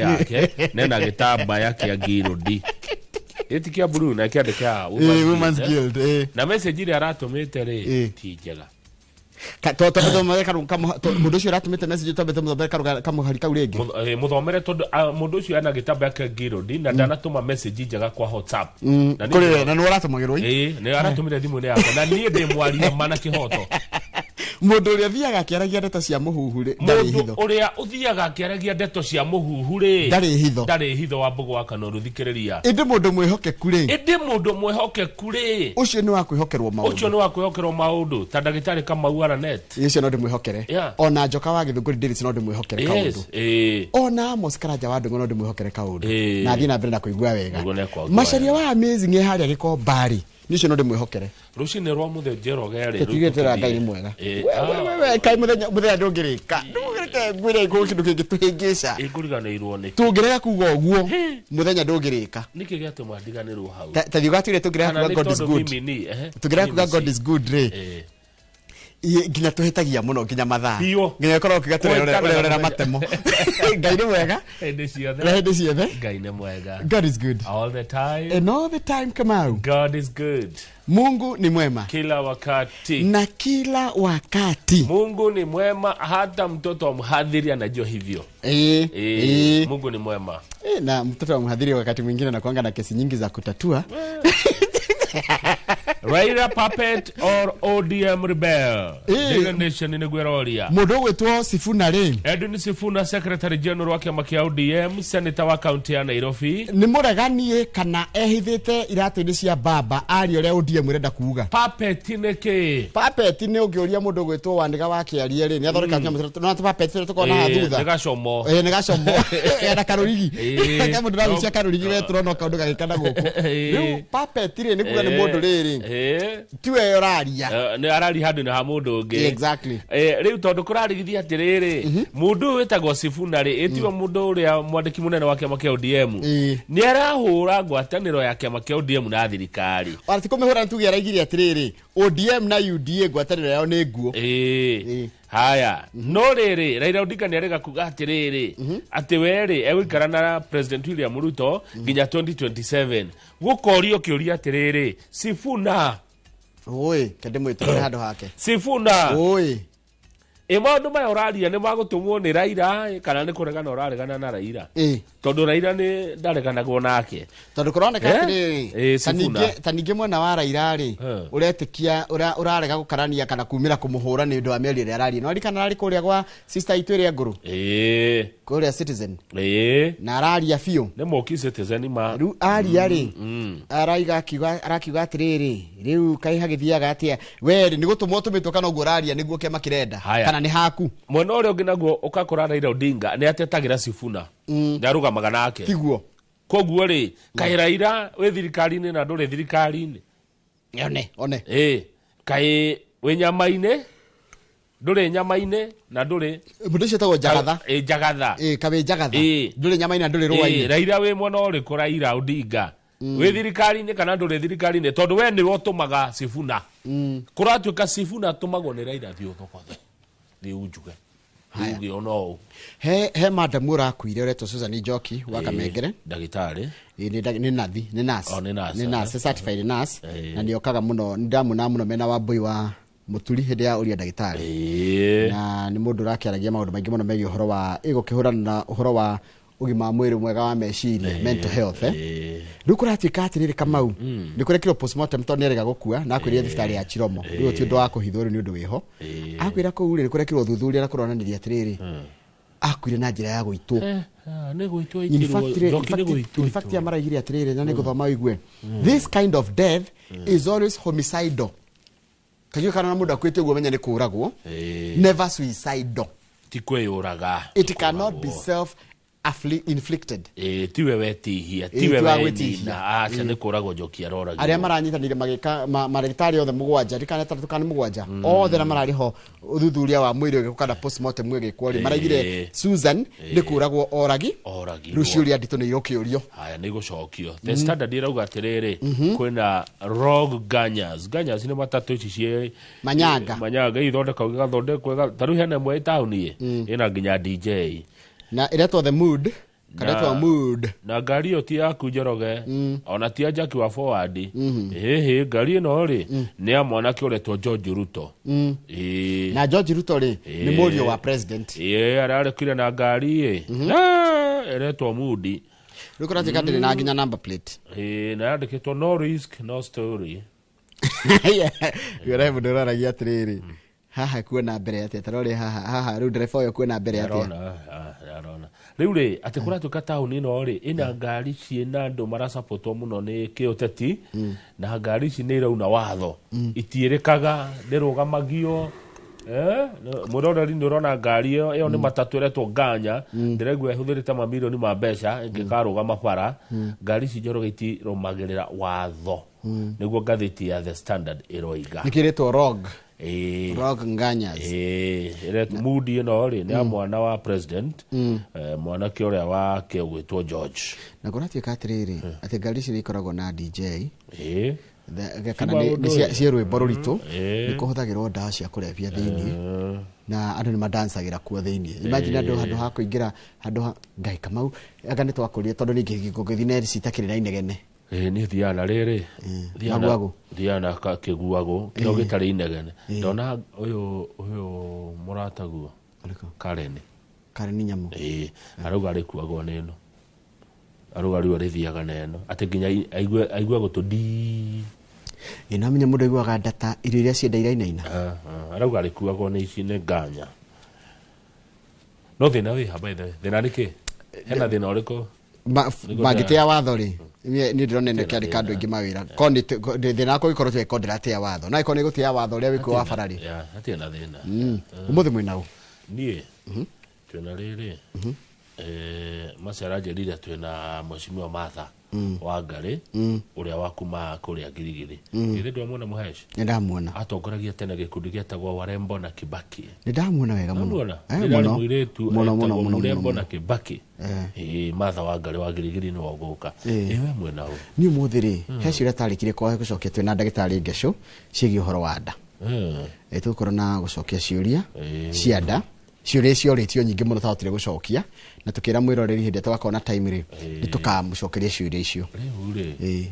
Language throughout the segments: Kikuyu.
Whatsapp-inĩ yake nena gĩtambaya kĩa ngirũndi ĩti kĩa blue na kĩandĩka Women's Guild, eh. Na message ĩrĩa aratũmĩte rĩ ti njega. Twambe mũndũ ũcio ũratũmĩte message, twambe tũmũthomere kamũhari kau rĩngĩ. Mũthomere tondũ mũndũ ũcio ena gĩtambaya kĩa ngirũndi na ndanatũma message njega kwa WhatsApp. Na niĩ Kũrĩ we, na nĩ ũratũmagĩrwo i? Ĩĩ, nĩ aratũmire thimũ-inĩ yakwa na niĩ ndĩ mwaria mana kĩhoto. Mũndũ ũrĩa ũthiaga akĩaragia ndeto cia mũhuhu rĩ, ndarĩ Mũndũ hitho. Ũrĩa ũthiaga akĩaragia ndeto cia mũhuhu rĩ, Ndarĩ hitho. Ndarĩ hitho wa mbũgũ wa Kanoru, thikĩrĩria. Ĩndĩ mũndũ mwĩhokeku rĩ, Ĩndĩ mũndũ mwĩhokeku rĩ, ũcio nĩ wa kwĩhokerwo ũcio maũndũ. Nĩ wa kwĩhokerwo maũndũ ta ndagĩtarĩ Kamau Aranet. Ũcio no ndĩmwĩhokere. Ona Njoka wa Gĩthũngũri Davis no ndĩmwĩhokere kaũndũ. Ona Amos Karanja wa Ndũng'ũ no ndĩmwĩhokere kaũndũ. Na athiĩ na mbere na kũigua wega. Nĩguo nĩekũigua Macaria wega. wa Amazing e harĩa Gĩkomba rĩ, nĩ ũcio no ndĩmwĩhokere. Rũcinĩ rwa mũthenya Njoroge rĩ, rĩu Tũtigĩtĩra tũkĩthiĩ. Ngai nĩ mwega. Ĩĩ, We, ah, we, we, kaĩ mũthenya ndũngĩrĩka, ndũngĩrĩka, ngwĩre ngũ kĩndũ kĩngĩtũhĩngĩca. Ĩ, ngũriganĩirwo nĩ Tũngĩrega kuga ũguo, mũthenya ndũngĩrĩka. Nĩkĩ gĩatũma ndiganĩrwo hau? Ta thiĩ ũgatwĩre tũngĩrega Kana kuga nĩ God is tondũ good. mimi ni Tũngĩrega mimi kuga God si. is good rĩ, nginya tũhĩtagia mũno nginya mathaa. Biũ. Nginya ũkorwo ũkiuga Kũhĩtana na tũrerorera mũthenya. matemo. Ngai nĩ mwega Hĩndĩ ciothe. Na hĩndĩ ciothe. Ngai nĩ mwega. God is good all the time. And all the time, Kamau. God is good. Mungu ni mwema kila wakati. Na kila wakati. Mungu ni mwema, hata mtoto wa mhadhiri anajua hivyo. Mungu ni mwema. Na mtoto wa mhadhiri wakati mwingine anakuanga na kesi nyingi za kutatua. Raila puppet or ODM rebel? Daily Nation nĩguo ĩroria. Mũndũ ũgwĩtwo Sifuna rĩ, Edwin Sifuna, secretary general wa kĩama kĩa ODM, senator wa kaunti ya Nairobi, nĩ mũregani kana ehithĩte iratũ-inĩ cia baba aria ũrĩa ODM ĩrenda kuga? Puppet nĩ kĩ? Puppet nĩ ũngĩũria mũndũ ũgwĩtwo Wanĩga wa Kĩarie rĩ, nĩ athondeka nyamũ no puppet tũrĩa tũkoragwo na thutha. Nĩ gacomo. Ĩĩ, nĩ gacomo ena karũrigi. Ke mũndũ ragucia karũrigi we tũrona kaũndũ gagĩka na gũkũ. Rĩu puppet rĩ, nĩ kuga nĩ mũndũ rĩrĩ tiwe ũraria. Nĩ araria handũ-inĩ ha mũndũ ũngĩ. Exactly. Rĩu tondũ kũrarigithia atĩrĩrĩ, mũndũ ũyũ wĩtagwo Sifuna rĩ, ĩtiwe mũndũ ũrĩa mwandĩki mũnene wa kĩama kĩa ODM, nĩ arahũra ngwatanĩro ya kĩama kĩa ODM na thirikari. Ona ti kũmĩhũra, nĩ tuge araigire atĩrĩrĩ, ODM na UDA ngwatanĩro yao nĩ nguo. Haya, no rĩrĩ, Raila Odinga nĩ arega kuga atĩrĩrĩ, atĩ we rĩ egũikara na President William Ruto nginya 2027. Gũkorio kĩũria atĩrĩrĩ, Sifuna, Ũĩ, kende mwĩtũre handũ hake. Sifuna, Ũĩ. Ĩ maũndũ maya ũraria nĩ magũtũmwo nĩ Raila ĩ, kana nĩ kũregana ũraregana na Raila? Tondũ Raila nĩ ndareganagwo nake. Tondũ kũroneka atĩrĩrĩ, ta Sifuna. Ta ningĩ mwena wa Raila rĩ, ũretĩkia ũrarega gũkarania kana kumĩra kũmũhũra nĩ ũndũ wa mĩario ĩrĩa araria. No ririkana ararĩ kũrĩa gwa sister itũ ĩrĩa ngũrũ, kũrĩa Citizen, na araria biũ. Nĩ mũki Citizen ma. Rĩu aria rĩ, araiga akiuga, arakiuga atĩrĩrĩ, rĩu kaĩ hagĩthiaga atĩa, we rĩ, nĩ gũtũmwo ũtũmĩtwo kana ũguo ũraria nĩguo kĩama kĩrenda Haya. kana nĩ haku? Mwena ũrĩa ũngĩ naguo ũgakora Raila Odinga nĩ atetagĩra Sifuna, nĩ arũgamaga nake. Tiguo? Koguo rĩ, kaĩ Raila wĩ thirikari-inĩ na ndũrĩ thirikari-inĩ? One one. Ĩ, kaĩ wĩ nyama-inĩ, ndũrĩ nyama-inĩ na ndũrĩ Mũndũ ũcio etagwo Njagatha. Ĩ, Njagatha. Ĩ, kawĩ Njagatha. Ndũrĩ nyama-inĩ na ndũrĩ rũa-inĩ. Raila wĩ mwena ũrĩkũ? Raila Odinga wĩ thirikari-inĩ kana ndũrĩ thirikari-inĩ? Tondũ we nĩwe ũtũmaga Sifuna. Kũratuĩka Sifuna atũmagwo nĩ Raila. Thiĩ ũthogothe, thiĩ unjuge, uge ona ũũ. He madam ũrakuire ũretwo Susan Njoki wa Kamengere. Ndagĩtarĩ. Ĩ, nĩ nathi, nĩ nurse. Oh, nĩ nurse, Nĩ nurse, certified nurse. Na nĩ okaga mũno, nĩ ndamuonaga mũno mena wa Mbui wa Mũturi hĩndĩ ya ũria ndagĩtarĩ. Na nĩ mũndũ ũrakĩaragia maũndũ maingĩ mũno megiĩ ũhoro wa ĩgũkĩhũrana na ũhoro wa ũgima wa mwĩrĩ mwega wa meciria, mental health, eh. Rĩu kũratuĩka atĩrĩrĩ, Kamau, nĩ kũrekirwo postmortem tondũ nĩ arega gũkua na akwĩrire thibitarĩ ya Chiromo. Rĩu ti ũndũ wa kũhithwo, rĩu nĩ ũndũ wĩho akwĩra kũu rĩ, nĩ kũrekirwo ũthuthuria na kũronanirie atĩrĩrĩ, akuire na njĩra ya gũitwo. Nĩ gwĩtwo. In fact, Njoki nĩ gwĩtwo. in fact, maraigire atĩrĩrĩ, na nĩ ngũthoma ũigue, "This kind of death is always homicidal." Kagiũ kana na mũndũ akuĩte ũguo, menya nĩ kũragwo. Never suicidal. Ti kwĩyũraga. It cannot be self inflicted. Ĩ, tiwe wetihia, tiwe Tiwe wenina. wetihia. Aca, nĩ kũragwo Njoki aroragirwo. Arĩa maranyitanĩire magĩka marĩgĩtarĩ othe mũgwanja, ndikana atandatũ kana mũgwanja, othe arĩa mararĩ ho ũthuthuria wa mwĩrĩ ũgĩkwo kana postmortem ĩgĩkwo rĩ, maraigire Susan nĩ kũragwo oragi. Oragirwo. Rĩu ciũria nditũ nĩ irũkĩũrio. Haya, nĩ igũcokio. The Standard ĩrauga atĩrĩrĩ, kwĩna rogue ganyas. Ganyas nĩ matatũ ici ciĩ Manyanga. Manyanga ithondekagwo, igathondekwo ta rĩu hena ĩmwe ĩ taũni ĩ ĩna nginya DJ. Na ĩretwo The Mood. Karetwa mood. Na ngari ĩyo ti yaku, Njoroge, ona ti ya Jackie wa Forward. Ĩhĩ, ngari ĩno rĩ, nĩ ya mwanake ũretwo George Ruto. Ĩĩ. Na George Ruto rĩ, nĩ mũriũ wa president. Ĩĩ, ararekire na ngari ĩ Ah, ĩretwo Mudi. Rĩu kũratuĩka ndĩrĩ na nginya number plate. Ĩĩ, na yandĩkĩtwo "No risk, no story". Yore mũndũ ũraragia atĩrĩrĩ, haha kuona mbere atĩa? Tarore haha, haha rĩu ndereba ũyũ kuona mbere atĩa? Arona, ah, arona rĩu rĩ atĩ kũratuĩka taũni ĩno rĩ, ĩna ngari ciĩna andũ marasapotwo mũno nĩ kĩũteti, na ngari ici nĩ irauna watho, itiĩrĩkaga, nĩrũgamagio. Mwĩroreri, nĩ ũrona ngari ĩyo? Ĩyo nĩ matatũ ĩretwo nganya, ndĩraigua ĩhũthĩrĩte mamirioni ma mbeca ĩngĩkarũgama bara. Ngari ici, Njoroge, itirũmagĩrĩra watho, nĩguo ngathĩti ya The Standard ĩroiga. Nĩkĩrĩtwo Rogue. Ĩĩ. Rogue Nganyas. Ĩĩ, ĩretwo Mudi ĩno rĩ, nĩ ya mwana wa president, mwanake ũrĩa wake ũgwĩtwo George. Na kũratuĩka atĩrĩrĩ, atĩ ngari ici nĩ ikoragwo na DJ. Ĩĩ. Kana nĩ maũndũ nĩ ĩ. ciĩ rwĩmbo rũritũ. Ĩĩ. Nĩ kũhũthagĩrwo ndawa cia kũrebia thĩinĩ, na andũ nĩ mandancagĩra kuo thĩinĩ. Imagine andũ handũ ha kũingĩra handũ ha Ngai Kamau, anga nĩ twakũrire, tondũ ningĩ ngũgĩthiĩ na citakĩrĩ na inegene. Ĩĩ, niĩ thiaga na rĩrĩ, thiaga na- Maguagũ. Thiaga na kĩguagũ kĩo gĩtarĩ inegene. Ndona ũyũ ũyũ mũrataguo. Ũrĩkũ? Karen. Karen Nyamũ. Ĩĩ, arauga arĩkuagwo nĩ ĩno, arauga rĩu arĩthiaga na ĩno atĩ nginya aigue gũtũ ndii. Ĩ, no menya mũndũ aiguaga ndata irio iria cienda irainaina. Ah, ah, arauga arĩkuagwo nĩ ici, nĩ nganya. No thĩna wĩ ha, by the way? Thĩna nĩ kĩ? Hena thĩna ũrĩkũ? Mangĩtĩa watho rĩ, niĩ ndĩrona ĩno ĩkĩandĩka andũ aingĩ mawĩra. Korwo thĩna wakwa ũgĩkorwo tuĩko ndĩratĩa watho, no ĩkorwo nĩ gũtĩa watho ũrĩa wĩkuo wa bara rĩ. Ya, hatirĩ na thĩna. Ũmũthĩ mwĩna ũ? Niĩ twĩna rĩrĩ, Maci aranjĩrire twĩna Mheshimiwa Martha Wangari, ũrĩa wa kuma kũrĩa Girigiri. Githĩ ndwamuona, Mũhesh? Nĩ ndamuona. Atongoragia tene gĩkundi gĩetagwo Warembo na Kibaki. Nĩ ndamuona wega mũno. Namuona? Eh, Rĩrĩa arĩ mũno. mũirĩtu Mũno, mũno, etagwo mũno, Mũrembo mũno. na Kibaki. Ĩĩ, Martha Wangari wa Girigiri nĩwe ũgũka. Ĩĩ, we mwena ũ? Niĩ ũmũthĩ rĩ, he ciũria tarĩkirie kwaga gũcokia twĩna ndagĩtarĩ Ngecũ ciĩgiĩ ũhoro wa nda. Tũgũkorwo na gũcokia ciũria cia nda, ciũria ciorĩtio nyingĩ mũno twahotire gũcokia, na tũkĩra mwĩroreri hĩndĩ ĩrĩa tũgakorwo na time rĩ, nĩ tũkamũcokeria ciũria icio. Rĩu rĩ,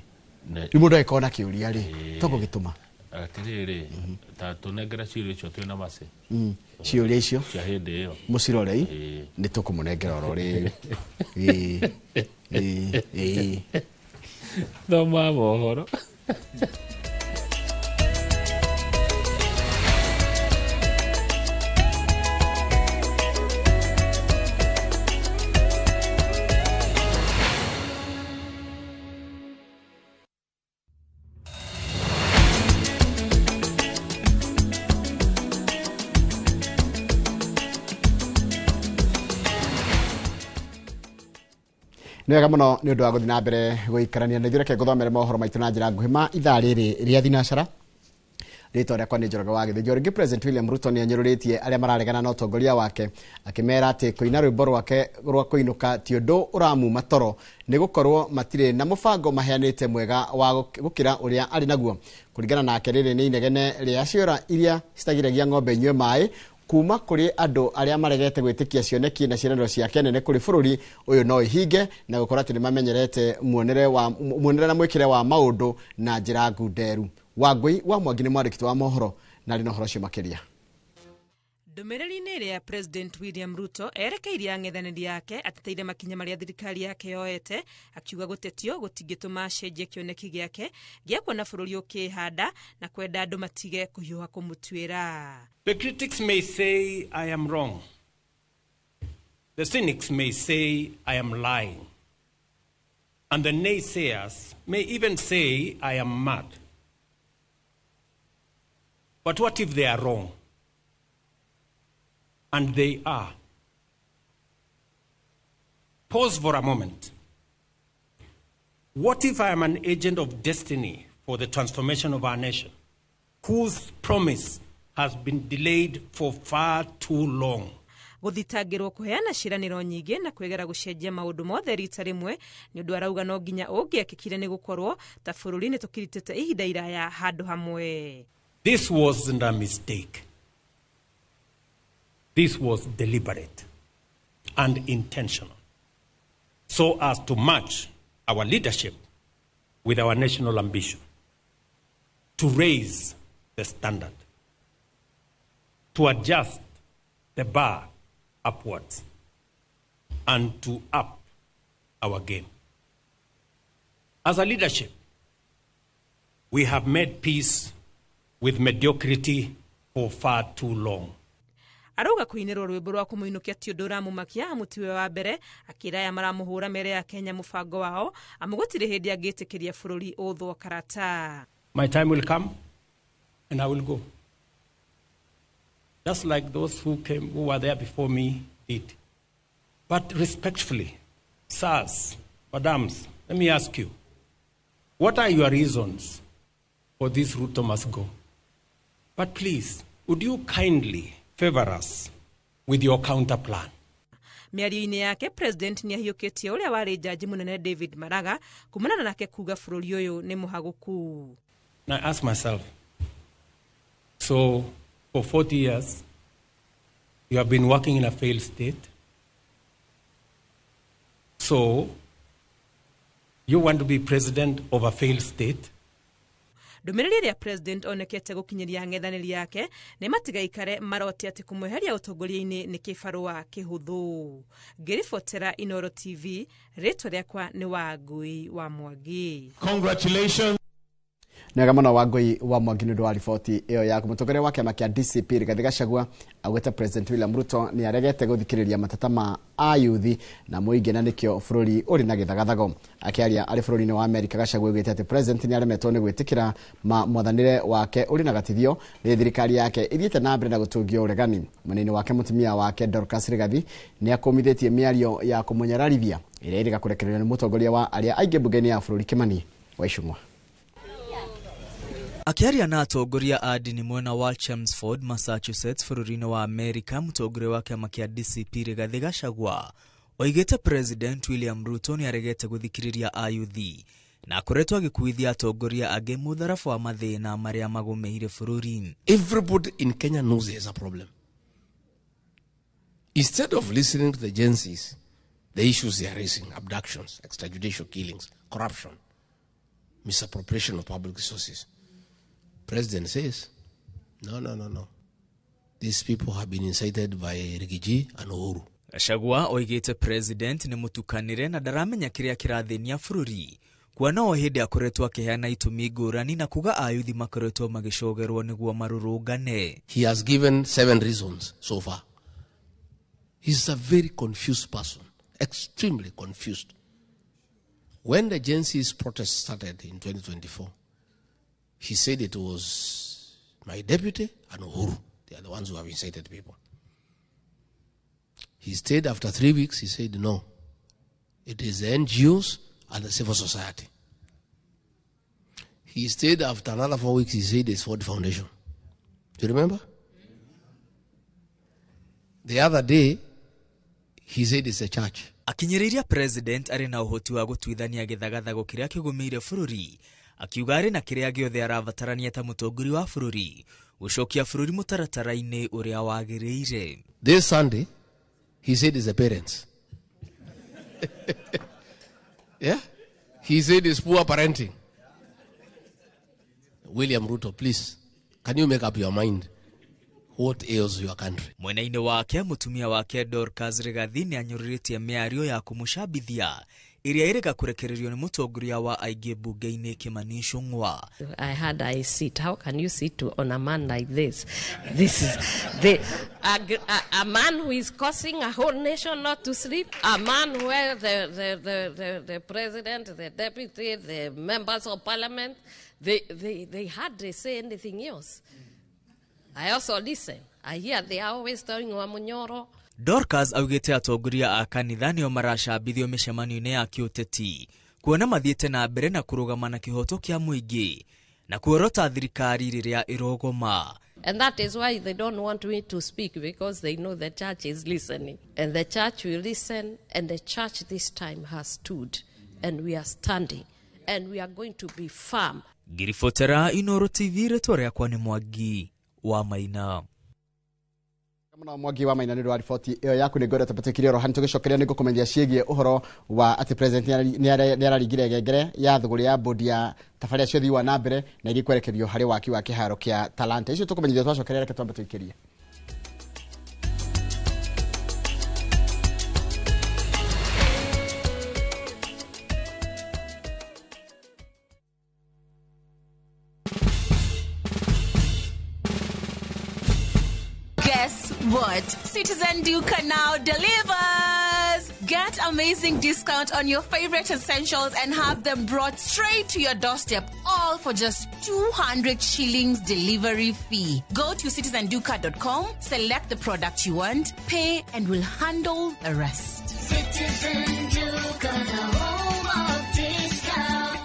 Rĩu mũndũ angĩkorwo na kĩũria rĩ, tũgũgĩtũma. Atĩrĩrĩ, ta tũnengera ciũria icio twĩna macĩ. Ciũria icio cia hĩndĩ ĩyo. Mũcirorei. Ĩĩ. Nĩ tũkũmũnengera oro rĩu. Ĩĩ. Ĩĩ. Ĩĩ. Thoma mohoro. Nĩ wega mũno nĩ ũndũ wa gũthiĩ na mbere gũikarania na ithuĩ. Reke ngũthomere mohoro maitũ na njĩra nguhĩ ma ithaa rĩrĩ rĩa thinacara. Rĩtwa rĩakwa nĩ Njoroge wa Gĩthĩnjo. Rĩngĩ, President William Ruto nĩ anyũrũrĩtie arĩa mararegana na ũtongoria wake, akĩmera atĩ kũina rwĩmbo rwake rwa kũinũka ti ũndũ ũramuma toro, nĩ gũkorwo matirĩ na mũbango maheanĩte mwega wa gũkĩra ũrĩa arĩ naguo. Kũringana nake, rĩrĩ nĩ inegene rĩa ciũra iria citagiragia ng'ombe inyue maĩ kuma kũrĩ andũ arĩa maregete gwĩtĩkia cioneki na ciĩranĩro ciake nene kũrĩ bũrũri ũyũ no ihinge, na gũkorwo atĩ nĩ mamenyerete muonere wa muonere na mwĩkĩre wa maũndũ na njĩra ngunderu. Wangũi wa Mwangi nĩ mwandĩki wa mohoro na arĩ na ũhoro ũcio makĩria. Ndũmĩrĩri-inĩ ĩrĩa President William Ruto erekeirie ang'ethanĩri yake ateteire makinya marĩa thirikari yake yoete, akiuga gũtetio gũtingĩtũma acenjie kĩoneki gĩake gĩa kuona bũrũri ũkĩhanda na kwenda andũ matige kũhiũha kũmũtuĩra. The critics may say I am wrong. The cynics may say I am lying. And the naysayers may even say I am mad. But what if they are wrong? And they are. Pause for a moment. What if I am an agent of destiny for the transformation of our nation, whose promise has been delayed for far too long? Gũthitangĩrwo kũheana ciĩranĩro nyingĩ na kwĩgera gũcenjia maũndũ mothe rita rĩmwe nĩ ũndũ arauga no nginya ũngĩekĩkire, nĩ gũkorwo ta bũrũri nĩ tũkiritĩte ihinda iraya handũ hamwe. This wasn't a mistake. This was deliberate and intentional. so as to match our leadership with our national ambition, to raise the standard, to adjust the bar upwards, and to up our game. As a leadership, we have made peace with mediocrity for far too long. Arauga kũinĩrwo rwĩmbo rwa kũmũinũkia ti ũndũ ũramũmakia amu tiwe wa mbere akĩra aya maramũhũra mere ya Kenya mũbango wao amu gũtirĩ hĩndĩ angĩtĩkĩria bũrũri ũthwo karata. My time will come and I will go. Just like those who came, who were there before me did. But respectfully, sirs, madams, let me ask you, what are your reasons for this Ruto must go? But please, would you kindly favor us with your counter plan? Mĩario-inĩ yake president nĩ ahiũkĩtie ũrĩa warĩ jaji mũnene David Maraga kumana nake kuga bũrũri ũyũ nĩ mũhagũku. And I ask myself, so for 40 years, you have been working in a failed state. So you want to be president of a failed state? Ndũmĩrĩri ĩrĩa president onekete gũkinyĩria ang'ethanĩri yake nĩ matigaikare marote atĩ kũmweheria ũtongoria-inĩ nĩ kĩbarũa kĩhũthũ. Ngĩribotera Inooro TV, rĩtwa rĩakwa nĩ Wangui wa Mwangi. Congratulations. Nega mũno Wangui wa Mwangi nĩ ũndũ wa riboti ĩyo yaku. Mũtongoria wa kĩama kĩa DCP Rigathi Gachagua augĩte President William Ruto nĩ aregete gũthikĩrĩria mateta ma ayuthi na mũingĩ na nĩkĩo bũrũri ũrĩ na gĩthagathago. Akĩaria arĩ bũrũri-inĩ wa Amerika, Gachagua augĩte atĩ President nĩ aremetwo nĩ gwĩtĩkĩra ma mwathanĩre wake ũrĩ na gatithio nĩ thirikari yake ĩthiĩte na mbere na gũtũngio ũregani. Mwena-inĩ wake mũtumia wake Dorcas Rigathi nĩ akũmithĩtie mĩario ya kũmũnyararithia ĩrĩa ĩrĩga kũrekererio nĩ mũtongoria wa arĩa aingĩ mbunge-inĩ ya bũrũri Kimani Waicung'wa. Akĩaria na atongoria a ndini mwena wa Chelmsford, Massachusetts, bũrũri-inĩ wa Amerika, mũtongoria wa kĩama kĩa DCP Rigathi Gachagua oigĩte President William Ruto nĩ aregete gũthikĩrĩria ayuthi na akoretwo agĩkuithia atongoria angĩ mũtharaba wa mathĩna marĩa magũmĩire bũrũri. Everybody in Kenya knows there's a problem. Instead of listening to the Gen Zs, the issues they are raising, abductions, extrajudicial killings, corruption, misappropriation of public resources, President says, no, no, no, no. These people have been incited by Rigiji and Uhuru. Gachagua oigĩte President nĩ mũtukanĩre na ndaramenya kĩrĩa kĩrathĩnia bũrũri kuona o hĩndĩ akoretwo akĩheana itũmi ngũrani na kuga ayuthi makoretwo magĩcogerwo nĩguo marũrũngane. He has given 7 reasons so far. He's a very confused person, extremely confused. When the Gen Z's protest started in 2024, he said it was my deputy and Uhuru. They are the ones who have incited people. He stayed after 3 weeks, he said no. It is the NGOs and the civil society. He stayed after another 4 weeks, he said it's Ford Foundation. Do you remember? The other day, he said it's a church. Akinyĩrĩria President arĩ na ũhoti wa gũtuithania gĩthagathago kĩrĩa kĩgũmĩire bũrũri, akiuga arĩ na kĩrĩa gĩothe arabatarania ta mũtongoria wa bũrũri gũcokia bũrũri mũtaratara-inĩ ũrĩa wagĩrĩire. This Sunday, he said it's the parents. Yeah? He said it's poor parenting. William Ruto, please, can you make up your mind what ails your country? Mwena-inĩ wake mũtumia wake Dorcas Rigathi nĩ anyũrũrĩtie mĩario ya kũmũcambithia ĩrĩa ĩrĩga kũrekererio nĩ mũtongoria wa aingĩ mbunge-inĩ Kimani Ichung'wa. I had I sit. How can you sit on a man like this? This is a man who is causing a whole nation not to sleep. A man where the president, the deputy, the members of parliament, they hardly say anything else. I also listen. I hear they are always telling Wamunyoro. Dorcas augĩte atongoria a kanitha nĩo maracambithio mĩcemanio-inĩ ya kĩũteti kuona mathiĩte na mbere na kũrũgama na kĩhoto kĩa mũingĩ na kuorota thirikari rĩrĩa ĩrogoma. And that is why they don't want me to speak, because they know the church is listening. And the church will listen, and the church this time has stood, and we are standing, and we are going to be firm. Ngiribotera Inooro TV, rĩtwa rĩakwa nĩ Mwangi wa Maina. Muno Mwangi wa Maina nĩ ũndũ wa riboti ĩyo yaku. Nĩ ngwenda tũpatĩkire oro hani tũgĩcokeria nĩ ngũkũmenyithia ciĩgiĩ ũhoro wa atĩ president nĩ araringire ngengere ya thũgũrĩ ya bodi ya tabarĩra cia ũthii wa na mbere na iria ikwerekerio harĩ waki wa kĩharo kĩa Talanta. Icio tũkũmenyithia twacokeria, reke twambe tũikĩrie. Guess what? Citizen Duka now delivers! Get amazing discount on your favorite essentials and have them brought straight to your doorstep, all for just 200 shillings delivery fee. Go to citizenduka.com, select the product you want, pay, and we'll handle the rest. Citizen Duka, the home of discount.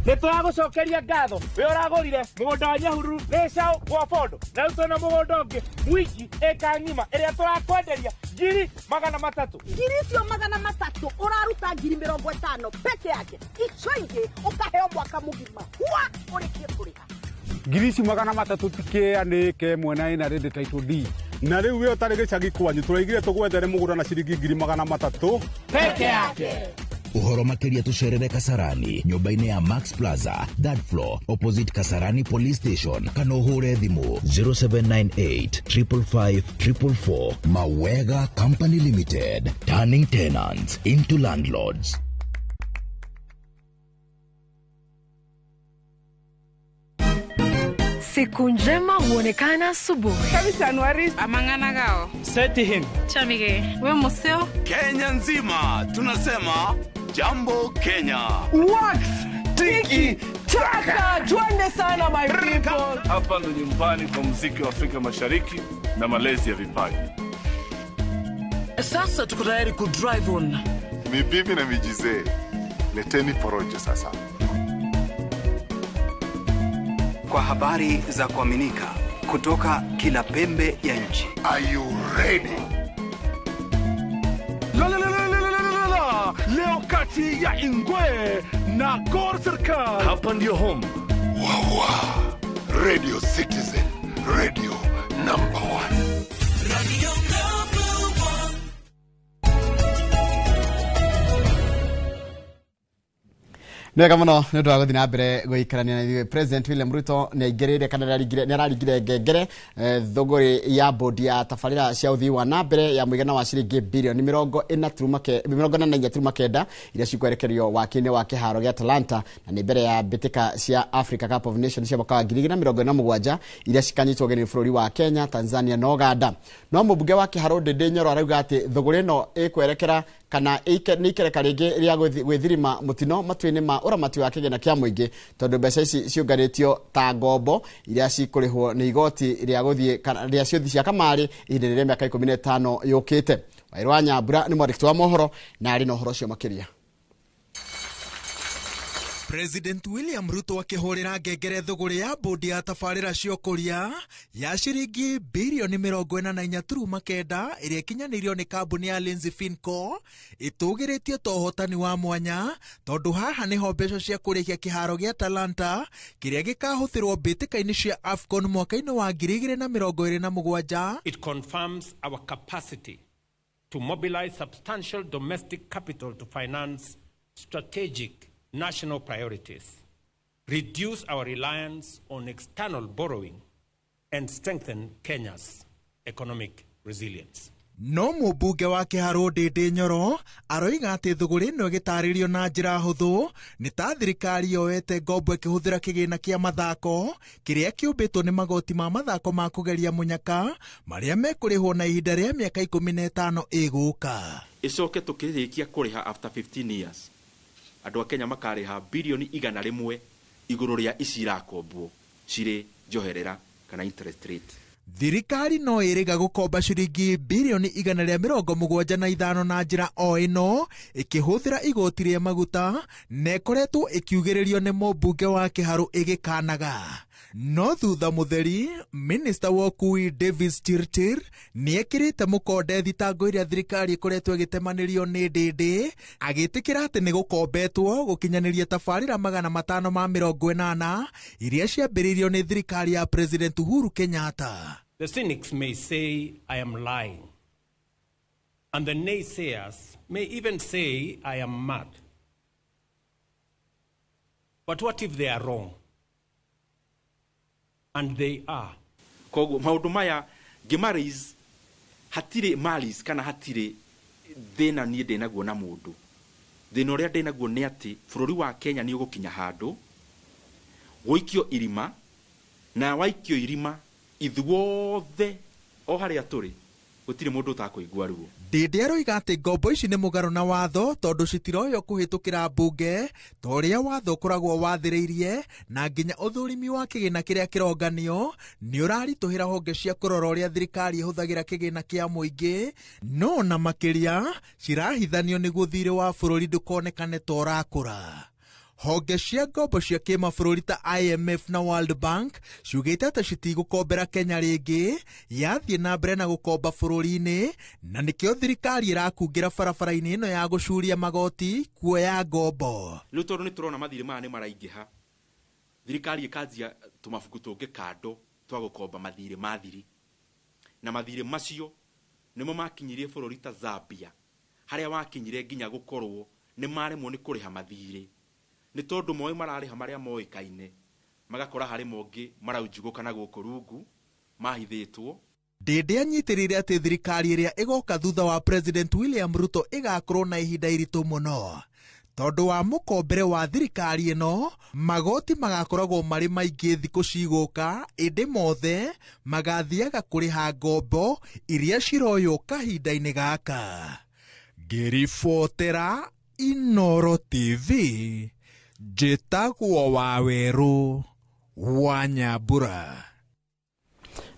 Nä tå ragå cokeria ngatho wä å ragå rire må gå nda wa Nyahururu gä gwa Bondo, na rä u twĩna må gå nda å ngä mwingi ĩka ng'ima ĩrĩa tũrakwenderia 300,000. 300,000 ũraruta 50,000 peke yake, icio ingĩ ũkaheo mwaka mũgima hua ũrĩkie kũrĩha. 300,000 tikĩanĩke mwena ĩna rĩndĩ title D na rĩu we ũtarĩ gĩcagi kwanyu tũraigire tũgwethere mũgũnda na ciringi 300,000 peke yake. Uhoro makiria tucerere Kasarani nyumba-inĩ ya Max Plaza, third floor, opposite Kasarani Police Station, kana ũhũre thimũ 0798 555 444. Mawega Company Limited, turning tenants into landlords. Siku njema huonekana asubuhi. Amang'ana Seti him. Chamige. We museo. Kenya nzima tunasema jambo Kenya. Wax tiki taka, twende sana my people. Hapa ndo nyumbani kwa muziki wa Afrika Mashariki na malezi ya vipaji. Sasa tuko tayari ku drive on. Ni bibi na mijizee, leteni porojo sasa. Kwa habari za kuaminika kutoka kila pembe ya nchi. Are you ready? La, la, la, la, la, la, la, la. Leo kati ya Ingwe na Gor Serikal. Hapa ndio home. Wawa. Radio Citizen, radio number one. Radio number one. Nĩ wega mũno nĩ ũndũ wa gũthiĩ na mbere gũikarania na ithuĩ. President William Ruto nĩ aingĩrĩire kana nĩ ararigire ngengere thũgũrĩ ya bodi ya tabarĩra cia ũthii wa na mbere ya mũigana wa ciringi birioni 44.9 iria cikwerekerio waki-inĩ wa kĩharo gĩa Talanta, na nĩ mbere ya mbĩtĩka cia Africa Cup of Nations cia mwaka wa 2027 iria cikanyitwo ũgeni bũrũri wa Kenya, Tanzania na Uganda. No mũmbunge wa Kĩharũ Ndĩndĩ Nyoro arauga atĩ thũgũrĩ ĩno ĩkwerekera kana nĩ ikereka rĩngĩ rĩa gwĩthirima mũtino matua-inĩ ma ũramati wa kĩgĩna kĩa mũingĩ, tondũ mbeca ici ciũnganĩtio ta ngombo iria cikũrĩhwo nĩ igoti rĩa gũthiĩ rĩa ciũthi cia kamarĩ ihinda rĩa mĩaka 15 yũkĩte. Wairũ wa Nyambura nĩ mwandĩki wa mohoro na arĩ na ũhoro ũcio makĩria. President William Ruto akĩhũrĩra ngengere thũgũrĩ ya bodi ya tabarĩra cia ũkũria ya ciringi birioni 44.9 ĩrĩa ĩkinyanĩirio nĩ kambuni ya Lindsay Finco ĩtũgĩrĩtio ta ũhotani wa mwanya, tondũ haha nĩho mbeca cia kũrĩhia kĩharo gĩa Talanta kĩrĩa gĩkahũthĩrwo mbĩtĩka-inĩ cia AFCON mwaka-inĩ wa 2027. It confirms our capacity to mobilize substantial domestic capital to finance strategic national priorities, reduce our reliance on external borrowing, and strengthen Kenya's economic resilience. No mũmbunge wa Kĩharũ Ndĩndĩ Nyoro aroiga atĩ thũgũrĩ ĩno ĩgĩtarĩrio na njĩra hũthũ nĩ ta thirikari yoete ngombo ĩkĩhũthĩra kĩgĩna kĩa mathako kĩrĩa kĩũmbĩtwo nĩ magoti ma mathako ma kũgeria mũnyaka marĩa mekũrĩhwo na ihinda rĩa mĩaka 15 ĩgũka. Ĩcoke tũkĩrĩkia kũrĩha after 15 years andũ a Kenya makarĩha birioni 100 igũrũ rĩa ici irakombwo cirĩ njoherera kana interest rate. Thirikari no ĩrĩga gũkomba ciringi birioni 175 na njĩra o ĩno ĩkĩhũthĩra igoti rĩa maguta na ĩkoretwo ĩkiugĩrĩrio nĩ mũmbunge wa Kĩharũ ĩgĩkanaga. No thutha mutheri Minister wa ũkui Davis Chirchir nĩekĩrĩte mũkonde thitango iria thirikari ĩkoretwo ĩgĩtemanĩrio nĩ Ndĩndĩ, agĩtĩkĩra atĩ nĩ gũkombetwo gũkinyanĩria tabarĩra 580 iria ciambĩrĩirio nĩ thirikari ya President Uhuru Kenyatta. The cynics may say I am lying, and the naysayers may even say I am mad. But what if they are wrong? And they are. Koguo maundu maya ngĩmaraise hatirĩ malice kana hatirĩ thĩna niĩ ndĩnaguo na mũndũ. Thĩna ũrĩa ndĩnaguo nĩ atĩ bũrũri wa Kenya nĩ ũgũkinya handũ gũikio irima, na waikio irima ithuothe o harĩa tũrĩ gũtirĩ mũndũ ũtakũigua ruo. Ndĩndĩ aroiga atĩ ngombo ici nĩ mũgarũ na watho tondũ citiroywo kũhĩtũkĩra mbunge ta ũrĩa watho ũkoragwo wathĩrĩirie, na nginya ũthũrimi wa kĩgĩna kĩrĩa kĩronganio nĩ ũraritũhĩra honge cia kũrora ũrĩa thirikari ĩhũthagĩra kĩgĩna kĩa mũingĩ, no na makĩria cirahithanio nĩguo thirĩ wa bũrũri ndũkonekane ta ũrakũra. Honge cia ngombo cia kĩmabũrũri ta IMF na World Bank ciugĩte atĩ citigũkombera Kenya rĩngĩ, yathiĩ na mbere na gũkomba bũrũri-inĩ, na nĩkĩo thirikari ĩrakungĩra barabara-inĩ ĩno ya gũcuria magoti kuoya ngombo. Rĩu tondũ nĩ tũrona mathirĩ maya nĩ maraingĩha, thirikari ĩkanjia tũmabuku tũngĩ kando twa gũkomba mathirĩ ma thiri, na mathirĩ macio nĩmo makinyirie bũrũri ta Zambia, harĩa wakinyire nginya gũkorwo nĩ maremwo nĩ kũrĩha mathirĩ nĩ tondũ moĩ mararĩha marĩa moĩkaine, magakora harĩ mongĩ maraunjugũka na gũkũ rungu mahithĩtwo. Ndĩndĩ anyitĩrĩire atĩ thirikari ĩrĩa ĩgoka thutha wa President William Ruto ĩgakorwo na ihinda iritũ mũno tondũ wa mũkombere wa thirikari ĩno, magoti magakoragwo marĩ maingĩ thikũ cigũka, ĩndĩ mothe magathiaga kũrĩha ngombo iria ciroywo kahinda-inĩ gaka. Ngĩribotera Inoro TV, njĩtagwo Wawerũ wa Nyambura.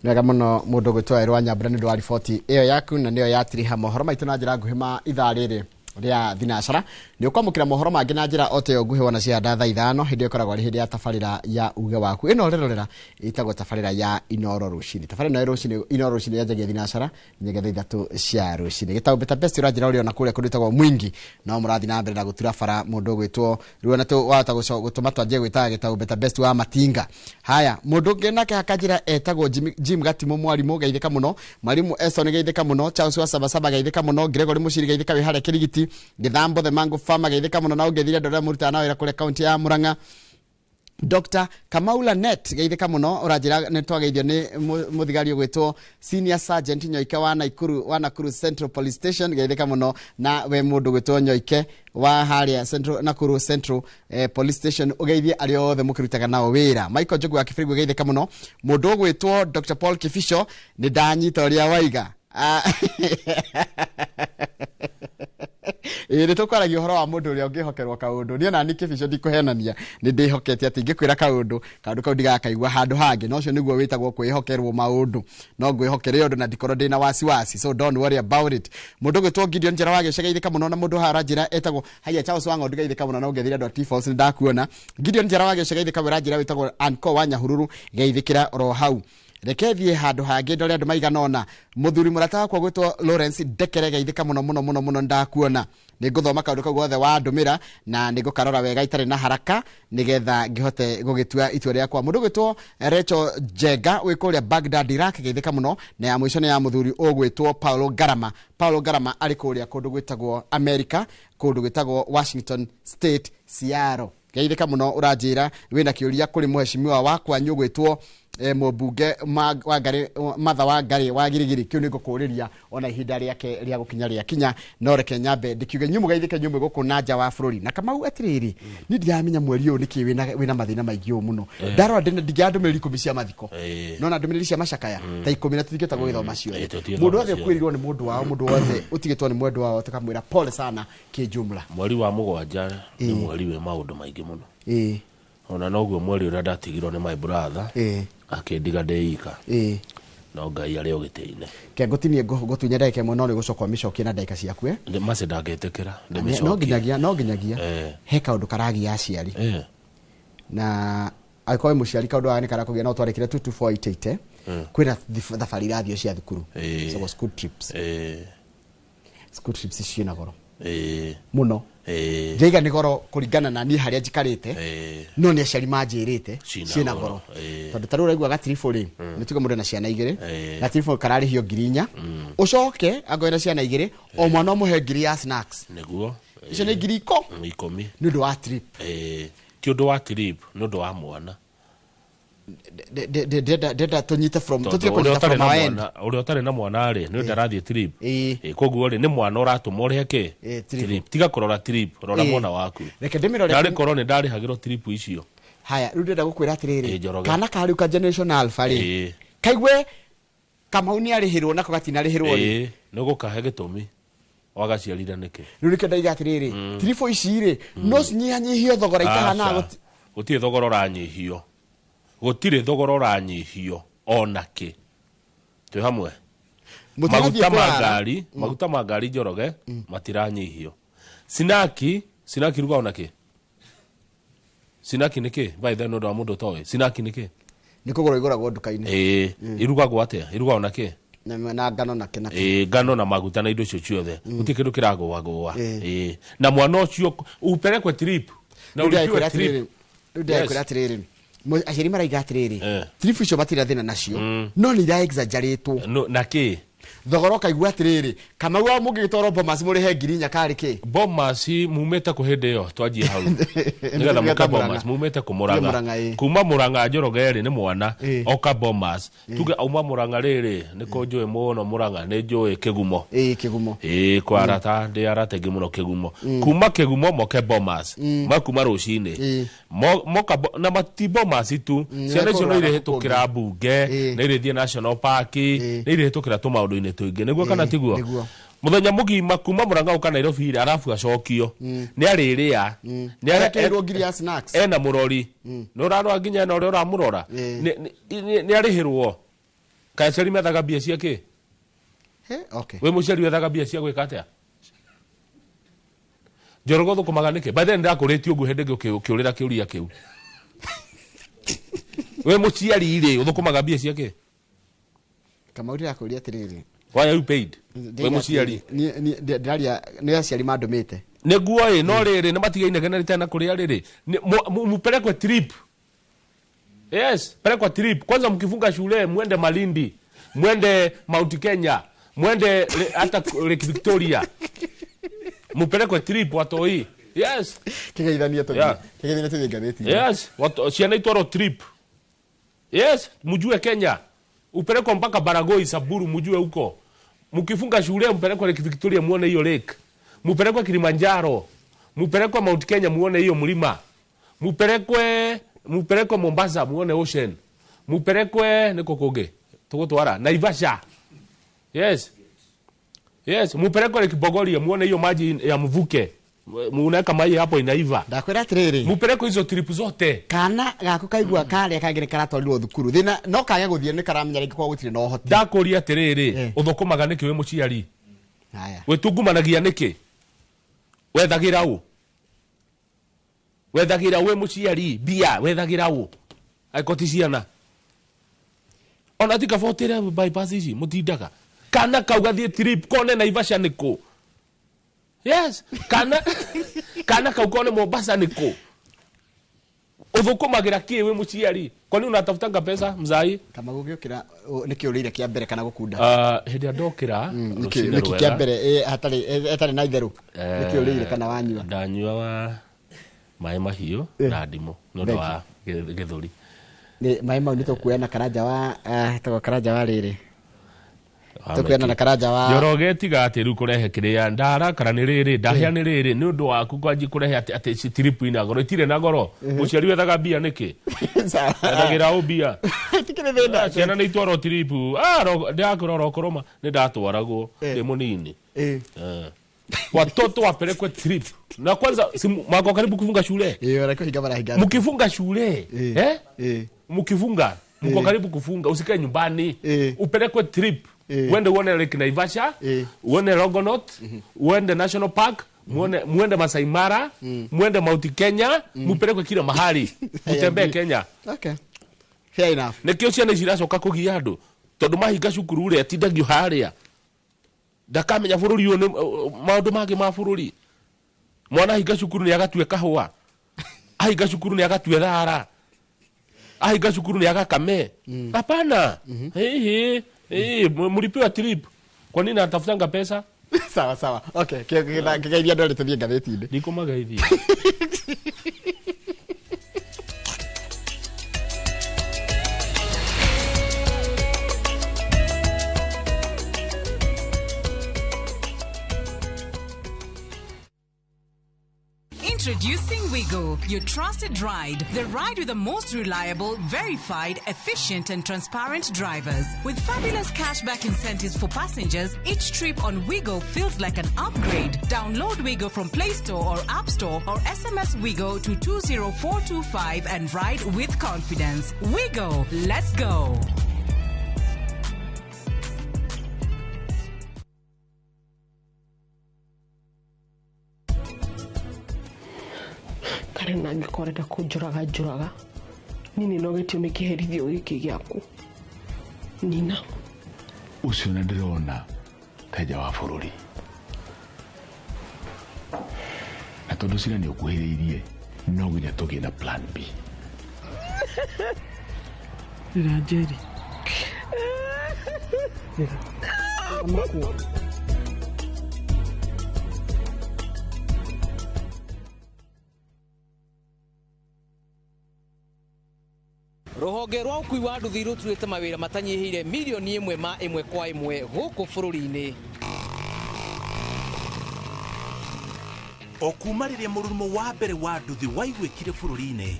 Nĩ wega mũno mũndũ ũgwĩtwo Wawerũ wa Nyambura nĩ ũndũ wa riboti ĩyo yaku, na nĩyo yatiriha mohoro maitũ na njĩra nguhĩ ma ithaa rĩrĩ rĩa thinacara. Nĩ ũkwamũkĩra mohoro mangĩ na njĩra o ta ĩyo nguhĩ wona cianda thaa 5, hĩndĩ ĩyo ĩkoragwo arĩ hĩndĩ ya tabarĩra ya uge waku. Ĩno ũrerorera ĩtagwo tabarĩra ya Inoro rũcinĩ. Tabarĩra ĩno ya rũcinĩ, Inoro rũcinĩ yanjagia thinacara nginyagia thaa 3 cia rũcinĩ. Gĩtaũ Better Best ũranjĩra ũrĩ ona kũrĩa kũndũ gwĩtagwo Mwingi, no mũrathiĩ na mbere na gũtura bara mũndũ ũgwĩtwo rĩu ona wahota gũtũma twanjie gwĩtaga Gĩtaũ Better Best wa Matinga. Haya, mũndũ ũngĩ nake hakanjĩra etagwo Jim Gatimũ mwarimũ, geithĩka mũno. Mwarimu Eston geithĩka mũno, Charles wa Sabasaba geithĩka mũno, Gregory Mũciri geithĩka wĩ harĩa Kĩrigiti, Gĩthambo the Mango Farmer geithĩka mũno, na ũngĩthire andũ arĩa mũrutaga na wĩra kũrĩa kaunti ya Murang'a. Dr. Kamaula Net geithĩka mũno, ũranjĩra nĩ twageithio nĩ mũthigari ũgwĩtwo Senior Sergeant Nyoike wa Nakuru, wa Nakuru Central Police Station, geithĩka mũno na we mũndũ ũgwĩtwo Nyoike wa harĩa Central, Nakuru Central Police Station, ũgeithie arĩa othe mũkĩrutaga nao wĩra. Michael Njogu wa Kĩbirigũ geithĩka mũno. Mũndũ ũgwĩtwo Dr. Paul Kibicho, nĩ ndanyita ũrĩa waiga. Nĩ tũkwaragia ũhoro wa mũndũ ũrĩa ũngĩhokerwo kaũndũ. Niĩ ona niĩ Kibicho ndikũhenania, nĩ ndĩhokete atĩ ingĩkwĩra kaũndũ, kaũndũ kau ndigakaigua handũ hangĩ. Na ũcio nĩguo wĩtagwo kwĩhokerwo maũndũ. No ngwĩhokere ũndũ na ndikorwo ndĩna wasiwasi, so don't worry about it. Mũndũ ũgwĩtwo Gideon Njera wa Gĩcega geithĩka mũno, na mũndũ haha aranjĩra etagwo Haiya Charles wa Ng'ondu geithĩka mũno, na ũngethire andũ a T-Force nĩ ndakuona. Gideon Njera wa Gĩcega geithĩka mũno, aranjĩra wĩtagwo Anko wa Nyahururu geithĩkĩra oro hau. Reke thiĩ handũ hangĩ ndore andũ maigana ũna. Mũthuri mũrata wakwa gwĩtwo Lawrence Ndekere geithĩka mũno mũno mũno mũno, ndakuona. Nĩ ngũthoma kaũndũ kau gothe wandũmĩra, na nĩ ngũkarora wega itarĩ na haraka nĩgetha ngĩhote gũgĩtua itua rĩakwa. Mũndũ ũgwĩtwo Rachel Njenga wĩ kũrĩa Baghdad, Iraq geithĩka mũno, na ya mũico nĩ ya mũthuri ũgwĩtwo Paulo Garama. Paulo Garama arĩ kũrĩa kũndũ gwĩtagwo America, kũndũ gwĩtagwo Washington State, Seattle. Geithĩka mũno, ũranjĩra wĩna kĩũria kũrĩ mũheshimiwa wakwa ũgwĩtwo mũmbunge Martha Wangari wa Girigiri. Kĩu nĩ ngũkũrĩria ona ihinda rĩake rĩa gũkinya rĩakinya, no reke nyambe ndĩkiuge inyuĩ mũgeithĩke inyuĩ mwĩ gũkũ na nja wa bũrũri. Na Kamau, atĩrĩrĩ, niĩ ndiramenya mweri ũyũ nĩkĩ wĩna mathĩna maingĩ ũũ mũno. Ndarora ndingĩaga ndũmĩrĩri 10 cia mathiko, no na ndũmĩrĩri cia macakaya ta 10 na tũtingĩhota gũgĩthoma ciothe. Mũndũ wothe ũkuĩrĩirwo nĩ mũndũ wao, mũndũ wothe ũtigĩtwo nĩ mwendwa wao, tũkamwĩra pole sana kĩjumla. Mweri wa 7 nĩ mweri wĩ maũndũ maingĩ mũno. Ona noguo mweri ũrĩa ndatigirwo nĩ my brother, akĩndiga ndĩika. No Ngai arĩ o gĩtĩ-inĩ. Ke ngũtinie ngũtunya ndagĩka ĩmwe, no nĩ gũcoka ũmĩcokie na ndagĩka ciaku, eh? Maci ndangĩtĩkĩra, ndĩmĩcokie. No nginyagia, no nginyagia. He kaũndũ karagia aciari. Na Angĩkorwo wĩ mũciari kaũndũ gaka nĩ karakũgia no twandĩkĩre 22488. Kwĩna thabarĩ irathiĩ cia thukuru. So school trips. School trips ciĩna goro. Mũno. Njaiga nĩ goro kũringana na niĩ harĩa njikarĩte. No nĩ aciari manjĩrĩte ciĩna goro. Tondũ ta rĩu ũraigua gatiribũ rĩ, nĩ tuge mũndũ ena ciana igĩrĩ, gatiribũ kararĩhio 4,000. Ũcoke angorwo ena ciana igĩrĩ, o mwana ũmũhe 1,000 ya snacks. Nĩguo. Icio nĩ 10,000. 10. Nĩ ũndũ wa trip. Ti ũndũ wa trip, nĩ ũndũ wa mwana. Ndĩrenda tũnyite from tũtige kũnyita from our end. Ũrĩa ũtarĩ na mwana rĩ, nĩ ũndũ arathiĩ trip. Koguo rĩ, nĩ mwana ũratũma ũrĩhe kĩ? Trip. Tiga kũrora trip, rora mwana waku. Reke ndĩmĩrore. Narĩ korwo nĩ ndarĩhagĩrwo trip icio. Haya, rĩu ndĩrenda gũkwĩra atĩrĩrĩ, kana ka rĩu ka Generation Alpha rĩ, kaigue Kamau nĩ arĩhĩrwo nako gatinarĩhĩrwo rĩ. Nĩ ũgũkahe gĩtũmi. Wagaciarire nĩkĩ? Rĩu nĩkĩo ndaiga atĩrĩrĩ, trip ici rĩ, no cinyihanyihio thogora itahana. Gũtirĩ thogora ũranyihio. Gũtirĩ thogora ũranyihio ona kĩ. Twĩ hamwe. Maguta ma ngari, maguta ma ngari Njoroge matiranyihio. Sinaki, sinaki irugagwo na kĩ? Sinaki nĩ kĩ? By the way, nĩ ũndũ wa mũndũ ũtoĩ. Sinaki nĩ kĩ? Nĩ kũgũrwo igũragwo nduka-inĩ. Irugagwo atĩa? Irugagwo na kĩ? Na ngano na kĩ? Ngano na maguta na indo icio ciothe. Gũtirĩ kĩndũ kĩragũagũa. Na mwana ũcio upelekwe trip. Na ũrĩhiwe trip. Rĩu ndĩrakwĩra atĩrĩrĩ, aciari maraiga atĩrĩrĩ, trip icio matirĩ thĩna nacio, no nĩ ira exaggeratwo. Na kĩ? Thogora ũkaigua atĩrĩrĩ, Kamau wa mũngĩgĩtwarwo Bomas mũrĩhe 4,000 karĩ kĩ? Bomas mumĩte kũ hĩndĩ ĩyo twanjie hau. Nĩgetha mũke Bomas mumĩte kũ Mũrang'a. Kuma Mũrang'a Njoroge rĩ nĩ mwana oka Bomas. Tuge auma Mũrang'a rĩrĩ nĩ kũ njũĩ mũno Mũrang'a nĩ njũĩ Kĩgumo. Kĩgumo. Kwa arata ndĩ arata aingĩ mũno Kĩgumo. Kuma Kĩgumo moke Bomas. Makuma rũcinĩ. Moka na mati Bomas tu. Ciana icio no irĩhĩtũkĩra mbunge, nĩ irĩthiĩ National Park, nĩ irĩhĩtũkĩra tũmaũndũ-inĩ tũingĩ. Nĩguo kana tiguo? Mũthenya mũgima kuma Mũrang'a gũka Nairobi rĩ, arabu acokio. Nĩ arĩrĩa. Nĩ Aretĩrwo 1,000 ya snacks. Ena mũrori. Nĩ ũrarora nginya ena ũrĩa ũramũrora. Nĩ arĩhĩrwo. Kaĩ aciari methaga mbia cia kĩ? Wĩ mũciari wethaga mbia cia gwĩka atĩa? Njoroge ũthũkũmaga nĩkĩ? By the way, nĩndakũrĩtie ũguo hĩndĩ ĩngĩ ũkĩũrĩra kĩũria kĩu. Wĩ mũciari rĩ, ũthũkũmaga mbia cia kĩ? Kamau ndĩrakũria atĩrĩrĩ. Why are you paid? Wĩ mũciari. Ndĩraria nĩ aciari mandũmĩte. Nĩguo ĩ, no rĩrĩ nĩ matige inegene rĩtarĩ na kũrĩa rĩrĩ. Mpelekwe trip. Yes, pelekwa trip. Kwanza mkifunga shule mwende Malindi, mwende Mount Kenya, mwende hata Lake Victoria. Mupelekwe trip watoi. Yes. Kigeithania tu. Kigeithania tu ngathĩti. Yes, ciana itwarwo trip. Yes, mjue Kenya. Upelekwe mpaka Baragoi, Samburu, mjue huko. Mkifunga shule mpelekwe Lake Victoria muone hiyo lake. Mupelekwe Kilimanjaro. Mupelekwe Mount Kenya muone hiyo mlima. Mupelekwe Mombasa muone ocean. Mupelekwe niko kũngĩ. Tũgũtwara Naivasha. Yes. Yes, mupelekwe Lake Bogoria muone hiyo maji ya mvuke. Munaweka maji hapo inaiva. Ndakwĩra atĩrĩrĩ. Mupelekwe hizo trip zote. Kana gaku kaigua karĩa kangĩ nĩ karatwarirwo thukuru. Thĩna no kage gũthiĩ nĩ karamenya rĩngĩ kwa gũtirĩ na ũhoti. Ndakũria atĩrĩrĩ, ũthũkũmaga nĩkĩ wĩ mũciari? Haya. Wĩtungumanagia nĩkĩ? Wethagĩra ũ? Wethagĩra wĩ mũciari mbia, wethagĩra ũ? Angĩkorwo ti ciana. Ona ti kaba ũtĩre bypass ici mũtindaga. Kana kau gathiĩ trip kone Naivasha nĩkũ? Yes, kana kau kone Mombasa nĩkũ? Ũthũkũmagĩra kĩ wĩ mũciari? Kwani unatafutanga pesa mzai? Kama gũgĩũkĩra nĩkĩ ũrĩire kĩa mbere kana gũkunda? Hĩndĩ ĩrĩa ndokĩra nĩkĩ kĩa mbere hatarĩ na itherũ? Nĩkĩ ũrĩire kana wanyua? Ndanyua wa maĩ mahiũ na ndimũ nĩ ũndũ wa gĩthũri. Maĩ mau nĩ tũkuoya na karanja wa tagwo karanja wa rĩrĩ. Tũkuoya na karanja wa Njoroge tiga atĩ rĩu kũrehe kĩrĩa ndarakara nĩ rĩrĩ ndahĩa nĩ rĩrĩ nĩ ũndũ waku kwanji kũrehe atĩ trip ina goro itirĩ na goro. Mũciari wethaga mbia nĩkĩ? Wethagĩra ũ mbia? Tikĩrĩ thĩna. Ciana nĩ itwarwo trip. Ndĩrakũra oro kũrũma nĩ ndatwaragwo ndĩ mũnini. Watoto wapelekwe trip. Na kwanza mwako karibu kufunga shule. Mkifunga shule, Mkifunga, mko karibu kufunga, usikae nyumbani. Upelekwe trip. Uende uone Lake Naivasha, uone Longonot, uende National Park, Muone, muende Masai Mara, muende Mount Kenya, mupelekwe kila mahali, mutembee Kenya. Okay. Fair enough. Nĩkĩo ciana ici iracoka kũgia andũ tondũ mahinga cukuru rĩ atindagio harĩa ndakamenya bũrũri ũyũ nĩ maũndũ mangĩ ma bũrũri. Mwana ahinga cukuru nĩ agatue kahũa, ahinga cukuru nĩ agatue thara, ahinga cukuru nĩ agakame. Hapana. Hey, hey, mlipewa trip, kwa nini anatafutanga pesa? Sawa sawa. Okay, kĩgeithia andũ arĩa tũthiĩ ngathĩti-inĩ. Ndikũmageithia. Introducing Wigo, your trusted ride. The ride with the most reliable, verified, efficient, and transparent drivers. With fabulous cashback incentives for passengers, each trip on Wigo feels like an upgrade. Download Wigo from Play Store or App Store or SMS Wigo to 20425 and ride with confidence. Wigo, let's go. Karen angĩkorwo arenda kũnjũraga njũraga niĩ nĩ nogetio nĩ kĩherithio gĩkĩ gĩaku nina. Ũcio nĩ ndĩrona teja wa bũrũri na tondũ cira nĩ ũkuhĩrĩirie no nginya tũgĩe na plan B. Rĩra Njeri. Rĩra. Amakuo. Rũhonge rwa ũkui wa nduthi rũturĩte mawĩra matanyihĩire mirioni 1 ma 1 kwa 1 gũkũ bũrũri-inĩ. O kuma rĩrĩa mũrurumo wa mbere wa nduthi waiguĩkire bũrũri-inĩ,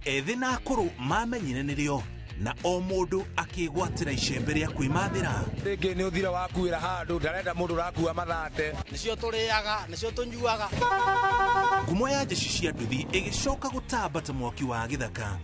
ethĩ na akũrũ mamenyire nĩrĩo na o mũndũ akĩgwatĩra icembe rĩa kwĩmathĩra. Rĩngĩ nĩ ũthira wakuĩra handũ ndarenda mũndũ ũrakua mathate. Nĩcio tũrĩaga, nĩcio tũnyuaga. Ngumo ya jeshi cia nduthi ĩgĩcoka gũtamba ta mwaki wa gĩthaka.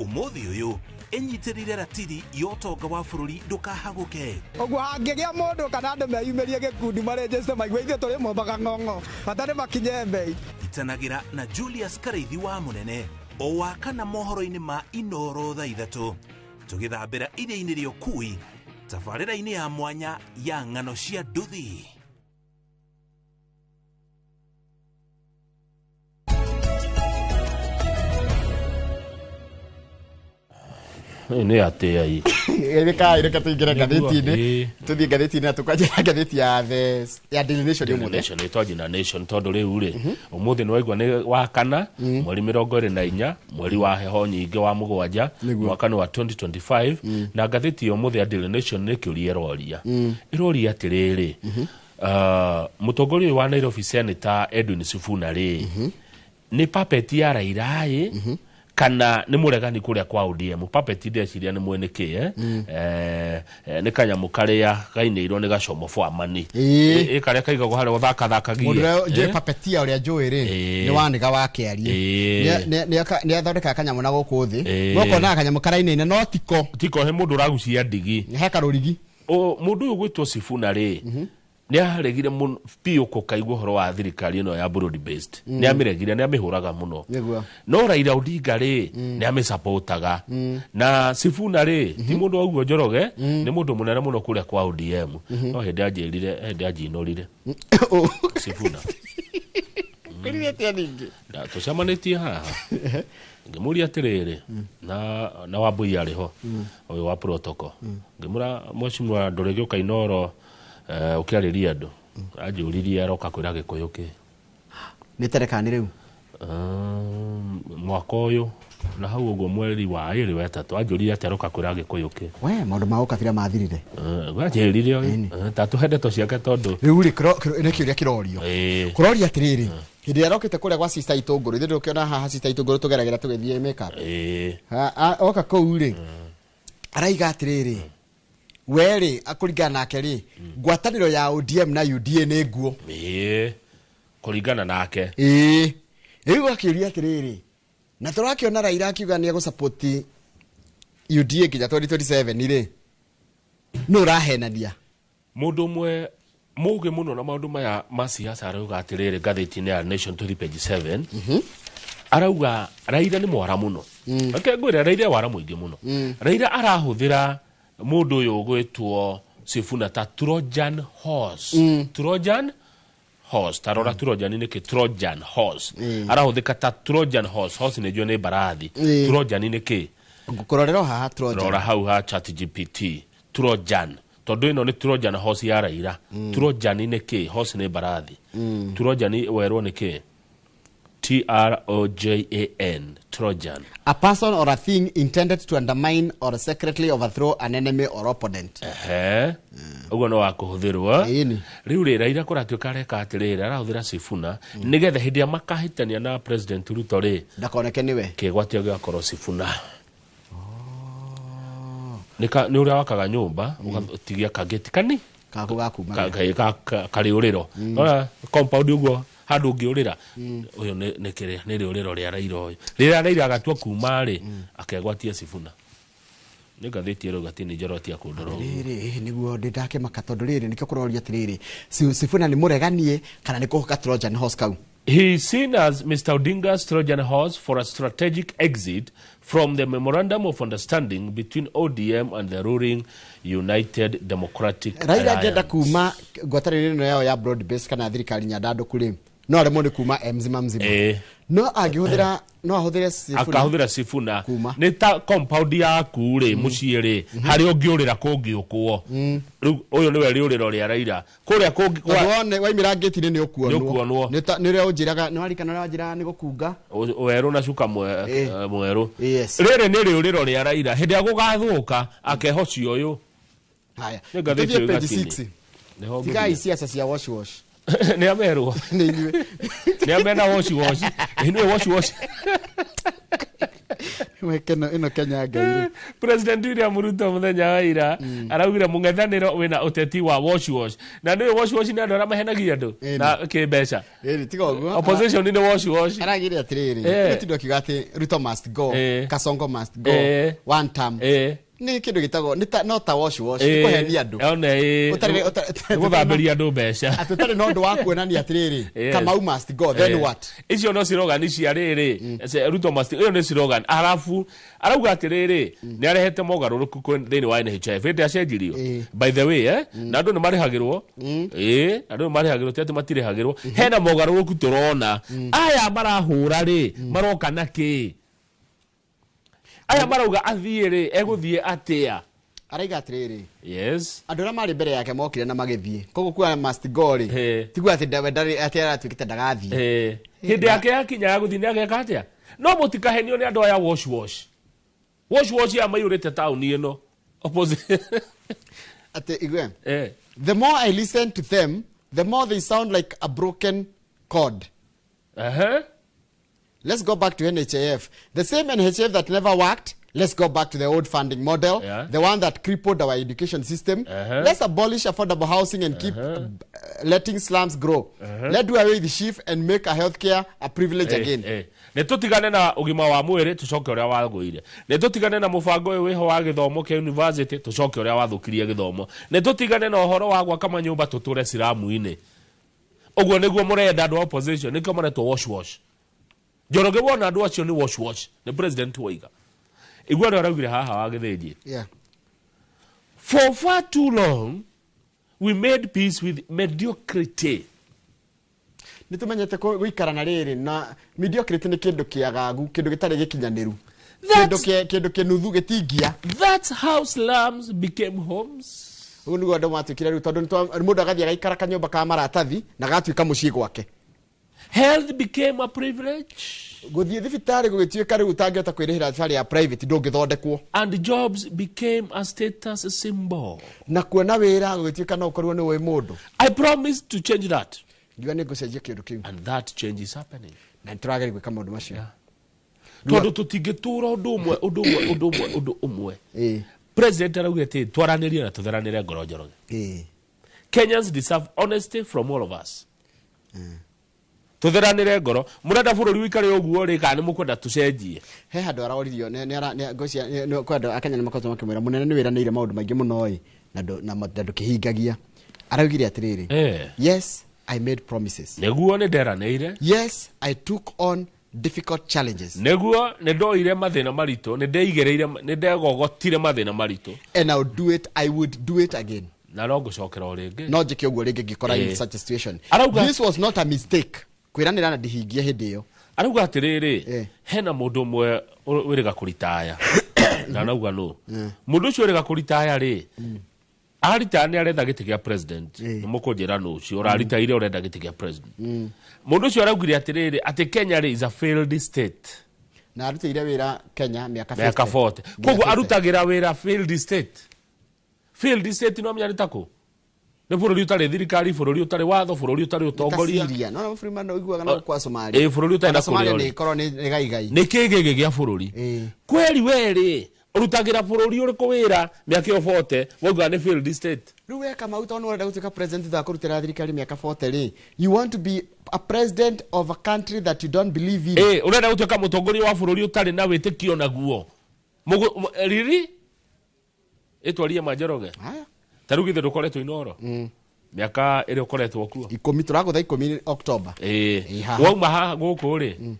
Ũmũthĩ ũyũ ĩnyitĩrĩire ratiri ya ũtonga wa bũrũri ndũkahagũke. Ũguo hangĩgĩa mũndũ kana andũ meyumĩrie gĩkundi marenjeste maigue ithuĩ tũrĩ mombaga ng'ong'o bata nĩ makinye mbei. Itanagĩra na Julius Karaithi wa Mũnene o wa kana mohoro-inĩ ma Inoro thaa 3 tũgĩthambĩra iria-inĩ rĩa ũkui tabarĩra-inĩ ya mwanya ya ng'ano cia nduthi. Nĩ atĩa ĩ? Reka reka tũingĩre ngathĩti-inĩ. Tũthiĩ ngathĩti-inĩ na tũkanjĩra ngathĩti ya the ya Daily Nation ũmũthĩ. Nation ĩtwanjie na Nation tondũ rĩu rĩ ũmũthĩ nĩ waigua nĩ wa kana mweri 24 mweri wa heho nyingĩ wa 7 mwaka nĩ wa 2025 na ngathĩti ya ũmũthĩ ya Daily Nation nĩ kĩũria ĩroria. Ĩroria atĩrĩrĩ mũtongoria wa Nairobi Senator Edwin Sifuna rĩ nĩ puppet ya Raila ĩ kana nĩ mũregani kũrĩa kwa ODM. Puppet ndeciria nĩ mwene kĩ nĩ kanyamũ karĩa kainĩirwo nĩ gacomo bwamani ĩ karĩa kaigagwo harĩa gũthakathakagie. Mũndũ ũrĩa njũĩ puppeteer ũrĩa njũĩ rĩ nĩ wanĩga wa kĩarie nĩ athondekaga kanyamũ na gũkũ thĩ ũkonaga kanyamũ karainaina no tiko tiko he mũndũ ũragucia ndigi he karũrigi. Mũndũ ũyũ gwĩtwo Sifuna rĩ nĩ aregire mũno biũ kũkaigua ũhoro wa thirikari ĩno ya broad based. Nĩ amĩregire, nĩ amĩhũraga mũno. No Raila Odinga rĩ nĩ amĩsupportaga. Na Sifuna rĩ ti mũndũ wa ũguo Njoroge, nĩ mũndũ mũnene mũno kũrĩa kwa ODM. No hĩndĩ anjĩrire, hĩndĩ anjinorire Sifuna. Kũrire atĩa ningĩ? Tũcemanĩtie haha ngĩmũria atĩrĩrĩ na Wambui arĩ ho ũyũ wa protocol, ngĩmũra mheshimiwa ndũrĩgĩũka Inoro ũkĩarĩria andũ anjũririe aroka kwĩra Gĩkũyũ kĩ nĩ terekani rĩu mwaka ũyũ na hau ũguo mweri wa 2 wa 3 anjũririe atĩ aroka kwĩra Gĩkũyũ kĩ. We maũndũ ma ũkabira mathirire. Anjĩrire ta tũhe ndeto ciake tondũ rĩu rĩ nĩ kĩũria kĩrorio kũroria atĩrĩrĩ hĩndĩ ĩrĩa arokĩte kũrĩa gwa Sister Itũngũrũ ithuĩ ndũkĩona haha Sister Itũngũrũ tũgeragĩra tũgĩthiĩ make up oka kũu rĩ araiga atĩrĩrĩ we rĩ akũringana nake rĩ ngwatanĩro ya ODM na UDA nĩ nguo kũringana nake rĩu akĩũria atĩrĩrĩ na tũrakĩona Raila akiuga nĩ egũsupport UDA nginya 2027 rĩ nũ ũrahenania? Mũndũ ũmwe Mũgĩ mũno na maũndũ maya ma siasa arauga atĩrĩrĩ ngathĩti-inĩ ya Nation tũthi page 7, arauga Raila nĩ mwara mũno. Reke ngwĩre, Raila e wara mũingĩ mũno. Raila arahũthĩra mũndũ ũyũ ũgwĩtwo Sifuna ta Trojan horse. Trojan horse, ta rora, Trojan nĩ kĩ? Trojan horse arahũthĩka ta Trojan horse. Horse nĩ njũĩ nĩ mbarathi. Trojan nĩ kĩ? Ngũkũrorera o haha Trojan. Rora hau ha Chat GPT, Trojan, tondũ ĩno nĩ Trojan horse ya Raila. Trojan nĩ kĩ? Horse nĩ mbarathi. Trojan werwo nĩ kĩ? T R O J A N, Trojan. A person or a thing intended to undermine or secretly overthrow an enemy or opponent. Ehe, ũguo no wa kũhũthĩrwo. Rĩu rĩ, Raila kũratuĩka areka atĩrĩrĩ, arahũthĩra Sifuna nĩgetha hĩndĩ ĩrĩa makahĩtania na President Ruto rĩ, ndakoneke nĩwe. Kĩgwatio gĩgakorwo Sifuna nĩ ũrĩa wakaga nyũmba ũgatigia kageti kani Kaku gakuma. Karĩũrĩro. Ona compound ũguo handũ ũngĩũrĩra, ũyũ nĩ kĩrĩa nĩ rĩũrĩro rĩa Raila. Ũyũ rĩrĩa Raila agatua kuma rĩ, akegwatia Sifuna. Nĩ ngathĩti ĩrauga ti nĩ njorotia kũndora ũguo. Rĩrĩ nĩguo ndĩ ndakĩmaka, tondũ rĩrĩ nĩkĩo kũroria atĩrĩrĩ, Sifuna nĩ mũreganie kana nĩ kũhoka Trojan horse kau? He is seen as Mr. Odinga's Trojan horse for a strategic exit from the memorandum of understanding between ODM and the ruling United Democratic Raila angĩenda Alliance. Kuma ngwatanĩro ĩno yao ya broad base kana thirikari nyandandũku rĩ, no aremwo nĩ kuma e mzima mzima. No angĩhũthĩra, no ahũthĩre Sifuna. Akahũthĩra Sifuna nĩ ta compound yaku rĩ, mũciĩ rĩ, harĩa ũngĩũrĩra kũngĩũkwo. Rĩu ũyũ nĩwe rĩũrĩro rĩa Raila kũrĩa kũngĩ. Tondũ wone waimĩra ngĩti-inĩ nĩ ũkuonwo. Nĩ ũkuonwo. Nĩ ũrĩa ũnjĩraga, nĩ warikana ũrĩa wanjĩraga nĩ gũkunga. Werũ na cuka mwerũ. Yes. Rĩrĩ nĩ rĩũrĩro rĩa Raila hĩndĩ ĩrĩa gũgathũka, akehocia ũyũ. Haya. Nĩ ngathĩti Tũthiĩ ĩyo page ĩgakinya. 6. Nĩho Tigai ngũthiĩ. siasa cia wash wash. Nĩ amerwo. Nĩ inyuĩ. Nĩ amena wash wash, ĩnĩwe wash wash. We keno ĩno Kenya Ngai rĩ. President William Ruto mũthenya wa ira araugire mũng'ethanĩro wĩna ũteti wa wash wash, na nĩũĩ wash wash nĩ andũ arĩa mahenagia andũ na kĩmbeca. Ĩni tiga ũguo. Opposition nĩ wash wash. Aragire atĩrĩrĩ, gũtinda ũkiuga atĩ Ruto must go, Kasongo must go, one term. Nĩ kĩndũ gĩtagwo nĩ no ta wash wash, nĩ kũhenia andũ. One ĩ. Ũtarĩ nĩ gũthambĩria andũ mbeca. Atĩ ũtarĩ na ũndũ wa kuonania atĩrĩrĩ, Kamau must go, then what? Icio no slogan cia rĩrĩ, Ruto must, ĩyo nĩ slogan. Arabu arauga atĩrĩrĩ, nĩ arehete mogarũrũku thĩinĩ wa NHIF hĩndĩ acenjirio, by the way, na andũ nĩ marĩhagĩrwo. Ĩ andũ nĩ marĩhagĩrwo, ti atĩ matirĩhagĩrwo. Hena mogarũrũku tũrona. Aya marahũra rĩ, maroka na kĩ? Aya marauga athiĩ rĩ, egũthiĩ atĩa? Araiga atĩrĩrĩ, andũ arĩa marĩ mbere yake mokire na magĩthiĩ, koguo kuga must go rĩ, tiguo atĩ ndarĩ atĩ aratuĩkĩte ndagathiĩ. Hĩndĩ yake yakinya ya gũthiĩ nĩ ageka atĩa? No mũtikahenio nĩ andũ aya wash wash wash wash aya maiyũrĩte taũni ĩno. Opposite. Atĩ igue, the more I listen to them, the more they sound like a broken cord. Let's go back to NHIF, the same NHIF that never worked. Let's go back to the old funding model, the one that crippled our education system. Let's abolish affordable housing and keep letting slums grow. Let's do away with SHIF and make a healthcare a privilege again. Nĩ tũtigane na ũgima wa mwĩrĩ, tũcoke ũrĩa wagũire. Nĩ tũtigane na mũbango ũyũ wĩho wa gĩthomo kĩa university, tũcoke ũrĩa wathũkirie gĩthomo. Nĩ tũtigane na ũhoro wa gwaka manyũmba, tũtũre siramu-inĩ. Ũguo nĩguo mũrenda andũ a opposition, nĩkĩo maretwo wash wash. Njoroge, wona andũ acio nĩ wash wash, nĩ president waiga. Igua ũrĩa araugire haha wa Gĩthĩnji. For far too long we made peace with mediocrity. Nĩ tũmenyete gũikara na rĩrĩ na mediocrity nĩ kĩndũ kĩagagu, kĩndũ gĩtarĩ gĩkinyanĩru, kĩndũ kĩnuthu gĩtingia. That's how slums became homes. Ũguo nĩguo andũ matuĩkire rĩu, tondũ mũndũ agathiĩ agaikara kanyũmba ka maratathi na gatuĩka mũciĩ gwake. Health became a privilege. Gũthiĩ thibitarĩ gũgĩtuĩka rĩu ũtangĩhota kwĩrĩhĩra thibitarĩ ya private ndũngĩthondekwo. And jobs became a status symbol. Na kuona wĩra gũgĩtuĩka no ũkorwo nĩ ũĩ mũndũ. I promised to change that. Ngiuga nĩ ngũcenjia kĩndũ kĩu. And that change is happening. Na nĩ tũrageria gwĩka maũndũ macio. Tondũ tũtingĩtũra ũndũ ũmwe, ũndũ ũmwe, ũndũ ũmwe, ũndũ ũmwe. President araugire atĩ twaranĩrie na tũtheranĩre ngoro, Njoroge. Kenyans deserve honesty from all of us. Tũtheranĩre ngoro. Mũrenda bũrũri ũikare ũguo rĩ, kana nĩ mũkwenda tũcenjie? He handũ aroririo nĩ ngwĩciria kwĩ andũ a Kenya nĩ makoretwo makĩmwĩra, mũnene, nĩ wĩranĩire maũndũ maingĩ mũno ĩ, na ndũkĩhingagia. Araugire atĩrĩrĩ, yes, I made promises. Nĩguo, nĩ nderanĩire. Yes, I took on difficult challenges. Nĩguo, nĩ ndoire mathĩna maritũ, nĩ ndeigĩrĩire, nĩ ndegogotire mathĩna maritũ. And I would do it, I would do it again. Na no ngũcokera o rĩngĩ. No njĩke ũguo rĩngĩ ngĩkora in such a situation. Arauga- This was not a mistake, kwĩranĩra na ndihingie hĩndĩ ĩyo. Arauga atĩrĩrĩ, hena mũndũ ũmwe wĩrĩga kũritaya, ndanauga nũ mũndũ ũcio wĩrĩga kũritaya rĩ, aritaya nĩ aretha gĩtĩ gĩa president. Nĩ mũkũnjĩra nũ ũcio ũraritaire ũrenda gĩtĩ gĩa president. Mũndũ ũcio araugire atĩrĩrĩ, atĩ Kenya rĩ is a failed state. Na arutĩire wĩra Kenya mĩaka mĩaka 50. 40. Koguo arutagĩra wĩra failed state. Failed state no menya nĩ takũ? Nĩ bũrũri ũtarĩ thirikari, bũrũri ũtarĩ watho, bũrũri ũtarĩ ũtongoria. Ta Syria. No, no, bũrũri mana ũiguaga na kwa Somalia. Bũrũri ũtarĩ Ona na Somalia kũrĩa nĩ ũrĩ. ĩkorwo nĩ gaigai. Nĩ kĩgĩgĩ gĩa bũrũri kweri werĩ, ũrutagĩra bũrũri ũrĩkũ wĩra mĩaka ĩyo 40 wauga nĩ failed state? Rĩu we Kamau, tondũ nĩ ũrenda gũtuĩka president thutha wa kũrutĩra thirikari mĩaka 40 rĩ, you want to be a president of a country that you don't believe in. Ũrenda gũtuĩka mũtongoria wa bũrũri ũtarĩ na wĩtĩkio naguo. Riri ĩtwarie Manjoroge, ta rĩu githĩ ndũkoretwo Inoro mĩaka ĩrĩa ũkoretwo kuo? 10, tũragũtha 10 October. Haha. Wauma haha gũkũ rĩ,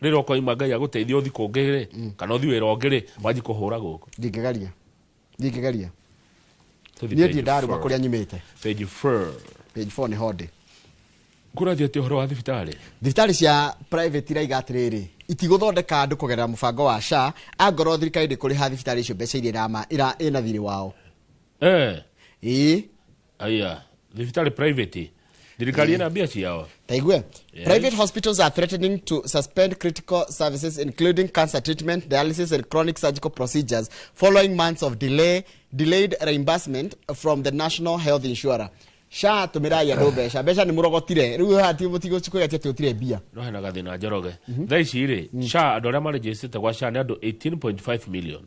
rĩrĩa ũkoima Ngai agũteithia ũthi kũngĩ rĩ, kana ũthi wĩra ũngĩ rĩ, wanji kũhũra gũkũ. Ndingĩgeria, ndingĩgeria. Tũthi Niĩ page ndirĩ ndaruma four. kũrĩa nyumĩte. Page 4. Page 4 nĩ honde. Kũrathiĩ atĩa ũhoro wa thibitarĩ? Thibitarĩ cia private iraiga atĩrĩrĩ, itigũthondeka andũ kũgerera mũbango wa SHA angorwo thirikari ndĩkũrĩha thibitarĩ icio mbeca iria ĩna thirĩ wao. Ĩĩ. Aya, thibitarĩ private, thirikari ĩna mbia ciao. Taigue. Yes. Private hospitals are threatening to suspend critical services, including cancer treatment, dialysis, and chronic surgical procedures, following months of delayed reimbursement from the National Health Insurer. SHA tũmĩrai andũ mbeca, mbeca nĩ mũrogotire rĩu haha, ti mũtigũcikwĩra atĩ gũtirĩ mbia. No hena gathĩna, Njoroge. Thaa ici rĩ, SHA, andũ arĩa marejĩcĩte gwa SHA nĩ andũ 18.5 million.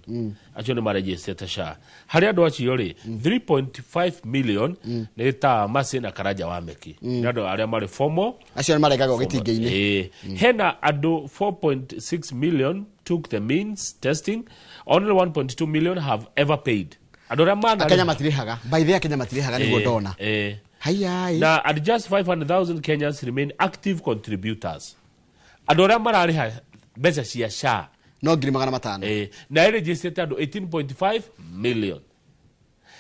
Acio nĩ marejĩcĩte SHA. Harĩ andũ acio rĩ, 3.5 million nĩ ta Mercy na Karanja wa Meki, nĩ andũ arĩa marĩ formal. Acio nĩ marengagwo gĩtingĩ-inĩ. Hena andũ 4.6 million took the means testing. Only 1.2 million have ever paid. Andũ arĩa mana Akenya matirĩhaga, by the way, Akenya matirĩhaga nĩguo ndona. Hayai. Na at just 500,000 Kenyans remain active contributors. Andũ arĩa mararĩha mbeca cia SHA no 500,000. Na ĩrĩnjĩcĩte andũ 18.5 million,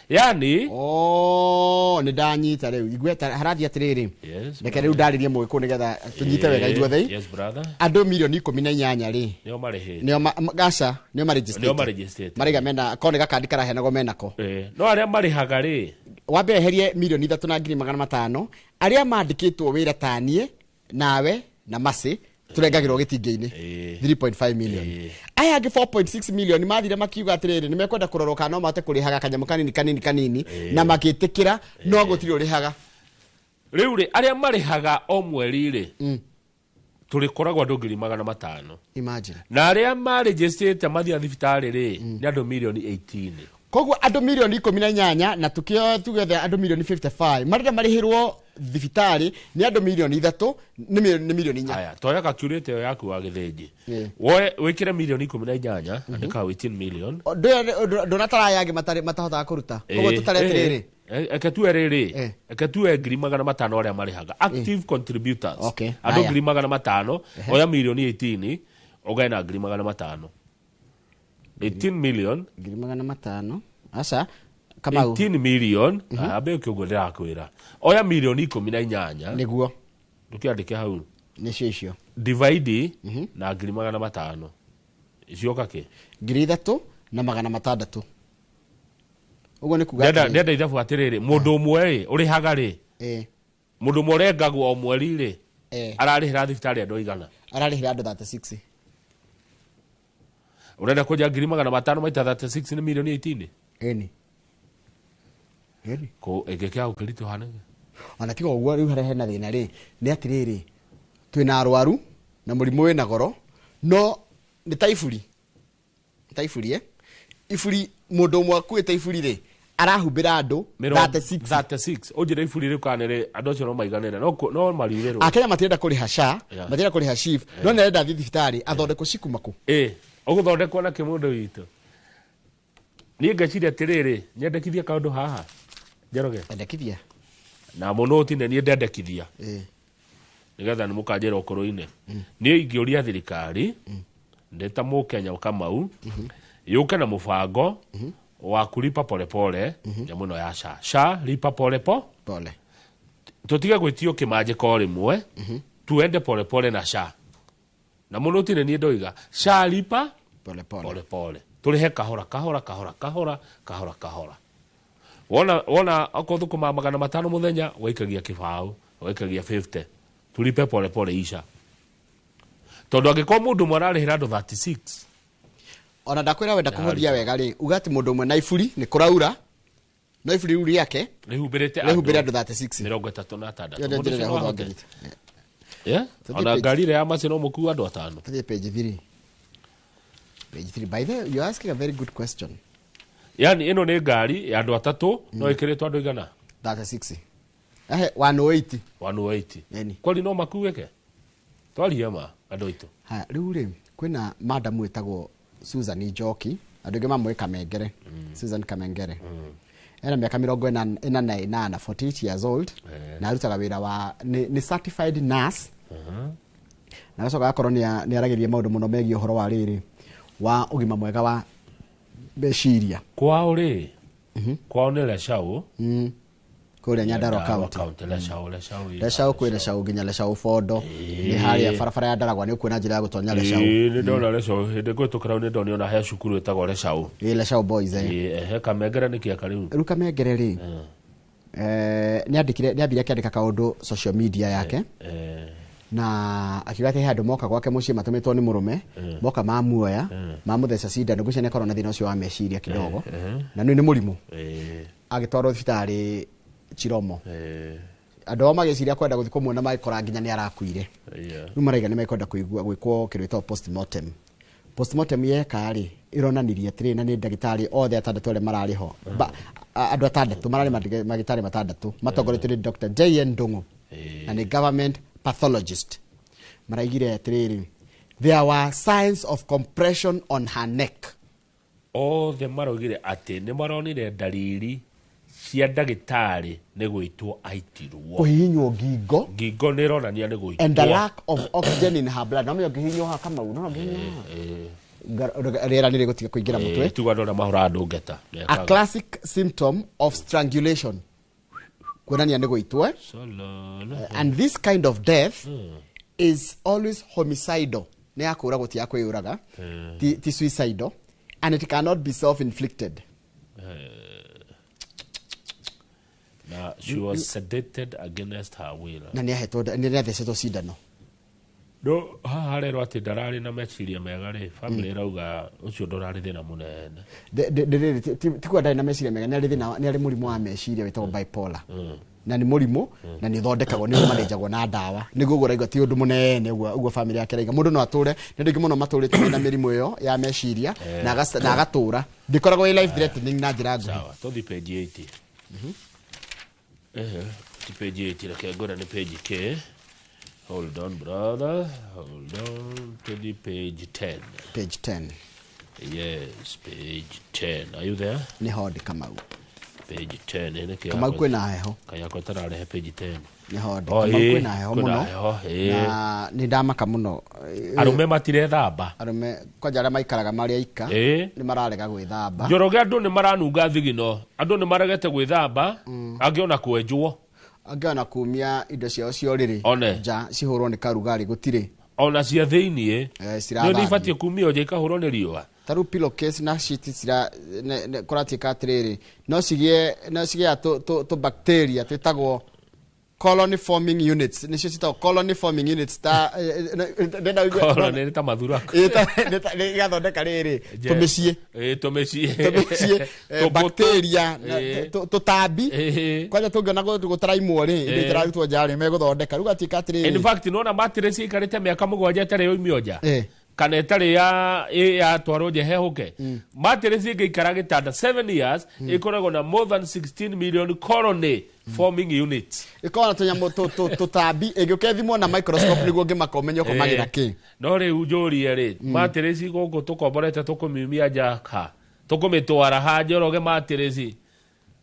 yani Oh, nĩ ndanyita rĩu. Igue harathiĩ atĩrĩrĩ, Yes, reke rĩu ndarĩrie mũgĩkũyũ nĩgetha tũnyite wega ithuothe. Yes, brother. Andũ mirioni 18 rĩ, nĩo marĩhĩte. Nĩo gaca, nĩo Nĩo marĩnjĩcĩte. marĩnjĩcĩte. Maraiga mena ko nĩ gakandi karaheanagwo menako. No arĩa marĩhaga rĩ? Wambe weherie 3,500,000 arĩa mandĩkĩtwo wĩra taniĩ nawe na Mercy tũrengagĩrwo gĩtingĩ-inĩ, 3.5 million. Aya angĩ 4.6 million mathire makiuga atĩrĩrĩ, nĩ mekwenda kũrorwo kana no mahote kũrĩhaga kanyamũ kanini kanini kanini, na magĩtĩkĩra, no gũtirĩ ũrĩhaga. Rĩu rĩ, arĩa marĩhaga o mweri rĩ, tũrĩkoragwo andũ 500,000. Imagine. Na arĩa marĩnjĩcĩte mathiaga thibitarĩ rĩ, nĩ andũ mirioni 18. Koguo andũ mirioni 18, na tukio tuge othe andũ mirioni 55 marenda marĩhĩrwo thibitarĩ nĩ andũ mirioni 3, nĩ mirioni 4. Aya, toya calculator ĩyo yaku wa gĩthĩnji, woe wĩkĩre mirioni 18, andĩka 18 million. Ndona aya angĩ matahotaga kũruta, koguo tũtare atĩrĩrĩ. Eke tuwe rĩrĩ, eke tuwe 500,000 arĩa marĩhaga, active contributors. Andũ 500,000. Oya mirioni 18 ũgae na 500,000, 18 million. 500,000, aca Kamau. 18 million, ambe ũkĩ ũguo ndĩrakwĩra, oya mirioni 18. Nĩguo. Ndũkĩandĩke hau. Nĩcio icio. Divide na 500,000, icioka kĩ? 3,600, ũguo nĩ kuga atĩrĩrĩ. Ndenda ithabu atĩrĩrĩ, mũndũ ũmwe rĩ ũrĩhaga rĩ, mũndũ ũmwe ũrengagwo o mweri rĩ, ararĩhĩra thibitarĩ andũ aigana? Ararĩhĩra andũ 36. Ũrenda kũnja 500,000 maita 36 nĩ mirioni 18. Ĩni. Ĩni. Kũ ĩngĩkĩaga gũkĩritũha nĩkĩ? Ona tiga ũguo, rĩu harĩa hena thĩna rĩ nĩ atĩrĩrĩ, twĩna arwaru na mũrimũ wĩna goro, no nĩ ta iburi, nĩ ta iburi, iburi, mũndũ ũmwe akuĩte iburi rĩ, arahumbĩra andũ 36. 36. Ũnjĩre iburi rĩu kana nĩ andũ acio no maiganĩre, no mariurĩrwo. Akenya matirenda kũrĩha SHA, matirenda kũrĩha SHIF, no nĩ arenda athiĩ thibitarĩ athondekwo cikumaku. Ũgũthondekwo na kĩ, mũndũ witũ? Niĩ ngeciria atĩrĩrĩ, nyendekithie kaũndũ haha, Njoroge. Endekithia. Na mũno tine niĩ ndendekithia nĩgetha nĩ mũkanjĩra ũkũrũ-inĩ. Niĩ ingĩũria thirikari ndĩ ta mũkenya Kamau yũke na mũbango wa kulipa polepole nyamũ ĩno ya SHA. SHA lipa pole po pole, tũtige gwĩtio kĩmanjĩka o rĩmwe, tuende polepole na SHA. Na mũno tine niĩ ndoiga SHA lipa pole pole, pole pole, tũrĩhe kahora kahora kahora kahora kahora kahora. Wona okorwo thũkũma 500 mũthenya, waikagia kĩbaũ, waikagia 50, tulipe pole pole isha, tondũ angĩkorwo mũndũ ũmwe ararĩhĩra andũ 36. Ona ndakwĩra wenda kũhũthia wega rĩ, uga atĩ mũndũ ũmwe na iburi nĩ kũraura, no iburi rĩu rĩake rĩhumbĩrĩte rĩhumbĩre andũ 36. 36. Ĩyo nĩyo Mũndũ njĩra ũcio ĩrĩa no hũthũ ahote. angĩnyita. Yeah? Tũthiĩ Ona page- ngari ĩrĩa ya maci no mũkue andũ atano. Tũthiĩ page 3. Page 3. By the way, you're asking a very good question. Yani ĩno nĩ ngari ya andũ atatũ, no ĩkĩrĩtwo andũ igana? 36. Ehe, 180. 180. Eni. Kwani no makuĩke? Twarie ma andũ aitũ. Haya, rĩu rĩ, kwĩna madam wĩtagwo Susan Njoki, andũ aingĩ mamũĩ Kamengere. Susan Kamengere. Ena mĩaka 48, 48 years old, na arutaga wĩra wa nĩ certified nurse, na agacoka agakorwo nĩ aragĩria maũndũ mũno megiĩ ũhoro wa rĩrĩ wa ũgima mwega wa meciria. Kwao rĩ, kwao nĩ Leshau. Kũrĩa Nyandarua County. County, Leshau, Leshau. Leshau, kwĩ Leshau nginya Leshau Bondo, nĩ harĩa barabara ya Ndaragwa, nĩ ũkuona njĩra ya gũtonya Leshau. Ĩĩ, nĩ ndona Leshau hĩndĩ ngũhĩtũkĩra hau, nĩ ndonire ona he cukuru ĩtagwo Leshau. Ĩĩ, Leshau Boys, eh. Ĩĩ, ehe, Kamengere nĩ kĩaka rĩu? Rĩu Kamengere rĩ, nĩ ambire akĩandĩka kaũndũ social media yake, na akiuga atĩ he andũ moka gwake mũciĩ matũmĩtwo nĩ mũrũme, moka mamuoya, mamũtheca cindano, ngwĩciria nĩ akorwo na thĩna ũcio wa meciria kidogo, na nĩ mũrimũ, agĩtwarwo thibitarĩ Chiromo. Andũ ao magĩciria kwenda gũthiĩ kũmuona, magĩkora nginya nĩ arakuire. Rĩu maraiga nĩ mekwenda kũigua gwĩkwo kĩndũ gĩtagwo postmortem. Postmortem yeka rĩ, ĩronanirie atĩrĩ, na nĩ ndagĩtarĩ othe atandatũ arĩa mararĩ ho, andũ atandatũ mararĩ magĩtarĩ matandatũ matongoretio nĩ Dr. JN Ndung'u, na nĩ government pathologist, maraigire atĩrĩrĩ, there were signs of compression on her neck. Othe maraugire atĩ nĩ maronire ndariri cia ndagĩtarĩ nĩ gwĩtwo aitirwo. Kũhihinywo ngingo. Ngingo nĩ ĩronania nĩ gwĩtwo. And the lack of oxygen in her blood. No ũngĩhihinywo haha, Kamau, no ũngĩhihinywo haha, rĩera nĩ rĩgũtiga kũingĩra mũtwe. Tuga andũ arĩa mahũraga andũ ngeta A mekaga. classic symptom of strangulation, kuonania nĩ gũitwo, eh? And this kind of death is always homicidal, nĩ ya kũũragwo, ti ya kwĩyũraga, ti suicidal, and it cannot be self inflicted. Na she was sedated against her will. Na nĩ ahetwo, nĩ athecetwo cindano. No haha harerwo atĩ ndararĩ na meciria mega rĩ, family ĩrauga ũcio ndũrarĩ thĩna mũnene. Ti kuga ndarĩ na meciria mega, nĩ arĩ thĩna, nĩ arĩ mũrimũ wa meciria wĩtagwo bipolar, na nĩ mũrimũ na nĩ ũthondekagwo, nĩ ũmanĩnjagwo na ndawa, nĩguo ũguo raigua ti ũndũ mũnene ũguo. Ũguo family yake raiga mũndũ no atũre, nĩ andũ aingĩ mũno matũrĩte mena mĩrimũ ĩyo ya meciria na agatũra, ndĩkoragwo ĩ life threatening na njĩra nguhĩ. Sawa, tũthi page 80. Ehe, ti page 80, reke ngwĩre nĩ page k. Hold on, brother, hold on. Tũthi page 10. Page 10. Yes, page 10. Are you there? Nĩ hondi, Kamau. Page 10 ĩ, nĩkĩ? Kamau, kwĩna heho. Kayakwa ĩtararehe page 10. Nĩ hondi. Oh, Kamau, ĩĩ, kwĩna heho kwĩna mũno. heho, ĩĩ. Na nĩ ndamaka mũno. Arũme matirethamba. Arũme kwanja arĩa maikaraga marĩ aika nĩ mararega gwĩthamba. Njoroge, andũ nĩ maranunga thigino, andũ nĩ maregete gwĩthamba, angĩ ona kwenjwo. Angĩ ona kumia indo ciao cia ũrĩrĩ One. nja cihũrwo nĩ karugarĩ, gũtirĩ. Ona cia thĩiniĩ nĩ cirathambio. ibatiĩ kumio nja ikahũrwo nĩ riũa. Ta rĩu pillowcase na sheet cira kũratuĩka atĩrĩrĩ, no cigĩe tũ bacteria twĩtagwo colony forming units, nĩcio citagwo colony forming units, ta ndenda Colony nĩ ta mathuraku. Ĩ, nĩ igathondeka rĩrĩ tũmĩciĩ. Ĩ, tũmĩciĩ. Tũmĩciĩ, Tũmbũtũ. bacteria na tũtambi. Ĩ. Kwanja tũngĩona gũtaraimwo rĩ, indo itararutwo nja rĩ, megũthondeka rĩu gatuĩka atĩrĩrĩ. In fact, nona mattress ikarĩte mĩaka 7 ĩtarĩ yoimio nja kana ĩtarĩ ya yatwarwo nja hehũke, mattress ĩngĩikara gĩtanda 7 years ĩkoragwo na more than 16 million colony forming units. Ĩkoragwo na tũnyamũ tũtambi, ĩngĩũka ĩthimwo na microscope nĩguo ũngĩmaka ũmenye ũkomagĩra kĩ. No rĩu njũrie rĩ, mattress gũkũ tũkomborete, tũkũmiumia nja ha, tũkũmĩtwara ha, Njoroge, mattress?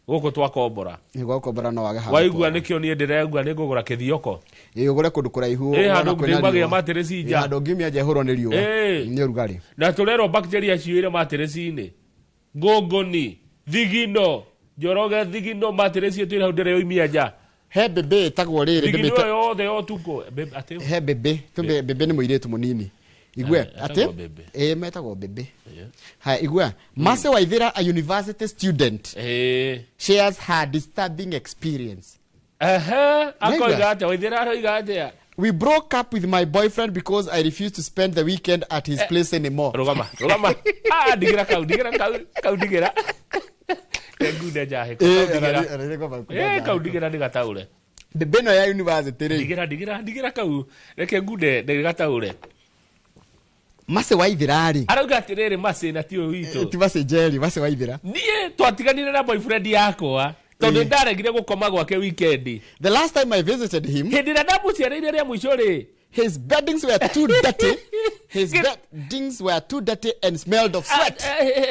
Gũkũ twakombora. Nĩguo gũkombora no wage handũ. Waigua nĩkĩo niĩ ndĩregua nĩ ngũgũra kĩthioko. Ĩĩ, ũgũre kũndũ kũraihu. Ĩĩ, wona handũ kwĩna ndĩmagia riũa. matirĩci nja. Ĩĩ, handũ ũngiumia nja ĩhũrwo nĩ riũa. Ĩĩ. Nĩ ũrugarĩ. Na tũrerwo bacteria ciyũire matirĩci-inĩ. Ngũngũni, thigino, Njoroge thigino matirĩci ĩtũire hau ndĩreyoimia nja. He mbĩmbĩ ĩtagwo rĩrĩ Thigino ndĩmĩte- yothe ya ũtukũ. Mbĩmbĩ- atĩ? He mbĩmbĩ tumbe mbĩmbĩ nĩ mũirĩtu mũnini igue Eh, atĩ etagwo mbĩmbĩ. ĩĩ metagwo mbĩmbĩ. Haya, igua Mercy Waithera, a university student, shares her disturbing experience. Ehe, akoiga Nĩigua? atĩa? Waithera aroiga atĩa? We broke up with my boyfriend because I refused to spend the weekend at his place anymore. Rũgama, rũgama. Ah, ndigira kau, ndigira kau, kau ndigira. Ngunde njahĩ. Eh, Kau ndigira. eh, Eh, kau ndigira ndĩgataũre. Mbĩmbĩ ĩno ya university rĩ. Ndigira, ndigira, ndigira kau. Reke ngunde ndĩgataũre. Mercy Waithera rĩ. Arauga atĩrĩrĩ Mercy na ti ũyũ witũ. Ti Mercy Njeri, Mercy Waithera. Niĩ twatiganire na boyfriend yakwa tondũ ndaregire gũkoma gwake weekend. The last time I visited him, hĩndĩ ĩrĩa ndamũciarĩire rĩa mũico rĩ, his beddings were too dirty. His beddings were too dirty and smelled of sweat.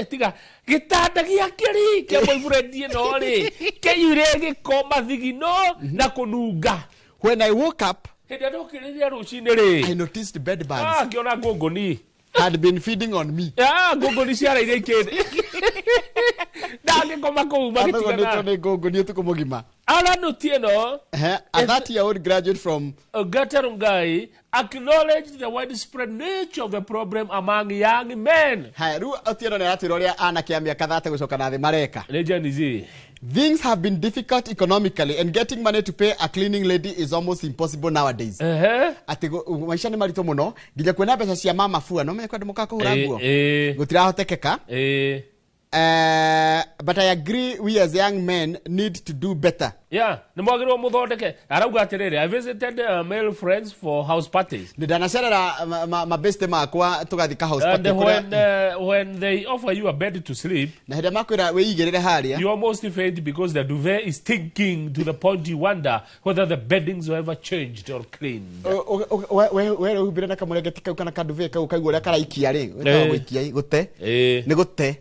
Tiga gĩtanda gĩake rĩ kĩa boyfriend ĩno rĩ kĩiyũire gĩko mathigino na kũnunga. When I woke up, hĩndĩ ĩrĩa ndokĩrĩria rũcinĩ rĩ, I noticed bed bugs. Ah, ngĩona ngũngũni had been feeding on me. Ah, ngũngũni ciaraire ikĩndĩ ndangĩkoma kũu Athogondetwo magĩtigana. nĩ ngũngũni ũtukũ mũgima. Alan Otieno, A 30-year-old graduate from Ogata Rongai, acknowledged the widespread nature of the problem among young men. Haya, rĩu Otieno nĩ aratwĩra ũrĩa anake a mĩaka 30 gũcoka na thĩ mareka. Nĩ Gen Z. Things have been difficult economically and getting money to pay a cleaning lady is almost impossible nowadays. Atĩ maica nĩ maritũ mũno nginya kuona mbeca cia mama fua no menye kwenda mũka kũhũra nguo gũtirahotekeka. But I agree we as young men need to do better. Yeah, nĩ mwagĩrĩirwo mũthondeke. Arauga atĩrĩrĩ, I visited male friends for house parties. Nĩ ndanacerera mabeste makwa tũgathiĩ ka house And party kũrĩa when they offer you a bed to sleep, na hĩndĩ ĩrĩa makwĩra wĩigĩrĩre harĩa, you almost faint because the duvet is stinking to the point you wonder whether the beddings were ever changed or cleaned. We ũhumbĩre na kamũrengeti kau kana kaduve kau kaigua ũrĩa karaikia rĩ wĩtaga gũikia gũte nĩ gũte.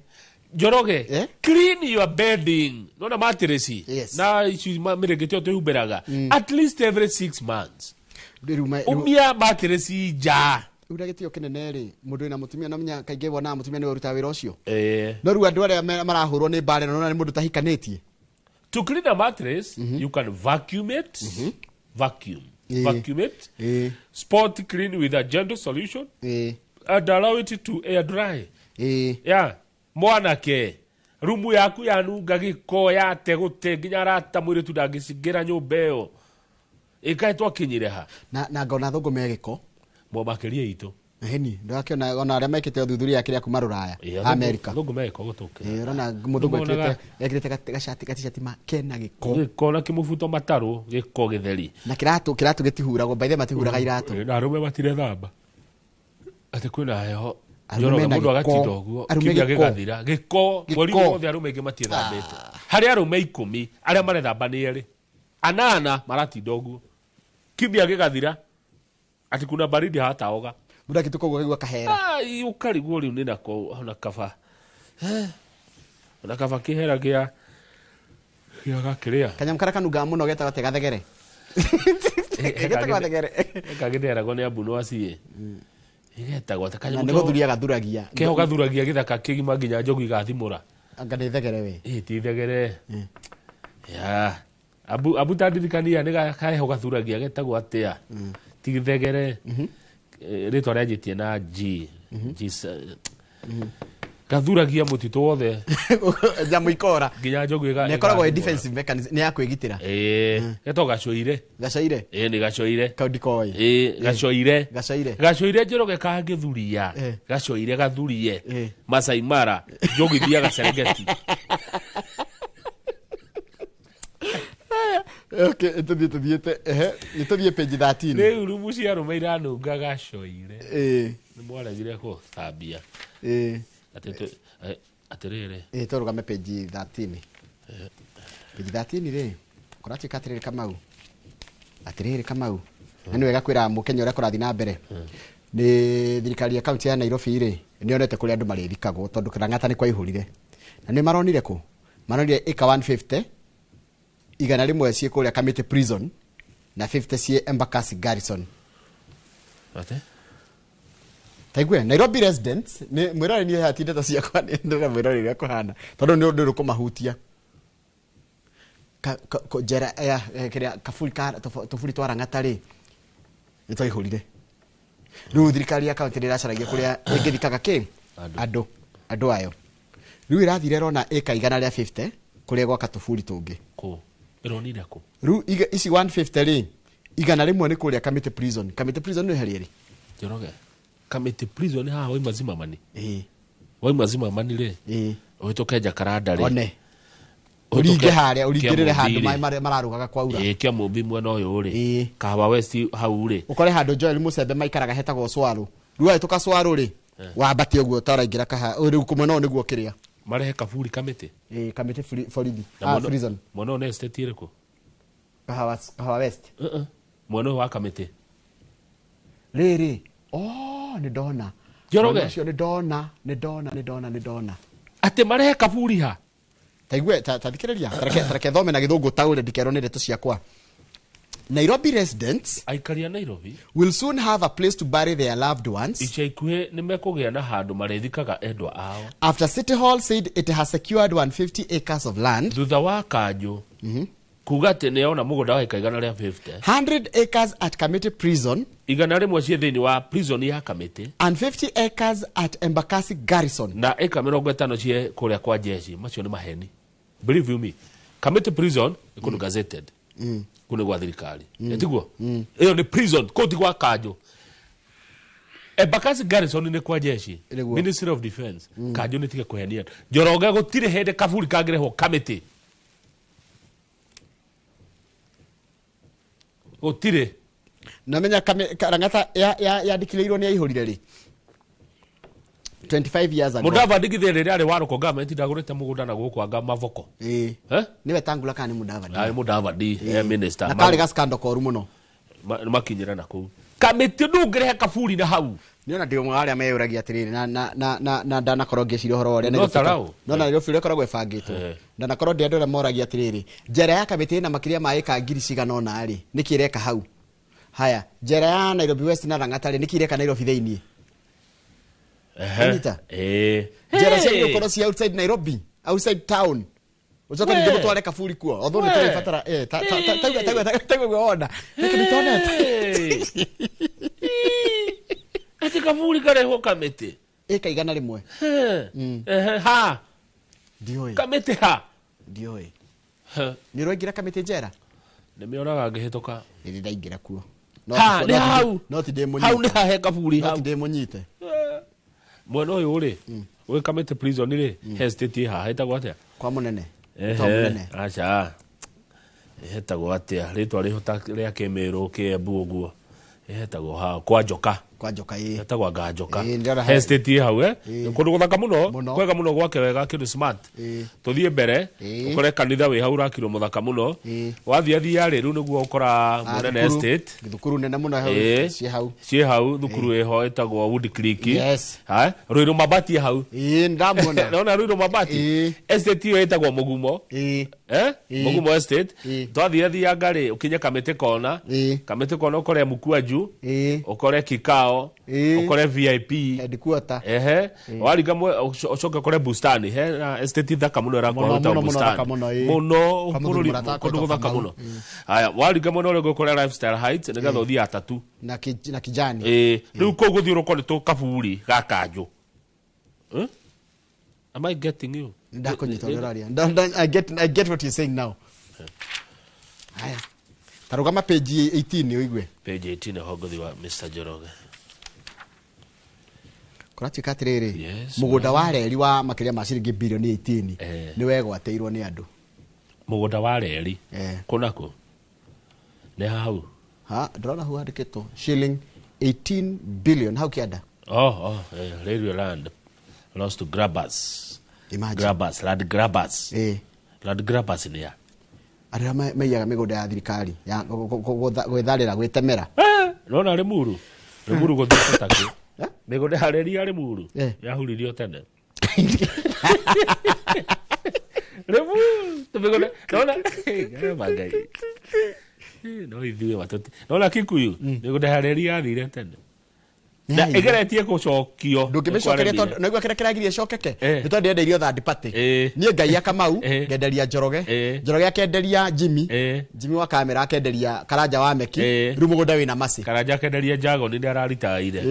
Njoroge, clean your bedding. Nona matireci na ici mĩrĩngĩti ĩyo twĩhumbĩraga at least every 6 months. Umia matireci nja. Rĩu gĩtĩo kĩnene rĩ mũndũ wĩna mũtumia no menya kaingĩ wonaga mũtumia nĩwe ũrutaga wĩra ũcio no rĩu andũ arĩa marahũrwo nĩ mbara ĩno nĩ mũndũ tahikanĩtie. To clean a mattress, you can vacuum it, vacuum, vacuum it, spot clean with a gentle solution, and allow it to air dry. Yeah. Mwanake, rumu yaku yanunga gĩko yate gũte nginya arata mũirĩtu ndangĩcingĩra nyũmba ĩyo ĩkaĩ twakinyire ha na ngona thũngũ me gĩko makĩria itũ heni ndakĩona ona arĩa mekĩte ũthuthuria kĩrĩa kuma rũraya America thũngũ me gĩko gũtũkĩra. Ũrona mũthũngũ ekĩrĩte gacati gaticati ma kena gĩko gĩko na kĩmũbuto matarũ gĩko gĩtheri na kĩratũ kĩratũ gĩtihuragwo baithe matihuraga iratũ na arũme matirethamba atĩ kwĩna heho Arũme Njoroge mena mũndũ gĩko. agatinda ũguo Arũme kiumia gĩko. gĩgathira gĩko mweri Gĩko. wothe arũme aingĩ matiethambĩte harĩ arũme 10 arĩa marethamba nĩ erĩ anana maratinda ũguo kiumia gĩgathira atĩ kuna baridi hataoga mũndũ akĩtuka ũguo akaigua kahera. Ai, ũkarigwo rĩu nĩ nako ona kaba ona kaba kĩhera gĩa gĩa gakĩrĩa kanyamũ karĩa kanungaga mũno getagwo atĩa gathegere getagwo gathegere kagĩtheragwo nĩ ambu no aciĩ ĩgetagwo atĩa na kanyamũ nĩ gũthuria gathuragia keho gathuragia gĩthaka kĩgima nginya njogu igathimũra. Anga nĩ thegere we. Ĩ ti thegere ya abu abu tandirikania nĩ kaheho gathuragia getagwo atĩa ti thegere. Rĩtwa rĩanjĩtie na G G gathuragia mũtitũ wothe nyamũ ikora nginya njogu ĩga nĩ ĩkoragwo ĩ defensive mechanism nĩ ya kwĩgitĩra. Ĩĩ getagwo gacoire. Gacoire. Ĩĩ nĩ gacoire. Kau ndikoĩ. Ĩĩ gacoire. Gacoire. Gacoire Njoroge kangĩthuria gacoire gathurie Masai Mara njogu ithiaga Serengeti. Okay, tũthiĩ tũthiĩte ehe nĩ tũthiĩ page 13. Rĩu rumu cia arũme iranunga gacoire. Ĩĩ. Nĩ mwaregire gũthambia. Ĩĩ. Atĩrĩrĩ. Ĩĩ tũrũgame page 13. Page 13 rĩ kũratuĩka atĩrĩrĩ Kamau atĩrĩrĩ Kamau na nĩ wega kwĩra mũkenya ũrĩa kũrathiĩ na mbere nĩ thirikari ya kaunti ya Nairobi rĩ nĩ yonete kũrĩa andũ marĩthikagwo tondũ Lang'ata nĩ kwaihũrire na nĩ maronire kũ Manonire ĩka 150 100 ciĩ kũrĩa Kamiti prison na 50 ciĩ Embakasi Garrison. Ate? Taigue Nairobi residents nĩ mwĩrore niĩ hati ndeto ciakwa nĩ ndĩra mwĩrore ũrĩa kũhana tondũ nĩ ũndũ ũkũmahutia. Njera ya kĩrĩa kaburi ka tũburi twa Lang'ata rĩ nĩ twaihũrire. Rĩu thirikari ya kaunti nĩ ĩracaragia kũrĩa ĩngĩthikaga kĩ andũ ayo. Rĩu ĩrathire ĩrona ĩka 150 kũrĩa gwaka tũburi tũngĩ. Kũ? Ĩronire kũ? Rĩu ici 150 rĩ 100 nĩ kũrĩa Kamiti prison. Kamiti prison nĩ harĩa rĩ? Njoroge. Kamiti prison haha waima Zimmerman. Ĩĩ. Waima Zimmerman rĩ. Ĩĩ. Ũhĩtũke Jacaranda rĩ. One. Ũringe harĩa ũringĩrĩre handũ maĩ mararũgaga kwaura. Ĩĩ kĩa Mũmbi mwena ũyũ rĩ. Kahawa West hau rĩ. Ũkore handũ Joel Musembe maikaraga hetagwo Swaru. Rĩu wahĩtũka Swaru rĩ wambate ũguo ũtaraingĩra kaha rĩu kũmwena ũyũ nĩguo kĩrĩa. Marehe kaburi Kamiti. Ĩĩ Kamiti borithi. Prison. Mwena ũyũ nĩ estate ĩrĩkũ? Kahawa West. Mwena ũyũ wa Kamiti. Rĩrĩ. Oh, nĩ ndona. Njoroge. Ũcio nĩ ndona, nĩ ndona, nĩ ndona, nĩ ndona. Atĩ marehe kaburi ha? Taigue tathikĩrĩria tareke thome na gĩthũngũ taũre ndikerwo nĩ ndeto ciakwa. Nairobi residents aikari a Nairobi will soon have a place to bury their loved ones. Ica ikuhĩ nĩ mekũgĩa na handũ marĩthikaga endwa ao. After City Hall said it has secured 150 acres of land. Thutha wa kanjũ kuga atĩ nĩ yona mũgũnda wa ĩka 150. 100 acres at Kamiti prison. 100 ciĩ thĩinĩ wa prison ya Kamiti. And 50 acres at Embakasi Garrison. Na ĩka 50 ciĩ kũrĩa kwa jeshi. Macio nĩ maheni. Believe you me. Kamiti prison nĩ kũndũ gazetted. Kũu nĩ gwa thirikari. Ĩtiguo? Ĩyo nĩ prison, kũu ti gwa kanjũ. Embakasi Garrison nĩ kwa jeshi. Ministry of Defense. Kanjũ nĩ tige kũhenia. Njoroge gũtirĩ hĩndĩ kaburi kangĩrehwo Kamiti. Gũtirĩ. Namenya Lang'ata yandĩkĩrĩirwo nĩ yaihũrire rĩ 25 years ago. Mudavadi githĩ rĩrĩa arĩ wa local government ndagũrĩte mũgũnda na gũkũ anga Mavoko. Ĩĩ. Nĩwe Tangula kana nĩ Mudavadi? Arĩ Mudavadi, minister. Na karĩ ga scandal koru mũno. Makinyĩra na kũu. Kamiti ndũngĩrehe kaburi na hau. Nĩona ndĩ ũmwe wa arĩa meyũragia atĩrĩrĩ na ndanakorwo ngĩciria ũhoro wa ũrĩa Nairobi. No Nairobi ũrĩa ĩkoragwo ĩbangĩtwo. Ndanakorwo ndĩ andũ arĩa moragia atĩrĩrĩ njera ya Kamiti ĩna makĩria ma ĩka 0 cigana ũna rĩ nĩkĩ ĩreka hau? Haya njera ya Nairobi West na Lang'ata rĩ nĩkĩ ĩreka Nairobi thĩinĩ? Anita. Njera cia gũkorwo cia outside Nairobi, outside town. Ucoke ningĩ mũtware kaburi kuo. Although nĩ tũrĩbatara taigua wona. Nĩkĩ nĩtonete? Ati kaburi karehwo Kamiti. Ĩka 100. Ha. Ndiũĩ. Kamiti ha. Ndiũĩ. Nĩ ũraingĩra Kamiti njera? Nĩmĩonaga ngĩhĩtũka. Nĩ ndaingĩra kuo. Ha, nĩ hau. No ti ndĩ mũnyite. Hau nĩ hahe kaburi hau. No ti ndĩ mũnyite. Mwena ũyũ rĩ, wĩ Kamiti prison rĩ, he estate haha ĩtagwo atĩa? Kwa mũnene. Kwa mũnene. Aca. Ĩhetagwo atĩa? Rĩtwa rĩho ta rĩa Kĩmĩrũ, Kĩembu ũguo. Ĩhetagwo ha kwa Njoka. Kwa Njoka ĩĩ. Ĩhetagwo anga Njoka. He estate ĩ hau kũndũ gũthaka mũno, kwega mũno gwake wega kĩndũ smart. Tũthiĩ mbere, ũkore kanitha wĩ hau ũrakirwo mũthaka mũno. Wathiĩ athia rĩ rĩu nĩguo ũkora mũnene estate. Thukuru nene mũno hau ciĩ hau. Ciĩ hau thukuru ĩho ĩtagwo Wood Creek. Yes. Rũirũ Mabati hau. Ĩĩ ndamuona. Naona Rũirũ Mabati. Estate ĩyo ĩtagwo Mũgumo. Mũgumo estate. Twathiĩ athianga rĩ ũkinye Kamiti kona. Kamiti kona ũkore Mkwaju. Ũkore Kikao. Ũkore VIP. Headquarter. Ehe. Waringa ũcoke ũkore Bustani. He na estate thaka mũno ĩrakwo ĩtagwo Bustani. Mũno bũrũri kũndũ gũthaka mũno. Haya, waringa mwena ũrĩa ũngĩ ũkore Lifestyle Heights nĩgetha ũthiĩ Atatu. Na Kijani. Rĩu kũu gũthiũrũrũkwo nĩ tũkaburi ga kanjũ. Am I getting you? Ndakũnyita ũrĩa ũraria. I get what you're saying now. Haya. Tarũgama page 18 ũigue. Page 18 ho ngũthi wa Mr. Njoroge. Kũratuĩka atĩrĩrĩ, mũgũnda wa reri wa makĩria ma ciringi bilioni 18 nĩ wegwatĩirwo nĩ andũ. Mũgũnda wa reri? Kũ na kũ? Nĩ hau? Ha, ndĩrona hau handĩkĩtwo shilling 18 billion hau kĩanda. Oh, railway land lost to grabbers. Imagine. Grabbers, land grabbers. Land grabbers nĩ a? Arĩa maiyaga mĩgũnda ya thirikari ya gwĩtharĩra gwĩtemera. Nona Limuru. Limuru gũthiĩ takĩ. Mĩgũnda ya reri ya Limuru yahuririo tene. Rĩu tũmĩgũnda nona ngai. No ithuĩ watũti. Nona Kikuyu mĩgũnda ya reri yathire tene. Na ĩgeretie gũcokio. Ndũngĩmĩcokeria tondũ naigua kĩrĩa kĩragiria ĩcokeke nĩ tondũ ndĩrendeirio third party. Niĩ ngai Kamau ngenderia Njoroge, Njoroge akenderia Jimmy, Jimmy wa kamera akenderia Karanja wa Meki, rĩu mũgũnda wĩna Mercy. Karanja akenderia Jagoni nĩ araritaire.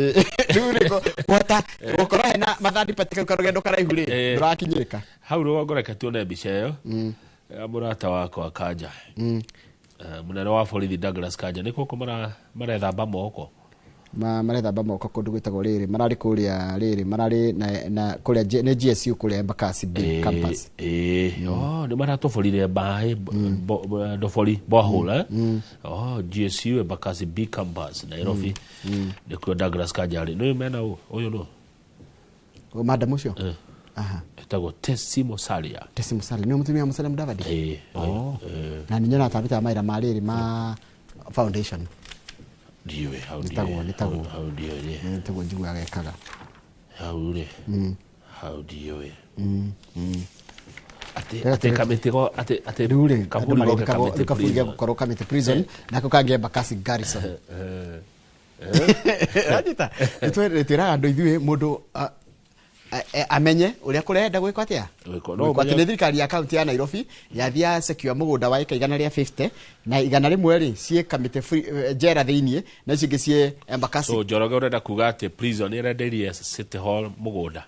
Rĩu rĩ kũhota gũkorwo hena ma third party kau karũgendo karaihu rĩ ndũrakinyĩrĩka. Hau rũgongo reke tuone mbica ĩyo ya mũrata wakwa Kanja. Mũnene wa borithi Douglas Kanja nĩ gũkũ marethamba moko. Marethamba moko kũndũ gwĩtagwo rĩrĩ mararĩ kũrĩa rĩrĩ mararĩ na kũrĩa nĩ GSU kũrĩa Embakasi B campus. Oh, nĩ maratoborire maĩ ndobori borehole. Oh, GSU Embakasi B campus Nairobi. Nĩkuo Douglas Kanja arĩ. Nĩ mena ũyũ nũ? Madam ũcio? Aha. Etagwo Tesi Musalia. Tesi Musalia nĩ mũtumia wa Musalia Mudavadi? Oh. Na nĩ nyonaga tarutaga mawĩra ma rĩrĩ ma foundation. Ndiũĩ hau Nĩtagwo nĩtagwo. Hau ndiũĩ. Nĩtagwo njiguaga ekaga. Hau rĩ. Hau ndiũĩ. Atĩ kamĩtĩ go atĩ atĩ rĩu rĩ kaburi goke kamĩtĩ kaburi prison. gũkorwo kamĩtĩ prison nako kangĩ Embakasi Garrison. Ranyita nĩtwĩraga andũ ithuĩ mũndũ amenye ũrĩa kũrenda gwĩkwo atĩa. Gwĩkwo atĩ nĩ thirikari ya kaunti ya Nairobi yathia secure mũgũnda wa ĩka 150 na 101 rĩ ciĩ kamĩtĩ njera thĩiniĩ na icio ingĩ ciĩ Embakasi. So Njoroge ũrenda kuga atĩ prison ĩrendeirie City Hall mũgũnda.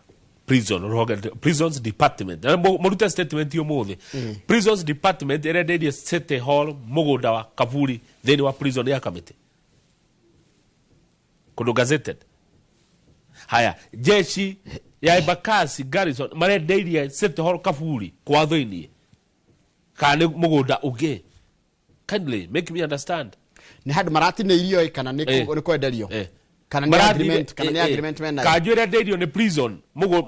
Prison rũhonge prisons department. Mũrute statement ũmũthĩ. Prisons department ĩrendeirie City Hall mũgũnda wa kaburi thĩinĩ wa prison ya kamĩtĩ. Kũndũ gazetted. Haya, jeshi ya Embakasi Garrison marendeirie City Hall kaburi kwa thĩinĩ. Kana nĩ mũgũnda ũngĩ. Kindly make me understand. Nĩ handũ maratinĩirio kana nĩ kwenderio. Kana nĩ agreement, kana nĩ agreement mena. Kanjũ ĩrendeirio nĩ prison.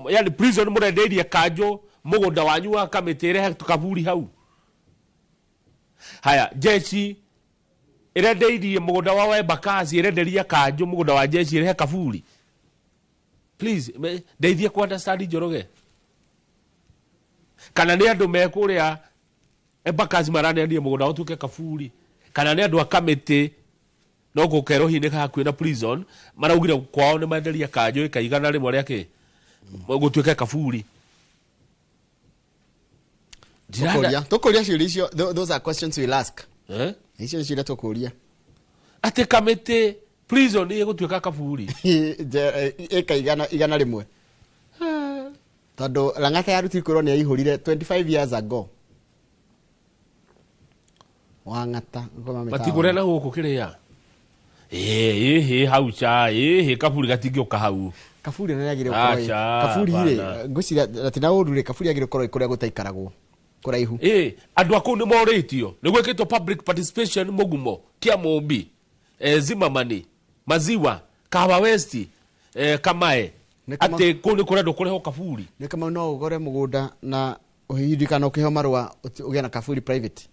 Yani prison mũrendeirie kanjũ mũgũnda wanyu wa kamĩtĩ ĩrehe kaburi hau. Haya, jeshi ĩrendeirie mũgũnda wa Embakasi ĩrenderia kanjũ mũgũnda wa jeshi ĩrehe kaburi. Please, ndeithie ku understand Njoroge. Kana nĩ andũ me kũrĩa Embakasi maraneanire mũgũnda ũtuĩke kaburi. Kana nĩ andũ a kamĩtĩ no gũkerwo hihi nĩ hakuhĩ na prison maraugire kwao nĩ menderia kanjũ ĩka 100 rĩa kĩ gũtuĩke kaburi. Tũkũria ciũria icio, those are questions we'll ask. Icio nĩ ciũria tũkũria. Atĩ kamĩtĩ prison ĩgũtuĩka kaburi. Ĩka 101. Tondũ Lang'ata yarutirwo kwĩrwo nĩ aihũrire 25 years ago. Wang'ata matigũre na gũkũ kĩrĩa. Hau cha kaburi gatingĩũka hau. Kaburi nĩ yagĩrĩirwo gũkorwo kaburi rĩ ngwĩciria atĩ na ũru rĩ kaburi yagĩrĩirwo gũkorwo kũrĩa gũtaikaragwo kũraihu. Andũ a kũu nĩ morĩtio nĩ gwĩkĩtwo public participation mũgumo Kĩamũmbi, Zimamani, Maziwa, Kahawa West, Kamae atĩ kũu nĩ kũrendwo kũrehwo kaburi. Nĩ kama no ũgũre mũgũnda na ũhĩhindĩ kana ũkĩheo marũa ũgĩe na kaburi private.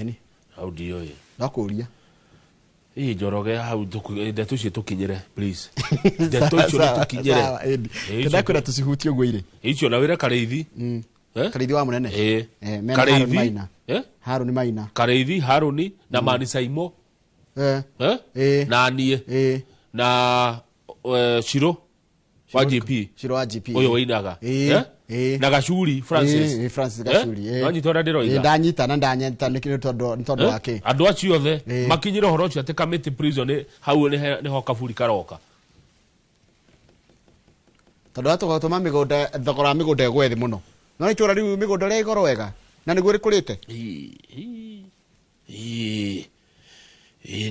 Eni. Hau ndiũĩ. Ndakũria. Njoroge hau ndeto icio tũkinyĩre please. Ndeto icio nĩ tũkinyĩre. Ndakwĩra tũcihutie ũguo irĩ. Icio na wĩra Karĩithi. Karĩithi wa mũnene. Karĩithi. Harũni Maina. Karĩithi, Harũni na Mani Saimo. Na niĩ. Na Shiro wa GP. Shiro wa GP. Ũyũ wainaga. Na Gacuri Francis. Francis Gacuri. Wanyita ũrĩa ndĩroiga. Ndanyita na ndanyita nĩ tondũ wake. Andũ acio othe makinyĩre ũhoro ũcio atĩ kamĩtĩ prison hau nĩho kaburi karoka. Tondũ atũgatũma mĩgũnda thogora wa mĩgũnda ĩgwe thĩ mũno. No itũra rĩu mĩgũnda ĩrĩa ĩgoro wega na nĩguo rĩkũrĩte.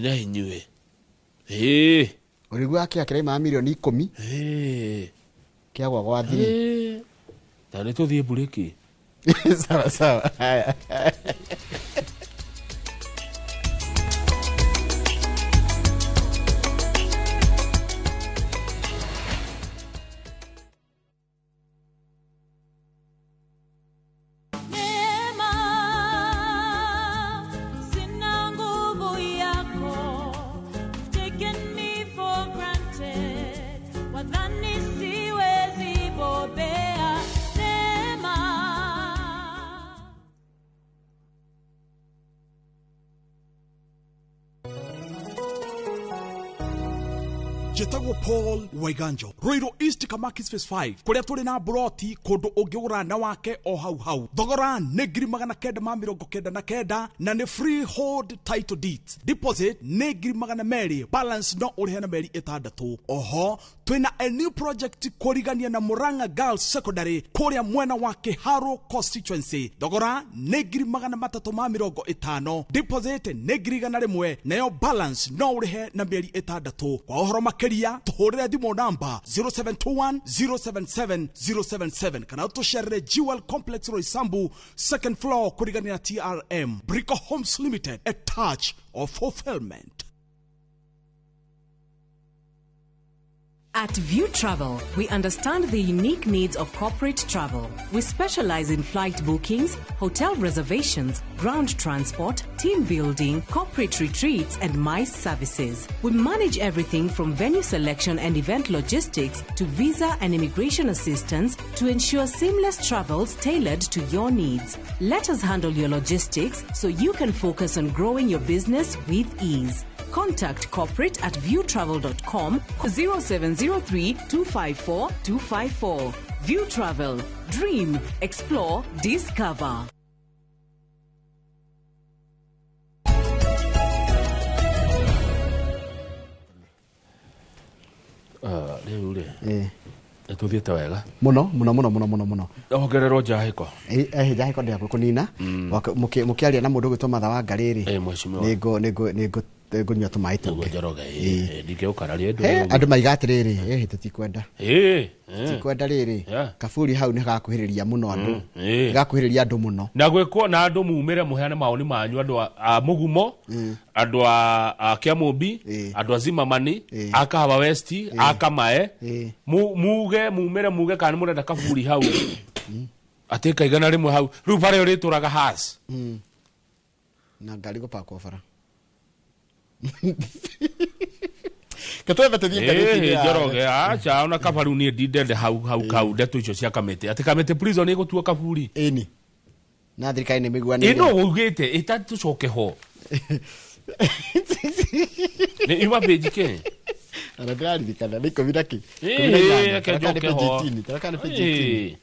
Na inyuĩ. Ũrĩguo akĩa kĩraima milioni 10. Kĩagwa gwa thiri. Ta nĩ tũthiĩ mburĩki. Sawa sawa. Haya. Wadhani siwezi bobea. Neema, Njĩtagwo Paul Waiganjo, Ruiru East, Kamakis Phase 5, kũrĩa tũrĩ na mburoti kũndũ ũngĩgũra na wake o hau hau. Thogora nĩ 999,000 na nĩ freehold title deeds. Deposit nĩ 200,000, balance no ũrĩhe na mĩeri 6. Oho twĩna a new project kũrigania na Murang'a Girls Secondary kũrĩa mwena wa Kiharu constituency. Thogora nĩ 350,000, deposit nĩ 100,000, nayo balance no ũrĩhe na mĩeri 6. Kwa ũhoro makĩria tũhũrĩre thimũ namba 0721 077 077 kana tũcerere Jewel Complex, Roysambu, second floor, kũrigania na TRM. Brico Homes Limited, a touch of fulfillment. At View Travel, we understand the unique needs of corporate travel. We specialize in flight bookings, hotel reservations, ground transport, team building, corporate retreats, and MICE services. We manage everything from venue selection and event logistics to visa and immigration assistance to ensure seamless travels tailored to your needs. Let us handle your logistics so you can focus on growing your business with ease. Contact corporate at viewtravel.com, 0703 254 254. View Travel. Dream, explore, discover. Rĩu rĩ, nĩ tũthiĩte wega Mũno mũno mũno mũno mũno mũno. Ongererwo njahĩko. Njahĩko ndĩ hakuhĩ kũnina. Mũkĩaria na mũndũ ũgwĩtwo Matha wa Ngarĩ rĩ, Eh, mheshimiwa. Nĩngũnyua tũmaĩ tũngĩ. Njoroge, ndingĩũkararia. Andũ maiga atĩrĩrĩ, tũtikwenda tikwenda rĩrĩ. Kaburi hau nĩ gakuhĩrĩria mũno andũ, gakuhĩrĩria andũ mũno. Na gwĩkwo na andũ mumĩre mũheane mawoni manyu, andũ a Mũgumo, andũ a Kĩamũmbi, andũ a Zimamani, a Kahawa West, a Kamae, muge, mumĩre muge kana nĩ mũrenda kaburi hau atĩ kaigana rĩmwe hau rĩu barĩa ũrĩtũraga has. Na ngari gũpakwo bara. Ketwembe tũthiĩ ngathĩti-inĩ ya- Njoroge, aca, ona kaba rĩu niĩ ndindende hau hau kau ndeto icio cia kamĩtĩ, atĩ kamĩtĩ prison ĩgũtua kaburi. Ĩni na thirikari nĩ mĩiguanĩire. Ĩ no ugĩte ĩta tũcoke ho nĩ ima page kĩ? Ona ndĩraririkana nĩ ikũmi na kĩ, 18. Reke Taraka nĩ njoke page ho. 18, taraka nĩ page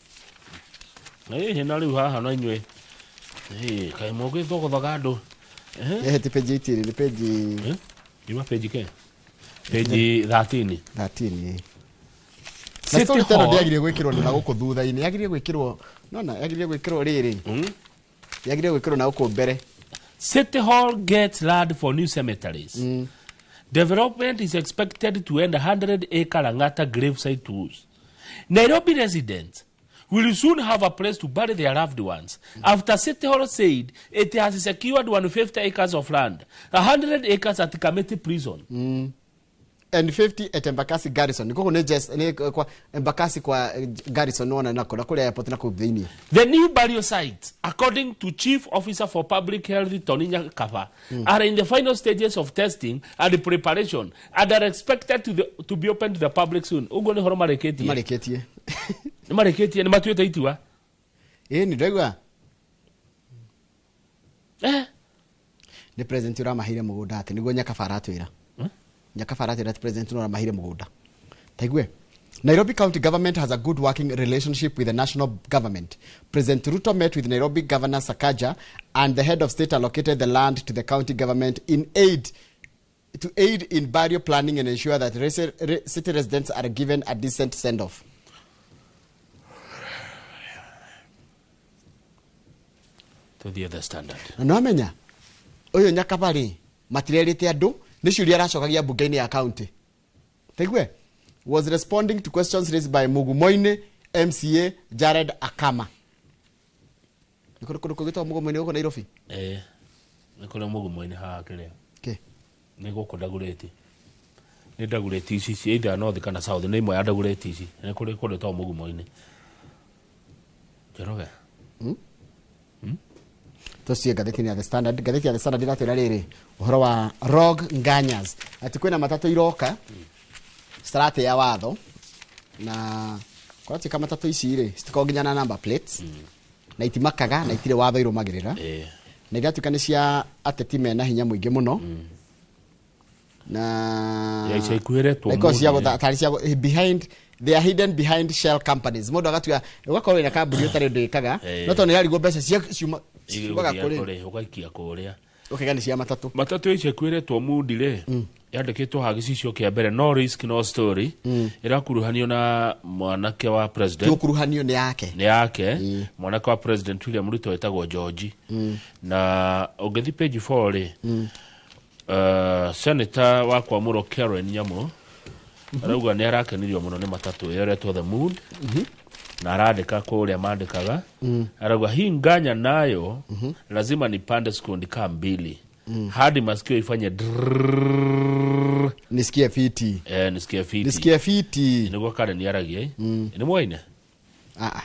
18. Ĩ na rĩu haha na inyuĩ. Ĩ, kaĩ mũgĩthogothaga andũ. Ti page 18, nĩ page Ima page kĩ? Page 13. 13, ĩ. City Na story teno Hall. ndĩagĩrĩire gwĩkĩrwo na gũkũ thutha-inĩ, yagĩrĩire gwĩkĩrwo nona, yagĩrĩire gwĩkĩrwo rĩrĩ, yagĩrĩire gwĩkĩrwo na gũkũ mbere. City Hall gets land for new cemeteries. Development is expected to end 100 acre Langata gravesite tours. Nairobi residents will soon have a place to bury their loved ones after City Hall said it has secured 150 acres of land, 100 acres at Kamiti Prison. And 50 at Embakasi Garrison. Nĩ nĩ just nĩ kwa Embakasi kwa Garrison wona nako na kũrĩa airport na kũu thĩinĩ. The new burial sites, according to Chief Officer for Public Health Tony Nyakava, are in the final stages of testing and preparation and are expected to be open to the public soon. Ũguo nĩ horo marĩkĩtie. Marĩkĩtie. Nĩ marĩkĩtie, nĩ matuĩte itua. Ĩ nĩ ndaigua. Nĩ president ũramaheire mũgũnda atĩ nĩguo Nyakaba aratwĩra. Nyakaba aratwĩra atĩ president nĩ ũramaheire mũgũnda. Taigue. Nairobi County government has a good working relationship with the national government. President Ruto met with Nairobi Governor Sakaja and the head of state allocated the land to the county government in aid to aid in burial planning and ensure that city residents are given a decent send-off. To the other standard. Na nĩwamenya ũyũ Nyakaba rĩ, matirerĩte andũ nĩ ciũria aracokagia mbunge-inĩ ya county. Taigue was responding to questions raised by Mugumoini MCA Jared Akama. Nĩ kũrĩ kũndũ kũngĩtwo Mugumoini gũkũ Nairobi? Nĩ kũrĩ Mugumoini haha kĩrĩa. Kĩ? Nĩ gũkũ Dagoretti. Nĩ Dagoretti ici ci either north kana south, nĩ imwe ya Dagoretti ici. Nĩ kũrĩ kũndũ ta Mugumoini. Njoroge. Tũcie ngathĩti-inĩ ya The Standard. Ngathĩti ya The Standard ĩratwĩra rĩrĩ ũhoro wa Rogue Nganyas, atĩ kwĩna matatũ iroka citaratĩa watho, na kũratuĩka matatũ ici rĩ citikoragwo nginya na number plates na itimakaga na itirĩ watho irũmagĩrĩra, na iratuĩka nĩ cia ateti mena hinya mũingĩ mũno. Na Ya ica ikuhĩ ĩretwo Na ikoragwo cia Mood, gũtha- tarĩ cia behind, they are hidden behind shell companies. Mũndũ agatua ũgakorwo wĩna kambuni ũtarĩ ũndũ ĩkaga, no tondũ nĩyarigwo mbeca cia ciuma ciumaga Igũthiĩ kũrĩ kũrĩ, ũgaikia kũrĩa. Ũkaiga nĩ cia matatũ. Matatũ icio kwĩretwo mundi rĩ, yandĩkĩtwo ha gĩcicio kĩa mbere, no risk no story. Ĩrakuruhanio na mwanake wa Ti president. ũkuruhanio, nĩ yake. Nĩ yake, mwanake wa President William Ruto wĩtagwo George. Na ũngĩthi page 4 rĩ, senator wa Kwamũrwo Karen Nyamu arauga nĩ arakenirio mũno nĩ matatũ ĩyo ĩretwo The Mood, na arandĩka kũrĩa mandĩkaga, arauga hii nganya nayo lazima nipande sekundi kaa mbili hadi masikio ifanye drrrr. Nisikie fiti. Eh, nisikie fiti. Nisikie fiti. Nĩguo Karen aragia. Nĩ mwaine? Ah ah,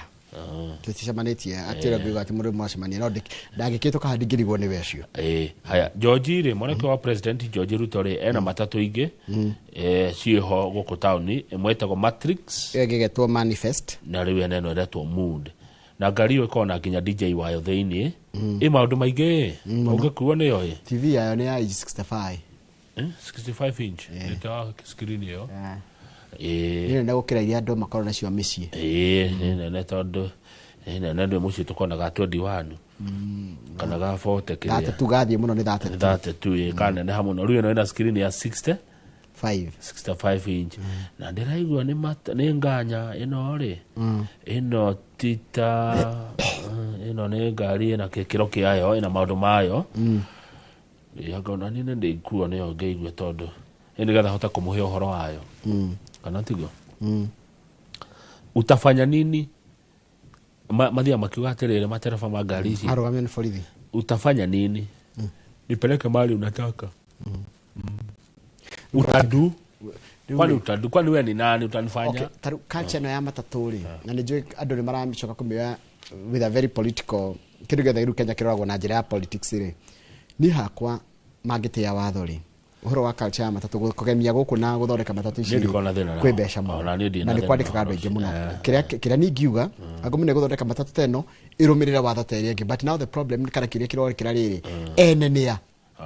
tũticemanĩtie atĩ ũrĩa nguiga atĩ mũndũ mwacemania no ndangĩkĩtwo kaha ndingĩrigwo nĩwe ũcio. Eh, haya, George rĩ, mwanake wa President George Ruto rĩ, ena matatũ ingĩ ciĩho gũkũ taũni. Ĩmwe ĩtagwo Matrix, ĩyo ĩngĩ ĩgetwo Manifest, na rĩu ene ĩno ĩretwo Mood, na ngari ĩyo ĩkoragwo na nginya DJ wayo thĩiniĩ. Ĩ maũndũ maingĩ ũngĩkuo nĩyo ĩ. TV yayo nĩ ya inch 65. Eh, 65 inch nĩ ta screen ĩyo. Nĩ nene gũkĩra iria andũ makorwo nacio mĩciĩ. Ĩĩ, nĩ nene tondũ nĩ nene, ndĩ mũciĩ tũkona ga 21 kana ga 40 kĩrĩa. 32, gathiĩ mũno nĩ 32. 32 ĩ, kaneneha mũno. Rĩu ĩno ĩna screen ya 60 5. 65 inch, na ndĩraigua nĩ nĩ nganya ĩno rĩ, ĩno tita ĩno nĩ ngari ĩna gĩkĩro kĩayo, ĩna maũndũ mayo. Ĩ, anga niĩ nĩ ndĩkuo nĩyo ngĩigue tondũ ĩ nĩgetha hote kũmũhe ũhoro wayo, kana tiguo? Utafanya nini? Mathiaga makiuga atĩrĩrĩ, matereba ma ngari ici Arũgamio nĩ borithi. Utafanya nini? Nipeleke mahali unataka. Utadu kwani? Utadu kwani? We ni nani utanifanya? Okay, tarĩu culture ĩno ya matatũ rĩ, na nĩ njũĩ andũ nĩ maracoka kũmĩoya with a very political kĩndũ gĩothe rĩu Kenya kĩroragwo na njĩra ya politics rĩ, niĩ hakwa mangĩtĩa watho rĩ, ũhoro wa culture ya matatũ kũgemia gũkũ na gũthondeka matatũ ici Niĩ ndikoragwo na thĩna nao. kwĩ mbeca mũno. Ona niĩ ndirĩ na na nĩ thĩna kwandĩkaga na andũ aingĩ mũno. ũhoro. Kĩrĩa niĩ ingiuga angĩkorwo nĩ gũthondeka matatũ ta ĩno ĩrũmĩrĩre watho ta ĩrĩa ĩngĩ, but now the problem kana kĩrĩa kĩrorĩkĩra rĩrĩ, ene nĩa?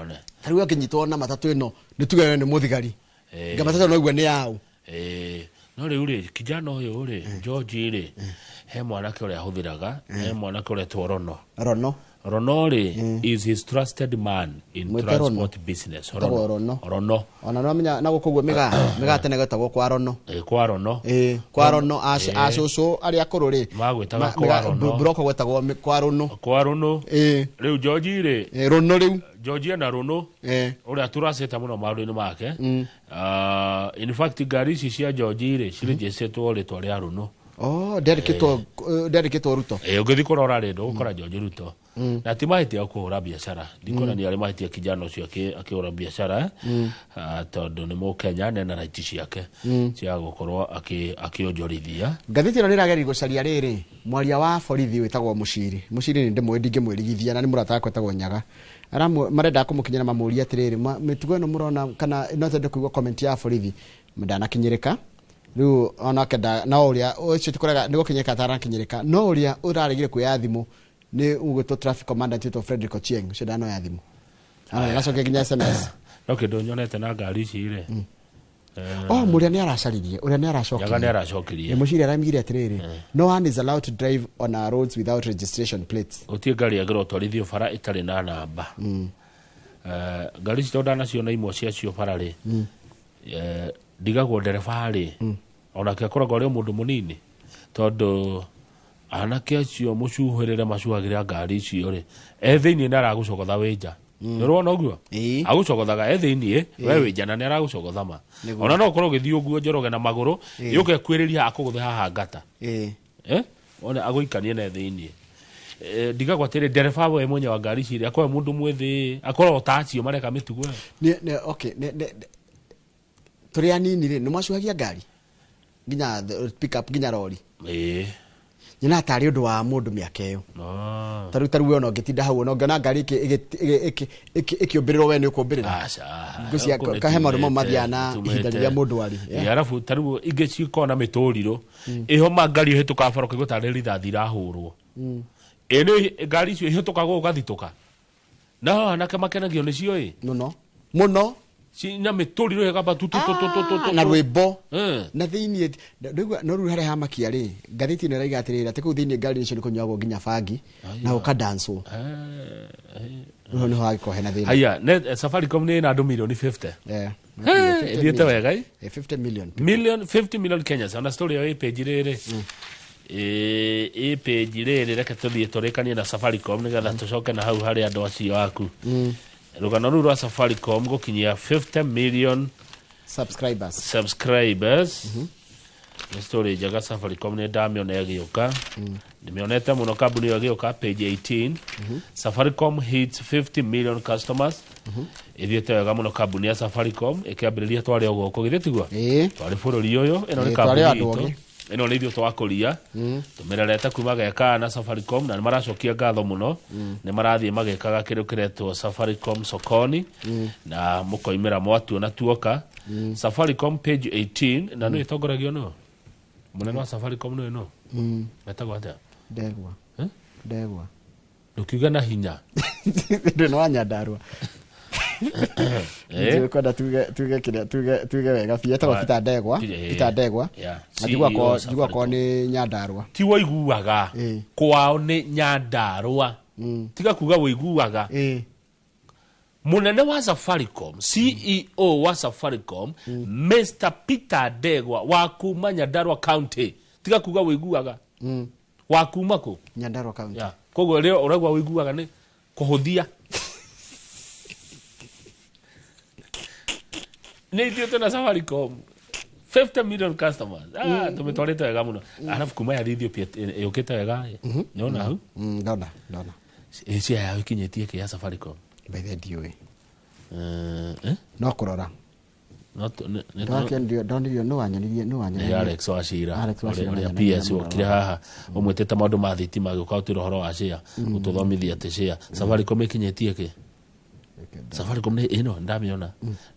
One. Tarĩu angĩnyitwo na matatũ ĩno nĩ tuge we nĩ mũthigari, nga matatũ ĩno noigua nĩ yaũ? No rĩu rĩ, kijana ũyũ rĩ, George rĩ, he mwanake ũrĩa ahũthĩraga, he mwanake ũretwo Rono. Rono. Rono rĩ is his trusted man in Mwĩte Rono. transport business. Etagwo Rono. Rono. Ona no amenya na gũkũ guo mĩgaa tene getagwo kwa Rono. Eh, kwa Rono. Ĩĩ, kwa Rono. Acũcũ arĩa akũrũ rĩ Magwĩtaga kwa Rono. Buroko gwetagwo kwa Rono. Kwa Rono. Ĩĩ. Rĩu George rĩ, Rono rĩu. George ena Rono ũrĩa tũracĩte mũno maũndũ-inĩ make. In fact, ngari ici cia George rĩ, cirĩnjĩcĩtwo rĩtwa rĩa Rono. Oh, ndĩandĩkĩtwo Ruto. Ĩ, ũngĩthiĩ kũrora rĩ, ndũgũkora George Ruto. Na ti mahĩtia kũhũra biacara, ndikuona nĩ arĩ mahĩtia kijana ũcio akĩhũra biacara, eh? Ah, tondũ nĩ mũkenya na ena right ciake cia gũkorwo akĩonjorithia. Ngathĩti ĩno nĩ ĩrageria gũcaria rĩrĩ mwaria wa borithi wĩtagwo Mũciri. Mũciri nĩ ndĩmũĩ, ndingĩmwĩrigithia, na nĩ mũrata wakwa wĩtagwo Nyaga. Marenda kũmũkinyĩra mamũrie atĩrĩrĩ, mĩtugo ĩno mũrona kana no twende kũigua comment ya borithi, ndanakinyĩrĩka rĩu onake no ũrĩa ũcio ti kũrega nĩ gũkinyĩrĩka atarakinyĩrĩka, no ũrĩa ũraregire kuoya thimũ nĩ ũgwĩtwo traffic commandant wĩtwo Frederick Ochieng. Ũcio ndanoya thimũ ona ndacokia nginya SMS. No kĩndũ nyonete na ngari ici rĩ, Oh, mũrĩa nĩ aracaririe, ũrĩa nĩ aracokirie. Nyaga nĩ aracokirie. Mũciri aramigire atĩrĩrĩ, no one is allowed to drive on our roads without registration plates. Gũtirĩ ngari yagĩrĩirwo gũtwarithio bara ĩtarĩ na namba. Ngari ici tondũ ndanaciona imwe ciacio bara rĩ, ndigagwo ndereba rĩ onake akoragwo arĩ o mũndũ mũnini, tondũ anake acio mũcuhĩrĩre macuhagĩra ngari icio rĩ, e thĩiniĩ nĩ aragũcogotha wĩ nja. Nĩ ũrona ũguo agũcogothaga e thĩiniĩ, we wĩ nja na nĩ aragũcogotha ma. Ona no ũkorwo ũgĩthiĩ ũguo Njoroge na magũrũ, yũke kwĩrĩria akũgũthe haha ngata. Eh, one agũikanie na thĩiniĩ. Ndigagwo atĩrĩ, ndereba we mwenye wa ngari ici rĩ, akorwo mũndũ mwĩthĩ, akorwo ta acio mareka mĩtugo ĩyo. Okay, tũrĩ anini rĩ, nĩ mwacuhagia ngari nginya pick up, nginya rori? Ĩĩ. Nyonaga tarĩ ũndũ wa mũndũ mĩaka ĩyo. Tarĩu we ona ũngĩtinda hau ona ũngĩona ngari ĩkĩũmbĩrĩrwo, we nĩ ũkũmbĩrĩra? Aca. Ngwĩciria Kũu nĩ kahe maũndũ mau tumĩte, mathiaga na ihinda tumĩte. rĩrĩa mũndũ arĩ. Ĩ, arabu tarĩu ingĩ cikoragwo na mĩtũrirũ ĩho ma ngari ĩhĩtũkaga bara ũkaigua tarĩ rithathi irahũrwo. Ĩ nĩ ngari icio ihĩtũkaga ũgathitũka, no anake makenagio nĩcio ĩ. Mũno mũno. Cina mĩtũrirũ ĩgamba tu tu tu tu tu tu tu. Na rwĩmbo. Eh. Na thĩinĩ ndũigua, no rĩu harĩa hamakia rĩ, ngathĩti ĩno ĩraiga atĩrĩrĩ, atĩ kũu thĩinĩ ngari icio nĩ kũnyuagwo nginya bangi na gũkandancwo. Rĩu hau nĩho hangĩkorwo hena thĩna. Haya, Safaricom nĩ ĩna andũ milioni 50. Eh. Eh, ĩthiĩte wega ĩ. 50 million. Million 50 million Kenyans. Ona story ĩyo ĩ page rĩrĩ. Ĩ page rĩrĩ, reke tũthiĩ tũrĩkanie na Safaricom nĩgetha tũcoke na hau harĩ andũ acio aku. Rũgano rũu rwa Safaricom gũkinyia 50 million subscribers. Subscribers. Nĩ story njega. Safaricom nĩ ndamĩona ĩgĩũka. Ndĩmĩonete mũno kambuni ĩyo ĩgĩũka, page 18. Safaricom hits 50 million customers. Ĩthiĩte wega mũno kambuni ya Safaricom. Ĩkĩambĩrĩria twarĩ o gũkũ, githĩ tiguo? Twarĩ bũrũri ũyũ. Ĩno nĩ Ĩĩ, kambuni twarĩ andũ itũ. ogĩ. Ĩno nĩ ithuĩ twakũria tũmĩrerete kuma geka na Safaricom, na nĩ maracokia ngatho mũno. Nĩ marathiĩ magĩkaga kĩndũ kĩretwo Safaricom Sokoni, na mũkoimĩra mwatuona tuoka. Safaricom page 18. Na nĩ ĩtongoragio nũ? Mũnene wa Safaricom nĩ nũ? Etagwo atĩa? Ndegwa. Eh? Ndegwa. Ndũkiuge na hinya. Ndũ nĩ wa Nyandarua. Eh? Ndiũĩ kwenda tuge kĩrĩa, tuge wega biũ. Etagwo Peter Ndegwa. Peter Ndegwa. Na njiguaga CEO njiguaga korwo nĩ Nyandarua. Ti woiguaga, kwao nĩ Nyandarua. Tiga kuga wĩiguaga. Mũnene wa Safaricom, CEO wa Safaricom, Mr Peter Ndegwa wa kuma Nyandarua County. Tiga kuga wĩiguaga. Wa kuma kũ? Nyandarua County. Yeah. Koguo rĩo ũraigua wĩiguaga nĩ kũhũthia. Nĩ ithuĩ twĩna Safaricom 50 million customers. Ah, tũmĩtwarĩte wega mũno. Arabu kuma ya Ethiopia yũkĩte wega. Nĩwona hau? Ndona, ndona. Cia yao ikinyĩtie kĩ ya Safaricom? By the ndiũĩ. Eh? No kũrora. No Ndonirio nĩ wanyonirie, nĩ nĩ wanyonirie. Alex Wachira. Alex Wachira ũrĩa nĩanyonirie PS mũno. wokire haha ũmwĩtĩte maũndũ ma thitima, agĩũka gũtwĩra ũhoro wa share, gũtũthomithia atĩ share Safaricom ĩkinyĩtie kĩ. Safaricom nĩ ĩno ndamĩona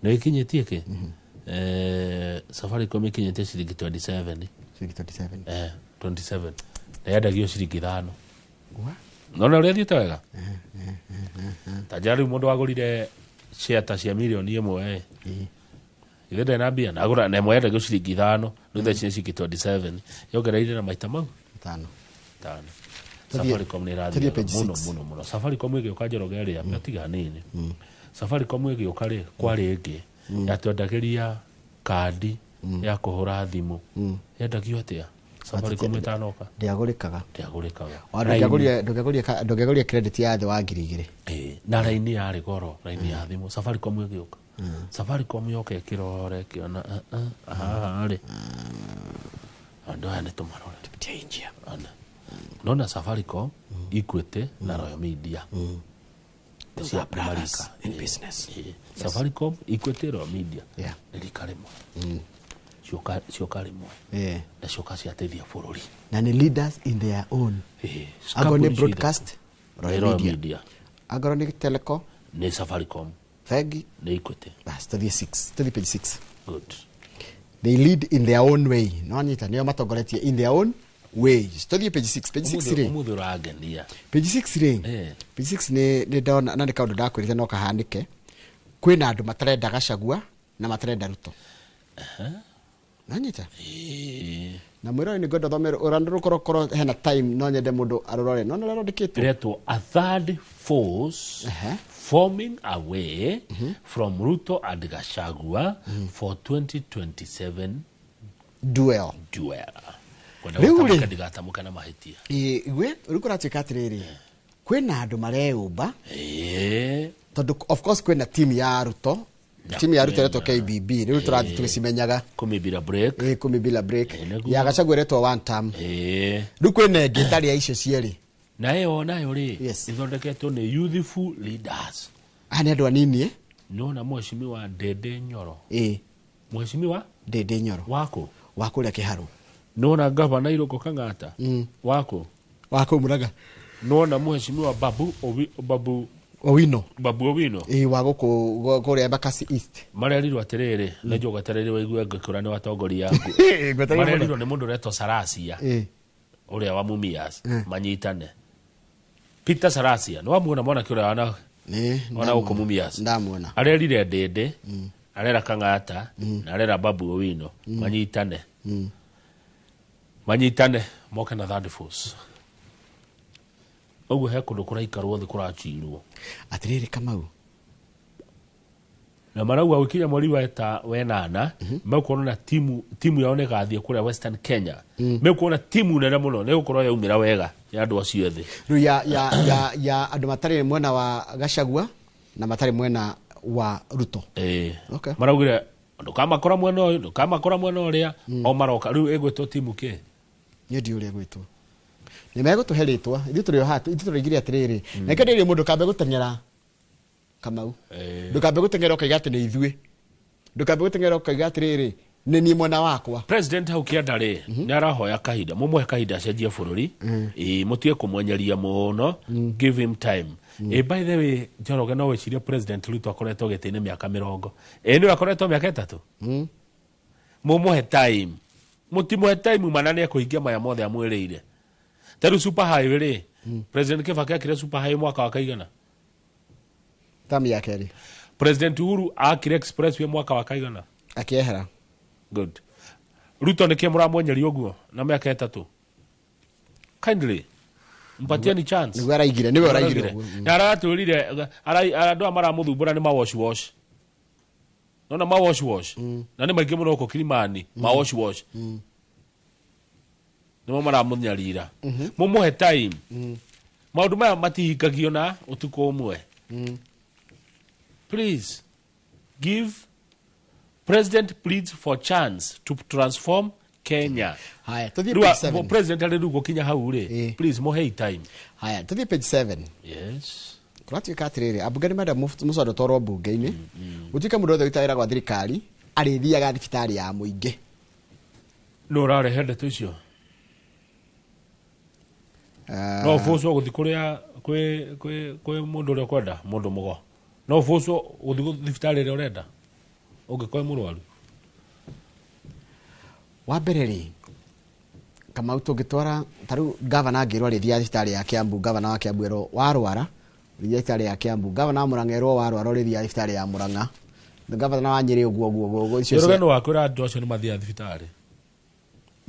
nĩ ĩkinyĩtie kĩ. Safaricom ĩkinyĩtie ciringi 27. Ciringi 27. Eh, 27, na yendagio ciringi 5. Wa? Nona ũrĩa thiĩte wega. Ta njĩra rĩu mũndũ wagũrire share ta cia mirioni 1 ĩ, ithe ndarĩ na mbia na agũra na ĩmwe yendagio ciringi 5, rĩu thaa ici nĩ ciringi 27, yongereire na maita mau Tano. tano. Tũthiĩ Safaricom nĩ tũthiĩ ĩrathiĩ page mũno 6. mũno mũno. Safaricom ĩgĩũka, Njoroge ĩrĩa tiga nini, Safaricom ĩgĩũka rĩ, kwarĩ ĩngĩ yatwendagĩria kandi ya kũhũra thimũ. Yendagio atĩa Safaricom ĩtanoka? Ndĩagũrĩkaga. Ndĩagũrĩkaga. Wa Raini. ndũngĩagũrire credit ya thĩ wa 2000. Ĩĩ, na raini yarĩ goro, raini ya thimũ. Safaricom ĩgĩũka, Safaricom yoka ĩkĩrora ĩkĩona, "Ah, ah, haha rĩ, andũ aya nĩ tũmarore." Ona. Nona Safaricom, Equity na Royal Media. Those are brothers in business. Safaricom, Equity, Royal Media Yeah. nĩ rika rĩmwe. Cioka rĩmwe na cioka ciateithia bũrũri. Na nĩ leaders in their own. Ĩĩ, Angorwo nĩ kambuni ciothe. broadcast, Royal Royal Media. Media. Angorwo nĩ teleco, nĩ Safaricom. Bengi nĩ Equity. Bas, tũthiĩ 6, tũthiĩ page 6. Good. They lead in their own way. No anyita nĩo matongoretie in their own ways. Tũthiĩ page 6, page 6 rĩ. Ũmũthĩ ũrangenia. Page 6 rĩ. Eh. Page 6 nĩ ndona na nĩ kaũndũ ndakwĩrĩte no kahanĩke. Kwĩna andũ matarenda Gachagua na matarenda Ruto. Nanyita? Na mwĩrore nĩ ngwenda ũthome ũrano rũkorwo korwo hena time, no nyende mũndũ arũrore. No nĩ rwandĩkĩtwo. Ĩretwo a third force forming away from Ruto and Gachagua for 2027 duel. Duel. Kwenda Rĩu rĩ- gũtamũka ndigatamũke na mahĩtia. Ĩĩ, we rĩu kũratuĩka atĩrĩrĩ, kwĩna andũ mareyũmba Ĩĩ. tondũ of course kwĩna timu ya Ruto. Na Timu ya Ruto kwĩna- ĩretwo KBB, rĩu tũrathiĩ tũgĩcimenyaga. Kumi bila break. Ĩĩ, kumi bila break. Nĩguo. Ya Gachagua ĩretwo one term. Ĩĩ. Rĩu kwĩna ĩngĩ ĩtarĩ ya icio cierĩ. Na ĩyo nayo rĩ, ĩthondeketwo nĩ youthful leaders. Aya nĩ andũ anini, eh? Nĩwona mheshimiwa Ndende Nyoro? Ĩĩ. Mheshimiwa Ndende Nyoro wako wa kũrĩa Kĩharũ. Nĩwona gavana Irũngũ Kang'ata? Wako wa kũu Mũrang'a. Nĩwona mheshimiwa Babu Babu Owino? Babu Owino. Ĩĩ, wa gũkũ kũrĩa Embakasi East. Marerirwo atĩrĩrĩ, nĩ njũĩ gwetereire waigue ngĩkũra nĩ watongoria aku. Ngwetereire mũno. Marerirwo nĩ mũndũ ũretwo Sarasia, Ĩĩ. ũrĩa wa Mumias, manyitane. Peter Sarasia nĩ wamuona, mwanake ũrĩa wana Nĩ ona gũkũ Mumias. Ndamuona. Arerire Ndĩndĩ. Arera Kang'ata na arera Babu Owino manyitane. Manyitane moke na third force. Ũguo he kũndũ kũraikarwo thĩ kũrachirwo. Atiriri Kamau. Na marauga gũkinya mweri wa wenana mekuona na timu yao nĩgathiĩ kũrĩa Western Kenya. Mekuona timu nene mũno nĩgũkorwo yaumĩra wega ya andũ acio ethĩ. Rĩu ya andũ matarĩ mwena wa Gachagua na matarĩ mwena wa Ruto. Okay. Maraugire ndũkamakora mwena ũyũ, ndũkamakora mwena ũrĩa, o maroka. Rĩu ĩgwĩtwo timu kĩ? Niĩ ndiũĩ ũrĩa ĩgwĩtwo. Nĩ megũtũhe rĩtwa, ithuĩ tũrĩ o haha, ithuĩ tũroigire atĩrĩrĩ, na nĩkĩo ndĩrĩ mũndũ kambe gũteng'era Kamau. Ndũkambe gũteng'era ũkaiga atĩ nĩ ithuĩ. Ndũkambe gũteng'era ũkaiga atĩrĩrĩ, nĩ niĩ mwena wakwa. President hau kĩanda rĩ, nĩ arahoya kahinda, mũmũhe kahinda acenjie bũrũri. Mũtige kũmwenyeria mũno, give him time. By the way, Njoroge no wĩcirie President Ruto akoretwo gĩtĩ-inĩ mĩaka 20. Nĩwe akoretwo mĩaka 3? Mũmũhe time. Mũtimũhe time mana nĩ ekũhingia maya mothe amwĩrĩire. Ta rĩu super highway rĩ, President Kibaki akire super highway mwaka wa kaigana? Tamu ya kerĩ. President Uhuru akire expressway mwaka wa kaigana? Akĩehera. Good. Ruto nĩkĩ mũramwenyeria ũguo na mĩaka 3? Kindly mpatieni chance. Nĩguo araigire, nĩwe ũraigire ũguo. Na aratwĩrire, andũ aya maramũthumbũra nĩ mawash wash. Nona mawash wash. Na nĩ maingĩ mũno gũkũ Kilimani, mawash wash. Nĩmo maramũnyarira. Mũmũhe time. Maũndũ maya matihingagio na ũtukũ ũmwe. Please give President pleads for chance to transform Kenya. Haya, tuthiĩ Rĩu page 7. President arĩ rĩu gũkinya hau rĩ, please mũhei time. Haya, tuthiĩ page 7. Yes. Kũratuĩka atĩrĩrĩ, ambunge nĩ marenda mũswada ũtwarwo mbunge-inĩ. Gũtuĩke mũndũ wothe ũrutaga wĩra gwa thirikari arĩthiaga thibitarĩ ya mũingĩ. Nũ ũrarehe ndeto icio? No ũbũcwo gũthiĩ kũrĩa kwĩ mũndũ ũrĩa ũkwenda, mũndũ mũgo. No ũbũcwo gũthiĩ thibitarĩ ĩrĩa ũrenda ũngĩkorwo wĩ mũrwaru. Wa mbere rĩ, Kamau tũngĩtwara ta rĩu gavana angĩrwo arĩthiaga thibitarĩ ya Kiambu, gavana wa Kiambu erwo warwara ũrĩthiaga thibitarĩ ya Kiambu, gavana wa Murang'a erwo warwara ũrĩthiaga thibitarĩ ya Murang'a, gavana wa Nyĩrĩ ũguo ũguo ũguo ũguo, icio Njoroge cia- nĩ wakwĩra andũ acio nĩ mathiaga thibitarĩ.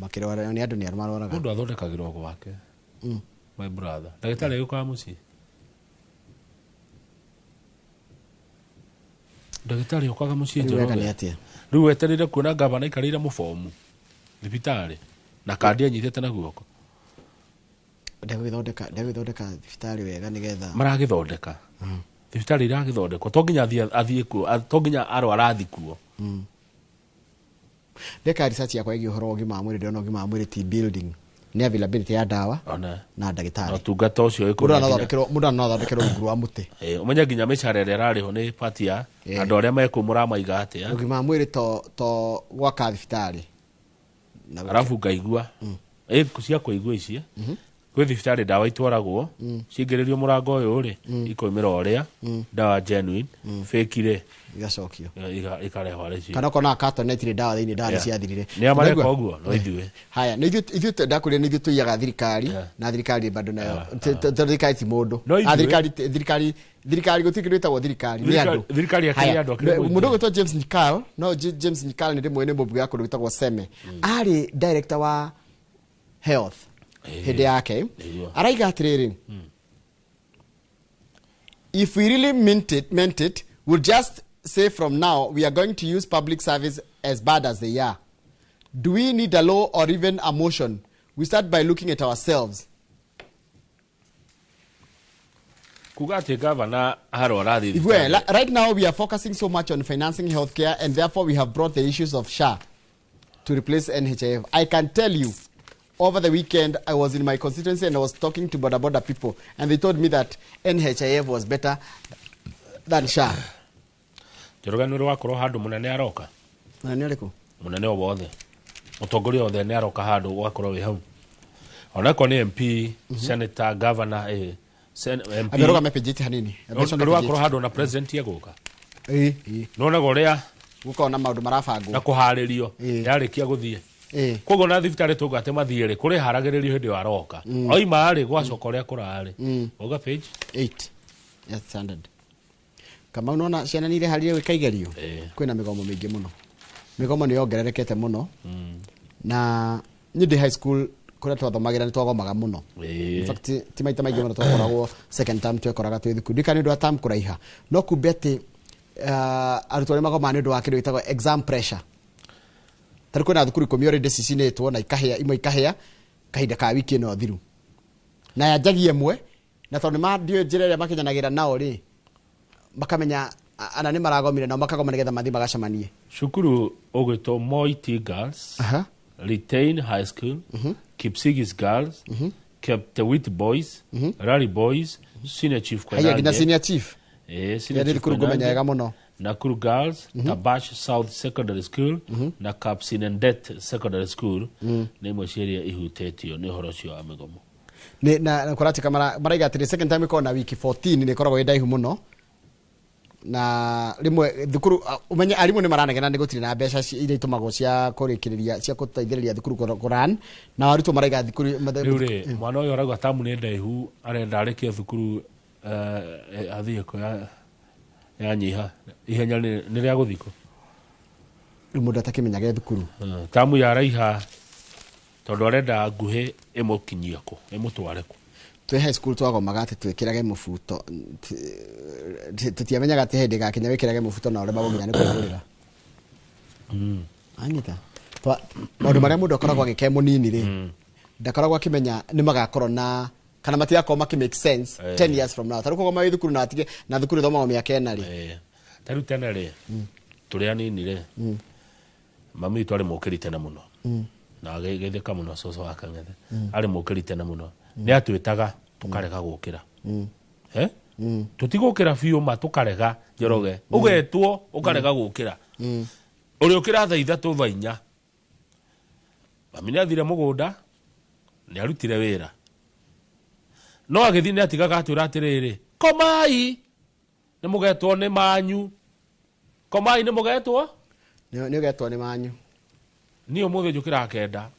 Makĩrwara nĩ andũ nĩ marwaraga. Mũndũ athondekagĩrwo gwake. My brother. Ndagĩtarĩ agĩũkaga mũciĩ. Ndagĩtarĩ okaga mũciĩ Rĩu wega Njoroge. nĩ atĩa? Rĩu wetereire kuona gavana aikarĩire mũbomu thibitarĩ na kandi anyitĩte na guoko. Ndegũgĩthondeka thibitarĩ wega nĩgetha Maragĩthondeka. Thibitarĩ iragĩthondekwo to nginya athiĩ kuo, to nginya arwara athiĩ kuo. Ndeka research yakwa ĩgiĩ ũhoro wa ũgima wa mwĩrĩ, ndĩrona ũgima wa mwĩrĩ ti building, nĩ availability ya ndawa na ndagĩtarĩ. Na ũtungata ũcio wĩ Mũndũ kũrĩa nginya- mũndũ no athondekerwo rungu rwa mũtĩ. Ũmenye nginya mĩcara ĩrĩa ĩrarĩhwo nĩ part ya andũ arĩa me kũu mũramaiga atĩa. Ũgima wa mwĩrĩ to gwaka thibitarĩ. Na gũkĩ- Arabu ngaigua. Cia kũigua ici. Kwĩ thibitarĩ ndawa itwaragwo, cingĩrĩrio mũrango ũyũ rĩ, ikoimĩra ũrĩa, ndawa genuine, fake rĩ, igacokio. Ikarehwo arĩ cio. Kana ũkona carton itirĩ ndawa thĩinĩ, ndawa nĩ ciathirire. Nĩ a mareka Ũraigua? ũguo, no ithuĩ. Haya, nĩ ithuĩ ndakwĩrire nĩ ithuĩ tũiyaga thirikari, na thirikari bado nayo. Tondũ thirikari ti mũndũ. No ithuĩ. Thirikari gũtirĩ kĩndũ gĩtagwo thirikari, nĩ andũ. Thirikari yakĩrĩ Haya, andũ, akĩrĩ mũingĩ. mũndũ ũgwĩtwo James Nyikal, no James Nyikal nĩ ndĩmũĩ nĩ mũmbunge wa kũndũ gwĩtagwo Seme. Arĩ director wa health hĩndĩ yake. Araiga atĩrĩrĩ, if we really meant it, we'll just say from now we are going to use public service as bad as they are. Do we need a law or even a motion? We start by looking at ourselves. Kuga atĩ gavana arwara athiĩ Igwe, thibitarĩ. right now we are focusing so much on financing healthcare, and therefore we have brought the issues of SHA to replace NHIF. I can tell you, over the weekend I was in my constituency and I was talking to boda boda people, and they told me that NHIF was better than SHA. Njoroge nĩ ũrĩ wakorwo handũ mũnene aroka? Mũnene ũrĩkũ? Mũnene o wothe. Mũtongoria wothe nĩ aroka handũ ũgakorwo wĩ hau. Onakorwo nĩ MP, senator, governor, MP. Ambe rũgame page eight hanini. Ambe Nĩ coke ũrĩ wakorwo page eight. handũ na president egũka? Ĩĩ. Nĩwonaga ũrĩa gũkorwo na maũndũ marabangwo na kũharĩrio yarĩkia gũthiĩ. Koguo na thibitarĩ tũnga atĩ mathiĩ rĩ, kũrĩ haragĩrĩrio hĩndĩ ĩyo aroka. Oima rĩ, gwacoka ũrĩa kũrarĩ. Wauga page? 8. Yes, standard. Kamau nona ciana nĩ ireharire gwĩka igerio kwĩna mĩgomo mĩingĩ mũno, mĩgomo nĩ yongererekete mũno. Na niĩ ndĩ high school kũrĩa twathomagĩra nĩ twagomaga mũno. In fact, ti maita maingĩ mũno twakoragwo second term, twekoraga twĩ thukuru ndika nĩ ũndũ wa term kũraiha, no kumbe atĩ arutwo arĩa magomaga nĩ ũndũ wa kĩndũ gĩtagwo exam pressure. Tarĩ kwĩna thukuru 10 already cicinĩtwo na ikahĩa, imwe ikahĩa kahinda ka wiki ĩno thiru na yanjagia ĩmwe, na tondũ nĩ ndiũĩ njĩra ĩrĩa makinyanagĩra nao rĩ, makamenya ana nĩ maragomire nao makagoma nĩgetha mathiĩ magacemanie. Cukuru ũgwĩtwo Moi T Girls, Retain High School, Kipsigis Girls, Keptewit Boys, Rally Boys, Senior Chief Haya nginya Koinange. senior chief. Senior Ĩrĩa nĩ Chief thukuru ngũmenya Koinange, wega mũno. Nakuru Girls, Tabash South Secondary School na Kapsinendet Secondary School nĩ imwe cia iria ihutĩtio nĩ ũhoro ũcio wa mĩgomo. Nĩ na kũratuĩka maraiga atĩrĩ second time ĩkoragwo na wiki 14, nĩ ĩkoragwo ĩ ndaihu mũno, na rĩmwe thukuru ũmenye arimũ nĩ maranegena nĩ gũtirĩ na mbeca iria itũmagwo cia kũrĩkĩrĩria cia gũteithĩrĩria thukuru kũran, na arutwo maraiga thukuru Rĩu rĩ, mwana ũyũ arauga tamu nĩ ndaihu, arenda arĩkie thukuru athiĩ kũ yanyiha ihenya nĩ rĩa gũthiĩ kũ. Rĩu mũndũ atakĩmenyaga thukuru. Tamu yaraiha tondũ arenda nguhĩ ĩmũkinyie kũ, ĩmũtware kũ. Twĩ high school twagomaga atĩ twĩkĩrage mũbuto, tũtiamenyaga atĩ hĩndĩ ĩgakinya wĩkĩrage mũbuto na ũremagwo nginya nĩ kwĩgũrĩra. Anyita. Maũndũ marĩa mũndũ akoragwo agĩka e mũnini rĩ, ndakoragwo akĩmenya nĩ magakorwo na kana matigakorwo makĩ make sense 10 years from now. Tarĩu kũgoma wĩ thukuru na atige na thukuru ĩthomagwo mĩaka 4 rĩ. Ta rĩu tene rĩ, tũrĩ anini rĩ, mami witũ arĩ mũkĩri tene mũno. Na agĩgĩthĩka mũno cũcũ wa Kang'ethe. Arĩ mũkĩri tene mũno. Nĩ atwĩtaga tũkarega gũkĩra. Tũtigũkĩra biũ ma tũkarega Njoroge. Ũgetwo ũkarega gũkĩra. Ũrĩũkĩra thaa 3 thaa 4. Mami nĩ athire mũgũnda, nĩ arutire wĩra. No agĩthiĩ nĩ atigaga atwĩra atĩrĩrĩ, komai nĩ mũgetwo nĩ manyu. Komai nĩ mũgetwo? Nĩ ũgetwo nĩ manyu. Niĩ ũmũthĩ njũkĩraga 9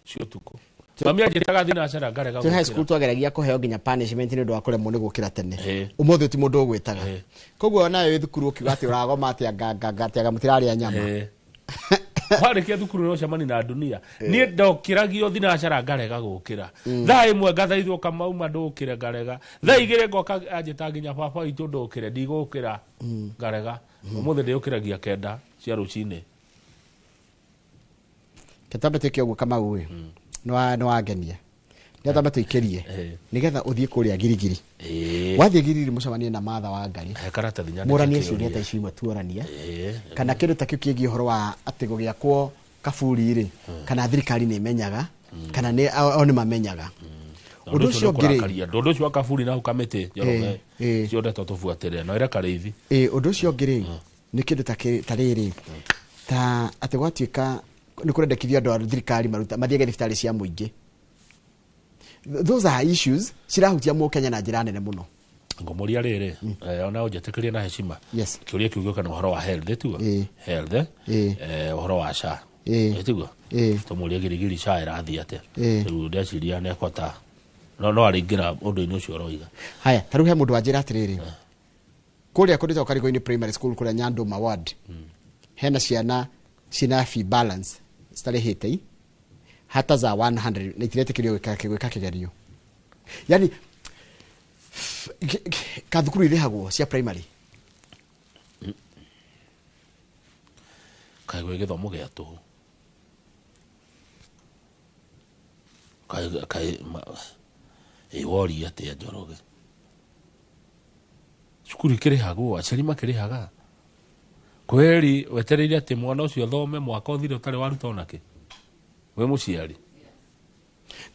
cia ũtukũ. Mami anjĩtaga thinacara ngarega Twĩ high gũkĩra. school twageragia kũheo nginya punishment nĩ ũndũ wa kũremwo nĩ gũkĩra tene. Ũmũthĩ ti mũndũ ũgwĩtaga. Koguo nawe wĩ thukuru ũkiuga atĩ ũragoma atĩa nganga atĩ anga mũtirarĩa nyama. Warĩkia thukuru no ũcemanie na dunia. Niĩ ndokĩragio thinacara ngarega gũkĩra. Thaa 1 ngathaithwo kamauma ndũkĩre ngarega. Thaa 2 ngoka anjĩta nginya baba witũ ndũkĩre ndigũkĩra ngarega. Ũmũthĩ ndĩũkĩragia 9 cia rũcinĩ. Ketambe tuike ũguo Kamau ĩ. Nĩ wangenia. Nĩ tambe tũikĩrie. Nĩgetha ũthiĩ kũrĩa Girigiri. Wathiĩ Girigiri mũcemanie na Martha wa Ngarĩ. He karatathi nyandĩke Mũranie kĩũria. ciũria ta icio imwe tuorania. Kana kĩndũ ta kĩu kĩgiĩ ũhoro wa atĩ gũgĩakwo kaburi rĩ, kana thirikari nĩ ĩmenyaga, kana nĩ o nĩ mamenyaga. Ũndũ ũcio ũngĩ rĩ, ũngĩ ũndũ ũcio wa kaburi na hau kamĩtĩ Njoroge, cio ndeto tũbuatĩrĩre na ĩre Karĩithi. Ũndũ ũcio ũngĩ rĩ, nĩ kĩndũ ta rĩrĩ, ta atĩ gwatuĩka nĩ kũrendekithio andũ a thirikari mathiage thibitarĩ cia mũingĩ. Those are issues cirahutia mũkenya na njĩra nene mũno. Ngũmũria rĩrĩ, ona ũnjĩtĩkĩrie na heshima. Kĩũria kĩu gĩũka na ũhoro wa health, tiguo? Health, ũhoro wa SHA. Tiguo? Tũmũrie Girigiri SHA ĩrathiĩ atĩa? Rĩu ndeciria nĩ ekũhota, no arĩingĩra ũndũ-inĩ ũcio ũroiga. Haya, ta rĩu he mũndũ wanjĩra atĩrĩrĩ, kũrĩa kũndũ ta Karigũ-inĩ Primary School kũrĩa Nyandũma ward, hena ciana ciĩna fee balance citarĩhĩte i, hata za 100 na itiretĩkĩrio gwĩka kĩgerio. Yani, ka thukuru irĩhagwo cia primary? Kaĩ gwĩ gĩthomo gĩa tũhũ. Kaĩ ĩ woria atĩa Njoroge? Cukuru ikĩrĩhagwo, aciari makĩrĩhaga. Kweri wetereire atĩ mwana ũcio athome mwaka ũthire ũtarĩ waruta onakĩ? Wĩ mũciari.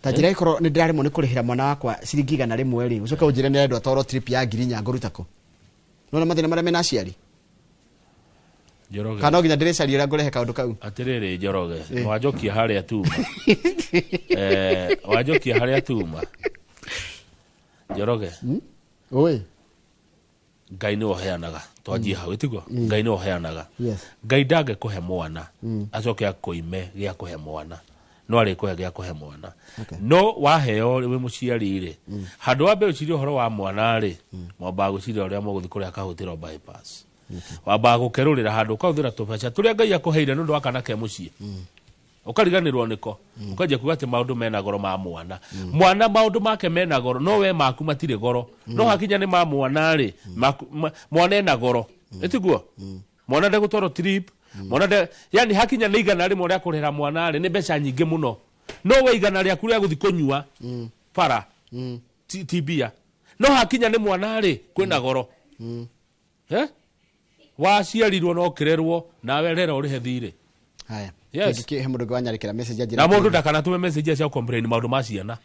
Ta njĩra ĩkorwo nĩ ndĩraremwo nĩ kũrĩhĩra mwana wakwa ciringi 100 rĩ, ũcoke ũnjĩre nĩ arendwo atwarwo trip ya ngiri inya ngũruta kũ? Nĩwona mathĩna marĩa mena aciari? Njoroge. Kana no nginya ndĩrĩcaria ũrĩa ngũrehe kaũndũ kau? Atĩrĩrĩ Njoroge, wanjokia harĩa tuma. Wanjokia harĩa tuma. Njoroge. Oi. Ngai nĩwe ũheanaga. Twanjie hau, ĩtiguo? Ngai nĩwe ũheanaga. Yes. Ngai ndangĩkũhe mwana, acoke akũime gĩa kũhe mwana. No arĩkũhe gĩa kũhe mwana. No waheo wĩ mũciari rĩ, handũ wa mbere ũcirie ũhoro wa mwana rĩ, mwambaga gwĩciria ũrĩa mũgũthiĩ kũrĩa kahũthĩrwo bypass. Wambaga gũkerũrĩra handũ ũkahũthĩra tũbeca tũrĩa Ngai akũheire nĩ ũndũ wa kana ke mũciĩ, ũkariganĩrwo nĩko, ũkanjia kuga atĩ maũndũ mena goro ma mwana. Mwana maũndũ make mena goro, no we maku matirĩ goro. No hakinya nĩ ma mwana rĩ, mwana ena goro, ĩtiguo mwana ndegũtwarwo trip, mwana nde, yani hakinya nĩ 100 rĩa kũrĩhĩra mwana rĩ, nĩ mbeca nyingĩ mũno. No we 100 rĩaku rĩa gũthiĩ kũnyua bara ti mbia, no hakinya nĩ mwana rĩ, kwĩna goro. Waciarirwo no ũkĩrerwo, nawe rera ũrĩhe thirĩ. Haya. Yes. He mũndũ ũngĩ wanyarĩkĩra message anjĩra Na mũndũ atĩrĩrĩ. ndakanatũme message cia complain maũndũ ma ciana.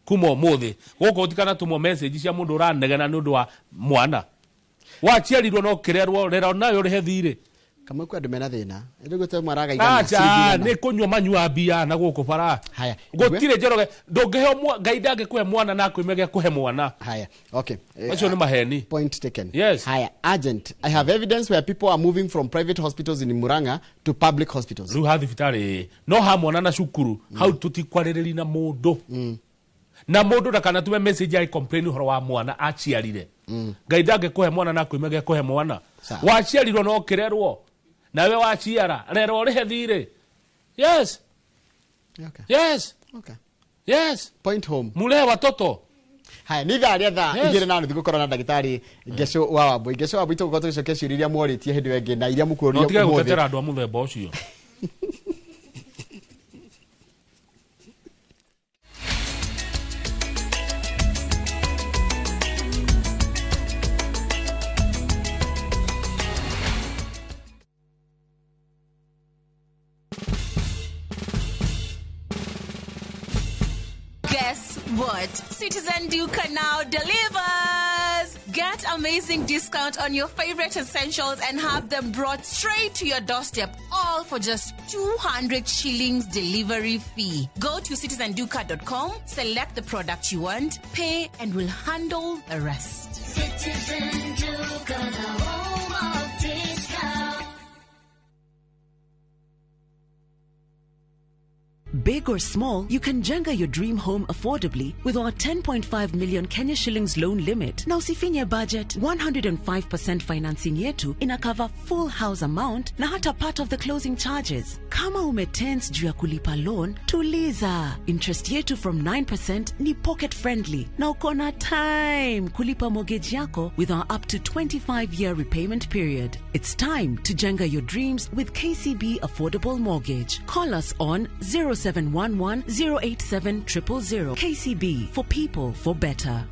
Kuma ũmũthĩ gũkũ ũtikanatũmwo message cia mũndũ ũranegena nĩ ũndũ wa mwana. Waciarirwo no ũkĩrerwo, rera nawe ũrĩhe thirĩ. Kamwe kwĩ andũ mena thĩna. Rĩu gũte maragaigana Acha, ciringi igana. nĩ kũnyua manyua mbia na gũkũ bara. Haya. Gũtirĩ Njoroge, ndũngĩheo Ngai ndangĩkũhe mwana na akwĩme gĩa kũhe mwana. Haya. Okay. Macio nĩ maheni. Point taken. Yes. Haya, agent. I have evidence where people are moving from private hospitals in Murang'a to public hospitals. Rĩu ha thibitarĩ no ha mwana na cukuru, hau tũtikwarĩrĩria na mũndũ. Na mũndũ ndakanatũme message ya complain ũhoro wa mwana aciarire. Ngai ndangĩkũhe mwana na akwĩme gĩa kũhe mwana. Sawa. Waciarirwo no ũkĩrerwo, nawe waciara rera ũrĩhe thirĩ. Yes. Okay. Yes. Okay. Yes. Point home. Mulee watoto. Haya, nĩ ithaa rĩa thaa Yes. 2:30 gũkorwo na ndagĩtarĩ Ngeco wa Wambui. Ngeco wa Wambui tũgũkorwo tũgĩcokia ciũria iria mworĩtie hĩndĩ ĩyo ĩngĩ na iria No mũkũũrio tige ũmũthĩ. gũtetera andũ a mũthemba ũcio. Guess what? Citizen Duka now delivers! Get amazing discount on your favorite essentials and have them brought straight to your doorstep, all for just 200 shillings delivery fee. Go to citizenduka.com, select the product you want, pay, and we'll handle the rest. Citizen Duka, the home of discount. Big or small, you can jenga your dream home affordably with our 10.5 million Kenya shillings loan limit. Na usifinye budget, 105% financing yetu ina cover full house amount na hata part of the closing charges. Kama umetense juu ya kulipa loan, tuliza. Interest yetu from 9% ni pocket friendly na uko na time kulipa mortgage yako with our up to 25-year repayment period. It's time to jenga your dreams with KCB Affordable Mortgage. Call us on 0711 087 000. KCB, for people, for better.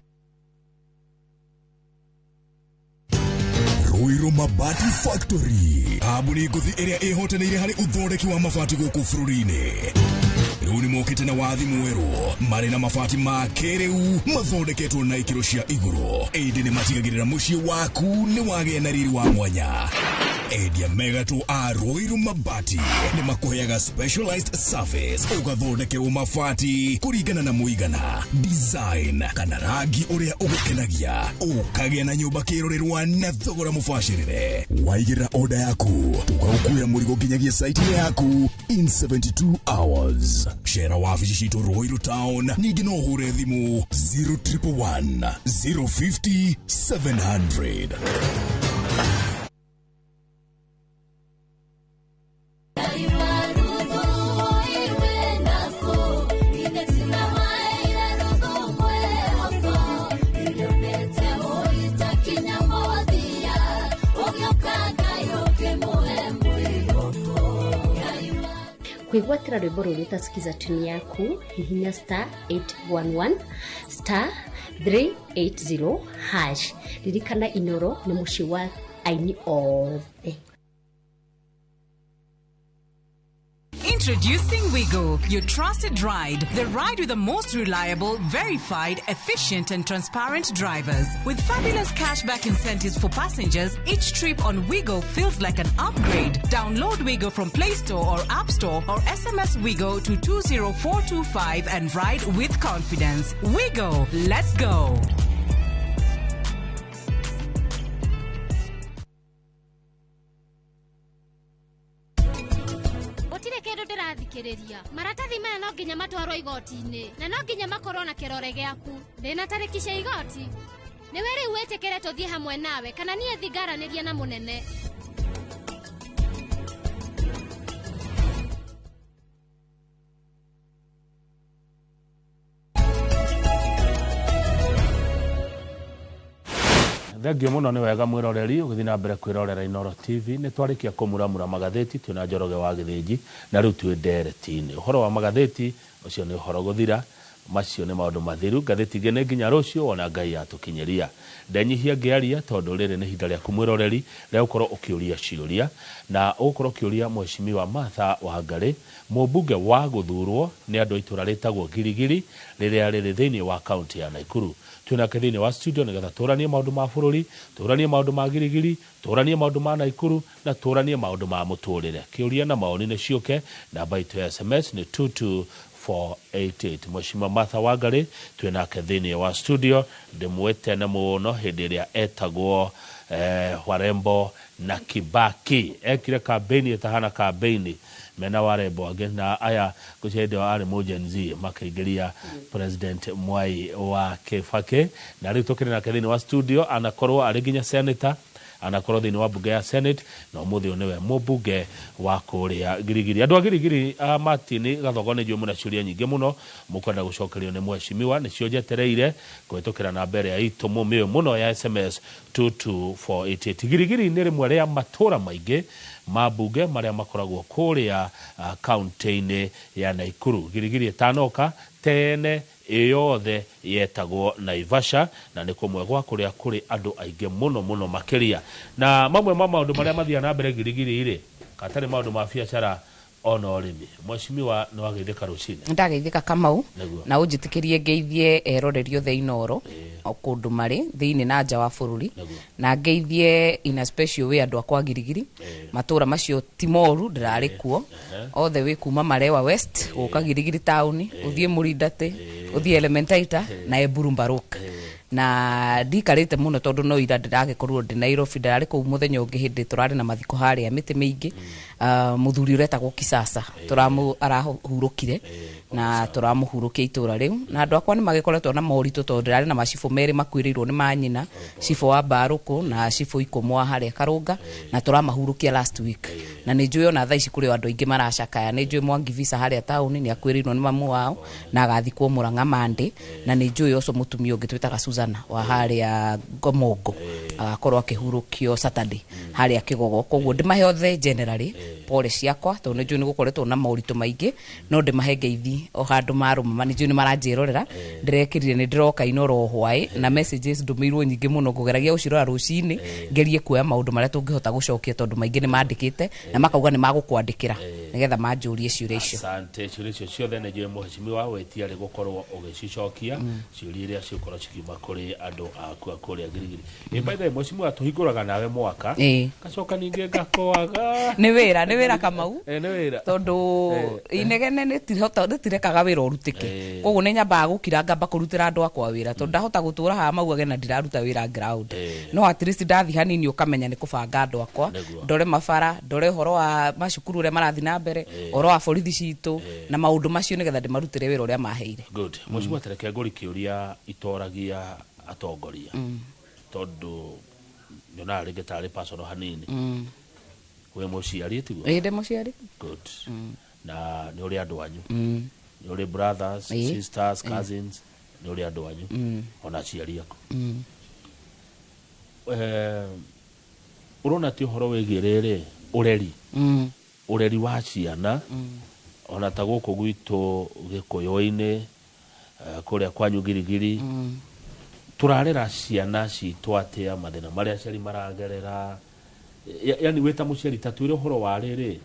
Ruiru Mabati Factory, kambuni ngũthi ĩrĩa ĩhotanĩire harĩ ũthondeki wa mabati gũkũ bũrũri-inĩ. Rĩu nĩ mokĩte na wathi mwerũ marĩ na mabati ma kĩrĩu mathondeketwo na ikĩro cia igũrũ, ĩndĩ nĩ matigagĩrĩra mũciĩ waku nĩ wagĩa na riri wa mwanya. Endia megatũ a Ruiru Mabati nĩ makũheaga specialized service, ũgathondekerwo mabati kũringana na mũigana, design kana rangi ũrĩa ũgũkenagia, ũkagĩa na nyũmba kĩrorerwa na thogora mũbacĩrĩre. Waigĩrĩra order yaku, tũgagũkuĩra mũrigo nginyagia site yaku in 72 hours. Cera wabici citũ Ruiru Town, ningĩ no ũhũre thimũ 0111 050 700. Kwĩgwatĩra rwĩmbo rũrũ ũtasikiza tune yaku, hihinya star 811 star 380 hash. Ririkana Inoro nĩ mũciĩ wa aini othe. Introducing Wigo, your trusted ride. The ride with the most reliable, verified, efficient and transparent drivers. With fabulous cashback incentives for passengers, each trip on Wigo feels like an upgrade. Download Wigo from Play Store or App Store or SMS Wigo to 20425 and ride with confidence. Wigo, let's go. Gũtirĩ Gũtirĩ kĩndũ ndĩrathikĩrĩria. Maratathi maya no nginya matwarwo igoti-inĩ na no nginya makorwo na kĩrore gĩaku. Ndĩna tarĩki cia igoti. Nĩwe rĩu wĩtĩkĩre tũthiĩ hamwe nawe kana niĩ thiĩ ngaranĩrie na mũnene. Thengio mũno nĩ wega mwĩroreri ũgĩthiĩ na mbere kwĩrorera Inooro TV. Nĩ twarĩkia kũmuramura magathĩti twĩna Njoroge wa Gĩthĩnji na rĩu twĩ ndereti-inĩ. Ũhoro wa magathĩti ũcio nĩ ũhoro gũthira, macio nĩ maũndũ mathiru. Ngathĩti ingĩ nĩ nginya rũciũ wona Ngai atũkinyĩria. Ndenyihia ngĩaria tondũ rĩrĩ nĩ ihinda rĩaku mwĩroreri rĩa gũkorwo ũkĩũria ciũria na ũgũkorwo ũkĩũria Mheshimiwa Martha Wangari, mũmbunge wa gũthurwo nĩ andũ a itũra rĩtagwo Girigiri rĩrĩa rĩrĩ thĩinĩ wa kaũntĩ ya Nakuru. Twĩ nake thĩinĩ wa studio nĩgetha tũranie maũndũ ma bũrũri, tũranie maũndũ ma Girigiri, tũranie maũndũ ma Nakuru na tũranie maũndũ ma mũtũrĩre. Kĩũria na maoni nĩ ciũke, namba itũ ya SMS nĩ 22488. Mheshimiwa Martha Wangari twĩ nake thĩinĩ wa studio, ndĩmwĩte na mũno hĩndĩ ĩrĩa etagwo Warembo na Kibaki. Ekire campaign ĩtahana campaign mena Warembo angĩ na aya ngwĩciria hĩndĩ ĩyo arĩ mũ Gen Z makĩingĩria President Mwai wa Kibaki, na rĩu tũkĩrĩ nake thĩinĩ wa studio, anakorwo arĩ nginya senator, anakorwo thĩinĩ wa mbunge ya Senate na ũmũthĩ ũyũ nĩwe mũmbunge wa kũrĩa Girigiri. Andũ a Girigiri a Martin Gathogo nĩ njũĩ mũna ciũria nyingĩ mũno mũkwenda gũcokerio nĩ mheshimiwa, nĩcio njetereire kũhĩtũkĩra namba ĩrĩa itũ mũmĩũĩ mũno ya SMS 22488. Girigiri nĩ rĩmwe rĩa matũra maingĩ ma mbunge marĩa makoragwo kũrĩa kaunti-inĩ ya Nakuru. Girigiri ĩtanoka tene ĩyothe yetagwo Naivasha na nĩ kũmwe gwa kũrĩa kũrĩ andũ aingĩ mũno mũno makĩria. Na mamwe ma maũndũ marĩa mathiaga na mbere Girigiri rĩ, katarĩ maũndũ ma biacara ona ũrĩmi. Mheshimiwa nĩ wageithĩka rũcinĩ? Ndageithĩka Kamau. Nĩguo. Na ũnjĩtĩkĩrie ngeithie eroreri othe Inooro o kũndũ marĩ thĩinĩ na nja wa bũrũri, na ngeithie in a special way andũ akwa Girigiri. Matũra macio ti moru, ndĩrarĩ kuo othe, wĩ kuma Marewa West gũka Girigiri taũni, ũthiĩ Mũrindatĩ, ũthiĩ Elementaita na Eburu Mbaruk. Na ndikarĩte mũno tondũ no ira ndĩragĩkorirwo ndĩ Nairobi, ndĩrarĩ kũu mũthenya ũngĩ hĩndĩ tũrarĩ na mathiko harĩa mĩtĩ mĩingĩ. Mũthuri ũretagwo Kisasa tũramũ arahurũkire na tũramũhurũkia itũra rĩu, na andũ akwa nĩ magĩkoretwo na moritũ tondũ ndĩrarĩ na macibũ merĩ makuĩrĩirwo nĩ manyina, cibũ wa Mbarũkũ na cibũ Ikũmwa harĩa Karũnga, na tũramahurũkia last week. Na nĩ njũĩ ona thaa ici kũrĩ o andũ aingĩ maracakaya. Nĩ njũĩ Mwangi Visa harĩa taũni nĩ akuĩrĩirwo nĩ mamu wao na agathikwo Mũrang'a Monday, na nĩ njũĩ ũcio mũtumia ũngĩ twĩtaga Susanna wa harĩa Ngomongo agakorwo akĩhurũkio Saturday harĩa Kĩgogo. Koguo ndĩmahe othe generally pole ciakwa tondũ nĩ njũĩ nĩ gũkoretwo na moritũ maingĩ, no ndĩmahe ngeithi o handũ marũma, nĩ njũĩ nĩ maranjĩrorera. Ndĩrekĩrire nĩ ndĩroka Inooro hwaĩ na messages ndũmĩirwo nyingĩ mũno, ngũgeragia gũcirora rũcinĩ ngerie kuoya maũndũ marĩa tũngĩhota gũcokia tondũ maingĩ nĩ mandĩkĩte na makauga nĩ magũkwandĩkĩra nĩgetha manjũrie ciũria icio. Asante. Ciũria icio ciothe nĩ njũĩ mheshimiwa wĩtiarĩ gũkorwo ũgĩcicokia, ciũria iria ciũkorwo cikiuma kũrĩ andũ aku a kũrĩa Girigiri. By the way, mheshimiwa tũhingũraga nawe mwaka gacoka ningĩ ngakwaga. Nĩ wĩra, nĩ wĩra Kamau. Nĩ wĩra. Tondũ inegene rĩtirekaga wĩra ũrutĩke. Koguo nĩ nyambaga gũkira ngamba kũrutĩra andũ akwa wĩra tondũ ndahota gũtũra haha maugage na ndiraruta wĩra ground. No at least ndathi hanini ũkamenya nĩ kũbanga andũ akwa, ndore mabara, ndore ũhoro wa macukuru ũrĩa marathiĩ na mbere, ũhoro wa borithi citũ na maũndũ macio nĩgetha ndĩmarutĩre wĩra ũrĩa maheire. Good. Mheshimiwa, tereke ngũri kĩũria itoragia atongoria tondũ nyonaga rĩngĩ tarĩ personal hanini. Wĩ mũciari tiguo? Ĩĩ, ndĩ mũciari. Good. Na nĩ ũrĩ andũ anyu, nĩ ũrĩ brothers, sisters, cousins, nĩ ũrĩ andũ anyu ona aciari aku. Ũrona ti ũhoro wĩgiĩ rĩrĩ ũreri, ũreri wa ciana, ona ta gũkũ gwitũ Gĩkũyũ-inĩ, kũrĩa kwanyu Girigiri, tũrarera ciana citũ atĩa, mathĩna marĩa aciari maragerera, yani wĩ ta mũciari ta twĩre ũhoro wa rĩrĩ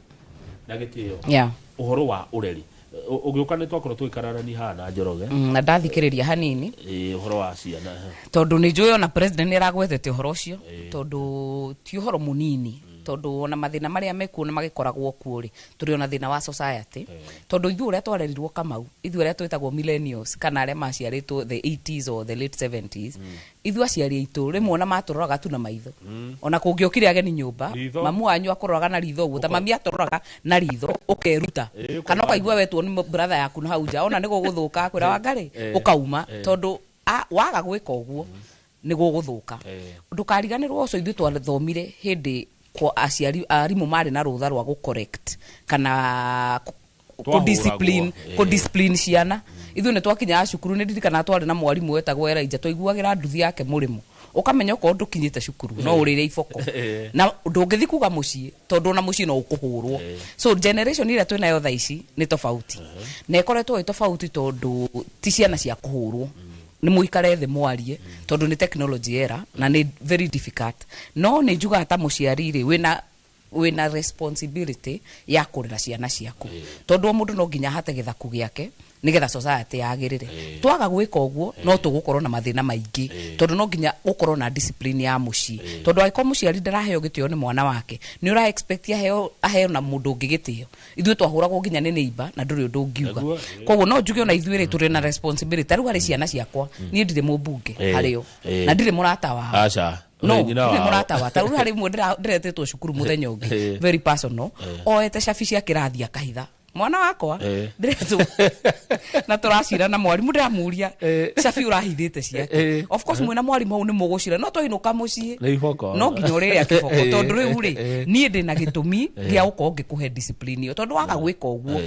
na gĩtĩo, ũhoro wa ũreri. Ũgĩũka nĩ twakorwo tũgĩkararania haha na Njoroge. Na ndathikĩrĩria hanini. Ũhoro wa ciana. Tondũ nĩ njũĩ ona president nĩ aragwetete ũhoro ũcio, tondũ ti ũhoro mũnini. Tondũ ona mathĩna marĩa mekuo na magĩkoragwo kuo rĩ, tũrĩ ona thĩna wa society, tondũ ithuĩ ũrĩa twarerirwo, Kamau, ithuĩ arĩa twĩtagwo millennials kana arĩa maciarĩtwo the 80s or the late 70s, ithuĩ aciari aitũ rĩmwe ona matũroraga tu na maitho. Ona kũngĩokire ageni nyũmba, Ritho. mamu wanyu akũroraga na ritho ũguo, ta mami atũroraga na ritho, ũkeruta kana ũkaigua wetwo nĩ brother yaku na hau nja, ona nĩ gũgũthũka, akwĩra Wangarĩ, ũkauma, tondũ waga gwĩka ũguo nĩ gũgũthũka. Ndũkariganĩrwo ũcio ithuĩ twathomire hĩndĩ kwa aciari arimũ marĩ na rũtha rwa gũ correct kana kũ discipline, Twahũragwo, kũ discipline ciana. Ithuĩ nĩ twakinyaga cukuru, nĩ ndirikanaga twarĩ na mwarimũ wetagwo Elijah, twaiguagĩra nduthi yake mũrĩmo, ũkamenya okorwo ndũkinyĩte cukuru no ũrĩre iboko na ndũngĩthi kuga mũciĩ, tondũ ona mũciĩ no ũkũhũrwo. So generation ĩrĩa twĩnayo thaa ici nĩ tofauti, na ĩkoretwo ĩ tofauti tondũ ti ciana cia kũhũrwo, nĩ mũikare thĩ mwarie, tondũ nĩ technology era na nĩ very difficult. No nĩ njugaga ta mũciari rĩ, wĩna responsibility ya kũrera ciana ciaku, tondũ o mũndũ no nginya ahate gĩthaku gĩake nĩgetha society yagĩrĩre. Twaga gwĩka ũguo no tũgũkorwo na mathĩna maingĩ, tondũ no nginya ũkorwo na discipline ya mũciĩ, tondũ angĩkorwo mũciari ndaraheo gĩtĩo nĩ mwana wake, nĩ ũra expect aheo na mũndũ ũngĩ gĩtĩo? Ithuĩ twahũragwo nginya nĩ neighbor na ndũrĩ ũndũ ũngiuga. Koguo no njuge ona ithuĩ rĩ, tũrĩ na responsibility. Ta rĩu harĩ ciana ciakwa, niĩ ndirĩ mũmbunge harĩo na ndirĩ mũrata wao. Aca. No Ũrĩ nyina ndirĩ wao. mũrata wa. Ta rĩu harĩ imwe ndĩretĩtwo cukuru mũthenya ũngĩ, very personal, oete cabi cia kĩrathi akahitha. Mwana wakwa, ndĩretwo na tũracira na mwarimũ, ndĩramũria cabi ũrahithĩte ciake. Of course mwĩna mwarimũ hau nĩ mũgũcira, no twainũka mũciĩ Nĩ iboko. no nginya ũrĩrĩa kĩboko, tondũ rĩu rĩ, niĩ ndĩ na gĩtũmi gĩa gũkorwo ngĩkũhe discipline ĩyo, tondũ waga gwĩka ũguo,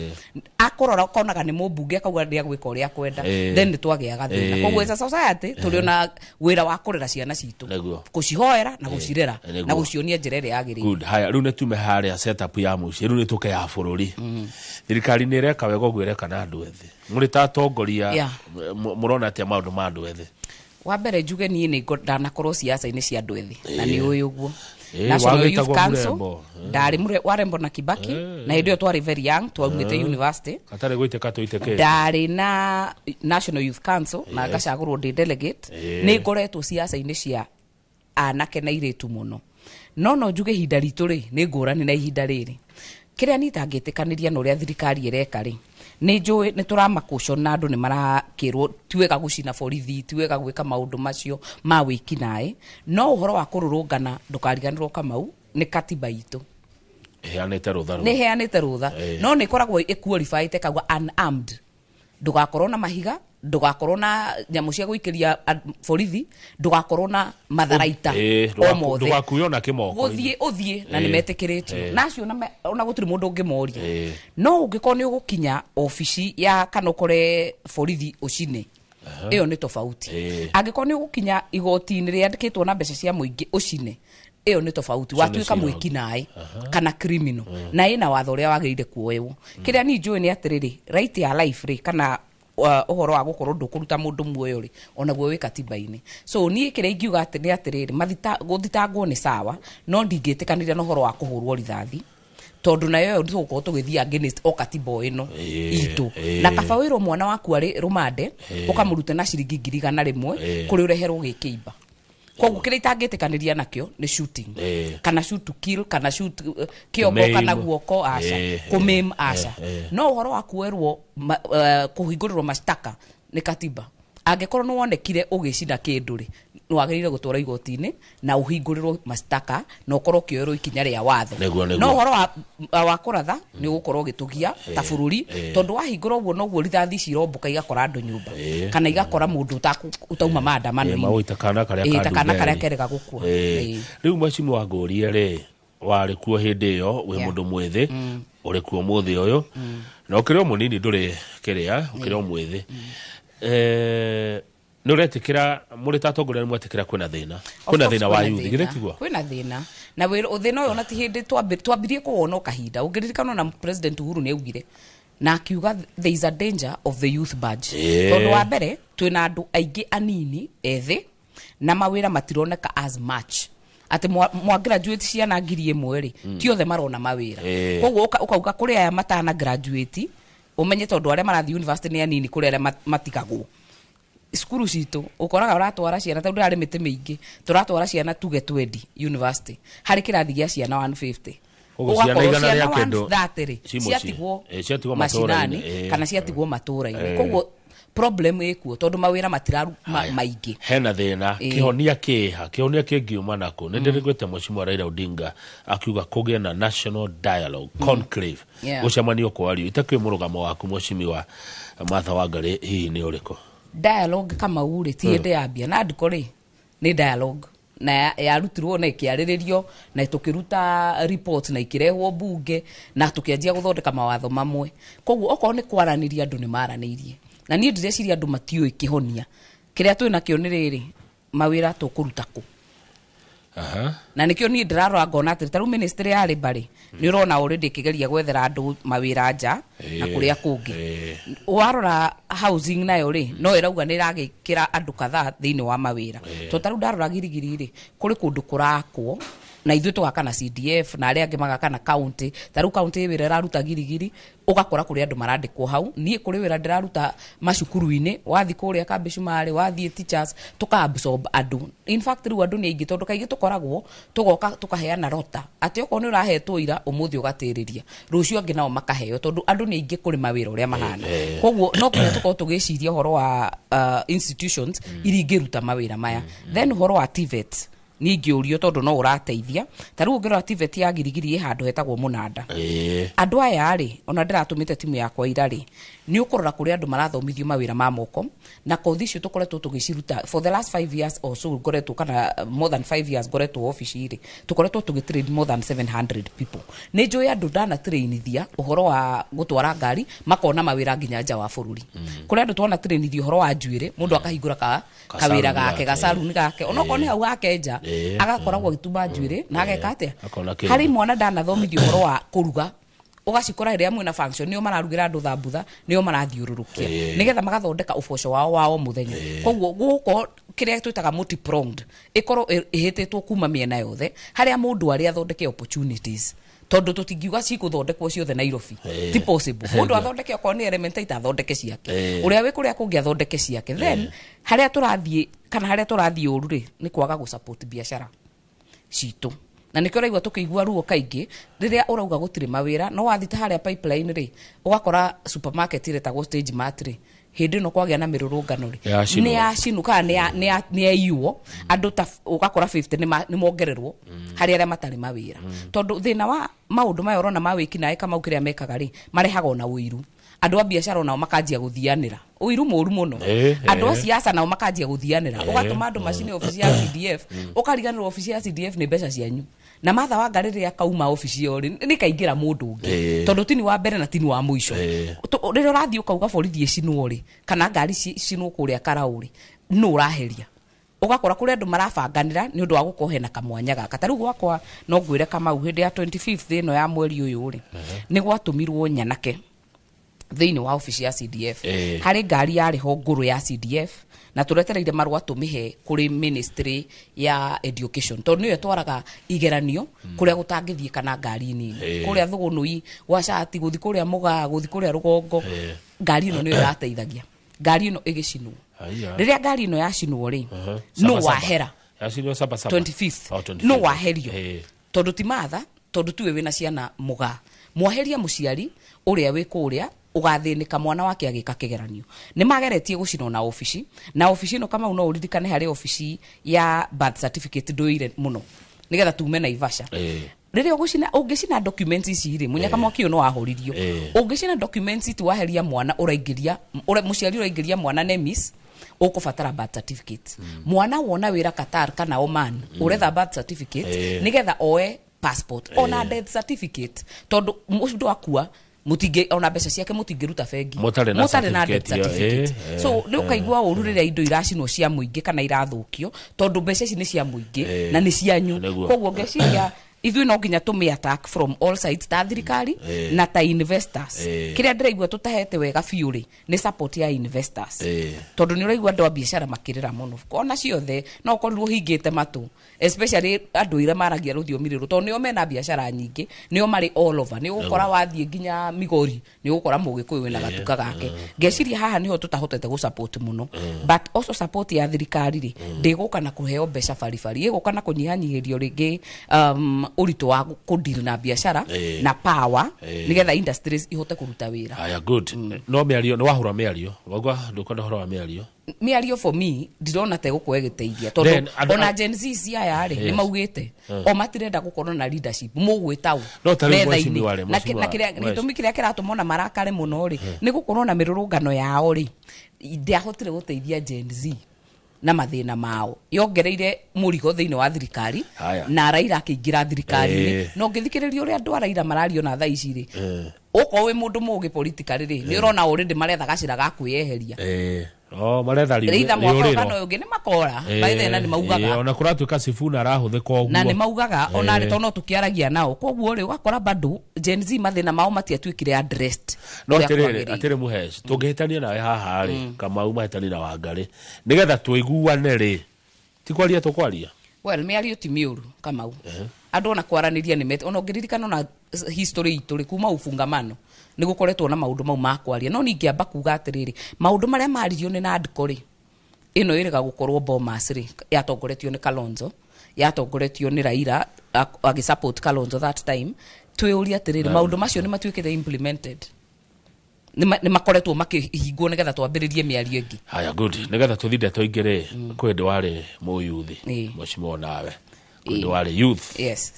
akũrora ũkonaga nĩ mũmbunge, akauga ndĩa gwĩka ũrĩa akwenda, then nĩ twagĩaga thĩna. Koguo as a society tũrĩ ona wĩra wa kũrera ciana citũ, kũcihoera na gũcirera na gũcionia njĩra ĩrĩa yagĩrĩire. Good. Haya, rĩu nĩ tume harĩa setup ya mũciĩ, rĩu nĩ tũke ya bũrũri. Thirikari nĩ ĩreka wega ũguo ĩreka na andũ ethĩ? Mũrĩ ta atongoria, mũrona atĩa maũndũ ma andũ ethĩ? Wa mbere njuge niĩ nĩ ndanakorwo ciaca-inĩ cia andũ ethĩ na nĩ ũĩ ũguo. National Youth wagĩtagwo Council. Mũrembo. Ndarĩ wa Rembo na Kibaki, na hĩndĩ ĩyo twarĩ very young, twaumĩte university. Hatarĩ gũitĩka tũitĩkĩte. Ndarĩ na National Youth Council na ngacagũrwo ndĩ delegate. Nĩ ngoretwo ciaca-inĩ cia anake na irĩtu mũno, no njuge ihinda ritũ rĩ nĩ ngũrani na ihinda rĩrĩ. Kĩrĩa niĩ itangĩtĩkanĩria na ũrĩa thirikari ĩreka rĩ, nĩ njũĩ nĩ tũramakũco na andũ nĩ marakĩrwo ti wega gũcina borithi, ti wega gwĩka maũndũ macio ma wĩkinaĩ, no ũhoro wa kũrũrũngana, ndũkariganĩrwo Kamau, nĩ katiba itũ ĩheanĩte rũtha rũu. Nĩ ĩheanĩte rũtha, no nĩ ĩkoragwo ĩqualified, ĩkauga unarmed, ndũgakorwo na mahiga, ndũgakorwo na nyamũ cia gũikĩria borithi, ndũgakorwo na matharaita o mothe. Ndũgakuo na kĩmoko. Gũthiĩ ũthiĩ na nĩ metĩkĩrĩtio na acio ona gũtirĩ mũndũ ũngĩmoria. No ũngĩkorwo nĩ ũgũkinya obici ya kana ũkore borithi ũcine, ĩyo nĩ tofauti. Angĩkorwo nĩ ũgũkinya igoti-inĩ rĩandĩkĩtwo na mbeca cia mũingĩ ũcine, ĩyo nĩ tofauti. Ũcio nĩ Watuĩka cira. mwĩkinaĩ kana criminal na ĩna watho ũrĩa wagĩrĩire kuoywo. Kĩrĩa niĩ njũĩ nĩ atĩrĩrĩ, right ya life rĩ, kana ũhoro wa gũkorwo ndũkũruta mũndũ muoyo rĩ, onaguo wĩ katiba-inĩ. So niĩ kĩrĩa ingiuga atĩ nĩ atĩrĩrĩ, gũthitangwo nĩ sawa, no ndingĩtĩkanĩria na ũhoro wa kũhũrwo rithathi, tondũ nayo ĩyo tũgũkorwo tũgĩthiĩ against o katiba o ĩno itũ. Na kaba wĩrwo mwana waku arĩ rũmande, ũkamũrute na ciringi 100,000 kũrĩ ũreherwo gĩkĩimba. Koguo kĩrĩa itangĩtĩkanĩria nakĩo nĩ shooting kana shoot to kill kana shoot kĩongo Kũmaim. kana guoko, aca. Kũmaim, aca. No ũhoro wa kuoerwo kũhingũrĩrwo mashtaka nĩ katiba, angĩkorwo nĩ wonekire ũgĩcina kĩndũ rĩ, nĩ wagĩrĩire gũtwarwo igoti-inĩ na ũhingũrĩrwo mashtaka na ũkorwo ũkĩoerwo ikinya rĩa watho. Nĩguo. No ũhoro wa kũratha nĩ ũgũkorwo ũgĩtũgia ta bũrũri, tondũ wahingũra ũguo noguo rithathi cirombũka igakora andũ nyũmba kana igakora mũndũ ũtauma maandamano-inĩ. Magũita kana karĩa Ta kana ka karĩa Ndumberi. kerega gũkua. Rĩu mheshimiwa, ngũrie rĩ, warĩ kuo hĩndĩ ĩyo wĩ mũndũ mwĩthĩ, ũrĩ kuo mũthĩ ũyũ, na ũkĩrĩ o mũnini, ndũrĩ kĩrĩa, ũkĩrĩ o mwĩthĩ. Nĩ ũretĩkĩra, mũrĩ ta atongoria nĩ mwetĩkĩra kwĩna thĩna, Of kwĩna course thĩna wa kwĩna youth, thĩna. githĩ tiguo? Kwĩna thĩna, na thĩna ũyũ ona ti hĩndĩ twambirie kũwona o kahinda. Ũngĩririkana ona President Uhuru nĩ augire na akiuga there is a danger of the youth budge, tondũ wa mbere twĩna andũ aingĩ anini ethĩ na mawĩra matironeka as much, atĩ mwa graduate ciana 1,000 rĩ, ti othe marona mawĩra. Koguo ũkauga kũrĩ aya matana graduate, ũmenye tondũ arĩa marathiĩ university nĩ anini kũrĩ arĩa matigagwo. Cukuru citũ ũkoraga ũratwara ciana, tondũ ndĩrarĩ mĩtĩ mĩingĩ, tũratwara ciana tuge 20 university harĩ kĩrathi gĩa ciana 150. Koguo ciana Ũgakorwo igana ciana rĩa kĩndũ 130 rĩ, ci mũciĩ. ciatigwo Ciatigwo macinani matũũra-inĩ, kana ciatigwo matũũra-inĩ. Koguo problem ĩkuo tondũ mawĩra matiraru maingĩ. Hena thĩna. Kĩhonia kĩha, kĩhonia kĩngiuma nakũ? Nĩ ndĩrĩgwĩte Mheshimiwa Raila Odinga akiuga kũgĩe na national dialogue conclave, gũcemanio kwario. Itakĩũĩ mũrũgamo waku, Mheshimiwa Martha Wangari, hihi nĩ ũrĩkũ? Dialogue, Kamau, rĩ ti hĩndĩ yambia na ndiko rĩ, nĩ dialogue na yarutirwo na ĩkĩarĩrĩrio na tũkĩruta report na ikĩrehwo bunge na tũkĩanjia gũthondeka mawatho mamwe. Koguo okorwo nĩ kwaranĩria, andũ nĩ maranĩirie, na niĩ ndĩreciria andũ matiũĩ kĩhonia kĩrĩa twĩ nakĩo nĩ rĩrĩ, mawĩra tũkũruta kũ? Na nĩkĩo niĩ ndĩrarora ngona atĩrĩ, ta rĩu ministry ya labour rĩ, nĩ ũrona already ĩkĩgeria gwethera andũ mawĩra nja na kũrĩa kũngĩ. Warora housing nayo rĩ, no ĩrauga nĩ ĩragĩkĩra andũ kadhaa thĩinĩ wa mawĩra. To ta rĩu ndarora Girigiri rĩ, kũrĩ kũndũ kũrakwo na ithuĩ tũgaka na CDF na arĩa angĩ magaka na county. Ta rĩu county ĩ wĩra ĩraruta Girigiri, ũgakora kũrĩ andũ marandĩkwo hau. Niĩ kũrĩ wĩra ndĩraruta macukuru-inĩ, wathiĩ kũrĩa Kambi Cumarĩ, wathiĩ teachers, tũka absorb andũ. In fact, rĩu andũ nĩ aingĩ tondũ kaingĩ tũkoragwo tũgoka tũkaheana rota atĩ okorwo nĩ ũrahetwo ira, ũmũthĩ ũgatĩrĩria, rũciũ angĩ nao makaheo, tondũ andũ nĩ aingĩ kũrĩ mawĩra ũrĩa mahana. Koguo no nginya tũkorwo tũgĩciria ũhoro wa institutions iria ingĩruta mawĩra maya. Then ũhoro wa TVET niĩ ingĩũrio, tondũ no ũrateithia, ta rĩu ũngĩrora TVET ya Girigiri ĩ handũ hetagwo Mũnanda. Andũ aya rĩ, ona ndĩratũmĩte timu yakwa ira rĩ, nĩ ũkũrora kũrĩ andũ marathomithio mawĩra ma moko, na kothi icio tũkoretwo tũgĩciruta for the last 5 years or so ngoretwo, kana more than 5 years ngoretwo obici rĩ, tũkoretwo tũgĩtrain more than 700 people. Nĩ njũĩ andũ ndanatrainithia ũhoro wa gũtwara ngari makona mawĩra nginya nja wa bũrũri. Kũrĩ andũ twona trainithia ũhoro wa njuĩrĩ, mũndũ akahingũra ka kawĩra Gacaruni gake, gake. gacaruni gake, onokorwo nĩ hau gake nja, agakoragwo agĩtuma njuĩrĩ na ageka atĩa. Akona kĩndũ. Harĩ mwana ndanathomithio ũhoro wa kũruga, ũgacikora rĩrĩa mwĩna function nĩo mararugĩra andũ thambutha, nĩo marathiũrũrũkia nĩgetha magathondeka ũboco wao wa o mũthenya. Koguo gũkũ kĩrĩa twĩtaga multi-pronged ĩkorwo ĩhĩtĩtwo kuma mĩena yothe harĩa mũndũ arĩ athondeke opportunities, tondũ tũtingiuga cigũthondekwo ciothe Nairobi. Ti possible. Mũndũ athondeke okorwo nĩ Elementaita athondeke ciake, ũrĩa wĩ kũrĩa kũngĩ athondeke ciake. Then harĩa tũrathiĩ kana harĩa tũrathiĩ ũru rĩ, nĩ kwaga gũ-support biacara citũ, na nĩkĩo ũraigua tũkĩigua ruo kaingĩ rĩrĩa ũrauga gũtirĩ mawĩra. No wathiĩ ta harĩa Pipeline rĩ, ũgakora supermarket ĩretagwo Stage Mart rĩ, hĩndĩ ĩno kwagĩa na mĩrũrũngano rĩ, Yacinwo. nĩ yacinwo kana nĩ yaiywo andũ ta ũgakora 50 nĩ mongererwo harĩ arĩa matarĩ mawĩra, tondũ thĩna wa maũndũ maya ũrona ma wĩkinaĩ, Kamau, kĩrĩa mekaga rĩ, marehaga ona ũiru. Andũ a biacara onao makanjia gũthianĩra ũiru mũru mũno. Andũ a siasa nao makanjia gũthianĩra, ũgatũma andũ macine obici ya CDF, ũkariganĩrwo obici ya CDF nĩ mbeca cianyu. Na Martha Wangari rĩrĩa kauma obici ĩyo rĩ, nĩ kaingĩra mũndũ ũngĩ, tondũ tini wa mbere na tini wa mũico. Rĩrĩa ũrathiĩ ũkauga borithi ĩcinwo rĩ, kana ngari icinwo kũrĩa Karaũ rĩ, nũ ũraheria? Ũgakora kũrĩ andũ marabanganĩra nĩ ũndũ wa gũkorwo hena kamwanya gaka. Ta rĩu gwakwa no ngwĩre, Kamau, hĩndĩ ya 25th ĩno ya mweri ũyũ rĩ, nĩ gwatũmirwo nyanake thĩinĩ wa obici ya CDF. Harĩ ngari yarĩ ho ngũrũ ya CDF, na tũretereire marũa tũmĩhe kũrĩ ministry ya education, tondũ nĩyo ĩtwaraga igeranio kũrĩa gũtangĩthiĩ kana ngari nini. Kũrĩa Thũgũnũi gwa cati, gũthi kũrĩa Mũgaa, gũthi kũrĩa rũgongo, ngari ĩno nĩyo ĩrateithagia. Ngari ĩno ĩgĩcinwo. Haiya. Rĩrĩa ngari ĩno yacinwo rĩ, nũ Saba saba. wahera? Yacinwo saba saba. 25th. Oh, 25th. Nũ waherio? Tondũ ti Matha, tondũ tiwe wĩna ciana mũgaa, mwaheria mũciari ũrĩa wĩ kũrĩa ũgathĩnĩka mwana wake agĩka kĩgeranio. Nĩ mageretie gũcinwo na obici, na obici ĩno, Kamau, no ũririkane harĩ obici ya birth certificate ndũire mũno nĩgetha tume Naivasha. Rĩrĩa ũgũcina, ũngĩcina documents ici rĩ, mũnyaka mwaki ũyũ no wahũririo. Ũngĩcina documents, ti waheria mwana ũraingĩria mũciari ũraingĩria mwana NEMIS, ũkũbatara birth certificate. Mwana wona wĩra Qatar kana Oman, ũretha birth certificate nĩgetha oe passport, ona death certificate, tondũ mũndũ akua mutingi ona mbeca ciake mutingĩruta bengi Mũtarĩ na mũtarĩ na death certificate ĩyo, certificate. So nĩ ũkaigua ũru rĩrĩa indo iracinwo cia mũingĩ kana irathũkio, tondũ mbeca ici nĩ cia mũingĩ na nĩ cianyu. Koguo ngeciria ithuĩ no nginya tũmĩ attack from all sides, ta thirikari na ta investors. Kĩrĩa ndĩraigua tũtahete wega biũ rĩ, nĩ support ya investors, tondũ nĩ ũraigua andũ a biacara makĩrĩra mũno, ona ciothe no ũkorirwo ũhingĩte matũ. Especially andũ arĩa maragia rũthiomi rũrũ, tondũ nĩo mena biacara nyingĩ, nĩo marĩ all over. Nĩ ũgũkora wathiĩ nginya Migori nĩ ũgũkora Mũgĩkũyũ wĩna gatuka gake. Ngeciria haha nĩho tũtahotete gũ support mũno, but also support ya thirikari rĩ, ndĩgũka na kũheo mbeca baribari, ĩgũka na kũnyihanyihĩrio rĩngĩ ũritũ wa kũdeal na biacara na power, nĩgetha industries ihote kũruta wĩra. Aya, good. No mĩario nĩ wahũra mĩario wagwa, ndũkwenda ũhoro wa mĩario? Mĩario for me ndirona ta ĩgũkorwo ĩgĩteithia, Then, tondũ ona Gen Z aya rĩ, nĩ maugĩte o matirenda gũkorwo na leadership mũgwĩta ũ No ta rĩu metha-inĩ. mheshimiwa rĩ, Na na mheshimiwa gĩtũmi kĩrĩa kĩratũma ona marakare mũno rĩ, nĩ gũkorwo na mĩrũrũngano yao rĩ, ndiahotire gũteithia Gen Z na mathĩna mao, yongereire mũrigo thĩinĩ wa thirikari. Haya. Na Raila akĩingĩra thirikari-inĩ, na ũngĩthikĩrĩria ũrĩa andũ a Raila marario na thaa ici rĩ, ũkorwo wĩ mũndũ mũgĩ politically rĩ, nĩ ũrona already maretha gacĩra ga kwĩyeheria. Oh, maretha Rĩitha mwaka ũyũ rĩũrĩro. kana ũyũ ũngĩ nĩ makora. By then, na nĩ maugaga Ona kũratuĩka Sifuna arahũthĩka ũguo. Na nĩ maugaga ona rĩ, tondũ no tũkĩaragia nao, koguo rĩ, ũgakora bado Gen Z mathĩna mao matiatuĩkire addressed No ũrĩa atĩrĩrĩ, kwagĩrĩire. atĩrĩ Mũhesh, tũngĩhĩtania nawe haha rĩ, Kamau mahĩtania na Wangarĩ, nĩgetha tũiguane rĩ, ti kwaria tũkwaria? Well, mĩario ti mĩũru, Kamau. Andũ ona kwaranĩria nĩ mete, ona ũngĩririkana ona history itũ rĩ, kuma ufungamano nĩ gũkoretwo na maũndũ mau ma kwaria. No ningĩamba kuga atĩrĩrĩ, maũndũ marĩa maririo nĩ NADCO rĩ, ĩno ĩrĩga gũkorwo Bomas rĩ, yatongoretio nĩ Kalonzo, yatongoretio nĩ Raila agĩsupport Kalonzo that time, twĩũrie atĩrĩrĩ, maũndũ macio nĩ matuĩkĩte implemented? Nĩ makoretwo makĩhingwo nĩgetha twambĩrĩrie mĩario ĩngĩ? Haya, good. Nĩgetha tũthiĩ ndeto ingĩ rĩ, kwĩ hĩndĩ warĩ mũyuthi, mheshimiwa, nawe kwĩ hĩndĩ warĩ youth. Yes,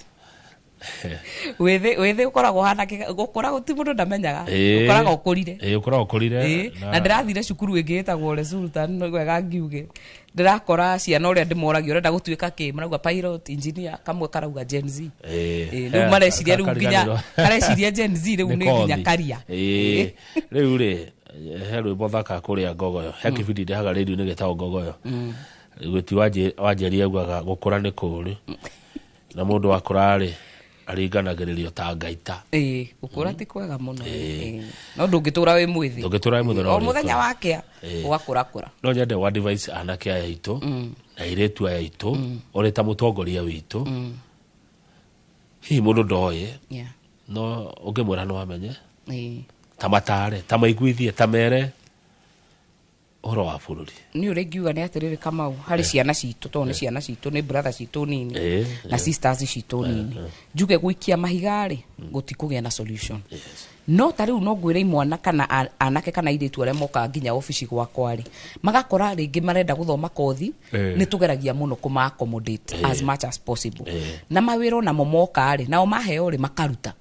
wĩthĩ, wĩthĩ ũkoragwo ũhana gũkũra gũti mũndũ ndamenyaga. Ũkoraga ũkũrire. Ĩĩ, ũkoragwo ũkũrire. Na ndĩrathire cukuru ĩngĩ ĩtagwo Ole Sultan, no wega ngiuge ndĩrakora ciana ũrĩa ndĩmoragia, ũrenda gũtuĩka kĩ, marauga pilot, engineer, kamwe karauga Gen Z. Rĩu mareciria rĩu nginya Kariganĩrwo. kareciria Gen Z rĩu nĩ nginya kothi. karia. Rĩu rĩ, he rwĩmbo thaka kũrĩa Ngogoyo, he kĩbindi ndehaga rĩndiũ-inĩ gĩtagwo Ngogoyo. Gwĩti Wanjeri augaga gũkũra nĩ kũũru, na mũndũ akũra rĩ, aringanagĩrĩrio ta ngaita. Ĩĩ, gũkũra ti kwega mũno. Ĩĩ. No ndũngĩtũra wĩ mwĩthĩ. Ndũngĩtũra wĩ mwĩthĩ, no O mũthenya ũrĩkũra. wakĩa ũgakũrakũra. No nyende wa advice anake aya aitũ na airĩtu aya aitũ, ũrĩ ta mũtongoria witũ. Hihi mũndũ ndoĩ, no ũngĩmwĩra no amenye, ta matare, ta maiguithie, ta mere ũhoro wa bũrũri. Nĩ ũrĩa ingiuga nĩ atĩrĩrĩ, Kamau, harĩ ciana citũ, tondũ nĩ ciana citũ, nĩ brother citũ nini na sisters citũ nini, njuge gũikia mahiga rĩ, gũtikũgĩa na solution. No ta rĩu no ngwĩre imwana kana anake kana airĩtu arĩa mokaga nginya obici gwakwa rĩ, magakora rĩngĩ marenda gũthoma kothi, nĩ tũgeragia mũno kũma accommodate as much as possible. Na mawĩra onamo moka rĩ, nao maheo rĩ, makaruta,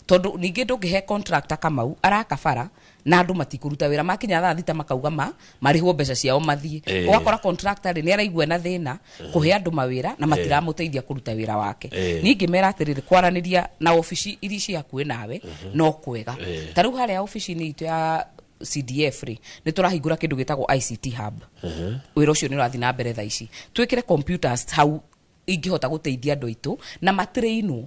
tondũ ningĩ ndũngĩhe contractor, Kamau, araka bara na andũ matikũruta wĩra, makinya thaa 6 makauga ma marĩhwo mbeca ciao mathiĩ. Ũgakora contractor rĩ, nĩ araigua na thĩna kũhe andũ mawĩra na matiramũteithia kũruta wĩra wake. Ningĩ mera atĩrĩrĩ, kwaranĩria na obici iria ci hakuhĩ nawe no kwega. Ta rĩu harĩa obici-inĩ itũ ya CDF rĩ, nĩ tũrahingũra kĩndũ gĩtagwo ICT hub. Wĩra ũcio nĩ ũrathiĩ na mbere thaa ici, twĩkĩre computers hau ingĩhota gũteithia andũ aitũ na matrainwo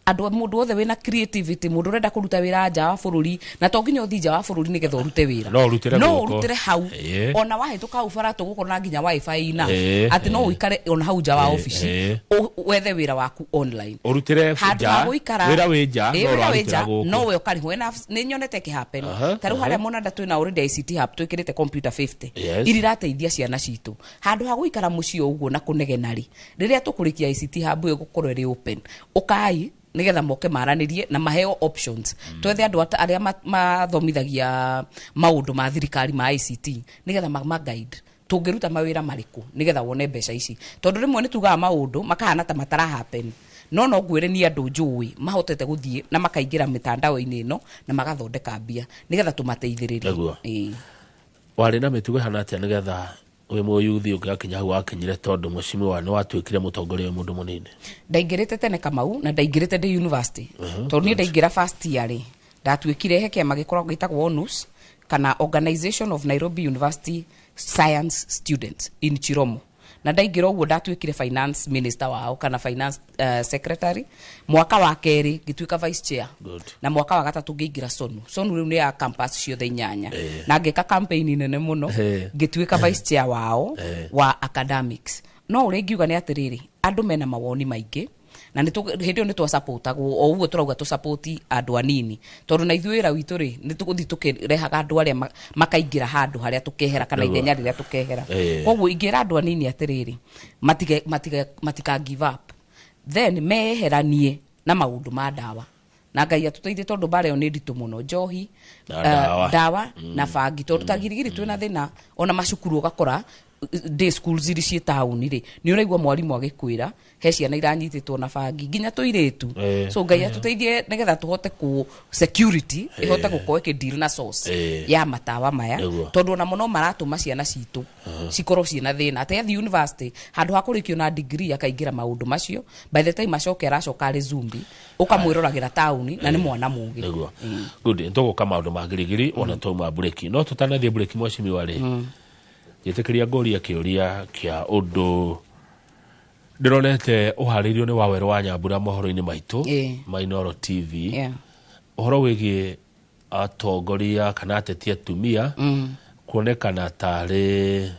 andũ, mũndũ wothe wĩna creativity, mũndũ ũrenda kũruta wĩra nja wa bũrũri, na to nginya ũthiĩ nja wa bũrũri nĩgetha ũrute wĩra. No ũrutĩre no gũkũ. Ũrutĩre hau. Ona wahĩtũka hau bara tũgũkorwo na nginya wifi enough atĩ no ũikare ona hau nja wa obici, wethe wĩra waku online. Ũrutĩre Handũ nja, ha gũikara wĩra wĩ nja, no wĩra wĩ ũrarutĩra nja, gũkũ. no we ũkarĩhwo. Nĩ nyonete ĩkĩhappen. Ta rĩu harĩa Monanda twĩna already ICT hub, twĩkĩrĩte computer 50 iria irateithia ciana citũ handũ ha gũikara mũciĩ o ũguo na kũnegena rĩ. Rĩrĩa tũkũrĩkia ICT hub ĩyo gũkorwo ĩrĩ open, ũkai nigetha moke maranĩrie na maheo options. Twethe andũ arĩa mathomithagia maũndũ ma thirikari ma ICT nigetha ma guide tũngĩruta mawĩra marĩkũ nigetha wone mbeca ici, tondũ rĩmwe nĩ tugaga maũndũ makahana ta matara happen, no ngwĩre ni andũ njũĩ mahotete gũthiĩ na makaingĩra mĩtandao-inĩ ĩno na magathondeka mbia, nĩgetha tũmateithĩrĩrie. Nĩguo. Ĩĩ. Warĩ na mĩtugo ĩhana atĩa nĩgetha wĩ mũyuthi ũngĩgakinya hau wakinyire, tondũ mũcimiwa nĩ watuĩkire mũtongoria wĩ mũndũ mũnini? Ndaingĩrĩte tene, Kamau, na ndaingĩrĩte ndĩ university, tondũ niĩ ndaingĩra first year rĩ, ndatuĩkire he kĩama gĩkoragwo gĩtagwo ONUS, kana Organization of Nairobi University Science Students in Chiromo, na ndaingĩra ũguo ndatuĩkire finance minister wao kana finance secretary. Mwaka wa kerĩ ngĩtuĩka vice chair. Na mwaka wa gatatũ ngĩingĩra SONU. SONU rĩu nĩ ya campus ciothe inyanya, na ngĩka campaign nene mũno, ngĩtuĩka vice chair wao wa academics. No ũrĩa ingiuga nĩ atĩrĩrĩ, andũ mena mawoni maingĩ na hĩndĩ ĩyo nĩ twasapotagwo o ũguo tũrauga tũsapoti andũ anini, tondũ na ithuĩ wĩra witũ rĩ nĩ tũgũthiĩ tũkĩrehaga andũ arĩa makaingĩra handũ harĩa tũkehera kana ithenya rĩrĩa tũkehera. Koguo ingĩra andũ anini atĩrĩrĩ, matika give up, then meheranie na maũndũ ma ndawa, na Ngai atũteithie tondũ mbara ĩyo nĩ nditũ mũno, njohi na ndawa na bangi, tondũ ta Girigiri twĩna thĩna ona macukuru ũgakora day schools iri ciĩ taũni rĩ nĩ ũraigua mwarimũ agĩkwĩra he ciana iranyitĩtwo na bangi nginya tũirĩtu. So Ngai atũteithie nĩgetha tũhote ku security ĩhote gũkorwo ĩkĩ na source ya matawa maya, tondũ ona mũno maratũma ciana citũ cikorwo ciĩna thĩna atĩ athiĩ university handũ ha kũrĩkio na degree akaingĩra maũndũ macio, by the time acoke aracoka arĩ zumbi ũkamwĩroragĩra taũni na nĩ mwana mũgĩ. Nĩguo. Good, nĩtũgũka maũndũ ma Girigiri ona twauma bureki, no tũtanathiĩ bureki mheshimiwa rĩ, njĩtĩkĩria ngũrie kĩũria kĩa ũndũ ndĩronete ũharĩirio nĩ Wawerũ wa Nyambura mohoro-inĩ maitũ ma Inooro TV, ũhoro wĩgiĩ atongoria kana ateti atumia kuonekana tarĩ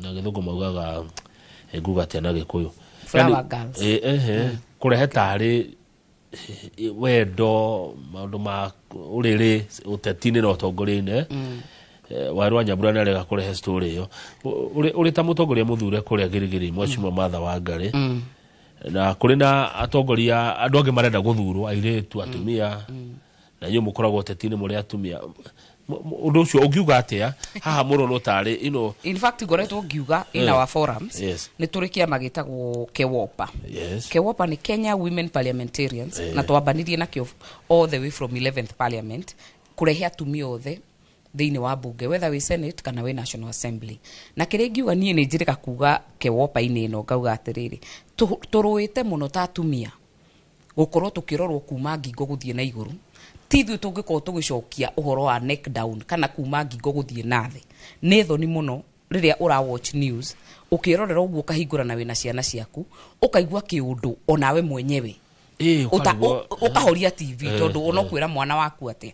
na gĩthũngũ maugaga nguga atĩa na Gĩkũyũ, flower girls, kũrehe tarĩ wendo maũndũ ma ũrĩrĩ ũteti-inĩ na ũtongoria-inĩ. Wawerũ wa Nyambura nĩarega kũrehe story ĩyo. Ũrĩ ta mũtongoria mũthure kũrĩa Girigiri mheshimiwa Martha Wangari, na kũrĩ na atongoria andũ angĩ marenda gũthurwo airĩtu atumia, na inyuĩ mũkoragwo ũteti-inĩ mũrĩ atumia, ũndũ ũcio ũngiuga atĩa haha mũno no tarĩ ino? In fact ngoretwo ngiuga in our forums nĩ tũrĩ kĩama gĩtagwo KEWOPA. KEWOPA nĩ Kenya Women Parliamentarians, na twambanirie nakĩo all the way from 11th Parliament kũrehe atumia othe thĩinĩ wa bunge, whether wĩ Senate kana wĩ National Assembly. Na kĩrĩa ingiuga niĩ nĩ njĩrĩga kuga KEWOPA-inĩ ĩno ngauga atĩrĩrĩ, tũrũĩte mũno ta atumia gũkorwo tũkĩrorwo kuma ngingo gũthiĩ na igũrũ, ti ithuĩ tũngĩkorwo tũgĩcokia ũhoro wa neck down kana kuma ngingo gũthiĩ na thĩ. Nĩ thoni mũno rĩrĩa ũra watch news ũkĩrorera ũguo ũkahingũra na wĩna ciana ciaku ũkaigua kĩũndũ onawe mwenyewe ũkahoria TV tondũ ũnokwĩra mwana waku atĩa.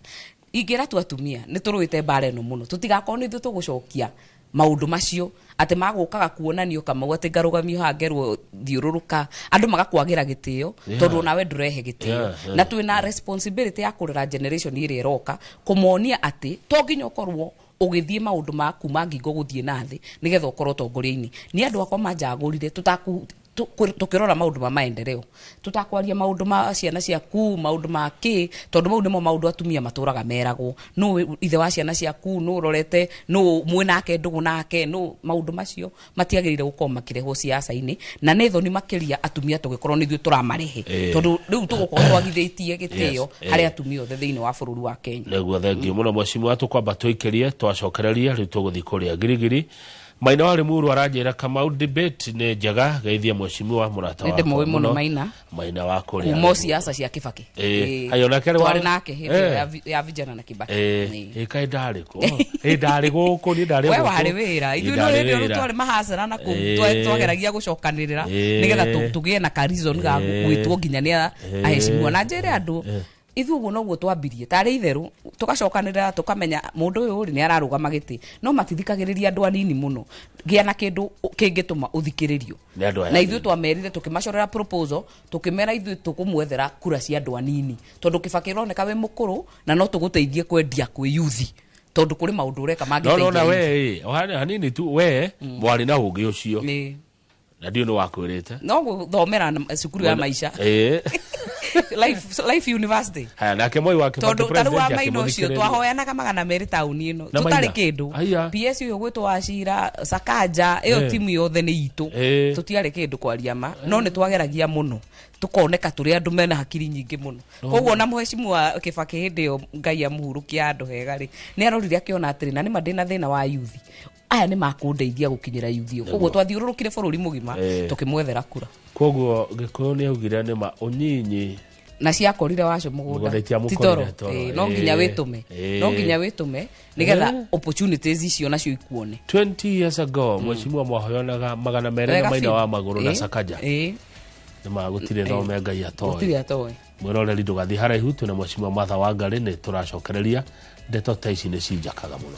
Ingĩra tu atumia nĩ tũrũĩte mbara ĩno mũno, tũtigakorwo nĩ ithuĩ tũgũcokia maũndũ macio atĩ magũkaga kuonanio Kamau atĩ ngarũgamio haha ngerwo thiũrũrũka andũ magakwagĩra gĩtĩo tondũ onawe ndũrehe gĩtĩo. Na twĩna responsibility ya kũrera generation ĩrĩa ĩroka kũmonia atĩ to nginya ũkorwo ũgĩthiĩ maũndũ ma kuma ngingo gũthiĩ na thĩ nĩgetha ũkorwo ũtongoria-inĩ. Nĩ andũ akwa manjagũrire tũkĩrora maũndũ ma maendeleo, tũtakwaria maũndũ ma ciana ciaku, maũndũ ma kĩ, tondũ mau nĩmo maũndũ atumia matũraga meragwo, nũ ithe wa ciana ciaku, nũ ũrorete, nũ mwĩnake ndũgũ nake, nũ maũndũ macio matiagĩrĩire gũkorwo makĩrehwo siasa-inĩ. Na nĩ thoni makĩria atumia tũgĩkorwo nĩ ithuĩ tũramarehe, tondũ rĩu tũgũkorwo twagithĩtie gĩtĩo harĩ atumia othe thĩinĩ wa bũrũri wa Kenya. Nĩguo, thengiũ mũno mheshimiwa, tũkwamba tũikĩrie twacokereria rĩu tũgũthiĩ kũrĩa Girigiri. Maina wa Limuru aranjĩra Kamau debate nĩ njega, geithia mheshimiwa mũrata wakwa mũno mũno Maina, Maina wa kũrĩa kuma siasa cia Kibaki. Ayo nake twarĩ nake hĩndĩ ya vijana na Kibaki. Kaĩ ndarĩ kũ? Ndarĩ gũkũ, niĩ ndarĩ gũkũ. We warĩ wĩra, ithuĩ no hĩndĩ ĩyo twarĩ mahacera na kũu twageragia gũcokanĩrĩra nĩgetha tũgĩe na ka reason ga gwĩtwo nginya nĩ aheshimiwa. Na njĩre andũ ithuĩ ũguo noguo twambirie tarĩ itherũ tũgacokanĩrĩra tũkamenya mũndũ ũyũ rĩ nĩ ararũgama gĩtĩ, no matithikagĩrĩria andũ anini mũno, gĩa na kĩndũ kĩngĩtũma ũthikĩrĩrio. Na ithuĩ twamerire tũkĩmacorera proposal tũkĩmera ithuĩ tũkũmwethera kura cia andũ anini, tondũ Kibaki ũroneka wĩ mũkũrũ na no tũgũteithie kwendia kwĩ yuthi, tondũ kũrĩ maũndũ ũreka mangĩteithia. No na we hanini tu we mwarĩ na ũgĩ ũcio na ndiũ nĩ wakwĩrĩte no gũthomera cukuru ya maisha Life University. Haya, nake Moi wa Kibaki president tondũ wa Maina ũcio twahoyanaga 200 taũni ĩno tũtarĩ kĩndũ. PS ũyũ gwĩtwo Wachira Sakaja ĩyo timu yothe nĩ itũ, tũtiarĩ kĩndũ kwaria ma, no nĩ twageragia mũno tũkoneka tũrĩ andũ mena hakiri nyingĩ mũno. Koguo na mheshimiwa Kibaki hĩndĩ ĩyo Ngai amũhurũkia handũ hega rĩ, nĩ arorire akĩona atĩrĩ na nĩma ndĩna thĩna wa yuthi aya nĩ makũndeithia gũkinyĩra yuthi. Koguo twathiũrũrũkire bũrũri mũgima tũkĩmwethera kura. Koguo Gĩkũyũ nĩ augire nĩma ũnyinyi na ciakorire wacio mũgũnda ti toro, no nginya wĩtũme, no nginya wĩtũme nĩgetha opportunities icio nacio ikuone. 20 years ago mheshimiwa mwahoyanaga 200 na Maina wa Magũrũ na Sakaja. Nĩma gũtirĩ thome Ngai atoĩ, gũtirĩ atoĩ. Mwĩroreri ndũgathiĩ haraihu, twĩna mheshimiwa Martha Wangari nĩ tũracokereria ndeto ta ici nĩ cinjakaga mũno.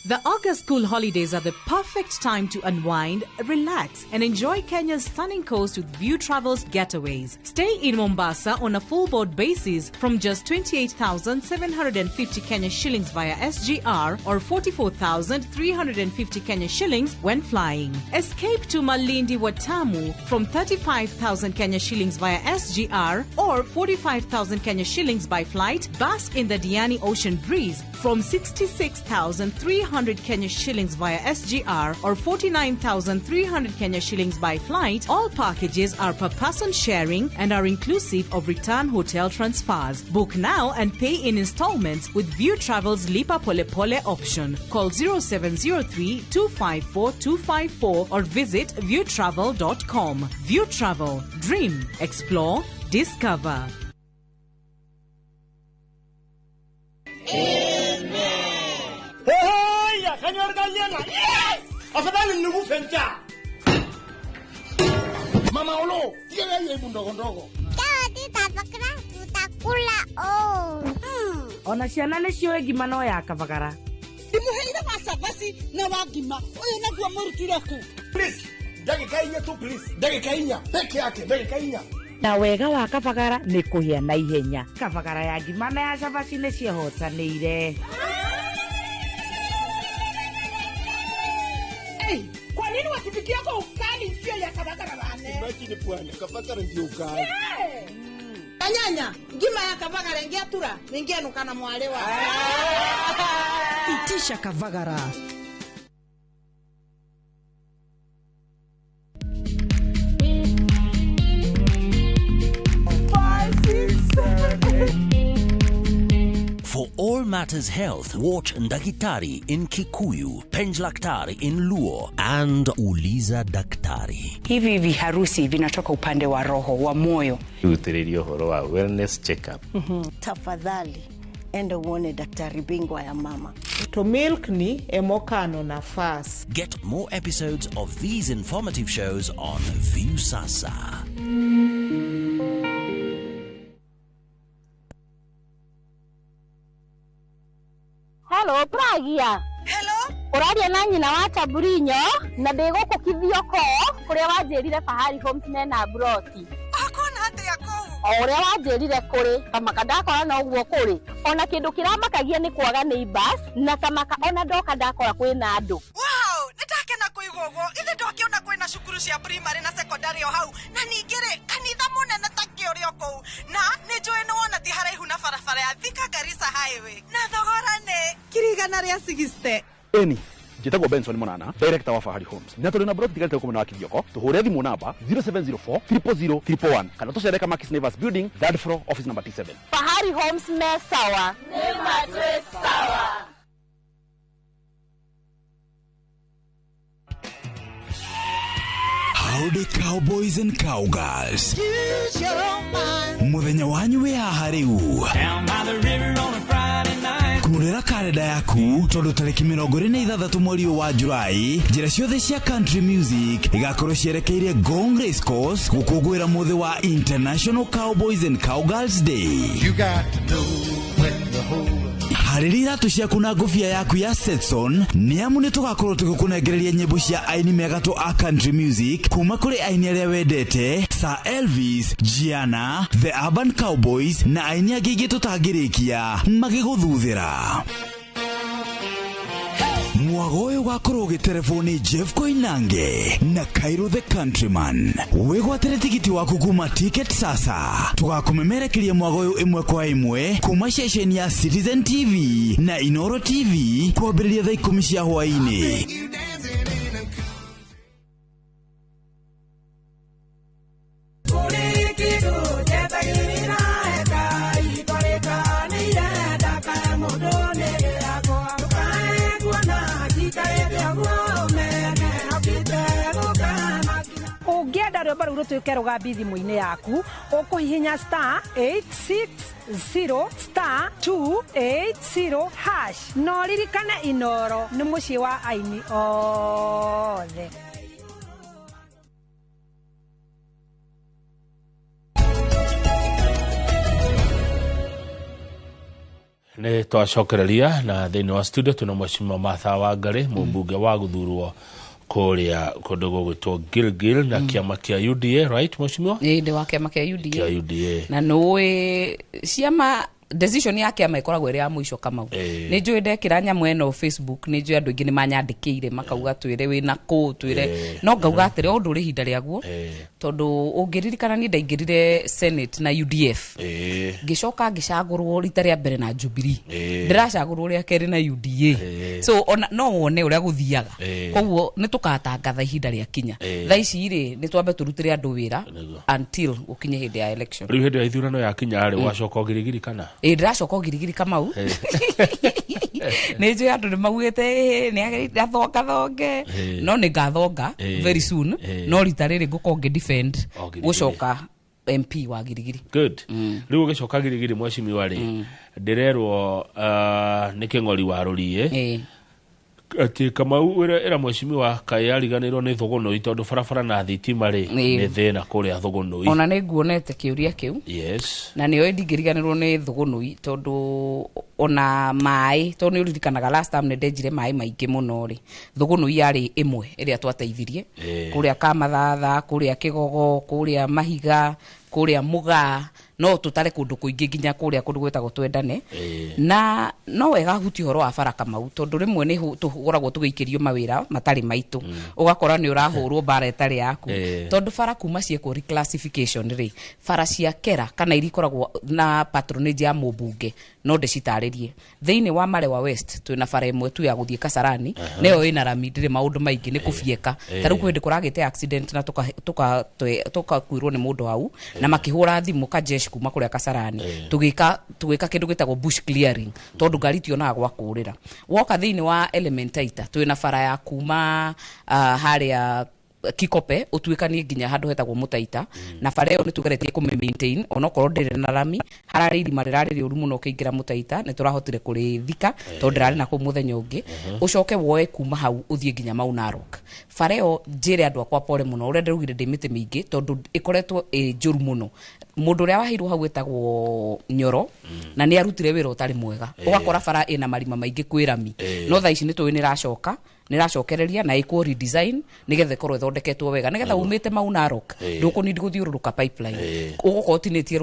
The August school holidays are the perfect time to unwind, relax, and enjoy Kenya's stunning coast with View Travels getaways. Stay in Mombasa on a full board basis from just 28,750 Kenya shillings via SGR or 44,350 Kenya shillings when flying. Escape to Malindi Watamu from 35,000 Kenya shillings via SGR or 45,000 Kenya shillings by flight. Bask in the Diani Ocean breeze from 66,300 Kenya shillings via SGR or 49,300 Kenya shillings by flight. All packages are per person sharing and are inclusive of return hotel transfers. Book now and pay in installments with View Travel's Lipa Pole Pole option. Call 0703 254 254 or visit viewtravel.com. View Travel. Dream, explore, discover. Yes! Afadhali nikufe njaa. Mama Olo, tiene aibu ndogo ndogo. Tutakula oh. Ona ciana nĩ ciũĩ ngima no ya kabagara. Ndimuheire wa cabaci na wa ngima. Ũyũ naguo mũrutire kũ? Please, ndagĩka inya tu please. Ndagĩka inya peke yake, ndagĩka inya. Na wega wa kabagara nĩ kũhĩa na ihenya. Kabagara ya ngima na ya cabaci nĩ ciĩhotanĩire. Hey, kwa nini wakipikia kwa ukali sio ya kabagara bane? Imagine bwana, kabagara ndio ukali. Yeah. Anyanya, ngima ya kabagara ingiatura, ningenuka na mwalewa. Itisha kabagara. For all matters health, watch Ndakitari in Kikuyu, Penjlaktari in Luo, and Uliza Daktari. Hivi viharusi vinatoka upande wa roho, wa moyo. Utiririo horo wa wellness checkup. Tafadhali, enda uone daktari bingwa ya mama. To milk ni emokano nafasi. Get more episodes of these informative shows on Viusasa. Hello, Pragia. Hello. Ũraria na nyina wa Taburinyo na ndĩ gũkũ Kithioko kũrĩa wanjĩrire Fahari Homes mena broti. Akona atĩa kũu? O ũrĩa wanjĩrire kũrĩ kamaka ndakora no ũguo kũrĩ. Ona kĩndũ kĩramakagia nĩ kwaga neighbors na kamaka ona ndoka ndakora kwĩna andũ. Wow, nĩndakena kũigua ũguo. Ithe ndokĩona kwĩna cukuru cia primary na secondary o hau na ningĩ rĩ kanitha mũnene ta kĩũrĩ o kũu na nĩnjũĩ nĩwona ti haraihu na barabara ya Thika Garissa Highway na thogora nĩ 160. Eni njĩtagwo Benson Monana, director wa Fahari Homes. Na tũrĩ na broti tigarĩte gũkũ mwena wa Kithioko. Tũhũre thimũ namba 0704 000 111 kana tũcere Kamakis Neighbors Building, third floor, office number T7. Fahari Homes me sawa. Nĩ matwĩ sawa. Howdy cowboys and cowgirls. Muthenya wanyu wĩ haha rĩu. Kurera karenda yaku tondu tariki 26 mweri wa Julai njira ciothe cia country music igakorwo cierekeire Ngong Race Course gukungũĩra muthi wa International Cowboys and Cowgirls Day. You got to know when to hold up. Harĩria iratũ ciaku na ngũbia yaku ya Stetson nĩ amu nĩ tũgakorwo tũgĩkũnengereria nyĩmbo cia aini megatũ a country music kuma kũrĩ aini arĩa wendete Sir Elvis, Gianna, The Urban Cowboys na aini angĩ aingĩ tũtangĩrĩkia magĩgũthuthĩra. Mwago ũyũ ũgakorwo ũgĩterebwo nĩ Jeff Koinange na Cairo the Countryman. Wĩgwatĩre tigiti waku kuma Ticket Sasa. Tũgakũmemerekeria mwago ũyũ ĩmwe kwa ĩmwe kuma ceceni ya Citizen TV na Inoro TV kwambĩrĩria thaa 10 cia hwaĩ-inĩ. Ũngĩenda rwĩmbo rũu rũtuĩke rũgambi thimũ-inĩ yaku ũkũhihinya star 860 star 280 hash na ũririkane Inoro nĩ mũciĩ wa aini othe. Nĩ twacokereria na thĩinĩ wa studio tuna Mheshimiwa Martha Wangari, mũmbunge wa gũthurwo kũrĩa kũndũ gũgwĩtwo Gilgil na kĩama kĩa UDA, right, Mheshimiwa? Ĩĩ, ndĩ wa kĩama kĩa UDA. Kĩa UDA. Na nũĩ ciama, decision ya kĩama ĩkoragwo ĩrĩ ya mũico, Kamau. Nĩ njũĩ ndekĩra nyamũ ĩno Facebook, nĩ njũĩ andũ aingĩ nĩ manyandĩkĩire makauga twĩre wĩna kũ, twĩre. No ngauga atĩrĩ, o ũndũ ũrĩ ihinda rĩaguo, tondũ ũngĩririkana niĩ ndaingĩrire Senate na UDF, ngĩcoka ngĩcagũrwo rita rĩa mbere na Jubilee, ndĩracagũrwo rĩa kerĩ na UDA. So ona no wone ũrĩa gũthiaga. Koguo nĩ tũkatangatha ihinda rĩa kinya. Thaa ici rĩ, nĩ twambe tũrutĩre andũ wĩra until gũkinye hĩndĩ ya election. Rĩu hĩndĩ ya ithurano yakinya rĩ, wacoka ũgirigiri kana? Ĩ, ndĩracoka ũgirigiri, Kamau. Nĩ njũĩ andũ nĩ maugĩte, "Ĩ, nĩ agĩrĩire athonga thonge." No nĩ ngathonga very soon. No rita rĩrĩ ngũkorwo ngĩ defend O Girigiri. gũcoka MP wa Girigiri. Good. Rĩu ũgĩcoka Girigiri, Mheshimiwa rĩ, ndĩrerwo nĩ kĩng'ori wa rũriĩ atĩ Kamau ĩra Mheshimiwa kaĩ ariganĩirwo nĩ Thũgũnũi, tondũ barabara na thitima rĩ, nĩ thĩna kũrĩa Thũgũnũi. Ona nĩ nguonete kĩũria kĩu. Na nĩ oĩ ndingĩriganĩrwo nĩ Thũgũnũi, tondũ ona maĩ, tondũ nĩ ũririkanaga last time nĩ ndenjire maĩ maingĩ mũno rĩ, Thũgũnũi yarĩ ĩmwe ĩrĩa twateithirie. Kũrĩa Kamathatha, kũrĩa Kĩgogo, kũrĩa Mahiga, kũrĩa Mũgaa, no tũtare kũndũ kũingĩ, nginya kũrĩa kũndũ gwĩtagwo Twendane. Na no wega hutie ũhoro wa bara, Kamau, tondũ rĩmwe nĩ tũkoragwo tũgĩikĩrio mawĩra matarĩ maitũ, ũgakora nĩ ũrahũrwo mbara ĩtarĩ yaku. Tondũ bara kuma ciekwo reclassification rĩ, bara cia kera kana iria ikoragwo na patronage ya mũmbunge, no ndĩcitarĩrie. Thĩinĩ wa Marewa West twĩna bara ĩmwe tu ya gũthiĩ Kasarani. Nayo ĩna rami, ndĩrĩ maũndũ maingĩ, nĩ kũbieka. Ta rĩu kwĩ hĩndĩ kũragĩte accident na tũkakuirwo nĩ mũndũ hau, na makĩhũra thimũ kajeshi kuma kũrĩa Kasarani. Tũgĩka kĩndũ gĩtagwo bush clearing, tondũ ngari tionaga gwa kũrĩra. Woka thĩinĩ wa Elementaita, twĩna bara ya kuma harĩa Kikope ũtuĩkanie nginya handũ hetagwo Mũtaita, na bara ĩyo nĩ tũgeretie kũmĩ maintain onokorwo ndĩrĩ na rami. Hararĩ irima rĩrarĩ rĩũru mũno ũkĩingĩra Mũtaita, nĩ tũrahotire kũrĩthika tondũ ndĩrarĩ na kũu mũthenya ũngĩ. Ũcoke woe kuma hau ũthiĩ nginya Mau Narok, bara ĩyo njĩre andũ akwa pore mũno, ũrĩa ndĩraugire ndĩ mĩtĩ mĩingĩ, tondũ ĩkoretwo ĩ njũru mũno. Mũndũ ũrĩa waheirwo hau ĩtagwo Nyoro, na nĩ arutire wĩra ũtarĩ mwega. Ũgakora bara ĩna marima maingĩ kwĩ rami. No thaa ici nĩ tũĩ nĩ ĩracoka, nĩ ĩracokereria na ĩkwo redesign nĩgetha ĩkorwo ĩthondeketwo wega, nĩgetha umĩte Mau Narok ndũkũnindi gũthiũrũrũka Pipeline. Ũgũkorwo ũtinĩtie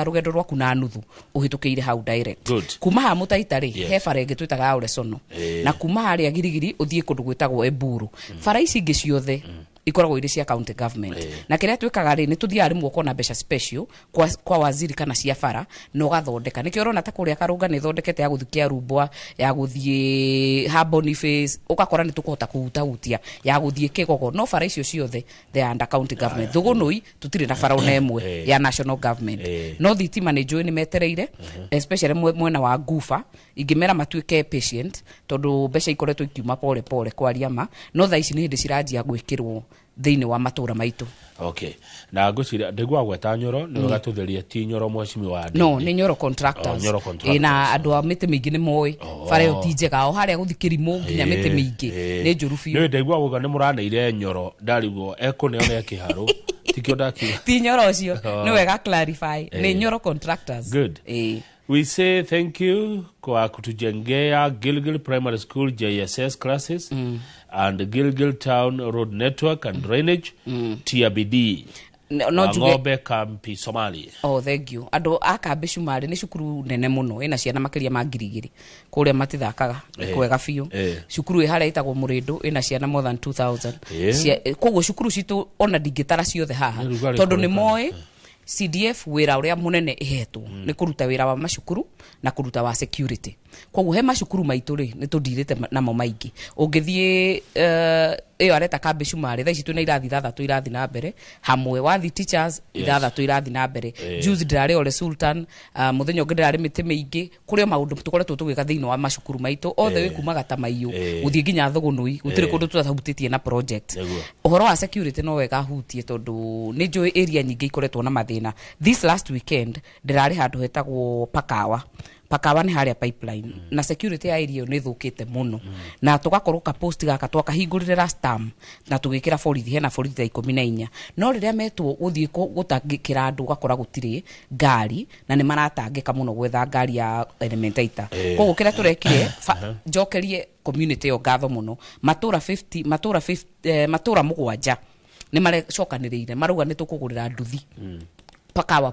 rũgendo rwaku na nuthu ũhĩtũkĩire hau direct. Kuma haha Mũtaita rĩ, he bara ĩngĩ twĩtaga ya Ũrecono. Na kuma harĩa Girigiri ũthiĩ kũndũ gwĩtagwo Eburu. Bara ici ingĩ ciothe ikoragwo irĩ cia county government. Na kĩrĩa twĩkaga rĩ, nĩ tũthiaga rĩmwe ũkona mbeca special kwa waziri kana cia bara na ũgathondeka. Nĩkĩo ũrona ta kũrĩa Karũnga nĩ ĩthondekete ya gũthiĩ Kĩarumbwa, ya gũthiĩ ha Boniface, ũgakora nĩ tũkũhota kũhutahutia ya gũthiĩ Kĩgogo. No bara icio ciothe they are under county government. Thũgũnũi tũtirĩ na bara ona ĩmwe ya national government. No thitima nĩ njũĩ nĩ metereire, especially mwena wa Nguba. Ingĩmera matuĩke patient, tondũ mbeca ikoretwo ikiuma pole pole, kwaria ma, no thaa ici nĩ hĩndĩ ciranjia gwĩkĩrwo thĩinĩ wa matũra maitũ. Okay, na ngwĩciria ndĩgua gweta Nyoro, nĩ wega tũtherie, ti Nyoro Mheshimiwa. No nĩ Nyoro Contractors. Oh, Nyoro Contractors. Ĩ, na andũ a mĩtĩ mĩingĩ nĩ moĩ bara ĩyo ti njega, o harĩa gũthi kĩrimũ nginya mĩtĩ mĩingĩ nĩ njũru biũ. Nĩ ndaigua guga nĩ mũraneire Nyoro, ndarigwo ekũneo na ekĩharũ, tikĩo ndakiuga. Ti Nyoro ũcio. Oh. Nĩ wega clarify, nĩ Nyoro Contractors. Good. We say thank you kwa kutujengea Gilgil Primary School JSS classes and Gilgil Town Road Network and Drainage TRBD. No Wa njuge Ng'ombe Kampi Somali. Oh, thank you. Andũ a Kambi Cumarĩ, nĩ cukuru nene mũno, ĩna ciana makĩria ma 2000. Kũrĩa matithakaga, nĩ kwega biũ. Cukuru ĩ harĩa ĩtagwo Mũrĩndũ ĩna ciana more than 2000. Koguo cukuru citũ ona ndingĩtara ciothe haha, Nĩ rugarĩ tondũ nĩ kũrĩ. moĩ CDF wĩra ũrĩa mũnene ĩhetwo nĩ kũruta wĩra wa macukuru na kũruta wa security. Koguo he macukuru maitũ rĩ, nĩ tũndirĩte namo maingĩ. Ũngĩthiĩ ĩyo areta Kambi Cumarĩ, thaa ici twĩna irathi ithathatũ irathi na mbere hamwe, wathi teachers ithathatũ irathi na mbere. Juzi ndĩrarĩ Ole Sultan, mũthenya ũngĩ ndĩrarĩ mĩtĩ mĩingĩ, kũrĩ o maũndũ tũkoretwo tũgĩka thĩinĩ wa macukuru maitũ othe, wĩ kuma Gatamaiyũ gũthiĩ nginya Thũgũnũi, gũtirĩ kũndũ tũtahutĩtie na project. Ũhoro wa security no wega hutie, tondũ nĩ njũĩ area nyingĩ ikoretwo na mathĩna. thĩna. This last weekend ndĩrarĩ handũ hetagwo Pakawa. Pakawa nĩ harĩa Pipeline, na security ya area ĩyo nĩ ĩthũkĩte mũno, na tũgakorwo ka post gaka twakahingũrire last term na tũgĩkĩra borithi, hena borithi ta 14, no rĩrĩa metwo gũthiĩ gũtangĩkĩra andũ, ũgakora gũtirĩ ngari na nĩ maratangĩka mũno gwetha ngari ya elementaita. Koguo kĩrĩa tũrekire, njokerie community ĩyo ngatho mũno, matũra 50, matũra 50, matũra 7 nĩ marecokanĩrĩire, marauga nĩ tũkũgũrĩra nduthi Pakawa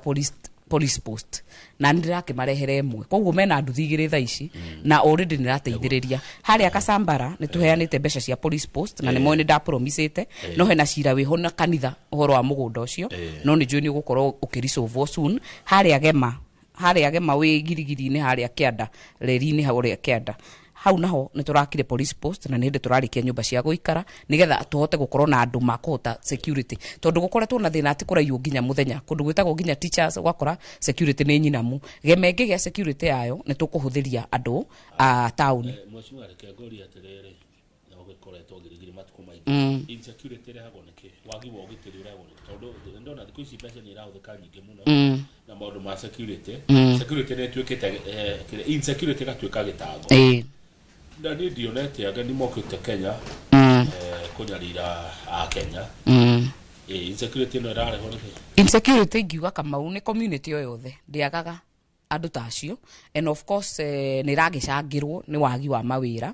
police post, na nĩ ndĩrakĩmarehere ĩmwe, koguo mena nduthi 2 thaa ici, na already nĩ ĩrateithĩrĩria. Harĩa Kasambara nĩ tũheanĩte mbeca cia police post na nĩ moĩ nĩ ndapromisĩte, no hena cira wĩho na kanitha ũhoro wa mũgũnda ũcio, no nĩ njũĩ nĩ ũgũkorwo ũkĩresolve soon. Harĩa Gema wĩ Girigiri-inĩ, harĩa kĩanda reri-inĩ, harĩa kĩanda hau naho nĩ tũrakire police post, na nĩ hĩndĩ tũrarĩkia nyũmba cia gũikara nĩgetha tũhote gũkorwo na andũ makũhota security, tondũ gũkoretwo na thĩna atĩ kũraiywo nginya mũthenya kũndũ gwĩtagwo nginya teachers, ũgakora security nĩ nyinamu. Gema ĩngĩgĩa security yayo, nĩ tũkũhũthĩria andũ a taũni. Mheshimiwa, reke ngũrie atĩrĩrĩ, na ũgĩkoretwo Girigiri matukũ maingĩ, insecurity ĩrehagwo nĩkĩ? Wagi wa ũgitĩri ũrehagwo nĩkĩ? Tondũ ndona thikũ ici mbeca nĩ irahũthĩka nyingĩ mũno na maũndũ ma security. Security nĩ ĩtuĩkĩte insecurity ĩgatuĩka gĩtango. Na niĩ ndionete ageni mokĩte Kenya kũnyarira a Kenya. Insecurity ĩno ĩrarehwo nĩkĩ? Insecurity ingiuga, Kamau, nĩ community o yothe ndĩagaga andũ ta acio, and of course nĩ ĩragĩcangĩrwo nĩ wagi wa mawĩra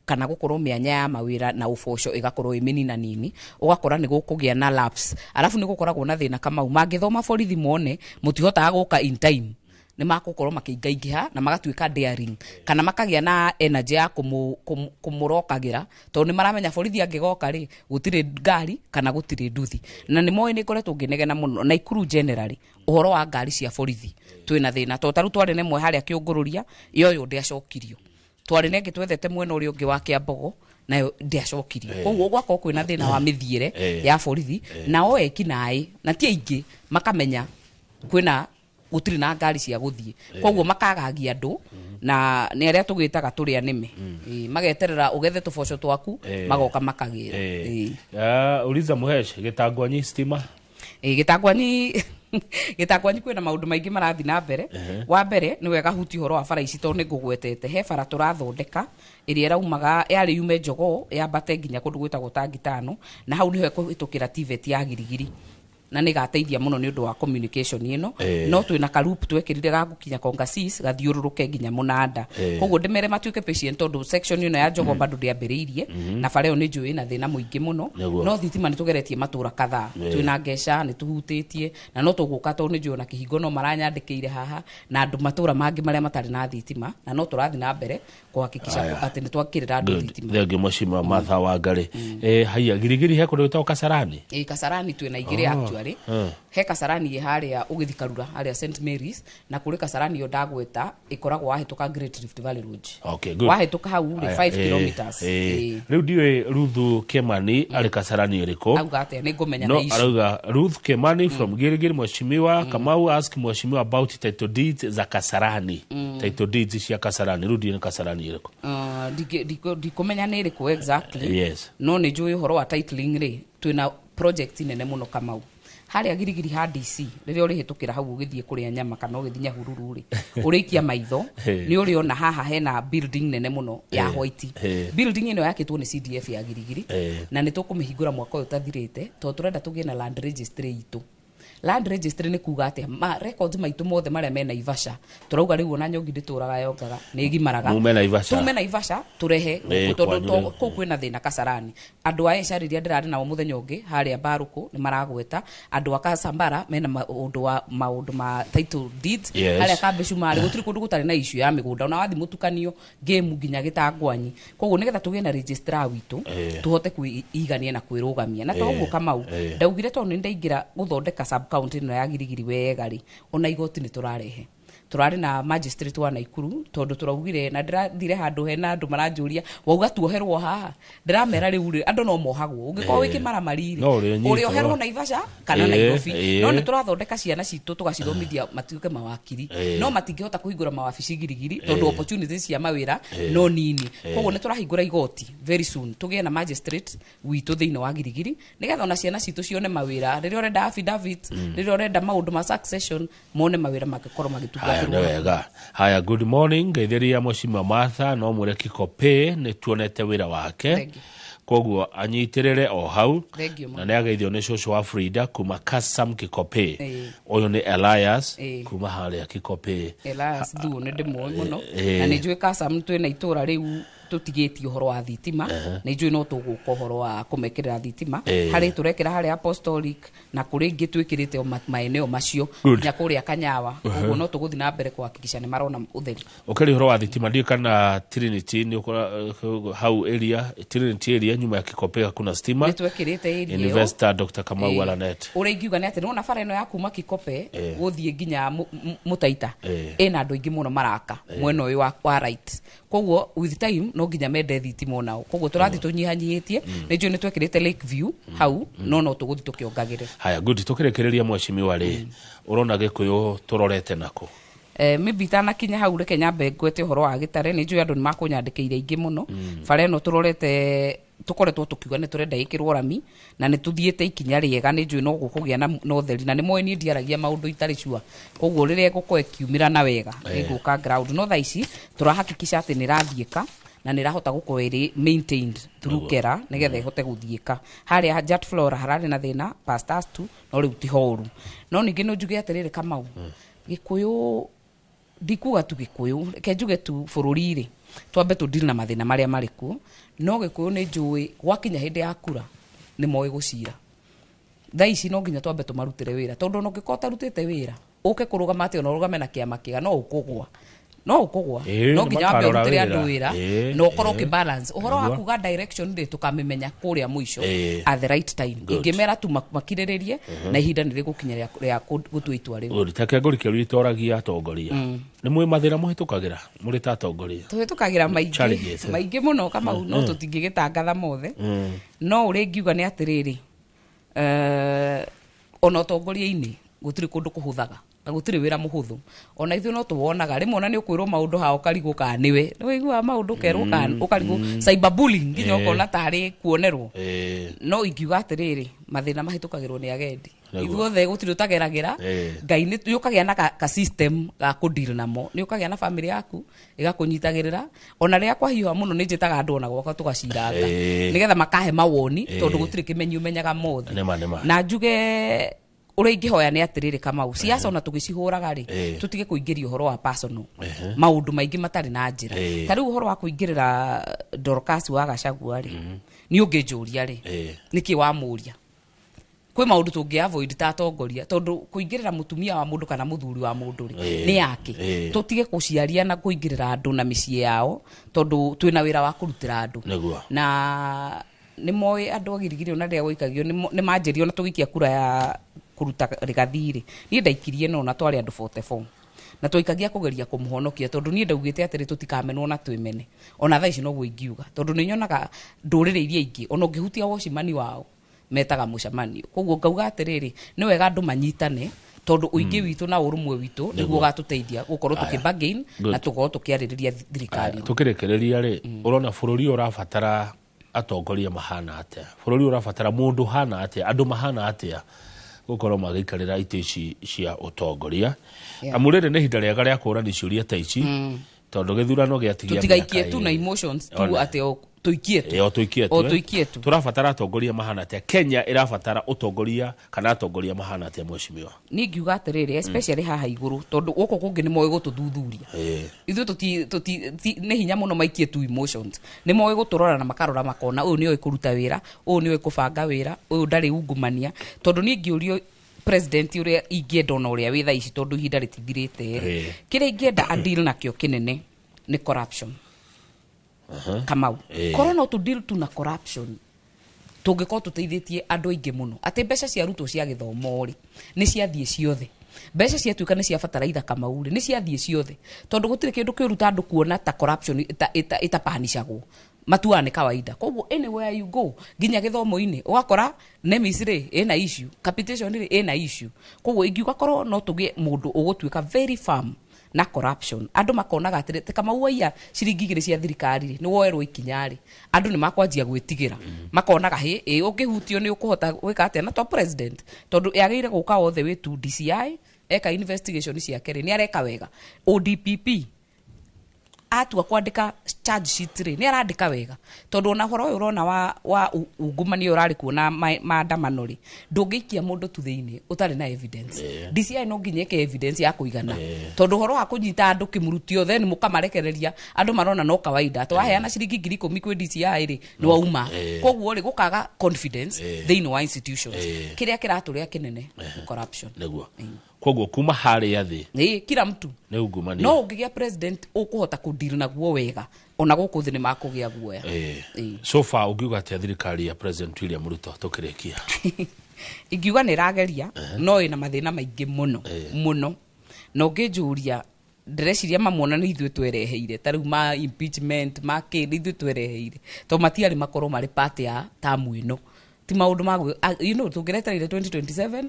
kana gũkorwo mĩanya ya mawĩra na ũboco ĩgakorwo ĩ mĩnina nini, ũgakora nĩ gũkũgĩa na lapse. Arabu nĩ gũkoragwo na thĩna, Kamau, mangĩthoma borithi mone mũtihotaga gũka in time, nĩ makũkorwo makĩingaingĩha na magatuĩka daring kana makagĩa na energy ya kũmũrokagĩra, tondũ nĩ maramenya borithi angĩgoka rĩ, gũtirĩ ngari kana gũtirĩ nduthi. Na nĩ moĩ nĩ ngoretwo ngĩnegena mũno Naikuru generally ũhoro wa ngari cia borithi, twĩna thĩna, tondũ tarĩu twarĩ na ĩmwe harĩa Kĩũngũrũria, yoyo ndĩacokirio, twarĩ na ĩngĩ twethete mwena ũrĩa ũngĩ wa Kĩambogo, nayo ndĩacokirio. Koguo gwakorwo kwĩna thĩna wa mĩthiĩre ya borithi, nao eki naĩ na ti aingĩ makamenya kwĩna gũtirĩ na ngari cia gũthiĩ, koguo makagagia andũ na nĩ arĩa tũgĩtaga tũrĩa nĩme. Mageterera ũgethe tũboco twaku, magoka makagĩra. Ah, uliza Muhesh Gĩtangwanyi stima. Gĩtangwanyi kwĩna maũndũ maingĩ marathiĩ na mbere. Wa mbere nĩ wega huti ũhoro wa bara ici, tondũ nĩ ngũgwetete he bara tũrathondeka ĩrĩa ĩraumaga yarĩ yume Njogoo yambate nginya kũndũ gwĩtagwo Tangi Tano, na hau nĩho ĩkũhĩtũkĩra TVET ya Girigiri, na nĩ gateithia mũno nĩ ũndũ wa communication ĩno. No twĩna karup twekĩrire ga gũkinya Kongasis gathiũrũrũke nginya Mũnanda. Koguo ndĩmere matuĩke patient, tondũ section ĩno ya Njogoo bado ndĩambĩrĩirie, na bara ĩyo nĩ njũĩ ĩna thĩna mũingĩ mũno. No thitima nĩ tũgeretie matũra kadhaa. Twĩna Ngeca nĩ tũhutĩtie, na no tũgũka, tondũ nĩ njũĩ ona kĩhingo no maranyandĩkĩire haha na andũ matũra mangĩ marĩa matarĩ na thitima, na no tũrathiĩ na mbere kũhakikisha Aya. atĩ nĩ twakĩrĩra andũ Good. thitima. Thengiũ Mheshimiwa Martha Wangari. Haiya, Girigiri he kũndũ gwĩtagwo Kasarani. Ĩ, Kasarani twĩna igĩrĩ. Oh. Actually he Kasarani ĩ harĩa ũgĩthi Karura, harĩa St Mary's, na kũrĩ Kasarani ĩyo ndagweta ĩkoragwo wahĩtũka Great Rift Valley Road. Okay, good. Wahĩtũka hau rĩ, Aya, 5 kilometers. Rĩu ndiũĩ Ruthu Kimani arĩ Kasarani ĩrĩkũ. Auga atĩa? Nĩ ngũmenya No na ici. arauga Ruth Kimani from Girigiri, Mheshimiwa Kamau, ask Mheshimiwa about title deeds za Kasarani. Title deeds cia Kasarani, rĩu ndiũĩ nĩ Kasarani ĩrĩkũ. Ndikũmenya nĩ ĩrĩkũ exactly. No nĩ njũĩ ũhoro wa titling rĩ, twĩna project nene mũno, Kamau, harĩa Girigiri ha DC, rĩrĩa ũrĩhĩtũkĩra hau ũgĩthiĩ kũrĩa nyama kana ũgĩthiĩ Nyahururu rĩ, ũrĩikia maitho nĩ ũrĩona haha hena building nene mũno ya white. Building ĩno yakĩtwo nĩ CDF ya Girigiri, na nĩ tũkũmĩhingũra mwaka ũyũ ũtathirĩte, tondũ tũrenda tũgĩe na land registry itũ. Land registry nĩ kuga atĩa? Ma records maitũ mothe marĩa me Naivasha, tũrauga rĩu ona nyongi ndĩtũraga yongaga nĩ ĩgimaraga. Mume Naivasha. Tume Naivasha tũrehe gũkũ, tondũ kwanyu rĩu. Kũu kwĩna thĩna Kasarani. Andũ a Esha rĩrĩa ndĩrarĩ nao mũthenya ũngĩ harĩa Mbarũkũ nĩ maragweta andũ a Kasambara mena maũndũ wa maũndũ ma title deeds. Harĩa Kambĩcumarĩ gũtirĩ kũndũ gũtarĩ na issue ya mĩgũnda, ona wathi mũtukanio ngĩmu nginya Gĩtangwanyi. Koguo nĩgetha tũgĩe na registrar witũ, tũhote kwĩigania na kwĩrũgamia na toguo, Kamau, ndaugire tondũ nĩ ndaingĩra gũthondeka sub county ĩno ya Girigiri wega rĩ, ona igoti nĩ tũrarehe. Tũrarĩ na magistrate wa Naikuru, tondũ tũraugire na ndĩrathire handũ hena andũ maranjũria, wauga tuoherwo haha? Ndĩramera rĩu rĩ, andũ no mohagwo ũngĩkorwo wĩ kĩmaramari rĩ, No ũrĩnyitwo. Ũrĩoherwo Naivasha kana Nairobi. No nĩ tũrathondeka ciana citũ, tũgacithomithia matuĩke mawakiri, no matingĩhota kũhingũra mawabici Girigiri tondũ opportunities cia mawĩra no nini. Koguo nĩ tũrahingũra igoti very soon, tũgĩe na magistrate witũ thĩinĩ wa Girigiri, nĩgetha ona ciana citũ cione mawĩra rĩrĩa ũrenda affidavit, rĩrĩa ũrenda maũndũ ma succession, mone mawĩra mangĩkorwo Haya, nĩ magĩtungatĩrwo. wega. Haya, good morning, ngeithĩria Mheshimiwa Martha, no mwĩre Kikope nĩ tuonete wĩra wake. Thank you. Koguo anyitĩrĩre o hau. Thank you mũno. Na nĩ ageithio nĩ cũcũ wa Frida kuma Kasam Kikope. Ũyũ nĩ Elias kuma harĩa Kikope. Elias Thuo nĩ ndĩmũĩ mũno. Eh. Na nĩ njũĩ Kasam twĩna itũra rĩu tũtigĩtie ũhoro wa thitima. Nĩ njũĩ no tũgũka ũhoro wa kũmekĩrĩra thitima. Harĩ tũrekĩra harĩa Apostolic na kũrĩ ingĩ twĩkĩrĩte o maeneo macio, nginya kũrĩa Kanyawa. Ũguo no tũgũthiĩ na mbere kũhakikisha nĩ marona ũtheri. Ũkĩrĩ ũhoro wa thitima, ndiũĩ kana Trinity nĩ hau area, Trinity area nyuma ya Kikope hakuna stima. Nĩ twekĩrĩte area ĩyo. Investor Dr. Kamau Alanet. Ũrĩa ingiuga nĩ atĩ nĩwona bara ĩno ya kuma Kikope gũthiĩ nginya Mũtaita, ĩna andũ aingĩ mũno maraka mwena ũyũ wa right. Koguo with time no nginya mende thitima onao, koguo tũrathiĩ tũnyihanyihĩtie. Nĩ njũĩ nĩ twekĩrĩte Lake View hau, no tũgũthiĩ tũkĩongagĩrĩra. Haya, good. Tũkĩrĩkĩrĩria, mheshimiwa rĩ, ũrona Gĩkũyũ tũrorete nako? Maybe itanakinya hau, reke nyambe ngwete ũhoro wa gĩtare. Nĩ njũĩ andũ nĩ makũnyandĩkĩire aingĩ mũno. Bara ĩno tũrorete, tũkoretwo tũkiuga nĩ tũrenda ĩkĩrwo rami, na nĩ tũthiĩte ikinya rĩega. Nĩ njũĩ no gũkũgĩa na ũtheri, na nĩ moĩ niĩ ndiaragia maũndũ itarĩ sure, koguo rĩrĩa ĩgũkorwo ĩkiumĩra na wega, ĩgũka ground. No thaa ici tũrahakikisha atĩ nĩ ĩrathiĩka na nĩ ĩrahota gũkorwo ĩrĩ maintained through kera, nĩgetha ĩhote gũthiĩka. Harĩa Jat Flora hararĩ na thĩna pastors tu, no rĩu ti horu. No ningĩ no njuge atĩrĩrĩ, Kamau, Gĩkũyũ, ndikuga tu Gĩkũyũ, reke njuge tu bũrũri rĩ, twambe tũ deal na mathĩna marĩa marĩ kuo. No Gĩkũyũ nĩ njũĩ gwakinya hĩndĩ ya kura nĩ moĩ gũcira. Thaa ici no nginya twambe tũmarutĩre wĩra, tondũ ona ũngĩkorwo ũtarutĩte wĩra, ũke kũrũgama atĩ ona ũrũgame na kĩama kĩega, no ũkũgwa, no ũkũgwa. No nginya wambe nĩmakarora ũrutĩre andũ wĩra. wĩra na ũkorwo ũkĩbalance ũhoro wa kuga direction rĩ, tũkamĩmenya kũrĩa mũico at the right time. Ingĩmera tu makirĩrĩrie, na ihinda nĩ rĩgũkinya rĩa gũtua itua rĩu. Good. Take ngũrikĩru itoragia atongoria, nĩ mwĩ mathĩna mũhĩtũkagĩra mũrĩ ta atongoria? Tũhĩtũkagĩra maingĩ. Challenges, eh. Maingĩ mũno, Kamau, no tũtingĩgĩtangatha mothe. No ũrĩa ingiuga nĩ atĩrĩrĩ, ona ũtongoria-inĩ gũtirĩ kũndũ kũhũthaga na gũtirĩ wĩra mũhũthũ. Ona ithuĩ no tũwonaga rĩmwe, ona nĩ ũkwĩrwo maũndũ haha ũkarigwo kana nĩwe nĩ wĩiguaga maũndũ ũkerwo kana ũkarigwo, cyberbullying nginya ũkona tarĩ kuonerwo. No ingiuga atĩrĩrĩ, mathĩna mahĩtũkagĩrwo nĩ agendi. Ithuothe gũtirĩ ũtageragĩra. Ngai nĩ ũkagĩa na ka system ga kũdeal namo, nĩ ũkagĩa na family yaku ĩgakũnyitagĩrĩra. Ona rĩrĩa kwahiũha mũno, nĩ njĩtaga andũ ona gwakwa tũgaciranga, nĩgetha makahe mawoni, tondũ gũtirĩ kĩmenyi ũmenyaga mothe. Nĩma nĩma. Na njuge ũrĩa ingĩhoya nĩ atĩrĩrĩ, Kamau, siasa ona tũgĩcihũraga rĩ, tũtige kũingĩria ũhoro wa personal, maũndũ maingĩ matarĩ na njĩra. Ta rĩu ũhoro wa kũingĩrĩra Dorcas wa Gachagua rĩ, nĩ ũngĩnjũria rĩ, nĩkĩ wamũria? Kwĩ maũndũ tũngĩ avoid ta atongoria, tondũ kũingĩrĩra mũtumia wa mũndũ kana mũthuri wa mũndũ rĩ, nĩ yake. Tũtige kũciaria na kũingĩrĩra andũ na mĩciĩ yao, tondũ twĩna wĩra wa kũrutĩra andũ. Na nĩ moĩ andũ a Girigiri, ona rĩrĩa gũikagio nĩ manjĩrio, ona tũgĩikia kura ya kũruta Rigathi rĩ, niĩ ndaikirie, no na twarĩ andũ 44 na twaikagia kũgeria kũmũhonokia, tondũ niĩ ndaugĩte atĩrĩ, tũtikamenwo na twĩmene. Ona thaa ici noguo ingiuga, tondũ nĩ nyonaga ndũrĩrĩ iria ingĩ, ona ũngĩhutia wocimani wao metaga mũcemanio. Koguo ngauga atĩrĩrĩ, nĩ wega andũ manyitane, tondũ ũingĩ witũ na ũrũmwe witũ nĩguo ũgatũteithia gũkorwo Aya. tũkĩ Good. na tũkorwo tũkĩarĩrĩria thirikari. Tũkĩrĩkĩrĩria rĩ, ũrona bũrũri ũyũ ũrabatara atongoria mahana atĩa? Bũrũri ũyũ ũrabatara mũndũ hana atĩa, andũ mahana atĩa gũkorwo magĩikarĩra itĩ ici cia ũtongoria? Amu rĩrĩ nĩ ihinda rĩega rĩa kũũrania ciũria ta ici, tondũ gĩthurano gĩatigia Tũtigaikie mĩaka tu na ĩrĩ. emotions tu. Ona. Atĩ o tũikie tu. Ĩ, o tũikie tu, O eh. tũikie tu. Tũrabatara atongoria mahana atĩa? Kenya ĩrabatara ũtongoria kana atongoria mahana atĩa, mheshimiwa? Niĩ ngiuga atĩrĩrĩ, especially haha igũrũ, tondũ gũkũ kũngĩ nĩ moĩ gũtũthuthuria. Ithuĩ tũti tũti nĩ hinya mũno maikie tu emotions. Nĩ moĩ gũtũrora na makarora makona ũyũ nĩoĩ kũruta wĩra, ũyũ nĩoĩ kũbanga wĩra, ũyũ ndarĩ ungumania. Tondũ niĩ ngĩũrio president ũrĩa ingĩenda, ona ũrĩa wĩ thaa ici, tondũ ihinda rĩtithirĩte rĩ, kĩrĩa ingĩenda adeal nakĩo kĩnene nĩ corruption. Kamau, korwo no tũ deal tu na corruption, tũngĩkorwo tũteithĩtie andũ aingĩ mũno. Atĩ mbeca ciarutwo cia gĩthomo rĩ, nĩ ciathiĩ ciothe. Mbeca ciatuĩka nĩ cia bataraitha Kamau rĩ, nĩ ciathiĩ ciothe, tondũ gũtirĩ kĩndũ kĩũru ta andũ kuona ta corruption ĩtapanicagwo, matuaga nĩ kawaida. Koguo anywhere you go, nginya gĩthomo-inĩ, ũgakora NEMIS rĩ ĩna issue, capitation rĩ ĩna issue. Koguo ingiuga korwo no tũgĩe mũndũ ũgũtuĩka very firm na corruption, andũ makonaga atĩrĩ, ta Kamau waiya ciringi 2 cia thirikari rĩ, nĩ woerwo ikinya rĩ, andũ nĩ makwanjia gwĩtigĩra, makonaga hĩ ĩ ũngĩhutio nĩ ũkũhota gwĩka atĩa. Na to president, tondũ yagĩrĩire gũka othe wĩ tu DCI eka investigation ciake rĩ, nĩ areka wega. ODPP atua kwandĩka charge sheet rĩ, nĩ arandĩka wega, tondũ ona ũhoro ũyũ ũrona wa ungumania ũrarĩ kuo na maandamano rĩ, ndũngĩikia mũndũ tu thĩinĩ ũtarĩ na evidence. DCI no nginya ĩke evidence ya kũigana, tondũ ũhoro wa kũnyita andũ kĩmurutio then mũkamarekereria, andũ marona no kawaida, to waheana ciringi 10,000 kwĩ DCI rĩ, nĩ wauma. Koguo rĩ, gũkaga confidence thĩinĩ wa institutions. Kĩrĩa kĩratũrĩa kĩnene nĩ corruption. Nĩguo. Koguo kuma harĩa thĩ, ĩ kila mtu nĩ ungumania. No ũngĩgĩa president ũkũhota kũdeal naguo wega, ona gũkũ thĩ nĩ makũgĩa guoya. So far ũngiuga atĩa thirikari ya President William Ruto tũkĩrĩkia? Ingiuga nĩ ĩrageria, no ĩna mathĩna maingĩ mũno mũno, na ũngĩnjũria ndĩreciria mamwona nĩ ithuĩ twereheire, ta rĩu ma impeachment ma kĩ, nĩ ithuĩ twereheire, tondũ matiarĩ makorwo marĩ part ya tamu ĩno. Ti maũndũ ma tũngĩretereire 2027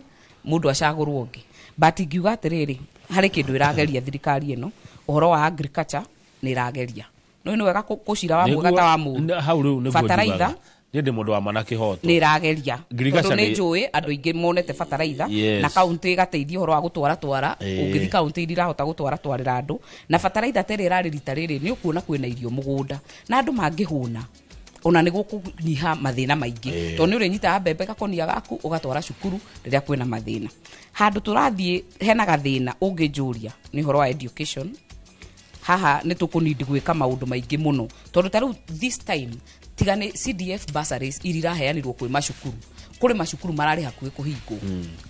mũndũ acagũrwo ũngĩ. But ingiuga atĩrĩrĩ, harĩ kĩndũ ĩrageria thirikari ĩno, ũhoro wa agriculture nĩ ĩrageria. No nĩ wega kũcira wa mwega ta wa mũndũ. Hau rĩu nĩguo Bataraitha. njugaga. Niĩ ndĩ mũndũ wa mana kĩhoto. Nĩ ĩrageria. Ngirigaca Tondũ nĩ njũĩ andũ aingĩ monete bataraitha, na kaũntĩ ĩgateithia ũhoro wa gũtwara twara. Ũngĩthiĩ kaũntĩ iria irahota gũtwara twarĩra andũ, na bataraitha ta ĩrĩa ĩrarĩ rita rĩrĩ, nĩ ũkuona kwĩna irio mũgũnda na andũ mangĩhũna, ona nĩ gũkũnyiha mathĩna maingĩ. Tondũ nĩ ũrĩnyitaga mbembe gakonia gaku ũgatwara cukuru rĩrĩa kwĩna mathĩna. Handũ tũrathiĩ hena gathĩna ũngĩnjũria nĩ ũhoro wa education. Haha nĩ tũkũnindi gwĩka maũndũ maingĩ mũno, tondũ ta rĩu this time tiga nĩ CDF bursaries iria iraheanirwo kwĩ macukuru, kũrĩ macukuru mararĩ hakuhĩ kũhingwo,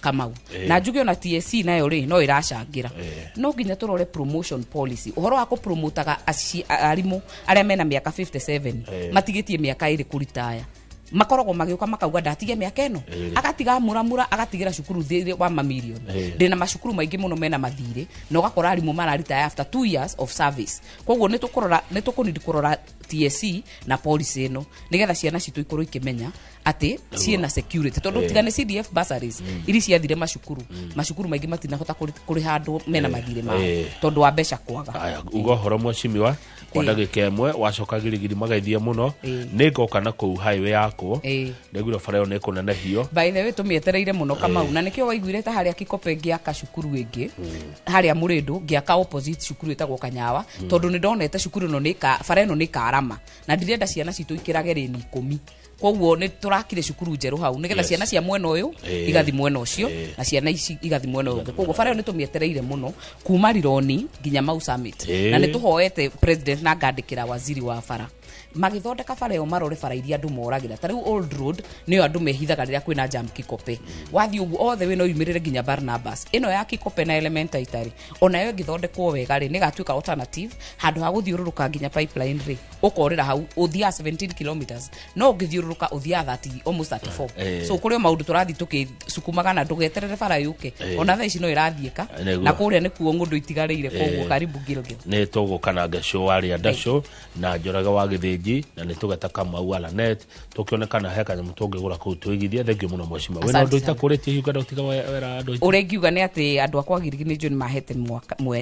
Kamau. Na njuge ona TSC nayo rĩ no ĩracangĩra. No nginya tũrore promotion policy, ũhoro wa kũpromotaga arimũ arĩa mena mĩaka 57, matigĩtie mĩaka 2 kũritaya, makoragwo magĩũka makauga ndatige mĩaka ĩno, agatiga muramura, agatigĩra cukuru thirĩ wa mamirioni. Ndĩna macukuru maingĩ mũno mena mathirĩ, na ũgakora arimũ mararitaya after 2 years of service. Koguo nĩ tũkũrora, nĩ tũkũnidi kũrora TSC na policy ĩno, nĩgetha ciana citũ ikorwo ikĩmenya atĩ ciĩna security, tondũ tiga nĩ CDF bursaries iria ciathire macukuru, macukuru maingĩ matinahota kũrĩha andũ mena mathirĩ mao, tondũ wa mbeca kwaga. Aya, uga ũhoro mweshimiwa kwa ndagĩka 1, wacoka girigiri magaithie mũno. Nĩ ngoka na kũu highway yakwo, nĩguo bara ĩyo nĩ ĩkũnenehio. By the way, tũmĩetereire mũno, Kamau, na nĩkĩo waiguire ta harĩa Kikope ngĩaka cukuru ĩngĩ, harĩa Mũrĩndũ ngĩaka opposite cukuru ĩtagwo Kanyawa, tondũ nĩ ndonete cukuru ĩno nĩ bara ĩno nĩ karama, na ndirenda ciana citũ ikĩrage rĩni 10. Koguo nĩ tũrakire cukuru njerũ hau, nĩgetha ciana cia mwena ũyũ igathi mwena ũcio, na ciana ici igathi mwena ũyũ ũngĩ. Koguo bara ĩyo nĩ tũmĩetereire mũno kuma Rironi nginya Mau Summit. Na nĩ tũhoete president na ngandĩkĩra waziri wa bara, magĩthondeka bara ĩyo marore bara iria andũ moragĩra. Ta rĩu Old Road nĩyo andũ mehithaga rĩrĩa kwĩna jam Kikope, wathiĩ ũguo othe wĩ no yumĩrĩre nginya Barnabas. Ĩno ya Kikope na Elementaita rĩ, onayo ĩngĩthondekwo wega rĩ, nĩgatuĩka alternative handũ ha gũthiũrũrũka nginya pipeline rĩ, ũkorĩra hau ũthiaga 17 kilometers, no ũngĩthiũrũrũka ũthiaga 30, almost 34. So kũrĩ o maũndũ tũrathiĩ tũgĩcukumaga, na ndũgeterere bara yũke. Ona thaa ici no ĩrathiĩka, na kũrĩa nĩkuo ng'ũndũ itigarĩire. Koguo karibu Gilgil. Nĩ tũgũka na Ngecũ wa Rĩandacũ na Njoroge wa Gĩthĩnji, na nĩ tũgeta Kamau Alanet, tũkĩone kana he kanyamũ tũngĩgũra kũu tũigithie. Thengiũ mũno mweshimiwa. Wĩna Asante ũndũ sana. itakũrĩtie hihi ũngĩenda gũtiga wera andũ aitũ? Ũrĩa ingiuga nĩ atĩ andũ akwa Girigiri nĩ njũĩ nĩ mahete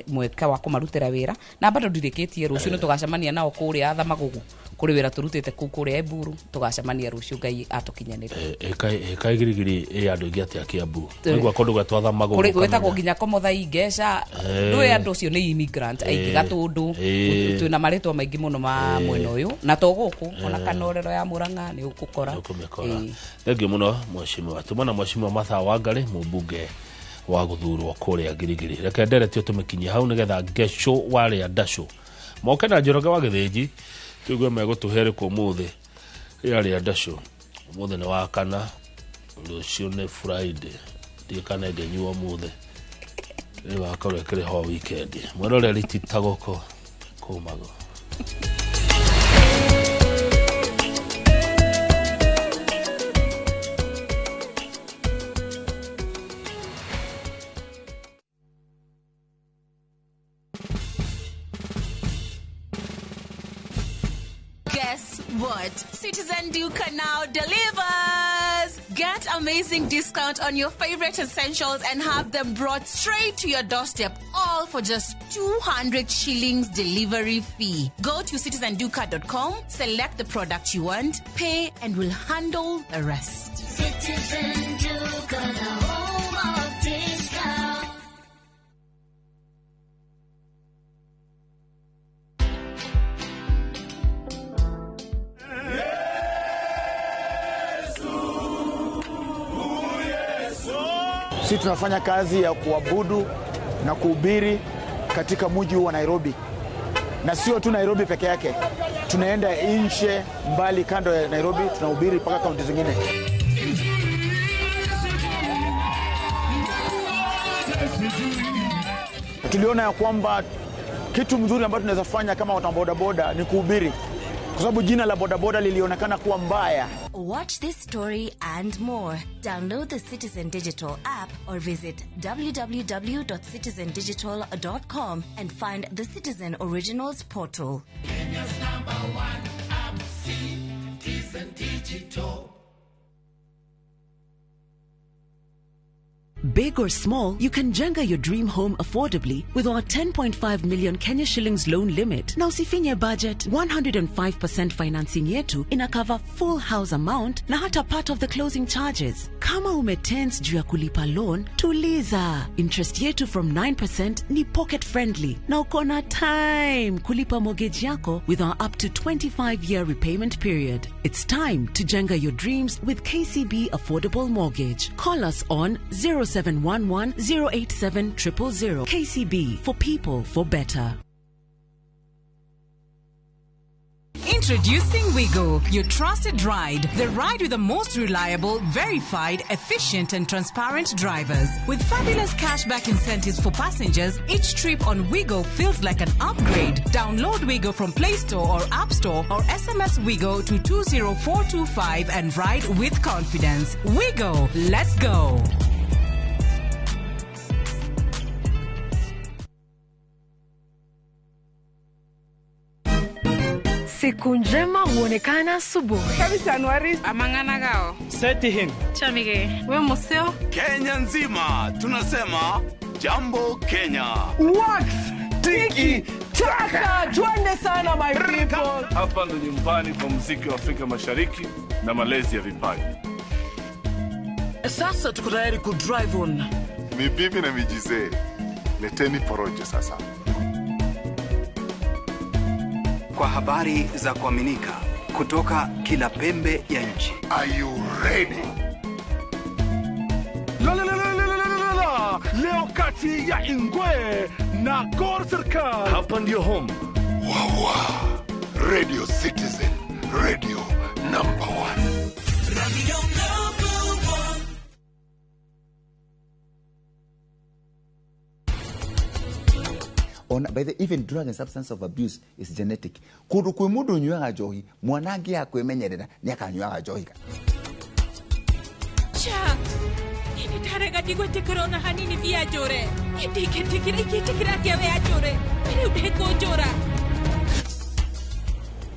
mweke wa kũmarutĩra wĩra, na bado ndirĩkĩtie. Rũciũ nĩ tũgacemania nao kũrĩa Thamagũgũ, kũrĩ wĩra tũrutĩte kũu kũrĩa Eburu. Tũgacemania rũciũ Ngai atũkinyanĩria. Ĩka Girigiri ĩ andũ aingĩ atĩa Kiambu? Waigua kũndũ gwetwo Thamagũgũ, Kũrĩ gwĩtagwo ũkamenya. nginya Komothai Ngeca. Ndũĩ andũ acio nĩ immigrant aingĩ, Gatũndũ, twĩna marĩtwa maingĩ mũno ma mwena ũyũ, na to gũkũ, ona Kanorero ya Mũrang'a nĩ ũgũkora. Ũkũmĩkora. Thengiũ mũno mweshimiwa. Tuma na mweshimiwa Martha Wangari, mũmbunge wa gũthurwo kũrĩa Girigiri. Reke nderetio tũmĩkinyie hau, nĩgetha Ngecũ wa Rĩandacũ moke na Njoroge wa Gĩthĩnji, tũigue megũtũhe rĩkũ ũmũthĩ. Ya Rĩandacũ, ũmũthĩ nĩ wa kana, rũciũ nĩ Friday, ndiĩ kana ĩngĩnyuo ũmũthĩ, rĩu akorwo ĩkĩrĩ ho weekend. Mwĩroreri ti ta gũkũ kũmagwo. Guess what? Citizen Duka now delivers! Get amazing discount on your favorite essentials and have them brought straight to your doorstep, all for just 200 shillings delivery fee. Go to citizenduka.com, select the product you want, pay, and we'll handle the rest. Citizen Duka, the home of discount. Sisi tunafanya kazi ya kuabudu na kuhubiri katika mji wa Nairobi, na sio tu Nairobi peke yake, tunaenda nje mbali kando ya Nairobi, tunahubiri mpaka kaunti zingine. Tuliona ya kwamba kitu mzuri ambacho tunaweza fanya kama watu wa bodaboda ni kuhubiri, kwa sababu jina la bodaboda lilionekana kuwa mbaya. Watch this story and more. Download the Citizen Digital app or visit www.citizendigital.com and find the Citizen Originals portal. Kenya's number one app, Citizen Digital. Big or small, you can jenga your dream home affordably with our 10.5 million Kenya shillings loan limit. Na usifinye budget, 105% financing yetu ina cover full house amount na hata part of the closing charges. Kama umetense juu ya kulipa loan, tuliza. Interest yetu from 9% ni pocket friendly na uko na time kulipa mortgage yako with our up to 25-year repayment period. It's time to jenga your dreams with KCB Affordable Mortgage. Call us on 0711 087 000. KCB, for people, for better. Introducing Wigo, your trusted ride. The ride with the most reliable, verified, efficient and transparent drivers. With fabulous cashback incentives for passengers, each trip on Wigo feels like an upgrade. Download Wigo from Play Store or App Store or SMS Wigo to 20425 and ride with confidence. Wigo, let's go. Siku njema huonekana asubuhi. Amang'ana gao. Setihin. Chamige. We museo. Kenya nzima tunasema jambo Kenya. Wax tiki taka, twende sana my people. Hapa ndo nyumbani kwa muziki wa Afrika Mashariki na malezi ya vipaji. Sasa tuko tayari ku drive on. Ni bibi na mijizee. Leteni porojo sasa. Kwa habari za kuaminika kutoka kila pembe ya nchi. Are you ready? La la la la la la la. Leo kati ya Ingwe na Gor Serikali. Hapa ndio home. Wawa. Radio Citizen, radio number 1. Radio number 1. On, by the even drug and substance of abuse is genetic. Kundu kwi mundu unyuaga njohi, mwana angi akwimenyerera ni akanyuaga njohi. Cha. Ni tarega ndigwetikira ona hanini bia njure. Ndingitikira ingĩtĩkĩra atĩa we anjũre. Rĩu ndĩkũnjũra.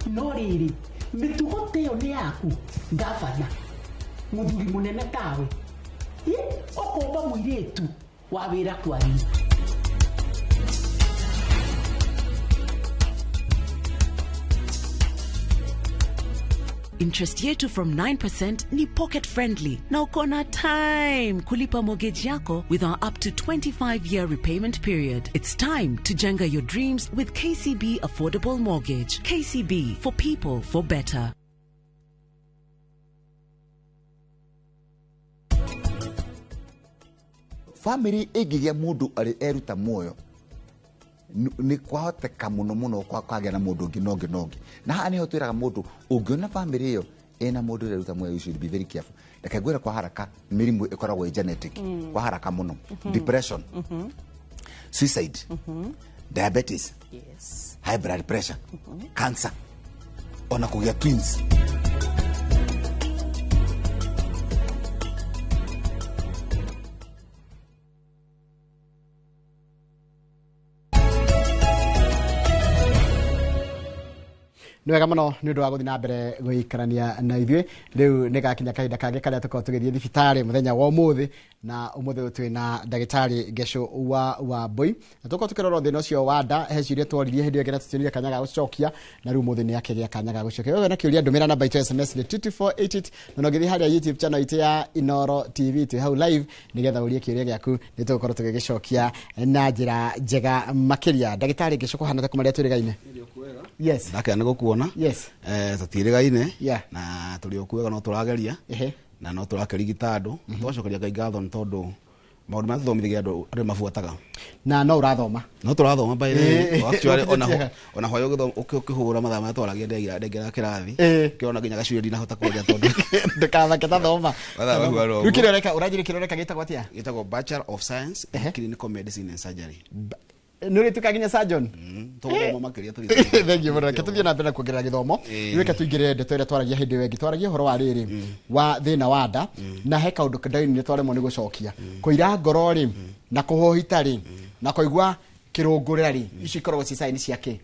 No rĩrĩ, mĩtugo ta ĩyo nĩ yaku, gavana, mũthuri mũnene tawe. Ũkomba mũirĩtu wa wĩra kwanyu. Interest yetu from 9% ni pocket friendly na uko na time kulipa mortgage yako with our up to 25-year repayment period. It's time to jenga your dreams with KCB Affordable Mortgage. KCB, for people, for better. Family ĩngĩgĩa mũndũ arĩ eruta muoyo nĩ kwahoteka mũno mũno kwagĩa na mũndũ ũngĩ na ũngĩ na ũngĩ. Na haha nĩho twĩraga mũndũ ũngĩona family ĩyo ĩna mũndũ ũreruta muoyo, you should be very careful. Reke ngwĩre kwa haraka mĩrimũ ĩkoragwo ĩ genetic, kwa haraka mũno. Depression, suicide, diabetes, high blood pressure, cancer, ona kũgĩa twins. Nĩ wega mũno nĩ ũndũ wa gũthiĩ na mbere gũikarania na ithuĩ. Rĩu nĩ gakinya kahinda kangĩ karĩa tũkoragwo tũgĩthiĩ thibitarĩ mũthenya wa ũmũthĩ, na ũmũthĩ ũyũ twĩ na ndagĩtarĩ Ngecu wa Wambui, na tũkorwo tũkĩrora thĩna ũcio wa nda. He ciũria tworirie hĩndĩ ĩyo ĩngĩ na tũtionire kanya ga gũcokia, na rĩu ũmũthĩ nĩ akĩgĩa kanya ga gũcokia. Wewe na kĩũria, ndũmĩra namba itũ ya SMS nĩ 22488, na no ũngĩthiĩ harĩa YouTube channel itũ ya Inoro TV, twĩ hau live, nĩgetha ũrie kĩũria gĩaku, nĩ tũgũkorwo tũgĩgĩcokia na njĩra njega makĩria. Ndagĩtarĩ Ngecu, kũhana ta kuma rĩrĩa twĩrĩgaine? Yes. Ndakena nĩ gũkuona. Tũtiĩrĩgaine na tũrĩ o kwega, no tũrageria na no tũrakĩrigita andũ. Tũgacokeria Ngai ngatho nĩ tondũ maũndũ marĩa tũthomithagia andũ, andũ nĩ mabuataga. Na no ũrathoma? No tũrathoma by the way. Actually, Ũkinyĩtie ha? Ona hwaĩ ũkĩhũra mathaa marĩa twaragia ndengera kĩrathi, kĩona nginya gacuĩri ndinahota kwaria tondũ Ndũkamake, tathoma. Mathaa mahuana Rĩu ũguo. kĩrĩa ũreka, ũranjĩra kĩrĩa ũreka gĩtagwo atĩa? Gĩtagwo Bachelor of Science in Clinical Medicine and Surgery. Nĩ ũrĩtuĩka nginya surgeon? Tũgũthoma makĩria tũgĩthoma. Thank you mũno. Reke tũthiĩ na mbere na kuongerera gĩthomo. Rĩu reke tũingĩrĩre ndeto ĩrĩa twaragia hĩndĩ ĩyo ĩngĩ. Twaragia ũhoro wa rĩrĩ wa thĩna wa nda, na he kaũndũ ndaini twaremwo nĩ gũcokia. Kũira ngoro rĩ, na kũhũhita rĩ, na kũigua kĩrũngũrĩra rĩ, icio ikoragwo ci sign cia kĩ?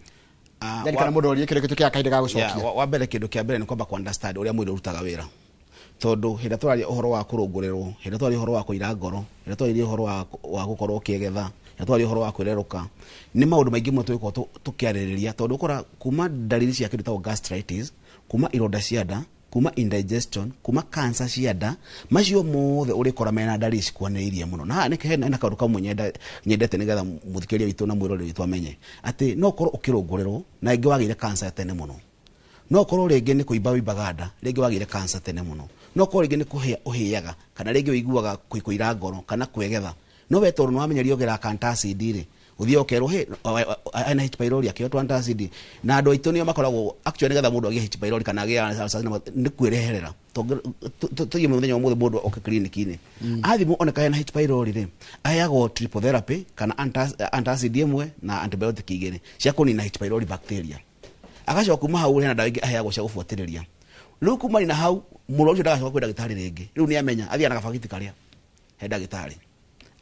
Ndarikana mũndũ orie kĩrĩa gĩtuĩke kahinda ga gũcokia. Yeah, wa mbere, kĩndũ kĩa mbere nĩ kwamba ku understand ũrĩa mwĩrĩ ũrutaga wĩra, tondũ hĩndĩ ĩrĩa tũraria ũhoro wa kũrũngũrĩrwo, hĩndĩ ĩrĩa tũraria ũhoro wa kũira ngoro, hĩndĩ ĩrĩa tũraria ũhoro wa gũkorwo ũkĩegetha, hĩndĩ ĩrĩa tũraria ũhoro wa kwĩrerũka, nĩ maũndũ maingĩ mũno tũgĩkorwo tũkĩarĩrĩria, tondũ ũkora kuma ndariri cia kĩndũ gĩtagwo gastritis, kuma ironda cia nda, kuma indigestion, kuma cancer cia nda, macio mothe ũrĩkora mena ndariri cikuhanĩrĩirie mũno. Na haha nĩ hena kaũndũ kamwe nyendete nĩgetha mũthikĩrĩria witũ na mwĩroreri witũ amenye atĩ no ũkorwo ũkĩrũngũrĩrwo na rĩngĩ wagĩire cancer tene mũno, no ũkorwo rĩngĩ nĩ kũimba wĩimbaga nda, rĩngĩ wagĩire cancer tene mũno, no ũkorwo rĩngĩ nĩ kũhĩa ũhĩaga, kana rĩngĩ ũiguaga kũira ngoro kana kwĩgetha, no we tondũ nĩwamenyerio ũgeraga antacid rĩ, ũthiĩ ũkerwo he ena H pylori, akĩheo antacid. Na andũ aitũ nĩo makoragwo actually, nĩgetha mũndũ agĩe H pylori kana agĩe ulcers nĩ kwĩreherera. Tũthiĩ mũthenya ũmũthĩ mũndũ oke clinic-inĩ, athimwo oneka hena H pylori rĩ, aheagwo triple therapy kana antacid ĩmwe na antibiotic igĩrĩ cia kũnina H pylori bacteria. Agacoka kuma hau hena ndawa ingĩ aheagwo cia gũbuatĩrĩria. Rĩu kumania na hau, mũrwaru ũcio ndagacoka kwĩ ndagĩtarĩ rĩngĩ. Rĩu nĩ amenya athiaga na gabagiti karĩa he ndagĩtarĩ,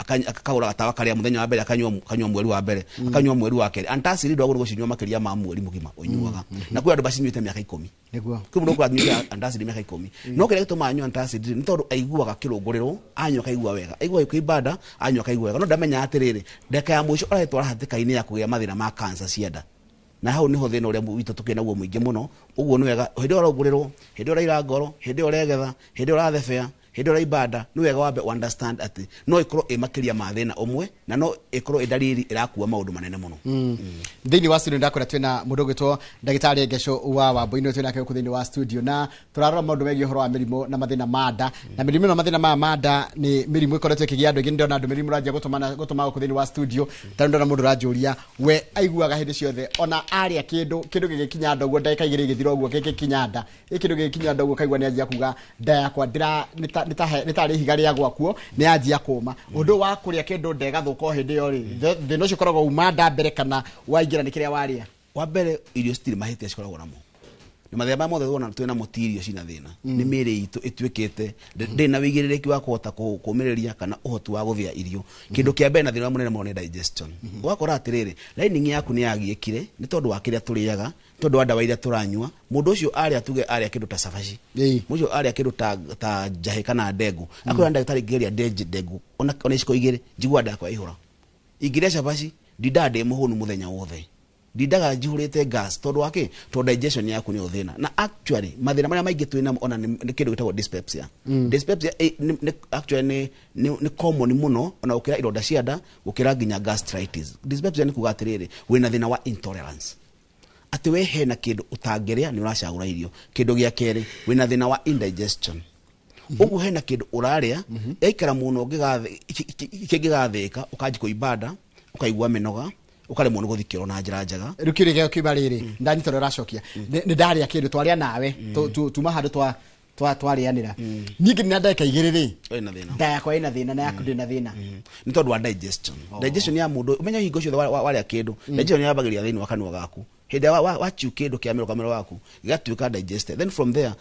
akagũra gatawa karĩa mũthenya wa mbere, akanyua mweri wa mbere, akanyua mweri wa kerĩ. Antacid ndwagĩrĩirwo gũcinyua makĩria ma mweri mũgima ũnyuaga, na kwĩ andũ macinyuĩte mĩaka 10. Kwĩ mũndũ ũkũranyuĩte antacid mĩaka 10. No kĩrĩa gĩtũmaga anyue antacid nĩ tondũ aiguaga kĩrũngũrĩrwo, anyua akaigua wega, aiguaga kĩimba nda, anyua akaigua wega, no ndamenyaga atĩrĩrĩ, ndagĩka ya mũico ũretwara hatĩka-inĩ ya kũgĩa mathĩna ma cancer cia nda. Na hau niho thĩna ũrĩa witũ tũkĩrĩ naguo mũingĩ mũno. Ũguo nĩ wega hĩndĩ ĩyo ũraungũrĩrwo, hĩndĩ ĩyo ũraira ngoro, hĩndĩ ĩyo ũregetha, hĩndĩ ĩyo ũrathebea, hĩndĩ ĩyo ũraimba nda, nĩ wega wambe understand atĩ no ĩkorwo ĩ makĩria ma thĩna ũmwe, na no ĩkorwo ĩ ndariri ĩrakua maũndũ manene mũno. Thĩinĩ wa studio ndakwĩra twĩna mũndũ ũgwĩtwo ndagĩtarĩ Ngecu wa Wambui, nĩwe twĩnake gũkũ thĩinĩ wa studio, na tũrarora maũndũ megiĩ ũhoro wa mĩrimũ na mathĩna ma nda. Na mĩrimũ na mathĩna maya ma nda nĩ mĩrimũ ĩkoretwo ĩkĩgĩa andũ aingĩ. Nĩ ndĩrona ndũmĩrĩri mũranjia gũtũma gũkũ thĩinĩ wa studio. Ta rĩu ndĩrona mũndũ ũranjũria we aiguaga hĩndĩ ciothe ona arĩa kĩndũ gĩgĩkinya nda ũguo, ndagĩka 2 igĩthira ũguo gĩgĩkinya nda, ĩ kĩndũ gĩgĩkinya nda ũguo kaigua nĩ anjia kuga nda yakwa ndĩra nĩ tarĩ ihiga rĩa gwakuo, nĩ yanjia kũma. Ũndũ wa kũrĩa kĩndũ nda ĩgathũka o hĩndĩ ĩyo rĩ, thĩna ũcio ũkoragwo uma nda mbere kana waingĩra nĩ kĩrĩa warĩa? Wa mbere, irio citirĩ mahĩtia, cikoragwo namo nĩ mathĩna maya mothe tuona twĩna mo, ti irio cina thĩna, nĩ mĩĩrĩ itũ ĩtuĩkĩte ndĩrĩ na wĩigĩrĩrĩki wa kũhota kũmĩrĩria kana ũhoti wa gũthĩa irio. Kĩndũ kĩa mbere na thĩna ũrĩa mũnene mũno nĩ digestion. Ũgakora atĩrĩrĩ, lining yaku nĩ yagiĩkire nĩ tondũ wa kĩrĩa tũrĩaga, nĩ tondũ wa ndawa iria tũranyua. Mũndũ ũcio arĩa, tuge arĩa kĩndũ ta cabaci, mũndũ ũcio arĩa kĩndũ ta njahĩ kana ndengũ, akwĩra ndagĩtarĩ, ingĩgeria ndengũ ona iciko 2, njiguaga nda yakwa yaihũra. Ingĩrĩa cabaci, ndindaga ndĩ mũhũnu mũthenya wothe, ndindaga njihũrĩte gas. Tondũ wa kĩ? Tondũ digestion yaku nĩyo thĩna. Na actually mathĩna marĩa maingĩ twĩ namo ona nĩ kĩndũ gĩtagwo dyspepsia. Dyspepsia nĩ actually nĩ common mũno ona gũkĩra ironda cia nda, gũkĩra nginya gastritis. Dyspepsia nĩ kuga atĩrĩrĩ, wĩna thĩna wa intolerance, atĩ we hena kĩndũ ũtangĩrĩa, nĩ ũracagũra irio. Kĩndũ gĩa kerĩ, wĩna thĩna wa indigestion. Ũguo hena kĩndũ ũrarĩa, yaikara mũno kĩngĩgathĩka, ũkanji kũimba nda, ũkaigua mĩnoga, ũkaremwo nĩ gũthikĩrwo na njĩra njega. Rĩu kĩũria gĩaku kiuma rĩrĩ, ndanyita ũrĩa ũracokia. Nĩ ndarĩa kĩndũ, twarĩa nawe, tuma handũ twarĩanĩra, niĩ ngĩnina ndagĩka 2 rĩ, Wĩna thĩna. Nda yakwa ĩna thĩna na yaku ndĩna thĩna. Nĩ tondũ wa digestion. Digestion ya mũndũ, ũmenye hingo ciothe warĩa kĩndũ, digestion yambagĩrĩria thĩinĩ wa kanua gaku. Hĩndĩ ĩrĩa wachiu kĩndũ kĩa mĩro kamero waku gĩgatuĩka digested, then from there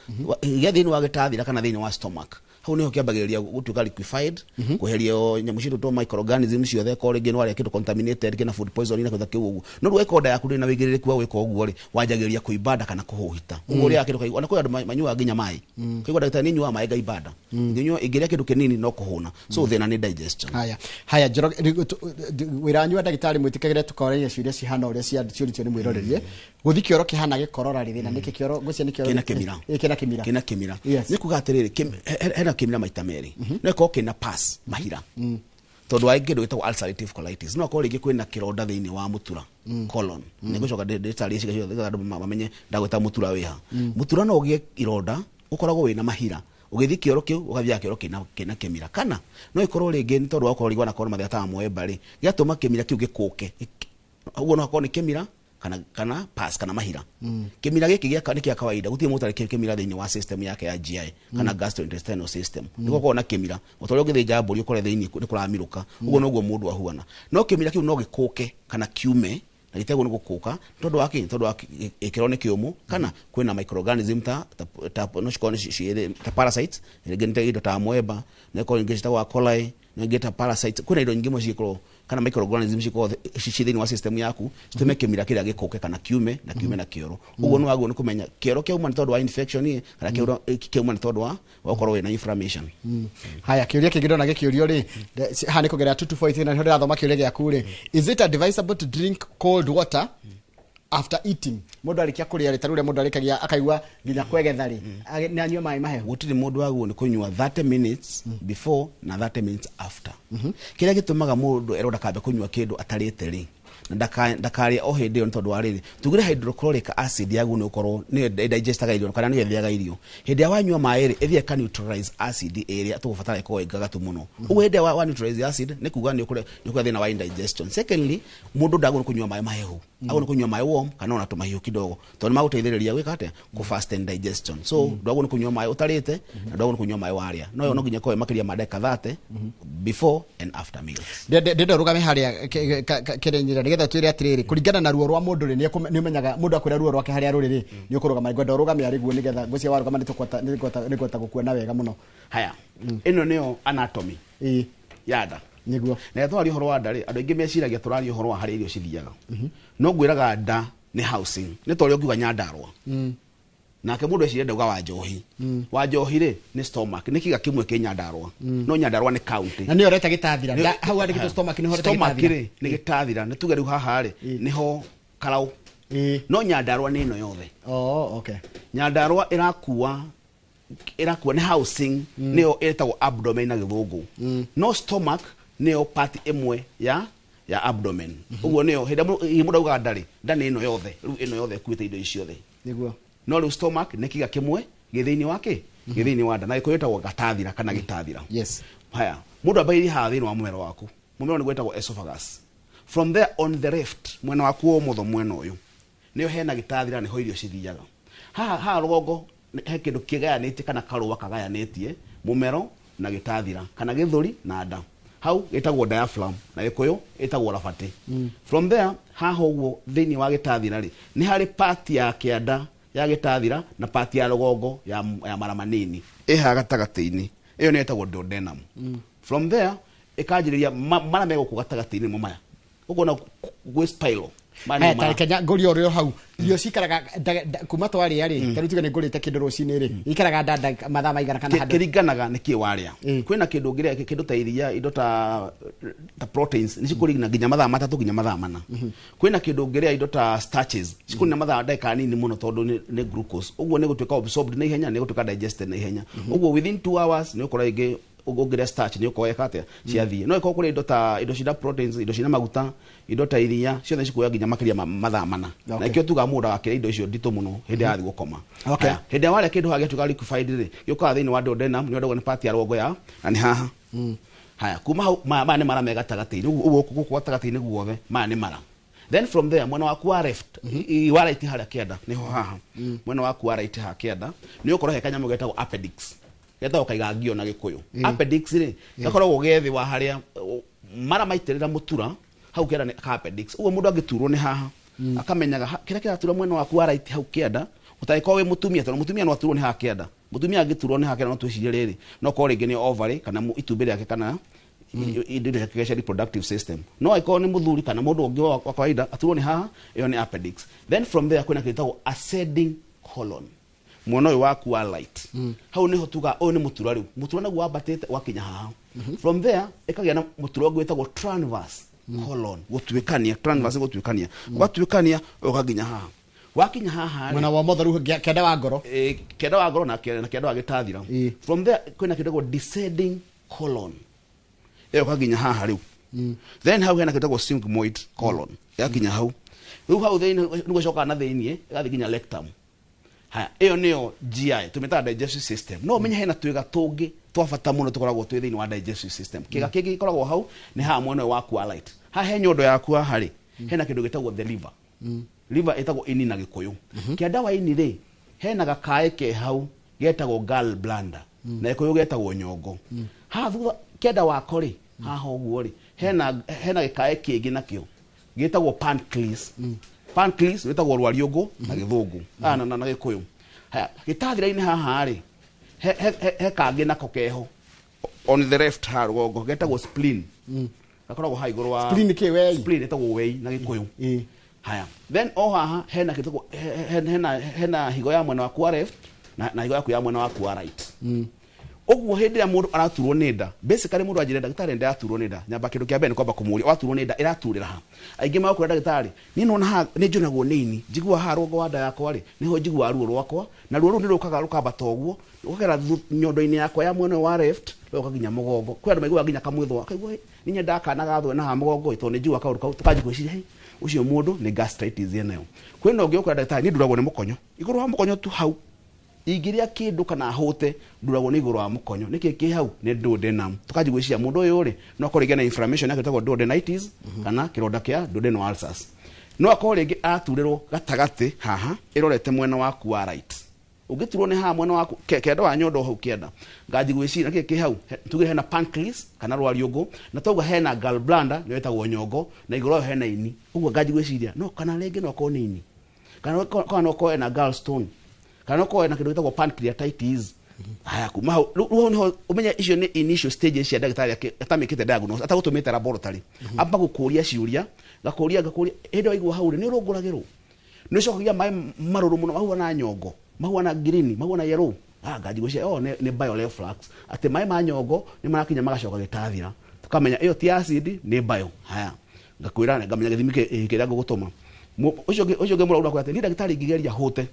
gĩa thĩinĩ wa gĩtathira kana thĩinĩ wa stomach, hau niho kĩambagĩrĩria gũtuĩka liquefied, kweherio nyamũ ciitũ to microorganism ciothe, korwo rĩngĩ nĩ warĩa kĩndũ contaminated kĩna food poisoning na kĩndũ kĩu ũguo. No rĩu angĩkorwo nda yaku ndĩrĩ na wĩigĩrĩrĩku wa gwĩka ũguo rĩ, wanjagĩrĩria kũimba nda kana kũhũhita. Ũguo ũrĩaga kĩndũ kaigua, ona kwĩ andũ manyuaga nginya maĩ. Kaigua ndagĩtarĩ niĩ nyuaga maĩ ngaimba nda. Ingĩrĩa kĩndũ kĩnini no kũhũna. So thĩna nĩ digestion. Haya haya, Njoroge, wĩra wanyu wa ndagĩtarĩ, mwĩtĩkagĩre tũkoragia ciũria cihana ũrĩa ciũrĩtio nĩ mwĩrorerie. Gũthi kĩoro kĩhana gĩkorora rĩ, thĩna nĩkĩ? Kĩoro ngwĩciria nĩ kĩoro Kĩna kĩmira. Ĩ, kĩna kĩmira. Kĩna kĩmira. Nĩ kuga atĩrĩrĩ, hena kĩmira maita merĩ. No ĩkorwo kĩna pus, mahira, tondũ wa kĩndũ gĩtagwo ulcerative colitis. No akorwo rĩngĩ kwĩna kĩronda thĩinĩ wa mũtura, colon. Nĩ ngũcoka ndĩtarĩrie ciĩga ciothe nĩgetha andũ mamenye ndagwĩta mũtura wĩha. Mũtura no ũgĩe ironda, ũkoragwo wĩna mahira, ũgĩthiĩ kĩoro kĩu ũgathiaga kĩoro kĩna kĩmira. Kana no ĩkorwo rĩngĩ nĩ tondũ wa gũkorwo rĩngĩ wanakorwo na mathĩna ta mwemba rĩ, gĩatũma kĩmira kĩu gĩkũke. Ũguo no akorwo nĩ kĩmira kana pus kana mahira. Kĩmira gĩkĩ gĩaka nĩ kĩa kawaida, gũtirĩ mũndũ ũtarĩ kĩmira thĩinĩ wa system yake ya GI kana gastrointestinal system. Nĩ gũkoragwo na kĩmira, o ta ũrĩa ũngĩthĩnja mbũri ũkore thĩinĩ nĩ kũramirũka, ũguo noguo mũndũ ahuana. No kĩmira kĩu no gĩkũke kana kiume, na gĩtegwo nĩ gũkũka tondũ wa kĩ? Tondũ wa gĩkĩro nĩ kĩũmũ, kana kwĩna microorganism ta no cikorwo nĩ ta parasites, rĩngĩ nĩ ta indo ta amoeba, no ikorwo ingĩ ciĩtagwo E. coli, no ingĩ ta parasites. Kwĩna indo nyingĩ mũno cingĩkorwo kana microorganism cikorwo ci thĩinĩ wa system yaku, citũme kĩmira kĩrĩa gĩkũke kana kiume, na kiume na kĩoro. Ũguo nĩ wagĩrĩirwo nĩ kũmenya kĩoro kĩauma nĩ tondũ wa infection ĩ, kana kĩoro kĩauma nĩ tondũ wa gũkorwo wĩna inflammation. Haya, kĩũria kĩngĩ ndona gĩkĩũrio rĩ, haha nĩ kũgerera 224 na nĩho ndĩrathoma kĩũria gĩaku rĩ. Is it advisable to drink cold water after eating? Mũndũ arĩkia kũrĩa rĩ, ta rĩu ũrĩa mũndũ arĩkagia akaigua nginya kwegetha rĩ, nĩ anyue maĩ mahehu? Gũtirĩ mũndũ wagĩrĩirwo nĩ kũnyua 30 minutes before na 30 minutes after. Kĩrĩa gĩtũmaga mũndũ erwo ndakambe kũnyua kĩndũ atarĩte rĩ, na ndakarĩe o hĩndĩ ĩyo, nĩ tondũ wa rĩrĩ, tugire hydrochloric acid yaguo nĩ gũkorwo nĩyo ĩdigestaga irio kana nĩyo ĩthĩaga irio. Hĩndĩ ĩrĩa wanyua maĩ rĩ, ĩthiĩ ĩka neutralize acid ĩrĩa tũgũbatara ĩkorwo ĩ ngagatu mũno. Ũguo hĩndĩ ĩrĩa wa neutralize acid, nĩ kuga nĩ ũkũgĩa thĩna wa indigestion. Secondly, mũndũ ndagĩrĩirwo nĩ kũnyua maĩ mahehu, agĩrĩirwo nĩ kũnyua maĩ warm kana ona tũmahiũ kidogo, tondũ nĩ magũteithĩrĩria gwĩka atĩa? Kũ fasten digestion. So ndwagĩrĩirwo nĩ kũnyua maĩ ũtarĩte, na ndwagĩrĩirwo nĩ kũnyua maĩ warĩa. No no nginya ĩkorwo ĩ makĩria ma ndagĩka 30 before and after meals. Ndĩrenda ũrũgame harĩa kĩrenyĩra nĩgetha twĩre atĩrĩrĩ, kũringana na ruo rwa mũndũ rĩ, nĩ ũmenyaga mũndũ akwĩra ruo rwake harĩa rũrĩ rĩ, nĩ ũkũrũgama. Ngwenda ũrũgame arĩ guo nĩgetha ngwĩciria warũgama nĩ tũkũhota gũkuona wega mũno. Haya, ĩno nĩyo anatomy ya nda. Na twaria ũhoro wa nda rĩ, andũ aingĩ meciragia tũraria ũhoro wa harĩa irio cithiaga. No ngwĩraga nda nĩ housing, nĩ ta ũrĩa ũngiuga Nyandarũa, nake mũndũ eciria ndauga wa njohi. Wa njohi rĩ, nĩ stomach, nĩ kĩga kĩmwe kĩ Nyandarũa, no Nyandarũa nĩ county. Na nĩyo ũreta gĩtathira. Hau handĩkĩtwo stomach, nĩho ũreta Stomach gĩtathira. rĩ, nĩ gĩtathira. Nĩ tuge rĩu haha rĩ, nĩho karau, no Nyandarũa nĩ ĩno yothe. Oh, okay. Nyandarũa ĩrakua nĩ housing, nĩyo ĩtagwo abdomen na gĩthũngũ. No stomach nĩyo part ĩmwe ya abdomen. Ũguo nĩyo hĩndĩ ĩrĩa mũndũ augaga nda rĩ, nda nĩ ĩno yothe. Rĩu ĩno yothe ĩkuĩte indo ici ciothe. No rĩu stomach nĩ kĩga kĩmwe gĩ thĩinĩ wa kĩ? Gĩ thĩinĩ wa nda, na gĩkũyũ ĩtagwo gatathira kana gĩtathira. Haya, mũndũ ambagĩrĩria haha thĩinĩ wa mũmero waku. Mũmero nĩguo ĩtagwo esophagus. From there, on the left, mwena waku wa ũmotho, mwena ũyũ nĩyo hena gĩtathira, nĩho irio cithiaga. Haha rũgongo he kĩndũ kĩgayanĩtie kana karũa kagayanĩtie mũmero na gĩtathira kana gĩthũri na nda. Hau gĩtagwo diaphragm, na gĩkũyũ ĩtagwo rabatĩ. From there, haha ũguo thĩinĩ wa gĩtathira rĩ, nĩ harĩ part ya kĩanda ya gĩtathira na part ya rũgongo ya mara manini ĩ haha gatagatĩ-inĩ. Ĩyo nĩyo ĩtagwo duodenum. From there ĩkanjĩrĩria mara me gũkũ gatagatĩ-inĩ, nĩmo maya ũkuona gwĩ spiral. Maya nĩmo Haya, mara. ta Kenya ngũria ũrĩ o hau, irio cikaraga kuma twarĩa rĩ, ta rĩu tuge nĩ ngũrĩte kĩndũ rũcinĩ rĩ, ikaraga nda mathaa maigana kana handũ? Kĩringanaga nĩ kĩ warĩa. Kwĩna kĩndũ ũngĩrĩa, kĩndũ ta iria, indo ta proteins, nĩ cikũrigina nginya mathaa 3 nginya mathaa 4. Kwĩna kĩndũ ũngĩrĩa, indo ta starches, cikũrina mathaa ndagĩka nini mũno, tondũ nĩ glucose. Ũguo nĩ gũtuĩka absorbed na ihenya, nĩ gũtuĩka digested na ihenya. Ũguo within 2 hours nĩ ũkora rĩngĩ ũngĩrĩa starch nĩ ũkorwo eka atĩa, ciathiĩ. No ĩkorwo kũrĩ indo ta indo cina proteins, indo cina maguta, indo ta iria, ciothe cikuoya nginya makĩria ma mathaa 4. Na ikĩo tugaga mũndũ ndagakĩre indo icio nditũ mũno hĩndĩ ĩrĩa athiĩ gũkoma. Haya, hĩndĩ ĩrĩa warĩa kĩndũ haha gĩatuĩka liquefied rĩ, gĩũkaga thĩinĩ wa duodenum, nĩ ũndũ nĩ part ya rũgongo ya na nĩ haha. Haya, kuma hau maya nĩ mara me gatagatĩ-inĩ. Ũguo gũkũ gatagatĩ-inĩ guothe maya nĩ mara. Then from there, mwena waku wa left, wa right harĩa kĩanda nĩho haha. Mwena waku wa right haha kĩanda nĩ ũkorwo he kanyamũ getagwo appendix, getagwo kaigangio na gĩkũyũ. Appendix rĩ, gakoragwo ge thĩ wa harĩa mara maitĩrĩra mũtura hau kĩanda, nĩ ka appendix. Ũguo mũndũ angĩturwo nĩ haha, Akamenyaga kĩrĩa kĩraturwo mwena waku wa right hau kĩanda, ũtangĩkorwo wĩ mũtumia, tondũ mũtumia no aturwo nĩ haha kĩanda. Mũtumia angĩturwo nĩ haha kĩanda, no twĩcirie rĩrĩ, no korwo rĩngĩ nĩ ovary kana itumbĩ rĩake kana indo ciake cia reproductive system. No angĩkorwo nĩ mũthuri kana mũndũ ũngĩ wa kawaida aturwo nĩ haha, ĩyo nĩ appendix. Then from there kwĩna kĩndũ gĩtagwo ascending colon, mwena ũyũ waku wa right. Hau nĩho tuga ũyũ nĩ mũtura. Rĩu mũtura naguo wambatĩte wakinya haha. From there ĩkagĩa na mũtura ũngĩ wĩtagwo transverse colon, gũtuĩkania. Transverse, gũtuĩkania. Gwatuĩkania ũgakinya haha. Wakinya haha rĩ, Mwena wa motho rĩu, kĩanda wa ngoro. Kĩanda wa ngoro na kĩanda wa gĩtathira. From there kwĩna kĩndũ gĩtagwo descending colon, ĩyo ũkaginya haha rĩu. Then hau hena kĩndũ gĩtagwo sigmoid colon, yakinya hau rĩu. Hau thĩinĩ nĩguo ĩcokaga na thĩiniĩ ĩgathiĩ nginya rectum. Haya, ĩyo nĩyo GI, tũmĩtaga digestive system. No ũmenye hena twĩga tũngĩ twa bata mũno tũkoragwo twĩ thĩinĩ wa digestive system. Kĩga kĩngĩ gĩkoragwo hau nĩ haha mwena ũyũ waku wa right. Haha he nyondo yaku haha rĩ, hena kĩndũ gĩtagwo the liver. Liver ĩtagwo ini na Gĩkũyũ. Kĩanda wa ini rĩ, hena gakaĩ ke hau getagwo gall bladder, na Gĩkũyũ getagwo nyongo. Haha thutha kĩanda wako rĩ, haha ũguo rĩ, hena gĩkaĩ kĩngĩ nakĩo gĩtagwo pancreas. Pancreas wĩtagwo rwariũngũ na Gĩthũngũ. Ah, na Gĩkũyũ. Haya, gĩtathira-inĩ haha rĩ, he kangĩ nako keho on the left haha rũgongo getagwo spleen, gakoragwo haha igũrũ wa Spleen kĩ, wei? Spleen ĩtagwo wei na Gĩkũyũ. Haya, then o haha hena kĩtagwo hena higo ya mwena waku wa left na higo yaku ya mwena waku wa right. Ũguo hĩndĩ ĩrĩa mũndũ araturwo nĩ nda, basically mũndũ anjĩre, "Ndagĩtarĩ, ndĩraturwo nĩ nda," nyamba kĩndũ kĩa mbere nĩ kwamba kũmũria, "Waturwo nĩ nda, ĩraturĩra ha?" Aingĩ magakwĩra, "Ndagĩtarĩ, niĩ nona haha nĩ njũnagwo nĩ ini, njiguaga haha rũgongo wa nda yakwa rĩ, nĩho njiguaga ruo rwakwa, na ruo rũu nĩ rũkaga rũkambata ũguo rũkagera nyondo-inĩ yakwa ya mwena ũyũ wa left, rũgoka nginya mũgongo." Kwĩ andũ maiguaga nginya kamwĩthwa, akaigua, "Ĩ, nĩ nyendaga kana gathwe na haha mũgongo ĩ, tondũ nĩ njiguaga kaũndũ kau." Tũkanjia gwĩciria, "Hey, ũcio mũndũ nĩ gastritis enayo." Kwĩna ũngĩ ũkwĩra, "Ndagĩtarĩ, niĩ nduragwo nĩ mũkonyo igũrũ wa mũkonyo tu hau. Ingĩrĩa kĩndũ kana hũte, nduragwo nĩ igũrũ wa mũkonyo. Nĩkĩ kĩ hau?" Nĩ duodenum. Tũkanjia gwĩciria mũndũ ũyũ rĩ, no akorwo rĩngĩ na inflammation yake ĩtagwo duodenitis kana kĩronda kĩa duodenal ulcers. No akorwo rĩngĩ aturĩrwo gatagatĩ haha ĩrorete mwena waku wa right. Ũngĩturwo nĩ haha mwena waku kĩanda wa nyondo hau kĩanda, nganji gwĩciria nĩkĩ kĩ hau. Tuge hena pancreas kana rwariũngũ, na twauga hena gallbladder, nĩyo ĩtagwo nyongo, na igũrũ wayo hena ini. Ũguo nganji gwĩciria no kana rĩngĩ no akorwo nĩ ini, kana no akorwo ena gallstone, kana no akorwo ena kĩndũ gĩtagwo pancreatitis. Haya, kuma hau rĩu hau nĩho ũmenye icio nĩ initial stages cia ndagĩtarĩ atamĩkĩte diagnosis, atagũtũmĩte laboratory. Amba gũkũria ciũria, ngakũria, ngakũria. Hĩndĩ waigua hau rĩ, nĩ ũrũngũragĩrwo, nĩ ũcokagia maĩ marũrũ mũno mahuana nyongo, mahuana green, mahuana yellow. Ah, nganji gwĩciria, oh, nĩ bile reflux, atĩ maĩ ma nyongo nĩ marakinya magacoka gĩtathira. Tukamenya ĩyo ti acid, nĩ bile. Haya, ngakwĩra, ngamenya gĩthimi kĩrĩa ngũgũtũma. Ũcio ũngĩ mũrwaru akwĩra atĩ, "Niĩ ndagĩtarĩ, ingĩgeria hũte,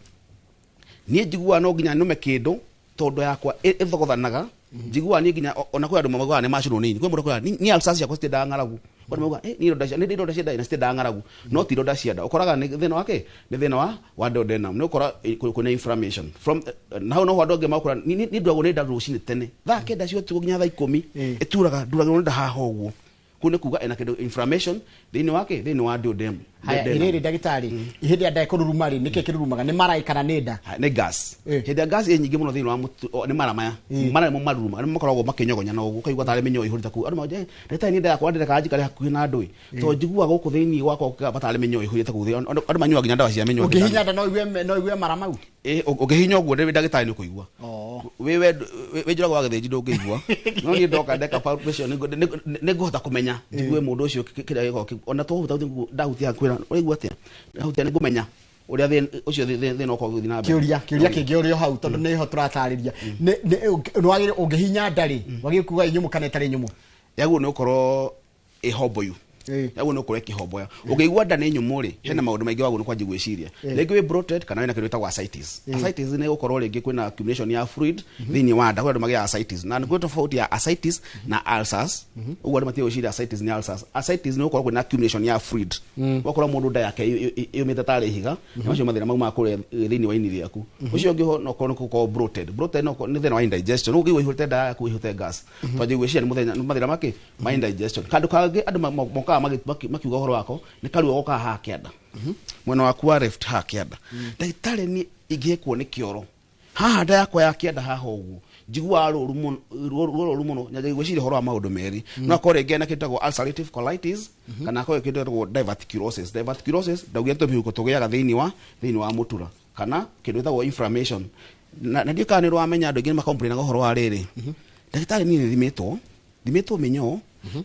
niĩ njiguaga no nginya nũme kĩndũ, tondũ yakwa ĩthogothanaga. Njiguaga niĩ nginya ona kwĩ andũ maugaga nĩ macinwo nĩ ini." Kwĩ mũndũ akwĩra, "Niĩ ulcers ciakwa citiendaga ng'aragu." Kwĩ andũ maugaga, "Eh, niĩ ironda nĩ ironda cia nda na citiendaga ng'aragu." No ti ironda cia nda, ũkoraga nĩ thĩna wa kĩ, nĩ thĩna wa duodenum, nĩ ũkora kwĩna inflammation from na hau. Noho andũ angĩ makũra, "Niĩ nduragwo nĩ nda rũcinĩ tene, thaa 9 cia ũtukũ nginya thaa 10 ĩturaga, nduragwo nĩ nda haha ũguo." Kũu nĩ kuga ena kĩndũ inflammation thĩinĩ wa kĩ, thĩinĩ wa duodenum. Haya. Duodenum. Ĩrĩrĩ ndagĩtarĩ, hĩndĩ ya nda ĩkũruruma rĩ, nĩkĩ kĩrurumaga? Nĩ mara kana nĩ nda? Ha, nĩ gas. Hĩndĩ ya gas ĩ nyingĩ mũno thĩinĩ wa mũtu, nĩ mara maya. Mara nĩmo maruruma, nĩmo makoragwo makĩnyogonya na ũguo ũkaigua tarĩ mĩnyoo ĩihũrĩte kũu. Andũ mauga, "Eh, ndagĩtarĩ, niĩ nda yakwa ndĩrekaga njikare hakuhĩ na andũ ĩ, tondũ njiguaga gũkũ thĩinĩ gwakwa gũkĩgamba tarĩ mĩnyoo ĩihũrĩte kũu thĩinĩ." Andũ manyuaga nginya ndawa cia mĩnyoo. Ũngĩhinya nda no ũigue mara mau? Ĩ, ũngĩhinya ũguo ndĩ ndagĩtarĩ nĩ ũkũigua. Wĩ njũrago wa gĩthĩnji ndũngĩigua, no niĩ ndoka ndeka palpation nĩ ngũhota kũmenya, njigue mũndũ ũcio kĩrĩa gĩkoragwo ona twahuta ndahutia kwĩra, "Ũraigua atĩa?" Ndahutia nĩ ngũmenya ũrĩa ũcio thĩna ũkoragwo ũgĩthiĩ na mbere. Kĩũria kĩngĩ ũrĩ o hau, tondũ nĩho tũratarĩria. Nĩ wagĩrĩire ũngĩhinya nda rĩ, wagĩrĩire kuga ĩ nyũmũ kana ĩtarĩ nyũmũ? Yagwo nĩ ũkorwo ĩhomboyu, yagwo nĩ ũkorwo ĩkĩhomboya. Ũngĩigua nda nĩ nyũmũ rĩ, hena maũndũ maingĩ wagwo nĩ kwanjia gwĩciria. Rĩngĩ wĩ bloated kana wĩna kĩndũ gĩtagwo ascites. Ascites nĩ gũkorwo rĩngĩ kwĩna accumulation ya fluid thĩinĩ wa nda. Kwĩ andũ magĩaga ascites, na nĩ kwĩ tofauti ya ascites na ulcers. Ũguo andũ matige gwĩciria ascites nĩ ulcers. Ascites nĩ gũkorwo kwĩna accumulation ya fluid, ũgakora mũndũ nda yake yũmĩte tarĩ ihiga. Nĩ macio mathĩna mau ma kũrĩa thĩinĩ wa ini rĩaku. Ũcio ũngĩ ho no korwo nĩ gũkorwo bloated. Bloated no nĩ thĩna wa indigestion. Ũguo ũngĩigua ihũrĩte nda yaku, ihũrĩte gas, twanjia gwĩciria nĩ mũthenya nĩ mathĩna makĩ ma indigestion. Kandũ kangĩ andũ mokaga makiuga ũhoro wako nĩ karuo gokaga haha kĩanda, mwena waku wa left haha kĩanda. "Ndagĩtarĩ, niĩ ingĩhĩkwo nĩ kĩoro haha nda yakwa ya kĩanda haha ũguo, Njiguaga rũru mũno, ruo rũru mũno, nyanjagia gwĩciria ũhoro wa maũndũ merĩ. No akorwo rĩngĩ ena kĩndũ gĩtagwo ulcerative colitis, kana akorwo kĩndũ gĩtagwo diverticulosis. Diverticulosis ndaugire tũmĩhuko tũgĩaga thĩinĩ wa mũtura, kana kĩndũ gĩtagwo inflammation. Na ndiũ kana nĩ ũramenya, andũ aingĩ nĩ macomplainaga ũhoro wa rĩrĩ, ndagĩtarĩ, niĩ nĩ thimĩtwo mĩnyoo,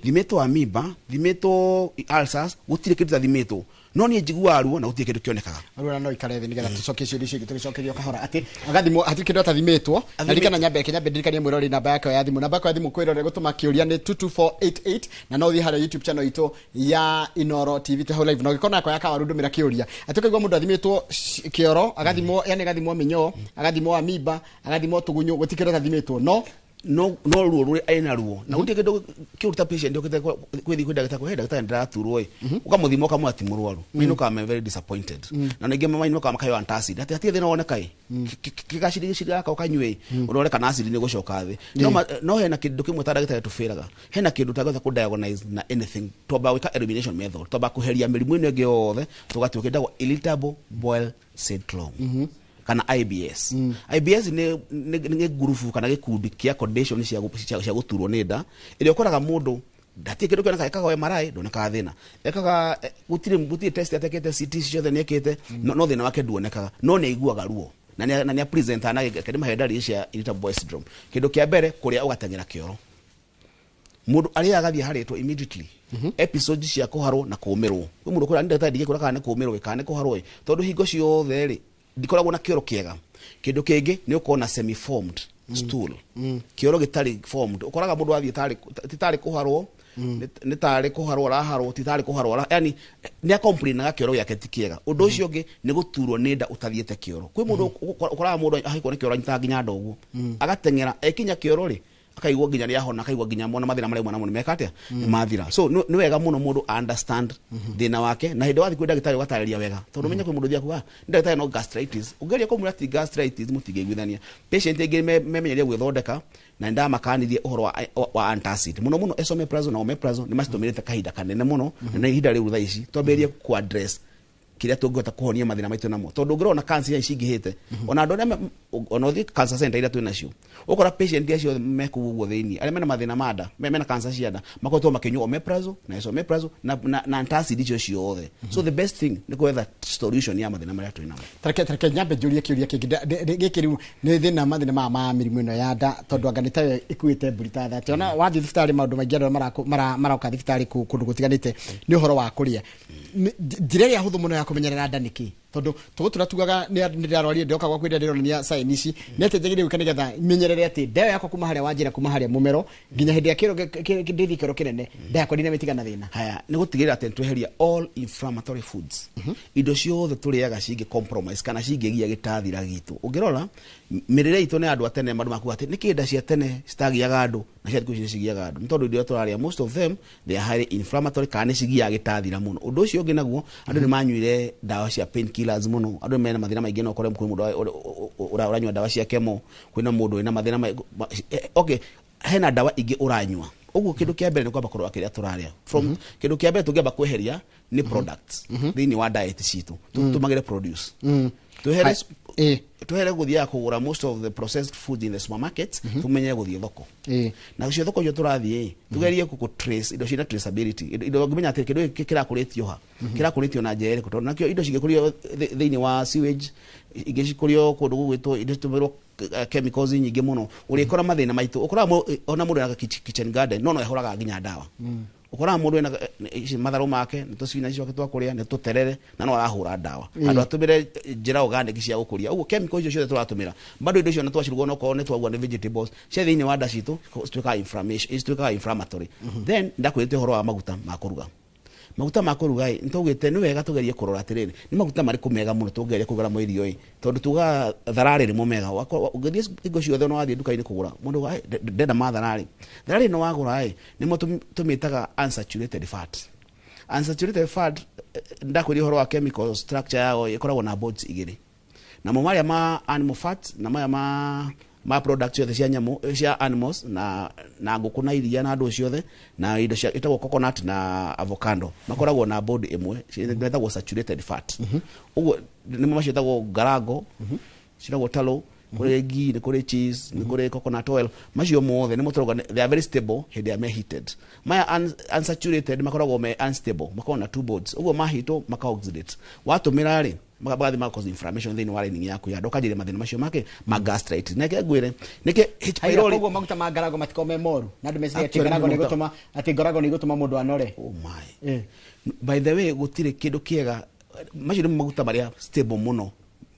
thimĩtwo amoeba, thimĩtwo ulcers, gũtirĩ kĩndũ tathimĩtwo, no niĩ njiguaga ruo na gũtirĩ kĩndũ kĩonekaga. Rĩu no ikare thĩ nĩgetha tũcokie ciũria icio ingĩ, tũgĩcokerio kahora atĩ agathimwo hatirĩ kĩndũ atathimĩtwo. Na ririkana nyambe, reke nyambe ndirikanie mwĩrori namba yake ya thimũ. Namba yake ya thimũ kwĩrore gũtũma kĩũria nĩ 22488, na no ũthiĩ harĩa YouTube channel itũ ya Inoro TV, twĩ hau live, na ũngĩkorwo nako ya kawaru ndũmĩra kĩũria atĩ ũkaigua mũndũ athimĩtwo kĩoro, agathimwo, yani agathimwo mĩnyoo, agathimwo amoeba, agathimwo tũgunyũ, gũtirĩ kĩndũ atathimĩtwo, no No ruo rũrĩ ena ruo na gũtirĩ kĩndũ kĩũru ta patient ũkĩte kwĩthi kwĩ ndagĩtarĩ, kwĩ ndagĩtarĩ, ndĩraturwo ĩ, ũkamũthima ũkamwĩra ti mũrwaru, mainũkaga me very disappointed. Na ningĩ mainũkaga makaheo antacid atĩ hatirĩ thĩna woneka ĩ, kĩgaciri gaka ũkanyue ĩ, ũrore kana acid nĩ gũcoka thĩ. No hena kĩndũ kĩmwe ta ndagĩtarĩ tũbĩraga, hena kĩndũ tangĩhota kũ diagnose na anything. Twambaga gwĩka elimination method, twambaga kũheria mĩrimũ ĩno ĩngĩ yothe, tũgatua kĩndũ irritable bowel syndrome kana IBS. IBS nĩ ngurubu kana gĩkundi kĩa condition cia gũturwo nĩ nda ĩrĩa ũkoraga mũndũ ndatirĩ kĩndũ kĩoneka, ekaga MRI ndonekaga thĩna, ekaga gũtirĩ test atekĩte, CT ciothe nĩ ekĩte, no thĩna wake nduonekaga, no nĩ aiguaga ruo na nĩ present na gĩkĩ mahe ndariri cia irritable bowel syndrome. Kĩndũ kĩa mbere, kũrĩa ũgateng'era kĩoro, mũndũ arĩa agathiĩ harĩtwo immediately, episodes cia kũharwo na kũmĩrwo. Kwĩ mũndũ ũkwĩra, ndagĩtarĩ, ndingĩkwĩra kana nĩ kũmĩrwo ĩ, kana nĩ kũharwo ĩ, tondũ hingo ciothe rĩ ndikoragwo na kĩoro kĩega. Kĩndũ kĩngĩ nĩ ũkorwo na semi formed stool, kĩoro gĩtarĩ formed. Ũkoraga mũndũ athiĩ ti tarĩ kũharwo, nĩ tarĩ kũharwo araharwo, ti tarĩ kũharwo yani nĩ acomplainaga kĩoro gĩake ti kĩega. Ũndũ ũcio ũngĩ nĩ gũturwo nĩ nda ũtathiĩte kĩoro. Kwĩ mũndũ ũkoraga mũndũ ahĩkwo nĩ kĩoro, anyitaga nginya nda ũguo, agateng'era, ekinya kĩoro rĩ akaigua nginya nĩ ahona, akaigua nginya mona mathĩna marĩa auma namo nĩ meka atĩa, nĩ mathira. So nĩ wega mũno mũndũ understand thĩna wake, na hĩndĩ wathiĩ kwĩ ndagĩtarĩ ũgatarĩria wega, tondũ menye kwĩ mũndũ ũthiaga kuga, ndagĩtarĩ, no gastritis, ũngeria kũmwĩra ti gastritis, mũtingĩiguithania. Patient aingĩ memenyeria gwĩthondeka, na nĩ ndamakanirie ũhoro wa antacid mũno mũno, esomeprazole na omeprazole, nĩ macitũmĩrĩte kahinda kanene mũno, na ihinda rĩu thaa ici twambĩrĩrie ku address kĩrĩa tũngĩhota kũhonia mathĩna maitũ namo, tondũ ũngĩrora cancer ici cingĩhĩte, ona andũ arĩa ona ũthiĩ cancer center iria twĩ nacio, ũkora patient acio me kũu ũguo thĩinĩ, arĩa mena mathĩna ma nda, mena cancer cia nda, makoretwo makĩnyua omeprazole na esomeprazole na antacid icio ciothe. So the best thing nĩ gwetha solution ya mathĩna marĩa twĩ namo. Tareke nyambe njũrie kĩũria kĩngĩ. Gĩkĩ rĩu nĩ thĩna, mathĩna maya ma mĩrimũ ĩno ya nda, tondũ anga nĩ tayo ĩkuĩte mbũri ta thate. Ona wathiĩ thibitarĩ, maũndũ maingĩ andũ arĩa maroka thibitarĩ kũndũ gũtiganĩte nĩ ũhoro wa kũrĩa. Njĩra ĩrĩa hũthũ mũno ya kũmenyerera nda nĩ kĩ? Tondũ tũgũtũra tugaga nĩ ndĩrarwarire, ndĩroka gwaku ĩrĩa ndĩronania sign ici, nĩ atĩ njagĩrĩire gwĩka nĩgetha menyerere atĩ nda ĩyo yakwa kuma harĩa wanjĩra, kuma harĩa mũmero nginya hĩndĩ ya kĩro ndĩthiĩ kĩoro kĩnene, nda yakwa ndinamĩtiga na thĩna? Haya, nĩ gũtigĩrĩra atĩ nĩtweheria all inflammatory foods, indo ciothe tũrĩaga cingĩ compromise kana cingĩgia gĩtathira gitũ. Ũngĩrora mĩrĩre itũ nĩ andũ a tene, andũ makuga atĩ nĩkĩ nda cia tene citagiaga andũ na cia thikũ ici nĩcigiaga andũ, nĩ tondũ indo iria tũrarĩa, most of them, they are highly inflammatory kana nĩ cigiaga gĩtathira mũno. Ũndũ ũcio ũngĩ naguo, andũ nĩ manyuire ndawa cia painkillers mũno, andũ mena mathĩna maingĩ. No ũkore kwĩ mũndũ ũranyua ndawa cia chemo, kwĩna mũndũ wĩna mathĩna okay, hena ndawa ingĩ ũranyua. Ũguo kĩndũ kĩa mbere nĩ kwamba kũrora kĩrĩa tũrarĩa. From kĩndũ kĩa mbere tũngĩamba kweheria nĩ products thĩinĩ wa diet citũ. Tũtũmagĩre produce, twehere twehere gũthiaga kũgũra most of the processed food in the supermarkets, tumenye gũthiĩ thoko, na cio thoko icio tũrathiĩ tugerie kũ trace indo ciĩna traceability, indo ũngĩmenya atĩ kĩndũ gĩkĩ kĩrakũrĩtio ha, kĩrakũrĩtio na njĩra ĩrĩkũ, tondũ nakĩo indo cingĩkũrio thĩinĩ wa sewage, ingĩ cikũrio kũndũ gũgwĩtwo indo citũmĩrwo chemicals nyingĩ mũno, ũrĩkora mathĩna maitũ. Ũkoraga ona mũndũ ena kitchen garden no ehũraga nginya ndawa. Ũkoraga mũndũ ena ici matharũ make, nĩ tũspinach twake twa kũrĩa, nĩ tũterere, na no arahũra ndawa handũ atũmĩre njĩra organic cia gũkũria. Ũguo chemical icio ciothe tũratũmĩra, bado indo icio nĩ twaciruga, onokorwo nĩ twauga nĩ vegetables cia thĩinĩ wa nda citũ, cituĩkaga inflammation, cituĩkaga inflammatory. Then ndakwĩrĩte ũhoro wa maguta ma kũruga. Maguta ma kũruga ĩ, nĩtwaugĩte nĩ wega tũgerie kũrora atĩrĩrĩ, nĩ maguta marĩkũ mega mũno tũngeria kũruga namo irio ĩ, tondũ tugaga thararĩ nĩmo mega. Ũngĩthiĩ hingo ciothe, ona wathiĩ nduka-inĩ kũgũra, mũndũ auga, "Ĩ, ndenda ma thararĩ." Thararĩ ĩno wagũra ĩ, nĩmo tũmĩtaga unsaturated fat. Unsaturated fat, ndakwĩria ũhoro wa chemical structure yao, ĩkoragwo na bonds igĩrĩ, namo marĩa ma animal fat na maya ma product ciothe cia nyamũ, cia animals na ngũkũ na iria na andũ ciothe na indo cia ĩtagwo coconut na avocado, makoragwo na bond ĩmwe ĩtagwo saturated fat. Ũguo nĩmo macio ĩtagwo garango, ciĩtagwo talo. Kũrĩ ghee, nĩ kũrĩ cheese, nĩ kũrĩ coconut oil. Macio mothe nĩ mũtũrauga they are very stable hĩndĩ ĩrĩa me heated. Maya unsaturated makoragwo me unstable, makoragwo na two bonds, ũguo mahitwo maka oxidate. Watũmĩra rĩ, magathiĩ maka cause inflammation thĩinĩ wa lining yaku ya nda, ũkanjĩrĩria mathĩna macio make ma gastritis. Na reke ngwĩre nĩkĩ H Haya, pylori. Koguo maguta ma ngarago matikorwo me moru na andũ meciria atĩ Actually, ngarago nĩ maguta- igũtũma, atĩ ngarago nĩ igũtũma mũndũ anore. Oh my. By the way, gũtirĩ kĩndũ kĩega. Macio nĩ maguta marĩa stable mũno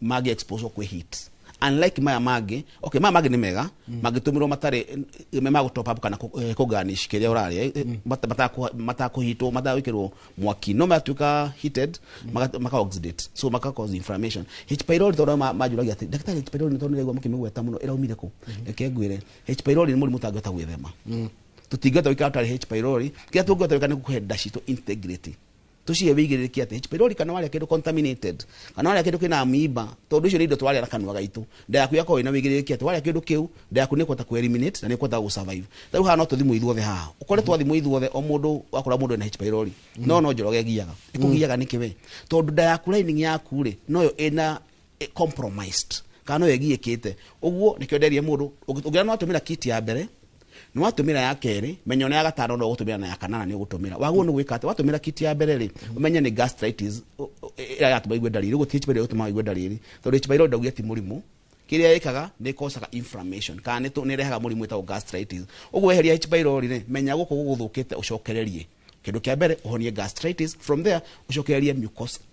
mangĩ expose kwĩ heat, unlike maya mangĩ. Okay, maya mangĩ nĩ mega mangĩtũmĩrwo matarĩ me ma gũ top up kana kũ garnish kĩrĩa ũrarĩa, matakũhitwo, matagwĩkĩrwo mwaki. No matuĩka heated, maka oxidate, so maka cause inflammation. H pylori, tondũ manjũragia atĩ, "Ndagĩtarĩ, H pylori nĩ tondũ nĩraigua mũkĩmĩgweta mũno, ĩraumire kũ?" Reke ngwĩre, H pylori nĩ mũrimũ ũtangĩhota gwĩthema. Tũtingĩhota gũikara tũtarĩ H pylori. Kĩrĩa tũngĩhota gwĩka nĩ kũhe nda citũ integrity, tũcihe wĩigĩrĩrĩki atĩ H pylori, kana warĩa kĩndũ contaminated, kana warĩa kĩndũ kĩna amoeba, tondũ icio nĩ indo twarĩa na kanua gaitũ, nda yaku yakorwo ĩna wĩigĩrĩrĩki atĩ warĩa kĩndũ kĩu, nda yaku nĩ ĩkũhota kũ eliminate na nĩ ĩkũhota gũ survive. Ta rĩu haha no tũthimwo ithuothe haha, ũkore twathimwo ithuothe, o mũndũ wakora mũndũ ena H pylori, no Njoroge ĩgiaga ĩkũgiaga nĩkĩ we? Tondũ nda yaku, lining yaku rĩ, noyo ĩna compromised kana noyo ĩgiĩkĩte. Ũguo nĩkĩo nderie mũndũ, ũngĩona nĩ watũmĩra kit ya mbere, nĩ watũmĩra ya kerĩ, menya ona ya gatano no ũgũtũmĩra, na ya kanana nĩ ũgũtũmĩra. Wagwo nĩ gwĩka atĩ watũmĩra kit ya mbere rĩ, ũmenye nĩ gastritis ĩrĩa yatũma igue ndariri. Ũguo ti H pylori ĩgũtũma igue ndariri, tondũ H pylori ndaugia ti mũrimũ. Kĩrĩa ĩkaga nĩ ĩkocaga inflammation kana nĩ ĩrehaga mũrimũ wĩtagwo gastritis. Ũguo weheria H pylori rĩ, menya gũkũ gũgũthũkĩte, ũcokererie kĩndũ kĩa mbere, ũhonie gastritis. From there ũcokererie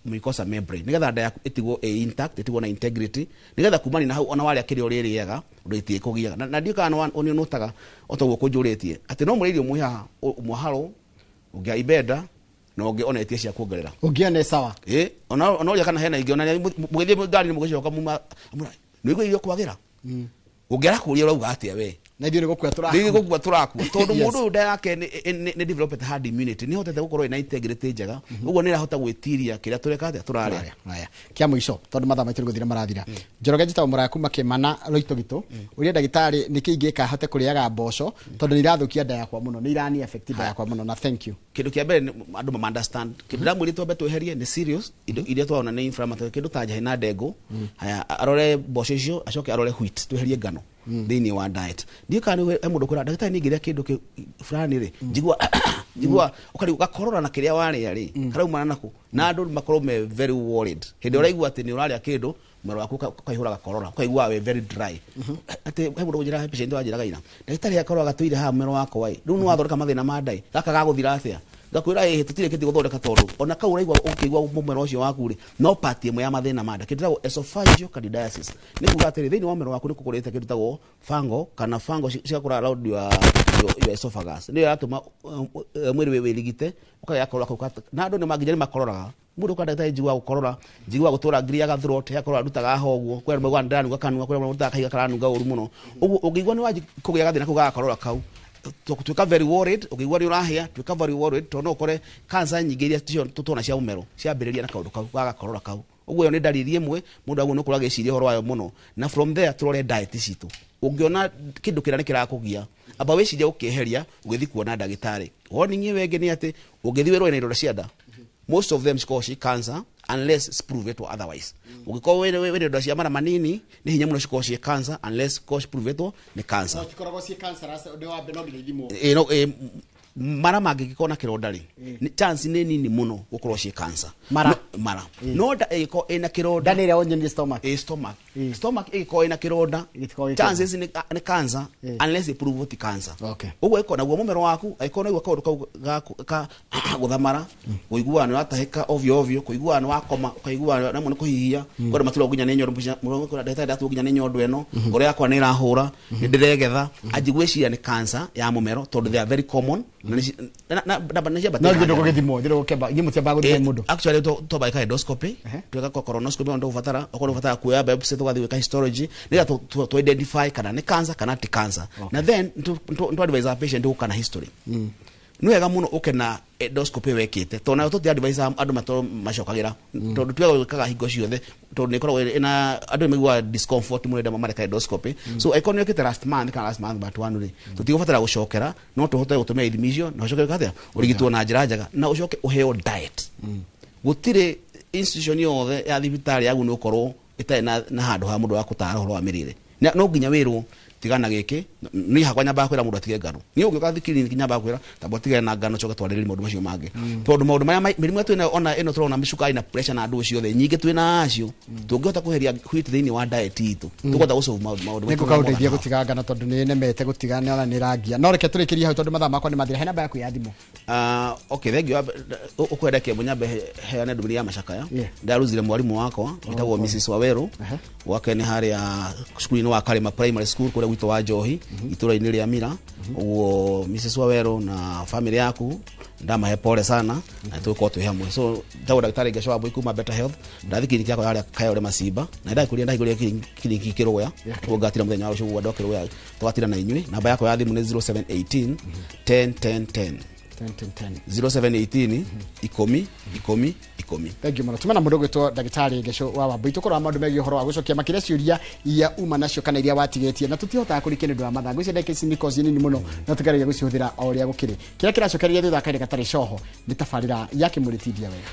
mucosa membrane, nĩgetha nda yaku ĩtigwo ĩ intact, ĩtigwo na integrity, nĩgetha kumania na hau ona warĩa kĩrĩa ũrĩrĩaga, ũndũ ĩtigĩkũgiaga. Na ndiũ kana nĩ ũnũtaga o ta ũguo kũnjũrĩtie atĩ no mũrĩ irio mwĩ haha, ũmwe harũ ũngĩ ibenda na ũngĩ ona etie cia kuongerera. Ũngĩona sawa. Ĩ, ona ũrĩa kana hena ingĩ ona mũgĩthiĩ ngari mũgĩcoka muma nĩ irio kwagĩra, ũngĩara kũria ũrauga atĩa we? Na ithuĩ nĩ gũkua tũrakua. Nĩ gũkua tũrakua, tondũ mũndũ ũyũ nda yake nĩ developed herd immunity, nĩ hotete gũkorwo ĩna integrity njega. Ũguo nĩ ĩrahota gwĩtiria kĩrĩa tũreka atĩa, tũrarĩa. Haya, kĩa mũico, tondũ mathaa maitũ nĩ gũthira marathira. Njoroge njĩtagwo Mũraya kuma Kĩmana Loitogito. Ũria ndagĩtarĩ nĩkĩ ingĩka hote kũrĩaga mboco, tondũ nĩ irathũkia nda yakwa mũno, nĩ irani affect nda yakwa mũno, na thank you. Kĩndũ kĩa mbere nĩ andũ mama understand kĩndũ ndamwĩrire twambe tweherie nĩ serious indo iria twaona nĩ inflammatory, kĩndũ ta njahĩ na ndengũ. Haya, arore mboco icio, acoke arore wheat, tweherie ngano thĩinĩ wa diet. Ndiũ kana nĩ he mũndũ kwĩra ndagĩtarĩ, nĩ ingĩrĩa kĩndũ fulani rĩ, njigua ũkarigwo gakorora na kĩrĩa warĩa rĩ, karaumana nakũ? Na andũ makorwo me very worried hĩndĩ ĩrĩa ũraigua atĩ nĩ ũrarĩa kĩndũ, mwĩrĩ waku ũkaihũra gakorora, ũkaigua wĩ very dry. Atĩ he mũndũ ũnjĩraga, patient wanjĩraga ira, "Ndagĩtarĩ, gakorora gatũire haha mwĩrĩ wakwa ĩ, rĩu nĩ wathondeka mathĩna ma ndai, gaka gagũthira atĩa?" Ngakwĩra ĩhĩ, tũtirĩ kĩti gũthondeka, tondũ ona kau ũraigua ũkĩigua mũmero ũcio waku rĩ, no part ĩmwe ya mathĩna ma nda. Kĩndũ gĩtagwo esophageal candidiasis nĩ kuga atĩrĩ, thĩinĩ wa mũmero waku nĩ kũkũrĩte kĩndũ gĩtagwo fungal, kana fungal cigakũra around your esophagus, nĩyo yatũma mwĩrĩ wĩrigite ũkagĩa gakorora kau na andũ nĩ nginya nĩ makororaga. Mũndũ ũka, "Ndagĩtarĩ, njiguaga gũkorora, njiguaga gũtũra ngiriaga throat." Yakorora ndutaga haha ũguo, kwĩ andũ maugaga ndĩranunga kanua, kwĩ andũ marutaga kahiga karanunga ũru mũno. Ũguo ũngĩigua nĩ wanji kũgĩa gathĩna kau ga gakorora kau, tuĩka very worried. Ũngĩigua nĩ ũrahĩa, tuĩka very worried, tondũ no ũkore cancer nyingĩ iria tũtona cia mũmero ciambĩrĩria na kaũndũ kau ga gakorora kau. Ũguo ĩyo nĩ ndariri ĩmwe mũndũ agwo nĩ ũkorwo agĩciria ũhoro wayo mũno. Na from there tũrore diet citũ. Ũngĩona kĩndũ kĩrĩa nĩ kĩrakũgia, amba wĩcirie gũkĩeheria ũgĩthiĩ kuona ndagĩtarĩ. Warning ĩyo ĩngĩ nĩ atĩ ũngĩthiĩ wĩrwo wĩna ironda cia nda, most of them cikoragwo ci cancer unless prove it otherwise. Ũngĩkorwo wĩna ironda cia mara manini, nĩ hinya mũno cikorwo ciĩ cancer unless korwo ciprovetwo nĩ cancer. Cikoragwo ciĩ cancerous, ũndũ wa mbere no nginya ithimwo. Ĩ, no, ĩ, mara mangĩgĩkorwo na kĩronda rĩ, chance nĩ nini mũno gũkorwo ciĩ cancer. Mara. No, mara no nda ĩgĩkorwo ĩna kĩronda. Nda nĩ ĩrĩa wonyeni stomach. Ĩ, stomach ĩgĩkorwo ĩna kĩronda, Gĩtikoragwo gĩ chances nĩ cancer unless ĩprove ti cancer. Ũguo ĩkorwo naguo mũmero waku, angĩkorwo naigua kaũndũ kau ka gũthamara, kũiguaga nĩ ũratahĩka ovyo ovyo, kũiguaga nĩ wakoma ũkaiguaga namwe nĩ kũhihia, kwenda maturagwo nginya nĩ nyondo. Mũndũ kwĩra, "Ndagĩtarĩ, ndatuo nginya nĩ nyondo ĩno, ngoro yakwa nĩ ĩrahũra, nĩ ndĩregetha," anji gwĩciria nĩ cancer ya mũmero, tondũ they are very common na nĩ ciambatĩte. No ithuĩ ndũgũgĩthimwo, ithuĩ ndũgũkĩamba, inyuĩ mũtiambaga gũthima mũndũ? Actually twamba endoscopy, tweka colonoscopy, ona ndũgũbatara, okorwo ũbatara kuoya biopsy, tũgathiĩ gwĩka histology nĩgetha tu identify kana nĩ cancer kana ti cancer. Na then tu advise our patient gũka na history. Nĩ wega mũno ũke na endoscopy wekĩte, tondũ nayo tũti advise andũ matorwo macokagĩra, tondũ tugaga gwĩkaga hingo ciothe, tondũ nĩ ĩkoragwo ĩna andũ nĩ maiguaga discomfort mũno rĩrĩa mareka endoscopy. So angĩkorwo nĩ wĩkĩte last month kana last month but one rĩ, tũtigũbatara gũcokera, no tũhote gũtũmĩra ithimi icio na ũcoke gwĩka atĩa, ũrigitwo na njĩra njega na ũcoke ũheo diet. Gũtirĩ institution yothe ya thibitarĩ yagu nĩ gũkorwo Ĩtarĩ na handũ ha mũndũ wa gũtara ũhoro wa mĩrĩre. No nginya wĩrwo tigana gĩkĩ. Niĩ hakwa nyambaga kwĩra mũndũ atige ngano. Niĩ ũngĩũka clinic nyambaga kwĩra tamba ũtigane na ngano, coke twarĩrĩrie maũndũ macio mangĩ. Tondũ maũndũ marĩa mĩrimũ ĩrĩa twĩnayo, ona ĩno tũrona mĩcukari na pressure na andũ ciothe nyingĩ twĩnacio, tũngĩhota kweheria wheat thĩinĩ wa diet itũ, tũkũhota gũsolve maũndũ nĩ maitũ ngũkaũndeithia marĩa. Gũtiga ngano tondũ nĩ nemete gũtiga, nĩ ona nĩ rangia. No reke tũrĩkĩrie hau tondũ mathaa makwa nĩ mathira. He namba yaku ya thimũ? Ah, okay, thank you. Ukwenda kĩambo nyambe heane ndũmĩrĩri ya macakaya. Ndaruzire mwarimũ wakwa wĩtagwo Mrs Waweru. Gwake nĩ harĩa cukuru-inĩ wa Karima Primary School kũrĩa gwitũ wa Njohi, itũra-inĩ rĩa Mira. Ũguo Mrs Waweru na family yaku ndamahe pole sana, na tũgũkorwo twĩ hamwe. So ndagwo ndagĩtarĩ Ngeco wa Mbui kuma Better Health. Ndathi kiriniki yakwa yarĩa Kayore Macimba, na ndakũria ndahingũrire kiriniki Kĩrũya. Ũguo ngatira mũthenya wa rũciũ, ũguo andũ a Kĩrũya tũgatira na inyuĩ. Namba yakwa ya thimũ nĩ 0718 10 10 10. 10 10 10. 0718 10 10 10. Thank you muno. Tuma na mundu gwitwo ndagitari Ngeco wa Wambui, tukorwo maundu megie uhoro wa gucokia makiria ciuria iria uma nacio kana iria watigetie na tutihotaga kurikia ni undu wa mathaa. Ngwiciria ndagika ici nĩ koci nini muno, no tukaragia gucihuthira o uria gukiri. Kiria kiracokereria thutha wa kahinda gatari coho ni tabarira ya Kimuritindia Wega.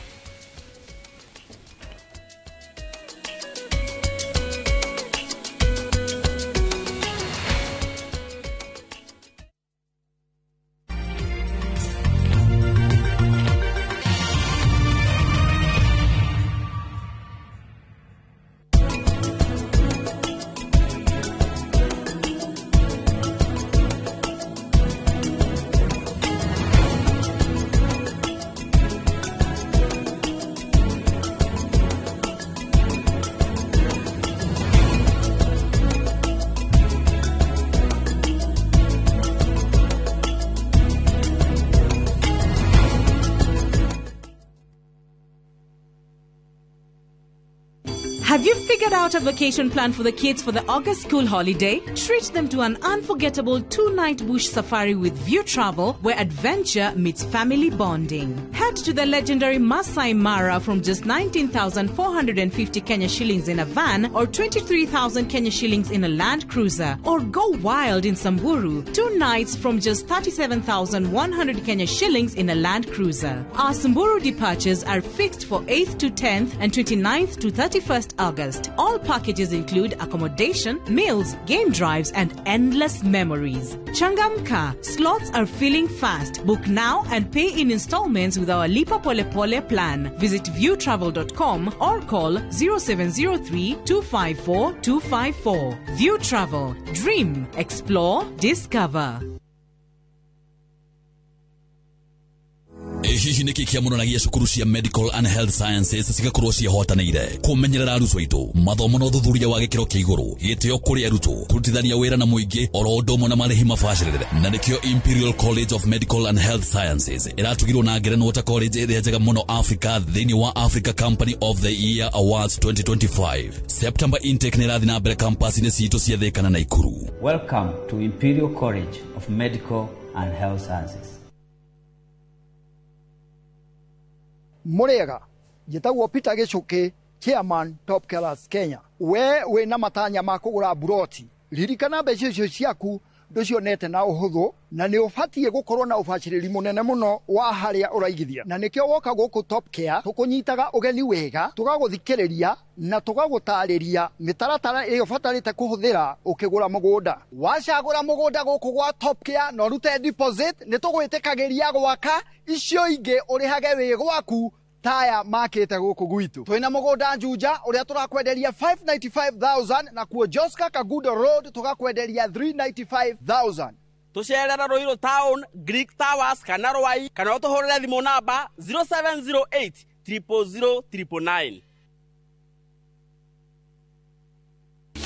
Have you figured out a vacation plan for the kids for the August school holiday? Treat them to an unforgettable 2-night bush safari with View Travel, where adventure meets family bonding. Head to the legendary Masai Mara from just 19,450 Kenya shillings in a van or 23,000 Kenya shillings in a Land Cruiser. Or go wild in Samburu, 2 nights from just 37,100 Kenya shillings in a Land Cruiser. Our Samburu departures are fixed for 8th to 10th and 29th to 31st August. All packages include accommodation, meals, game drives, and endless memories. Changamka, slots are filling fast. Book now and pay in installments with our Lipa Pole Pole plan. Visit viewtravel.com or call 0703 254 254. View Travel. Dream, explore, discover. Ĩ hihi nĩkĩ kĩamũranagia cukuru cia medical and health sciences cigakorwo ciĩhotanĩire kũmenyerera arutwo aitũ, mathomo na ũthuthuria wa gĩkĩro kĩa igũrũ, gĩtĩo kũrĩ arutwo, kũrutithania wĩra na mũingĩ, oro ũndũ ũmwe na marĩhi mabacĩrĩre? Na nĩkĩo Imperial College of Medical and Health Sciences ĩratugirwo na ngerenwa ta college ĩrĩa njega mũno Africa thĩinĩ wa Africa Company of the Year Awards 2025. September intake nĩ ĩrathiĩ na mbere campus-inĩ citũ cia Thĩka na Naikuru. Welcome to Imperial College of Medical and Health Sciences. Mũrĩega, njĩtagwo Peter Gĩcũkĩ, chairman Top Killers Kenya. We wĩna matanya ma kũgũra mburoti, ririkana mbeca icio ciaku ndũcionete na ũhũthũ, na nĩ ũbatiĩ gũkorwo na ũbacĩrĩri mũnene mũno wa harĩa ũraigithia. Na nĩkĩo woka gũkũ Top Care tũkũnyitaga ũgeni wega, tũgagũthikĩrĩria na tũgagũtarĩria mĩtaratara ĩrĩa ũbatarĩte kũhũthĩra ũkĩgũra mũgũnda. Wacagũra mũgũnda gũkũ gwa Top Care na ũrute deposit, nĩ tũgwĩtĩkagĩria gwaka icio ingĩ ũrĩhage wĩ gwaku taya makĩte gũkũ gwitũ. Twĩna mũgũnda Juja ũrĩa tũrakwenderia 595,000, na kuo Joska Kagudo Road tũgakwenderia 395,000. Tucerera Ruiru Town, Greek Towers kana Rwai, kana ũtũhũrĩre thimũ namba 0708 000 999.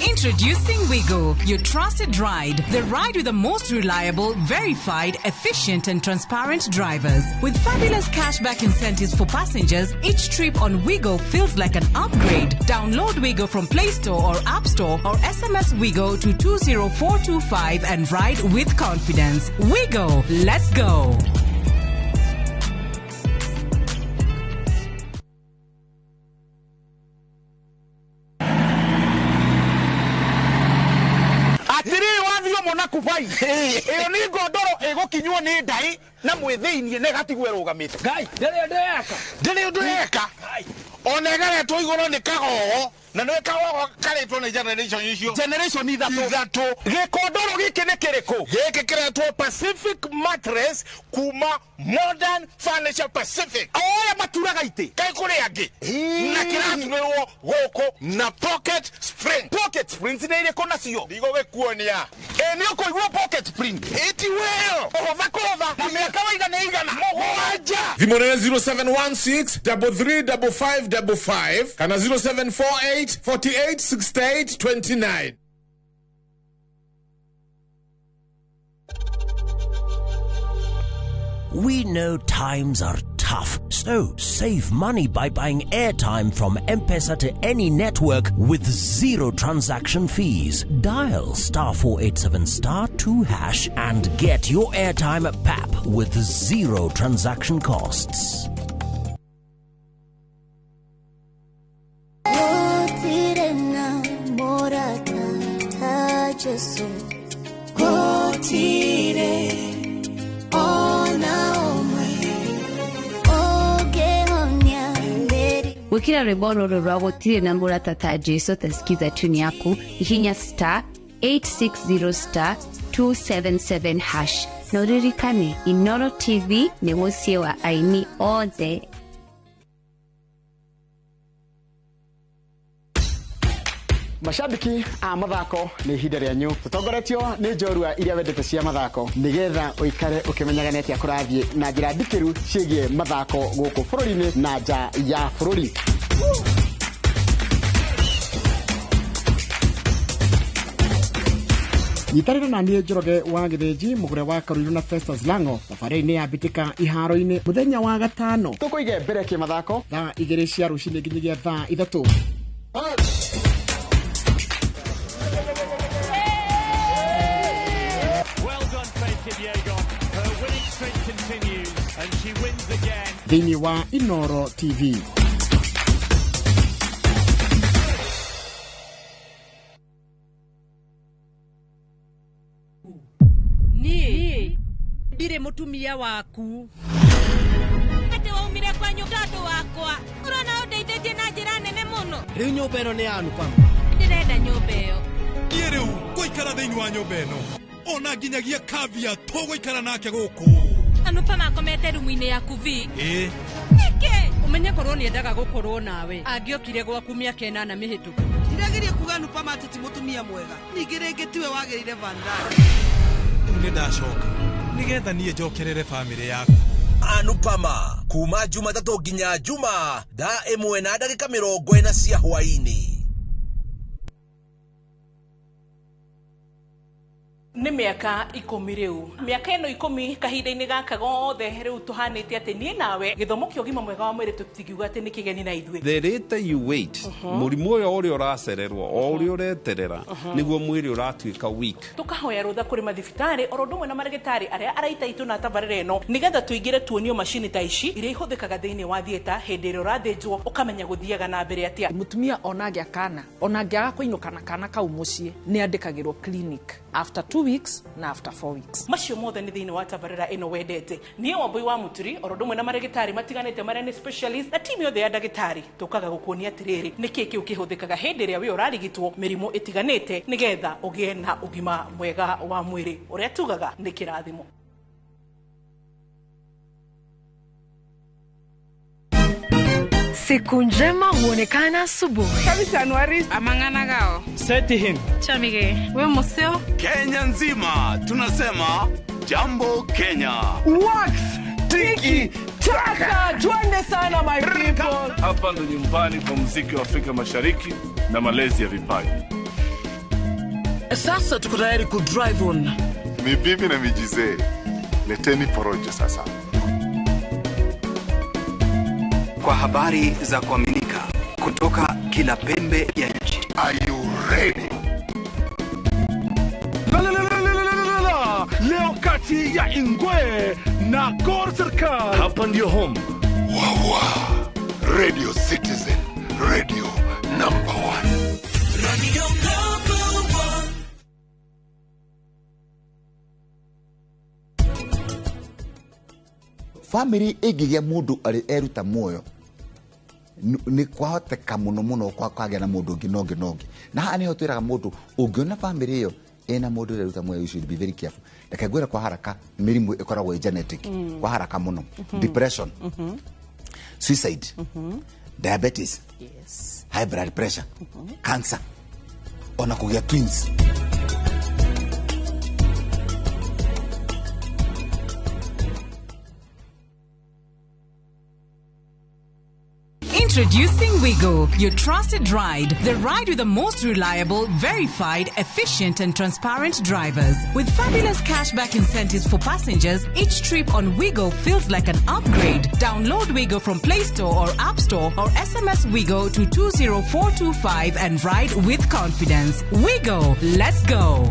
Introducing Wigo, your trusted ride. The ride with the most reliable, verified, efficient, and transparent drivers. With fabulous cashback incentives for passengers, each trip on Wigo feels like an upgrade. Download Wigo from Play Store or App Store or SMS Wigo to 20425 and ride with confidence. Wigo, let's go. Atirĩ wathio mona kubai ĩyo nĩ ngondoro ĩgũkinywo nĩ ndai na mwĩthĩinie na ĩgatigwo ĩrũgamĩte. Ngai, ndĩrĩ ũndũ eka, ndĩrĩ ũndũ eka, ona ĩgeretwo igũrũ nĩ kagogo. Na nä kagogo karĩtwo nĩ generation icio. Generation ithatũ. Ithatũ. Gĩkondoro gĩkĩ nĩ kĩrĩkũ? Gĩkĩ kĩretwo Pacific mattress kuma Modern Furniture Pacific. O ũrĩa maturaga itĩ. Kaĩ kũrĩ angĩ. Na kĩraturĩrwo gũkũ na pocket spring. Pocket springs nĩ irĩkũ nacio? Ndigũgĩkuonia. Ĩ nĩ ũkũigua pocket spring. Ĩti wĩyo. Kũhũtha kũhũtha na mĩaka waigana ĩigana? 7. Thimũ nĩ 0716 335555 kana 0748 48 68 29. We know times are tough, so save money by buying airtime from M-Pesa to any network with zero transaction fees. Dial *487*2# and get your airtime at PAP with zero transaction costs. Gwikira rwimbo rũrũ rwa gũtirĩ na mũrata ta Jesu tasikiza tune yaku hihinya *860*277# na ũririkane Inoro TV nĩ mũciĩ wa aini othe. Mashabiki a mathako nĩ ihinda rĩanyu tũtongoretio nĩ njorua iria wendete cia mathako nĩgetha ũikare ũkĩmenyaga nĩ atĩa kũrathiĩ na njĩra ndikĩru ciĩgiĩ mathako gũkũ bũrũri-inĩ na nja ya bũrũri. Nyitanĩra na niĩ Njoroge wa Gĩthĩnji mũgũre wa Karuiru na Festus Lango thabarĩ-inĩ ya mbĩtĩka iharo-inĩ mũthenya wa gatano tũkũige mbere kĩmathako thaa 2 cia rũcinĩ nginyagia thaa 3. Thĩinĩ wa Inoro TV. Niĩ ndirĩ mũtumia waku. Atĩ waumire kwa nyũmba andũ wakwa. Ũrona ũndeithĩtie na njĩra nene mũno. Rĩu nyũmba ĩno nĩ ya Anupama. Ndĩrenda nyũmba ĩyo. Niĩ rĩu ngũikara thĩinĩ wa nyũmba ĩno. Ona nginyagia Kavya tũgũikara nake gũkũ. Anupama akomete rumu-inĩ yaku vi. Ĩĩ. Nĩkĩ? Ũmenye korwo nĩendaga gũkorwo nawe. Angĩokire gwaku mĩaka 8 mĩhĩtũku. Ndirageria kuga Anupama atĩ ti mũtumia mwega. Ningĩ rĩngĩ tiwe wagĩrĩire Vandana. Rĩu nĩndacoka nĩgetha niĩ njokerere bamĩrĩ yaku. Anupama kuma Jumatatũ nginya Juma thaa 1:40 cia hwaĩ-inĩ. Nĩ mĩaka 10 rĩu. Mĩaka ĩno 10 kahinda-inĩ gaka gothe rĩu tũhanĩte atĩ niĩ nawe gĩthomo kĩa ũgima mwega wa mwĩrĩ tũtingiuga atĩ nĩ kĩgeni na ithuĩ. The later you wait, mũrimũ ũyũ ũrĩa ũracererwo o ũrĩa ũreterera nĩguo mwĩrĩ ũratuĩka weak. Tũkahoya rũtha kũrĩ mathibitarĩ oro ũndũ ũmwe na marĩgĩtarĩ arĩa araita itũ na tabarĩra ĩno nĩgetha tũingĩre tuonio macini ta ici iria ihũthĩkaga thĩinĩ wa theatre hĩndĩ ĩrĩa ũrathĩnjwo ũkamenya gũthiaga na mbere atĩa. Mũtumia ona angĩa kana ona angĩaga kũinũka na kana kau mũciĩ nĩ andĩkagĩrwo clinic after 2 weeks na after 4 weeks. Macio mothe nĩ thĩinĩ wa tabarĩra ĩno wendete. Niĩ Wambui wa Mũturi oro ũndũ ũmwe na marĩgĩtarĩ matiganĩte marĩa nĩ specialist na timu yothe ya ndagĩtarĩ tũkaga gũkuonia atĩrĩrĩ nĩkĩ kĩu kĩhũthĩkaga hĩndĩ ĩrĩa wĩ ũrarigitwo mĩrimũ ĩtiganĩte nĩgetha ũgĩe na ũgima mwega wa mwĩrĩ ũrĩa tugaga nĩ kĩrathimo. Siku njema huonekana asubuhi. Amang'ana Seti him. Chamige. We museo. Kenya nzima tunasema jambo Kenya. Wax tiki taka twende sana my people. Hapa ndo nyumbani kwa muziki wa Afrika Mashariki na malezi ya vipaji. Sasa tuko tayari ku drive on. Ni bibi na mijizee. Leteni porojo sasa. Kwa habari za kuaminika kutoka kila pembe ya nchi. Are you ready? La la la la la la la. Leo kati ya Ingwe na Gor Serikal. Hapa ndio home. Wawa. Radio Citizen, radio number 1. Radio number 1. Family ĩngĩgĩa mũndũ arĩ eruta muoyo Nĩ kwahoteka mũno mũno kwagĩa na mũndũ ũngĩ na ũngĩ na ũngĩ. Na haha nĩho twĩraga mũndũ ũngĩona bamĩrĩ ĩyo ĩna mũndũ ũreruta muoyo, you should be very careful. Reke ngwĩre kwa haraka mĩrimũ ĩkoragwo ĩ genetic. Kwa haraka mũno. Depression, suicide, diabetes, high blood pressure, cancer, ona kũgĩa twins. Introducing Wigo, your trusted ride. The ride with the most reliable, verified, efficient, and transparent drivers. With fabulous cashback incentives for passengers, each trip on Wigo feels like an upgrade. Download Wigo from Play Store or App Store or SMS Wigo to 20425 and ride with confidence. Wigo, let's go.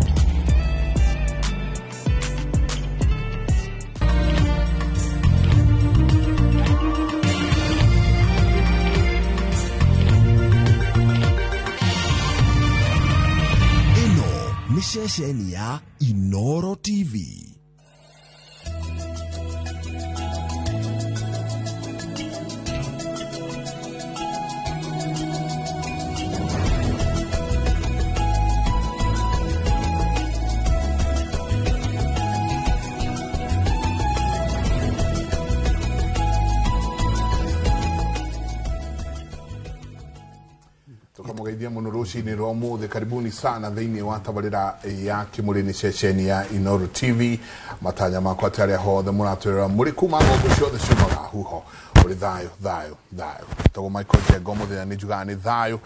Ĩno nĩ ceceni ya Inoro TV. Tukamũgeithia mũno rũcinĩ rwa ũmũthĩ. Karibuni sana thĩinĩ wa tabarĩra ya kĩmũrĩ nĩ ceceni ya Inoro TV. Matanya makwa atĩ arĩa hothe mũratwĩrora mũrĩ kuma ng'ongo ciothe ciumaga huho ũrĩ thayũ thayũ thayũ. Tagwo Michael Njenga, mũthenya nĩ njugaga nĩ thayũ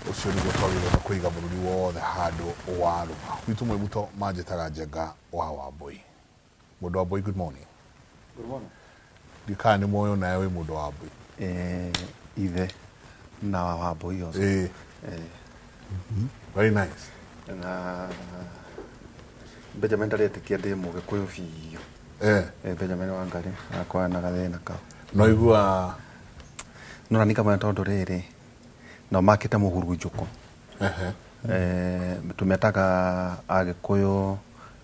ũcio nĩguo twagĩrĩirwo nĩ kũiga bũrũri wothe handũ wa rũma. Gwitũ mwĩbuto manjĩtaga Njenga wa Wambũi. Mũndũ wa Mbũi, good morning. Good morning. Ndikana nĩ muoyo nawe wĩ mũndũ wa Mbũi. Ithe na wa Wambũi also. Very nice. Na Benjamin ndaretĩkia ndĩ mũgĩkũyũ biũ. Benjamin Wangari akwa na gathĩna kau. No igua no nani kamwe tondũ rĩrĩ no makĩte mũhurunjũko. Tũmetaga Agĩkũyũ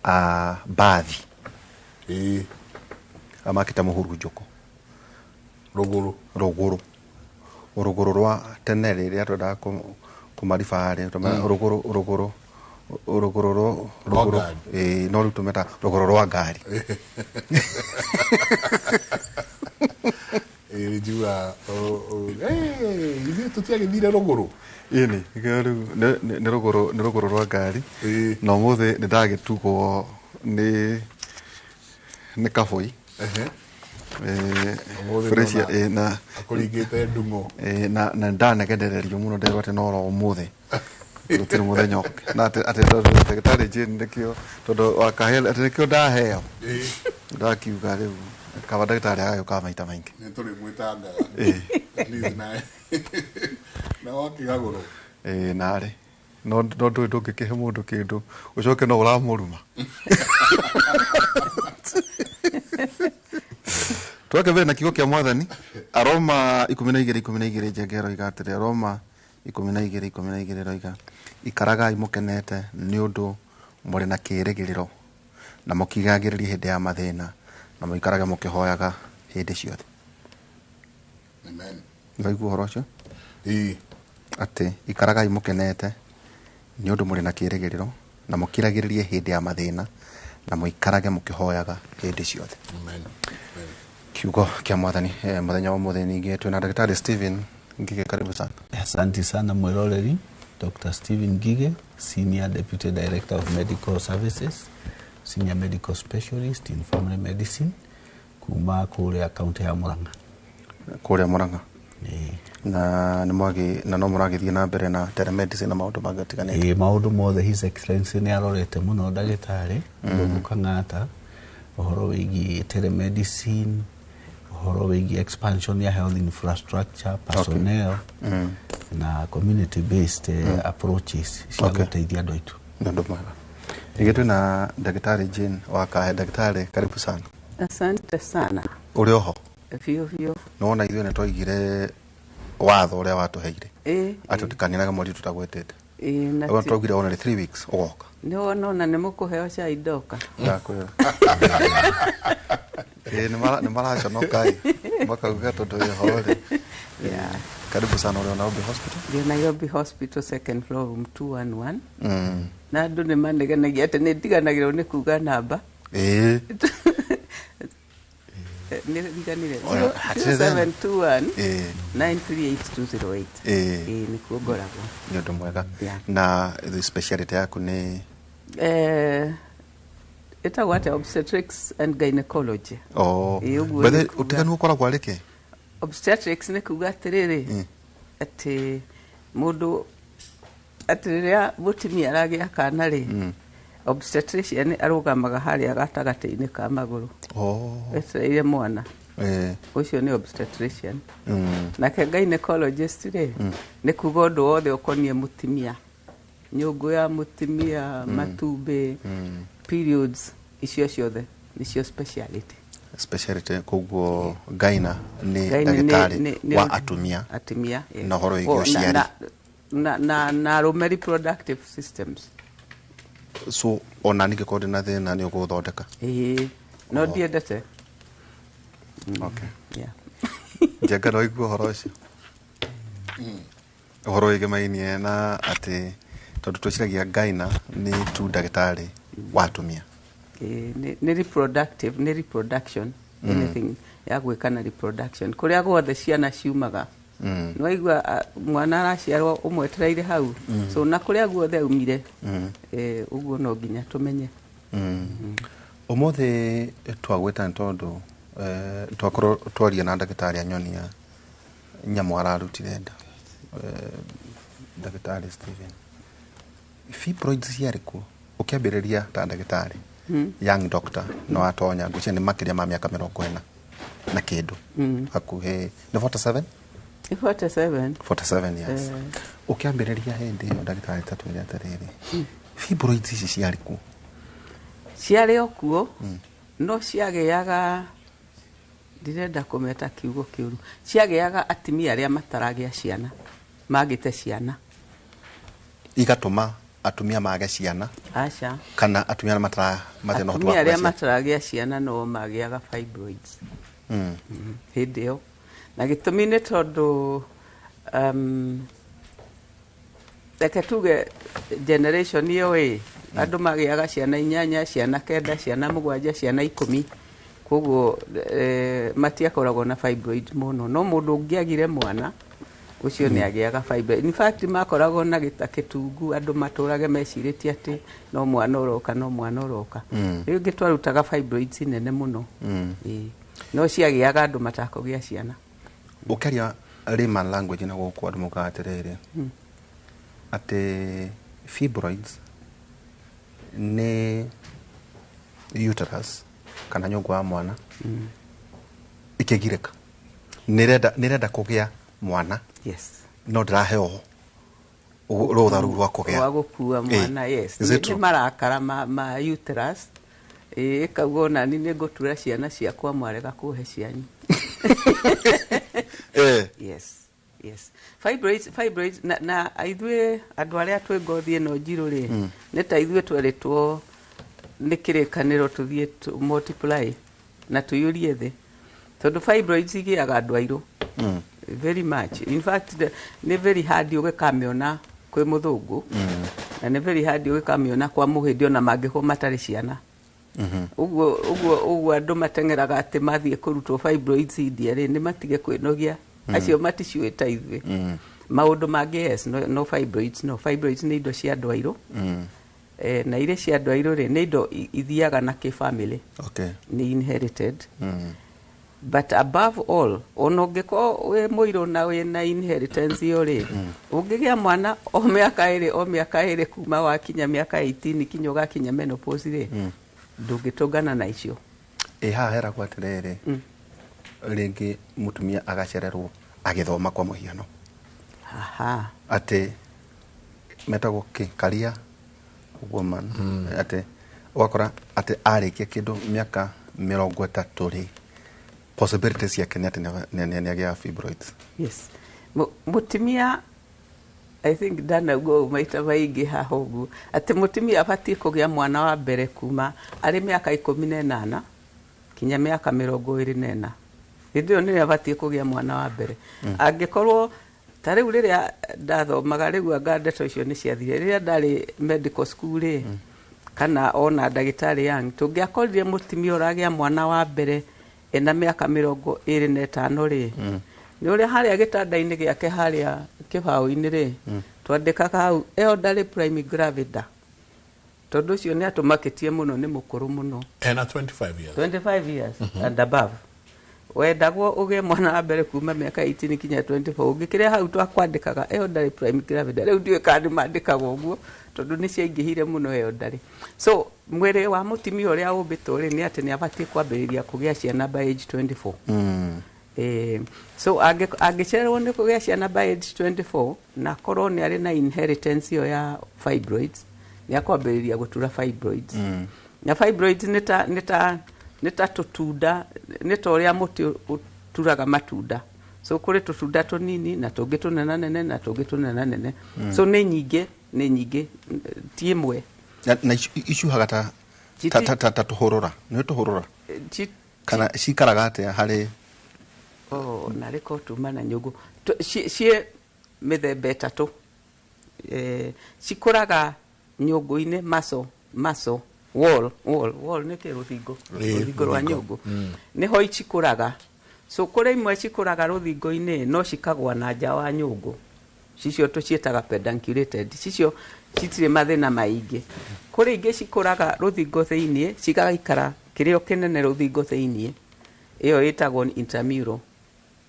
a mbathi. Amakĩte mũhurunjũko. Rũgũrũ. Rũgũrũ. Rũgũrũ rwa tene rĩrĩa twendaga kũmaribarĩ rũgũrũ rũgũrũ rũgũrũ rũgũrũ no rĩu tũmetaga rũgũrũ rwa ngari. Njua ithuĩ tũtiagĩthire rũgũrũ. Ĩni rĩu nĩ rũgũrũ nĩ rũgũrũ rwa ngari. Na ũmũthĩ nĩ ndagĩtugwo nĩ kabũi. Fresh na akũringĩte ndung'o. Na ndanegenererio mũno nderwo atĩ no oro ũmũthĩ gũtirĩ mũthenya ũngĩ. Na atĩ ndagĩtarĩ Jane nĩkĩo tondũ wakahe atĩ nĩkĩo ndaheo. Ndakiuga rĩu kaba ndagĩtarĩ agagĩũkaga maita maingĩ. Nĩ tũrĩmwĩtangaga. At least na wakĩgagũrwo. Narĩ no ndũĩ ndũngĩkĩhe mũndũ kĩndũ ũcoke no ũramũruma. Twake mbere na kiugo kĩa Mwathani Aroma 12:12 Njenge ĩroiga atĩrĩ, Aroma 12:12 ĩroiga ikaragai mũkenete nĩ ũndũ mũrĩ na kĩĩrĩgĩrĩro na mũkigagĩrĩrie hĩndĩ ya mathĩna na mũikarage mũkĩhoyaga hĩndĩ ciothe. Amen. Nĩwaigua ũhoro ũcio? Atĩ ikaragai mũkenete nĩ ũndũ mũrĩ na kĩĩrĩgĩrĩro na mũkiragĩrĩrie hĩndĩ ya mathĩna na mũikarage mũkĩhoyaga hĩndĩ ciothe. Amen. Kiugo kĩa Mwathani mũthenya wa ũmũthĩ ningĩ twĩna Daktari Stephen Ngige, karibu sana. Asante sana mwiroreri. Dr. Stephen Ngige, Senior Deputy Director of Medical Services, Senior Medical Specialist in Family Medicine kuma kũrĩa kaunti ya Murang'a. Kũrĩa Murang'a. Na nĩ mwagĩ na no mũragĩthiĩ na mbere na telemedicine na maũndũ mangĩ matiganĩte. Maũndũ mothe His Excellency nĩ arorete mũno ndagĩtarĩ Ndung'u Kang'ata ũhoro wĩgiĩ telemedicine, ũhoro wĩgiĩ expansion ya health infrastructure, personnel na community based approaches cia gũteithia andũ aitũ. Nĩ ũndũ mwega. Ningĩ twĩna Ndagĩtarĩ Jane wa Kahe. Ndagĩtarĩ, karibu sana. Asante sana. Ũrĩ oho? Biũ biũ. Nĩwona ithuĩ nĩ twaigire watho ũrĩa watũheire atĩ tũtikaninaga mweri tũtagwetete. Ũguo twaugire ona 3 weeks ũgoka. Nĩ wona ona nĩ mũkũheo cai ndoka. Ndakwĩra. Nĩ maraconoka ĩ makauga tondũ wĩho rĩ. Karibu sana. Ũrĩ o Nairobi Hospital? Ndĩ Nairobi Hospital, second floor, room 211. Na andũ nĩ manegenagia atĩ nĩ ndiganagĩrwo nĩ kuga namba. Nĩ riganire. Oya, hatirĩ thĩna. 0721 938208. Ĩĩ. Ĩĩ, nĩkuo ngoragwo. Nĩ ũndũ mwega. Yeah. Na the speciality yaku nĩ? Ĩtagwo atĩa, obstetrics and gynecology. Oh. Ĩĩ, ũguo By the nĩ kuga- ũtiganu ũkoragwo arĩ kĩ? Obstetrics nĩ kuga atĩrĩrĩ, atĩ mũndũ, atĩ rĩrĩa mũtumia aragĩa kana rĩ, obstetrician arũgamaga harĩa gatagatĩ-inĩ ka magũrũ etereire mwana. Ũcio nĩ obstetrician. Nake gynecologist rĩ, nĩ kuga ũndũ wothe ũkoniĩ mũtumia, nyũngũ ya mũtumia, matumbĩ, periods, icio ciothe nĩcio speciality. Speciality. Koguo gyna nĩ Gyne ndagĩtarĩ wa atumia atumia, yes. na ũhoro wĩgiĩ Oh, ũciari. Na arũme, reproductive systems. So ona ningĩkorwo ndĩ na thĩna nĩ ũgũthondeka? Ĩĩ, no ndiendete. Okay. Yeah. Njenga, no igue ũhoro ũcio, ũhoro wĩgemainie na atĩ tondũ twĩciragia gyna nĩ tu ndagĩtarĩ wa atumia. Ĩĩ, nĩ reproductive, nĩ reproduction. Anything ya gwĩka na reproduction, kũrĩa guothe ciana ciumaga. Nĩwaigua, mwana araciarwo ũmwetereire hau. So na kũrĩa guothe aumire. Ũguo no nginya tũmenye. Ũmũthĩ twagwĩta nĩ tondũ twakorwo twaria na ndagĩtarĩ anyonia nyamũ ararutire nda. Ndagĩtarĩ Stephen, fibroids ciarĩ kuo ũkĩambĩrĩria ta ndagĩtarĩ, young doctor, no watonya ngwĩciria nĩ makĩria ma mĩaka 40 na kĩndũ, hakuhĩ nĩ 47? Nĩ 47. 47 years. Ũkĩambĩrĩria hĩndĩ ĩyo, ndagĩtarĩ, tatwĩre atĩrĩrĩ, fibroids ici ciarĩ kuo? Ciarĩ o kuo, no ciagĩaga, ndirenda kũmeta kiugo kĩũru, ciagĩaga atumia arĩa mataragĩa ciana, magĩte ciana. Igatũma atumia mage ciana? Aca. Kana atumia arĩa matarĩ na ũhoti wa Atumia arĩa kũgĩa ciana? Mataragĩa ciana no magĩaga fibroids. Hĩndĩ ĩyo, na gĩtũmi nĩ tondũ reke tuge generation ĩyo ĩ andũ magĩaga ciana 8, ciana 9, ciana 7, ciana 10, koguo matiakoragwo na fibroid mũno. No mũndũ ũngĩagire mwana ũcio nĩ agĩaga fibroid. In fact, makoragwo na gĩta kĩtungu, andũ matũrage mecirĩtie atĩ no mwana ũroka, no mwana ũroka. Rĩu ingĩ twarutaga fibroids nene mũno. Ĩĩ. No ciagĩaga andũ matakũgĩa ciana. Ũkĩaria layman language na gũkũ andũ mokaga atĩrĩrĩ, atĩ fibroids nĩ uterus kana nyũngũ wa mwana ikĩgirĩka, nĩrenda kũgĩa mwana, no ndĩraheo rũtha rũu rwa kũgĩa. Wa gũkua mwana. Yes. Is it Nĩ true? Marakara ma uterus. Ĩĩ, ĩkauga onani nĩ ngũtura ciana ciakwa, mwarega kũhe cianyu. Yes, fibroids na ithuĩ andũ arĩa twĩ ngothi ĩno njirũ rĩ, nĩ ta ithuĩ twerĩtwo nĩ kĩrĩkanĩro tũthiĩ multiply na tũiyũrie thĩ, tondũ fibroids igĩaga andũ airũ very much. In fact, nĩ very hard ũgĩkamĩona kwĩ mũthũngũ, na nĩ very hard ũgĩkamĩona kwa mũhĩndĩ ona mangĩkorwo matarĩ ciana. Ũguo andũ mateng'eraga atĩ mathiĩ kũrutwo fibroids India rĩ, nĩ matige kwĩnogia. Acio maticiũĩ ta ithuĩ. Maũndũ mangĩ, yes, no fibroids, no fibroids nĩ indo cia andũ airũ. Na iria cia andũ airũ rĩ, nĩ indo ithiaga na kĩbamĩrĩ. Nĩ inherited. But above all, ona ũngĩkorwo wĩ mũirũ na wĩna inheritance ĩyo rĩ, ũngĩgĩa mwana o mĩaka 2, o mĩaka 2, kuma wakinya mĩaka 18 kinya ũgakinya menopause rĩ, ndũngĩtũngana na icio. Ĩ haha heragwo atĩrĩrĩ, rĩngĩ mũtumia agacererwo agĩthoma kwa mũhiano, atĩ metagwo kĩ career woman, atĩ ũgakora atĩ arĩkia kĩndũ mĩaka 30 rĩ, possibility ciake nĩ atĩ nĩ agĩaga fibroids. Yes. Mũtumia, I think ndanauga ũũ maita maingĩ haha ũguo, atĩ mũtumia abatiĩ kũgĩa mwana wa mbere kuma arĩ mĩaka 18 kinya mĩaka 24. Hĩndĩ ĩyo nĩrĩo abatiĩ kũgĩa mwana wa mbere. Angĩkorwo Ta rĩu rĩrĩa ndathomaga, rĩu anga ndeto icio nĩ ciathire. Rĩrĩa ndarĩ medical school rĩ, kana ona ndagĩtarĩ young, tũngĩakorire mũtumia ũragĩa mwana wa mbere ena mĩaka 25 rĩ, nĩ ũrĩa harĩa gĩtanda-inĩ gĩake harĩa kĩbaũ-inĩ rĩ, twandĩkaga hau elderly primigravida, tondũ ũcio nĩ atũmakĩtie mũno, nĩ mũkũrũ mũno. Ena 25 years. 25 years and above. Wendagwo ũgĩe mwana wa mbere kuma mĩaka 18 kinya 24. Ũngĩkĩrĩa hau, twakwandĩkaga elderly primigravida. Rĩu ndiũĩ kana nĩ mandĩkaga ũguo, tondũ nĩ ciaingĩhire mũno elderly. So mwĩrĩ wa mũtumia ũrĩa ũmbĩtwo rĩ, nĩ atĩ nĩ abatiĩ kwambĩrĩria kũgĩa ciana by age 24. So angĩcererwo nĩ kũgĩa ciana by age 24 na akorwo nĩ arĩ na inheritance ĩyo ya fibroids, nĩ akwambĩrĩria gũtura fibroids. Na fibroids nĩ ta tũtunda, nĩ ta ũrĩa mũtĩ ũturaga matunda. So kũrĩ tũtunda tũnini na tũngĩ tũnenanene na tũngĩ tũnenanene. So nĩ nyingĩ, nĩ nyingĩ, ti ĩmwe. Na icuhaga ta ta tũhũrũra, nĩ tũhũrũra kana cikaraga atĩa harĩ? Oh, narĩ ko tuma na nyũngũ. Ciĩ mĩthemba ĩtatũ. Cikũraga nyũngũ-inĩ, maso wall nĩ kĩ? Rũthingo. Rũthingo rwa nyũngũ nĩho cikũraga. So kũrĩ imwe cikũraga rũthingo-inĩ no cikagwa na nja wa nyũngũ, cicio tũciĩtaga pedunculated, cicio citirĩ mathĩna maingĩ. Kũrĩ ingĩ cikũraga rũthingo thĩiniĩ, cigaikara kĩrĩa kĩnene rũthingo thĩiniĩ, ĩyo ĩtagwo intramural.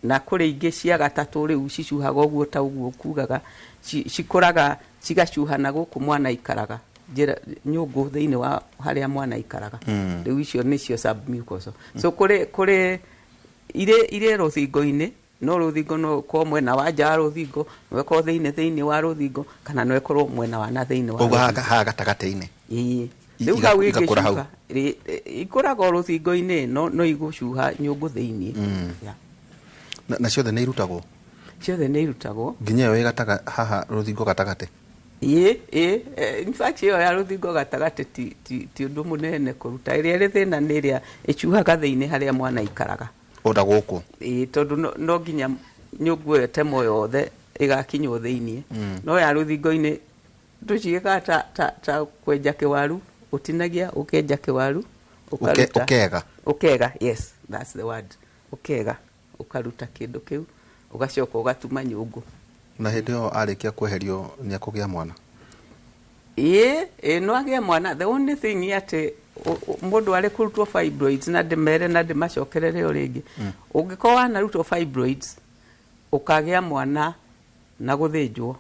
Na kũrĩ ingĩ cia gatatũ rĩu cicuhaga ũguo ta ũguo kugaga, cikũraga cigacuha na gũkũ mwana aikaraga, njĩra nyũngũ thĩinĩ wa harĩa mwana aikaraga. Rĩu icio nĩcio submucosal. So kũrĩ irĩ rũthingo-inĩ, no rũthingo no ũkorwo mwena wa nja wa rũthingo, no ĩkorwo thĩinĩ wa rũthingo, kana no ĩkorwo mwena wa na thĩinĩ wa Ũguo rũthingo. Haha gatagatĩ-inĩ? Ĩĩ. Rĩu hau igakũra hau. ĩngĩcuha ikũraga o rũthingo-inĩ, no igũcuha nyũngũ thĩinĩ. Yeah. Na ciothe nĩ irutagwo? Ciothe nĩ irutagwo. Nginya ĩyo ĩ gataga haha rũthingo gatagatĩ? Ĩĩ, in fact ĩyo ya rũthingo gatagatĩ ti ũndũ mũnene kũruta. Ĩrĩa ĩrĩ thĩna nĩ ĩrĩa ĩcuhaga thĩinĩ harĩa mwana aikaraga. Ona gũkũ? Ĩĩ, tondũ no nginya nyũngũ ĩyo ĩtemwo yothe ĩgakinywo thĩinĩ. No ya rũthingo-inĩ tũciĩkaga ta kwenja kĩwaru, ũtinagia ũkenja kĩwaru, ũkaruta. Ũkega. Ũkega, yes, that's the word, ũkega, ũkaruta kĩndũ kĩu, ũgacoka ũgatuma nyũngũ. Na hĩndĩ ĩyo arĩkia kweherio nĩ akũgĩa mwana? Ĩĩ, no agĩe mwana. The only thing nĩ atĩ mũndũ arĩ kũrutwo fibroids, na ndĩmere na ndĩmacokerere o rĩngĩ, ũngĩkorwo wanarutwo fibroids ũkagĩa mwana na gũthĩnjwo,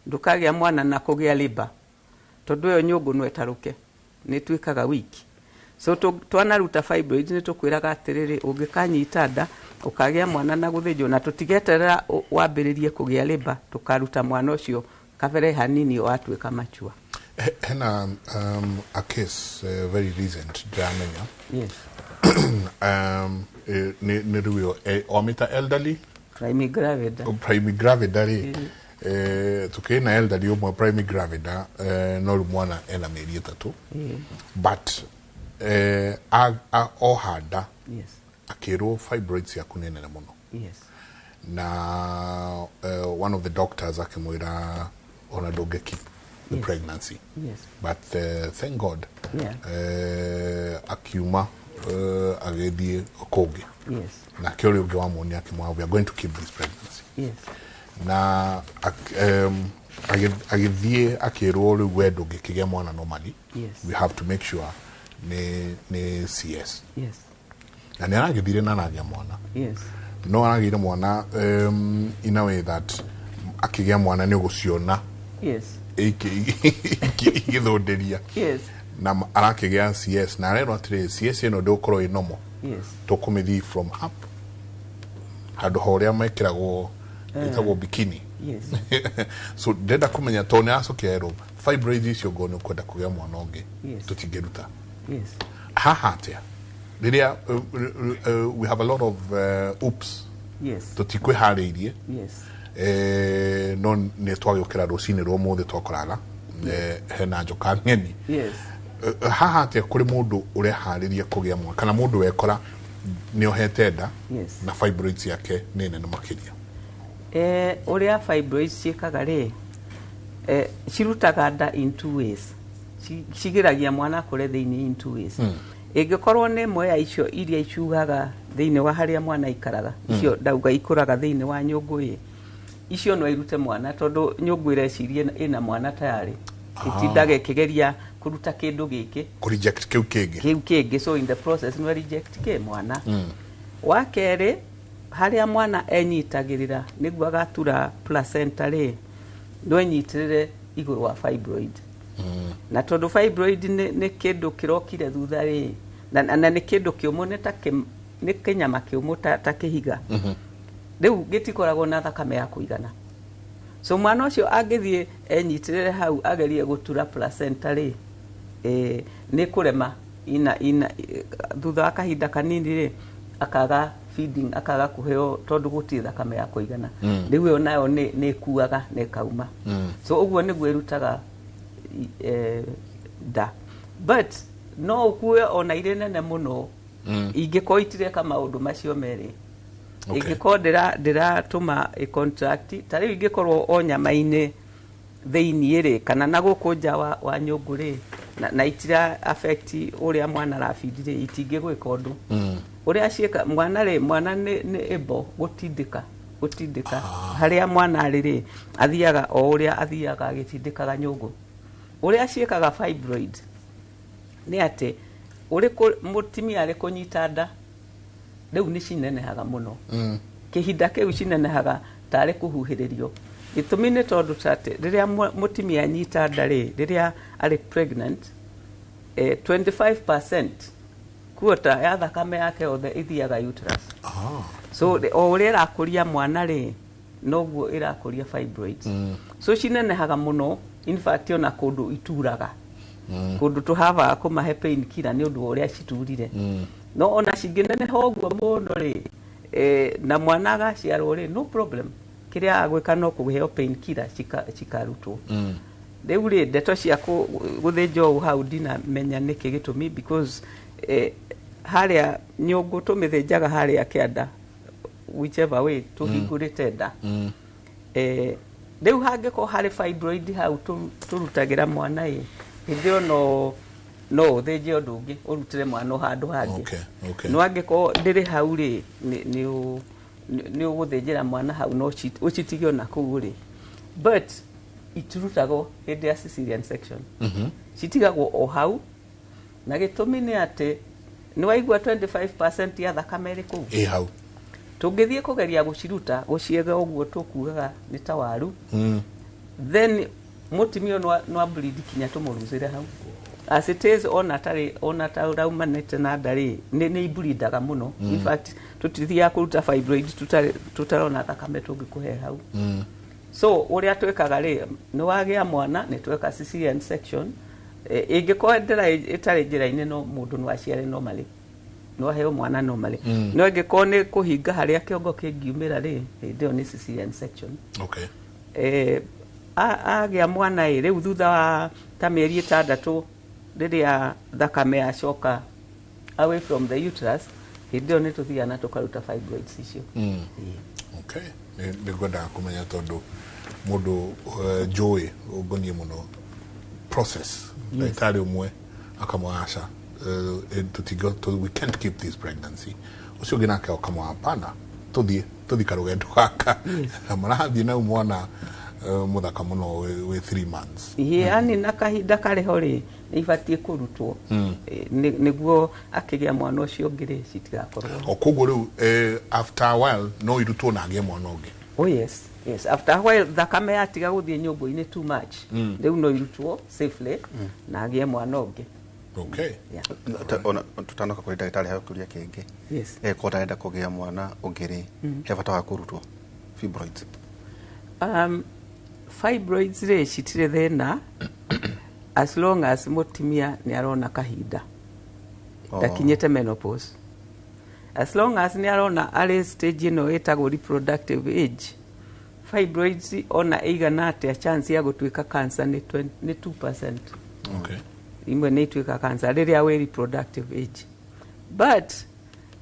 ndũkagĩa mwana na kũgĩa labour, tondũ ĩyo nyũngũ no ĩtarũke, nĩ ĩtuĩkaga weak. So twanaruta fibroids nĩ tũkwĩraga atĩrĩrĩ, ũngĩkanyita nda ũkagĩa mwana na gũthĩnjwo, na tũtigeterera wambĩrĩrie kũgĩa labour, tũkaruta mwana ũcio kabere hanini watuĩka mature. Hena a case very recent ndiramenya. Nĩ rĩu ĩyo wamĩta elderly Primigravida. Primigravida rĩ, tukĩrĩ na elderly ũmwe primigravida, no rĩu mwana ena mĩeri 3, but oha nda akĩrwo fibroids ciaku nĩ nene mũno. Na one of the doctors akĩmwĩra ona ndũngĩ keep the pregnancy. But thank God, akiuma, agĩthiĩ kũngĩ, nake ũrĩa ũngĩ wamuonia akĩmwĩra, "We are going to keep this pregnancy." Na agĩthiĩ akĩrwo rĩu we ndũngĩkĩgĩa mwana normally. We have to make sure nĩ CS. Na nĩ aragĩthire na aragĩa mwana. No aragĩire mwana in a way that akĩgĩa mwana nĩ ũgũciona igĩthũndĩria. Na arakĩgĩa CS na arerwo atĩrĩ, CS ĩno ndĩgũkorwo ĩ normal. Tũkũmĩthiĩ from up handũ ha ũrĩa mekĩragwo, ĩtagwo bikini. So ndĩrenda kũmenya, tondũ nĩ aracokia erwo fibroids icio ngo nĩ ũkwenda kũgĩa mwana ũngĩ, tũtingĩruta. Haha atĩa rĩrĩa we have a lot of oops, tũtikwĩharĩirie? No nĩ twagĩũkĩra rũcinĩ rwa ũmũthĩ twakoraga hena njoka ng'eni. Haha atĩa kũrĩ mũndũ ũreharĩria kũgĩa mwana kana mũndũ wekora nĩ ohete nda na fibroids yake nĩ nene makĩria? Ũrĩa fibroids ciĩkaga rĩ, cirutaga nda in two ways. Cigiragia mwana akũre thĩinĩ in two ways. Ĩngĩkorwo nĩ ĩmwe ya icio iria icuhaga thĩinĩ wa harĩa mwana aikaraga, icio ndauga ikũraga thĩinĩ wa nyũngũ ĩ, icio no irute mwana tondũ nyũngũ ĩreciria ĩna mwana tayarĩ, ĩtindaga ĩkĩgeria kũruta kĩndũ gĩkĩ, Kũ reject kĩu kĩngĩ. Kĩu kĩngĩ. So in the process no reject kĩ mwana. Wa kerĩ, harĩa mwana enyitagĩrĩra nĩguo agatura placenta rĩ, no enyitĩrĩre igũrũ wa fibroid. Na tondũ fibroid nĩ kĩndũ kĩrokire thutha rĩ, na nĩ kĩndũ kĩũmũ, nĩ ta nĩ kĩnyama kĩũmũ ta kĩhiga, rĩu gĩtikoragwo na thakame ya kũigana. So mwana ũcio angĩthiĩ enyitĩrĩre hau agerie gũtura placenta rĩ, nĩ kũrema ina thutha wa kahinda kanini rĩ, akaga feeding, akaga kũheo tondũ gũtirĩ thakame ya kũigana. Rĩu ĩyo nayo nĩ ĩkuaga na ĩkauma. So ũguo nĩguo ĩrutaga nda, but no ũkue ona irĩ nene mũno ingĩkorwo itireka maũndũ macio merĩ. Ingĩkorwo ndĩratũma ĩ contract, ta rĩu ingĩkorwo o nyama-inĩ thĩiniĩ rĩ, kana na gũkũ nja wa nyũngũ rĩ, na itira affect ũrĩa mwana arabindi rĩ, itingĩgwĩka ũndũ. Ũrĩa ciĩka mwana rĩ, mwana nĩ able gũtindĩka harĩa mwana arĩ rĩ, athiaga o ũrĩa athiaga agĩtindĩkaga nyũngũ. Ũrĩa ciĩkaga fibroid nĩ atĩ ũrĩ mũtumia arĩ kũnyita nda, rĩu nĩ cinenehaga mũno. Kĩhinda kĩu cinenehaga tarĩ kũhuhĩrĩrio. Gĩtũmi nĩ tondũ ta atĩ rĩrĩa mũtumia anyita nda rĩ, rĩrĩa arĩ pregnant, 25% quarter ya thakame yake yothe ĩthiaga uterus. So o ũrĩa ĩrakũria mwana rĩ, noguo ĩrakũria fibroids. So cinenehaga mũno, in fact ona kũndũ ituraga, kũndũ tũhavaga kũmahe pain killer nĩ ũndũ wa ũrĩa citurire. No ona cingĩneneha ũguo mũno rĩ, na mwana agaciarwo rĩ, no problem. Kĩrĩa agwĩka no kũheo pain killer cikarutwo. Rĩu rĩ, ndeto cia gũthĩnjwo ũũ hau ndinamenya nĩkĩ gĩtũmi, because harĩa nyũngũ tũmĩthĩnjaga harĩa kĩanda, whichever way tũhingũrĩte nda. Rĩu hangĩkorwo harĩ fibroid hau tũrutagĩra mwana ĩ, hĩndĩ ĩyo no ũthĩnje ũndũ ũngĩ, ũrutĩre mwana o handũ hangĩ. No angĩkorwo ndĩrĩ hau rĩ, nĩ ũgũthĩnjĩra mwana hau, no ũcitige ona kũu rĩ. But itirutagwo hĩndĩ ya cesarean section, citigagwo o hau, na gĩtũmi nĩ atĩ nĩ waigua 25% ya thakame ĩrĩ kũu. Ĩ hau. Tũngĩthiĩ kũgeria gũciruta, gũciega ũguo tũkugaga nĩ ta waru, then mũtumia ũyũ no bleed kinya tũmũruzĩre hau. As it is, ona tarĩ ona ta ũraumanĩte na nda rĩ, nĩ ibleedaga mũno. In fact tũtithiaga kũruta fibroid tũtarona thakame tũngĩkũhe hau. So ũrĩa twĩkaga rĩ, nĩ wagĩa mwana nĩ tweka cesarean section. Ĩngĩkorwo ndĩra ĩtarĩ njĩra-inĩ, no mũndũ no aciare normally, no aheo mwana normally. No ĩngĩkorwo nĩ kũhinga harĩa kĩongo kĩngiumĩra rĩ, hĩndĩ ĩyo nĩ cesarean section. Agĩa mwana ĩ, rĩu thutha wa ta mĩeri 6, rĩrĩa thakame yacoka away from the uterus, hĩndĩ ĩyo nĩ tũthiaga na tũkaruta fibroids icio. Okay. Nĩ ngwendaga kũmenya tondũ mũndũ njũĩ ũngoniĩ mũno process. Ndagĩtarĩ ũmwe akamwa aca, we can't keep this pregnancy. Ũcio ũngĩ nake akamwa hapana, tũthiĩ karũgendo gaka. Marathiĩ na mwana mũthaka mũno wĩ 3 months. Yani na kahinda karĩ ho rĩ, nĩ ibatiĩ kũrutwo. Nĩguo akĩgĩa mwana ũcio ũngĩ rĩ, citigakorwo. O koguo rĩu after a while no irutwo na agĩe mwana ũngĩ. Oh yes, after a while thakame yatiga gũthiĩ nyũngũ-inĩ too much, rĩu no irutwo safely na agĩe mwana ũngĩ. Yeah. Ona tutanoka kũrĩ ndagĩtarĩ, heo kĩũria kĩngĩ. Yes. Korwo ndarenda kũgĩa mwana ũngĩ rĩ, he bata wa kũrutwo fibroids? Fibroids rĩ, citirĩ thĩna as long as mũtumia nĩ arona kahinda, ndakinyĩte menopause. As long as nĩ arona arĩ stage ĩno ĩtagwo reproductive age, fibroids ona ĩigana atĩa, chance ya gũtuĩka cancer nĩ 20, nĩ 2%. Imwe nĩ ituĩka cancer rĩrĩa wĩ reproductive age, but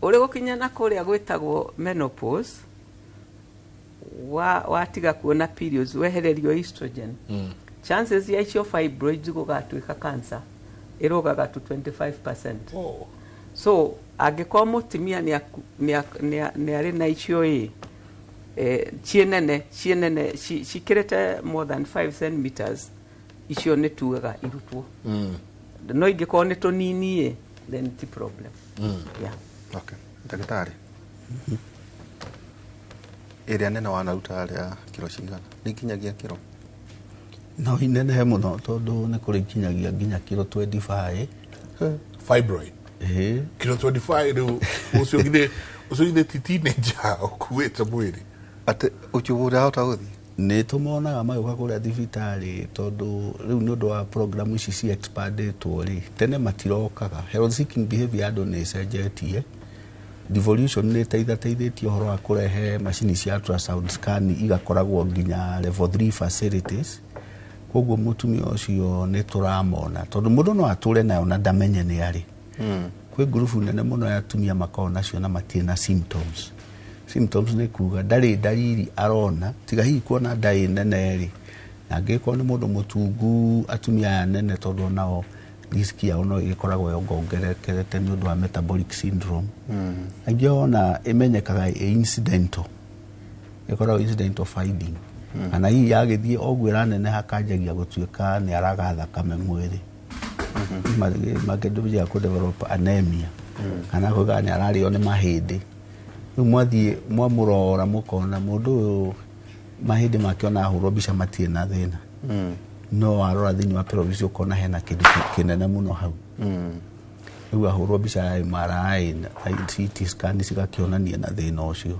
ũrĩ gũkinya na kũrĩa gwĩtagwo menopause. Watiga kuona periods, wehererio estrogen, chances ya icio fibroids gũgatuĩka cancer ĩrũgaga to 25%. Oh. So angĩkorwo mũtumia nĩ arĩ na icio ĩ ciĩ nene cikĩrĩte more than 5 centimeters, icio nĩ tugaga irutwo. No ingĩkorwo nĩ tũnini ĩ, then ti problem. Yeah. Okay. Ndagĩtarĩ, ĩrĩa nene wanaruta rĩa kiro cigana? Nĩ nginyagia kiro? No inenehe mũno, tondũ nĩ kũrĩ ikinyagia nginya kiro 25. Fibroid? Ĩĩ. Kiro 25? Rĩu ũcio githĩ ti teenager ũkuĩte mwĩrĩ? Atĩ ũcio ũrahota gũthiĩ? Nĩ tũmonaga magĩũka kũrĩa thibitarĩ, tondũ rĩu nĩ ũndũ wa program ici ci expandĩtwo rĩ, tene matirokaga. Health seeking behavior ya andũ nĩ ĩcenjetie. Devolution nĩ ĩteithateithĩtie ũhoro wa kũrehe macini cia ultrasound scan, igakoragwo nginya level 3 facilities. Koguo mũtumia ũcio nĩ tũramona, tondũ mũndũ no atũre nayo na ndamenye nĩ arĩ. Kwĩ ngurubu nene mũno ya atumia makoragwo nacio na matirĩ na symptoms. Symptoms nĩ kuga ndarĩ ndariri arona, tiga hihi kuona nda ĩ nene rĩ, na angĩkorwo nĩ mũndũ mũtungu. Atumia aya nene, tondũ onao risk yao no ĩgĩkoragwo yongongerekerete nĩ ũndũ wa metabolic syndrome. Aingĩ ona ĩmenyekaga ĩ incidental, ĩkoragwo incidental finding, kana hihi yagĩthiĩ oguo ĩraneneha, kanjagia gũtuĩka nĩ araga thakame mwĩrĩ, makĩambia kũ develop anemia, kana kuga nĩ ararĩo nĩ mahĩndĩ. Rĩu mwathiĩ mwamũrora, mũkona mũndũ ũyũ mahĩndĩ make ona ahũrwo mbica matirĩ na thĩna, no warora thĩinĩ wa pelvis ũkona hena kĩndũ kĩnene mũno hau. Rĩu ahũrwo mbica ya MRI na CT scan cigakĩonania na thĩna ũcio.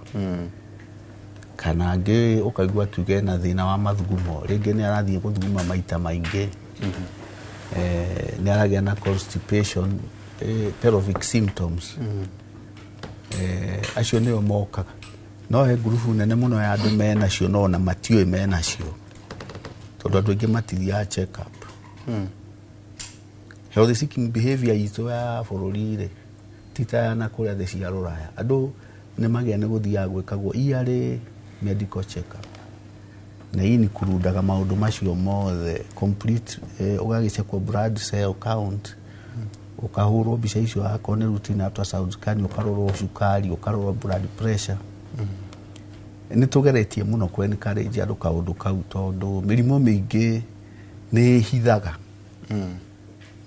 Kana angĩ ũkaigua tuge na thĩna wa mathugumo, rĩngĩ nĩ arathiĩ gũthuguma maita maingĩ, nĩ aragĩa na constipation, pelvic symptoms. Acio nĩo mokaga. No he ngurubu nene mũno ya andũ menacio no ona matiũĩ menacio, tondũ andũ aingĩ matithiaga check up. Health seeking behavior itũ ya bũrũri rĩ, ti ta ya na kũrĩa thĩ cia rũraya. Andũ nĩ magĩa nĩ gũthiaga gwĩkagwo yearly medical check up, na hii ni kurundaga maũndũ macio mothe complete. Ũgagĩcekwo blood cell count, ũkahũrwo mbica icio akorwo nĩ routine ultrasound scan, ũkarorwo cukari, ũkarorwo blood pressure. Nĩ tũgeretie mũno kũ encourage andũ kaũndũ kau, tondũ mĩrimũ mĩingĩ nĩ ĩhithaga,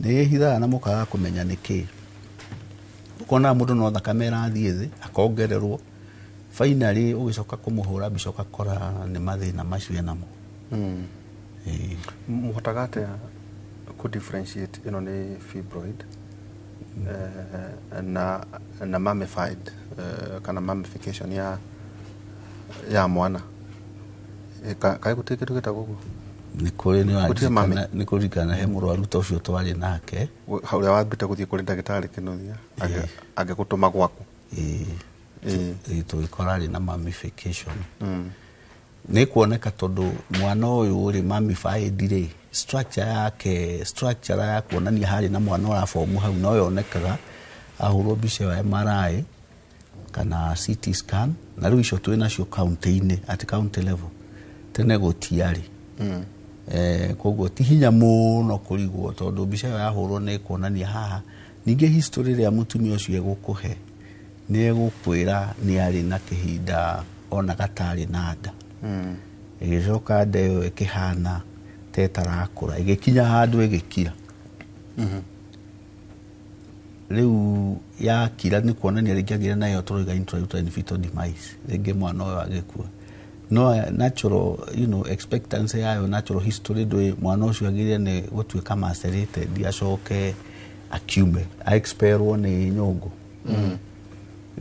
nĩ ĩhithaga na mũkaga kũmenya nĩ kĩ. Ũkona mũndũ no thakame ĩrathiĩ thĩ, akongererwo, finally ũgĩcoka kũmũhũra mbica ũgakora nĩ mathĩna macio enamo. Ĩĩ. Mũhotaga atĩa kũ differentiate ĩno nĩ fibroid na mummified, kana mummification ya mwana? Kaĩ gũtirĩ kĩndũ gĩtagwo ũguo? Nĩ kũrĩ. Nĩ Gũtirĩ mummy? Nĩ kũririkana he mũrwaru ta ũcio twarĩ nake. Ũrĩa wambĩte gũthiĩ kũrĩ ndagĩtarĩ Kĩnuthia agĩgũtũma gwaku? Ĩĩ. Ĩĩ, tũgĩkora arĩ na mummification. Nĩ kuoneka tondũ mwana ũyũ rĩ, mummified rĩ, structure yake, structure ya kuonania harĩ na mwana ũrabomu hau no yonekaga ahũrwo mbica ĩyo ya MRI kana CT scan. Na rĩu icio twĩ nacio county-inĩ, at county level. Tene gũtiarĩ. Koguo ti hinya mũno kũrigwo, tondũ mbica ĩyo yahũrwo nĩ kuonania haha. Ningĩ history ĩrĩa mũtumia ũcio egũkũhe nĩ egũkwĩra nĩ arĩ na kĩhinda ona gatarĩ na nda, ĩgĩcoka nda ĩyo ĩkĩhana ta ĩtarakũra, ĩgĩkinya handũ ĩgĩkira. Rĩu yakira nĩ kuonania rĩngĩ agĩre nayo tũroiga intrauterine fetal demise, rĩngĩ mwana ũyũ agĩkua. No natural expectancy yayo, natural history ndũĩ, mwana ũcio agĩrĩire nĩ gũtuĩka macerated, acoke akiume aexpelwo nĩ nyũngũ.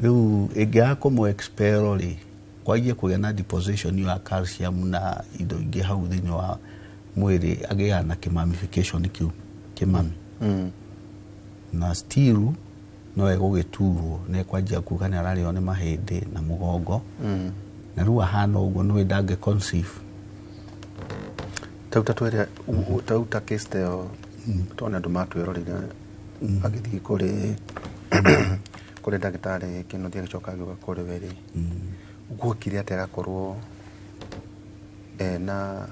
Rĩu ĩngĩaga kũmũ expel rĩ, kwanjie kũgĩa na deposition ya calcium na indo ingĩ hau thĩinĩ wa mwĩrĩ, agĩaga na kĩmummification kĩu kĩmami. Na still no egũgĩturwo, nĩ ekwanjia kuga nĩ ararĩo nĩ mahĩndĩ na mũgongo. Na rĩu ahana ũguo nĩwe ndangĩ conceive. Tau ta twĩre tau ta case ta ĩyo, tondũ andũ matwĩroreire agĩthiĩ kũrĩ ndagĩtarĩ Kĩnuthia, agĩcoka agĩũka kũrĩ we rĩ, guokire atĩa agakorwo Ena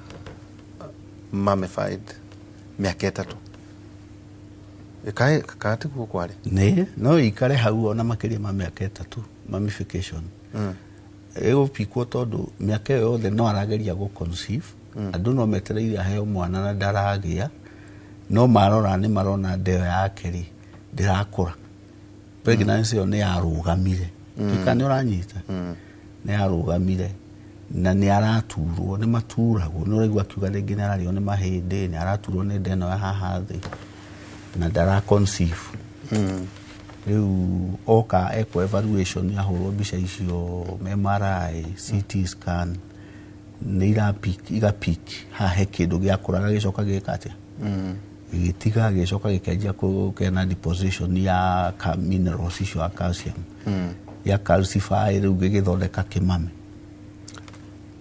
mummified mĩaka 3. Ĩkaĩ katiguo kwarĩ? Nĩ no ikare hau ona makĩria ma mĩaka 3 mummification. Ĩgũpikwo tondũ mĩaka ĩyo yothe no arageria gũ conceive. Andũ no metereire aheo mwana na ndaragĩa, no marora nĩ marona ndeo yake rĩ ndĩrakũra. Pregnancy ĩyo nĩ yarũgamire. Tuĩka nĩ ũranyita, nĩ yarũgamire na nĩ araturwo, nĩ maturagwo, nĩ ũraigua akiuga rĩngĩ nĩ ararĩo nĩ mahĩndĩ, nĩ araturwo nĩ nda ĩno ya haha thĩ na ndara conceive. Rĩu oka ekwo evaluation, ahũrwo mbica icio MRI, CT scan, nĩ irapick, igapick haha he kĩndũ gĩakũraga gĩcoka gĩka atĩa, gĩgĩtiga, gĩcoka gĩkĩanjia kũgĩa deposition ya minerals icio ya calcium, ya calcify, rĩu gĩgĩthondeka kĩmame.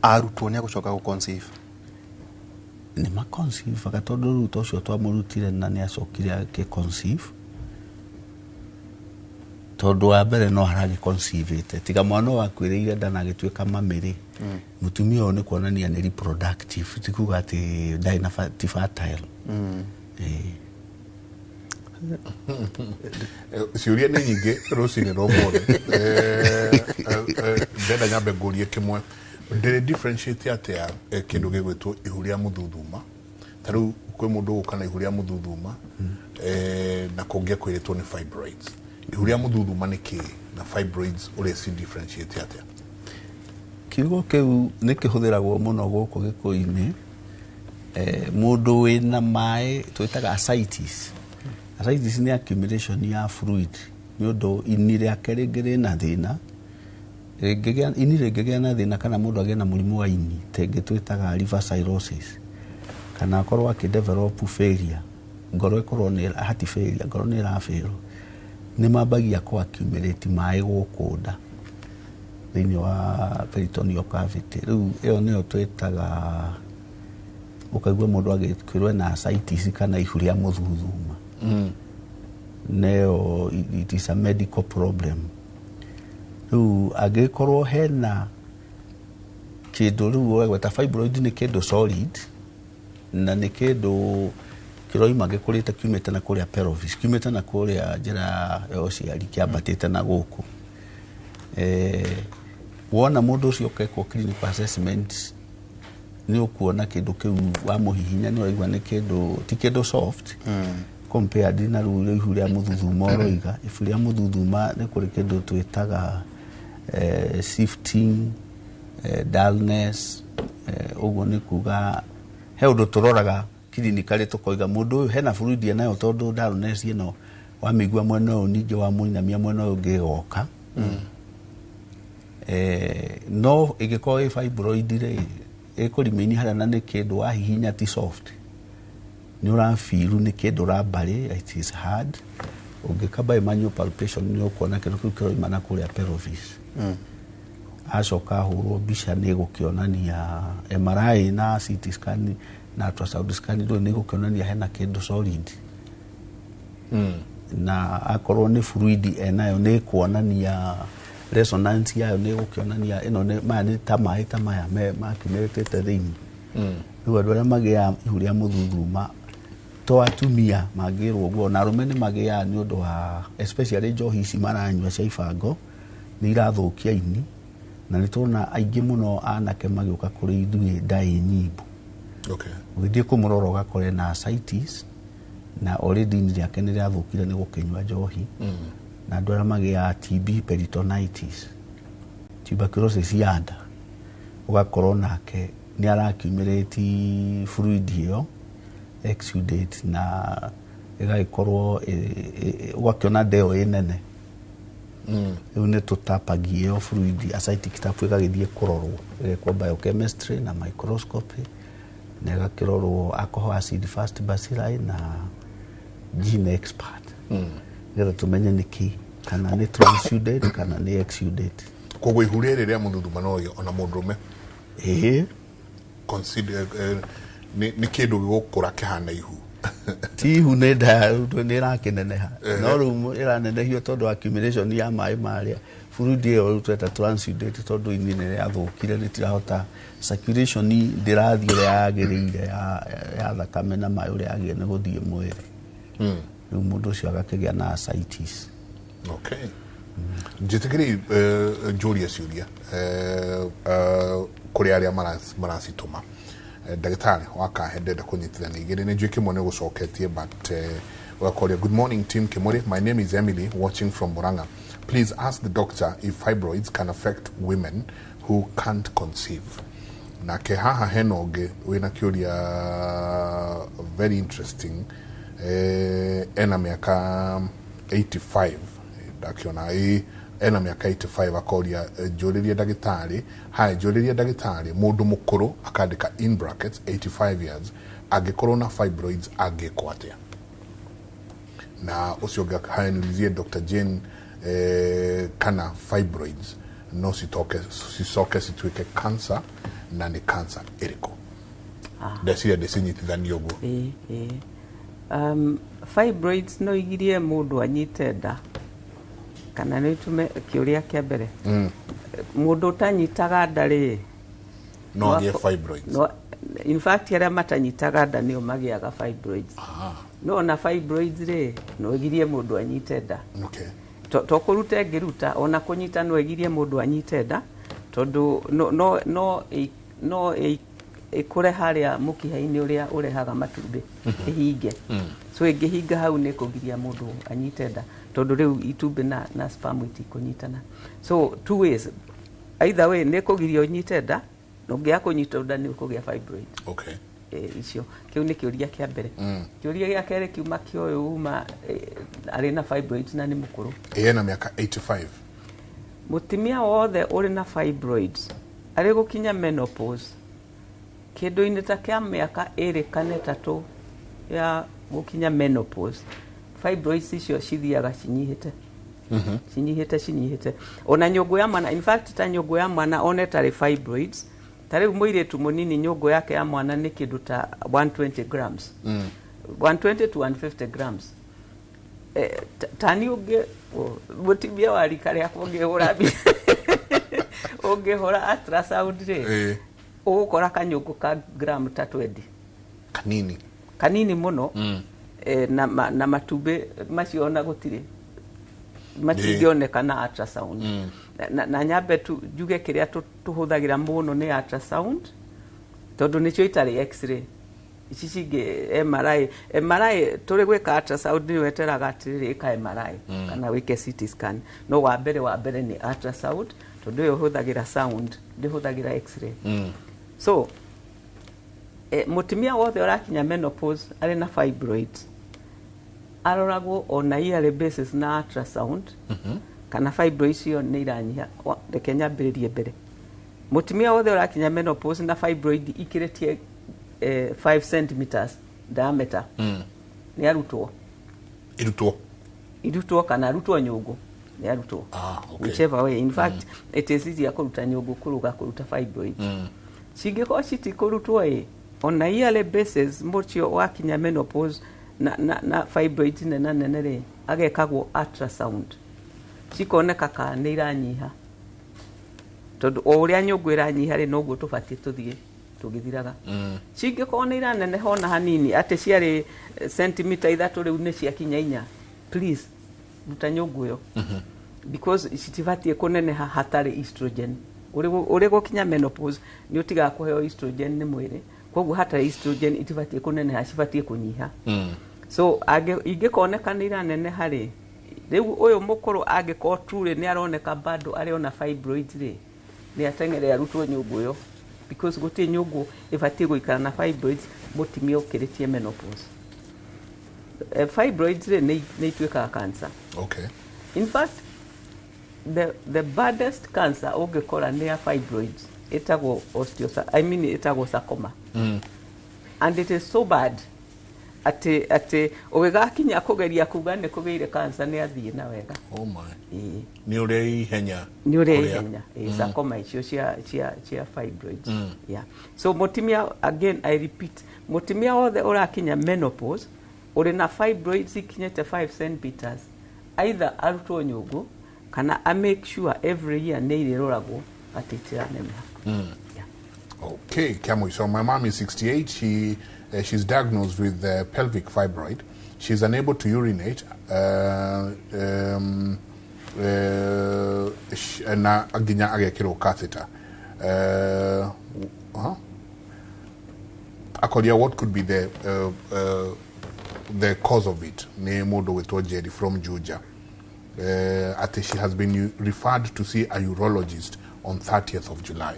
Arutwo nĩ agũcoka gũ conceive? Nĩ maconceive tondũ rĩu ta ũcio twamũrutire na nĩ acokire agĩconceive, tondũ wa mbere no haragĩconceive tiga mwana ũyũ akuĩrĩire nda na agĩtuĩka mamĩrĩ. Mũtumia ũyũ nĩ kuonania nĩ reproductive, ti kuga atĩ ndarĩ na ti fertile. Ciũria nĩ nyingĩ rũcinĩ rwa ũmũthĩ. Ndenda nyambe ngũrie kĩmwe, ndĩrĩ differentiate atĩa kĩndũ gĩgwĩtwo ihu rĩa mũthuthuma? Ta rĩu kwĩ mũndũ ũgũka na ihu rĩa mũthuthuma, na kũngĩ akwĩrĩtwo nĩ fibroids. Ihu rĩa mũthuthuma nĩ kĩĩ na fibroids ũrĩa ci differentiate atĩa? Kiugo kĩu nĩ kĩhũthĩragwo mũno gũkũ Gĩkũyũ-inĩ. Mũndũ wĩna maĩ twĩtaga ascites. Ascites nĩ accumulation ya fluid nĩ ũndũ ini rĩake rĩngĩ rĩna thĩna, ini rĩngĩgĩa na thĩna kana mũndũ agĩe na mũrimũ wa ini tengĩ twĩtaga liver cirrhosis, kana akorwo akĩdevelop failure, ngoro ĩkorwo nĩ heart failure, ngoro nĩ ĩrafail, nĩ mambagia kũ accumulate maĩ gũkũ nda thĩinĩ wa peritoneal cavity. Rĩu ĩyo nĩyo twĩtaga, ũkaigua mũndũ agĩkwĩrwo ena ascites kana ihu rĩa mũthuthuma. Neyo it is a medical problem. Rĩu angĩkorwo hena kĩndũ rĩu ũragweta fibroid, nĩ kĩndũ solid na nĩ kĩndũ kĩroima gĩkũrĩte kiumĩte na kũrĩa pelvis, kiumĩte na kũrĩa njĩra ya ũciari kĩambatĩte na gũkũ. Wona mũndũ ũcio ũkekwo clinical assessment, nĩ ũkuona kĩndũ kĩu wamũhihinya nĩ ũraigua nĩ kĩndũ ti kĩndũ soft compared na rĩu ihu rĩa mũthuthuma ũroiga. Ihu rĩa mũthuthuma nĩ kũrĩ kĩndũ twĩtaga shifting, dullness, ũguo nĩ kuga he ũndũ tũroraga clinically tũkoiga mũndũ ũyũ hena fluid enayo, tondũ dullness ĩno wamĩigua mwena ũyũ ningĩ wamũinamia mwena ũyũ ũngĩ ĩgoka. No ĩngĩkorwo ĩ fibroid rĩ, ĩkũremain harĩa na nĩ kĩndũ wahihinya ti soft, nĩ ũrabiru nĩ kĩndũ ũrambarĩ, it is hard. Ũngĩka bimanual palpation nĩ ũkuona kĩndũ kĩu kĩroima na kũrĩa pelvis. Acoka ahũrwo mbica nĩ ĩgũkĩonania MRI na CT scan na ultrasound scan, rĩu nĩ ĩgũkĩonania hena kĩndũ solid, na akorwo nĩ fluid enayo nĩ ĩkuonania resonance yayo, nĩ ĩgũkĩonania ĩno nĩ maya nĩ ta maĩ ta maya makiumĩrĩte thĩinĩ. Rĩu andũ arĩa magĩaga ihu rĩa mũthuthuma to atumia mangĩrwo ũguo, na arũme nĩ magĩaga nĩ ũndũ wa especially njohi ici maranyua cia ibango nĩ irathũkia ini, na nĩ tũrona aingĩ mũno anake magĩũka kũrĩ ithuĩ nda ĩ nyimbo. Ũgĩthiĩ kũmũrora ũgakora ena ascites na already ini rĩake nĩ rĩathũkire nĩ gũkĩnyua njohi. Na andũ arĩa magĩaga TB peritonitis, tuberculosis ya nda, ũgakorwo nake nĩ araccumulate fluid ĩyo exudate na ĩgagĩkorwo ũgakĩona nda ĩyo ĩ nene. Rĩu nĩ tũtapagia ĩyo fluid ascitic tap ĩgagĩthiĩ kũrorwo, ĩgekwo biochemistry na microscopy na ĩgakĩrorwo alcohol acid fast bacilli na gene expert, nĩgetha tũmenye nĩ kĩ, kana nĩ transudate kana nĩ exudate. Koguo ihu rĩrĩ rĩa mũthuthuma no ona mũndũrũme? Ĩĩ. Consider nĩ kĩndũ gĩgũkũra kĩhana ihu? Ti ihu, nĩ nda nĩ ĩrakĩneneha, no rĩu ĩranenehio tondũ accumulation ya maĩ marĩa Fluid ĩyo rĩu tweta transudate, tondũ ini nĩ rĩathũkire, rĩtirahota circulation, ndĩrathiĩ ũrĩa yagĩrĩire ya thakame na maĩ ũrĩa yagĩrĩire nĩ gũthiĩ mwĩrĩ. Rĩu mũndũ ũcio agakĩgĩa na ascites. Okay, njĩtĩkĩri njũrie ciũria kũrĩ arĩa maracitũma. Ndagĩtarĩ wakahe, ndenda kũnyitithania igĩrĩ, nĩ njũĩ kĩmwe nĩ gũcoketie, but ũgakoria, "Good morning, team Kimuri. My name is Emily, watching from Murang'a. Please ask the doctor if fibroids can affect women who can't conceive." Nake haha hena ũngĩ wĩna kĩũria very interesting, ena mĩaka 85, ndakiona ĩ ena mĩaka 85, akoria, njũrĩrie ndagĩtarĩ, haya, njũrĩrie ndagĩtarĩ, mũndũ mũkũrũ," akandĩka in brackets 85 years, "angĩkorwo na fibroids angĩkwo atĩa?" Na ũcio ũngĩ, haya, niulizie Dr. Jane kana fibroids no citoke cicoke cituĩke cancer, na nĩ cancer ĩrĩkũ? Ndeciria ndĩcinyitithanie ũguo. Ĩĩ, ĩĩ. Fibroids no igirie mũndũ anyite nda kana nĩ itume? Kĩũria kĩa mbere, mũndũ ũtanyitaga nda rĩ, No agĩe fibroids? No, in fact arĩa matanyitaga nda nĩo magĩaga fibroids. No ona fibroids rĩ, no igirie mũndũ anyite nda. To kũruta ĩngĩruta, ona kũnyita no ĩgirie mũndũ anyite nda, tondũ no ĩkũre harĩa mũkiha-inĩ ũrĩa ũrehaga matumbĩ, ĩhinge. So ĩngĩhinga hau, nĩ kũgiria mũndũ anyite nda, tondũ rĩu itumbĩ na sperm itikũnyitana. So two ways, either way nĩ kũgiria ũnyite nda, na ũngĩaga kũnyita nda nĩ ũkũgĩa fibroid. Icio kĩu nĩ kĩũria kĩa mbere. Kĩũria gĩa kerĩ kiuma kĩa ũyũ uma arĩ na fibroids na nĩ mũkũrũ. Ĩ, ena mĩaka 85. Mũtumia wothe ũrĩ na fibroids arĩ gũkinya menopause, kĩndũ-inĩ ta kĩa mĩaka 2 kana 3 ya gũkinya menopause, fibroids icio cithiaga cinyihĩte, cinyihĩte, cinyihĩte. Ona nyũngũ ya mwana, in fact ta nyũngũ ya mwana, ona ĩtarĩ fibroids, ta rĩu mũirĩtu mũnini, nyũngũ yake ya mwana nĩ kĩndũ ta 120 grams, 120 to 150 grams. Tani ũngĩ mũtumia wa rika rĩakwa, ũngĩhũra mbica, ũngĩhũra ultrasound rĩ, ũgũkora kanyũngũ ka gram ta 20. Kanini. Kanini mũno. Na matumbĩ macio ona gũtirĩ, matingĩoneka na ultrasound. Na nyambe tu njuge kĩrĩa tũhũthagĩra mũno nĩ ultrasound, tondũ nĩcio itarĩ x-ray ici cingĩ, MRI. MRI tũrĩ gwĩka ultrasound nĩ weteraga atĩrĩrĩ, ĩka MRI kana wĩke CT scan, no wa mbere nĩ ultrasound, tondũ ĩyo ĩhũthagĩra sound, ndĩhũthagĩra x-ray. So mũtumia wothe ũrakinya menopause arĩ na fibroid aroragwo on a yearly basis na ultrasound kana fibroid icio nĩ iranyiha. Reke nyambĩrĩrie mbere. Mũtumia wothe ũrakinya menopause na fibroid ikĩrĩtie 5 centimeters diameter nĩ arutwo. Irutwo. Irutwo kana arutwo nyũngũ, nĩ arutwo. Whichever way, in fact it is easier kũruta nyũngũ kũruga kũruta fibroid. Cingĩkorwo citikũrutwo ĩ, on a yearly basis mũcio wakinya menopause na fibroids nena nene rĩ, agekagwo ultrasound, cikoneka kana nĩ iranyiha, tondũ o ũrĩa nyũngũ ĩranyiha rĩ, noguo tũbatiĩ tũthiĩ tũgĩthiraga. Cingĩkorwo nĩ iraneneha ona hanini, atĩ ciarĩ sentimita 3 rĩu nĩ ciakinya 4, please ruta nyũngũ ĩyo, because citibatiĩ kũneneha hatarĩ estrogen. Ũrĩ gũkinya menopause nĩ ũtigaga kũheo estrogen nĩ mwĩrĩ, koguo hatarĩ estrogen itibatiĩ kũneneha, cibatiĩ kũnyiha. So ingĩkoneka nĩ iraneneha rĩ, rĩu ũyũ mũkũrũ angĩkorwo truly nĩ aroneka bado arĩ ona fibroids rĩ, nĩ ateng'ere arutwo nyũngũ ĩyo, because gũtirĩ nyũngũ ĩbatiĩ gũikara na fibroids mũtumia ũkĩrĩtie menopause. Fibroids rĩ, nĩ ituĩkaga cancer. In fact the baddest cancer ũngĩkora nĩ ya fibroids, ĩtagwo I mean ĩtagwo sarcoma. And it is so bad atĩ ũgĩgakinya kũgeria kuga nĩ kũgĩire cancer, nĩ athiĩ na wega. Oh my. Ĩĩ. Nĩ ũrĩa ihenya. Nĩ ũrĩa Kũrĩa. ihenya. Ĩĩ, sarcoma icio cia fibroids. Yeah, so mũtumia, again I repeat, mũtumia wothe ũrakinya menopause ũrĩ na fibroids ikinyĩte 5 centimeters, either arutwo nyũngũ Kana a make sure every year nĩ irĩroragwo atĩ itiraneneha. Okay, Kiamui. So my mom is 68. She's diagnosed with pelvic fibroid. She's unable to urinate. Na nginya agekĩrwo catheter. Huh? Akoria what could be the cause of it. Nĩ mũndũ gwĩtwo Jerry from Juja. Ati she has been referred to see a urologist on 30th of July.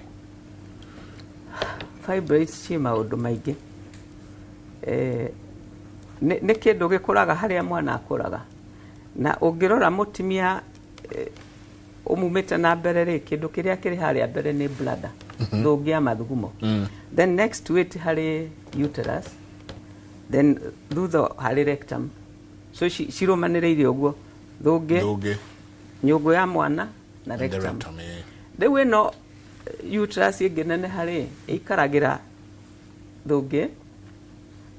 Fibroids ciĩ maũndũ maingĩ. Nĩ kĩndũ gĩkũraga harĩa mwana akũraga, na ũngĩrora mũtumia ũmumĩte na mbere rĩ, kĩndũ kĩrĩa kĩrĩ harĩa mbere nĩ bladder, thũngĩ ya mathugumo. Then next to it harĩ uterus, then thutha harĩ rectum. So cirũmanĩrĩire ũguo, thũngĩ, Thũngĩ. Nyũngũ ya mwana na And the rectum. Rectum, eh. Rĩu ĩno uterus ĩngĩneneha rĩ, ĩikaragĩra thũngĩ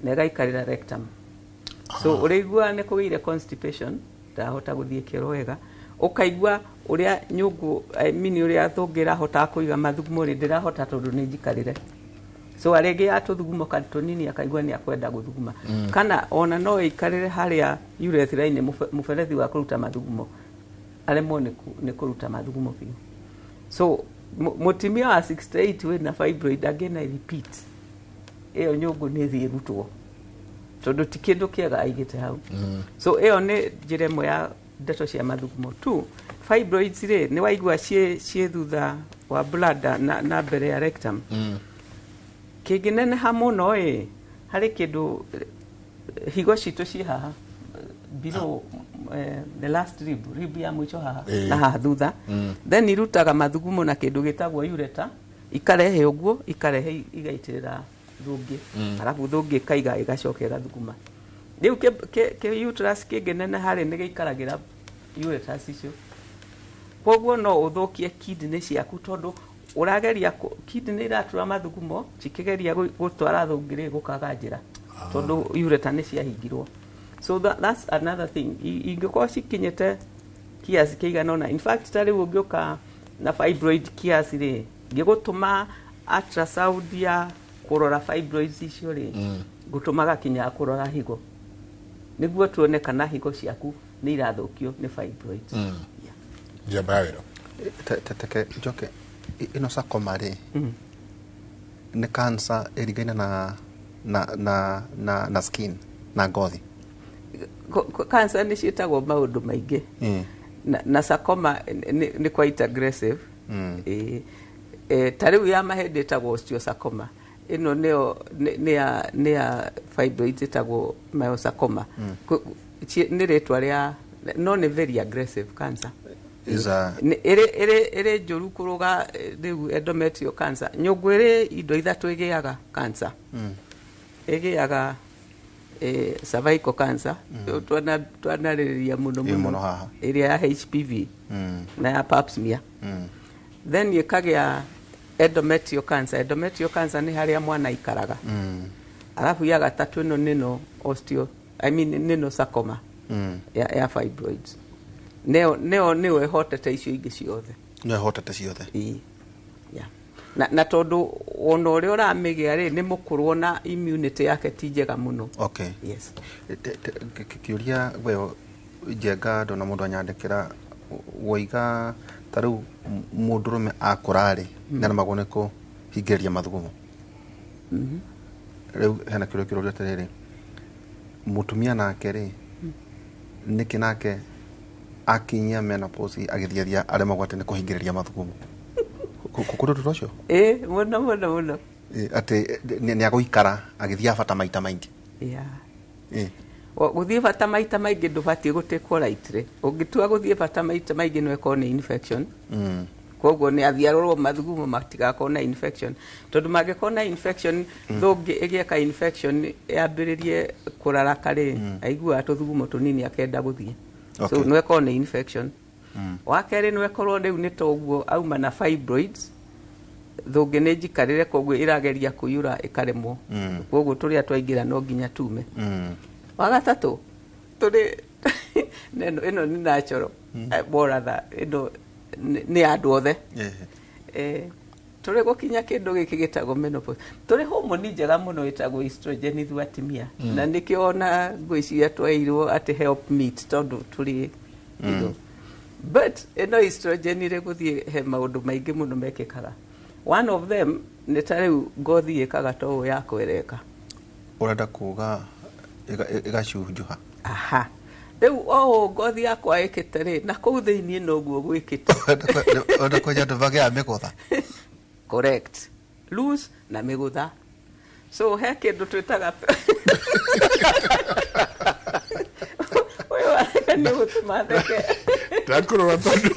na ĩgaikarĩra rectum. So ũrĩigua nĩ kũgĩire constipation, ndarahota gũthiĩ kĩoro wega, ũkaigua ũrĩa nyũngũ, I mean, ũrĩa thũngĩ ĩrahotaga kũiga mathugumo rĩ, ndĩrahota tondũ nĩ njikarĩre. So arĩgĩa tũthugumo tũnini akaigua nĩ akwenda gũthuguma. Kana ona no ĩikarĩre harĩa urethra-inĩ, mũberethi wa kũruta mathugumo, aremwo nĩ kũruta mathugumo biũ. So mũtumia wa 68 wĩna fibroid, again I repeat, ĩyo nyũngũ nĩ ĩthiĩ ĩrutwo tondũ ti kĩndũ kĩega aigĩte hau. So ĩyo nĩ njĩra ĩmwe ya ndeto cia mathugumo tu. Fibroids rĩ, nĩ waigua ciĩ thutha wa bladder na mbere ya rectum. Kĩngĩneneha mũno ĩ, harĩ kĩndũ higo citũ ciĩ haha below, the last rib ya mũico haha na haha thutha. Then irutaga mathugumo na kĩndũ gĩtagwo ureter, ikarehe ũguo, ikarehe igaitĩrĩra thũngĩ. Arabu thũngĩ ĩkaiga, ĩgacoka ĩgathuguma. Rĩu kĩ uterus kĩngĩneneha rĩ, nĩ gĩikaragĩra ureters icio, koguo no ũthũkie kidney ciaku tondũ ũrageria kidney iratura mathugumo cikĩgeria gũtwara thũngĩ rĩ, gũkaga njĩra tondũ ureter nĩ ciahingirwo. So that's another thing. Ingĩkorwo cikinyĩte kiasi kĩigana ũna, in fact ta rĩu ũngĩũka na fibroid kiasi rĩ, ngĩgũtũma ultrasound ya kũrora fibroids icio rĩ, ngũtũmaga kinya kũrora higo nĩguo tuone kana higo ciaku nĩ irathũkio nĩ fibroids. Njamba ya wĩra. Teke njoke ĩno sarcoma rĩ, nĩ cancer ĩringaine na skin na ngothi? Cancer nĩ ciĩtagwo maũndũ maingĩ. Na sarcoma nĩ quite aggressive. Ta rĩu ya mahĩndĩ ĩtagwo osteosarcoma, ĩno nĩyo nĩ ya fibroids ĩtagwo myosarcoma. Nĩ rĩtwa rĩa no nĩ very aggressive cancer. Is a Ĩrĩ njũru kũrũga rĩu endometrial cancer. Nyũngũ ĩrĩ indo ithatũ ĩgĩaga cancer. Ĩgĩaga cervical cancer, twanarĩrĩria mũno Ĩ, mũno mũno haha. ĩrĩa ya HPV na ya pap smear. Then ĩkagĩa endometrial cancer. Endometrial cancer nĩ harĩa mwana aikaraga. Arabu ya gatatũ ĩno nĩno osteo, I mean, nĩno sarcoma ya fibroids. Nĩyo ĩhotete icio ingĩ ciothe. No ĩhotete ciothe. Ĩĩ. Yeah. Na tondũ ona ũrĩa ũramĩgĩa rĩ, nĩ mũkũrũ, ona immunity yake ti njega mũno. Okay. Yes. Kĩũria gwe njenga, ndona mũndũ anyandĩkĩra woiga ta rĩu mũndũrũme akũra rĩ, nĩaremagwo nĩ kũhingĩrĩria mathugumo. Rĩu hena kĩũria kĩrorio atĩrĩrĩ, mũtumia nake rĩ, nĩkĩ nake akinyia menopause agĩthiathia aremagwo atĩ nĩ kũhingĩrĩria mathugumo? Kũrĩ ũndũ ta ũcio? Ĩ, mũno mũno mũno. Ĩ, atĩ nĩ agũikara agĩthiaga bata maita maingĩ. Ĩ. Gũthiĩ bata maita maingĩ ndũbatiĩ gũtĩkwo lightly. Ũngĩtua gũthiĩ bata maita maingĩ no ĩkorwo nĩ infection. Koguo nĩ athiĩ arorwo mathugumo matigakorwo na infection, tondũ mangĩkorwo na infection, thũngĩ ĩgĩeka infection yambĩrĩrie kũraraka rĩ, aiguaga tũthugumo tũnini akenda gũthiĩ. So no ĩkorwo nĩ infection. Wa kerĩ, no ĩkorwo rĩu nĩ toguo auma na fibroids, thũngĩ nĩ njikarĩre, koguo ĩrageria kũiyũra ĩkaremwo. Koguo tũrĩa twaingĩra no nginya tume. Wa gatatũ, tũrĩ Na ĩno nĩ natural. Boratha ĩno nĩ ya andũ othe. Tũrĩ gũkinya kĩndũ gĩkĩ gĩtagwo menopause, tũrĩ homoni njega mũno ĩtagwo estrogen ithuĩ atumia. Na nĩkĩo ona ngwĩciria tweirwo atĩ help meet tondũ tũrĩ you know. But ĩno estrogen ĩrĩ gũthiĩ he maũndũ maingĩ mũno mekĩkaga. One of them nĩ ta rĩu ngothi ĩkaga ta ũũ ya kwereka. Ũrenda kuga ĩgacunjuha? Aha, rĩu o ũũ ngothi yakwa ĩkĩte rĩ, na kũu thĩiniĩ noguo gwĩkĩte. Ũrenda kwenja andũ magĩa mĩgũtha? Correct, loose na mĩgũtha. So he kĩndũ twĩtaga, ũyũ areka nĩ gũtũma theke. Ndakũrora tondũ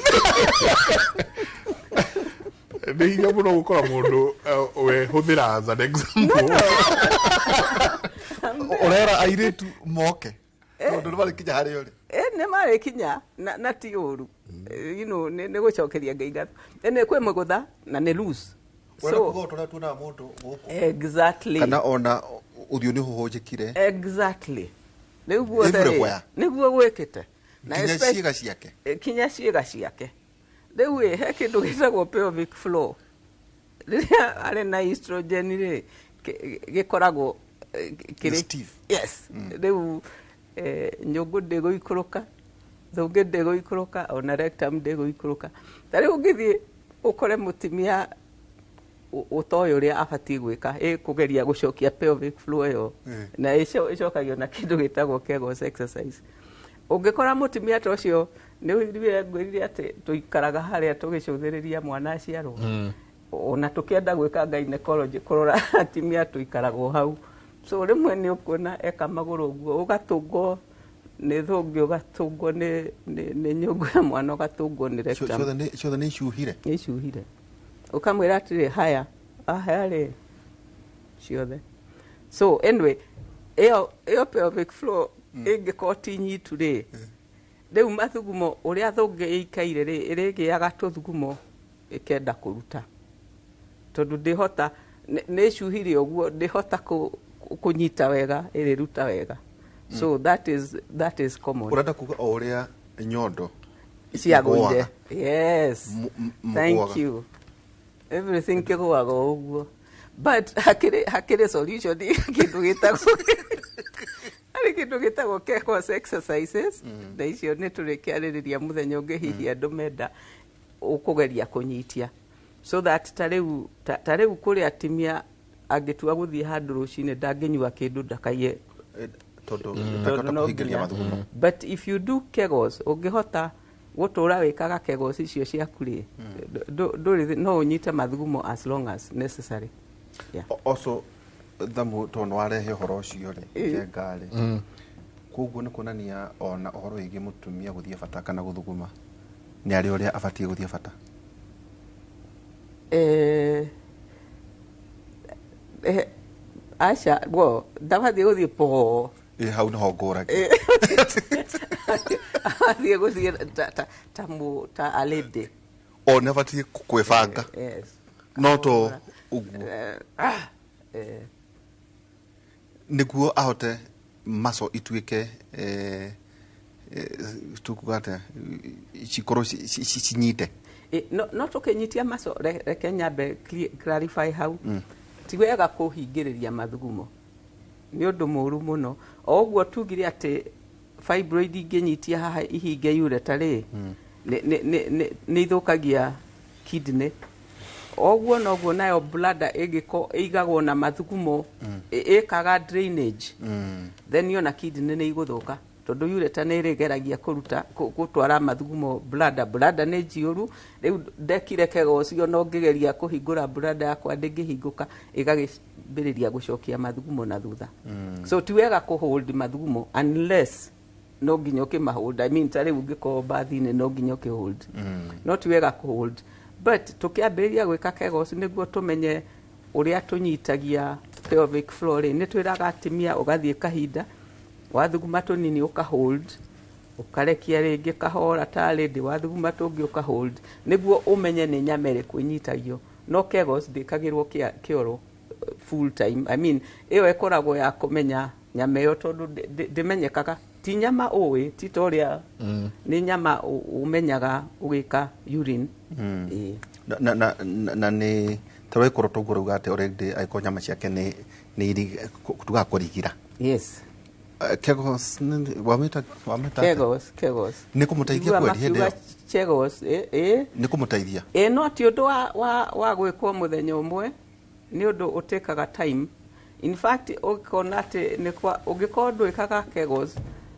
nĩ hinya mũno gũkora mũndũ wehũthĩra as an example. Ũrera airĩtu moke tondũ nĩ marĩkinya harĩa ũrĩ. Nĩ marĩkinya na ti ũru. Nĩ gũcokeria Ngai ngatho. Nĩ kwĩ mũgũtha na nĩ loose. Ũrenda kuga o tũrĩa tuonaga mũndũ gũkũ? Exactly. Kana ona ũthiũ nĩ ũhũhũnjĩkire. Exactly, rĩu guothe rĩ, Everywhere. Nĩguo gwĩkĩte. Na Nginya ciĩga ciake. Kinya ciĩga ciake. Rĩu ĩ he kĩndũ gĩtagwo pelvic floor. Rĩrĩa arĩ na estrogen rĩ, gĩkoragwo kĩrĩ Stiff. Yes. Rĩu nyũngũ ndĩgũikũrũka, thũngĩ ndĩgũikũrũka, ona rectum ndĩgũikũrũka. Ta rĩu ũngĩthiĩ ũkore mũtumia ũtoĩ ũrĩa abatiĩ gwĩka, ĩ kũgeria gũcokia pelvic floor ĩyo, na ĩcokagio na kĩndũ gĩtagwo Kegels exercise. Ũngĩkora mũtumia ta ũcio, nĩ ũiguire ngwĩrire atĩ tũikaraga harĩa tũgĩcũthĩrĩria mwana aciarwo. Ona tũkĩenda gwĩka gynecology kũrora atumia tũikaragwo hau. So rĩmwe nĩ ũkuona eka magũrũ ũguo, ũgatũngwo nĩ thũngĩ, ũgatũngwo nĩ nyũngũ ya mwana, ũgatũngwo nĩ rectum. Ciothe nĩ icuhire. Nĩ icuhire. Ũkamwĩra atĩrĩ, haya, haya rĩ, ciothe. So anyway, ĩyo pelvic floor ĩngĩkorwo ti nyitu rĩ, rĩu mathugumo ũrĩa thũngĩ ĩikaire rĩ, ĩrĩgĩaga tũthugumo ĩkenda kũruta. Tondũ ndĩhota, nĩ ĩcuhire ũguo, ndĩhota kũnyita wega, ĩrĩruta wega. So that is common. Ũrenda kuga o ũrĩa nyondo ciagũire. igũaga. Yes. Thank Mũgũaga. you. Everything kĩgũaga o ũguo. But hakĩrĩ solution, kĩndũ gĩtagwo, harĩ kĩndũ gĩtagwo Kegels exercises, na icio nĩ tũrĩkĩarĩrĩria mũthenya ũngĩ hihi andũ menda ũkũgeria kũnyitia. So that ta rĩu kũrĩ atumia angĩtua gũthiĩ handũ rũcinĩ ndangĩnyua kĩndũ ndakaiye tondũ tondũ ndakahota no kũhingĩria mathugumo. But if you do Kegels, ũngĩhota gũtũra wĩkaga Kegels icio ciaku rĩ, ndũrĩ no ũnyite mathugumo as long as necessary. Yeah. Also thamu tondũ nĩ warehe ũhoro ũcio rĩ, njenga rĩ, koguo nĩ kuonania ona ũhoro wĩgiĩ mũtumia gũthiĩ bata kana gũthuguma nĩ arĩ ũrĩa abatiĩ gũthiĩ bata. Aca, well, ndabatiĩ gũthiĩ po. Ĩ hau nĩho ngũragia. Abatiĩ gũthiĩ ta a lady. O nĩ abatiĩ kwĩbanga? Yes. No to ũguo? Nĩguo ahote maco ituĩke tukuga atĩa, cikorwo cinyite. No tũkĩnyitia maco, reke nyambe clarify hau. Ti wega kũhingĩrĩria mathugumo, nĩ ũndũ mũru mũno. O ũguo tugire atĩ fibroid ingĩnyitia haha ihinge ureter rĩ, nĩ ithũkagia kidney. O ũguo noguo nayo bladder ĩngĩko ĩigagwo na mathugumo ĩkaga drainage, then yona kidney nĩ igũthũka tondũ ureter nĩ ĩrĩgeragia kũruta gũtwara mathugumo bladder. Bladder nĩ njiyũru rĩu, ndekire kega ũcio no ngĩgeria kũhingũra bladder yakwa ndĩngĩhingũka, ĩgagĩambĩrĩria gũcokia mathugumo na thutha. So ti wega kũ hold mathugumo unless no nginya ũkĩmahold. I mean, ta rĩu ũngĩkorwo bathi-inĩ no nginya ũkĩhold, no ti wega kũhold. But tũkĩambĩrĩria gwĩka Kegels nĩguo tũmenye ũrĩa tũnyitagia pelvic floor rĩ, nĩ twĩraga atumia ũgathiĩ kahinda wathuguma tũnini ũkahold, ũkarekia rĩngĩ kahora ta rĩndĩ, wathuguma tũngĩ ũkahold, nĩguo ũmenye nĩ nyama ĩrĩkũ ĩnyitagio. No Kegels ndĩkagĩrwo kĩoro full time. I mean, ĩyo ĩkoragwo ya kũmenya nyama ĩyo tondũ ndĩmenyekaga Ti nyama ũĩ, ti ta ũrĩa nĩ nyama ũmenyaga ũgĩka urine. Ĩĩ. Na nĩ ta wĩkũrũ tũguo rauga atĩ already angĩkorwo nyama ciake nĩ tugaga kũrigira. Yes. Kegels wamĩta wamĩta atĩa? Kegels, kegels. Nĩ kũmũteithia Njiguaga kweri hĩndĩ makiuga ĩyo? Kegels, ĩ. Nĩ kũmũteithia. Ĩ, no ti ũndũ wa gwĩkwo mũthenya ũmwe, nĩ ũndũ ũtĩkaga time. In fact, ũngĩkona atĩ nĩ kwa ũngĩkorwo ndwĩkaga kegels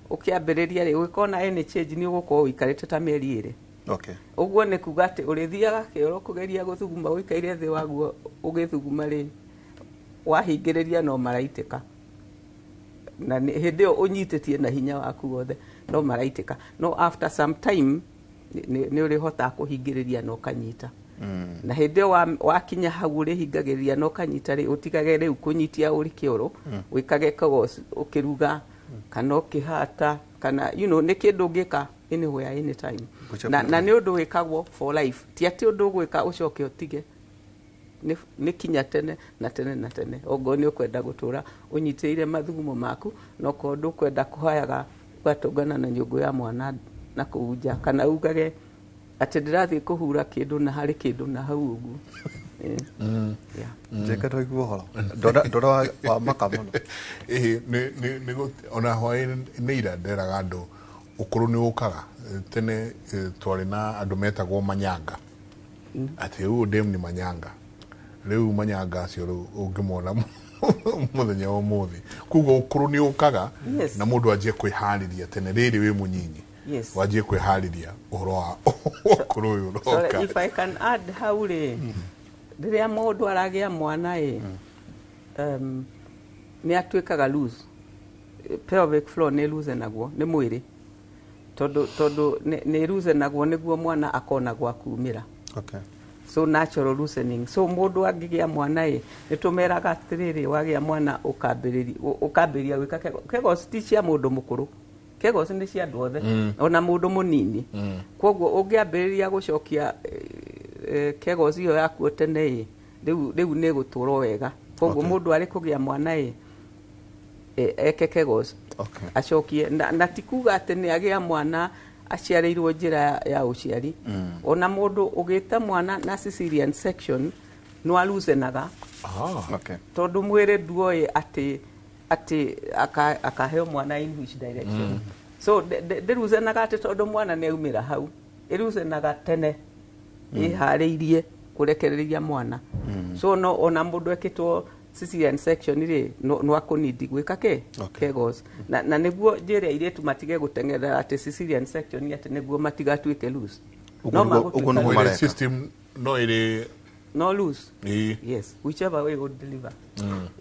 ũkĩambĩrĩria rĩ, ũngĩkona any change nĩ ũgũkorwo ũikarĩte ta mĩeri 2. Ũguo nĩ kuga atĩ ũrĩthiaga kĩoro kũgeria gũthuguma ũikaire thĩ waguo ũgĩthuguma rĩ, wahingĩrĩria no maraitĩka. Na hĩndĩ ĩyo ũnyitĩtie na hinya waku wothe no maraitĩka. No after some time nĩ ũrĩhotaga kũhingĩrĩria na ũkanyita. Na hĩndĩ ĩyo wakinya hau ũrĩhingagĩrĩria na ũkanyita rĩ, ũtigage rĩu kũnyitia ũrĩ kĩoro, wĩkage kegels ũkĩruga kana ũkĩhata kana you know, nĩ kĩndũ ũngĩka anywhere anytime. Na nĩ ũndũ wĩkagwo for life, ti atĩ ũndũ ũgwĩka ũcoke ũtige. Nĩ kinya tene na tene na tene. Ongorwo nĩ ũkwenda gũtũra ũnyitĩrĩire mathugumo maku, na okorwo ndũkwenda kũhayaga ũgatũngana na nyũngũ ya mwana na kũu nja, kana ugage atĩ ndĩrathiĩ kũhura kĩndũ na harĩ kĩndũ na hau ũguo. Yeah. Njeka twaigua ũhoro. Ndora wa maka mũno. Ĩhĩ, ona hwaĩ nĩ ira nderaga andũ ũkũrũ nĩ ũkaga. Tene twarĩ na andũ metagwo manyanga. Atĩ ũyũ ndem nĩ manyanga. Rĩu manyanga acio rĩu ũngĩmona mũthenya wa ũmũthĩ. Koguo ũkũrũ nĩ ũkaga na mũndũ anjie kwĩharĩria tene rĩrĩ wĩ mũnyinyi. Wanjie kwĩharĩria ũhoro wa ũkũrũ ũyũ Sorry, ũroka. if I can add hau rĩ, rĩrĩa mũndũ aragĩa mwana ĩ, nĩ atuĩkaga loose. Pelvic floor nĩ loosenagwo nĩ mwĩrĩ. Tondũ nĩ loosenagwo nĩguo mwana akona gwa kumĩra. So natural loosening. So mũndũ angĩgĩa mwana ĩ, nĩ tũmeraga atĩrĩrĩ, wagĩa mwana ũkambĩrĩria gwĩka kegels. Kegels ti cia mũndũ mũkũrũ. Kegels nĩ cia andũ othe. Ona mũndũ mũnini. Koguo ũngĩambĩrĩria gũcokia kegels ĩyo yaku tene ĩ, rĩu nĩ ĩgũtũra wega. Koguo mũndũ arĩ kũgĩa mwana ĩ, eke kegels. Acokie na ti kuga atĩ nĩ agĩa mwana aciarĩirwo njĩra ya ũciari. Ona mũndũ ũgĩte mwana na cesarean section no alucenaga. Tondũ mwĩrĩ nduoĩ atĩ akaheo mwana in which direction. So ndĩrucenaga atĩ tondũ mwana nĩ aumĩra hau, ĩrucenaga tene ĩharĩirie kũrekereria mwana. So no ona mũndũ ekĩtwo cesarean section rĩ, no akũnindi gwĩka kĩ? Kegels. Na nĩguo njĩre airĩtu matige gũteng'erera atĩ cesarean section atĩ nĩguo matigatuĩke loose. Ũguo No ũguo magũtuĩka nĩguo loose. mareka. System no ĩrĩ No loose. Ĩĩ. Yes, whichever way would deliver.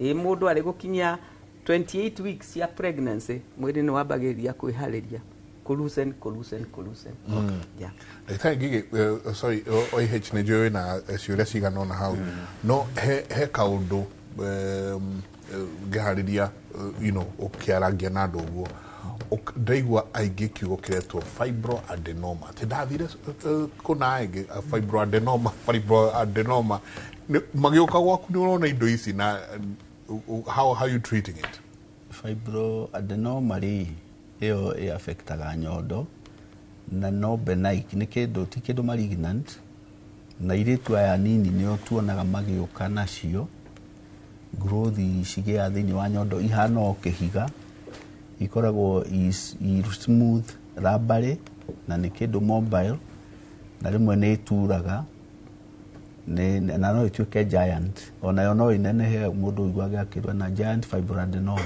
Ĩ, mũndũ arĩ gũkinyia 28 weeks ya pregnancy, mwĩrĩ nĩ wambagĩrĩria kwĩharĩria kũloosen, kũloosen, kũloosen. Yeah. Ndagĩtarĩ Ngigĩ, sorry, OIH nĩ njũĩ wĩna ciũria cigana ũna hau. No he kaũndũ ngĩharĩria, you know, ũkĩarangia na andũ ũguo. Ndaigua aingĩ kiugo kĩretwo fibroadenoma. Atĩ ndathire kũna ĩngĩ, fibroadenoma, fibroadenoma. Magĩũka gwaku nĩ ũrona indo ici na how you treating it? Fibroadenoma rĩ, ĩyo ĩ affectaga nyondo na no benign, nĩ kĩndũ ti kĩndũ malignant, na airĩtu aya nini nĩo tuonaga magĩũka nacio growth cigĩaga thĩinĩ wa nyondo ihana o kĩhiga, ikoragwo i smooth rubbery na nĩ kĩndũ mobile, na rĩmwe nĩ ĩturaga, na no ĩtuĩke giant, onayo no ĩnenehe mũndũ ũiguaga akĩrwo na giant fibroadenoma,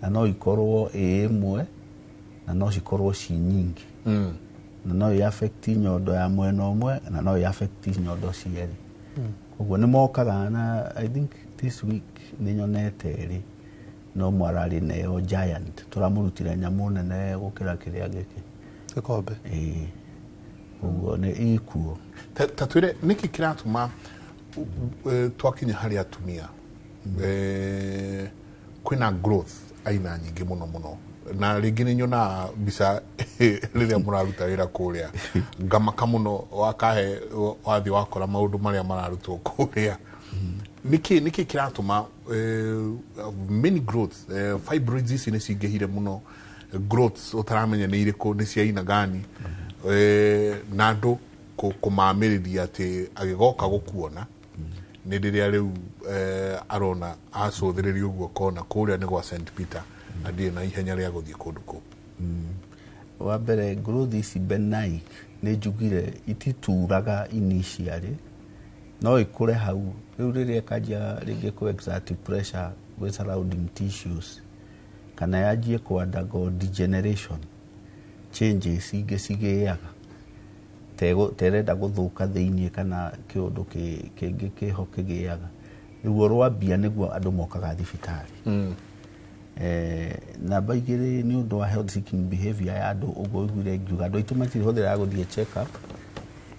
na no ikorwo ĩ ĩmwe na no cikorwo ci nyingĩ. Na no ĩ affect nyondo ya mwena ũmwe na no ĩ affect nyondo cierĩ. Koguo nĩ mokaga na I think this week nĩ nyonete ĩrĩ no mwararĩ nayo giant, tũramũrutire nyamũ nene gũkĩra kĩrĩa gĩkĩ gĩkombe. Ĩĩ, koguo nĩ ikuo. Ta twĩre nĩkĩ kĩratũma twakinya harĩ atumia, kwĩna growth aina nyingĩ mũno mũno, na rĩngĩ nĩ nyonaga mbica rĩrĩa mũraruta wĩra kũrĩa ngamaka mũno, wakahe wathiĩ wakora maũndũ marĩa mararutwo kũrĩa. Nĩkĩ kĩratũma many growth, fibroids ici nĩ cingĩhire mũno, Growths ũtaramenya nĩ irĩkũ, nĩ cia aina gani, na andũ kũmamĩrĩria atĩ agĩgoka gũkuona nĩ rĩrĩa rĩu arona acũthĩrĩria ũguo kona kũrĩa nĩ gwa St Peter na ndirĩ na ihenya rĩa gũthiĩ kũndũ kũu. Wa mbere, growth ici benign nĩ njugire itituraga initially, no ikũre hau rĩu rĩrĩa ĩkanjia rĩngĩ kũ exert pressure gwĩ surrounding tissues kana yanjie kũ undergo degeneration changes ingĩ cigĩaga terenda gũthũka thĩiniĩ kana kĩũndũ kĩngĩ kĩho kĩgĩaga, ruo rwambia nĩguo andũ mokaga thibitarĩ. Namba igĩrĩ, nĩ ũndũ wa health seeking behavior ya andũ, ũguo ũiguire ngiuga andũ aitũ matirĩ gũthiĩ check up,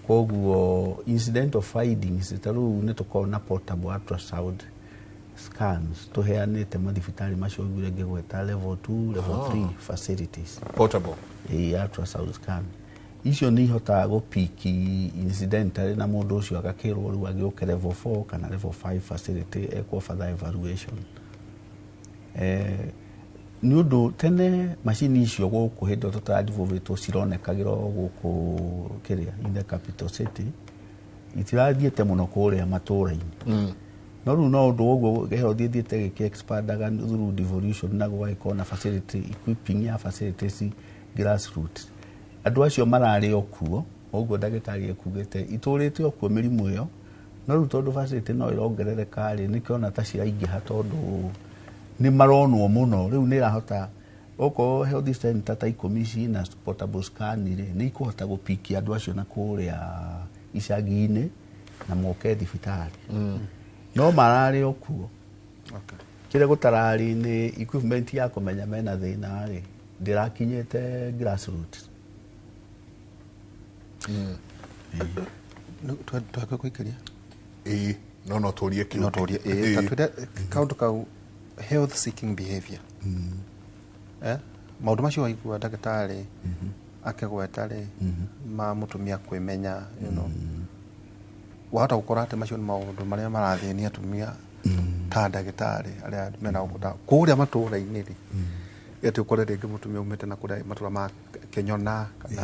koguo incidental findings ta rĩu nĩ tũkoragwo na portable ultrasound scans tũheanĩte mathibitarĩ macio ũiguire ngĩgweta level 2, level 3 facilities. Portable. Ĩ, ultrasound scan icio nĩ ihotaga gũpiki incidentally na mũndũ ũcio agakĩrwo rĩu agĩũke level 4 kana level 5 facility ekwo further evaluation. Nĩ ũndũ tene macini icio gũkũ hĩndĩ ĩyo tũtaradevelopĩtwo cironekagĩra o gũkũ kĩrĩa in the capital city, itirathiĩte mũno kũrĩa matũra-inĩ. No rĩu no ũndũ ũguo health ĩthiĩte gĩkĩ-expandaga through devolution na gũgagĩkorwo na facility equipping ya facilities grassroots, andũ acio mararĩ o kuo ũguo ndagĩtarĩ ekugĩte itũrĩte o kuo mĩrimũ ĩyo, no rĩu tondũ facility no ĩrongerereka rĩ, nĩkĩona ta ciraingĩha tondũ nĩ maronwo mũno. Rĩu nĩ ĩrahota okorwo health center ta 10 ciĩna portable scan rĩ, nĩ ikũhota gũpikia andũ acio na kũrĩa icagi-inĩ na moke thibitarĩ, no mararĩ o kuo. Kĩrĩa gũtararĩ nĩ equipment ya kũmenya mena thĩna rĩ, ndĩrakinyĩte grassroots. Twake kũingĩria. Ĩĩ, no tũrie kĩu. No tũrie, ĩĩ, ta twĩre kaũndũ kau health seeking behavior, maũndũ macio waigua ndagĩtarĩ akĩgweta rĩ, ma mũtumia kwĩmenya, wahota gũkora atĩ macio nĩ maũndũ marĩa marathĩnia atumia ta ndagĩtarĩ arĩa mena gũkũ kũrĩa matũra-inĩ rĩ, atĩ ũkore rĩngĩ mũtumia umĩte na kũrĩa matũra ma Kĩnyona kana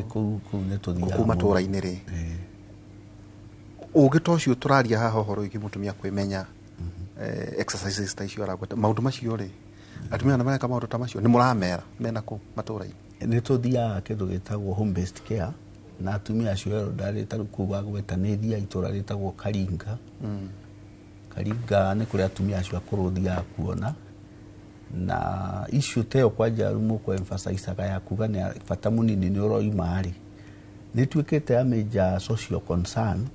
kũu kũu nĩ tũthiaga kũu matũra-inĩ rĩ, ũgĩ ta ũcio tũraria haha ũhoro wĩgiĩ mũtumia kwĩmenya, exercises ta icio aragweta, maũndũ macio rĩ, atumia nĩ mareka maũndũ ta macio? Nĩ mũramera mena kũu matũra-inĩ? Nĩ tũthiaga kĩndũ gĩtagwo home based care na atumia acio elderly, ta rĩu kũu wagweta nĩ thiaga itũra rĩtagwo Karinga. Karinga nĩ kũrĩa atumia acio akũrũ thiaga kuona na issue ta ĩyo kwanja rĩu mũkũ emphasizaga ya kuga nĩ bata mũnini nĩ ũroima rĩ, nĩ ĩtuĩkĩte ya major social concern,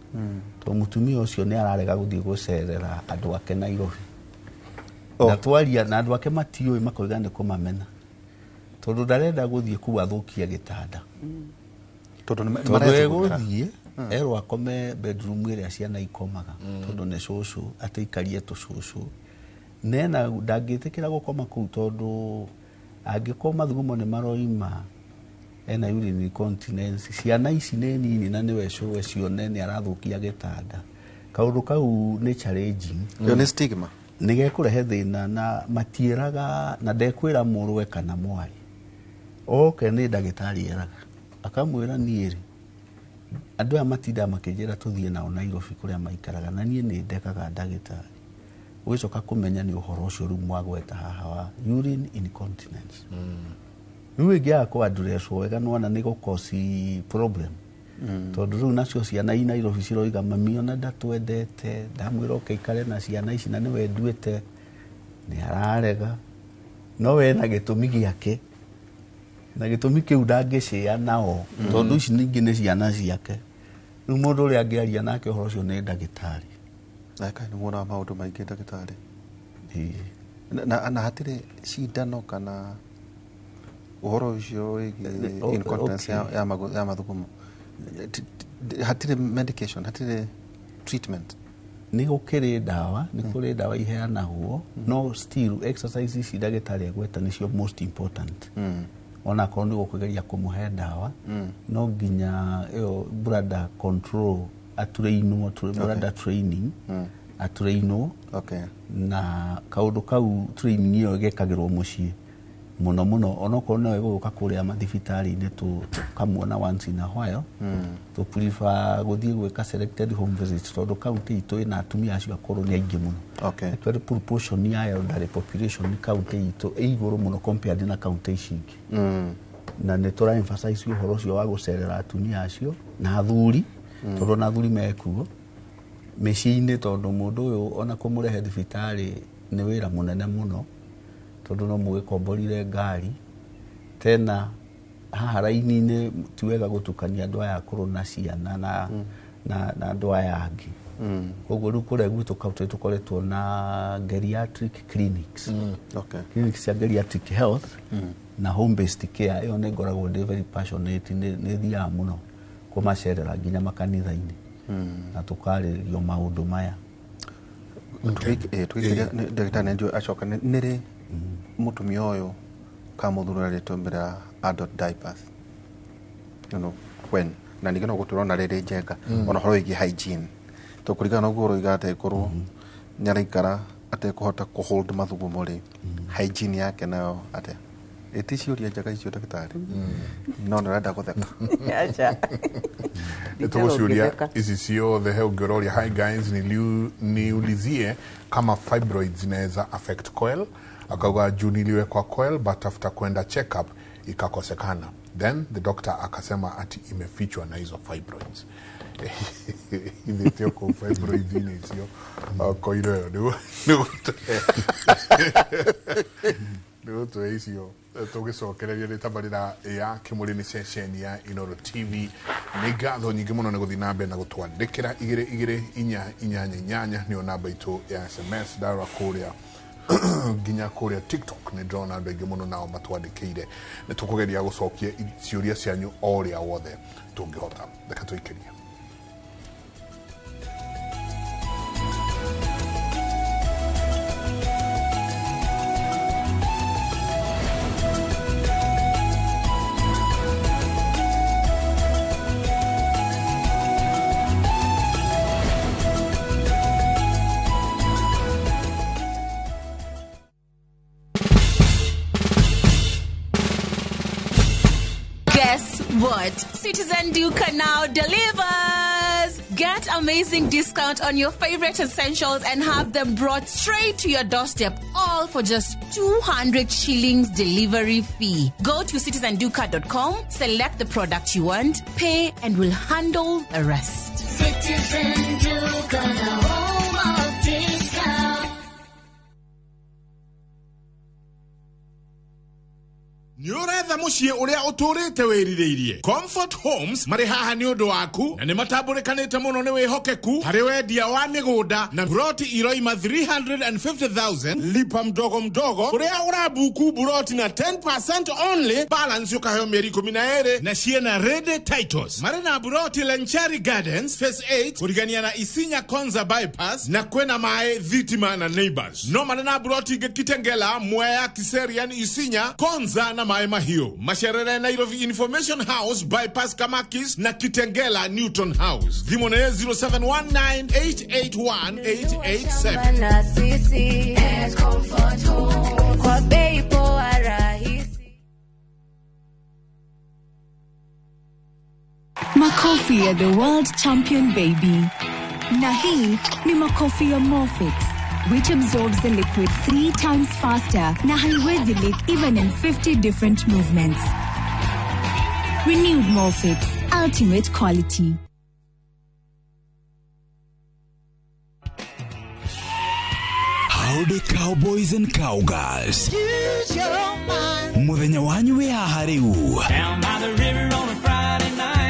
tondũ mũtumia ũcio nĩ ararega gũthiĩ gũcerera andũ ake Nairobi, na twaria na andũ ake matiũĩ, makoiga nĩ kũmamena tondũ ndarenda gũthiĩ kũu athũkie gĩtanda. Tondũ nĩ tondũ marethugumĩra. Egũthiĩ erwo akome bedroom ĩrĩa ciana ikomaga, tondũ nĩ cũcũ atĩ ikarie tũcũcũ nena, ndangĩtĩkĩra gũkoma kũu tondũ angĩkorwo mathugumo nĩ maroima, ena urine incontinence, ciana ici nĩ nini na nĩwe cũwe cione nĩ arathũkia gĩtanda. Kaũndũ kau nĩ challenging. Ĩyo nĩ stigma. Nĩ gekũrehe thĩna na matiĩraga na ndekwĩra mũrũwe kana mwarĩ oke, nĩ ndagĩtarĩ eraga akamwĩra, niĩ rĩ, andũ aya matindaga makĩnjĩra tũthiĩ nao Nairobi kũrĩa maikaraga, na niĩ nĩ ndekaga ndagĩtarĩ ũgĩcoka kũmenya nĩ ũhoro ũcio rĩu mwagweta haha wa urine incontinence. Rĩu ĩngĩaga kũ address wega nĩwona nĩ gũkosi problem, tondũ rĩu nacio ciana i Nairobi ciroiga mami ona ndatwendete, ndamwĩra oke ikare na ciana ici na nĩwe nduĩte nĩ ararega, no we na gĩtũmi gĩake na gĩtũmi kĩu ndangĩcĩa nao, tondũ ici ningĩ nĩ ciana ciake. Rĩu mũndũ ũrĩa angĩaria nake ũhoro ũcio nĩ ndagĩtarĩ. Kaĩ nĩ muonaga maũndũ maingĩ, ndagĩtarĩ. Na hatirĩ cindano kana ũhoro ũcio wĩgiĩ incontinence ya mathugumo? Hatirĩ medication, hatirĩ treatment? Nĩ gũkĩrĩ ndawa, nĩ kũrĩ ndawa iheanagwo, no still exercise ici ndagĩtarĩ agweta nĩcio most important. Onakorwo nĩ gũkũgeria kũmũhe ndawa, no nginya ĩyo bladder control atũrainwo, bladder training atũrainwo, na kaũndũ kau training ĩyo ĩgekagĩrwo mũciĩ. Muno muno onokorwo no ĩgũka kũrĩa mathibitarĩ-inĩ tũkamuona once in a while. Tũ prefer gũthiĩ gwĩka selected home visits tondũ kaunti itũ ĩna atumia acio akũrũ nĩ aingĩ mũno. Actually proportion ya elderly population kaunti itũ ĩ igũrũ mũno compared na kaunti ici ingĩ. Na nĩ tũra emphasize ũhoro ũcio wa gũcerera atumia acio na athuri, tondũ ona athuri mekuo mĩciĩ-inĩ, tondũ mũndũ ũyũ ona kũmũrehe thibitarĩ nĩ wĩra mũnene mũno, tondũ no mũgĩkomborire ngari tena haha raini-inĩ. Ti wega gũtukania andũ aya akũrũ na ciana na andũ aya angĩ. Koguo rĩu kũrĩa gwitũ kaunti tũkoretwo na geriatric clinics, clinics cia geriatric health na home based care. Ĩyo nĩ ngoragwo ndĩ very passionate, nĩ thiaga mũno kũmacerera nginya makanitha-inĩ na tũkarĩrĩrio maũndũ maya. Tũgĩkĩria ndagĩtarĩ nĩ njũĩ acoka nĩ rĩ mũtumia ũyũ kana mũthuri arĩtũmĩra adult diapers, when, na ningĩ no gũtũrona rĩrĩ njenga ona ũhoro wĩgiĩ hygiene, to kũringana na ũguo ũroiga atĩ korwo nĩ araikara atekũhota kũ hold mathugumo rĩ, hygiene yake nayo atĩa? Ĩti ciũria njega icio ndagĩtarĩ, no nĩ ũrenda gũtheka. Aca. Nĩtũgũciũria ici ciothe. He ũngĩ ũroria, "Hi guys, niulizie kama fibroids inaweza affect coil." Akauga juu niliwekwa coil but after kwenda check up ikakosekana, then the doctor akasema ati imefichwa na hizo fibroids. Ithĩ kũ fibroids inĩ icio koiro ĩyo nĩ gũtũhe icio tũgĩcokereria. Nĩ tabarĩra ya Kĩmũrĩ, nĩ ceceni ya Inoro TV. Nĩ ngatho nyingĩ mũno nĩ gũthiĩ na mbere na gũtwandĩkĩra. 22488 nĩyo namba itũ ya SMS. Ndarora kũrĩa nginya kũrĩa TikTok nĩ ndĩrona andũ aingĩ mũno nao matwandĩkĩire. Nĩ tũkũgeria gũcokia ciũria cianyu o ũrĩa wothe tũngĩhota. Reke tũikĩrie. Guess what? Citizen Duka now delivers! Get amazing discount on your favorite essentials and have them brought straight to your doorstep, all for just 200 shillings delivery fee. Go to citizenduka.com, select the product you want, pay, and we'll handle the rest. Citizen Duka, the home of discount. Nĩ ũretha mũciĩ ũrĩa ũtũrĩte wĩrirĩirie? Comfort Homes marĩ haha nĩ ũndũ waku, na nĩ matambũrĩkanĩte mũno nĩ wĩhokeku harĩ wendia wa mĩgũnda na buroti iroima 350,000, lipa mdogo mdogo, kũrĩa ũrabuku buroti na 10% only, balance ũkaheo mĩeri 12 na ciĩna ready titles. Marĩ na buroti Lenchari Gardens Phase 8 kũrigania na Isinya Konza bypass, na kwĩna maĩ, thitima na neighbors. No marĩ na buroti ingĩ Kitengela, Mwea, Kiserian, Isinya, Konza na Maĩ Mahiũ. Macerere Nairobi Information House bypass Kamakis na Kitengela Newton House. Thimũ nĩ 0719881887. Na sisi at Comfort Home kwa bei poa rahisi. Makofi ya the world champion baby. Na hii ni makofi ya Molfix, which absorbs the liquid three times faster na haiwezi leak even in 50 different movements. Renewed Molfix, ultimate quality. Howdy cowboys and cowgirls. Muthenya wanyu wĩ haha rĩu.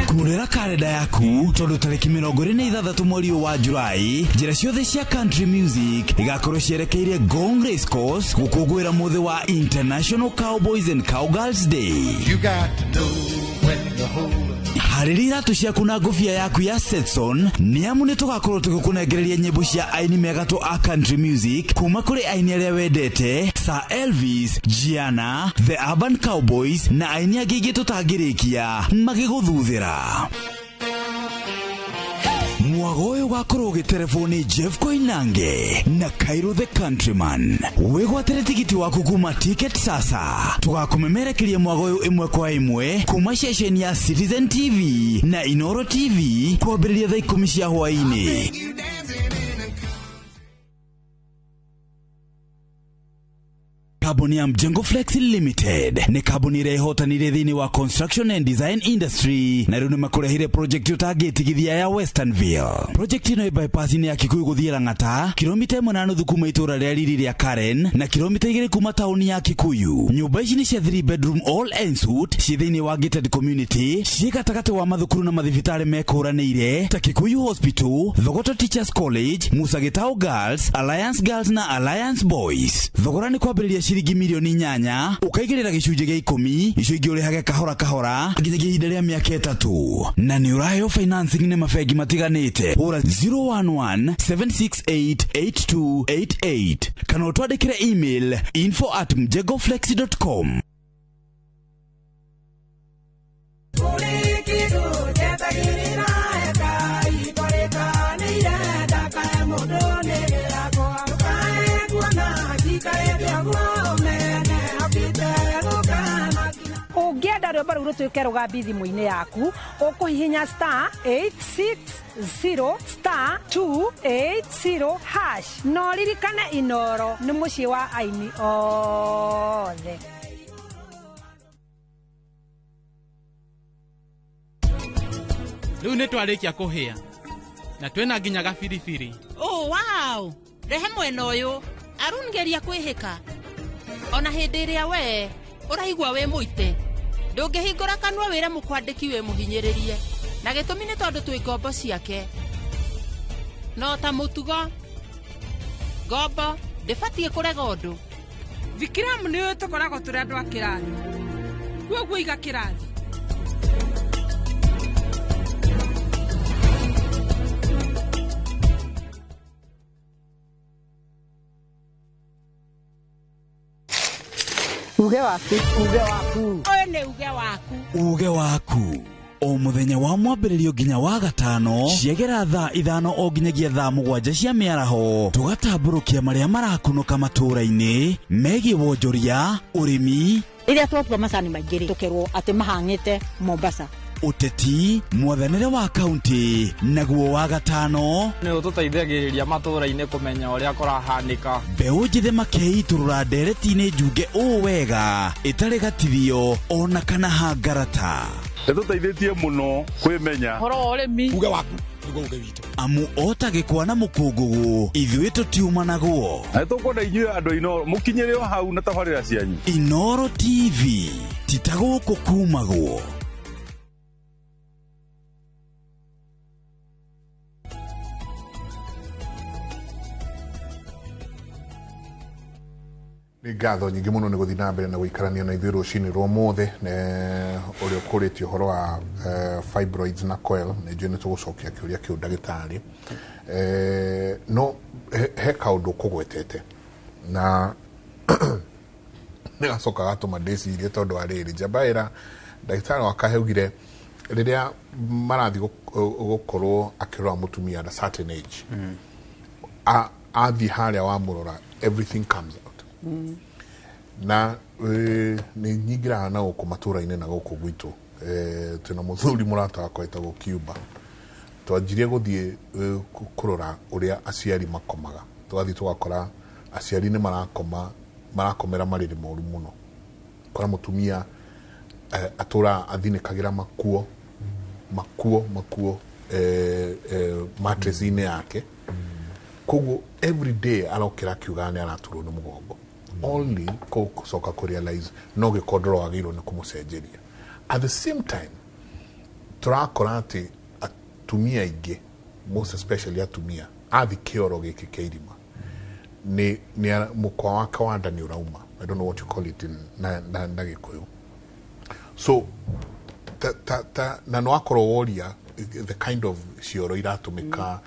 Kurĩra karenda yaku tondũ tarĩki 26 mweri ũyũ wa Julai, njĩra ciothe cia country music igakorwo cierekeire Ngong Race Course gũkũngũĩra mũthĩ wa International Cowboys and Cowgirls Day. You got to know when to hold up. Harĩria iratũ ciaku na ngũbia yaku ya Stetson, nĩ amu nĩ tũgakorwo tũgĩkũnengereria nyĩmbo cia aini megatũ a country music kuma kũrĩ aini arĩa wendete, Sir Elvis, Gianna, The Urban Cowboys na aini angĩ aingĩ tũtangĩrĩkia magĩgũthuthĩra. Mwaka Mwago ũyũ ũgakorwo ũgĩterebwo nĩ Jeff Koinange na Cairo the Countryman. Wĩgwatĩre tigiti waku kuma Ticket Sasa. Tũgakũmemerekeria mwago ũyũ ĩmwe kwa ĩmwe kuma ceceni ya Citizen TV na Inoro TV kwambĩrĩria thaa 10 cia hwaĩ-inĩ. Kambuni ya Mjengo Flex Limited nĩ kambuni ĩrĩa ĩhotanire thĩinĩ wa construction and design industry na rĩu nĩ makũrehire project ũtangĩtigithia ya Westernville. Project ĩno ĩ bypass-inĩ ya Kikuyu gũthiĩ Lang'ata, kilomita 1.5 kuma itũũra rĩa riri rĩa Karen na kilomita 2 kuma taũni ya Kikuyu. Nyũmba ici nĩ cia 3 bedroom all en suite ciĩ thĩinĩ wa gated community, ciĩ gatagatĩ wa mathukuru na mathibitarĩ mekũranĩire ta Kikuyu Hospital, Thogoto Teachers College, Musa Gitau Girls, Alliance Girls na Alliance Boys. Thogora nĩ kwambĩrĩria ciringi milioni 8 ũkaigĩrĩra gĩcunjĩ gĩa 10 icio ingĩ ũrĩhage kahora kahora nginyagia ihinda rĩa mĩaka 3 na nĩ ũraheo financing nĩ mabengi matiganĩte. Hũra 011 768 8288 kana ũtwandĩkĩre email info@mjengoflex.com. Ũngĩenda rwĩmbo rũu rũtuĩke rũgambi thimũ-inĩ yaku, ũkũhihinya *860 *280# na ũririkane Inoro nĩ mũciĩ wa aini othe. Rĩu nĩ twarĩkia kũhĩa na twĩna nginya gabiribiri. Oh, wow! Rehe mwena ũyũ Arun, geria kwĩhĩka ona hĩndĩ ĩrĩa we ũraigua wĩ mũite ndũngĩhingũra kanua wĩre mũkwandĩki wĩ mũhinyĩrĩrie na gĩtũmi nĩ tondũ twĩ ngombo ciake. No ta mũtugo ngombo ndĩbatiĩ kũrega ũndũ. Vikram nĩ ũĩ tũkoragwo tũrĩ andũ a kĩrathi, kwoguo iga kĩrathi. Uge waku, uge waku. Ũyũ nĩ uge waku. Uge waku. O mũthenya wa mwambĩrĩrio nginya wa gatano ciegera thaa 5 o nginyagia thaa 7 cia mĩaraho tũgatambũrũkia marĩa marakunũka matũũra-inĩ megiĩ wonjoria, ũrĩmi, rĩrĩa twatua macani maingĩ rĩ tũkerwo atĩ mahang'ĩte Mombasa, ũteti, mwathanĩre wa kaunti, naguo wa gatano nĩ ũtũteithagĩrĩria matũũra-inĩ kũmenya ũrĩa kũrahanĩka. Mbeũ njĩthĩ makeitũrũra ndereti-inĩ njunge ũũ wega ĩtarĩ gatithio ona kana hangarata. Ĩtũteithĩtie mũno kwĩmenya ũhoro wa ũrĩmi. Uge waku nĩguo uge witũ. Amu ota gĩkwa na mũkũngũgũ ithuĩ tũtiumanagwo. Na nĩtũkwenda inyuĩ andũ a Inoro mũkinyĩre o hau na tabarĩra cianyu. Inoro TV ti ta gũkũ kumagwo. Nĩ ngatho nyingĩ mũno nĩ gũthiĩ na mbere na gũikarania na ithuĩ rũcinĩ rwa ũmũthĩ ũrĩa ũkũrĩtie ũhoro wa fibroids na coil. Nĩ njũĩ nĩ tũgũcokia kĩũria kĩu ndagĩtarĩ. No he kaũndũ ũkũgwetete na nĩ gacoka gatũma ndĩcirie tondũ wa rĩrĩ njambaĩra ndagĩtarĩ wa augire rĩrĩa marathiĩ gũkorwo akĩrora mũtumia at a certain age, athiĩ harĩa wamũrora everything comes out. Na nĩ nyingĩraga na gũkũ matũũra-inĩ na gũkũ gwitũ. Twĩna mũthuri mũrata wakwa wĩtagwo Cuba. Twanjirie gũthiĩ kũrora ũrĩa aciari makomaga. Tũgathiĩ tũgakora aciari nĩ marakomera marĩrĩ moru mũno. Kora mũtumia atũra athinĩkagĩra makuo mattress-inĩ yake. Koguo every day arokĩra akiuga nĩ araturwo nĩ mũgongo. Only gũcoka kũ realize no gĩkondoro wagĩrĩirwo nĩ kũmũcenjeria. At the same time tũrakora atĩ atumia aingĩ, most especially atumia, athi kĩoro gĩkĩ kĩa irima nĩ mũkwa wake wa nda nĩ ũrauma. I don't know what you call it in na Gĩkũyũ. So na no akorwo woria the kind of cioro iratũmĩka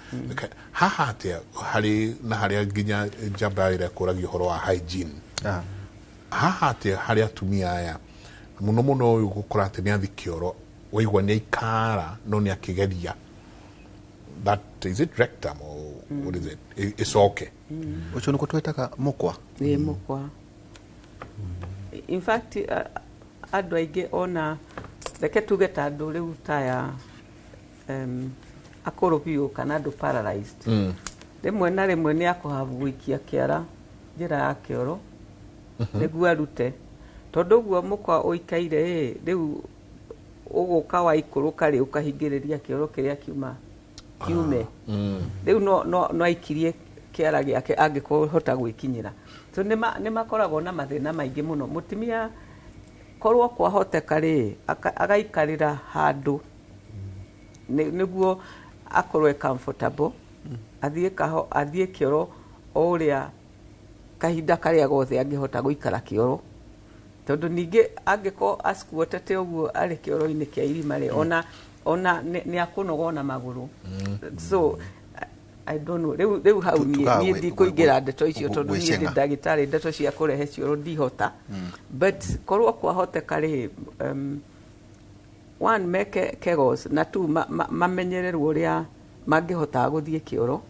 haha atĩa harĩ na harĩa nginya njamba ĩrĩa kũragia ũhoro wa hygiene. Haha atĩa harĩ atumia aya mũno mũno ũyũ gũkora atĩ nĩ athi kĩoro waigua nĩ aikara no nĩ akĩgeria That is it rectum or what is it? Icoke. Ũcio nĩguo twĩtaga mũkwa. Nĩ mũkwa. In fact, andũ aingĩ, ona reke tuge ta andũ rĩu taya akũrũ biũ kana andũ paralyzed, rĩmwe na rĩmwe nĩ akũhabu gũikia kĩara njĩra ya kĩoro nĩguo arute, tondũ ũguo mũkwa ũikaire ĩ rĩu ũgũka waikũrũka rĩ, ũkahingĩrĩria kĩoro kĩrĩa kiuma kiume. Rĩu no aikirie kĩara gĩake angĩkorwo hota gwĩkinyĩra. So nĩ makoragwo na mathĩna maingĩ mũno. Mũtumia korwo kwahoteka rĩ, agaikarĩra handũ nĩguo akorwo e comfortable, athiĩ kaho, athiĩ kĩoro o ũrĩa kahinda karĩa gothe angĩhota gũikara kĩoro, tondũ ningĩ angĩkorwo asquatete ũguo arĩ kĩoro-inĩ kĩa irima rĩ, ona nĩ akũnoga ona magũrũ. So I don't know, rĩu hau niĩ ndikũingĩra ndeto icio, tondũ niĩ ndĩ ndagĩtarĩ, ndeto cia kũrehe cioro ndihota. But korwo kwahoteka rĩ, one, meke kegels, na two, mamenyererwo ũrĩa mangĩhota gũthiĩ kĩoro,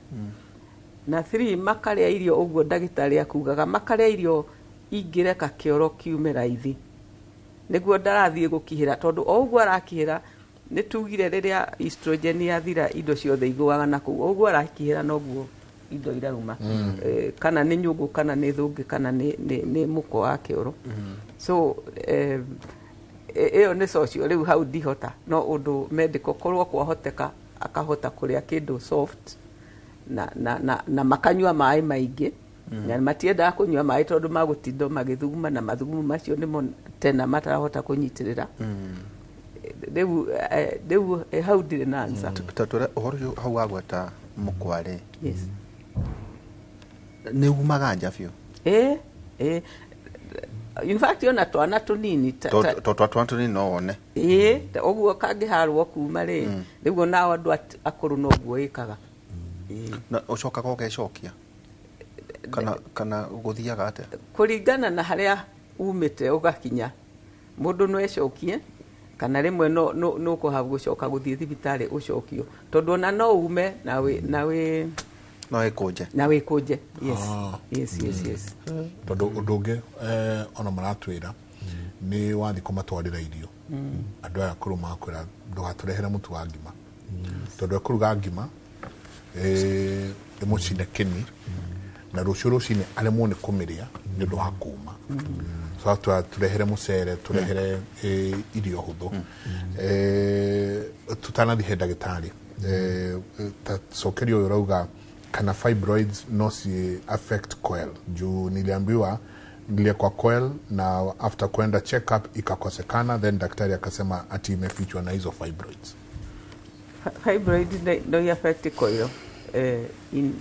na three, makarĩa irio ũguo ndagĩtarĩ akugaga, makarĩa irio ingĩreka kĩoro kiume raithi, nĩguo ndarathiĩ gũkihĩra, tondũ o ũguo arakihĩra, nĩ tugire rĩrĩa estrogen yathira indo ciothe igũaga na kũu, o ũguo arakihĩra noguo indo irauma, kana nĩ nyũngũ, kana nĩ thũngĩ, kana nĩ mũkwa wa kĩoro. So ĩyo nĩ social. Rĩu hau ndihota, no ũndũ medical, korwo kwahoteka akahota kũrĩa kĩndũ soft na makanyua maĩ maingĩ, na matiendaga kũnyua maĩ tondũ magũtinda magĩthuguma, na mathugumo macio nĩmo tena matarahota kũnyitĩrĩra. Rĩu hau ndirĩ na answer. Tondũ ũhoro ũcio hau wagweta mũkwa rĩ, yes, nĩ umaga nja biũ? Ĩ, in fact ona twana tũnini. Tondũ twana tũnini no wone. Ĩ, ũguo kangĩharwo kuma rĩ, rĩu onao andũ akũrũ noguo ĩkaga. Na ũcokaga ũgecokia kana gũthiaga atĩa? Kũringana na harĩa umĩte ũgakinya, mũndũ no ecokie, kana rĩmwe no ũkũha gũcoka gũthiĩ thibitarĩ ũcokio, tondũ ona no ume na wĩ No ĩkũnje. Na wĩkũnje, yes. Yes. Tondũ ũndũ ũngĩ ona maratwĩra nĩ wathiĩ kũmatwarĩra irio, andũ aya akũrũ makwĩra ndũgatũrehere mũtu wa ngima, tondũ ekũruga ngima ĩmũcine kĩni na rũciũ rũcinĩ aremwo nĩ kũmĩrĩa nĩ ũndũ wa kũma. So tũrehere mũcere, tũrehere irio hũthũ. Tũtanathiĩ he ndagĩtarĩ, ta cokerio ũyũ ũrauga kana fibroids no ci affect coil, juu niliambiwa niliekwa coil na after kwenda check up ikakosekana, then daktari akasema ati imefichwa na hizo fibroids. Fibroid no affect coil in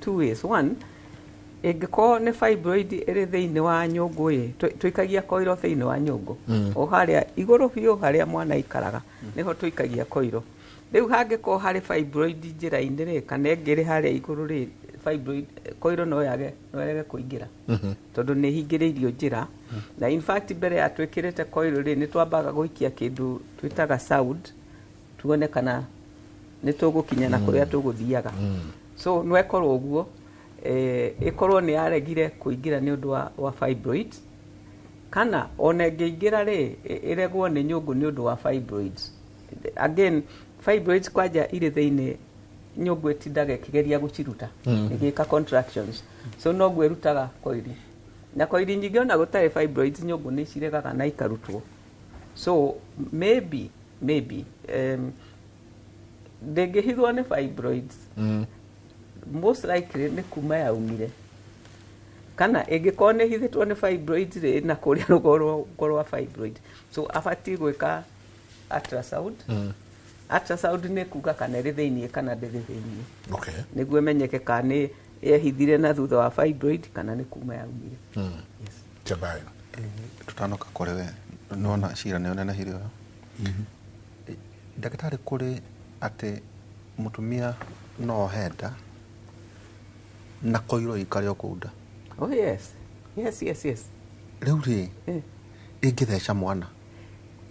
two ways. One, ĩngĩkorwo nĩ fibroid ĩrĩ thĩinĩ wa nyũngũ ĩ, tũikagia coil thĩinĩ wa nyũngũ, o harĩa igũrũ biũ harĩa mwana aikaraga nĩho tũikagia coil. Rĩu hangĩkorwo harĩ fibroid njĩra-inĩ rĩ, kana ĩngĩ ĩrĩ harĩa igũrũ rĩ, fibroid coil no yage, no ĩrege kũingĩra, tondũ nĩ ĩhingĩrĩirio njĩra. Na in fact mbere ya twĩkĩrĩte coil rĩ, nĩ twambaga gũikia kĩndũ twĩtaga sound, tuone kana nĩ tũgũkinya na kũrĩa tũgũthiaga. So no ĩkorwo ũguo, ĩkorwo nĩ yaregire kũingĩra nĩ ũndũ wa fibroid, kana ona ĩngĩingĩra rĩ, ĩregwo nĩ nyũngũ nĩ ũndũ wa fibroids. Again, fibroids kwanja irĩ thĩinĩ, nyũngũ ĩtindaga ĩkĩgeria gũciruta, ĩgĩka contractions, so noguo ĩrutaga koiri. Na koiri nyingĩ ona gũtarĩ fibroids, nyũngũ nĩ ciregaga na ikarutwo. So maybe ndĩngĩhithwo nĩ fibroids, most likely nĩ kuma yaumire, kana ĩngĩkorwo nĩ ĩhithĩtwo nĩ fibroids rĩ, na kũrĩa rũgoro rwa fibroid. So abatiĩ gwĩka ultrasound. Ultrasound nĩ kuga kana ĩrĩ thĩiniĩ kana ndĩrĩ thĩiniĩ, nĩguo ĩmenyeke kana nĩ yehithire na thutha wa fibroid kana nĩ kuma yaumire. Chabayo. Tutanoka kũrĩ we, nona cira nĩ ũnenehire ũyũ. Ndagĩtarĩ, kũrĩ atĩ mũtumia no ohe nda na koiro ikare o kũu nda? Oh yes. Rĩu rĩ, ĩngĩtheca mwana?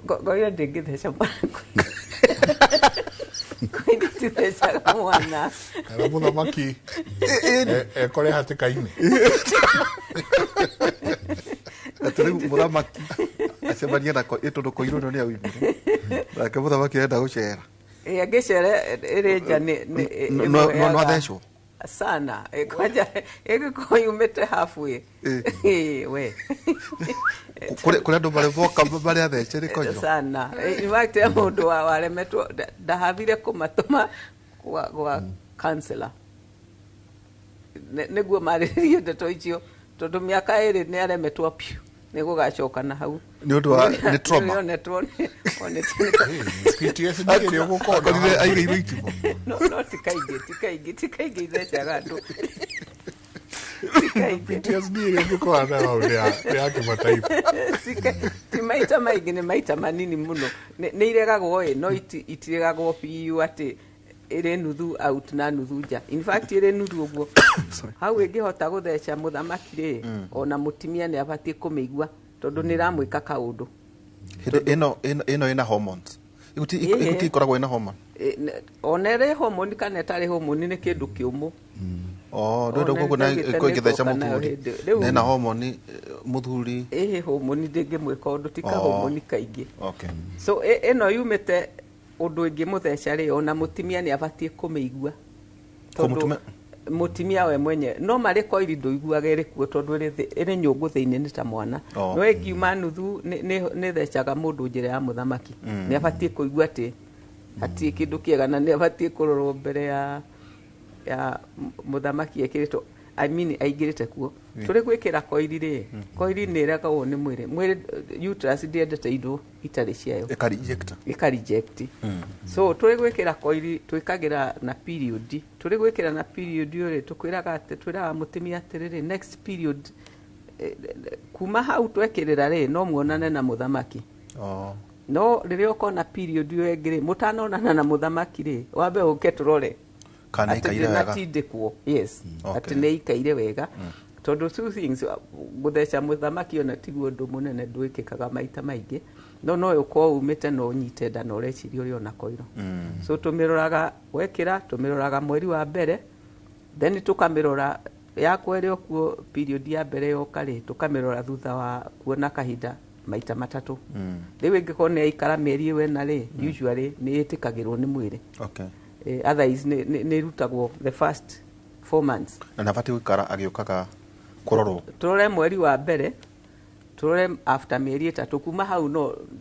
Koiro ndĩngĩtheca mwana. Koiro. Itithecaga mwana. Kana mũthamaki ekore hatĩka-inĩ. Atĩ rĩu mũthamaki acemania na tondũ koirũ ĩno nĩ aumire nake mũthamaki arenda gũcera. Ĩ, angĩcera ĩrĩ nja nĩ No ĩmũheaga athecwo sana. Kwanja ĩngĩkorwo yumĩte halfway. Ĩ, we kũrĩ andũ marĩ moka marĩ athece nĩ koiro sana. In fact he mũndũ waremetwo ndahathire kũmatũma gwa counselor nĩguo marĩrĩrie ndeto icio tondũ mĩaka 2 nĩ aremetwo piũ nĩ gũgacoka na hau. Nĩ ũndũ wa nĩ trauma. Nĩonetwo PTSD ĩrĩa ũgũkorwo Akorire aigĩirwo itimũ. No ti kaingĩ, ti kaingĩ, ti kaingĩ ithecaga andũ. PTSD ĩrĩa ũngĩkorwo nayo nĩ ya kĩmataifa. Ti maita maingĩ, nĩ maita manini mũno. Nĩ iregagwo ĩ, no itiregagwo biũ atĩ ĩrĩ nuthu out na nuthu nja. In fact ĩrĩ nuthu ũguo. Hau ĩngĩhota gũtheca mũthamaki rĩ, ona mũtumia nĩ abatiĩ kũmĩigua tondũ nĩ ĩramwĩka kaũndũ. Hĩndĩ ĩno ĩna hormones. Iguti ikoragwo ĩna hormone. Ona ĩrĩ hormone kana ĩtarĩ hormone nĩ kĩndũ kĩũmũ. Oh, ndwenda Ona koguo na ndagĩte ĩko ĩngĩtheca nĩ gũka nayo mũthuri. hĩndĩ. Rĩu- Na ĩna hormone mũthuri. Ĩhĩ, hormone ndĩngĩmwĩka ũndũ, ti ka Oh. hormone kaingĩ. Okay. So ĩno yumĩte ũndũ ĩngĩmũtheca rĩ, ona mũtumia nĩ abatiĩ kũmĩigua. Tondũ mũtumia we mwenye no marĩ koiri ndũiguaga ĩrĩ kuo tondũ ĩrĩ nyũngũ thĩinĩ nĩ ta mwana. Oh. No ĩngiuma nuthu nĩ thecaga mũndũ njĩra ya mũthamaki. Nĩ abatiĩ kũigua atĩ hatirĩ kĩndũ kĩega na nĩ abatiĩ kũrorwo mbere ya mũthamaki ekĩrĩtwo, I mean aingĩrĩte kuo. Tũrĩ gwĩkĩra koiri rĩ, koiri nĩ ĩregagwo nĩ mwĩrĩ. Mwĩrĩ uterus ndĩendete indo itarĩ ciayo. Ĩka reject. Ĩka reject. So tũrĩ gwĩkĩra koiri twĩkagĩra na period. Tũrĩ gwĩkĩra na period rĩ, tũkwĩraga atĩ twĩraga mũtumia atĩrĩrĩ next period kuma hau twekĩrĩra rĩ, no muonane na mũthamaki. Oh. No rĩrĩa ũkona period ĩyo ĩngĩ rĩ, mũtanonana na mũthamaki rĩ, wambe ũke tũrore Kana atĩ ikaire wega. ndĩnatindĩkwo. Yes, Okay. atĩ nĩ ikaire wega. Tondũ two things, gũtheca mũthamaki ona tiguo ũndũ mũnene ndwĩkĩkaga maita maingĩ, no ũkorwo umĩte na ũnyite nda na ũreciria ũrĩ ona koiro. So tũmĩroraga wekĩra, tũmĩroraga mweri wa mbere, then tũkamĩrora ya kerĩ okuo period ya mbere yoka rĩ, tũkamĩrora thutha wa kuona kahinda maita matatũ. Rĩu ĩngĩkorwo nĩ yaikara mĩeri ĩyo ĩna rĩ, usually nĩ ĩtĩkagĩrwo nĩ mwĩrĩ. Okay. Otherwise nĩ ĩrutagwo the first 4 months. Na nabatiĩ gũikara agĩũkaga kũrorwo. Tũrore mweri wa mbere, tũrore after mĩeri 3, kuma hau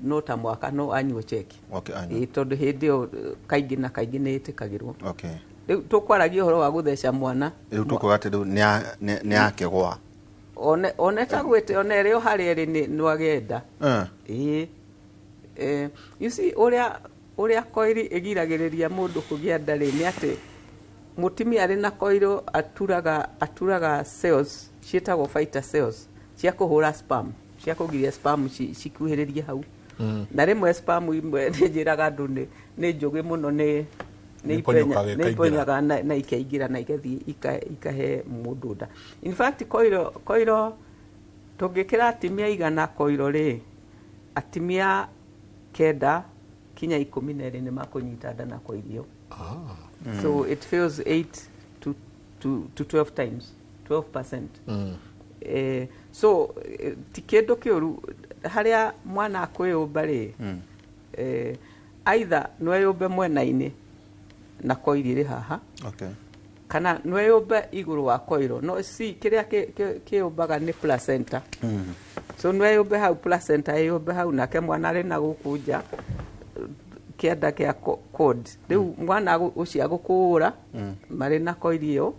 no ta mwaka no anyuo cheki. Okay, anyue. Tondũ hĩndĩ ĩyo kaingĩ na kaingĩ nĩ ĩtĩkagĩrwo. Okay. Rĩu tũkwaragia ũhoro wa gũtheca mwana. Rĩu tũkuga atĩ rĩu nĩ akĩgwa. One ta gwĩte, one ĩrĩ o harĩa ĩrĩ nĩ agenda. Ĩĩ. You see, ũrĩa koiri ĩgiragĩrĩria mũndũ kũgĩa nda rĩ, nĩ atĩ mũtumia arĩ na koiro aturaga cells ciĩtagwo fighter cells cia kũhũra sperm, cia kũgiria sperm cikuhĩrĩrie hau. Na rĩmwe sperm imwe nĩ njĩraga andũ nĩ njũgĩ mũno, nĩ Nĩ iponyaga na ikaingĩra na igathiĩ ikahe mũndũ nda. In fact koiro tũngĩkĩra atumia 100 koiro rĩ, atumia 9 kinya 12 nĩ makũnyita nda na koirio. So it fails 8 to 12 times, 12%. So ti kĩndũ kĩũru harĩa mwana akwĩyũmba rĩ, either no eyũmbe mwena-inĩ na koiri ĩrĩ haha. Okay. Kana no eyũmbe igũrũ wa koiro. No si kĩrĩa kĩyũmbaga nĩ placenta. So no eyũmbe hau placenta ĩyũmbe hau nake mwana arĩ na gũkũ nja kĩanda kĩa cord. Rĩu mwana ũcio agũkũra marĩ na koiri ĩyo,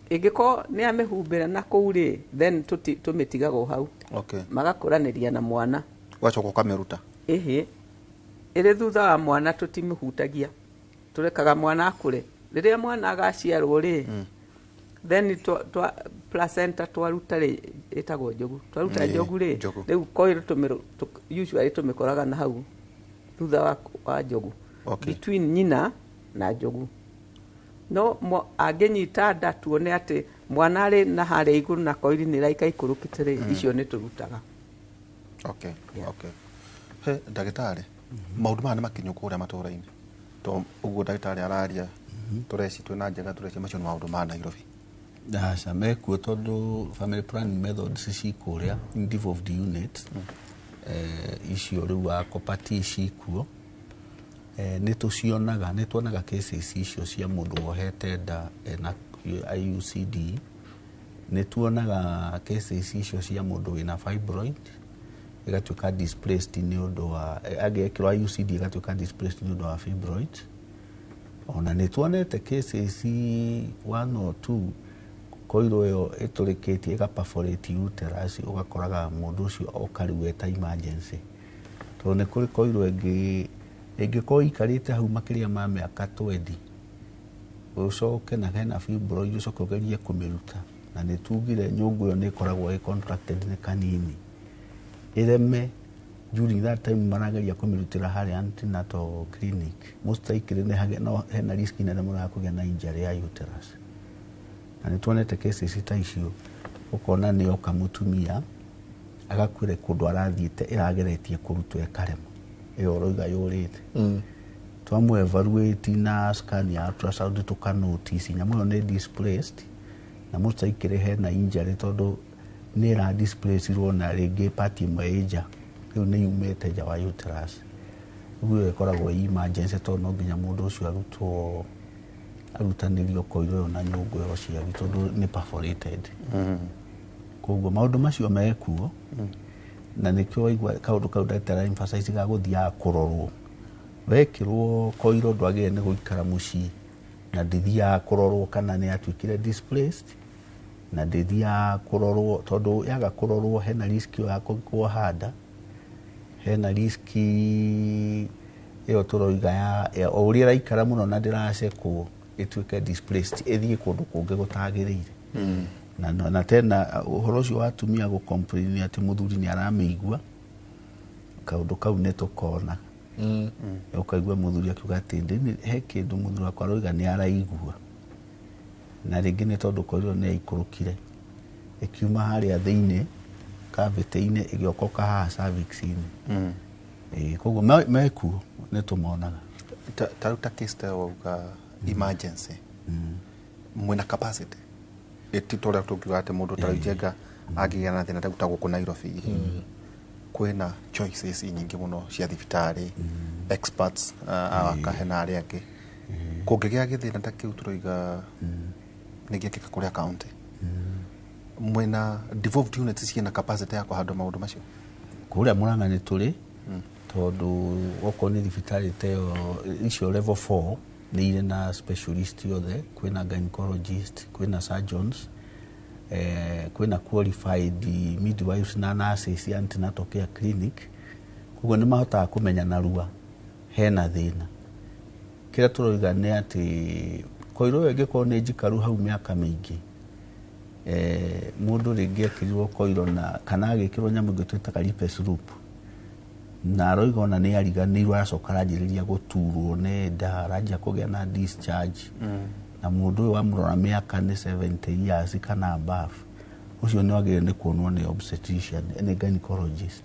ĩngĩkorwo nĩ amĩhumbĩra na kũu rĩ, then tũmĩtigagwo hau. Okay. Magakũranĩria na mwana. Ũgacoka ũkamĩruta. Ĩhĩ. Ĩrĩ thutha wa mwana tũtimĩhutagia. Tũrekaga mwana akũre. Rĩrĩa mwana agaciarwo rĩ, then placenta twaruta rĩ, ĩtagwo njogu. Twaruta njogu rĩ, rĩu koiro usually tũmĩkoraga na hau thutha wa njogu. Okay. Between nyina na njogu. No angĩnyita nda tuone atĩ mwana arĩ na harĩa igũrũ na koiri nĩ ĩraika ikũrũkĩte rĩ, icio nĩ tũrutaga. Okay. Okay. He ndagĩtarĩ, maũndũ maya nĩ makinyu kũrĩa matũũra-inĩ. To ũguo ndagĩtarĩ araria Tũreci twĩna njega, tũreci macio nĩ maũndũ ma Nairobi. Aca, mekuo tondũ family planning methods ci kũrĩa in devolved unit. Icio rĩu wa copper cikuo. Nĩ tũcionaga, nĩ tuonaga cases icio cia mũndũ wohete nda ena IUCD. Nĩ tuonaga cases icio cia mũndũ wĩna fibroid ĩgatuĩka displaced nĩ ũndũ wa angĩekĩrwo IUCD ĩgatuĩka displaced nĩ ũndũ wa fibroid. Ona nĩ tuonete cases one or two koiro ĩyo ĩtũrĩkĩtie ĩga perforate uterus, ũgakoraga mũndũ ũcio oka rĩu eta emergency, tondũ nĩ kũrĩ koiro ĩngĩ ĩngĩkorwo ĩikarĩte hau makĩria ma mĩaka 20, ũcoke na hena fibroid, ũcoke ũgerie kũmĩruta, na nĩ tugire nyũngũ ĩyo nĩ ĩkoragwo ĩ contracted nĩ kanini, ĩreme during that time marageria kũmĩrutĩra harĩa antenatal clinic, most likely nĩ hagĩa no hena risk nene mũno ya kũgĩa na injury ya uterus. Na nĩ tuonete cases ta icio, ũkona nĩ oka mũtumia agakwĩra kũndũ arathiĩte ĩrageretie kũrutwo ĩkarema, ĩyo ũroiga yũrĩte. Twamũ evaluate na scan ya ultrasound, tũka notice nyamũ ĩyo nĩ displaced na most likely hena injury, tondũ nĩ ĩra displace-irwo na rĩngĩ part ĩmwe ĩ nja, rĩu nĩ yumĩte nja wa uterus. Rĩu ĩyo ĩkoragwo ĩ emergency, tondũ no nginya mũndũ ũcio arutwo, arutanĩrio koiro ĩyo na nyũngũ ya ũciari, tondũ nĩ perforated. Koguo maũndũ macio mekuo, na nĩkĩo waigua kaũndũ kau ndagĩtarĩ emphasize ga gũthiaga kũrorwo. Wekĩrwo koiro ndwagĩrĩire nĩ gũikara mũciĩ na ndĩthiaga kũrorwo kana nĩ yatuĩkire displaced, na ndĩthiaga kũrorwo, tondũ yaga kũrorwo hena risk ĩyo ya kuoha nda, hena risk ĩyo tũroiga ya o ũrĩa ĩraikara mũno na ndĩracekwo ĩtuĩke displaced ĩthiĩ kũndũ kũngĩ gũtagĩrĩire. Na tena ũhoro ũcio wa atumia gũ complain atĩ mũthuri nĩ aramĩigua, kaũndũ kau nĩ tũkona. Ũkaigua mũthuri akiuga atĩ he kĩndũ mũthuri wakwa aroiga nĩ araigua, na rĩngĩ nĩ tondũ koiro nĩ yaikũrũkire ĩkiuma harĩa thĩinĩ cavity-inĩ ĩgĩokoka haha cervix-inĩ. Koguo mekuo nĩ tũmonaga. Ta ta case ta wauga emergency, mwĩna capacity ĩti ta ũrĩa tũngiuga atĩ mũndũ ta rĩu Njenga angĩgĩa na thĩna ta gũkũ Nairobi kwĩna choices nyingĩ mũno cia thibitarĩ, experts awakahe na arĩa angĩ. Kũngĩgĩa gĩthĩna ta kĩu tũroiga nĩ gĩekĩka kũrĩa county, mwĩna devolved units ciĩna capacity ya kũhandle maũndũ macio? Kũrĩa Murang'a nĩ tũrĩ, tondũ okorwo nĩ thibitarĩ ta ĩyo icio level 4 nĩ irĩ na specialist othe, kwĩna gynecologist, kwĩna surgeons, kwĩna qualified midwives na nurses cia antenatal care clinic. Koguo nĩ mahotaga kũmenya narua hena thĩna. Kĩrĩa tũroiga nĩ atĩ koiro ĩyo ĩngĩkorwo nĩ njikaru hau mĩaka mĩingĩ, mũndũ rĩngĩ ekĩrirwo koiro na kana agĩkĩrwo nyamũ ĩngĩ twĩtaga Lippes loop, na aroiga ona nĩ ariganĩirwo, aracoka aranjĩrĩria gũturwo nĩ nda, aranjia kũgĩa na discharge, na mũndũ ũyũ wamũrora mĩaka nĩ 70 years kana above, ũcio nĩ wagĩrĩire nĩ kuonwo nĩ obstetrician, nĩ gynecologist,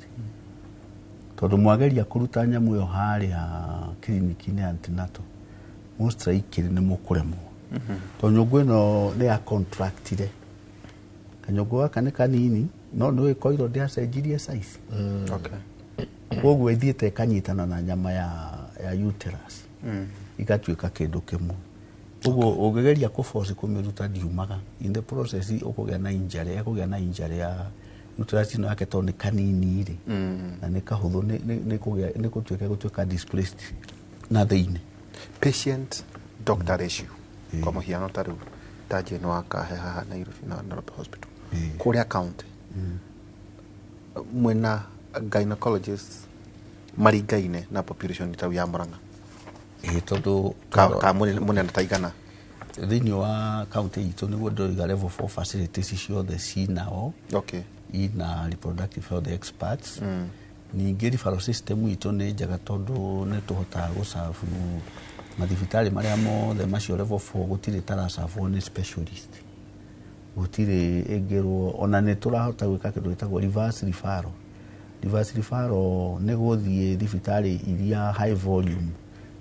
tondũ mwageria kũruta nyamũ ĩyo harĩa kiriniki-inĩ ya antenatal, most likely nĩ mũkũremwo, tondũ nyũngũ ĩno nĩ ya contractire. Kanyũngũ gaka nĩ kanini, no nĩ koiro ndĩacenjirie size. Koguo ĩthiĩte ĩkanyitana na nyama ya uterus, igatuĩka kĩndũ kĩmwe. Koguo ũngĩgeria kũforce kũmĩruta ndiumaga, in the process ũkũgĩa na injury, ekũgĩa na injury ya uterus ĩno yake, tondũ nĩ kanini rĩ, na nĩ kahũthũ nĩ kũtuĩka gũtuĩka displaced na thĩinĩ. Patient doctor ratio kwa mũhiano ta rĩu ta Jane Wakahe haha Nairobi na Nairobi Hospital, kũrĩa county mwĩna gynecologists maringaine na population tau ya Murang'a? Ĩĩ, tondũ Ka mũnene ta igana? Thĩinĩ wa county itũ nĩguo ndĩroiga level 4 facilities ciothe cinao ina reproductive health experts. Ningĩ referral system itũ nĩ njega, tondũ nĩ tũhotaga gũcabu mathibitarĩ marĩa mothe macio level 4, gũtirĩ taracabwo nĩ specialist, gũtirĩ ĩngĩrwo. Ona nĩ tũrahota gwĩka kĩndũ gĩtagwo reverse referral. Reverse referral nĩ gũthiĩ thibitarĩ iria high volume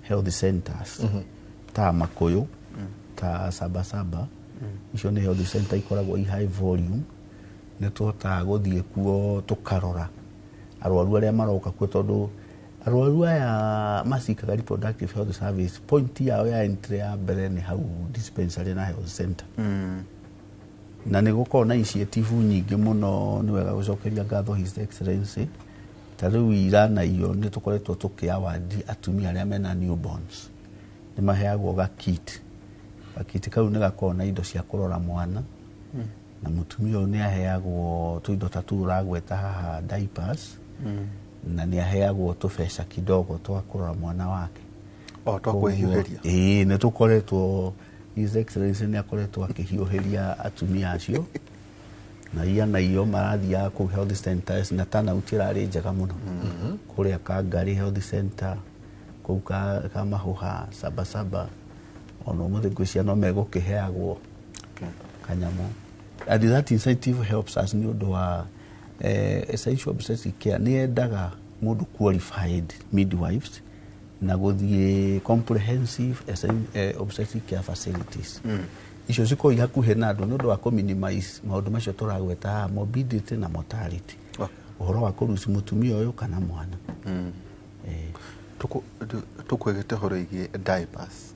health centers. ta Makuyu, ta Sabasaba, icio nĩ health center ikoragwo i high volume. Nĩ tũhotaga gũthiĩ kuo tũkarora arwaru arĩa maroka kuo, tondũ arwaru aya macikaga reproductive health service, point yao ya entry ya mbere nĩ hau dispensary na health center. Na nĩ gũkorwo na initiative nyingĩ mũno. Nĩ wega gũcokeria ngatho His Excellency. Ta rĩu ira na iyo nĩ tũkoretwo tũkĩ-award atumia arĩa mena newborns, nĩ maheagwo gakit. Gakit kau nĩ gakoragwo na indo cia kũrora mwana, na mũtumia ũyũ nĩ aheagwo tũindo ta tũu ũragweta haha, diapers, na nĩ aheagwo tũbeca kidogo twa kũrora mwana wake. O twa kwĩhiũhĩria. Ĩĩ, nĩ tũkoretwo, His Excellency nĩ akoretwo akĩhiũhĩria atumia acio na ia na iyo marathiaga kũu health centers, na turnout ĩrarĩ njega mũno kũrĩa Kangari health center, kũu ka Mahũha, Sabasaba. Ona ũmũthĩ ngwĩciria no megũkĩheagwo kanyamũ, and that incentive helps us nĩ ũndũ wa essential obstetric care. Nĩ yendaga mũndũ qualified midwives na gũthiĩ comprehensive obstetric care facilities. Icio cikorwo i hakuhĩ na andũ nĩ ũndũ wa kũ-minimize maũndũ macio tũragweta haha, morbidity na mortality, ũhoro wa kũruci mũtumia ũyũ kana mwana. Tũkwĩgĩte ũhoro ĩgiĩ diapers,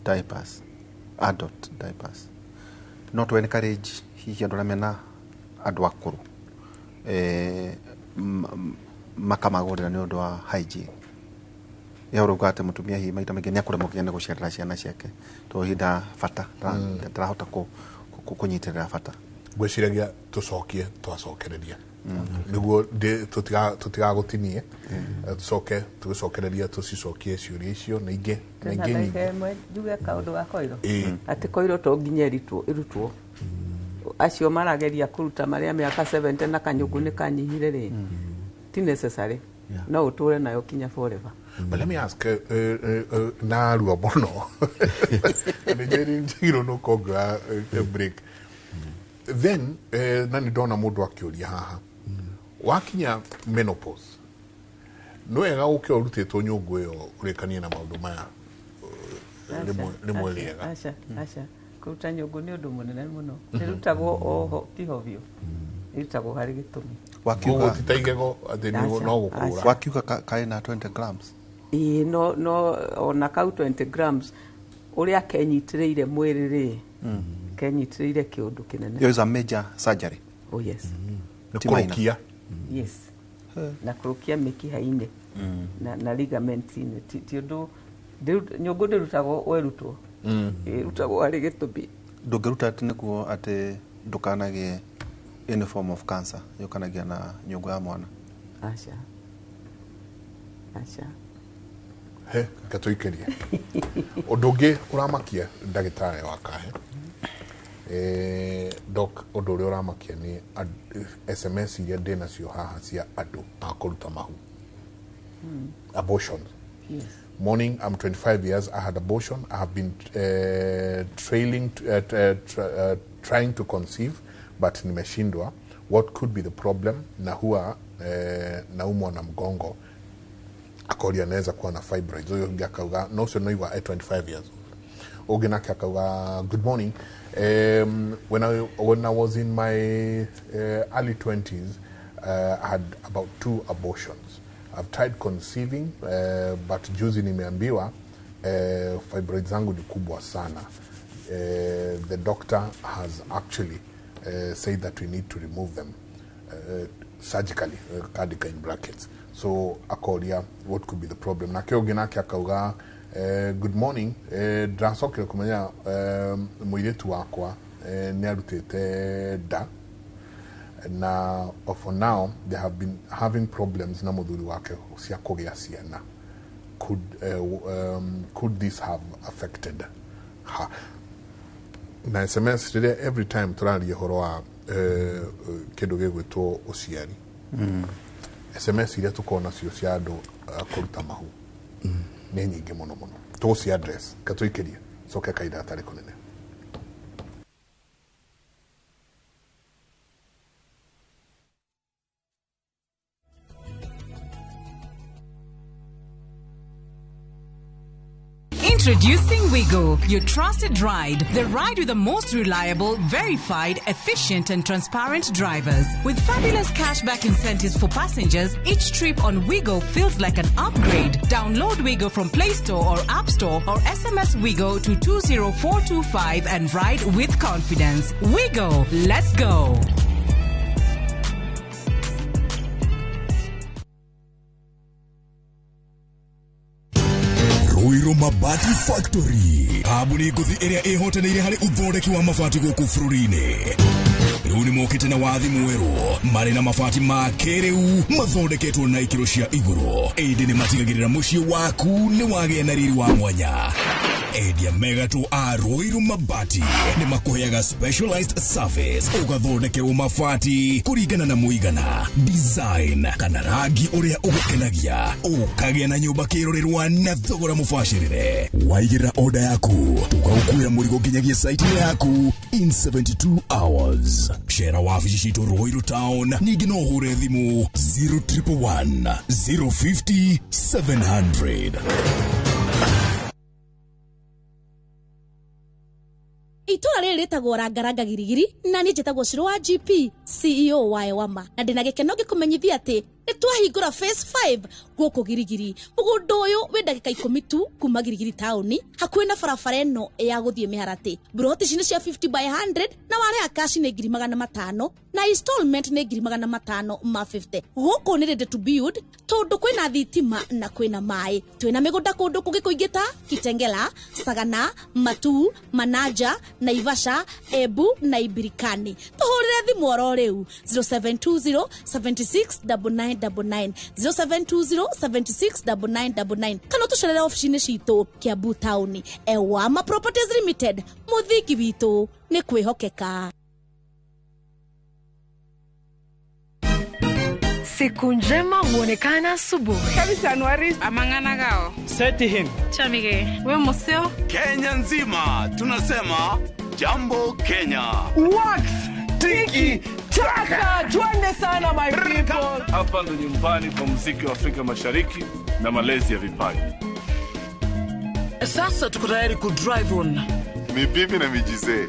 diapers, adult diapers. No tũ encourage hihi andũ arĩa mena andũ akũrũ makamagũrĩra nĩ ũndũ wa hygiene ya ũrauga atĩ mũtumia hihi maita maingĩ nĩ akũremwo nginya nĩ gũciarĩra ciana ciake tondũ ihinda bata ndarahota kũnyitĩrĩra bata. Ngwĩciragia tũcokie twacokereria nĩguo tũtigagũtinie, tũcoke tũgĩcokereria tũcicokie ciũria icio na ingĩ na Tena ingĩ ndagĩka nyingĩ. ĩmwe njuge kaũndũ ga koiro. Ĩĩ. Atĩ koiro to nginya ĩrutwo. Acio marageria kũruta marĩa mĩaka 70 na kanyũngũ nĩ kanyihire rĩ, ti necessary, no ũtũre nayo kinya forever. But let me ask, narua mũno nĩ njagirwo nĩ ũkongera break then, na nĩ ndona mũndũ akĩũria haha, wakinya menopause nĩ wega gũkĩra ũrutĩtwo nyũngũ ĩyo ũrĩkanie na maũndũ maya, rĩmwe rĩega? Aca, aca, kũruta nyũngũ nĩ ũndũ mũnene mũno. Ĩrutagwo oho tiho biũ, ĩrutagwo harĩ gĩtũmi. Koguo ti ta igego atĩ no gũkũra. Wakiuga kaĩ na 20 grams. Ĩĩ, no ona kau 20 grams ũrĩa kenyitĩrĩire mwĩrĩ rĩ, kenyitĩrĩire kĩũndũ kĩnene. Ĩyo is a major surgery. Oh yes. Nĩ Ti minor. kũrũkia. Yes, na kũrũkia mĩkiha-inĩ na ligament-inĩ. Ti ũndũ nyũngũ ndĩrutagwo werutwo, ĩrutagwo harĩ gĩtũmi. Ndũngĩruta atĩ nĩguo atĩ ndũkanagĩe any form of cancer yũkanagia na nyũngũ ya mwana? Aca, aca. He gatũikĩrie ũndũ ũngĩ ũramakia ndagĩtarĩ wa kahe, doc. Ũndũ ũrĩa ũramakia nĩ SMS iria ndĩ nacio haha cia andũ a kũruta mahu, abortion. Yes. Morning, I'm 25 years. I had abortion. I have been trailing, trying to conceive, but nimeshindwa. What could be the problem? Na huwa naumwa na mgongo. Akoria anaweza kuwa na fibroids. Huyo ũngĩ akauga, no ũcio no igua at 25 years old. Ũngĩ nake akauga, good morning. When I was in my early 20s, I had about two abortions. I've tried conceiving, but juzi nimeambiwa fibroids zangu ni kubwa sana. The doctor has actually said that we need to remove them surgically, kandika in brackets. So akoria what could be the problem. Nake ũngĩ nake akauga, good morning, ndĩracokire kũmenya mũirĩtu wakwa nĩ arutĩte nda na for now they have been having problems na mũthuri wake cia kũgĩa ciana. Could this have affected her? Na SMS rĩrĩa every time tũraria ũhoro wa kĩndũ gĩgwĩtwo ũciari, SMS iria tũkorwo nacio cia andũ kũruta mahu nĩ nyingĩ mũno mũno. Tũgũci address katũikĩrie coke kahinda gatarĩ kũnene. Introducing Wigo, your trusted ride. The ride with the most reliable, verified, efficient, and transparent drivers. With fabulous cashback incentives for passengers, each trip on Wigo feels like an upgrade. Download Wigo from Play Store or App Store or SMS Wigo to 20425 and ride with confidence. Wigo, let's go. Ruiru Mabati Factory kambuni ngũthi ĩrĩa ĩhotanĩire harĩ ũthondeki wa mabati gũkũ bũrũri-inĩ. Rĩu nĩ mokĩte na wathi mwerũ marĩ na mabati ma kĩrĩu mathondeketwo na ikĩro cia igũrũ, ĩndĩ nĩ matigagĩrĩra mũciĩ waku nĩ wagĩa na riri wa mwanya. Endia megatũ a Ruiru Mabati nĩ makũheaga specialized service ũgathondekerwo mabati kũringana na mũigana, design kana rangi ũrĩa ũgũkenagia, ũkagĩa na nyũmba kĩrorerwa na thogora mũbacĩrĩre. Waigĩrĩra order yaku tũgagũkuĩra mũrigo nginyagia site-inĩ yaku in 72 hours. Cera wabici citũ Ruiru Town, ningĩ no ũhũre thimũ 0111 050 700. Itũra rĩrĩ rĩtagwo Rangaranga Girigiri na niĩ njĩtagwo Shiro wa GP CEO wa Ewama na ndĩna gĩkeno ngĩkũmenyithia atĩ nĩ twahingũra phase 5 gũkũ Girigiri. Mũgũnda ũyũ wĩ ndagĩka 10 tu kuma Girigiri taũni, hakuhĩ na barabara ĩno ya gũthiĩ Mĩharatĩ. Mburoti ici nĩ cia 50 by 100 na warĩha cash nĩ 500,000 na installment nĩ 550,000. Gũkũ nĩ ready to build tondũ kwĩna thitima na kwĩna maĩ. Twĩna mĩgũnda kũndũ kũngĩ kũingĩ ta Kitengela, Sagana, Matuu, Manaja, Naivasha, Embu na Ibirikani. Tũhũrĩre thimũ oro rĩu 0720 76 9999 0720 76 9999 kana tũcerere ofici-inĩ citũ Kiambu taũni. Ewama Properties Limited, mũthingi witũ nĩ kwĩhokeka. Siku njema huonekana asubuhi. Kabisa amangana gao. Seti him. Chamige. We museo. Kenya nzima tunasema Jambo Kenya. Wax tiki taka, twende sana my people. Hapa ndo nyumbani kwa muziki wa Afrika Mashariki na malezi ya vipaji. Sasa tuko tayari ku drive on. Mibibi na mijizee,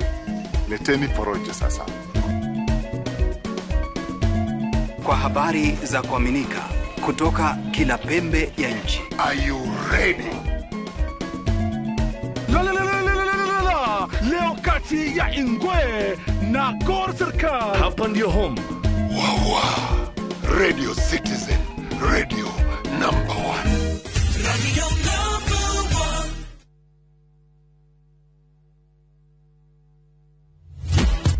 leteni porojo sasa. Kwa habari za kuaminika kutoka kila pembe ya nchi. Are you ready? La la la la la la la. Leo kati ya Ingwe na Gor Serikal. Hapa ndio home. Wawa. Radio Citizen, radio number 1. Radio number 1.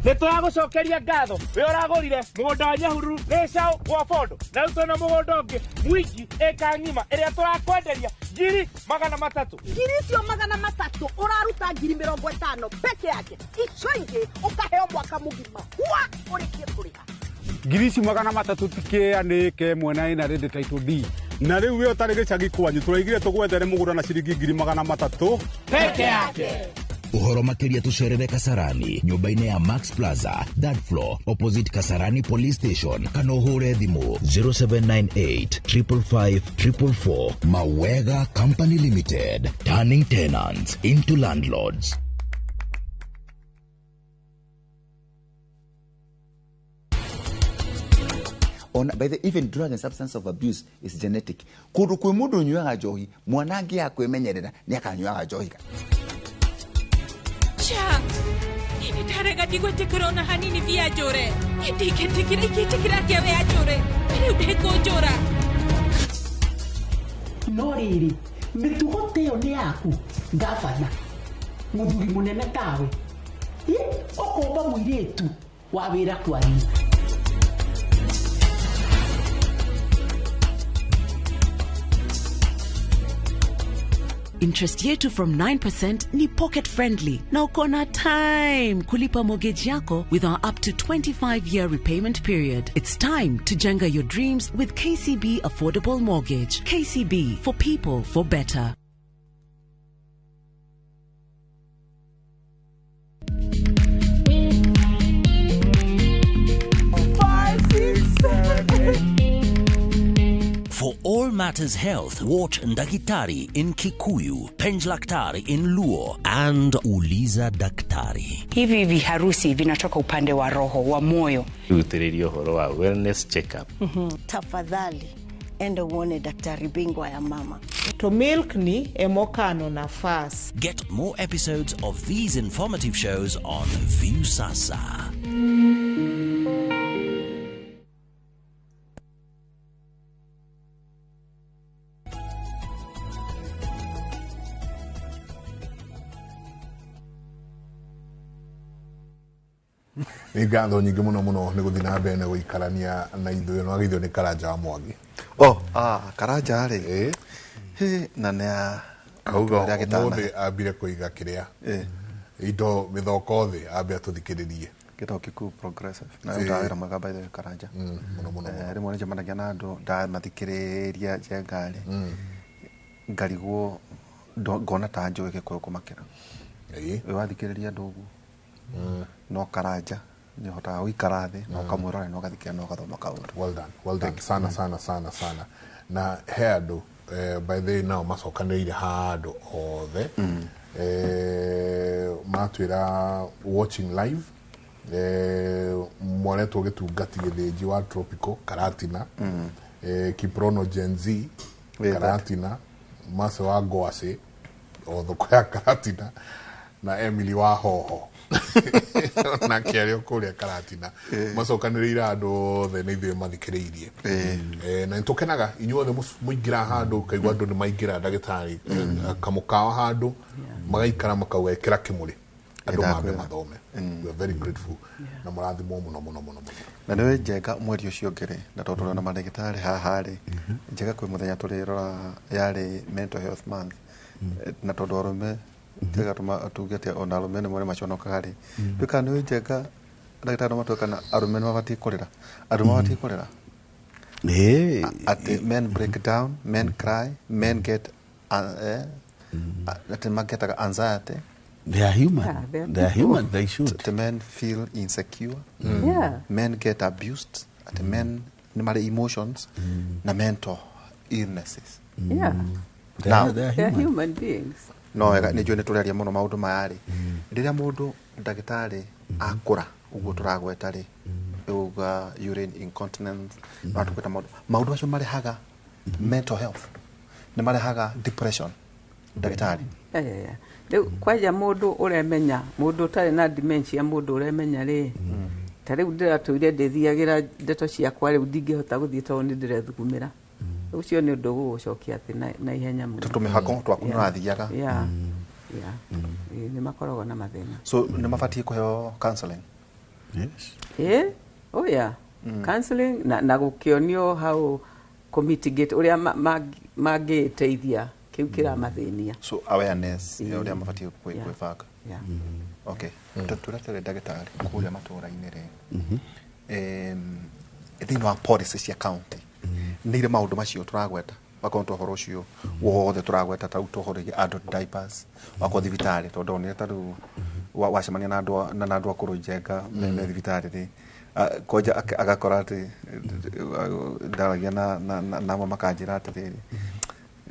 Nĩ tũragũcokeria ngatho we ũragũrire mũgũnda wa Nyahururu Gĩcaũ gwa Bondo na rĩu twĩna mũgũnda ũngĩ Mwingi ĩka ng'ima ĩrĩa tũrakwenderia 300,000. Ngiri icio 300 ũraruta 50,000 peke yake, icio ingĩ ũkaheo mwaka mũgima wa ũrĩkie kũrĩha. Ngiri ici 300 tikĩanĩke mwena ĩna rĩndĩ title D na rĩu we ũtarĩ gĩcagi kwanyu tũraigire tũgwethere mũgũnda na ciringi 300,000 peke yake. Uhoro makiria tucerere Kasarani nyumba-inĩ ya Max Plaza third floor opposite Kasarani Police Station kana ũhũre thimũ 0798 555 444. Mawega Company Limited, turning tenants into landlords. On by the even drug and substance of abuse is genetic. Kundu kwi mundu unyuaga njohi mwana angi akwimenyerera ni akanyuaga njohi. Cha, nĩ ndigwĩtĩkĩra ona hanini via njũre. Ndingĩtĩkĩra, ingĩtĩkĩra atĩa we anjũre? Rĩu ndĩkũnjũra. No rĩrĩ, mĩtugo ta ĩyo nĩ yaku, ngabana, mũthuri mũnene tawe. Ũkomba mũirĩtu wa wĩra kwanyu. Interest yetu from 9% ni pocket friendly na uko na time kulipa mortgage yako with our up to 25-year repayment period. It's time to jenga your dreams with KCB Affordable Mortgage. KCB, for people, for better. For all matters health, watch Ndakitari in Kikuyu, Penjlaktari in Luo, and Uliza Daktari. Hivi viharusi vinatoka upande wa roho wa moyo. Rutĩrĩria ũhoro wa wellness check-up. Tafadhali enda uone daktari bingwa ya mama. To milk ni emokano nafas. Get more episodes of these informative shows on Viusasa. Nĩ ngatho nyingĩ mũno mũno nĩ gũthiĩ na mbere na gũikarania na ithuĩ no agithio nĩ Karanja wa Mwangi. Oh, Karanja rĩ hĩ na nĩ auga ũmũthĩ ambire kũiga kĩrĩa indo mĩthoko thĩ ambe atũthikĩrĩrie gĩtagwo Kikuyu Progressive na ndawĩra mwega by the way Karanja mũno mũno rĩmwe nĩnjemanagia na andũ ndamathikĩrĩria Njenga rĩ ngarigwo ngona ta njũĩ Gĩkũyũ kũmakĩra. Wĩ wathikĩrĩria andũ ũguo no Karanja nĩ ũhotaga gũikara thĩ na ũkamwĩrora na ũgathikĩrĩria na ũgathoma kaũndũ. Well done, well done. Sana sana sana sana. Na he andũ by the way nao macokanĩrĩire handũ othe matwĩra watching live mwaretwo gĩtungati gĩthĩnji wa Tropical Karatina, Kiprono Gen Z Karatina, Mase wa Ngwacĩ o thoko ya Karatina na Emily wa Hoho na kĩarĩ kũrĩa Karatina macokanĩrĩire andũ othe nĩ ithuĩ mathikĩrĩirie na nĩtũkenaga inyuothe mũingĩra handũ ũkaigua andũ nĩ maingĩra ndagĩtarĩ kamũkawa handũ magaikara makauga ĩkĩra kĩmũrĩ andũ mambe mathome. We are very grateful na mũrathimwo mũno mũno mũno mũno. Na nĩwe Njenga mweri ũcio ũngĩ rĩ na tondũ tũrĩ na mandagĩtarĩ haha rĩ Njenga kwĩ mũthenya tũrĩrora yarĩ mental health month na tondũ arũme tiga tuge atĩ ona arũme nĩ mwene maconokaga rĩ nduĩkaga nĩ Njenga ndagĩtarĩ no matue kana arũme nĩ mabatiĩ kũrĩra andũ mabatiĩ kũrĩra atĩ men break down, men cry, men get atĩ magetaga anxiety. They are human. Yeah, they are human. They should. The men feel insecure. Yeah. Men get abused. The men nĩ marĩ emotions na mental illnesses. Yeah. They are human beings. No wega nĩ njũĩ nĩ tũraria mũno maũndũ maya rĩ rĩrĩa mũndũ ndagĩtarĩ akũra ũguo tũragweta rĩ uga urine incontinence matũgweta maũndũ macio marehaga mental health nĩ marehaga depression ndagĩtarĩ. Rĩu kwanja mũndũ ũremenya mũndũ ũtarĩ na dementia mũndũ ũremenya rĩ ta rĩu ndĩratũire ndĩthiagĩra ndeto ciakwa rĩu ndingĩhota gũthiĩ tondũ nĩ ndĩrethugumĩra. Ũcio nĩ ũndũ ũgũgũcokia atĩ na ihenya mũno. Tũmĩhako twaku nĩ ũrathiaga. Nĩ makoragwo na mathĩna. So nĩ mabatiĩ kũheo counseling? Yes. Oh yeah. Counseling na gũkĩonio how kũmitigate ũrĩa mangĩteithia kĩu kĩramathĩnia. So awareness ya ũrĩa mabatiĩ kwĩbanga. Okay. Tũretere ndagĩtarĩ kũrĩa matũũra-inĩ rĩ thĩinĩ wa policy cia county nĩ irĩ maũndũ macio tũragweta wakorwo tũhoro ũcio wothe tũragweta ta rĩu tũhoro adult diapers wakorwo thibitarĩ tondũ ndonire ta rĩu wacemania na andũ akũrũ Njenga me thibitarĩ rĩ kwanja agakora atĩ ndaragia namo makanjĩra atĩrĩrĩ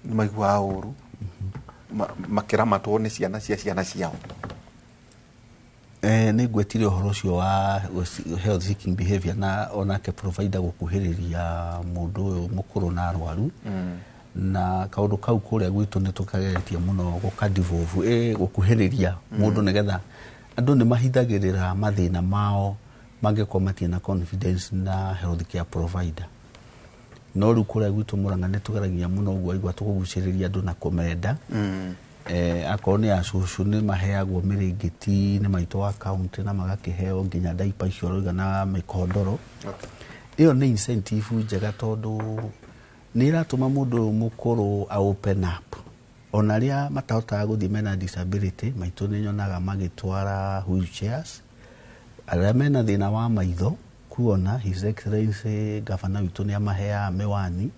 nĩ maiguaga ũru makĩramatwo nĩ ciana cia ciana ciao. Nĩ ngwetire ũhoro ũcio wa health seeking behavior na onake provider gũkuhĩrĩria mũndũ ũyũ mũkũrũ na arwaru na kaũndũ kau kũrĩa gwitũ nĩ tũkageretie mũno gũka-devolve gũkuhĩrĩria mũndũ nĩgetha andũ nĩ mahithagĩrĩra mathĩna mao mangĩkorwo matirĩ na confidence na health care provider. No rĩu kũrĩa gwitũ Mũrang'a nĩ tũgeragia mũno ũguo aigua tũkũgucĩrĩria andũ na kũmenda. Akorwo nĩ acũcũ nĩ maheagwo mĩrĩngĩti nĩ maitũ wa county na magakĩheo nginya diaper icio ũroiga na mĩkondoro. Ĩyo nĩ incentive njega tondũ nĩ ĩratũma mũndũ ũyũ mũkũrũ a open up. Ona arĩa matahotaga gũthiĩ mena disability maitũ nĩ nyonaga magĩtwara wheelchairs. Arĩa mena thĩna wa maitho kuona His Excellency Governor witũ nĩ amaheaga mĩwani.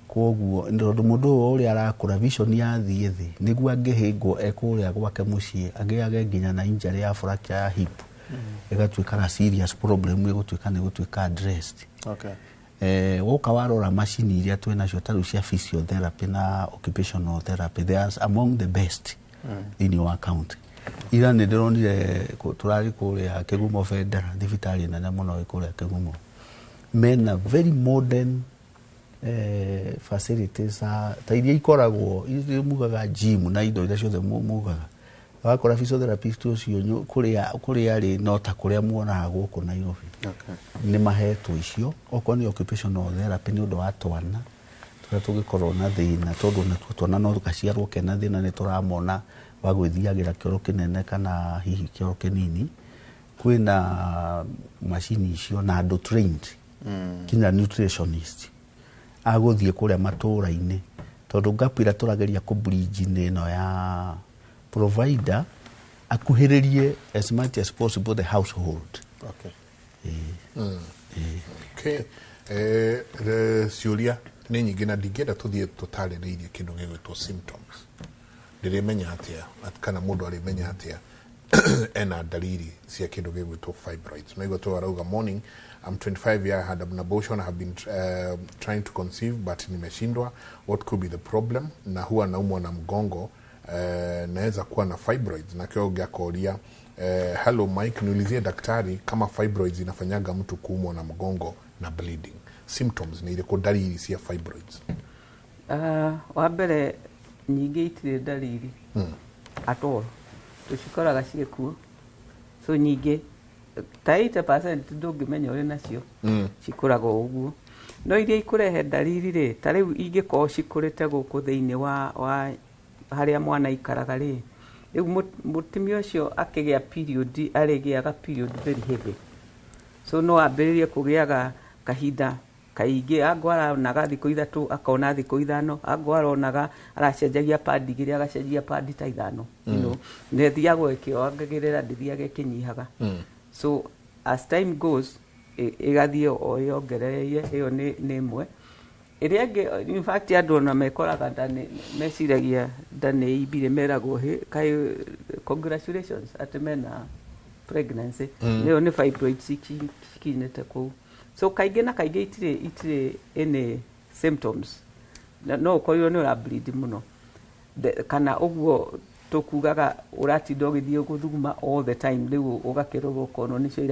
Koguo tondũ mũndũ ũyũ ũrĩa arakũra vision yathiĩ thĩ nĩguo angĩhĩngwo e kũrĩa gwake mũciĩ agĩage nginya na injury ya fracture ya hip ĩgatuĩka serious problem ĩgũtuĩka nĩ gũtuĩka addressed. Okay. Woka warora macini iria twĩ nacio ta rĩu cia physiotherapy na occupational therapy, they are among the best thĩinĩ wa county. Ira nĩ ndĩronire tũrarĩ kũrĩa Kĩgumo Bendera, thibitarĩ nene mũno ĩ kũrĩa Kĩgumo, mena very modern facilities ta iria ikoragwo iria mugaga gym na indo iria ciothe mugaga. Wakora physiotherapist ũcio kũrĩa arĩ no ta kũrĩa muonaga gũkũ Nairobi. Nĩ mahetwo icio. Okorwo nĩ occupational therapy nĩ ũndũ wa twana tũrĩa tũngĩkorwo na thĩna, tondũ natuo twana no gaciarwo kena thĩna, nĩ tũramona wa gwĩthiagĩra kĩoro kĩnene kana hihi kĩoro kĩnini. Kwĩna macini icio na andũ trained, kinya nutritionist agũthiĩ kũrĩa matũra-inĩ, tondũ gap ĩrĩa tũrageria kũ bridge nĩ ĩno ya provider akuhĩrĩrie as much as possible the household. Okay. Ciũria nĩ nyingĩ na ndingĩenda tũthiĩ tũtarĩrĩirie kĩndũ gĩgwĩtwo symptoms. Ndĩrĩmenya atĩa kana mũndũ arĩmenya atĩa ena dalili cia kĩndũ gĩgwĩtwo fibroids? Naigua tu arauga, "Morning, I'm 25 year, I had an abortion. I have been trying to conceive but nimeshindwa. What could be the problem? Na huwa naumwa na mgongo, naweza kuwa na fibroids?" Na kio ũngĩ "Hello Mike, niulizie daktari kama fibroids inafanyaga mtu kuumwa na mgongo na bleeding." Symptoms nĩ irĩkũ, dalili cia fibroids? Wa mbere, nyingĩ itirĩ ndariri at all, tũcikoraga ciĩkuo. So nyingĩ ta 80% ndũngĩmenya ũrĩ nacio. Cikũraga o ũguo. No iria ikũrehe ndariri rĩ, ta rĩu ingĩkorwo cikũrĩte gũkũ thĩinĩ wa harĩa mwana aikaraga rĩ, rĩu mũtumia ũcio akĩgĩa period, arĩgĩaga period very heavy. So no ambĩrĩrie kũgĩaga kahinda kaingĩ, angũ aronaga thikũ 3, akona thikũ 5, angũ aronaga aracenjagia padi igĩrĩ, agacenjia padi ta 5. Na ĩthiagwo ĩkĩongagĩrĩra, ndĩthiaga ĩkĩnyihaga. So as time goes, ĩgathiĩ o yongereire. Ĩyo nĩ ĩmwe. Ĩrĩa ĩngĩ, in fact, andũ ona mekoraga nda meciragia nda nĩ imbire, meragwo, "Hĩ, kaĩ congratulations," atĩ mena pregnancy. Nĩyo nĩ fibroids cikinyĩte kũu. So kaingĩ na kaingĩ itirĩ any symptoms. No ũkorirwo nĩ ũra bleed mũno, kana ũguo tũkugaga ũratinda ũgĩthiĩ gũthuguma all the time, rĩu ũgakĩrorwo ũkonwo nĩcio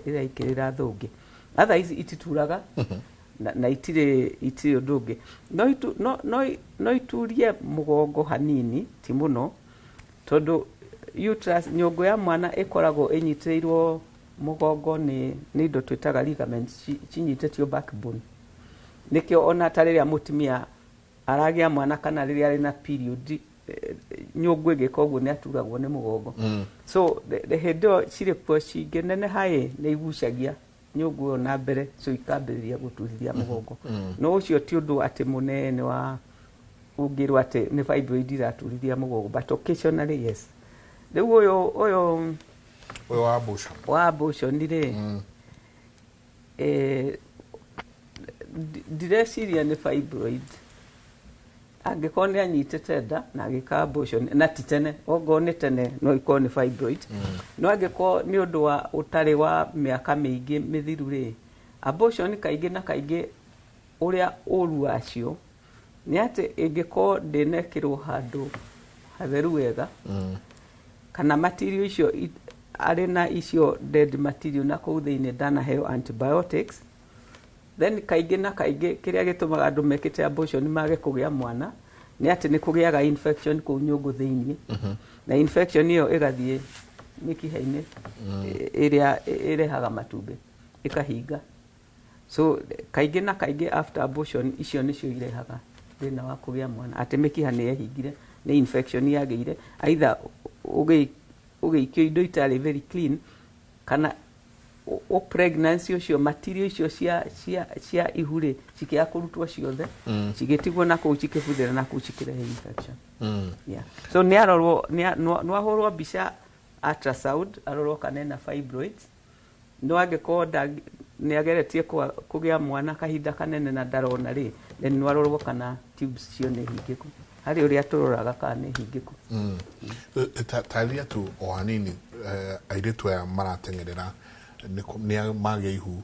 iraikĩrĩra thũngĩ. Otherwise itituraga na itirĩ ũndũ ũngĩ. No, itu, no, no, no iturie mũgongo hanini, ti mũno, tondũ uterus, nyũngũ ya mwana, ĩkoragwo ĩnyitĩrĩirwo mũgongo nĩ indo twĩtaga ligaments cinyitĩtio backbone. Nĩkĩo ona ta rĩrĩa mũtumia aragĩa mwana kana rĩrĩa arĩ na period, nyũngũ ĩgĩka ũguo nĩ aturagwo nĩ mũgongo. So hĩndĩ ĩyo cirĩ kuo cingĩneneha ĩ, nĩ igucagia nyũngũ ĩyo na mbere, so ikambĩrĩria gũturithia mũgongo. No ũcio ti ũndũ atĩ mũnene wa ũngĩrwo atĩ nĩ fibroid iraturithia mũgongo, but occasionally yes. Rĩu ũyũ Ũyũ wa abortion. Wa abortion rĩ, ndireciria nĩ fibroid. Angĩkorwo nĩ anyitĩte nda na agĩka abortion na ti tene, ongorwo nĩ tene no ikorwo nĩ fibroid. No angĩkorwo nĩ ũndũ wa ũtarĩ wa mĩaka mĩingĩ mĩthiru rĩ, abortion kaingĩ na kaingĩ, ũrĩa ũru wacio nĩ atĩ ĩngĩkorwo ndĩnekĩrwo handũ hatheru wega, kana material icio arĩ na icio dead material na kũu thĩinĩ, ndanaheo antibiotics, then kaingĩ na kaingĩ kĩrĩa gĩtũmaga andũ mekĩte abortion mage kũgĩa mwana nĩ atĩ nĩ kũgĩaga infection kũu nyũngũ thĩinĩ, na infection ĩyo ĩgathiĩ mĩkiha-inĩ ĩrĩa ĩrehaga matumbĩ, ĩkahinga. So kaingĩ na kaingĩ after abortion icio nĩcio irehaga thĩna wa kũgĩa mwana, atĩ mĩkiha nĩ yehingire nĩ infection yagĩire, either ũgĩikio indo itarĩ very clean, kana o pregnancy ũcio material icio cia ihu rĩ, cikĩaga kũrutwo ciothe, cigĩtigwo na kũu, cikĩbuthĩra na kũu, cikĩrehe infection. Yeah. So nĩ arorwo, nĩ ahũrwo mbica ultrasound, arorwo kana ena fibroids. No angĩkorwo nĩ ageretie kũgĩa mwana kahinda kanene na ndarona rĩ, then nĩ arorwo kana tubes cio nĩ hingĩku, harĩ ũrĩa tũroraga kana nĩ hingĩku. Tarĩria tu o hanini, airĩtu aya marateng'erera nĩ magĩa ihu.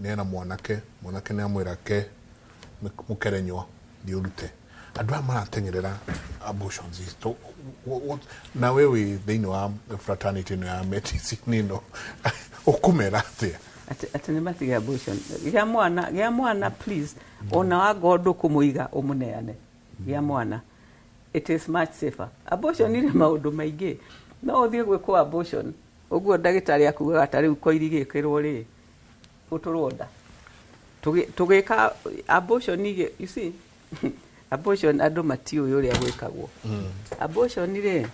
Nena mwanake mwanake nĩ amwĩra ke mũkerenywa thiĩ ũrute andũ aya marateng'erera abortions ici. Na we wĩ thĩinĩ wa fraternity ĩno ya medicine ĩno, ũkũmera atĩa? Atĩ nĩ matige abortion. Gĩa mwana, gĩa mwana please. Ona wangoo ndũkũmũiga, ũmũneane. Gĩa mwana, it is much safer. Abortion irĩ maũndũ maingĩ. No ũthiĩ gwĩkwo abortion ũguo ndagĩtarĩ akugaga, ta rĩu koiri gĩkĩrwo rĩ, ũtũrwo nda. Tũgĩka abortion you see, abortion andũ matiũĩ ũrĩa gwĩkagwo. Abortion rĩ,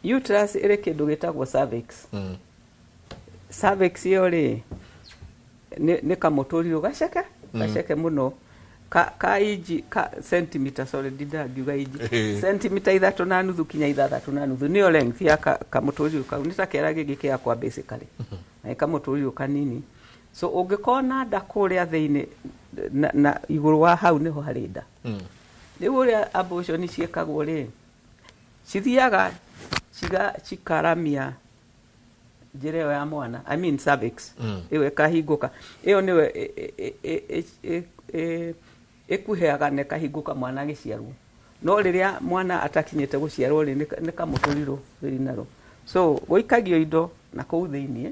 uterus ĩrĩ kĩndũ gĩtagwo cervix. Cervix ĩyo rĩ, nĩ kamũtũrirũ gaceke gaceke mũno ka inji ka centimeter, sorry, ndindangiuga inji, centimeter 3.5 kinya 6.5 nĩyo length ya kamũtũrirũ kau. Nĩ ta kĩara gĩngĩ kĩakwa basically, na nĩ kamũtũrirũ kanini. So ũngĩkorwo nda kũrĩa thĩinĩ na igũrũ wa hau nĩho harĩ nda. Rĩu ũrĩa abortion ciĩkagwo rĩ, cithiaga cikaramia njĩra ĩyo ya mwana, I mean cervix, ĩyo ĩkahingũka. Ĩyo nĩyo ĩkuheaga na ĩkahingũka mwana agĩciarwo. No rĩrĩa mwana atakinyĩte gũciarwo rĩ, nĩ kamũtũrirũ rĩrĩ naro. So gũikagio indo na kũu thĩiniĩ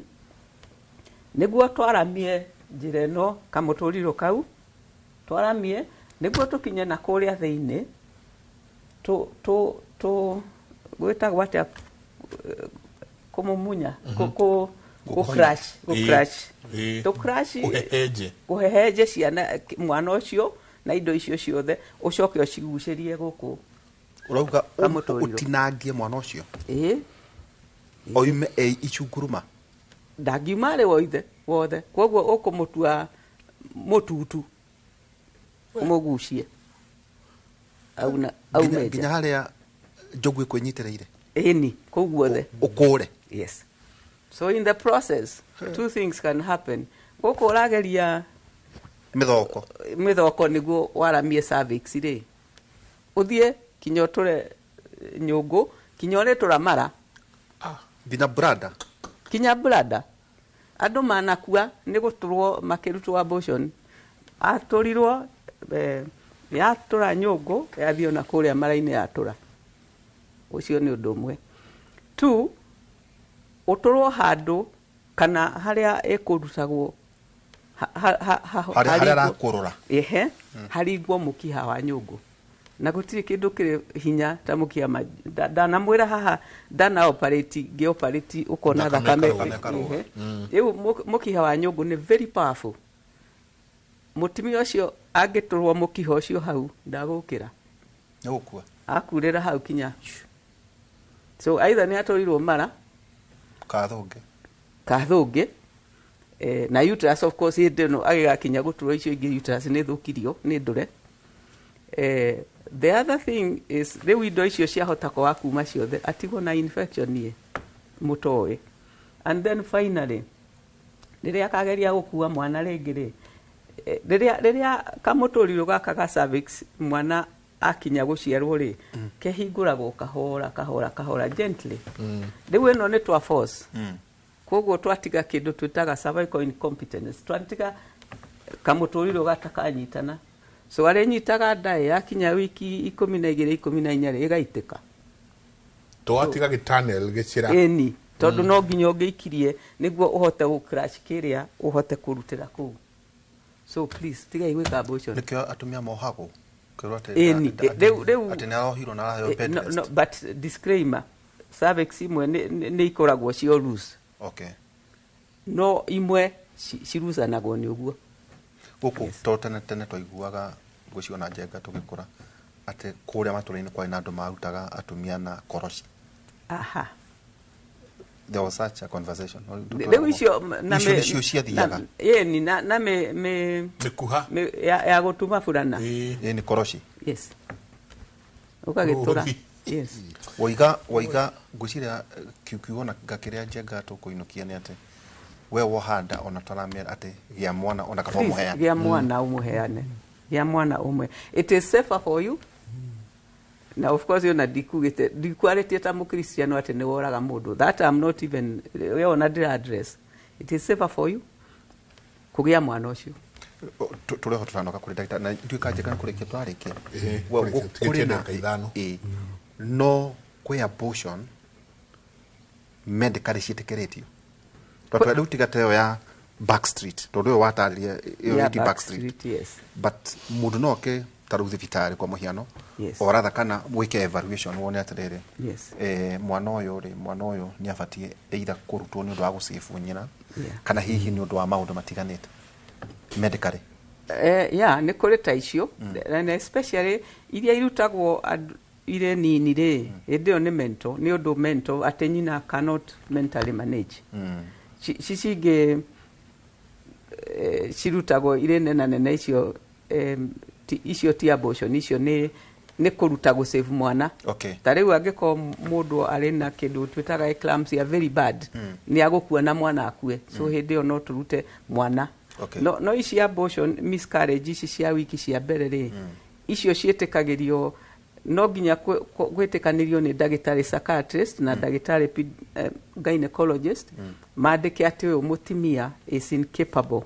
nĩguo twaramie njĩra ĩno, kamũtũrirũ kau twaramie nĩguo tũkinye na kũrĩa thĩiniĩ. Tũ tũ tũ gwĩtagwo atĩa, kũmumunya, kũ crash, kũ crash, tũ crash. Kũhehenje. Kũhehenje ciana, mwana ũcio na indo icio ciothe, ũcoke ũcigucĩrie gũkũ. Ũrauga Kamũtũrirũ. ũtinangie mwana ũcio Ĩĩ. Oime e icunguruma? Ndangiuma arĩ woithe wothe, koguo ũkũmũtua mũtutu, ũmũgucie auna aume nginya nja. Harĩa njogu ĩkwĩnyitĩrĩire. Ĩni, kũu guothe. Ũkũre. Yes. So in the process, two things can happen. Gũkũ ũrageria mĩthoko. Mĩthoko nĩguo waramie cervix rĩ, ũthiĩ kinya ũtũre nyũngũ, kinya ũrĩtũra mara. Nginya brada. Kinya brada. Andũ manakua nĩ gũtũrwo makĩrutwo abortion. Atũrirwo, yatũra nyũngũ, yathiĩ ona kũrĩa mara-inĩ yatũra. Ũcio nĩ ũndũ ũmwe. Two, ũtũrwo handũ kana harĩa ĩkũrutagwo harĩa arakũrũra. Ehe, haringwo mũkiha wa nyũngũ, na gũtirĩ kĩndũ kĩrĩ hinya ta mũkiha. Ndanamwĩra haha ndana operate, ngĩ operate ũkona thakame thakame. ĩkarũga. Ehe. Rĩu mũkiha wa nyũngũ nĩ very powerful. Mũtumia ũcio angĩtũrwo mũkiha ũcio hau, ndagũkĩra. Nĩ gũkua. Akurĩra hau kinya. So either nĩ atũrirwo mara kathũngĩ. Kathũngĩ, na uterus of course hĩndĩ ĩno agĩgakinya gũturwo icio ingĩ, uterus nĩ thũkirio nĩ ndũre. The other thing is, rĩu indo icio ciahota kwaga kuma ciothe, atigwo na infection ĩ mũtoĩ. And then finally, rĩrĩa akageria gũkua mwana rĩngĩ rĩ, rĩrĩa kamũtũrirũ gaka ga cervix mwana akinya gũciarwo rĩ, kehingũragwo kahora kahora kahora, gently. Rĩu ĩno nĩ twa force, koguo twatiga kĩndũ twĩtaga cervical incompetence, twatiga kamũtũrirũ gatakanyitana. So arĩnyitaga nda yakinya wiki 12, 14 rĩ, ĩgaitĩka. Tũgatiga gĩtunnel gĩcĩra. Ĩni, tondũ no nginya ũngĩikirie nĩguo ũhote gũ crash kĩrĩa, ũhote kũrutĩra kũu. So please, tigai gwĩka abortion. Nĩkĩo atumia mohagwo kwĩrwo atĩ Ĩni, rĩu atĩ nĩ arohirwo na araheo bed no, rest. No, but disclaimer, cervix imwe nĩ ikoragwo cio loose. No imwe cirucanagwo nĩ ũguo. Gũkũ to tene tene twaiguaga ngũciona njenga tũgĩkũra atĩ kũrĩa matũra-inĩ kwarĩ na andũ marutaga atumia na koroci. Aha. There was such a conversation. Rĩu icio na icio nĩcio ciathiaga. Ĩni, na mĩ mĩkuha ya gũtuma burana. Ĩ, nĩ koroci. Yes, ũgagĩtũra. Rũthi. Yes. Waiga ngwĩciria kiugo na kĩrĩa njenga tũkũinũkia nĩ atĩ we wohanda ona taramera atĩ gĩa mwana ona kaba Please, ũmũheane. Gĩa mwana ũmũheane, gĩa mwana ũmwe, it is safer for you. Na of course ona ndikugĩte, ndikwarĩtie ta mũkristiano atĩ nĩ woraga mũndũ. That I'm not even, we ona ndĩra address. It is safer for you kũgĩa mwana ũcio. Tũrĩ ho tũtanoka kũrĩ ndagĩtarĩ na nduĩka njega nĩ kũrĩkia twarĩkia. Well, kũrĩkia, kũrĩ tigĩtie na ndagĩka 5. Ĩĩ. No kwĩ abortion medically ciĩtĩkĩrĩtio, tondũ rĩu tiga ta ĩyo ya backstreet, tondũ ĩyo watarĩria ĩyo Ya ti backstreet. Backstreet, yes. But mũndũ no oke ta rĩu thibitarĩ kwa mũhiano, Yes. oratha kana wĩke evaluation wone atĩrĩrĩ, Yes. mwana ũyũ rĩ, mwana ũyũ nĩ abatiĩ either kũrutwo nĩ ũndũ wa gũcĩbwo nyina, Yeah. kana hihi nĩ ũndũ wa maũndũ matiganĩte medically. Yeah, nĩ kũrĩ ta icio, and especially iria irutagwo irĩ nini rĩ, hĩndĩ ĩyo nĩ mental, nĩ ũndũ mental atĩ nyina cannot mentally manage. Ci cingĩ cirutagwo irĩ nena nene icio, icio ti abortion, icio nĩ kũruta gũsave mwana. Ta rĩu angĩkorwo mũndũ arĩ na kĩndũ twĩtaga eclampsia very bad, nĩ agũkua na mwana akue, so hĩndĩ ĩyo no tũrute mwana. No ici abortion, miscarriage ici cia wiki cia mbere rĩ, icio ciĩtĩkagĩrio no nginya gwĩtĩkanĩrio nĩ ndagĩtarĩ psychiatrist na ndagĩtarĩ gynecologist, mandĩke atĩ ũyũ mũtumia is incapable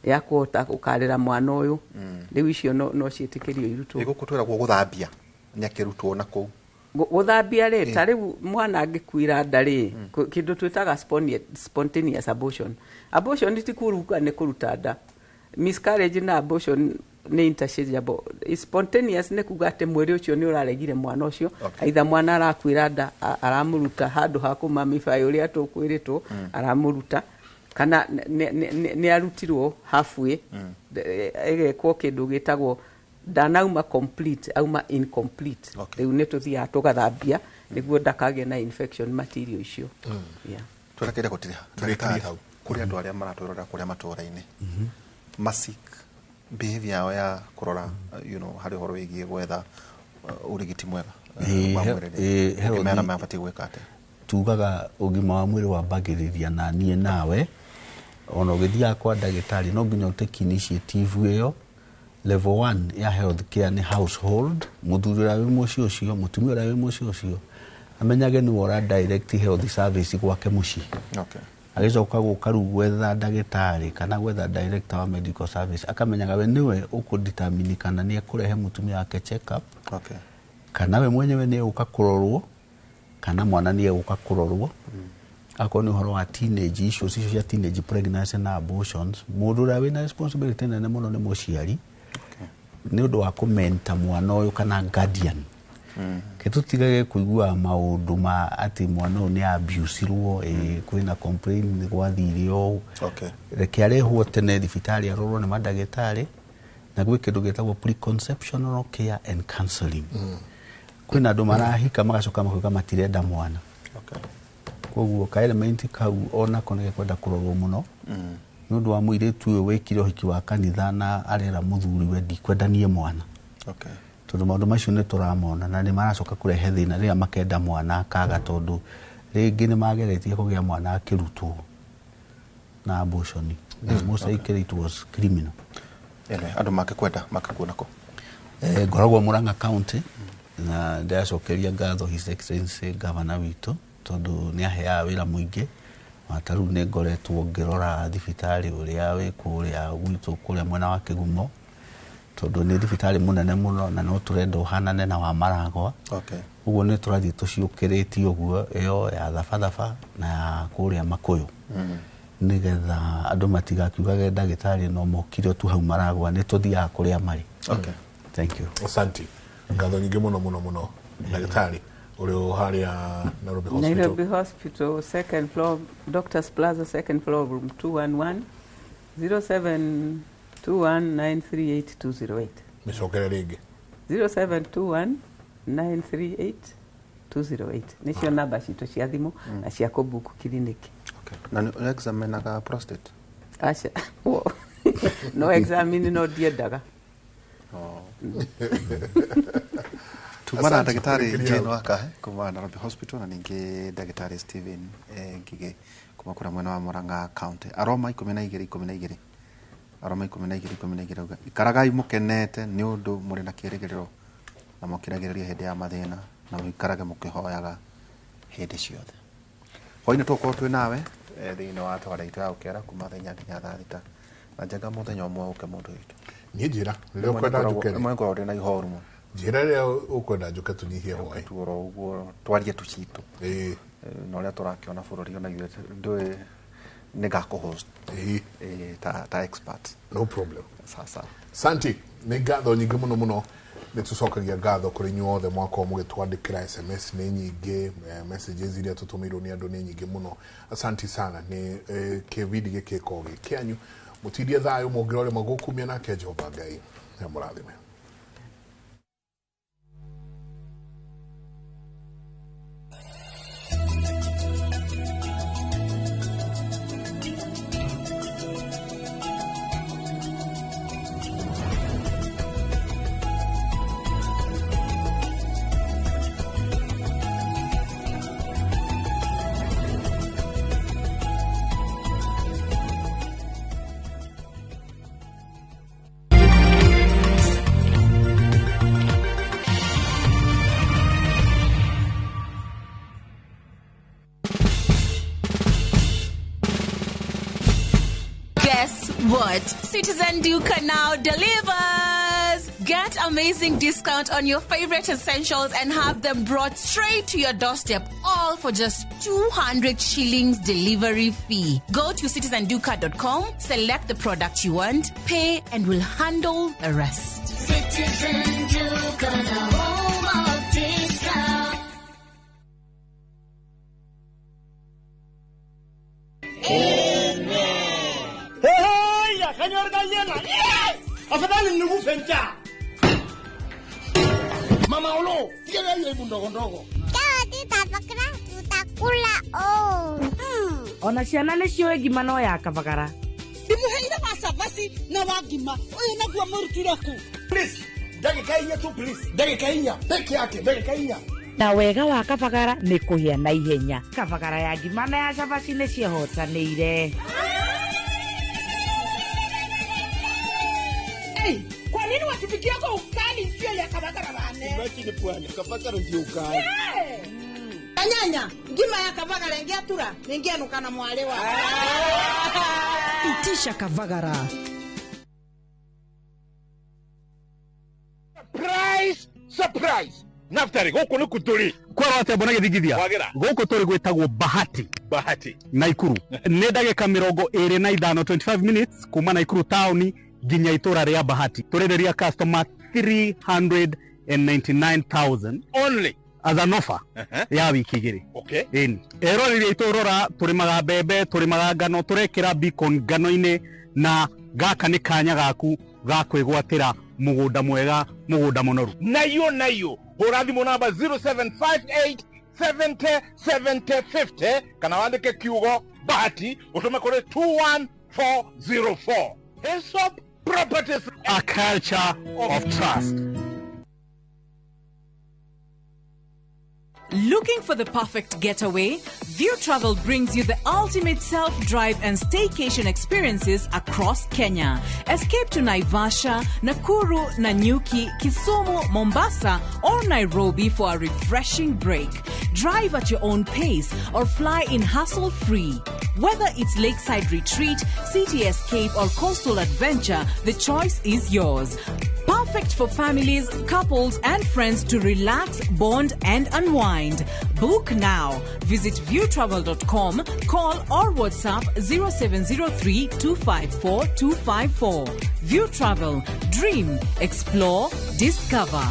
ya kũhota gũkarĩra mwana ũyũ. Rĩu icio no ciĩtĩkĩrio irutwo. Ĩ gũkũ twĩragwo gũthambia nĩ akĩrutwo na kũu. Gũthambia rĩ, ta rĩu mwana angĩkuira nda rĩ, kĩndũ twĩtaga spontaneous abortion. Abortion ti kuruga nĩ kũruta nda. Miscarriage na abortion nĩ interchangeable. Spontaneous nĩ kuga atĩ mwĩrĩ ũcio nĩ ũraregire mwana ũcio. Aitha mwana arakuira nda, aramũruta handũ ha kũmamify ũrĩa tũkwĩrĩtwo, aramũruta, kana nĩ arutirwo halfway, ĩgekwo kĩndũ gĩtagwo ndanauma complete, auma incomplete. Rĩu nĩ tũthiaga tũgathambia nĩguo ndakagĩe na infection material icio. Yeah. Twerekeire gũtiriha. Tũrĩkĩrie hau. Kũrĩ andũ arĩa maratwĩrorera kũrĩa matũũra-inĩ, masik behavior yao ya kũrora harĩ ũhoro wĩgiĩ gwetha ũrigiti mwega wa mwĩrĩ rĩ, ũngĩmera mabatiĩ gwĩka atĩa? Tugaga ũgima wa mwĩrĩ wambagĩrĩria na niĩ nawe. Ona ũgĩthiaga kwa ndagĩtarĩ no nginya ũtake initiative ĩyo. Level 1 ya health care nĩ household. Mũthuri ũrĩa wĩ mũciĩ ũcio, mũtumia ũrĩa wĩ mũciĩ ũcio, amenyage nĩwe ũra direct health service gwake mũciĩ. Agĩcoka gũka rĩu gwetha ndagĩtarĩ kana gwetha director wa medical service, akamenyaga we nĩwe ũkũdetermine kana nĩ ekũrehe mũtumia wake check up, kana we mwenyewe nĩ egũka kũrorwo, kana mwana nĩ egũka kũrorwo. Akorwo nĩ ũhoro wa teenage issues icio cia teenage pregnancy na abortions, mũndũ ũrĩa wĩna responsibility nene mũno nĩ mũciari, nĩ ũndũ wa kũmenta mwana ũyũ kana guardian. Ke tũtigage kũigua maũndũ ma atĩ mwana ũyũ nĩ abusirwo, kwĩna complain nĩ gwathire ũũ. Reke arehwo tene thibitarĩ arorwo nĩ mandagĩtarĩ, na gwĩ kĩndũ gĩtagwo preconceptional care and counseling. Kwĩna andũ marahika magacoka makoiga matirenda mwana. Koguo ka element kau onako nĩ gekwenda kũrorwo mũno, nĩ ũndũ wa mũirĩtu ũyũ wĩkire ũhiki wa kanitha na arera mũthuri we ndikwenda niĩ mwana. Tondũ maũndũ macio nĩ tũramona na nĩ maracoka kũrehe thĩna rĩrĩa makenda mwana akaga, tondũ rĩngĩ nĩ mageretie kũgĩa mwana akĩrutwo na abortion. Most likely it was criminal. Anyway, andũ mangĩkwenda mangĩkuona kũ? Ngoragwo Murang'a County, na ndĩracokeria ngatho His Excellency Governor witũ, tondũ nĩ aheaga wĩra mũingĩ. Ta rĩu nĩ ngoretwo ngĩrora thibitarĩ ũrĩa wĩ kũrĩa gwitũ kũrĩa mwena wa Kĩgumo, tondũ nĩ thibitarĩ mũnene mũno na no tũrenda ũhanane na wa Maragwa. Ũguo nĩ tũrathiĩ tũciũkĩrĩtie ũguo, ĩyo ya Thabathaba na ya kũrĩa Makũyũ, nĩgetha andũ matigakiugage ndagĩtarĩ no mokire tu hau Maragwa, nĩ tũthiaga kũrĩa marĩ. Thank you. Asante. Ngatho nyingĩ mũno mũno mũno ndagĩtarĩ ũrĩ harĩa Nairobi Hospital. Nairobi Hospital, second floor, Doctors Plaza, second floor, room 211, 0721938208. Mĩcokere rĩngĩ. 0721938208. Nĩcio namba citũ cia thimũ na cia kũbook clinic. Na nĩ examinaga prostate? Aca. No examine no ndiendaga. Tuma na ndagĩtarĩ Jane Wakahe kuma Nairobi Hospital, na ningĩ ndagĩtarĩ Stephen Ngige kuma kũrĩa mwena wa Murang'a County. Aroma 12 12, Aroma 12 12 auga ikaragai mũkenete nĩ ũndũ mũrĩ na kĩrĩgĩrĩro Na mũkiragĩrĩrie hĩndĩ ya mathĩna, na mũikarage mũkĩhoyaga hĩndĩ ciothe. Hwaĩ-inĩ tũgũkorwo twĩ nawe thĩinĩ wa tabarĩra itũ ya gũkĩara kuma thaa 4 nginya thaa 6. Na njenga mũthenya ũmwe ũke mũndũ witũ. Niĩ njĩra rĩrĩa ũkwenda njũke rĩ. Rĩmwe ngoragwo ndĩ na ihoru mũno. Njĩra rĩrĩa ũkwenda njũke tũnyihie hwaĩ. Tu oro ũguo twarie tũcitũ. Na ũrĩa tũrakĩona bũrũri ona ithuĩ ndũĩ nĩ ngakũ-host. Ta expert. No problem. Sasa. Santi, nĩ ngatho nyingĩ mũno mũno. Nĩ tũcokagia ngatho kũrĩ inyuĩ othe mwakorwo mũgĩtwandĩkĩra SMS nĩ nyingĩ, messages iria tũtũmĩirwo nĩ andũ nĩ nyingĩ mũno. Asanti sana, nĩ kĩbindi gĩkĩ gĩkoragwo gĩ kĩanyu. Mũtindie thayũ mũngĩrore magũkumia nake Jehova Ngai amũrathime. What? Citizen Duka now delivers! Get amazing discount on your favorite essentials and have them brought straight to your doorstep, all for just 200 shillings delivery fee. Go to citizenduka.com, select the product you want, pay, and we'll handle the rest. Citizen Duka, the home of discount. Afadhali nikufe njaa. Mama Olo, tiga hiyo hebu ndogo ndogo. Tutakula oh. Ona ciana nĩ ciũĩ ngima no ya kabagara. Ndimuheire wa cabaci na wa ngima. Ũyũ naguo mũrutire kũ? Please, ndagĩka 4 tu please. Ndagĩka 4 peke yake, ndagĩka 4. Na wega wa kabagara nĩ kũhĩa na ihenya. Kabagara ya ngima na ya cabaci nĩ ciĩhotanĩire. Hey, kwa nini watupikia kwa ukali sio ya kabagara bane? Imagine bwana, kabagara ndio ukali. Yeah. Anyanya, ngima ya kabagara ingiatura, ningianuka na mwale wa. Itisha kabagara. Surprise, surprise. Naftari gũkũ nĩ kũtũrĩ. Kwara atĩa mbona gĩthingithia? Gũkũ tũrĩ gwĩtagwo Bahati. Bahati. Naikuru. Nĩ ndagĩka 25 25 minutes kuma Naikuru taũni nginya itũra rĩa Bahati. Tũrenderia customer 399,000 only as an offer ya wiki 2. Okay. Ĩni. Eroreri aitũ rora tũrĩmaga mbembe, tũrĩmaga ngano, tũrekĩra beacon ngano-inĩ na gaka nĩ kanya gaku ga kwĩgwatĩra mũgũnda mwega, mũgũnda mũnoru. Nayo nayo hũra thimũ namba 0758 70 70 50 kana wandĩke kiugo Bahati ũtũme kũrĩ 21404. Hesop Properties, a culture of trust. Looking for the perfect getaway? View Travel brings you the ultimate self-drive and staycation experiences across Kenya. Escape to Naivasha, Nakuru, Nanyuki, Kisumu, Mombasa, or Nairobi for a refreshing break. Drive at your own pace or fly in hassle-free. Whether it's lakeside retreat, city escape, or coastal adventure, the choice is yours. Perfect for families, couples, and friends to relax, bond, and unwind. Book now. Visit viewtravel.com, call or WhatsApp 0703 254 254. View Travel. Dream, explore, discover.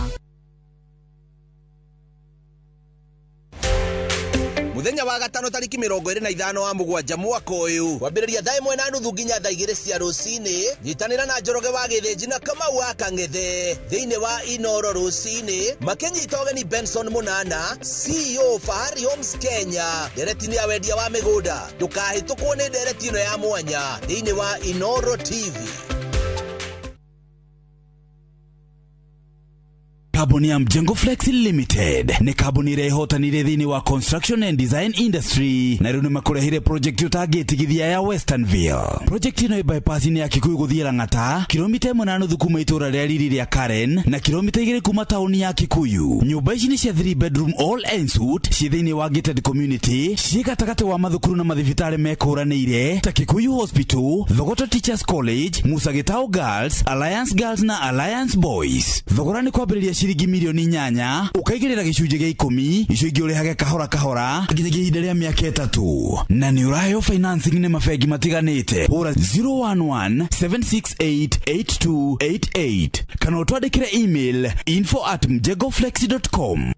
Muthenya wa gatano tariki 25 wa mugwanja mwaka uyu kwambĩrĩria thaa 1:30 nginya thaa 2 cia rũcinĩ nyitanĩra na Njoroge wa Gĩthĩnji na Kamau wa Kang'ethe thĩinĩ wa Inoro rũcinĩ makĩnyita ũgeni Benson Munana CEO Fahari Homes Kenya ndereti-inĩ ya wendia wa mĩgũnda. Ndũkahĩtũkwo nĩ ndereti ĩno ya mwanya thĩinĩ wa Inoro TV. Kambuni ya Mjengo Flex Limited nĩ kambuni ĩrĩa ĩhotanire thĩinĩ wa construction and design industry, na rĩu nĩ makũrehire project ũtangĩtigithia ya Westernville. Project ĩno ĩ bypass-inĩ ya Kikuyu gũthiĩ Lang'ata, kilomita 1.5 kuma itũũra rĩa riri rĩa Karen na kilomita 2 kuma taũni ya Kikuyu. Nyũmba ici nĩ cia 3 bedroom all en suite, ciĩ thĩinĩ wa gated community, ciĩ gatagatĩ wa mathukuru na mathibitarĩ mekũranĩire ta Kikuyu Hospital, Thogoto Teachers College, Musa Gitau Girls, Alliance Girls na Alliance Boys. Thogora nĩ kwambĩrĩria ciringi milioni 8, ũkaigĩrĩra gĩcunjĩ gĩa 10, icio ingĩ ũrĩhage kahora kahora nginyagia ihinda rĩa mĩaka 3, na nĩ ũraheo financing nĩ mabengi matiganĩte. Hũra 011 768 8288 kana ũtwandĩkĩre email info@mjengoflex.com.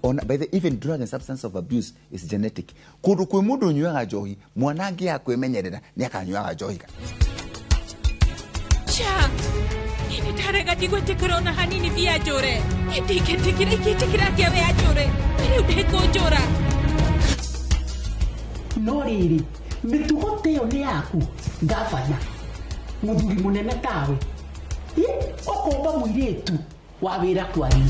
Ona by the even drug and substance of abuse is genetic. Kundu kwi mundu unyuaga njohi, mwana angi akwimenyerera ni akanyuaga njohi. Cha, nitarega ndigwĩtĩkĩra ona hanini via njũre. Ndingĩtĩkĩra, ingĩtĩkĩra atĩa we anjũre? Rĩu ndĩkũnjũra. No rĩrĩ, mĩtugo ta ĩyo nĩ yaku gavana, mũthuri mũnene tawe, ũkomba mũirĩtu wa wĩra kwanyu.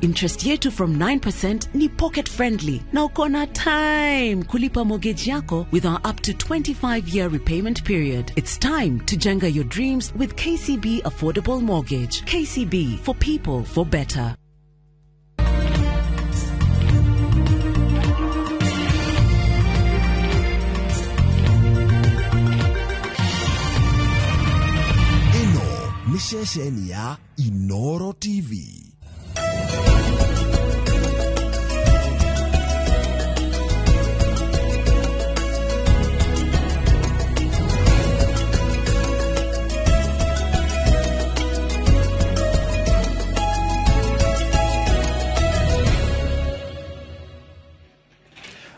Interest yetu from 9% ni pocket friendly na uko na time kulipa mortgage yako with our up to 25-year repayment period. It's time to jenga your dreams with KCB Affordable Mortgage. KCB, for people, for better. Ĩno nĩ ceceni ya Inoro TV.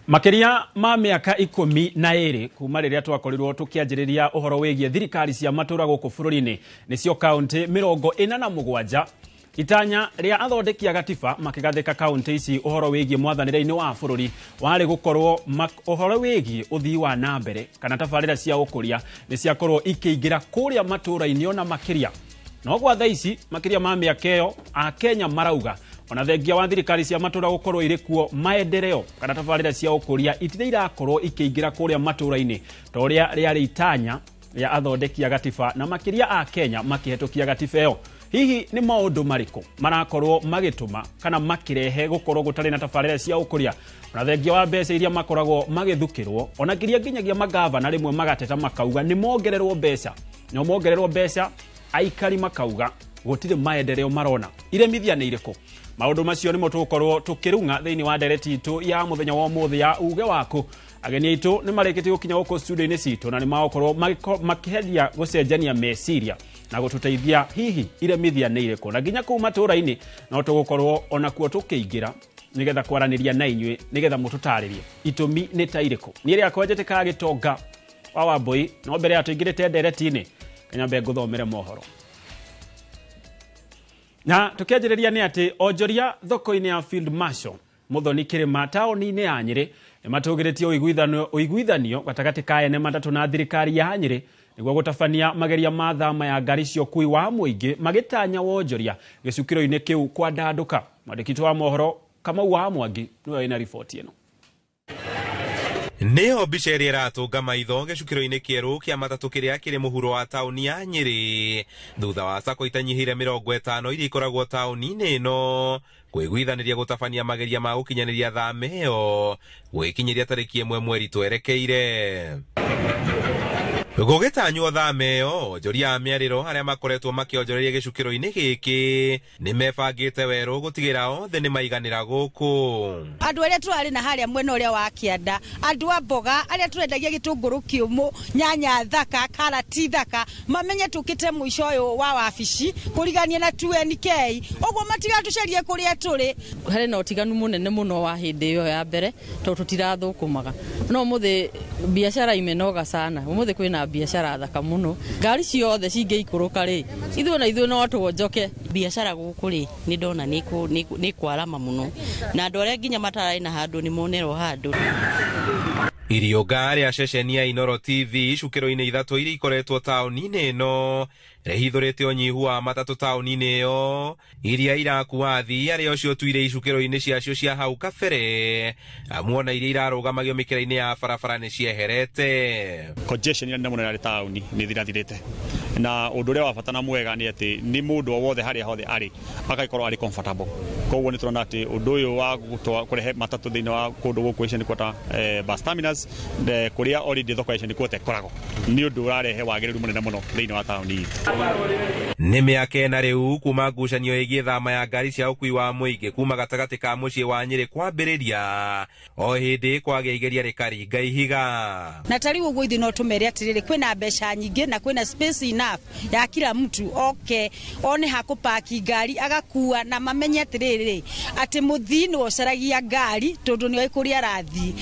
Makiria ma mĩaka 12 kuma rĩrĩa twakorirwo tũkĩanjĩrĩria ũhoro wĩgiĩ thirikari cia matũra gũkũ bũrũri-inĩ, nĩcio kaũntĩ 47. Itanya rĩa athondeki a gatiba makĩgathĩka kaũntĩ ici ũhoro wĩgiĩ mwathanĩre-inĩ wa bũrũri warĩ gũkorwo ũhoro wĩgiĩ ũthii wa na mbere kana tabarĩra cia ũkũria nĩ ciakorwo ikĩingĩra kũrĩa matũra-inĩ ona makĩria. No gwa thaa ici makĩria ma mĩaka ĩyo Akenya marauga ona thengia wa thirikari cia matũra gũkorwo irĩ kuo, maendeleo kana tabarĩra cia ũkũria itirĩ irakorwo ikĩingĩra kũrĩa matũra-inĩ ta ũrĩa rĩarĩ itanya rĩa athondeki a gatiba na makĩria a Kenya makĩhetũkia gatiba ĩyo. Hihi nĩ maũndũ marĩkũ marakorwo magĩtũma kana makĩrehe gũkorwo gũtarĩ na tabarĩra cia ũkũria ona thengia wa mbeca iria makoragwo magĩthukĩrwo, ona nginya nginyagia magavana rĩmwe magateta makauga nĩ mongererwo mbeca, no mongererwo mbeca aikari makauga gũtirĩ maendeleo marona. Iremithia nĩ irĩkũ? Maũndũ macio nĩmo tũgũkorwo tũkĩrung'a thĩinĩ wa ndereti itũ ya mũthenya wa ũmũthĩ ya uge waku. Ageni aitũ nĩ marĩkĩtie gũkinya gũkũ studio-inĩ citũ na nĩ magũkorwo makĩgeria gũcenjania meciria na gũtũteithia hihi iremithia nĩ irĩkũ, na nginya kũu matũra-inĩ no tũgũkorwo onakuo tũkĩingĩra nĩgetha kwaranĩria na inyuĩ nĩgetha mũtũtarĩrie itũmi nĩ ta irĩkũ. Niĩ rĩakwa njĩtĩkaga Gĩtonga wa Wambui, no mbere ya tũingĩrĩte ndereti-inĩ nyambe ngũthomere mohoro. Na tukianjĩrĩria nĩ atĩ onjoria thoko-inĩ ya Field Marshal Muthoni Kĩrĩma taũni-inĩ ya Nyĩrĩ nĩ matũgĩrĩtie ũiguithanio gatagatĩ ka ene matatũ na thirikari ya Nyĩrĩ nĩguo gũtabania mageria ma thama ya ngari cia ũkui wa mũingĩ magĩtanya wonjoria gĩcukĩro-inĩ kĩu kwandandũka. Mwandĩki wa mohoro Kamau wa Mwangi nĩwe wĩna riboti ĩno. Nĩyo mbica ĩrĩa ĩratũnga maitho gĩcukĩro-inĩ kĩerũ kĩa matatũ kĩrĩa kĩrĩ mũhuro wa taũni ya Nyĩrĩ thutha wa sacco itanyihĩire 50 iria ikoragwo taũni-inĩ ĩno kwĩguithanĩria gũtabania mageria ma gũkinyanĩria thama ĩyo gwĩkinyĩria tarĩki 1 mweri twerekeire. Gũgĩtanywo thama ĩyo, onjoria a mĩarĩro arĩa makoretwo makĩonjoreria gĩcukĩro-inĩ gĩkĩ nĩ mebangĩte werũ gũtigĩra othe nĩ maiganĩra gũkũ. Andũ arĩa tũrarĩ na harĩa mwena ũrĩa wa kĩanda, andũ a mboga arĩa tũrendagia gĩtũngũrũ kĩũmũ, nyanya thaka, karati thaka, mamenye tũkĩte mũico ũyũ wa wabici kũrigania na 2NK, ũguo matigatũcarie kũrĩa tũrĩ. Harĩ na ũtiganu mũnene mũno wa hĩndĩ ĩyo ya mbere tondũ tũtirathũkũmaga, no ũmũthĩ biacara imenoga sana, ũmũthĩ kwĩna Biacara thaka mũno, ngari ciothe cingĩikũrũka rĩ, ithuĩ na ithuĩ no tuonjoke. Biacara gũkũ rĩ, nĩ ndona nĩ kwarama mũno, na andũ arĩa nginya matararĩ na handũ nĩ monerwo handũ. Iriũnga rĩa ceceni ya Inoro TV icukĩro-inĩ 3 iria ikoretwo taũni-inĩ ĩno rĩhithũrĩte ũnyihu wa matatũ taũni-inĩ ĩyo iria irakua athii arĩa ũcio tuire icukĩro-inĩ ciacio cia hau kabere, amu ona iria irarũgamagio mĩkĩra-inĩ ya barabara nĩ cieherete. Congestion ĩrĩa nene mũno yarĩ taũni nĩ ĩthirathirĩte, na ũndũ ũrĩa wa bata na mwega nĩ atĩ nĩ mũndũ o wothe harĩa hothe arĩ agagĩkorwo arĩ comfortable. Koguo nĩ tũrona atĩ ũndũ ũyũ wa kũrehe matatũ thĩinĩ wa kũndũ gũkũ Asian Quarter bus terminus kũrĩa already thoko ya Asian Quarter ĩkoragwo nĩ ũndũ ũrarehe wagĩrĩru mũnene mũno thĩinĩ wa taũni itũ. Nĩ mĩaka 4 rĩu kuma ngucanio ĩgiĩ thama ya ngari cia ũkui wa mũingĩ kuma gatagatĩ ka mũciĩ wa Nyĩrĩ kwambĩrĩria o hĩndĩ kwagĩa igeria rĩkaringa ihiga. Na ta rĩu ũguo ithuĩ no tũmere atĩrĩrĩ, kwĩna mbeca nyingĩ na kwĩna space enough ya kila mtu oke one ha kũpaki ngari agakua, na mamenye atĩrĩrĩ atĩ mũthii nĩwe ũcaragia ngari tondũ nĩoĩ kũrĩa arathiĩ.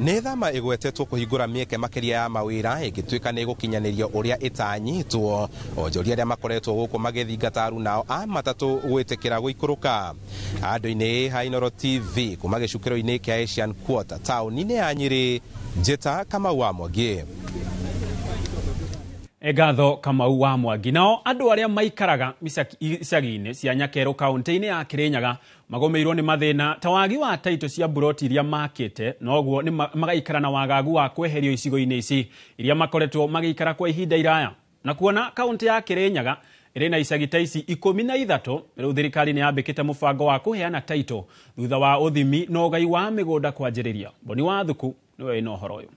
Nĩ thama ĩgwetetwo kũhingũra mĩeke makĩria ya mawĩra ĩngĩtuĩka nĩ ĩgũkinyanĩrio ũrĩa ĩtanyĩtwo. Onjoria arĩa makoretwo gũkũ magĩthingata arunao a matatũ gwĩtĩkĩra gũikũrũka. Andũ-inĩ ha Inoro TV kuma gĩcukĩro-inĩ kĩa Asian Quarter taũni-inĩ ya Nyĩrĩ, Njĩta Kamau wa Mwangi. Ngatho Kamau wa Mwangi. Nao andũ arĩa maikaraga icagi-inĩ cia Nyakerũ kaũntĩ-inĩ ya Kĩrĩnyaga magũmĩirwo nĩ mathĩna ta wagi wa taitũ cia mburoti iria makĩte, noguo nĩ magaikara na wagagu wa kweherio icigo-inĩ ici iria makoretwo magĩikara kwa ihinda iraya. Na kuona kaũntĩ ya Kĩrĩnyaga ĩrĩ na icagi ta ici 13, rĩu thirikari nĩ yambĩkĩte mũbango wa kũheana taitũ thutha wa ũthimi na ũgai wa mĩgũnda kwanjĩrĩria. Boni wa Thuku nĩwe wĩna ũhoro ũyũ.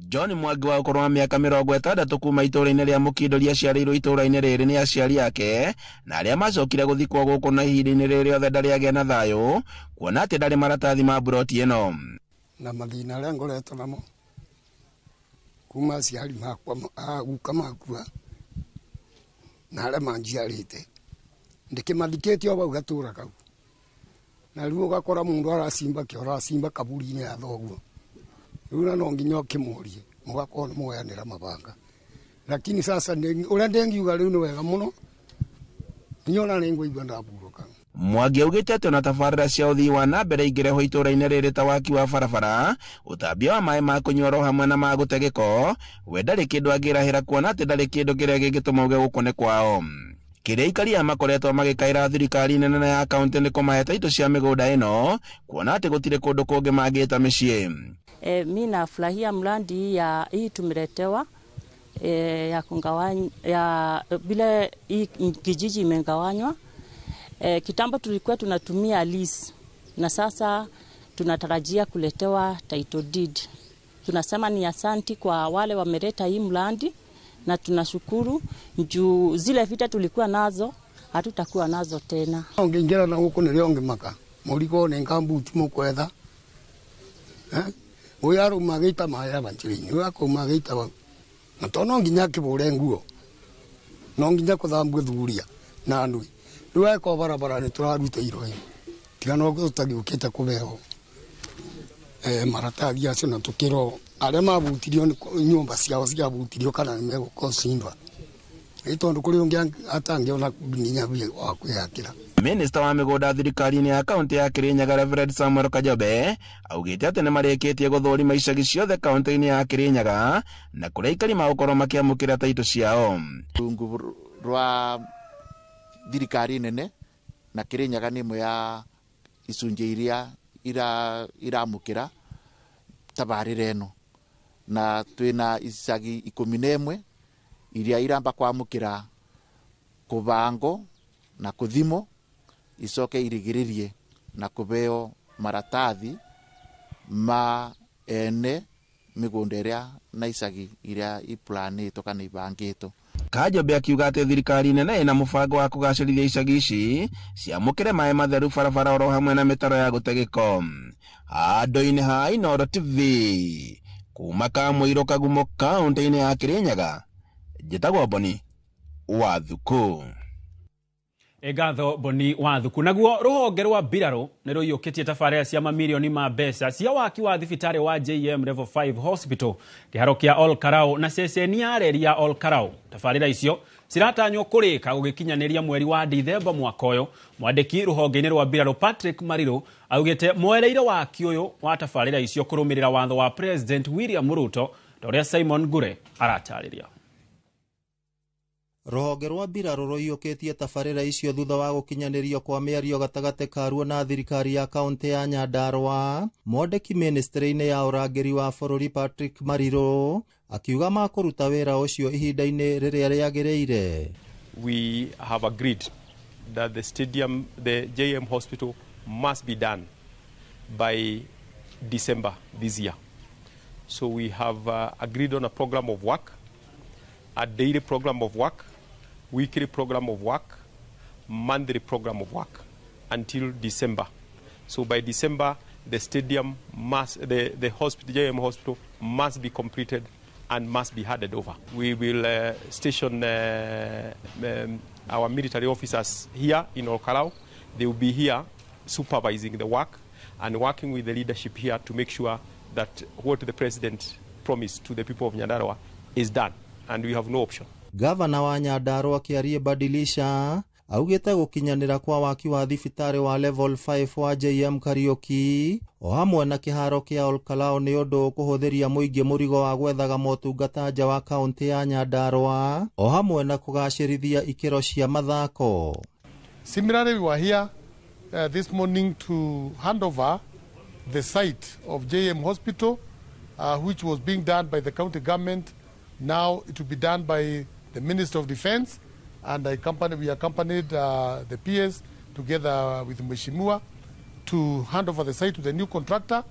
John Mwangi wa ũkũrũ wa mĩaka 60 kuma itũũra-inĩ rĩa Mũkindũri aciarĩirwo itũũra-inĩ rĩrĩ nĩ aciari ake, na arĩa macokire gũthikwo gũkũ na ihinda-inĩ rĩrĩ rĩothe ndarĩ agĩa na thayũ kuona atĩ ndarĩ maratathi ma mburoti ĩno. Na mathĩna arĩa ngoretwo namo kuma aciari makwa guka makua na arĩa manjiarĩte ndĩkĩmathikĩte o bau gatũra kau, na rĩu ũgakora mũndũ aracimba kĩoro aracimba kaburi-inĩ ya thoguo, rĩu na no nginya ũkĩmũrie mũgakorwo nĩ mũgayanĩra mabanga. Lakini sasa ũrĩa ndĩngiuga rĩu nĩ wega mũno, niona nĩ ngũigua ndahurũka. Mwangi augĩte atĩ ona tabarĩra cia ũthii wa na mbere ingĩrehwo itũũra-inĩ rĩrĩ ta waki wa barabara, ũtambia wa maĩ ma kũnyua oro hamwe na ma gũte gĩko, we ndarĩ kĩndũ angĩrahĩra kuona atĩ ndarĩ kĩndũ kĩrĩa gĩngĩtũma uge gũkũ nĩ kwao. Kĩrĩa aikari aya makoretwo magĩkaĩra thirikari nene ya kaũntĩ nĩ kũmahe taitũ cia mĩgũnda ĩno kuona atĩ gũtirĩ kũndũ kũngĩ mangĩta mĩciĩ. Mi nafurahia mradi ya hii tumeletewa ya kungawanya ya vile hii kijiji imegawanywa. Kitambo tulikuwa tunatumia lease na sasa tunatarajia kuletewa title deed. Tunasema ni asanti kwa wale wameleta hii mradi na tunashukuru juu zile vita tulikuwa nazo hatutakuwa nazo tena. Ongeingira na huko nilionge maka muliko ni ngambuti mukwetha uyu aruma gĩita maĩ abanjĩrĩ-inĩ, ũyũ akauma gĩita bau, na to no nginya akĩbũre nguo, no nginya kũthambio thuria na ndui. Rĩu angĩkorwo barabara nĩ tũrarutĩirwo ĩ, tiga no tũtagĩũkĩte kũbeo maratathi acio na tũkĩrwo arĩa mabutirio nyũmba ciao ciabutirio kana nĩ megũkocindwa, ĩ tondũ kũrĩ ũngĩ atangĩona nginya wa kwĩyakĩra. Minista wa mĩgũnda thirikari-inĩ ya kaũntĩ ya Kĩrĩnyaga Reverend Samuel Kajobe augĩte atĩ nĩ marĩkĩtie gũthũrima icagi ciothe kaũntĩ-inĩ ya Kĩrĩnyaga na kũrĩa aikari magũkorwo makĩamũkĩra taitũ ciao. Rungu rwa thirikari nene na Kĩrĩnyaga nĩ ĩmwe ya icunjĩ iria iramũkĩra tabarĩra ĩno, na twĩna icagi 11 iria iramba kwamũkĩra kũbango na kũthimwo icoke irigĩrĩrie na kũbeo maratathi ma ene mĩgũnda ĩrĩa na icagi iria iplanĩtwo kana ibangĩtwo. Kajobe akiuga atĩ thirikari nene ĩna mũbango wa kũgacĩrithia icagi ici ciamũkĩre maĩ matheru, barabara oro hamwe na mĩtaro ya gũte gĩko. Handũ-inĩ ha Inooro TV kuma Kamũirũ Kagumo kaũntĩ-inĩ ya Kĩrĩnyaga, njĩtagwo Boni wa Thuku. Ngatho Boni Wathuku. Naguo rũhonge rwa mbirarũ nĩ rũiyũkĩtie tabarĩra cia mamirioni ma mbeca cia waki wa thibitarĩ wa JM Level 5 Hospital kĩharo kĩa Ol Kalou na ceceni ya reri ya Ol Kalou. Tabarĩra icio ciratanywo kũrĩka gũgĩkinyanĩria mweri wa Dithemba mwaka ũyũ. Mwandĩki rũhonge-inĩ rwa mbirarũ Patrick Mariru augĩte mwereire waki ũyũ wa tabarĩra icio kũrũmĩrĩra watho wa President William Ruto ta ũrĩa Simon Ngure aratarĩria. Rũhonge rwa mbirarũ rũiyũkĩtie tabarĩra icio thutha wa gũkinyanĩrio kwa mĩario gatagatĩ karuo na thirikari ya kaũntĩ ya Nyandarua. Mwandĩki ministry-inĩ ya ũrangĩri wa bũrũri Patrick Mariru akiuga makũruta wĩra ũcio ihinda-inĩ rĩrĩa rĩagĩrĩire. We have agreed that the stadium, the JM Hospital must be done by December this year. So we have agreed on a program of work, a daily program of work, weekly program of work, monthly program of work until December. So by December, the stadium must, the hospital, JM Hospital must be completed and must be handed over. We will station our military officers here in Ol Kalou. They will be here supervising the work and working with the leadership here to make sure that what the president promised to the people of Nyandarua is done, and we have no option. Gavana wa Nyandarua Kiarie Badilisha augĩte gũkinyanĩra kwa waki wa thibitarĩ wa level 5 wa JM Kariuki o hamwe na kĩharo kĩa Ol Kalou nĩ ũndũ ũkũhũthĩria mũingĩ mũrigo wa gwethaga motungata nja wa kaũntĩ ya Nyandarua o hamwe na kũgacĩrithia ikĩro cia mathako. Similarly, we were here this morning to hand over the site of JM Hospital, which was being done by the county government. Now it will be done by the Minister of Defense, and we accompanied the PS together with Mheshimiwa to hand over the site to the new contractor.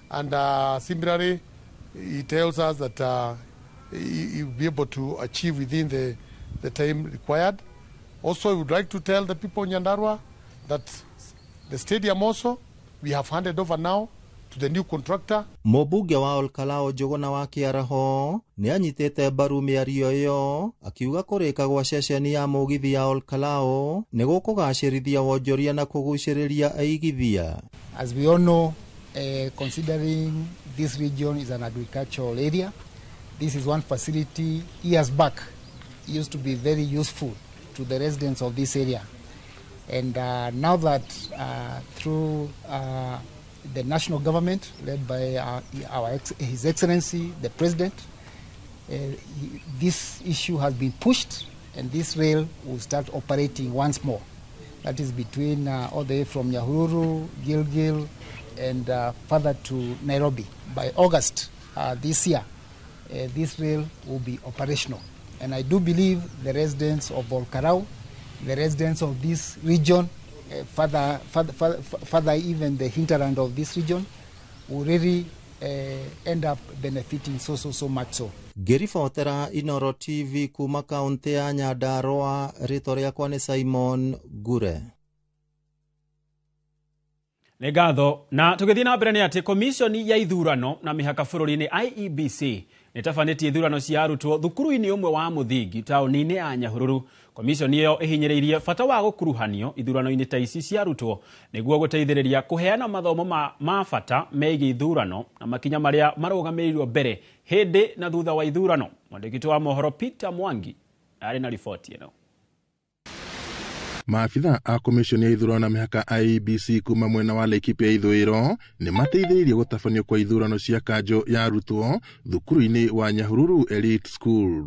And similarly, he tells us that he will be able to achieve within the time required. Also, we would like to tell the people in Nyandarua that the stadium also, we have handed over now to the new contractor. Mũmbunge wa Ol Kalou Njũgũna wa Kĩaraho nĩ anyitĩte mbaru mĩario ĩyo akiuga kũrĩka gwa ceceni ya mũgithi ya Ol Kalou nĩ gũkũgacĩrithia wonjoria na kũgucĩrĩria aigithia. As we all know, considering this region is an agricultural area, this is one facility years back used to be very useful to the residents of this area. And now that through the national government led by His Excellency, the President, this issue has been pushed and this rail will start operating once more. That is between all the way from Nyahururu, Gilgil, and further to Nairobi. By August this year, this rail will be operational. And I do believe the residents of Ol Kalou, the residents of this region, further even the hinterland of this region, will really end up benefiting so much so. Ngĩribotera Inoro TV kuma kaunti ya Nyandarua, rĩtwa rĩakwa nĩ Simon Ngure. Nĩ ngatho. Na tũgĩthiĩ na mbere nĩ atĩ komishoni ya ithurano na mĩhaka bũrũri-inĩ IEBC nĩtabanĩtie ithurano cia arutwo thukuru-inĩ ũmwe wa mũthingi taũni-inĩ ya Nyahururu. Komishoni ĩyo ĩhinyĩrĩirie bata wa gũkuruhanio ithurano-inĩ ta ici cia arutwo nĩguo gũteithĩrĩria kũheana mathomo ma bata megiĩ ithurano na makinya marĩa marũgamĩrĩirwo mbere hĩndĩ na thutha wa ithurano. Mwandĩki wa mohoro Peter Mwangi arĩ na riboti ĩno. Maabitha a komishoni ya ithurano na mĩhaka IEBC kuma mwena wa Laikipia ithũĩro nĩ mateithĩrĩirie gũtabanio kwa ithurano cia kanjo ya arutwo thukuru-inĩ wa Nyahururu Elite School.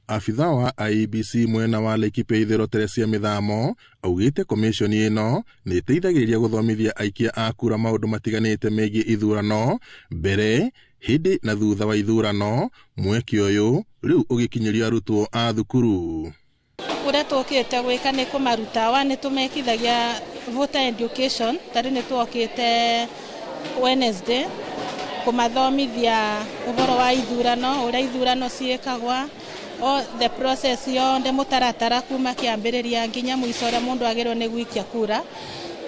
Abitha wa IEBC mwena wa Laikipia ithũĩro Teresia Mĩthamo augĩte komishoni ĩno nĩ ĩteithagĩrĩria gũthomithia aikia a kura maũndũ matiganĩte megiĩ ithurano mbere, hĩndĩ na thutha wa ithurano. Mweke ũyũ rĩu ũgĩkinyĩrio arutwo a thukuru. Uria tukite gwika ni kumaruta wa ni tumekithagia voter education tari ni twokite Wednesday kumathomithia uhoro wa ithurano uria ithurano ciikagwa o the process yonthe mutaratara kuma kiambiriria nginya mwico uria mundu agirwo ni gwikia kura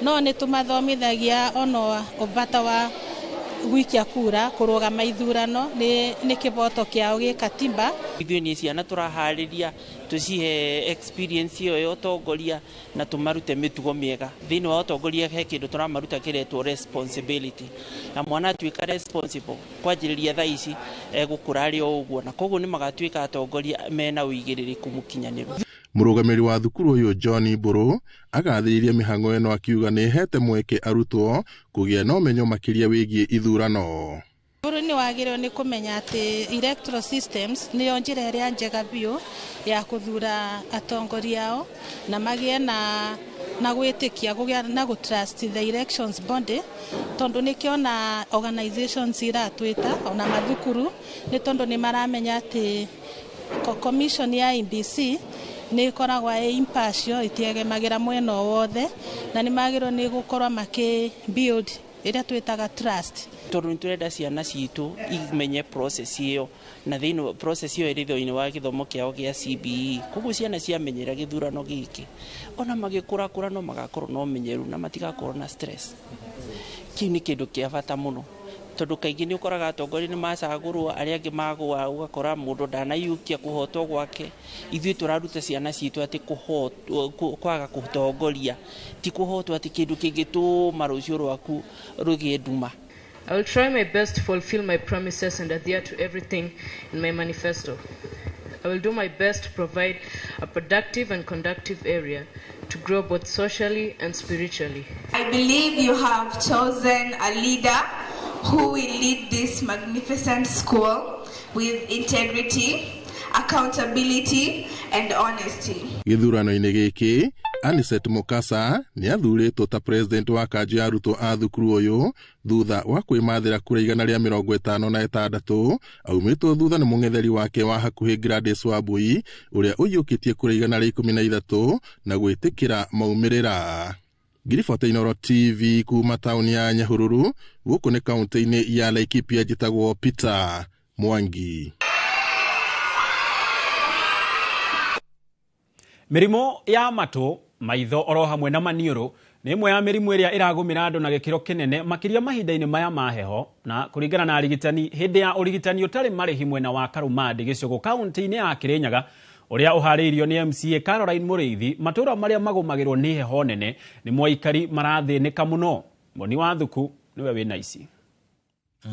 no ni tumathomithagia ono ubata wa gwikia kura kurugama ithurano ni kiboto kiao gi katiba. Ithuĩ nĩ ciana tũraharĩria tũcihe experience ĩyo ya ũtongoria na tũmarute mĩtugo mĩega. Thĩinĩ wa ũtongoria he kĩndũ tũramaruta kĩretwo responsibility, na mwana atuĩka responsible kwanjĩrĩria thaa ici egũkũra arĩ o ũguo, na koguo nĩ magatuĩka atongoria mena ũigĩrĩrĩku mũkinyanĩru. Mũrũgamĩrĩri wa thukuru ũyũ John Mburu agathĩrĩirie mĩhang'o ĩno akiuga nĩ ĩhete mweke arutwo kũgĩa na ũmenyo makĩria wĩgiĩ ithurano. Bũrũri nĩ wagĩrĩirwo nĩ kũmenya atĩ electoral systems nĩyo njĩra ĩrĩa njega biũ ya kũthura atongoria ao na magĩe na gwĩtĩkia kũgĩa na gũ trust the elections body, tondũ nĩkĩo na organizations iratwĩta ona mathukuru nĩ tondũ nĩ maramenya atĩ commission ya IEBC nĩ ĩkoragwo ĩ impartial, ĩtiegemagĩra mwena o wothe, na nĩ magĩrĩirwo nĩ gũkorwo makĩ build ĩrĩa twĩtaga trust. Tondũ nĩ tũrenda ciana citũ imenye process ĩyo, na thĩinĩ process ĩyo ĩrĩ thĩinĩ wa gĩthomo kĩao gĩa CBE. Koguo ciana ciamenyera gĩthurano gĩkĩ, ona magĩkũrakũra no magakorwo na ũmenyeru na matigakorwo na stress. Kĩu nĩ kĩndũ kĩa bata mũno, tondũ kaingĩ nĩ ũkoraga atongoria nĩ macagũrwo, arĩa angĩ magũa, ũgakora mũndũ ndanaiyũkia kũhotwo gwake. Ithuĩ tũraruta ciana citũ atĩ kwaga kũtongoria ti kũhotwo atĩ kĩndũ kĩngĩtũma rũciũ rwaku rũgĩe nduma. I will try my best to fulfill my promises and adhere to everything in my manifesto. I will do my best to provide a productive and conducive area to grow both socially and spiritually. I believe you have chosen a leader who will lead this magnificent school with integrity, accountability, and honesty. Gĩthurano-inĩ gĩkĩ, Aniset Mukasa nĩ athurĩtwo ta president wa kanjũ ya arutwo a thukuru ũyũ thutha wa kwĩmathĩra kura 156 aumĩtwo thutha nĩ mũng'etheri wake wa hakuhĩ Gladys Wambui ũrĩa ũiyũkĩtie kura 113 na gwĩtĩkĩra maumĩrĩra. Ngiribota Inooro TV kuma taũni ya Nyahururu gũkũ nĩ kaũntĩ-inĩ ya Laikipia, njĩtagwo Peter Mwangi. Mĩrimũ ya matũ, maitho oro hamwe na maniũrũ nĩ ĩmwe ya mĩrimũ ĩrĩa ĩragũmĩra andũ na gĩkĩro kĩnene makĩria mahinda-inĩ maya ma heho, na kũringana na arigitani hĩndĩ ya ũrigitani ũtarĩ marĩhi mwena wa Karumandi gĩcũgũ kaũntĩ-inĩ ya Kĩrĩnyaga ũrĩa ũharĩirio nĩ MCA Caroline Mũrĩithi, matũũra marĩa magũmagĩrwo nĩ heho nene nĩ mwaikari marathĩnĩka mũno. Moni wa Thuku nĩwe wĩna ici.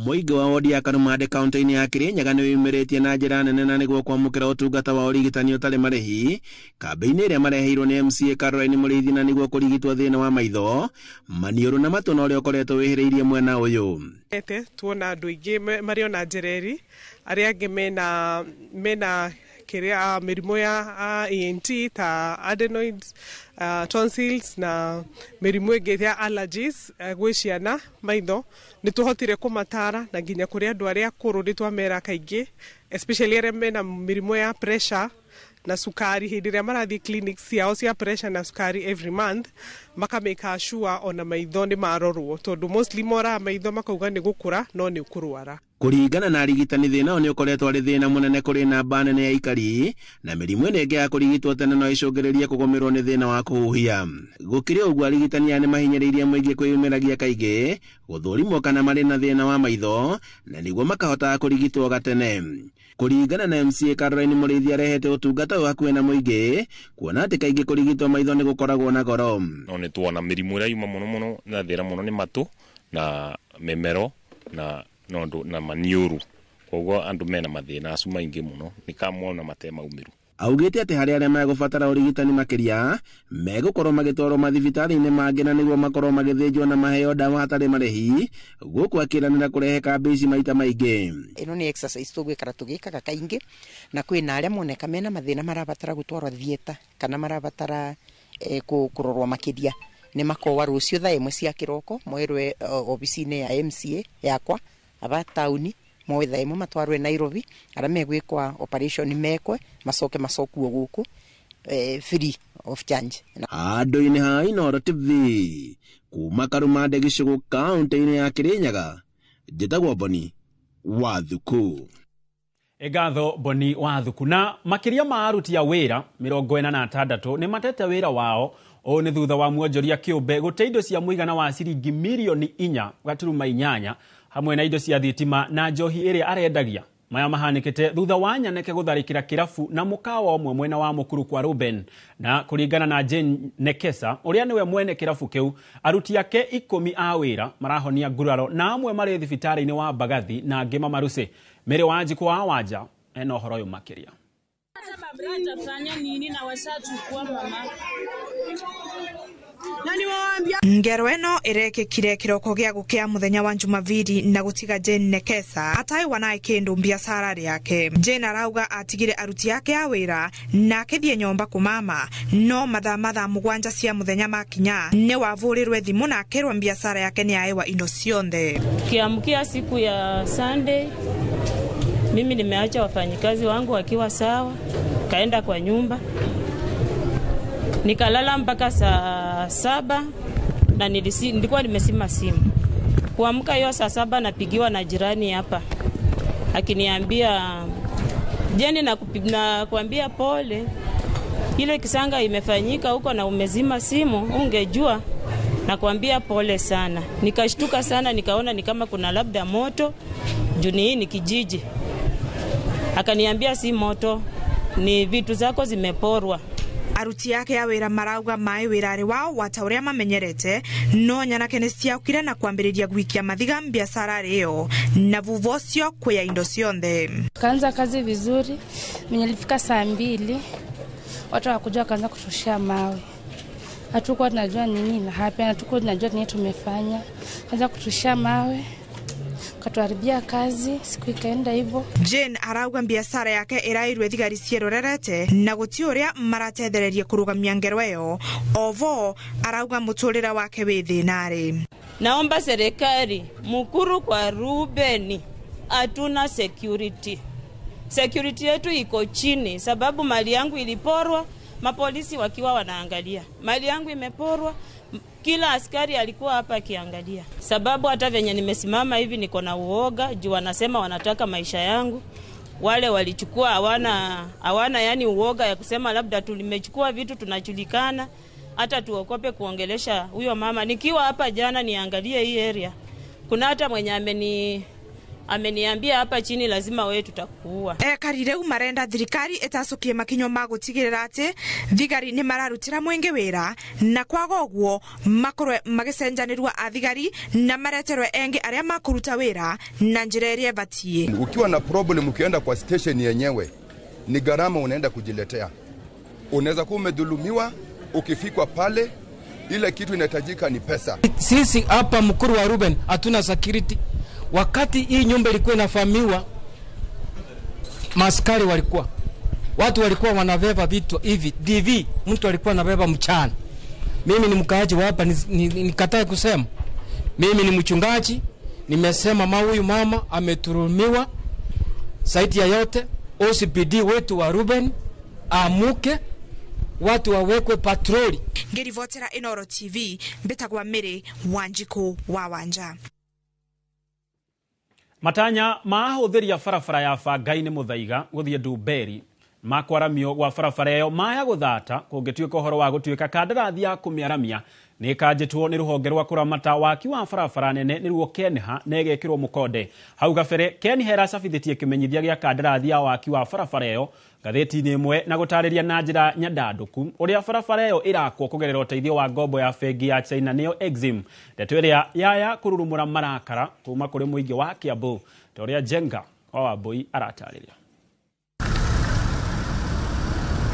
Mũingĩ wa wodi ya Karumande kaũntĩ-inĩ ya Kĩrĩnyaga nĩ wĩyumĩrĩtie na njĩra nene na nĩguo kwamũkĩra ũtungata wa ũrigitani ũtarĩ marĩhi kambĩ-inĩ ĩrĩa mareheirwo nĩ MCA Caroline Mũrĩithi na nĩguo kũrigitwo thĩna wa maitho, maniũrũ na matũ na ũrĩa ũkoretwo wĩhĩrĩirie mwena ũyũ. Tuona andũ aingĩ marĩ ona njereri, arĩa angĩ mena kĩrĩa mĩrimũ ya ENT ta adenoids, tonsils na mĩrimũ ĩngĩ ya allergies gwĩ ciana maitho. Nĩ tũhotire kũmatara na nginya kũrĩ andũ arĩa akũrũ nĩ twamera kaingĩ, especially arĩa mena mĩrimũ ya pressure na sukari, hĩndĩ ĩrĩa marathiĩ clinics ciao cia pressure na sukari every month, makamĩka sure ona maitho nĩ marorwo, tondũ mostly moraga maitho makauga nĩ gũkũra no nĩ kũrwara. Kũringana na arigitani thĩna ũyũ nĩ ũkoretwo arĩ thĩna mũnene kũrĩ namba nene ya aikari, na mĩrimũ ĩno ĩngĩ ya kũrigitwo tene no ĩcũngĩrĩrie kũgũmĩrwo nĩ thĩna wa kũhuhia. Gũkĩrĩ ũguo arigitani aya nĩ mahinyĩrĩirie mũingĩ kwĩyumĩragia kaingĩ gũthũrimwo kana marĩ na thĩna wa maitho na nĩguo makahotaga kũrigitwo gatene. Kũringana na MCA Caroline Mũrĩithi arehete ũtungata ũyũ hakuhĩ na mũingĩ, kuona atĩ kaingĩ kũrigitwo maitho nĩ gũkoragwo na goro. No nĩ tuona mĩrimũ ĩrĩa yuma mũno mũno na thĩna mũno nĩ matũ na mĩmero na nondu na maniũrũ, koguo andũ mena mathĩna acu maingĩ mũno nĩ kamona mate maumĩru. Augĩte atĩ harĩ arĩa megũbatara ũrigitani makĩria megũkorwo magĩtwarwo mathibitarĩ-inĩ mangĩ na nĩguo makorwo magĩthĩnjwo na maheo ndawa hatarĩ marĩhi, gũkũ akĩranĩra kũrehe kambĩ ici maita maingĩ. Ĩno nĩ exercise tũgwĩkara tũgĩkaga kaingĩ, na kwĩna arĩa moneka mena mathĩna marabatara gũtwarwo theatre kana marabatara kũrorwo makĩria, nĩ makowa rũciũ thaa 1 cia kĩroko moerwe obici-inĩ ya MCA yakwa aba taũni, moe thaa 1 matwarwe Nairobi, arĩa megwĩkwa operation mekwe macoke macokuo gũkũ free of charge. Handũ-inĩ ha Inooro TV kuma Karumande gĩcũgũ kaũntĩ-inĩ ya Kĩrĩnyaga, njĩtagwo Boni wa Thuku. Ngatho Boni wa Thuku. Na makĩria ma aruti a wĩra 46 nĩ matete wĩra wao ũũ nĩ thutha wa mwonjoria kĩũmbe gũte indo cia mũigana wa ciringi mirioni 4.8 hamwe na indo cia thitima na njohi ĩrĩa arendagia. Maya mahanĩkĩte thutha wa nyaneke gũtharĩkĩra kĩrabu na mũkawa ũmwe mwena wa Mukuru kwa Ruben. Na kũringana na Jane Nekesa ũrĩa nĩwe mwene kĩrabu kĩu, aruti ake 10 a wĩra marahonia nguraro na amwe marĩ thibitarĩ-inĩ wa Mbagathi na angĩ Mamarusi. Mary Wanjikũ wa Wanja ena ũhoro ũyũ makĩria. Ngero ĩno ĩrekĩkire kĩroko gĩa gũkĩa mũthenya wa Jumapili na gũtiga Jane Nekesa ataiwa nae kĩndũ biacara yake. Jane arauga atigire aruti ake a wĩra na akĩthiĩ nyomba kũmama, no mathaa 7 cia mũthenya makinya nĩ wavũrĩrwe thimũ na akĩrwo biacara yake nĩ yaewa indo cionthe. Tukiamkia siku ya Sunday, mimi nimeacha wafanyikazi wangu wakiwa sawa, kaenda kwa nyumba nikalala mpaka saa 7 na nilikuwa nimesima simu. Kuamka hiyo saa 7 napigiwa na jirani hapa akiniambia, Jeni, na kuambia pole, ile kisanga imefanyika huko na umezima simu, ungejua, na kuambia pole sana. Nikashtuka sana, nikaona ni kama kuna labda moto juu hii ni kijiji. Akaniambia si moto, ni vitu zako zimeporwa. Aruti ake a wĩra marauga maĩ wĩrarĩ wao wata ũrĩa mamenyerete, no nyanake nĩ ciaukire na kwambĩrĩria gwikia mathiga biacara ĩyo na vuva ũcio kuya indo cionthe. Kaanza kazi vizuri, mwenye ilifika saa 2 watu wakuja wakaanza kutushia mawe. Hatukuwa tunajua nini na hapa, hatukuwa tunajua nini tumefanya. Kaanza kutushia mawe, katuharibia kazi, siku ikaenda hivyo. Jane arauga biacara yake irairwe thigari cierorerete na guti uria maratethereria kurugamia ngero ĩyo. Ovo arauga muturire wake wi thinari. Naomba serikali, Mukuru kwa Rubeni hatuna security. Security yetu iko chini sababu mali yangu iliporwa, mapolisi wakiwa wanaangalia. Mali yangu imeporwa, kila askari alikuwa hapa akiangalia. Sababu hata venye nimesimama hivi niko na uoga juu wanasema wanataka maisha yangu. Wale walichukua hawana yani uoga ya kusema labda tulimechukua vitu tunajulikana, hata tuokope kuongelesha huyo mama. Nikiwa hapa jana niangalie hii area, kuna hata mwenye ameniambia hapa chini lazima wewe tutakuua. Ekari rĩu marenda thirikari ĩtacũkie makinyo ma gũtigĩrĩra atĩ thigari nĩ mararutĩra mũingĩ wĩra, na kwaga ũguo makorwe magĩcenjanĩrwo a thigari na mareterwe engĩ arĩa makũruta wĩra na njĩra ĩrĩa ĩbatiĩ. Ukiwa na problem ukienda kwa station yenyewe ni gharama unaenda kujiletea. Unaweza kuwa umedhulumiwa, ukifikwa pale ile kitu inahitajika ni pesa. Sisi hapa Mukuru wa Ruben hatuna security. Wakati hii nyumba ilikuwa inafamiwa, maskari walikuwa, watu walikuwa wanabeba vitu hivi DV, mtu alikuwa anabeba mchana. Mimi ni mkaaji wa hapa, nikatae kusema mimi ni mchungaji, nimesema ma huyu mama ameturumiwa. Saiti ya yote OCPD wetu wa Ruben amuke, watu wawekwe patroli. Ngirivotera Inoro TV, mbitagwa Mary Wanjiku wa Wanja. Matanya mahũthĩria barabara ya Bangai-inĩ Mũthaiga gũthiĩ Ndumberi makwaramio gwa barabara ĩyo maya gũthata kũngĩtuĩka ũhoro wa gũtuĩka kandarathi ya kũmĩaramia nĩ ĩkanjĩtwo nĩ rũhonge rwa kũramata waki wa barabara nene nĩruo KENHA na ĩgekĩrwo mũkonde. Hau gabere KENHA ĩracabithĩtie kĩmenyithia gĩa kandarathi ya waki wa barabara ĩyo ngathĩti-inĩ ĩmwe na gũtarĩria na njĩra nyandandũku ũrĩa barabara ĩyo ĩrakwo kũgerera ũteithio wa ngombo ya bengi ya China nĩyo Exim. Ndeto ĩrĩa yaya kũrurumũra marakara kuma kũrĩ mũingĩ wa Kiambu ta ũrĩa Jenga wa Wambui aratarĩria.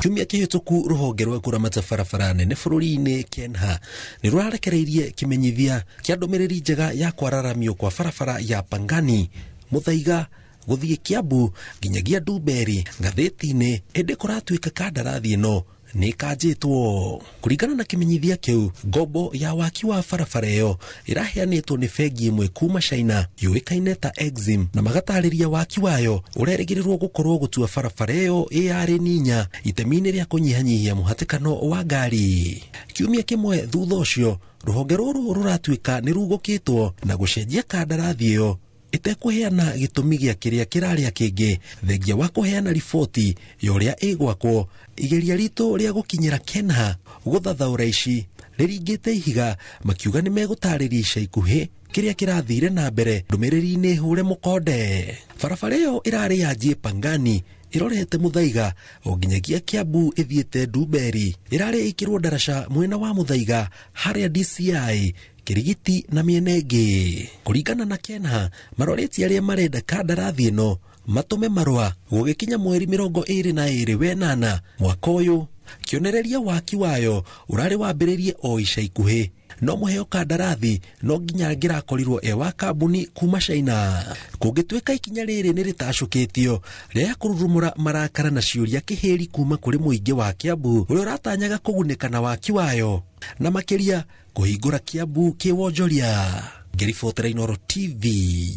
Kiumia kĩhĩtũku rũhonge rwa kũramata barabara nene bũrũri-inĩ KENHA nĩ rũrarekereirie kĩmenyithia kĩa ndũmĩrĩri njega ya kwararamio kwa barabara ya Pangani Mũthaiga gũthiĩ Kiambu nginyagia Ndumberi ngathĩti-inĩ, ĩndĩ kũratuĩka kandarathi ĩno nĩ ĩkanjĩtwo. Kũringana na kĩmenyithia kĩu, ngombo ya waki wa barabara ĩyo ĩraheanĩtwo nĩ bengi ĩmwe kuma China yũĩkaine ta Exim, na magatarĩria waki wayo ũrerĩgĩrĩrwo gũkorwo gũtua barabara ĩyo ĩyarĩ ninya itemi-inĩ rĩa kũnyihanyihia mũhatĩkano wa ngari. Kiumia kĩmwe thutha ũcio, rũhonge rũrũ rũratuĩka nĩ rugũkĩtwo na gũcenjia kandarathi ĩyo ĩtekũheana gĩtũmi gĩa kĩrĩa kĩrarĩa kĩngĩ thengia wa kũheana riboti ya ũrĩa ĩgwakwo. Igeria ritũ rĩa gũkinyĩra KENHA gũthathaũra ici rĩringĩte ihiga, makiuga nĩ megũtarĩria ica ikuhĩ Kĩrĩa kĩrathire na mbere ndũmĩrĩri-inĩ hũre mũkonde. Barabara ĩyo ĩrarĩ yanjie Pangani ĩrorete Muthaiga o nginyagia Kiambu ĩthiĩte Ndumberi. Ĩrarĩ ĩkĩrwo ndaraca mwena wa Muthaiga harĩa DCI Kirigiti na mĩena ĩngĩ. Kũringana na Kenha, marorĩtie arĩa marenda kandarathi ĩno matũme marũa gũgĩkinya mweri 22 wenana mwaka ũyũ. Kĩonereria waki wayo ũrarĩ wambĩrĩrie o ica ikuhĩ, no mũheo kandarathi no nginya angĩrakorirwo e wa kambuni kuma China. Kũngĩtuĩka ikinya rĩrĩ nĩ rĩtacũkĩtio rĩa kũrurumũra marakara na ciũria kĩhĩri kuma kũrĩ mũingĩ wa Kiambu ũrĩa ũratanyaga kũgunĩka na waki wayo, na makĩria kũhingũra Kiambu kĩwonjoria. Ngĩribotera Inooro TV,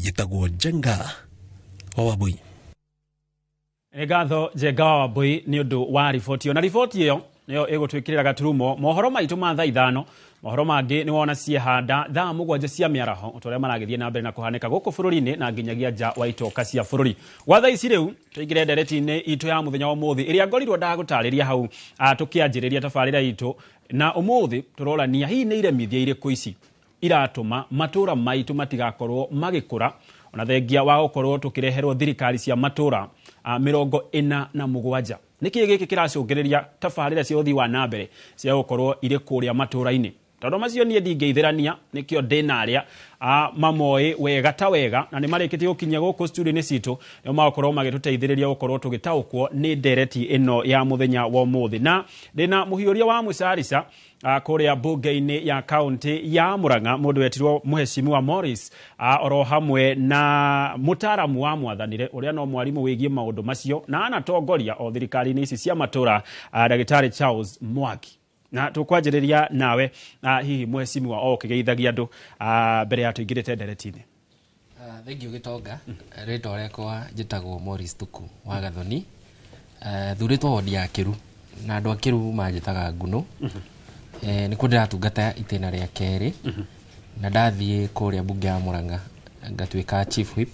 njĩtagwo Njenga wa Wambui. Nĩ ngatho Njenga wa Wambui nĩ ũndũ wa riboti ĩyo, na riboti ĩyo nĩyo ĩgũtwĩkĩrĩra gaturumo mohoro maitũ ma thaa 5. Mohoro mangĩ nĩ wona ciehanda thaa 7 cia mĩaraho ũrĩa maragĩthiĩ na mbere na kũhanĩka gũkũ bũrũri-inĩ na nginyagia nja wa itoka cia bũrũri. Gwa thaa ici rĩu tũingĩre ndereti-inĩ itũ ya mũthenya wa ũmũthĩ ĩrĩa ngorirwo ndagũtarĩria hau tũkĩanjĩrĩria tabarĩra itũ, na ũmũthĩ tũrorania hihi nĩ iremithia irĩkũ ici iratũma matũra maitũ matigakorwo magĩkũra, ona thengia wa gũkorwo tũkĩreherwo thirikari cia matũra 47. Nĩkĩĩ gĩkĩ kĩracũngĩrĩria tabarĩra cia ũthii wa na mbere cia gũkorwo irĩ kũrĩa matũra-inĩ? Tondũ macio niĩ ndingĩithĩrania, nĩkĩo ndĩna arĩa mamoĩ wega ta wega na nĩ marĩkĩtie gũkinyia gũkũ studio-inĩ citũ, nĩo magakorwo magĩtũteithĩrĩria gũkorwo tũgĩtaũkwo nĩ ndereti ĩno ya mũthenya wa ũmũthĩ. Na ndĩna mũhiũria wa mũcarica kũrĩa mbunge-inĩ ya kaunti ya Murang'a, mũndũ wetirwo Mheshimiwa Morris, oro hamwe na mũtaaramu wa mwathanire ũrĩa no mwarimũ wĩgiĩ maũndũ macio na anatongoria o thirikari-inĩ ici cia matũra, Ndagĩtarĩ Charles Mwangi. Na tũkwanjĩrĩria nawe hihi mheshimiwa o ũkĩgeithagia andũ mbere ya tũingĩrĩte ndereti-inĩ. Thank you Gĩtonga. Rĩtwa rĩakwa njĩtagwo Morris Thuku wa Gathoni. Thurĩtwo wodi ya Kĩru na andũ a Kĩru manjĩtaga Nguno. Nĩkuo ndĩratungata itĩna rĩa kerĩ, na ndathiĩ kũrĩa mbunge ya Murang'a ngatuĩka chief whip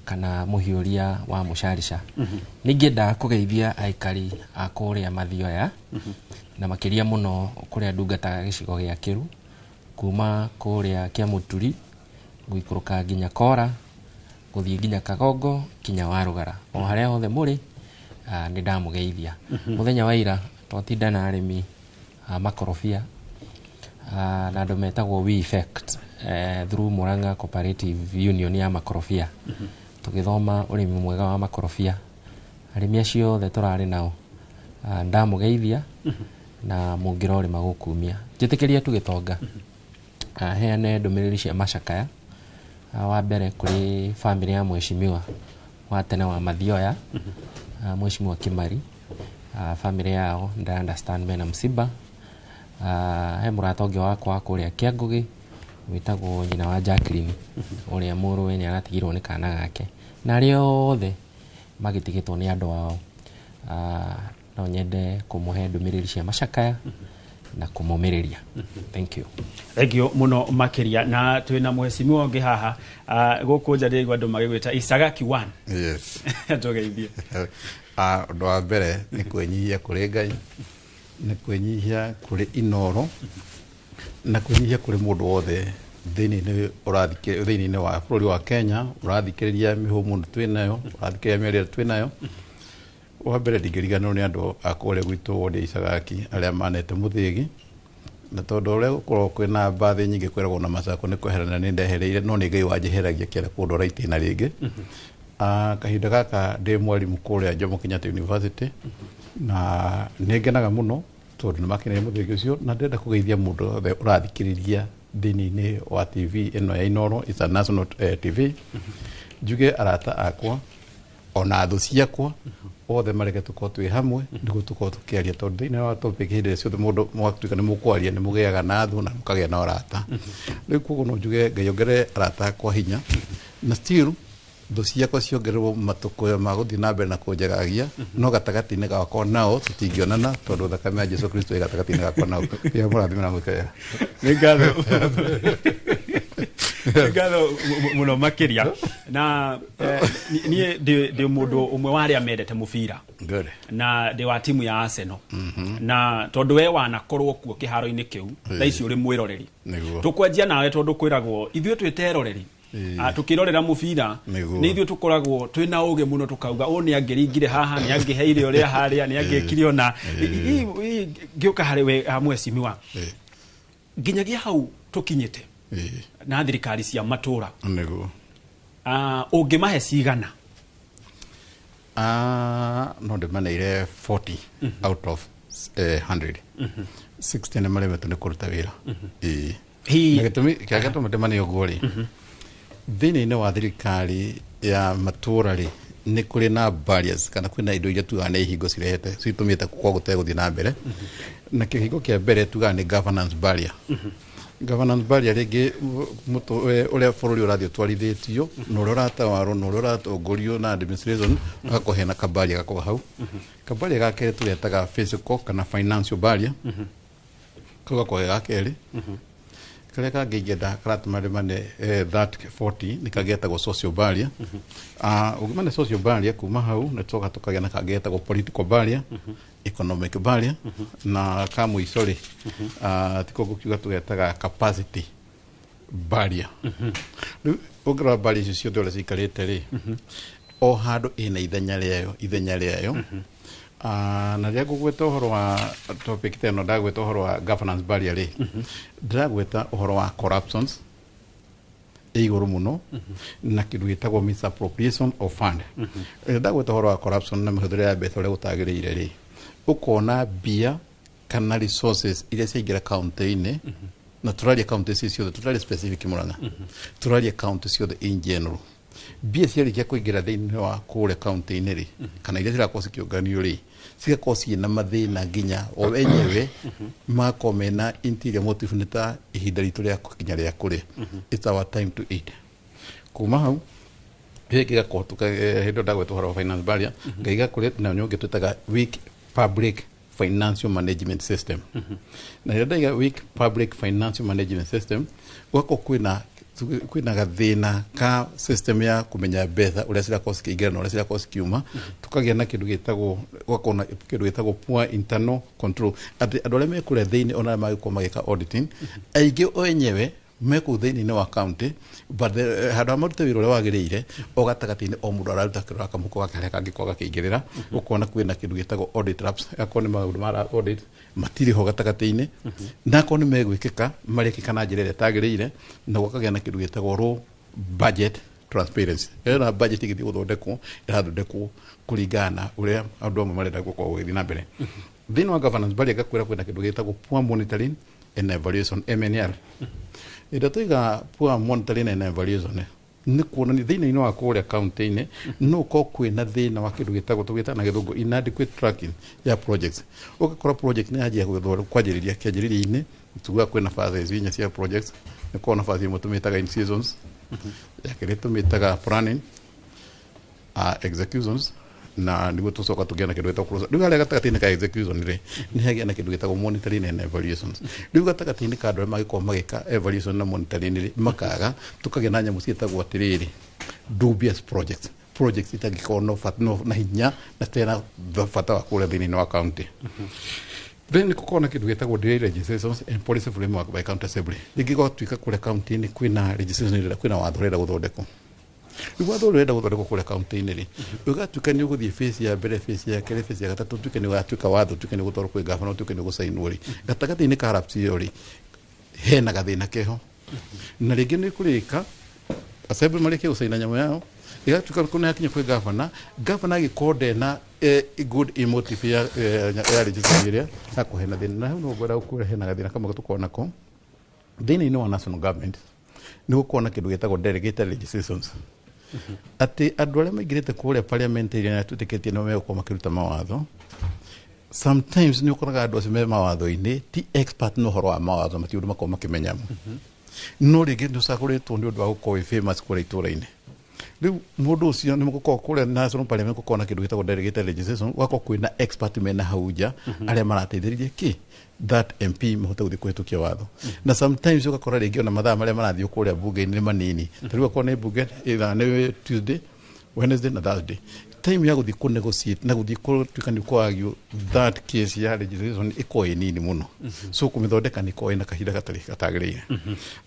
kana mũhiũria wa mũcarica. Ningĩenda kũgeithia aikari a kũrĩa Mathioya, na makĩria mũno kũrĩa ndungataga gĩcigo gĩa Kĩru, kuma kũrĩa Kĩamũturi gũikũrũka nginya Kora, gũthiĩ nginya Kagongo nginya Warũgara, o harĩa hothe mũrĩ nĩ ndamũgeithia. Mũthenya wa ira twatinda na arĩmi a makorobia na andũ metagwo We Effect through Murang'a Cooperative Union ya makorobia, tũgĩthoma ũrĩmi mwega wa makorobia. Arĩmi acio othe tũrarĩ nao ndamũgeithia na mũngĩra ũrĩma gũkumia. Njĩtĩkĩria tu Gĩtonga heane ndũmĩrĩri cia macakaya. Wa mbere kũrĩ bamĩrĩ ya mheshimiwa wa tene wa Mathioya, Mheshimiwa Kimari, bamĩrĩ yao nda understand mena msiba. He mũrata ũngĩ wakwa kũrĩa Kĩangũgĩ wĩtagwo nyina wa Jacqueline, ũrĩa mũrũwe nĩ aratigirwo nĩ kana gake, na arĩa othe magĩtigĩtwo nĩ andũ ao. No nyende kũmũhe ndũmĩrĩri cia macakaya na kũmũmĩrĩria. Thank you. Thank you mũno makĩria. Na twĩna mheshimiwa ũngĩ haha gũkũ nja ndĩraigua andũ magĩgwĩta Isagaki 1. Yes. Tũgeithie. Ũndũ wa mbere nĩ kwĩnyihia kũrĩ Ngai, nĩ kwĩnyihia kũrĩ Inooro, na kwĩnyihia kũrĩ mũndũ wothe thĩinĩ wa bũrũri wa Kenya ũrathikĩrĩria mĩhũmũ twĩnayo, ũrathikĩrĩria mĩario twĩnayo. Wa mbere ndingĩriganĩrwo nĩ andũ a kũrĩa gwitũ wodi ya Isagaki arĩa manete mũthĩgi, na tondũ ũrĩa gũkoragwo kwĩna mbathi nyingĩ kwĩragwo na macako nĩ kweherana nĩ ndehereire, no nĩ Ngai wanjeheragia kĩenda kũndwara itĩna rĩngĩ. Kahinda gaka ndĩ mwarimũ kũrĩa Jomo Kenyatta University, na nĩ ngenaga mũno tondũ nĩ makeneire mũthĩgi ũcio, na ndĩrenda kũgeithia mũndũ wothe ũrathikĩrĩria thĩinĩ wa TV ĩno ya Inooro, it's a national TV. Njuge arata akwa ona thũ ciakwa othe mareke tũkorwo twĩ hamwe nĩguo tũkorwo tũkĩaria, tondũ thĩinĩ wa topic hĩndĩ ĩrĩa ciothe mũndũ mwatuĩka nĩ mũkwaria nĩ mũgĩaga na thũ na mũkagĩa na arata. Rĩu koguo no njuge Ngai ongerere arata akwa hinya, na still thũ ciakwa ciongererwo matũkũya ma gũthiĩ na mbere na kũnjagagia, no gatagatĩ-inĩ gakwa nao tũtingĩonana tondũ thakame ya Jesu Kristo ĩ gatagatĩ-inĩ gakwa nao. Ngai amũrathime na mwĩke wega. Nĩ ngatho. Ngatho muno makiria. Na niĩ ndĩ mũndũ ũmwe wa arĩa mendete mũbira. Good. Na ndĩ wa timu ya Arsenal. Na tondũ we wanakorwo kuo kĩharo-inĩ kĩu, thaa ici ũrĩ mwĩroreri. Nĩguo. Tũkwanjia nawe tondũ kwĩragwo ithuĩ twĩ teroreri, tukirorera mubira, nĩ ithuĩ tũkoragwo twĩna ũgĩ mũno, tũkauga ũũ nĩ angĩringire haha, nĩ angĩheire ũrĩa harĩa, nĩ angĩkire ona. Ngĩũka harĩ we, mheshimiwa, nginyagia hau tũkinyĩte na thirikari cia matũra, Nĩguo. Ũngĩmahe cigana? No ndĩmaneire 40 out of 100. 60 nĩ maremetwo nĩ kũruta wĩra. Ĩĩ. Na gĩtũmi kĩrĩa gĩatũma ndĩmane ũguo rĩ, thĩinĩ-inĩ wa thirikari ya matũra rĩ, nĩ kũrĩ na barriers kana kwĩna indo iria tugaga nĩ ihingo cirehete citũmĩte kwa gũtegũthiĩ na mbere. Na kĩhingo kĩa mbere tugaga nĩ governance barrier. Governance barrier rĩngĩ ũrĩa bũrũri ũrathiĩ ũtwarithĩtio na ũrĩa ũratawarwo na ũrĩa ũratongorio na administration, hagakorwo hena kabaria gakorwo hau. Kabaria ga kerĩ tũgetaga physical kana financial barrier. Kau gakorwo ge ga kerĩ. Karĩa kangĩ ingĩenda karatũma ndĩmane that 40 nĩ kangĩ getagwo social barrier. Ũngĩmane social barrier, kuma hau nĩ tũcoka tũkagĩa na kangĩ getagwo political barrier, economic barrier, na ka mũico rĩ, tiko gũkiuga tũgetaga capacity barrier. Rĩu ũngĩrora barrier icio ciothe ũrĩa ciikarĩte rĩ, o handũ ĩna ithenya rĩayo. Na rĩrĩa ngũgweta ũhoro wa topic ta ĩno, ndagweta ũhoro wa governance barrier rĩ, ndĩragweta ũhoro wa corruptions ĩ igũrũ mũno na kĩndũ gĩtagwo misappropriation of fund. Rĩrĩa ndagweta ũhoro wa corruption na mĩhũthĩre ya mbeca ũrĩa gũtagĩrĩire rĩ, ũkona mbia kana resources iria ciaingĩra kaunti-inĩ, na tũraria kaunti ici ciothe, tũraria specific Murang'a, tũraria kaunti ciothe in general, mbia ciarĩkia kũingĩra thĩinĩ wa kũrĩa kaunti-inĩ rĩ, kana iria cirakorwo cikĩũnganio rĩ, cigakorwo ciĩna mathĩna, nginya o enyewe magakorwo mena interior motive, nĩ ta ihinda ritũ rĩa kinya rĩa kũrĩa, it's our time to eat. Kuma hau gĩkĩ gĩgakorwo hĩndĩ ĩyo ndagweta ũhoro wa finance barrier, ngaiga kũrĩ na nyũngĩ twĩtaga weak public financial management system. Na rĩrĩa ndaiga weak public financial management system, gũgakorwo kwĩna gathĩna ka system ya kũmenya mbeca ũrĩa cirakorwo cikĩingĩra na ũrĩa cirakorwo cikiuma. Tũkagĩa na kĩndũ gĩtagwo, gũgakorwo na kĩndũ gĩtagwo poor internal control, atĩ andũ arĩa me kũrĩa thĩinĩ ona arĩa magĩkorwo magĩka auditing, aingĩ o enyewe me kũu thĩinĩ wa county, but handũ ha marute wĩra ũrĩa wagĩrĩire, o gatagatĩ-inĩ o mũndũ araruta kĩrora kamũko gake harĩa kangĩkorwo gakĩingĩrĩra. Ũkona kwĩna kĩndũ gĩtagwo audit traps, akorwo nĩ maũndũ ma audit matirĩ ho gatagatĩ-inĩ, na akorwo nĩ megwĩkĩka, marekĩka na njĩra ĩrĩa ĩtagĩrĩire, na gũkagĩa na kĩndũ gĩtagwo low budget transparency. Ĩyo na budget ĩgĩthiĩ gũthondekwo, ĩrathondekwo kũringana na ũrĩa andũ amwe marenda gũkorwo gũgĩthiĩ na mbere. Thĩinĩ wa governance barrier ngakwĩra kwĩna kĩndũ gĩtagwo poor monitoring and evaluation, MNR. Ĩrĩa tũiga poor monitoring and evaluation nĩ kuonania thĩinĩ wa kũrĩa kaunti-inĩ no ũkorwo kwĩna thĩna wa kĩndũ gĩtagwo, tũgĩtaga na Gĩthũngũ, inadequate tracking ya projects. Ũgakora project nĩ yanjia gwethwo kwanjĩrĩria kĩanjĩrĩria-inĩ, tugaga kwĩna phases inya cia projects. Nĩ korwo na phase ĩmwe tũmĩtaga in seasons, ya kerĩ tũmĩtaga planning, executions, na nĩguo tũcoka tũgĩa na kĩndũ gĩtagwo closure. Rĩu harĩa gatagatĩ-inĩ ka execution rĩ, nĩ hagĩa na kĩndũ gĩtagwo monitoring and evaluations. Rĩu gatagatĩ-inĩ ka andũ arĩa magĩkorwo magĩka evaluation na monitoring rĩ, makaga, tũkagĩa na nyamũ ciĩtagwo atĩrĩrĩ dubious projects, projects itangĩkorwo no bata no na hinya na tena bata wa kũrĩa thĩinĩ wa county. Then gũkorwo na kĩndũ gĩtagwo delay legislations and policy framework by county assembly. Rĩngĩ gwatuĩka kũrĩa county-inĩ kwĩna legislation ĩrĩa, kwĩna watho ũrenda gũthondekwo. Rĩu watho ũrĩa ũrenda gũthondekwo kũrĩa county-inĩ rĩ, ũgatuĩka nĩ ũgũthiĩ phase ya mbere, phase ya kerĩ, phase ya gatatũ, ũtuĩke nĩ ũgatuĩka watho, ũtuĩke nĩ ũgũtwarwo kwĩ gavana, ũtuĩke nĩ ũgũcainwo rĩ, gatagatĩ-inĩ ka lapse ĩyo rĩ, hena gathĩna keho. Na rĩngĩ nĩ kũrĩka assembly, marĩkie gũcaina nyamũ yao, ĩgatuĩka kũna yakinya kwĩ gavana, gavana agĩkorwo ndena good motive ya legislation ĩrĩa akũhe na thĩna. Na hau no ngwenda gũkwĩra hena gathĩna kamwe tũkoragwo nako thĩinĩ wa national government, nĩ gũkorwo na kĩndũ gĩtagwo delegated legislations, atĩ andũ arĩa maingĩrĩte kũrĩa parliament ĩrĩa twĩtĩkĩtie nĩo megũkorwo makĩruta mawatho, sometimes nĩ ũkoraga andũ acio me mawatho-inĩ ti expert na ũhoro wa mawatho, mati ũndũ makorwo makĩmenya. No rĩngĩ nĩ ũcagũrĩtwo nĩ ũndũ wa gũkorwo wĩ famous kũrĩa itũra-inĩ. Rĩu mũndũ ũcio nĩ gũkorwo kũrĩa national parliament gũkorwo na kĩndũ gĩtagwo delegated legislation, gũgakorwo kwĩna expert mena hau nja arĩa marateithĩrĩria kĩ that MP mahote gũthiĩ kũhĩtũkia watho. Na sometimes ũgakora rĩngĩ ona mathaa marĩa marathiĩ kũrĩa bunge-inĩ nĩ manini. Ta rĩu akorwo nĩ bunge either nĩ Tuesday, Wednesday na Thursday, time ya gũthiĩ kũ negotiate na gũthiĩ kũtuĩka nĩ kũ argue that case ya legislation ĩkorwo ĩ nini mũno. So kũmĩthondeka nĩ ĩkorwo ĩna kahinda gatarĩ gatagĩrĩire.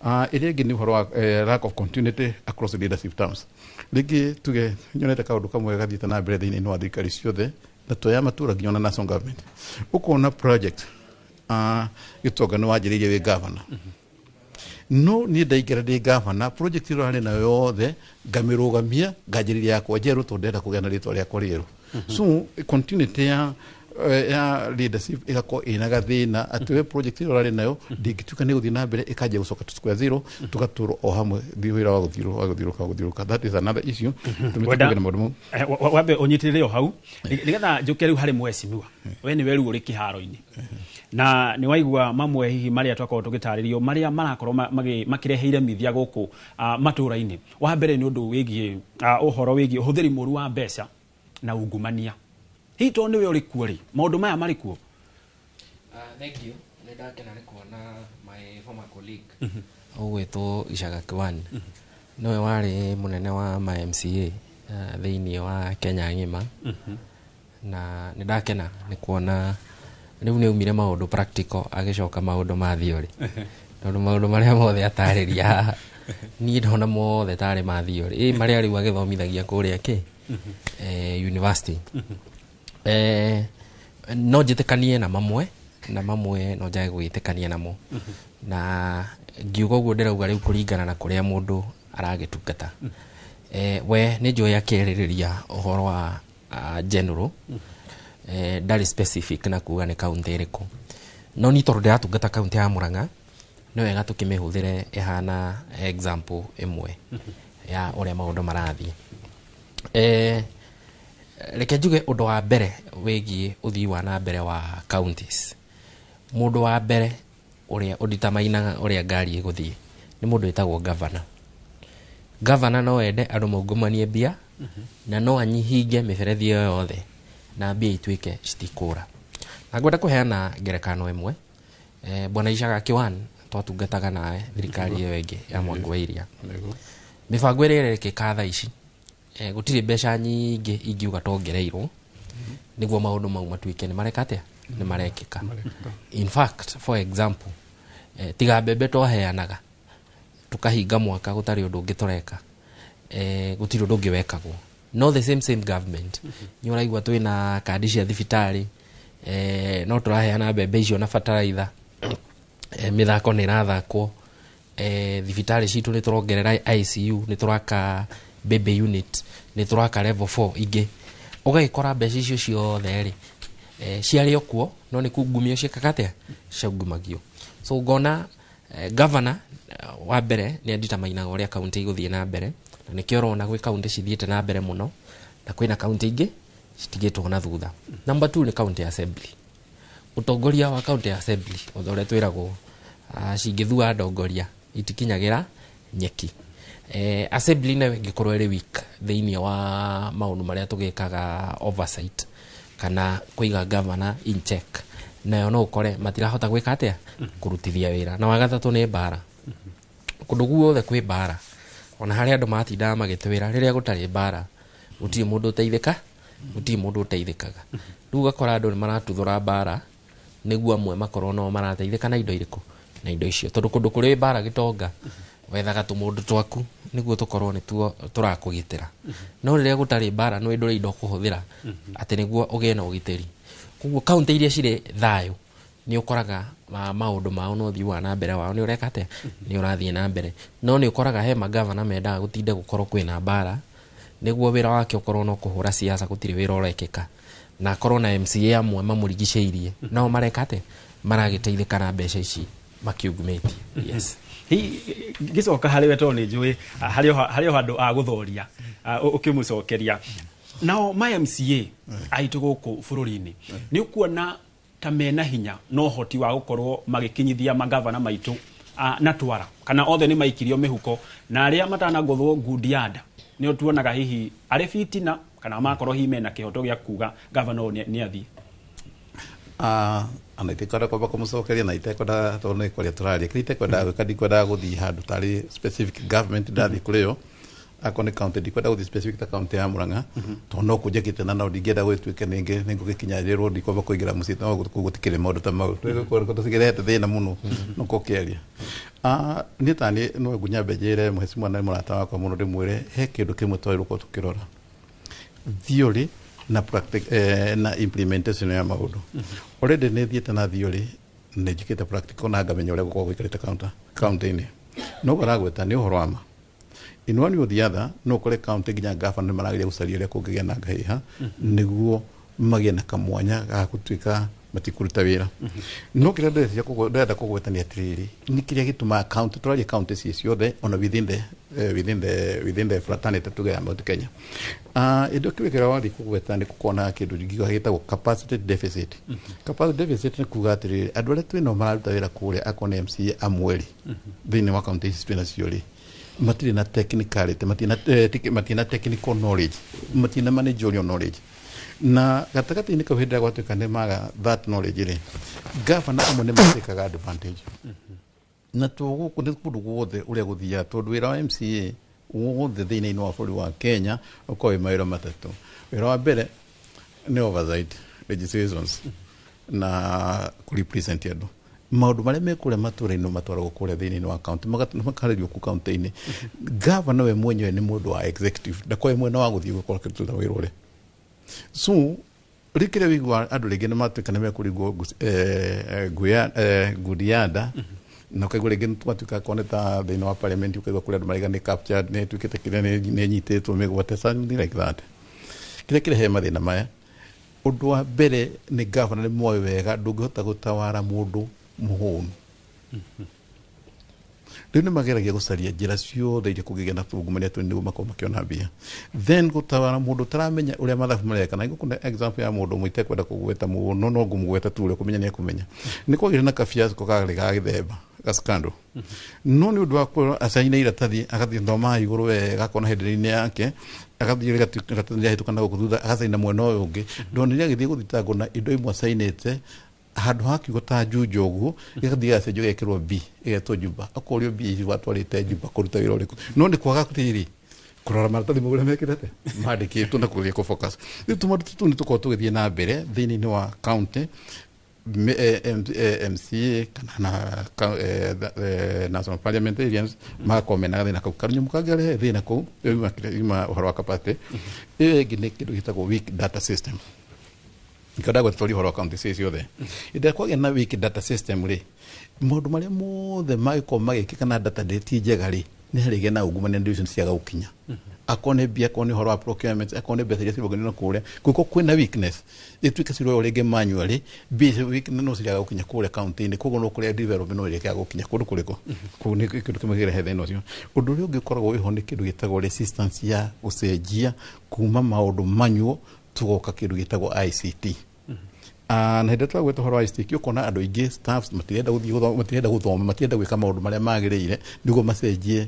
Ĩrĩa ĩngĩ nĩ ũhoro wa lack of continuity across the leadership terms. Rĩngĩ tuge nyonete kaũndũ kamwe gathiĩte na mbere thĩinĩ wa thirikari ciothe na to ya matũra nginya ona national government, ũkona project Gĩtonga nĩ wanjĩrĩirie wĩ governor, no niĩ ndaingĩra ndĩ gavana, project ĩyo arĩ nayo yothe ngamĩrũgamia, nganjĩrĩria yakwa njerũ tondũ ndĩrenda kũgĩa na rĩtwa rĩakwa rĩerũ. So continuity ya leadership ĩgakorwo ĩna gathĩna atĩ we project ĩyo ũrarĩ nayo ndĩngĩtuĩka nĩ gũthiĩ na mbere, ĩkanjia gũcoka to square zero, tũgatũrwo o hamwe thi wĩra wa gũthiũrũka wa gũthiũrũka wa gũthiũrũka. That is another issue tũmĩte Wenda- kũgĩa na maũndũ mau. Wambe ũnyitĩrĩre o hau nĩgetha njũke rĩu harĩ mheshimiwa. We nĩ werũ ũrĩ kĩharo-inĩ na nĩ waigua mamwe hihi marĩa twakorwo tũgĩtarĩrio marĩa marakorwo makĩreheire mithia gũkũ matũra-inĩ. Wa mbere nĩ ũndũ wĩgiĩ ũhoro wĩgiĩ ũhũthĩri mũru wa mbeca na ungumania. Hihi tondũ nĩwe ũrĩ kuo rĩ, maũndũ maya marĩ kuo? Thank you. Nĩ ndakena nĩ kuona my former colleague ũgwĩtwo Icaga Kwan, nĩwe warĩ mũnene wa ma MCA thĩinĩ wa Kenya ng'ima, na nĩ ndakena nĩ kuona rĩu nĩ aumire maũndũ practical agĩcoka maũndũ ma theory, tondũ maũndũ marĩa mothe atarĩria haha niĩ ndona mothe tarĩ ma theory ĩ marĩa rĩu agĩthomithagia kũrĩa kĩ university. No njĩtĩkanie na mamwe na mamwe no njage gwĩtĩkania namo, na ngiuga ũguo ndĩrauga rĩu kũringana na kũrĩa mũndũ aragĩtungata. We nĩ njũĩ akĩarĩrĩria ũhoro wa general, ndarĩ specific na kuga nĩ kaunti ĩrĩkũ, no niĩ tondũ ndĩratungata kaunti ya Murang'a nĩ wega tũkĩmĩhũthĩre ĩhana example ĩmwe ya ũrĩa maũndũ marathiĩ. Reke njuge ũndũ wa mbere wĩgiĩ ũthii wa na mbere wa counties. Mũndũ wa mbere ũrĩa ũditamainaga ũrĩa ngari ĩgũthiĩ nĩ mũndũ wĩtagwo governor. Governor no ende andũ maungumanie mbia na no anyihinge mĩberethi ĩyo yothe na mbia ituĩke citikũra. Na ngwenda kũheana ngerekano ĩmwe. Bwana Icaga Kĩwan twatungataga nawe thirikari ĩyo ĩngĩ ya Mwangi wa Iria. Mĩbango ĩrĩa ĩrekĩka thaa ici, gũtirĩ mbeca nyingĩ ingiuga tongereirwo nĩguo maũndũ mau matuĩke nĩ mareka atĩa, nĩ marekĩka. In fact, for example, tiga mbembe twaheanaga tukahinga mwaka gũtarĩ ũndũ ũngĩ tũreka, gũtirĩ ũndũ ũngĩ wekagwo. No the same same government nĩ ũraigua twĩna kandi cia thibitarĩ, no tũraheana mbembe icio na bataraitha, mĩthako nĩ ĩrathakwo, thibitarĩ citũ nĩ tũrongerera ICU, nĩ tũraka baby unit, nĩ tũraka level 4 ingĩ. Ũgagĩkora mbeca icio ciothe rĩ, ciarĩ o kuo no nĩ kungumio ciĩkaga atĩa, ciaungumagio. So ngona governor wa mbere nĩ aditamainaga ũrĩa kaunti igũthiĩ na mbere, na nĩkĩo ũrona gwĩ kaunti cithiĩte na mbere mũno na kwĩna kaunti ingĩ citigĩtwo na thutha. Number 2 nĩ county assembly. Ũtongoria wa county assembly o ta ũrĩa twĩragwo, cingĩthua ndongoria itikinyagĩra nyeki. Assembly nayo ĩngĩkorwo ĩrĩ weak thĩinĩ wa maũndũ marĩa tũgĩkaga oversight kana kũiga governor in check, nayo no ũkore matirahota gwĩka atĩa, kũrutithia wĩra. Na wa gatatũ nĩ mbara. Kũndũ guothe kwĩ mbara, ona harĩa andũ matindaga magĩtwĩra rĩrĩa gũtarĩ mbara gũtirĩ mũndũ ũteithĩka, gũtirĩ mũndũ ũteithĩkaga. Rĩu ũgakora andũ nĩ maratuthũra mbara nĩguo amwe makorwo no marateithĩka na indo irĩkũ, na indo icio, tondũ kũndũ kũrĩ mbara gĩtonga wethaga tũmũndũ twaku nĩguo tũkorwo nĩtuo tũrakũgitĩra. No rĩrĩa gũtarĩ mbara nĩ ndũrĩ indo ũkũhũthĩra atĩ nĩguo ũgĩe na ũgitĩri. Koguo kaunti iria cirĩ thayũ nĩ ũkoraga maũndũ mao na ũthii wa na mbere wao nĩ ũreka atĩa, nĩ ũrathiĩ na mbere. No nĩ ũkoraga he magavana mendaga gũtinde gũkorwo kwĩna mbara nĩguo wĩra wake ũkorwo no kũhũra siasa, gũtirĩ wĩra ũrekĩka, na akorwo na MCA amwe mamũrigicĩirie nao mareka atĩa, maragĩteithĩka na mbeca ici makiungumĩtie. Yes. Hihi ngĩcoka harĩ we tondũ nĩ njũĩ harĩ o handũ a gũthoria ũkĩmũcokeria nao ma MCA aitũ gũkũ bũrũri-inĩ, nĩ ũkuona ta mena hinya na ũhoti wa gũkorwo magĩkinyithia magavana maitũ na twara kana othe nĩ maikirio mĩhuko na arĩa matanagũthwo ngundi ya nda nĩo tuonaga hihi arĩ fitina kana makorwo hihi mena kĩhoto gĩa kuga gavana ũyũ nĩ athiĩ. Ana itikwenda kwamba kũmũcokeria na itekwenda tondũ nĩ kwaria tũraria kĩrĩa itekwenda gwĩka ndikwendaga gũthiĩ handũ tarĩ specific government ndathiĩ kũrĩ yo akorwo nĩ county ndikwenda gũthiĩ specific ta county ya Murang'a tondũ no kũnjĩkĩte na no ndingĩenda gũgĩtuĩke ningĩ nĩngũgĩkinyarĩrwo ndikwamba kũingĩra mũciĩ no gũtikĩrĩ maũndũ ta mau tũcikĩrehete thĩna mũno no kũkĩaria. Niĩ taniĩ no nyambe njĩre mheshimiwa na mũrata wakwa mũno ndĩmwĩre he kĩndũ kĩmwe twagĩrĩirwo gũkorwo tũkĩrora theory na na implementation ya maũndũ. Already nĩ thiĩte na theory nĩ njĩkĩte practical na ngamenya ũrĩa gũkoragwo gũikarĩte county-inĩ. No ũragweta nĩ ũhoro wa ma. In one way or the other no ũkore county nginya gavana nĩ marageria gũcaria ũrĩa kũngĩgĩa na ngahĩha nĩguo magĩe na kamwanya ga gũtuĩka matikũruta wĩra. No kĩrĩa ndĩrenda kũgweta nĩ atĩrĩrĩ nĩ kĩrĩa gĩtũmaga county tũraria county ciĩ ciothe ona within the fraternity tuge ya Mount Kenya. Indo kĩrĩa kĩrĩa wathiĩ kũgweta nĩ gũkorwo kĩndũ ngiuga gĩtagwo capacity deficit. Capacity deficit nĩ kuga atĩrĩrĩ andũ arĩa twĩnao mararuta wĩra kũrĩa akorwo nĩ MCA amwe rĩ thĩinĩ wa county ici twĩnacio rĩ matirĩ na technicality, matirĩ na technical knowledge, matirĩ na managerial knowledge. Na gatagatĩ-inĩ kau hĩndĩ ĩrĩa gwatuĩka nĩ maga that knowledge rĩ gavana amwe nĩ matĩkaga advantage. Na to gũkũ nĩ kũndũ guothe ũrĩa gũthiaga tondũ wĩra wa MCA wothe thĩinĩ wa bũrũri wa Kenya ũkoragwo wĩ mawĩra matatũ. Wĩra wa mbere nĩ oversight legislations na kũrepresent andũ. Maũndũ marĩa me kũrĩa matũra-inĩ matwaragwo kũrĩa thĩinĩ wa county makarĩrio kũu county-inĩ. Gavana we mwenyewe nĩ mũndũ wa executive ndakoragwo mwena wa gũthiĩ gũkorwo akĩruta wĩra ũrĩa. So rĩkĩrĩa wĩigua andũ rĩngĩ nĩ matuĩka nĩ mekũringwo ngundi ya nda na ũkaigua rĩngĩ twatuĩka akorwo nĩ ta thĩinĩ wa parliament ũkaigua kũrĩ andũ maraiga nĩ captured nĩ ĩtuĩkĩte kĩrĩa nĩ ĩnyitĩtwo mĩgwate something like that. Kĩrĩa kĩrehe mathĩna maya ũndũ wa mbere nĩ gavana nĩ moĩ wega ndũngĩhota gũtawara mũndũ mũhũnu. Rĩu nĩ mageragia gũcaria njĩra ciothe iria kũngĩgĩa na tungumania tũ nĩguo makorwo makĩona mbia. Then gũtawara mũndũ ũtaramenya ũrĩa mathabu mareka na ngũkũne example ya mũndũ ũmwe itekwenda kũgweta mũno no ngũmũgweta tu ũrĩa kũmenya nĩ ekũmenya. Nĩ kwagĩire na kafiasco karĩ ga gĩthemba ga scandal. No nĩ ũndũ wa kwĩrwo acaine iratathi agathiĩ thoma igũrũ wega akona headline yake agathiĩ iratathi rĩahĩtũka na gũkũ thutha agacaina mwena ũyũ ũngĩ ndonire agĩthiĩ gũthitangwo na indo imwe acainĩte handũ ha kiugo ta Juja ũguo gĩgathiĩ gĩgacenjio gĩgekĩrwo B ĩgetwo Juba akorio B ici watwarĩte Juba kũruta wĩra ũrĩkũ no nĩ kwaga rĩrĩ kũrora maratathi mau ũrĩa mekĩrĩte mandĩkĩtwo na kũgeria kũ focus. Rĩu tũmaũndũ tũtũ nĩ tũkoragwo tũgĩthiĩ na mbere thĩinĩ wa county MCA kana na national parliamentarians magakorwo mena gathĩna kau kanyamũ kangĩrehe thĩna kũu yuma ũhoro wa capacity. Ĩyo ĩngĩ nĩ kĩndũ gĩtagwo weak data system. Nikenda gwetha ũhoro wa county ciĩ ciothe. Hĩndĩ ĩrĩa kwagĩa na weak data system rĩ maũndũ marĩa mothe mangĩkorwo magĩkĩka na data ti njega rĩ nĩ harĩgĩa na ungumania indo icio ciaga gũkinya. Akorwo nĩ mbia akorwo nĩ ũhoro wa procurement akorwo nĩ mbeca iria cirũgamĩrĩirwo kũrĩa kũngĩkorwo kwĩna weakness ĩtuĩke ciroywo rĩngĩ manually mbia icio weakness no ciriaga gũkinya kũrĩa county-inĩ koguo no kũrĩa development no ĩrĩkaga gũkinya kũndũ kũrĩkũ kũu nĩ kĩndũ kĩmwe kĩrehe thĩna ũcio. Ũndũ ũrĩa ũngĩ ũkoragwo wĩho nĩ kĩndũ gĩtagwo resistance ya gũcenjia kuma maũndũ manual tũgoka kĩndũ gĩtagwo ICT. Na hĩndĩ ĩrĩa twagweta ũhoro wa ICT ũkona andũ aingĩ staffs matirenda gũthiĩ gũthoma matirenda gũthoma matirenda gwĩka maũndũ marĩa magĩrĩire nĩguo macenjie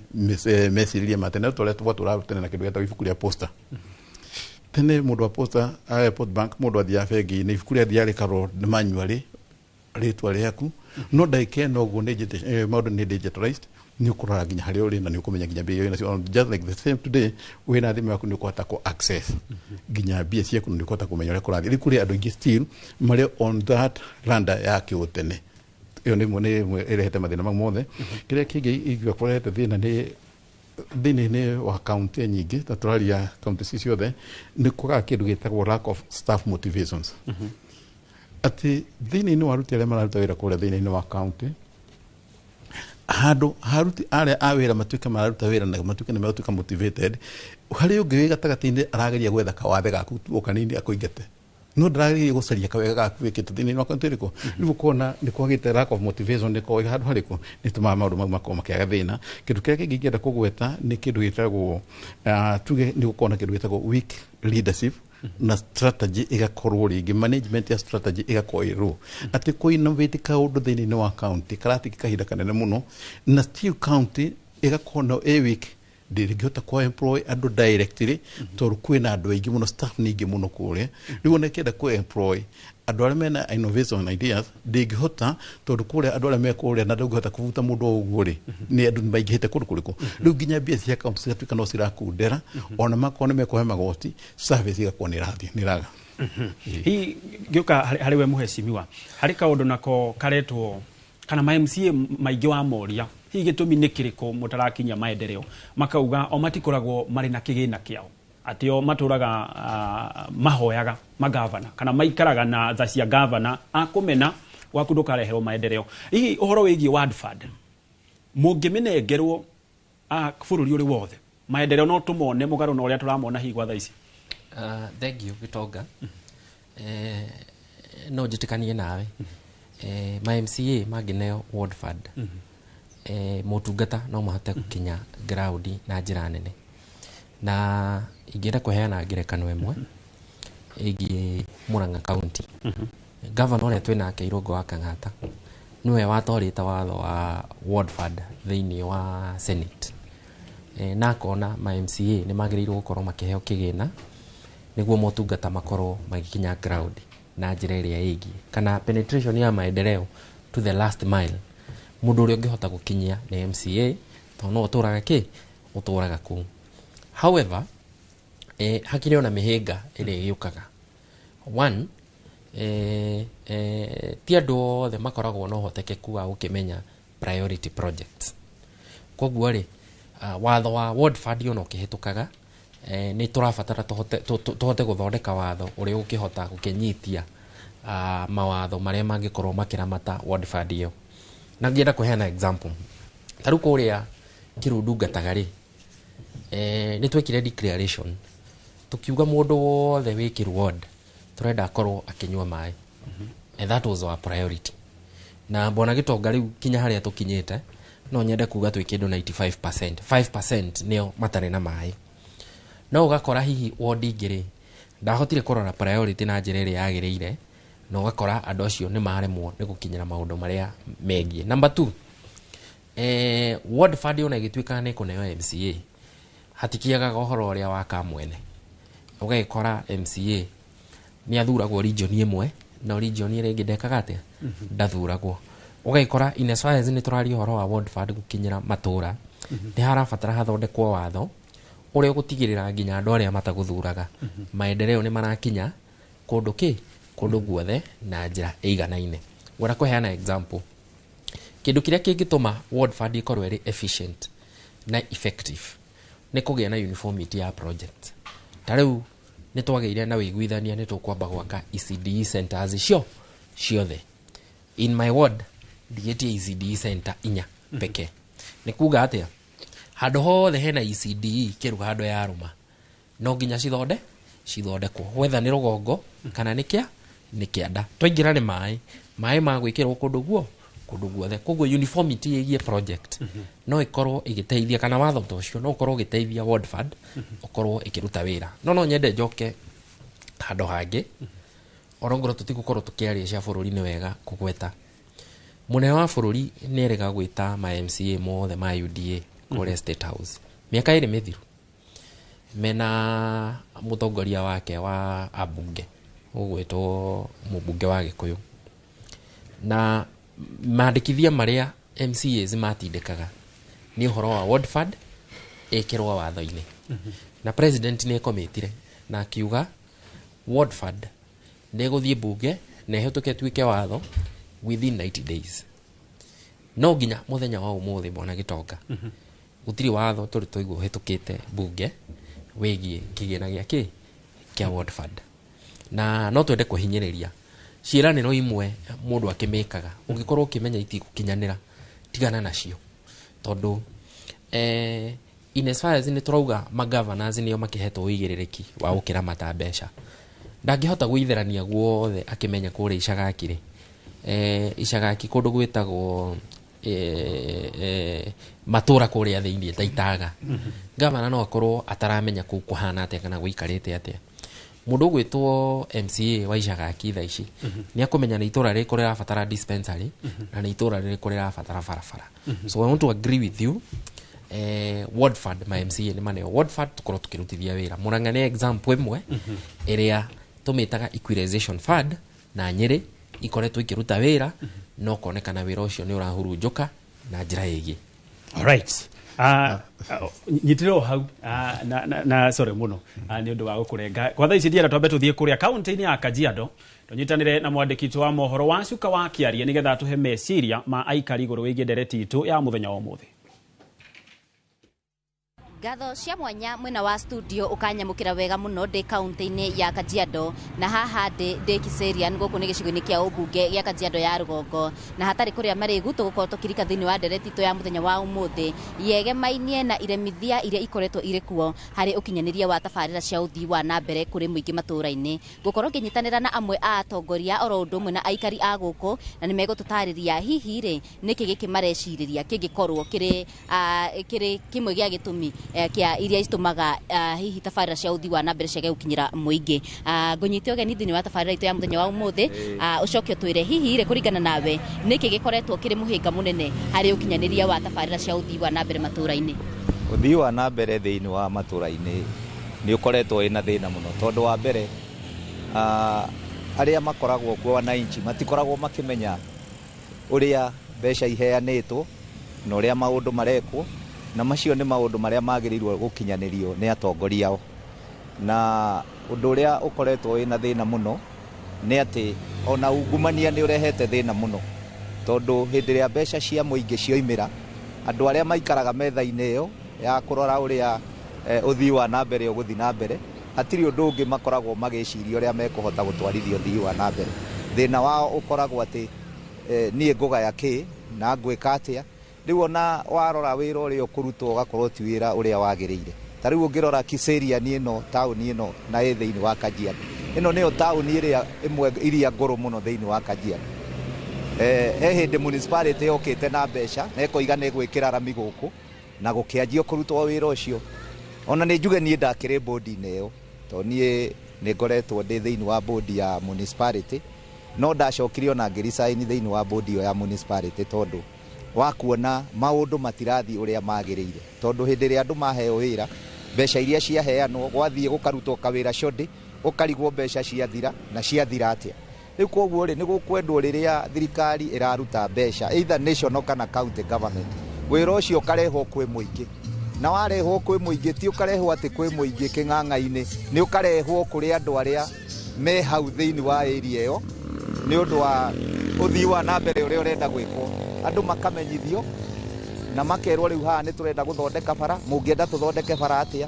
mecirĩrie ma tene tũrĩa twatũraga tene na kĩndũ gĩtagwo ibuku rĩa posta. Tene mũndũ wa posta Post Bank mũndũ athiaga bengi-inĩ ibuku rĩa athiaga rĩkarorwo manually rĩtwa rĩaku no ndagĩka ĩno ũguo maũndũ nĩ digitalized nĩ ũkũrora nginya harĩa ũrĩ na nĩ ũkũmenya nginya mbia iria wĩnacio. Just like the same today wĩna thimũ yaku nĩ ũkũhota kũ access nginya mbia ciaku na nĩ ũkũhota kũmenya ũrĩa kũrathiĩ. Rĩu kũrĩ andũ aingĩ still marĩ on that randa ya kĩũtene. Ĩyo nĩ ĩmwe ĩrehete mathĩna mau mothe. Kĩrĩa kĩngĩ ingiuga kũrehete thĩna nĩ thĩinĩ wa county nyingĩ ta tũraria county ci ciothe nĩ kwagaga kĩndũ gĩtagwo lack of staff motivations. Atĩ thĩinĩ wa aruti arĩa mararuta wĩra kũrĩa thĩinĩ wa county handũ haruti arĩa a wĩra matuĩke mararuta wĩra na matuĩke nĩ megũtuĩka motivated harĩ ũngĩ wĩ gatagatĩ-inĩ arageria gwetha kawathe gaku o kanini akũingate no ndarageria gũcaria kawega gaku wĩkĩte thĩinĩ wa county ĩrĩkũ. Rĩu ũkona nĩ kwagĩte lack of motivation nĩ kwa handũ harĩkũ nĩ tũmaga maũndũ mau makorwo makĩaga thĩna. Kĩndũ kĩrĩa kĩngĩ ingĩenda kũgweta nĩ kĩndũ gĩtagwo tuge nĩ gũkorwo na kĩndũ gĩtagwo weak leadership Na strategy ĩgakorwo rĩngĩ, management ya strategy ĩgakorwo ĩrũ atĩ kũ innovate kaũndũ thĩinĩ wa county karatiki kahinda kanene mũno, na still county ĩgakorwo no ĩ weak, ndĩngĩhota kwa employ andũ directly tondũ kwĩna andũ aingĩ mũno, staff nĩ aingĩ mũno kũrĩa. Rĩu ona ĩkĩenda kũ employ andũ arĩa mena innovation ideas, ndĩngĩhota tondũ kũrĩa andũ arĩa me kũrĩa, na ndũngĩhota kũbuta mũndũ o ũguo rĩ, nĩ andũ maingĩhĩte kũndũ kũrĩkũ. Rĩu nginya mbia cia county cigatuĩka no cirakundera, ona makorwo nĩ mekũhe magoti, service igakorwo nĩ ĩrathiĩ nĩ ĩraga. Hihi ngĩũka harĩ we mũhecimiwa, harĩ kaũndũ nako karetwo kana ma MCA maingĩ wa moria, hihi gĩtũmi nĩ kĩrĩkũ mũtarakinyia maendeleo, makauga o matikoragwo marĩ na kĩgĩna kĩao, atĩ o matũraga mahoyaga magavana kana maikaraga na tha cia gavana, akũmena gwaku ndũkareherwo maendeleo. Hihi ũhoro wĩgiĩ ward fund, mũngĩmĩnengerwo bũrũri ũrĩ wothe, maendeleo no tũmone mũgarũ na ũrĩa tũramona hihi gwa thaa ici? Thank you, Gitonga. No njĩtĩkanie nawe, ma MCA mangĩneo ward fund, motungata no mahote gũkinya ground na njĩra nene. Na ingĩenda kũheana ngerekano ĩmwe ĩgiĩ Murang'a County. Governor ũrĩa twĩnake, Irũngũ wa Kang'ata, nĩwe watwarĩte watho wa ward fund thĩinĩ wa Senate, na akona ma MCA nĩ magĩrĩirwo gũkorwo makĩheo kĩgĩna nĩguo motungata makorwo magĩkinya ground na njĩra ĩrĩa ĩgiĩ kana penetration ya maendeleo to the last mile. Mũndũ ũrĩa ũngĩhota gũkinyia nĩ MCA tondũ no ũtũraga kĩ ũtũraga kũu. However, hakĩrĩ ona mĩhĩnga ĩrĩa ĩgĩũkaga. One, ti andũ othe makoragwo na ũhotekeku wa gũkĩmenya priority projects. Koguo rĩ, watho wa ward fund ona ũkĩhĩtũkaga, nĩ tũrabatara tũhote gũthondeka watho ũrĩa ũngĩhota gũkĩnyitia mawatho marĩa mangĩkorwo makĩramata ward fund ĩyo. Na ngĩenda kũheana example, ta rĩu kũrĩa Kĩrundu ngataga rĩ, nĩ twekire declaration tukiuga mũndũ wothe wĩ Kĩru ward tũrenda akorwo akĩnyua maĩ, and that was our priority. Na bwana Gĩtonga, rĩu kinya harĩa tũkinyĩte, no nyende kuga twĩ kĩndũ 95%, 5% nĩo matarĩ na maĩ. No ũgakora hihi ward ingĩ rĩ, ndahotire kũrora priority na njĩra ĩrĩa yagĩrĩire, na ũgakora andũ acio nĩ maremwo nĩ gũkinyĩra maũndũ marĩa megiĩ. Number two, ward fund ona ĩgĩtuĩka nĩ ĩkũneo MCA, hatikĩagaga ũhoro ũrĩa wa kamwene. Ũgagĩkora MCA nĩ athuragwo region ĩmwe, no region ĩrĩa ĩngĩ ndekaga atĩa? Ndathuragwo. Ũgagĩkora in as far as nĩ tũraria ũhoro wa ward fund gũkinyĩra matũra, nĩ harabatara hathondekwo watho ũrĩa ũgũtigĩrĩra nginya andũ arĩa matagũthuraga maendeleo nĩ marakinya kũndũ kĩ kũndũ guothe na njĩra ĩiganaine. Ngwenda kũheana example. Kĩndũ kĩrĩa kĩngĩtũma ward fund ĩkorwo ĩrĩ efficient na effective nĩ kũgĩa na uniformity ya project. Ta rĩu nĩ twagĩire na wĩiguithania nĩ tũkwamba gwaka ECDE centers cio ciothe. In my ward ndigĩtie ECDE center 4 pekee. Nĩ kuga atĩa? Handũ hothe hena ECDE kĩru handũ yarũma, no nginya cithondekwo, whether nĩ rũgongo kana nĩ kĩa nĩ kĩanda. Twaingĩra nĩ maĩ ma gwĩkĩrwo kũndũ guothe. Koguo uniformity ĩgiĩ project no ĩkorwo ĩgĩteithia, kana watho ta ũcio no ũkorwo ũgĩteithia ward fund ũkorwo ĩkĩruta wĩra. No nyende njoke handũ hangĩ, orongorwo tũtigũkorwo tũkĩaria cia bũrũri, nĩ wega kũgweta mũnene wa bũrũri nĩ erĩga gwĩta ma MCA mothe ma UDA kũrĩa State House mĩaka 2 mĩthiru, mena mũtongoria wake wa ambunge ũgwĩtwo mũmbunge wa Gĩkũyũ, na mandĩkithia marĩa MCAs matindĩkaga nĩ ũhoro wa ward fund ĩkĩrwo watho-inĩ. Na president nĩ ekomĩtire na akiuga ward fund nĩ ĩgũthiĩ bunge na ĩhĩtũke ĩtuĩke watho within 90 days. No nginya mũthenya wa ũmũthĩ, bwana Gĩtonga, gũtirĩ watho tũrĩ twaigua ũhĩtũkĩte bunge wĩgiĩ kĩgĩna gĩa kĩ kĩa ward fund. Na no twende kũhinyĩrĩria ciĩranĩro imwe mũndũ akĩmĩkaga, ũngĩkorwo ũkĩmenya itigũkinyanĩra, tigana nacio, tondũ in as far as nĩ tũrauga magovernors nĩo makĩhetwo ũigĩrĩrĩki wa gũkĩramata mbeca, ndangĩhota gũitherania guothe akĩmenya kũrĩa Icagaki rĩ, Icagaki kũndũ gwĩtagwo matũra kũrĩa thĩinĩ ta Itaga, gavana no akorwo ataramenya kũu kũhana atĩa kana gũikarĩte atĩa. Mundu ugwitwo MCA wa Icagaki thaa ici ni akumenya ni itura ririku rirabatara dispensary na ni itura ririku rirabatara barabara. So I want to agree with you. Ward fund ma MCA ni maneo ward fund tukorwo tukirutithia wira. Murang'a ni example imwe iria tumitaga equalization fund na Nyeri ikoretwo ikiruta wira no konekana wira ucio ni urahurunjuka na njira igi. All right. Nyitĩrĩra o hau na sorry mũno nĩ ũndũ wa gũkũrenga kwa thaa ici. Ndienda twambe tũthiĩ kũrĩa kaunti-inĩ ya Kajiado tũnyitanĩre na mwandĩki witũ wa mohoro wa Cuka wa Kĩarie nĩgetha tũhe meciria ma aikari igũrũ wĩgiĩ ndereti itũ ya mũthenya wa ũmũthĩ. Ngatho cia mwanya mwena wa studio ukanyamukira wega muno ndi kaunti-inĩ ya Kajiado na haha ndi Kiserian gũkũ nĩ gĩcigo-inĩ kĩa ũmbunge gĩa Kajiado ya rũgongo na hatarĩ kũrĩa marĩgu tũgũkorwo tũkĩrika thĩinĩ wa ndereti itũ ya mũthenya wa ũmũthĩ yegemainie na iremithia iria ikoretwo irĩ kuo harĩ ũkinyanĩria wa tabarĩra cia ũthii wa na mbere kũrĩ mũingĩ matũũra-inĩ. Gũkorwo ngĩnyitanĩra na amwe a atongoria oro ũndũ ũmwe na aikari a gũkũ na nĩ megũtũtarĩria hihi rĩ nĩkĩ gĩkĩ marecirĩria kĩngĩkorwo kĩrĩ kĩmwe gĩa gĩtũmi kia iria itumaga hihi tabarĩra cia ũthii wa na mbere ciage gũkinyĩra mũingĩ. Ngũnyite ũgeni thĩinĩ wa tabarĩra itũ ya mũthenya wa ũmũthĩ, ũcoke ũtwĩre hihi rĩ kũringana nawe nĩkĩ gĩkoretwo kĩrĩ mũhĩnga mũnene harĩ ũkinyanĩria wa tabarĩra cia ũthii wa na mbere matũũra-inĩ? Ũthii wa na mbere thĩinĩ wa matũũra-inĩ nĩ ũkoretwo wĩna thĩna mũno tondũ wa mbere arĩa makoragwo kuo wananchi matikoragwo makĩmenya ũrĩa mbeca iheanĩtwo na ũrĩa maũndũ marekwo, na macio nĩ maũndũ marĩa magĩrĩirwo gũkinyanĩrio nĩ atongoria ao. Na ũndũ ũrĩa ũkoretwo wĩna thĩna mũno nĩ atĩ ona ungumania nĩ ũrehete thĩna mũno tondũ hĩndĩ ĩrĩa mbeca cia mũingĩ cioimĩra andũ arĩa maikaraga metha-inĩ ĩyo ya kũrora ũrĩa ũthii wa na mbere ũgũthiĩ na mbere hatirĩ ũndũ ũngĩ makoragwo magĩciria ũrĩa mekũhota gũtwarithia ũthii wa na mbere. Thĩna wao ũkoragwo atĩ niĩ ngũgaya kĩ na ngwĩka atĩa. Rĩu ona warora wĩra ũrĩa ũkũrutwo ũgakorwo ti wĩra ũrĩa wagĩrĩire. Ta rĩu ũngĩrora Kiserian ĩno taũni ĩno na ĩ thĩinĩ wa Kajiado, ĩno nĩyo taũni ĩrĩa ĩmwe iria ngũrũ mũno thĩinĩ wa Kajiado. He hĩndĩ municipality yokĩte na mbeca na ĩkoiga nĩ ĩgwĩkĩra rami gũkũ na gũkĩanjio kũrutwo wĩra ũcio. Ona nĩ njuge niĩ ndakĩrĩ bodi-inĩ ĩyo tondũ niĩ nĩ ngoretwo ndĩ thĩinĩ wa bodi ya municipality, no ndacokire ona ngĩresign thĩinĩ wa bodi ĩyo ya municipality tondũ wa kuona maũndũ matirathiĩ ũrĩa magĩrĩire. Tondũ hĩndĩ ĩrĩa andũ maheo wĩra mbeca iria ciaheanwo gwathiĩ gũkarutwo kawĩra codi ũkarigwo mbeca ciathira na ciathira atĩa. Rĩu koguo rĩ nĩ gũkwendwo rĩrĩa thirikari ĩraruta mbeca either national kana county government wĩra ũcio ũkarehwo kwĩ mũingĩ, na warehwo kwĩ mũingĩ ti ũkarehwo atĩ kwĩ mũingĩ kĩng'ang'a-inĩ, nĩ ũkarehwo kũrĩ andũ arĩa me hau thĩinĩ wa area ĩyo nĩ ũndũ wa ũthii wa na mbere ũrĩa ũrenda gwĩkwo. Andũ makamenyithio na makerwo rĩu haha nĩ tũrenda gũthondeka bara, mũngĩenda tũthondeke bara atĩa,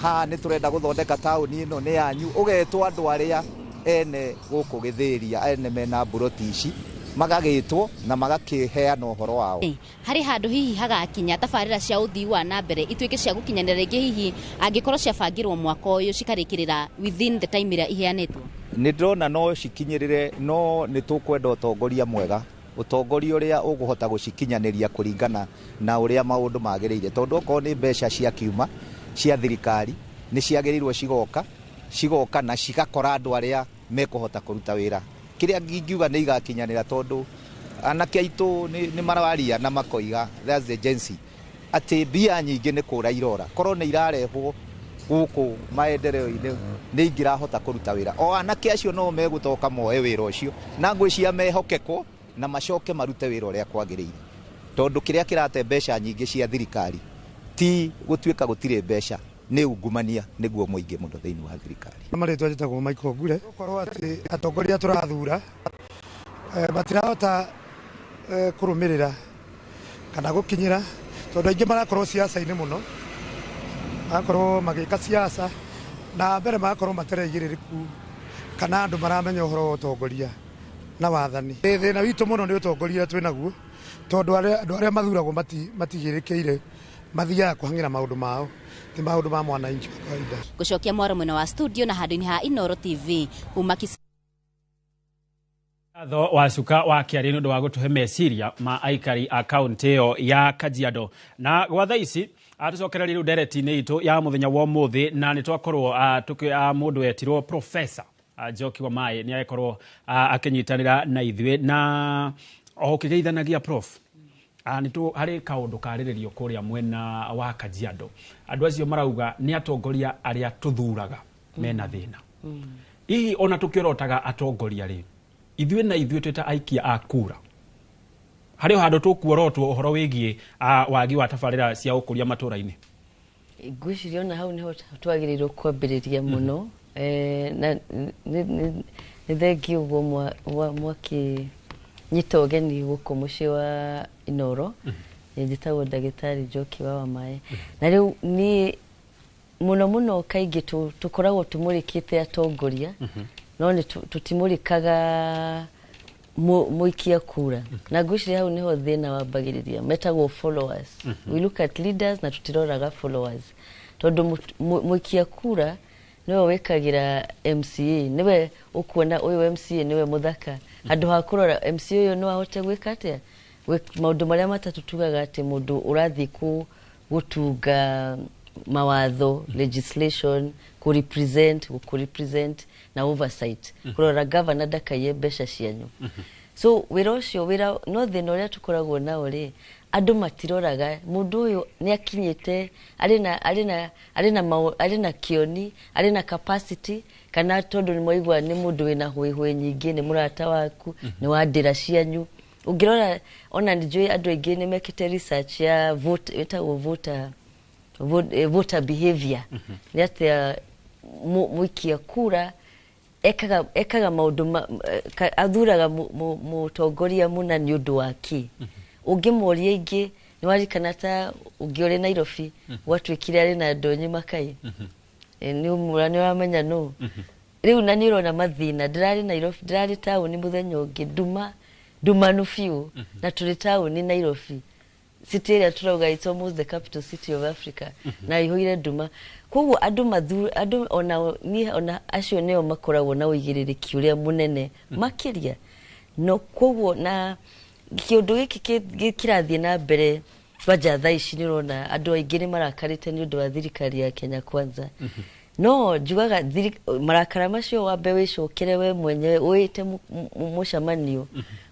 haha nĩ tũrenda gũthondeka taũni ĩno nĩ yanyu. Ũgetwo andũ arĩa ene gũkũ gĩthĩria ene mena mburoti ici magagĩtwo na magakĩheana ũhoro wao. Harĩ handũ hihi hagakinya tabarĩra cia ũthii wa na mbere ituĩke cia gũkinyanĩra rĩngĩ hihi angĩkorwo ciabangirwo mwaka ũyũ cikarĩkĩrĩra within the time ĩrĩa iheanĩtwo? Nĩ ndĩrona no cikinyĩrĩre, no nĩ tũkwenda ũtongoria mwega, ũtongoria ũrĩa ũkũhota gũcikinyanĩria kũringana na ũrĩa maũndũ magĩrĩire. Tondũ okorwo nĩ mbeca cia kiuma cia thirikari nĩ ciagĩrĩirwo cigoka na cigakora andũ arĩa mekũhota kũruta wĩra. Kĩrĩa ingiuga nĩ igakinyanĩra tondũ anake aitũ nĩ mararia na makoiga that's the agency atĩ mbia nyingĩ nĩ kũra irora korwo nĩ irarehwo gũkũ maendeleo-inĩ nĩ ingĩrahota kũruta wĩra. O anake acio no megũtoka moe wĩra ũcio na ngwĩciria mehokekwo na macoke marute wĩra ũrĩa kwagĩrĩire. Tondũ kĩrĩa kĩrate mbeca nyingĩ cia thirikari ti gũtuĩka gũtirĩ mbeca, nĩ ungumania nĩguo mũingĩ mũno thĩinĩ wa thirikari. Marĩtwa njĩtagwo Michael Ngure. Gũkorwo atĩ atongoria tũrathura matirahota kũrũmĩrĩra kana gũkinyĩra tondũ aingĩ marakorwo siasa-inĩ mũno, magakorwo magĩka siasa na mbere magakorwo matereigĩrĩrĩku kana andũ maramenya ũhoro wa ũtongoria na wathani. Thĩna witũ mũno nĩ ũtongoria twĩ naguo tondũ andũ arĩa mathuragwo matigĩrĩkĩire mathiaga kũhang'ĩra maũndũ mao ti maũndũ ma mwananchi wa kawaida. Gũcokia mwaro mwena wa studio na handũ-inĩ ha Inooro TV kuma Tho wa Cuka wa Kĩarie nĩ ũndũ wa gũtũhe meciria ma aikari a kaunti ĩyo ya Kajiado. Na gwa thaa ici Tũcokererie rĩu ndereti-inĩ itũ ya mũthenya wa ũmũthĩ, na nĩ twakorwo mũndũ wetirwo Professor Njoki wa Maĩ nĩ agĩkorwo akĩnyitanĩra na ithuĩ na o ũkĩgeithanagia. Prof, nĩ harĩ kaũndũ karĩrĩrio kũrĩa mwena wa Kajiado. Andũ acio marauga nĩ atongoria arĩa tũthuraga mena thĩna. Hihi ona tũkĩorotaga atongoria rĩ, ithuĩ na ithuĩ twĩ ta aikia a kura, harĩ o handũ tũkuorotwo ũhoro wĩgiĩ wagi wa tabarĩra cia ũkũria matũra-inĩ? Ngwĩciria ona hau nĩho twagĩrĩirwo kwambĩrĩria mũno. Na nĩ thengiũ ũguo mwakĩnyita ũgeni gũkũ mũciĩ wa Inoro. Njĩtagwo ndagĩtarĩ Njoki wa Wamaĩ, na rĩu niĩ mũno mũno kaingĩ tũkoragwo tũmũrĩkĩte atongoria, no nĩ tũtimũrĩkaga mũikia kura, na ngwĩciria hau nĩho thĩna wambagĩrĩria. Metagwo followers. We look at leaders na tũtiroraga followers, tondũ mũikia kura nĩwe wĩkagĩra MCA, nĩwe ũkuona ũyũ MCA nĩwe mũthaka, handũ ha kũrora MCA ũyũ no ahote gwĩka atĩa. Maũndũ marĩa matatũ tugaga atĩ mũndũ ũrathiĩ gũtunga mawatho, legislation, kũ-represent, gũkũ-represent na oversight, kũrora governor ndakaiye mbeca cianyu. So wĩra ũcio wĩra no thĩna ũrĩa tũkoragwo nao rĩ, andũ matiroraga mũndũ ũyũ nĩ akinyĩte, arĩ na kĩoni, arĩ na capacity, kana tondũ nĩ mwaigua nĩ mũndũ wĩna hũĩhũĩ nyingĩ, nĩ mũrata waku, nĩ wa ndĩra cianyu. Ũngĩrora ona nĩ njũĩ andũ aingĩ nĩ mekĩte research ya vote, ĩtagwo voter behavior, nĩ atĩa mũikia kura ekaga maũndũ athuraga mũtongoria mũna nĩ ũndũ wa kĩ. Ũngĩmoria ingĩ, nĩ warikana ta ũngĩ ũrĩ Nairobi gwatuĩkire arĩ na ndonyi makai. Nĩ ũramenya nũ rĩu, na nĩ ũrona mathĩna. Ndĩrarĩ Nairobi, ndĩrarĩ taũni mũthenya ũngĩ, nduma ndumanu biũ, na tũrĩ taũni Nairobi city ĩrĩa tũrauga it's almost the capital city of Africa, na ihũire nduma. Koguo andũ andũ ona niĩ ona acio nĩo makoragwo na ũigĩrĩrĩki ũrĩa mũnene makĩria. No koguo na kĩũndũ gĩkĩ kĩrathiĩ na mbere kwanja thaa ici, nĩ ũrona andũ aingĩ nĩ marakarĩte nĩ ũndũ wa thirikari ya Kenya Kwanza. No njugaga marakara macio wambe wĩcokere we mwenyewe, wĩte mũcemanio,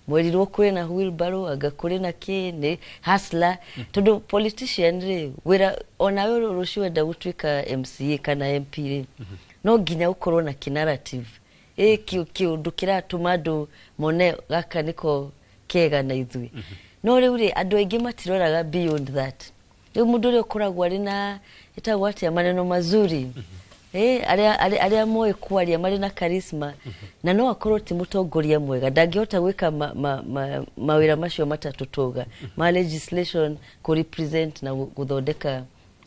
mwerirwo kũrĩ na wheelbarrow, anga kũrĩ na kĩ, nĩ hustler. Tondũ politician rĩ, wĩra onawe rũciũ wenda gũtuĩka MCA kana MP rĩ, no nginya ũkorwo na kĩnarrative ĩ kĩũndũ kĩratũma andũ mone gaka nĩko kega na ithuĩ. No rĩu rĩ, andũ aingĩ matiroraga beyond that. Rĩu mũndũ ũrĩa ũkoragwo arĩ na, ĩtagwo atĩa, maneno mazuri, arĩa moĩ kwaria, marĩ na charisma, na no akorwo ti mũtongoria mwega, ndangĩhota gwĩka mawĩra macio matatũ tuga ma legislation, kũ-represent na gũthondeka,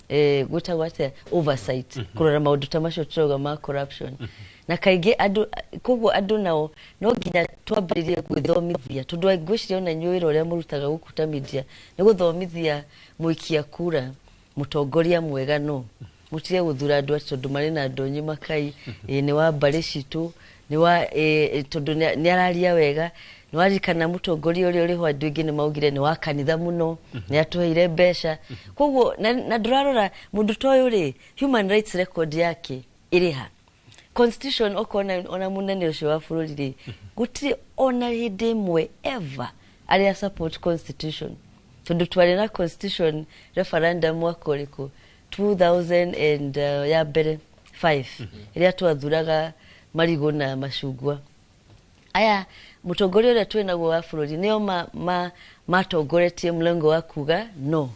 gwĩtagwo atĩa, oversight, kũrora maũndũ ta macio tũrauga ma corruption. Na kaingĩ andũ, koguo andũ nao no nginya twambĩrĩrie gwĩthomithia, tondũ ngwĩciria ona inyuĩ wĩra ũrĩa mũrutaga gũkũ ta media nĩ gũthomithia mũikia kura mũtongoria mwega. No mũtige gũthura andũ atĩ tondũ marĩ na ndonyi makai, nĩ wa mbarĩ citũ, nĩ wa tondũ nĩ araria wega. Nĩ waririkana mũtongoria ũrĩa ũrĩho, andũ aingĩ nĩ maugire nĩ wa kanitha mũno, nĩ atũheire mbeca. Koguo na ndũrarora mũndũ ta ũyũ rĩ, human rights record yake ĩrĩ ha, constitution okona ona mũnene ũcio wa bũrũri rĩ, gũtirĩ ona hĩndĩ ĩmwe ever arĩa support constitution, tondũ twarĩ na constitution referendum mwaka ũrĩkũ, 2000 and ya mbere 5, ĩrĩa twathuraga marigũ na macungwa. Aya mũtongoria ũrĩa twĩ naguo wa bũrũri nĩo matongoretie mlengo wa kuga no.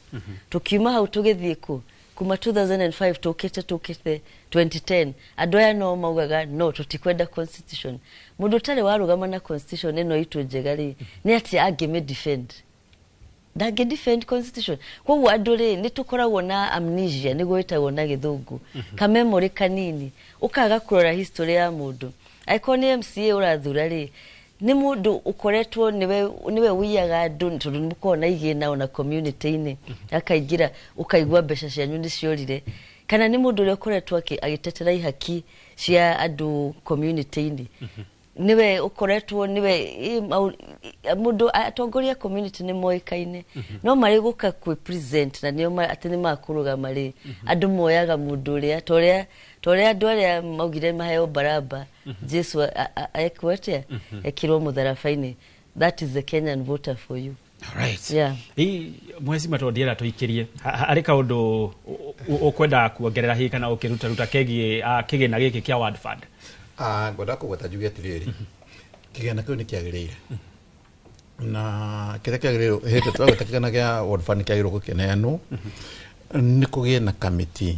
Tukiuma hau tũgĩthiĩ kũ kuma 2005 tũkĩte 2010, andũ aya no maugaga no, tũtikwenda constitution. Mũndũ ũtarĩ warũgama na constitution ĩno itũ njega rĩ, nĩ atĩa angĩmĩ defend? Ndangĩ defend constitution. Koguo andũ rĩ, nĩ tũkoragwo na amnesia, nĩguo ĩtagwo na Gĩthũngũ, kamemory kanini, ũkaga kũrora history ya mũndũ. Angĩkorwo nĩ MCA ũrathura rĩ, nĩ mũndũ ũkoretwo nĩwe ũiyaga andũ, tondũ nĩ mũkoragwo na igĩna ona community-inĩ, akaingĩra ũkaigua mbeca cianyu nĩ ciorire, kana nĩ mũndũ ũrĩa ũkoretwo agĩtetera ihaki cia andũ community-inĩ. Niwe ukoretwo niwe mundu atongoria community ni moikaine, no mari guka kwi present na nio ati ni makurugama ri, andu moyaga mundu uria toria andu aria maugire maheo Baraba, Jesu ekwo atia ekirwo mutharaba-ini. That is the Kenyan voter for you. All right. Yeah. Ii mwezi matondiera tuikirie ari kaundu ukwenda kuongerera hihi kana ukiruta ruta kegie kigina giki kia ward fund. Ngwenda kũgweta njuge atĩrĩrĩ, kĩgĩna kĩu nĩ kĩagĩrĩire na kĩrĩa kĩagĩrĩirwo hĩndĩ twagweta kĩgĩna kĩa ward fund kĩagĩrĩirwo gũkĩneanwo nĩ kũgĩe na kamĩtĩ,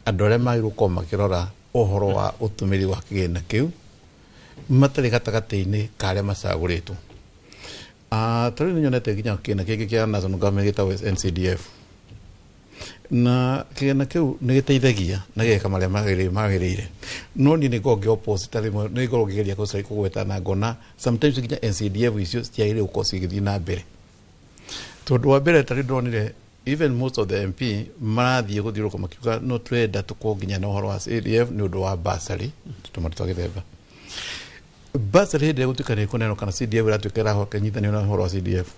andũ arĩa magĩrĩirwo gũkorwo makĩrora ũhoro wa ũtũmĩri wa kĩgĩna kĩu matarĩ gatagatĩ-inĩ ka arĩa macagũrĩtwo. Ta rĩu nĩ nyonete nginya kĩgĩna kĩngĩ kĩa national government gĩtagwo NCDF, na kĩgĩna kĩu nĩ gĩteithagia na gĩgeka marĩa magĩrĩire, no niĩ nĩ ngoragwo ngĩ oppose ta rĩmwe nĩ ngoragwo ngĩgeria kũgweta na ngona sometimes nginya NCDF icio citiagĩrĩire gũkorwo cigĩthiĩ na mbere, tondũ wa mbere ta rĩu ndonire even most of the MP marathiĩ gũthiũrũrũka makiuga no twenda tũkorwo nginya na ũhoro wa CDF nĩ ũndũ wa bursary, tũmatu twa gĩthemba bursary hĩndĩ ĩrĩa gũtuĩka nĩ ĩkũneanwo kana CDF ĩratuĩka ĩrahoka ĩnyitanĩro na ũhoro wa CDF,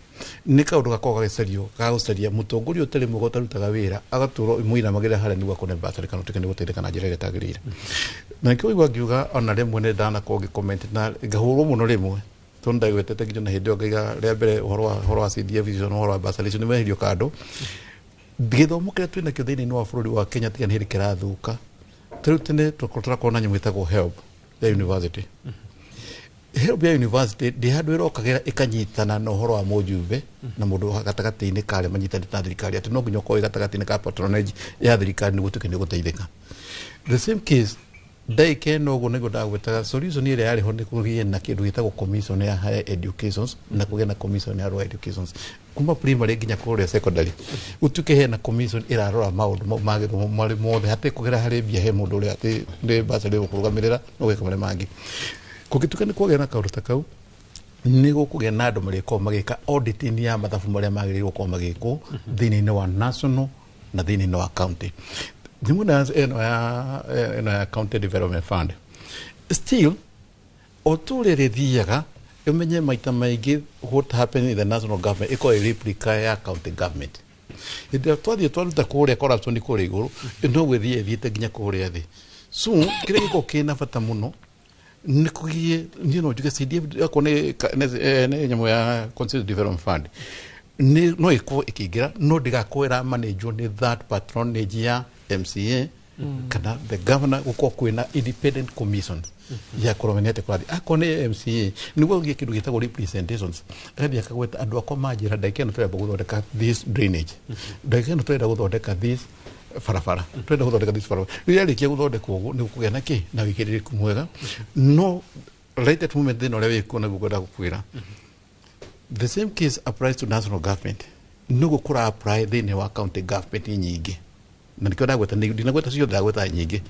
nĩ kaũndũ gakoragwo gagĩcario ga gũcaria mũtongoria ũtarĩ mwega ũtarutaga wĩra agatũrwo mũinamagĩrĩra harĩa nĩguo akone bursary kana ũtuĩke nĩ gũteithĩka na njĩra ĩrĩa ĩtagĩrĩire. Na nĩkĩo ũigua ngiuga ona rĩmwe nĩ ndanakorwo ngĩ comment na ngahũrwo mũno rĩmwe, tondũ ndagwetete nginya na hĩndĩ ĩyo ngaiga rĩa mbere ũhoro wa CDF icio na ũhoro wa bursary icio nĩ meherio kando. Gĩthomo kĩrĩa twĩ nakĩo thĩinĩ wa bũrũri wa Kenya tiga nĩ hĩndĩ kĩrathũka. Ta rĩu tene tũrakorwo na nyamũ ĩtagwo HELB ya university. HELB ya university ndĩ handũ ĩrokagĩra ĩkanyitana na ũhoro wa mũjumbe na mũndũ gatagatĩ-inĩ ka arĩa manyitanĩte na thirikari, atĩ no nginya ũkorwo wĩ gatagatĩ-inĩ ka patronage ya thirikari nĩguo ũtuĩke nĩ ũgũteithĩka. The same case ndagĩka ĩno ũguo nĩguo ndagwetaga, solution ĩrĩa yarĩ ho nĩ kũgĩe na kĩndũ gĩtagwo commission ya higher educations na kũgĩe na commission ya lower educations kuma primary nginya kũrĩa secondary, gũtuĩke hena commission ĩrarora maũndũ mau ma gĩthomo marĩ mothe, hatarĩ kũgera harĩ mbia he mũndũ ũrĩa atĩ nĩ bursary gũkũrũgamĩrĩra no gwĩka marĩa mangĩ. Kũngĩtuĩka nĩ kwagĩa na kaũndũ ta kau, nĩ gũkũgĩa na andũ marĩkorwo magĩka auditing ya mathabu marĩa magĩrĩirwo gũkorwo magĩkwo thĩinĩ wa national na thĩinĩ wa county. Thimũ na ĩno ya county development fund still o tũrĩa rĩthiaga, ũmenye maita maingĩ what happen in the national government ĩkorwo ĩ replica ya county government. Hĩndĩ ĩrĩa twathiĩ twaruta kũrĩa corruption kũrĩa igũrũ, no gwĩthiĩ ĩthiĩte nginya kũrĩa thĩ. So kĩrĩa gĩkoragwo kĩna bata mũno nĩ kũgĩe, niĩ no njuge CDF akorwo nĩ nyamũ ya Constituency Development Fund nĩ no ĩkorwo ĩkĩingĩra, no ndĩgakorwo ĩramanĩnjwo nĩ that patronage ya MCA kana the governor, gũkorwo kwĩna independent commissions ya kũrora nĩ atĩa kũrathiĩ. Akorwo nĩ MCA nĩguo gũgĩe kĩndũ gĩtagwo representations, agathiĩ akagweta andũ akwa manjĩra ndagĩka ĩno tũrenda gũthondeka this drainage, ndagĩka ĩno tũrenda gũthondeka this barabara, tũrenda gũthondeka this barabara. Rĩrĩa yarĩkia gũthondekwo ũguo nĩ gũkũgĩa na kĩ na wĩigĩrĩrĩku mwega. No right at moment thĩna ũrĩa wĩkuo naguo ngwenda gũkwĩra, the same case applies to national government nĩguo kũra apply thĩinĩ wa county government nyingĩ, na nĩkĩo ndagweta, ndinagweta ciothe, ndagweta nyingĩ,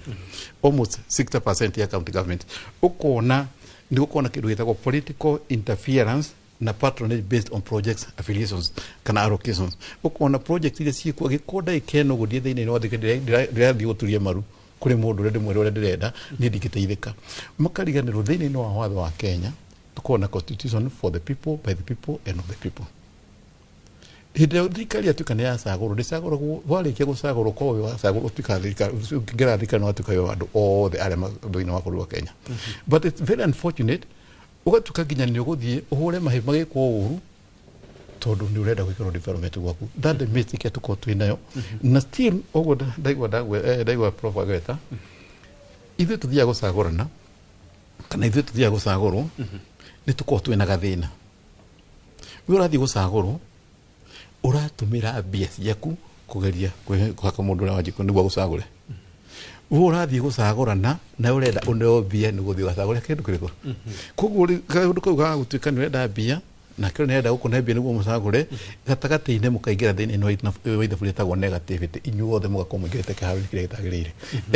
almost 60% ya county government ũkona nĩ gũkorwo na kĩndũ gĩtagwo political interference na patronage based on projects affiliations kana allocations. Ũkona project iria ciĩkuo angĩkorwo ndagĩka ĩno ũguo ndiĩ thĩinĩ wa ndĩrathiĩ gũturia maru kũrĩ mũndũ ũrĩa ndĩmwĩre ũrĩa ndĩrenda niĩ ndingĩteithĩka, makariganĩrwo thĩinĩ wa watho wa Kenya tũkorwo na constitution for the people, by the people and of the people. Hĩndĩ ĩrĩa thirikari yatuĩka nĩ yacagũrwo, ndĩcagũragwo, warĩkia gũcagũrwo korwo wĩ wacagũrwo ũtuĩkaga thirikari, ũkĩingĩra thirikari nĩ watuĩka wĩ wa andũ othe arĩa thĩinĩ wa bũrũri wa Kenya. But it's very unfortunate ũgatuĩka nginya nĩ ũgũthiĩ ũhũre mahĩ magĩkwo ũru tondũ nĩ ũrenda gwĩkĩrwo development gwaku. That the mistake tũkorwo twĩ nayo. Na still ũguo ndaigua prof agweta, ithuĩ tũthiaga gũcagũrana kana ithuĩ tũthiaga gũcagũrwo nĩ tũkorwo twĩna gathĩna. We ũrathiĩ gũcagũrwo ũratũmĩra mbia ciaku kũgeria kũhaka mũndũ ũrĩa wanjikũ nĩguo agũcagũre. We ũrathiĩ gũcagũrana na ũrenda ũneo mbia nĩguo ũthiĩ ũgacagũre kĩndũ kĩrĩkũ. Koguo kaũndũ kau ga gũtuĩka nĩ ũrenda mbia nake ũrĩa nĩarenda gũkũne mbia nĩguo mũcagũre, gatagatĩ-inĩ mũkaingĩra thĩinĩ wa ithabu rĩtagwo negativity, inyuothe mũgakorwo mũingĩrĩte kĩharo-inĩ kĩrĩa gĩtagĩrĩire.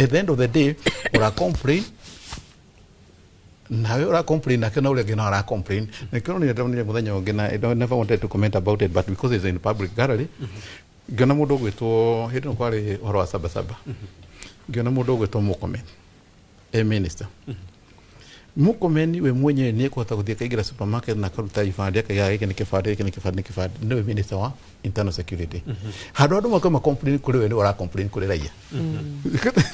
At the end of the day ũra complain nawe ũra complain nake na ũrĩa ũngĩ no ara complain. Nĩkĩo nĩ ndonire mũthenya ũngĩ na I never wanted to comment about it, but because it's in public gallery, ngĩona mũndũ ũgwĩtwo hĩndĩ ĩno kwarĩ ũhoro wa Sabasaba, ngĩona mũndũ ũgwĩtwo Murkomen e minister. Murkomen we mwenyewe nĩ ekũhota gũthiĩ akaingĩra supermarket na akaruta ibandĩ akaiga gĩkĩ nĩ kĩbandĩ, gĩkĩ nĩ kĩbandĩ, nĩ kĩbandĩ, nĩwe minister wa internal security. Handũ andũ makoima complain kũrĩ we, nĩ ũra complain kũrĩ raia.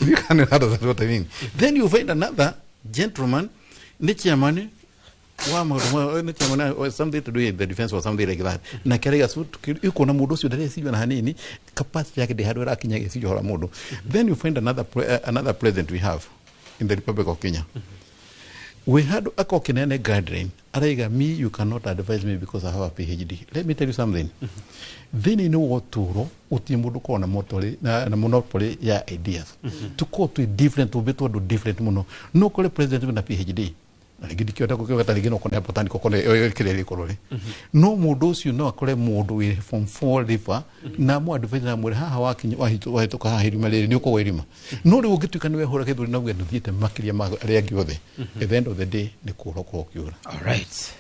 You can understand what I mean. Then you find another gentleman, nĩ chairman wa maũndũ nĩ chairman or something to do with the defense or something like that, na kĩaraiga ikuona mũndũ ũcio ndareciria na hanini, capacity yake ndĩ handũ ĩrakinya gĩciria ũhoro wa mũndũ. Then you find another president we have in the Republic of Kenya, we had akorwo kĩnene guideline araiga, "Me, you cannot advise me because I have a PhD." Let me tell you something, thĩinĩ wa ũtũũro gũtirĩ mũndũ ũkoragwo na monopoly, na monopoly ya ideas. Tũkorwo twĩ different, tũmbĩtwo andũ different mũno. No ũkore president wĩna PhD na rĩngĩ ndikĩenda gũkĩgweta, rĩngĩ no kone botanical, kone kĩrĩa gĩkorwo rĩ, no mũndũ ũcio no akore mũndũ wĩ form 4 river na mu advise na mwĩre haha wakinya wahĩtũka haha irima rĩrĩ nĩ ũkũgwa irima. No rĩu ũngĩtuĩka nĩ wehũra gĩthũri na uge ndũthiĩte makĩria ma arĩa angĩ othe, at the end of the day nĩ kũũra ũkorwo ũkĩũra. Alright,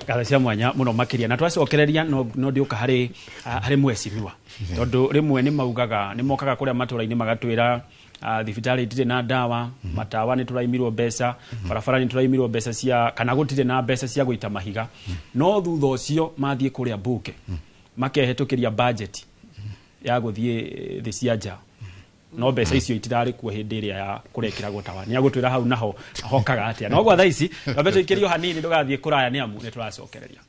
ngatho cia mwanya muno makiria, na twacokereria no ndiũka harĩ mwecimiwa, tondũ rĩmwe nĩ maugaga nĩ mokaga kũrĩa matũra-inĩ magatwĩra thibitarĩ itirĩ na ndawa, matawa nĩ tũraimirwo mbeca, barabara nĩ tũraimirwo mbeca cia kana gũtirĩ na mbeca cia gũita mahiga, no thutha ũcio mathiĩ kũrĩa mbunge makehĩtũkĩria budget ya gũthiĩ thĩ cia nja, no mbeca icio itirarĩ kuo hĩndĩ ĩrĩa ya kũrekĩragwo tawa. Nĩ agũtwĩra hau naho hokaga atĩa. No gwa thaa ici twambe tũikĩrio hanini, ndũgathiĩ kũraya nĩ amu nĩ tũracokereria.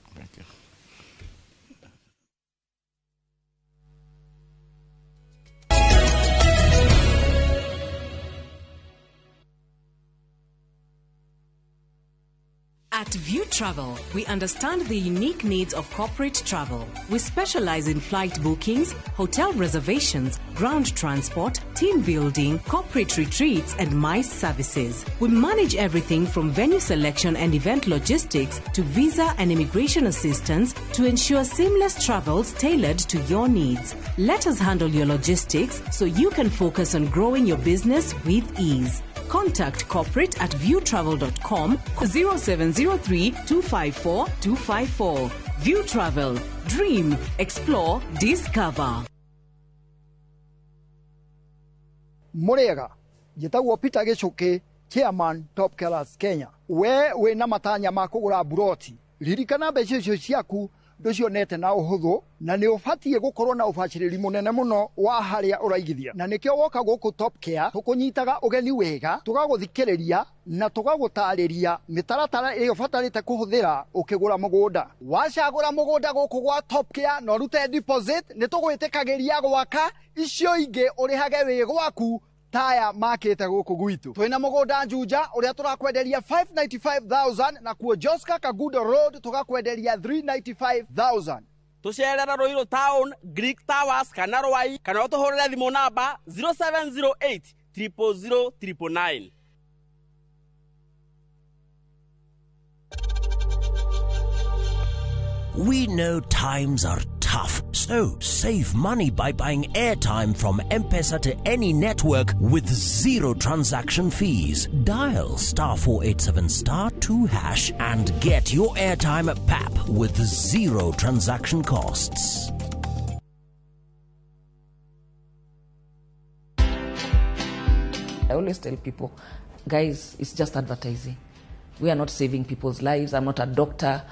At View Travel, we understand the unique needs of corporate travel. We specialize in flight bookings, hotel reservations, ground transport, team building, corporate retreats, and MICE services. We manage everything from venue selection and event logistics to visa and immigration assistance to ensure seamless travels tailored to your needs. Let us handle your logistics so you can focus on growing your business with ease. Contact corporate at viewtravel.com 0703 254 254. View Travel. Dream, explore, discover. Mũrĩega, njĩtagwo Peter Gĩcũkĩ, chairman Top Killers Kenya. We wĩna matanya ma kũgũra mburoti, ririkana mbeca icio ciaku ndũcionete na ũhũthũ, na nĩ ũbatiĩ gũkorwo na ũbacĩrĩri mũnene mũno wa harĩa ũraigithia, na nĩkĩo woka gũkũ Top Care tũkũnyitaga ũgeni wega, tũgagũthikĩrĩria na tũgagũtarĩria mĩtaratara ĩrĩa ũbatarĩte kũhũthĩra ũkĩgũra mũgũnda. Wacagũra mũgũnda gũkũ gwa Top Care na ũrute deposit, nĩ tũgwĩtĩkagĩria gwaka icio ingĩ ũrĩhage wĩ gwaku taya makĩte gũkũ gwitũ. Twĩna mũgũnda Juja ũrĩa tũrakwenderia 595,000, na kuo Joska Kagudo Road tũgakwenderia 395,000. Tũcerera Ruiru Town, Greek Towers kana Rwai, kana ũtũhũrĩre thimũ namba 0708 000 999. We know times are tough, so save money by buying airtime from M-Pesa to any network with zero transaction fees. Dial star 487 star 2 hash and get your airtime at PAP with zero transaction costs. I always tell people, guys, it's just advertising. We are not saving people's lives. I'm not a doctor.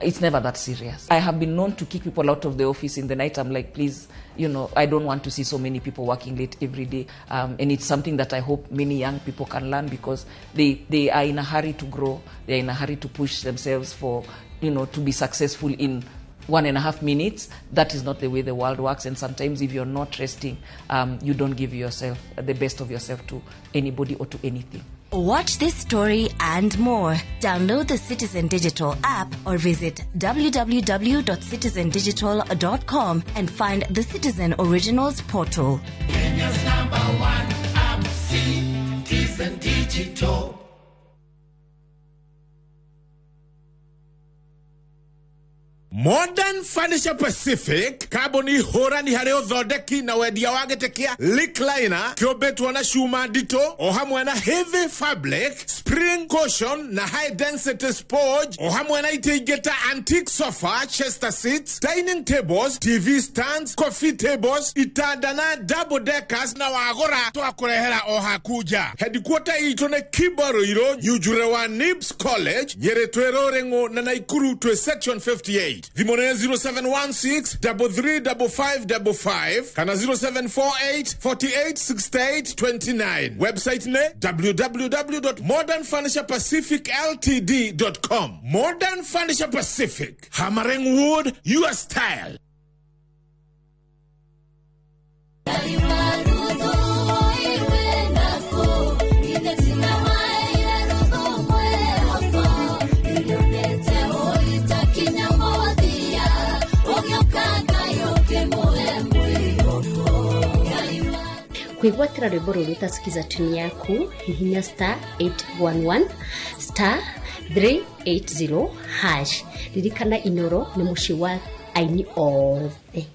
It's never that serious. I have been known to kick people out of the office in the night. I'm like, please, I don't want to see so many people working late every day. And it's something that I hope many young people can learn, because they are in a hurry to grow. They're in a hurry to push themselves for, to be successful in 1.5 minutes. That is not the way the world works. And sometimes if you're not resting, you don't give yourself the best of yourself to anybody or to anything. Watch this story and more. Download the Citizen Digital app or visit www.citizendigital.com and find the Citizen Originals portal. Kenya's number one app, Citizen Digital. Modern Furniture Pacific, kambuni hũrani harĩ ũthondeki na wendia wa gĩtĩ kĩa recliner kĩũmbĩtwo na cuma nditũ o hamwe na heavy fabric, spring cushion na high density sponge o hamwe na itĩ ingĩ ta antique sofa, chester seats, dining tables, TV stands, coffee tables, itanda na double deckers, na wagũra twakũrehera o haku nja. Headquarter itũ nĩ Kibaruirũ, Nyunjure wa Nibs College, Nyĩrĩ twĩ Rũrĩng'ũ na Naikuru twĩ section 58. Thimũ nĩ 0716 335555 kana 0748 48 68 29. Website nĩ www.modernfurniturepacificltd.com. Modern Furniture Pacific, hammering wood your style. Kwĩgwatĩra rwĩmbo rũrũ ũtasikiza tuni yaku, hihinya star 811 star 380 hash. Ririkana Inoro nĩ mũciĩ wa aini othe.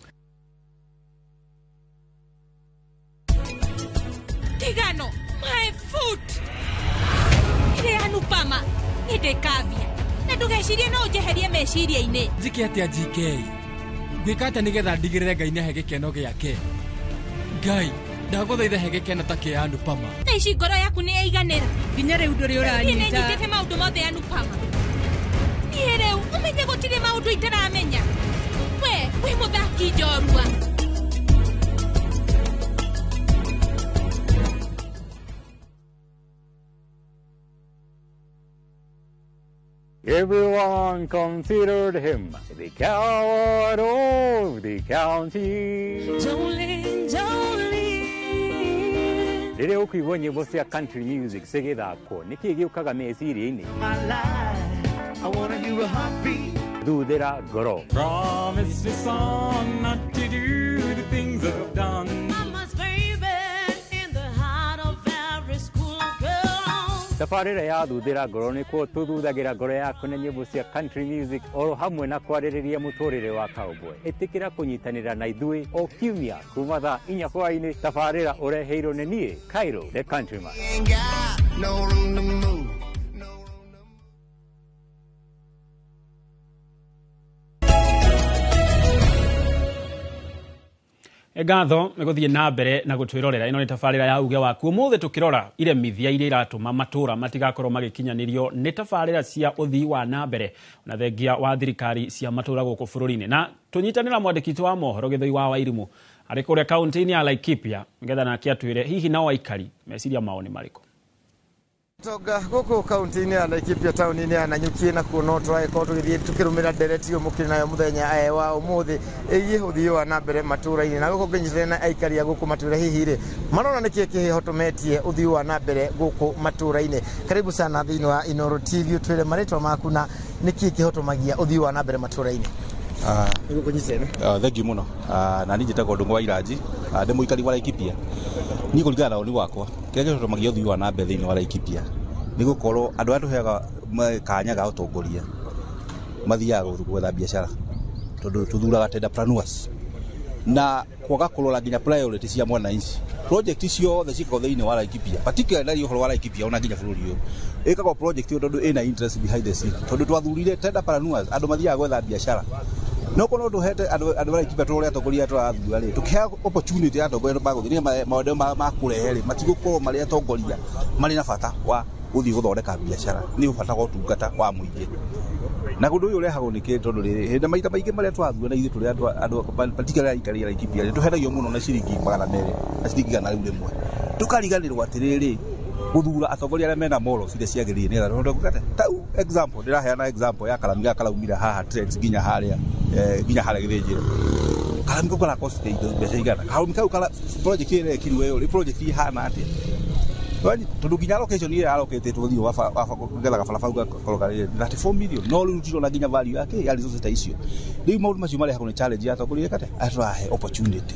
Tigano, my foot! Ire Anupama, nĩ ndĩkavia na ndũgecirie no ũnjeherie meciria-inĩ. Njĩke atĩa GK? Ngwĩka atĩa nĩgetha ndigĩrĩre Ngai nĩahe gĩkeno gĩake? Ngai, ndagũthaitha he gĩkeno ta kĩa Anupama. Thaa ici ngoro yaku nĩ yaiganĩra. Nginya rĩu ndũrĩ Niĩ ũranyita. nĩnyitĩte maũndũ mothe Anupama. Niĩ rĩu ũmenye gũtirĩ maũndũ itaramenya. We wĩ mũthaki njorua. Everyone considered him the coward of the county. Jolene, Jolene. Rĩrĩa ũkũigua nyĩmbo cia country music cigĩthakwo, nĩkĩĩ gĩũkaga meciria-inĩ? I wanna hear a heartbeat. Thuthĩra ngoro. Promise me son not to do the things I've done. Mama's baby in the heart of every school girl. Tabarĩra ya Thuthĩra ngoro nĩkuo tũthuthagĩra ngoro yaku na nyĩmbo cia country music oro hamwe na kwarĩrĩria mũtũrĩre wa cowboy. Ĩtĩkĩra kũnyitanĩra na ithuĩ o kiumia kuma thaa 4 hwaĩ-inĩ. Tabarĩra ũreheirwo nĩ niĩ Cairo the Countryman. Ain't got no room to move. Ngatho nĩ gũthiĩ na mbere na gũtwĩrorera. Ĩno nĩ tabarĩra ya Uge Waku. Ũmũthĩ tũkĩrora iremithia iria iratũma matũra matigakorwo magĩkinyanĩrio nĩ tabarĩra cia ũthii wa na mbere na thengia wa thirikari cia matũra gũkũ bũrũri-inĩ. Na tũnyitanĩra mwandĩki witũ wa mohoro Gĩthũi wa Wairimũ arĩ kũrĩa kaunti-inĩ ya Laikipia nĩgetha nake atwĩre hihi nao aikari meciria mao nĩ marĩkũ. Tonga gũkũ kaunti-inĩ ya Laikipia taũni-inĩ ya Nanyuki, na kuo no tũragĩkorwo tũgĩthiĩ tũkĩrũmĩra ndereti ĩyo mũkĩrĩ nayo mũthenya wa ũmũthĩ ĩgiĩ ũthii wa na mbere matũra-inĩ. Na gũkũ ngĩnyitanĩra na aikari a gũkũ matũra, hihi rĩ marona nĩkĩ kĩhotometie ũthii wa na mbere gũkũ matũra-inĩ? Karibu sana thĩinĩ wa Inoro TV, ũtwĩre marĩtwa maku na nĩkĩ kĩhotomagia ũthii wa na mbere matũra-inĩ. Thank you muno. Na niĩ njĩtagwo Ndung'u wa Iranji, ndĩ mũikari wa Laikipia. Niĩ kũringana na woni wakwa, kĩrĩa kĩhotomagia ũthii wa na mbere thĩinĩ wa Laikipia nĩ gũkorwo andũ arĩa tũheaga kanya ga ũtongoria mathiaga gwetha biacara, tondũ tũthuraga tenderpreneurs na kwaga kũrora nginya priority cia mwananchi. Project ciothe ciĩkagwo thĩinĩ wa Laikipia, particularly ũhoro wa Laikipia ona nginya bũrũri ũyũ, ĩkagwo project ĩyo tondũ ĩna interest behind the scene, tondũ twathurire tenderpreneurs, andũ mathiaga gwetha biacara. No korwo tũhete andũ a Laikipia tũrore atongoria arĩa tũrathura rĩ, tũkĩheo opportunity ya atongoria magũthiĩ maũndũ ma kũrehe rĩ, matigũkorwo marĩ atongoria marĩ na bata wa gũthiĩ gũthondeka biacara, nĩ bata wa ũtungata wa mũingĩ. Na ũndũ ũyũ ũrehagwo nĩ kĩ? Tondũ rĩrĩ hĩndĩ maita maingĩ marĩa tũrathura na ithuĩ tũrĩ andũ particularly aikari a Laikipia rĩ, tũhenagio mũno na ciringi 200 na ciringi 100 rĩmwe, tũkariganĩrwo atĩrĩrĩ gũthura atongoria arĩa mena morals iria ciagĩrĩire nĩgetha tũhote gũkate. Tau example ndĩraheana example ya karami gaka karaumire haha Trends nginya harĩa Gĩthĩnjĩro. Karami kau karakostire indo mbeca igana? Karami kau kara project ĩrĩa ĩrekirwo ĩyo rĩ, project ihana atĩa? Tondũ nginya allocation ĩrĩa allocated thiĩ wa getha gabarabara kau gakorwo karĩ 34 million, no rĩu tirona nginya value yake ya resources ta icio. Rĩu maũndũ macio marehagwo nĩ challenge ya atongoria kate arĩa tũrahe opportunity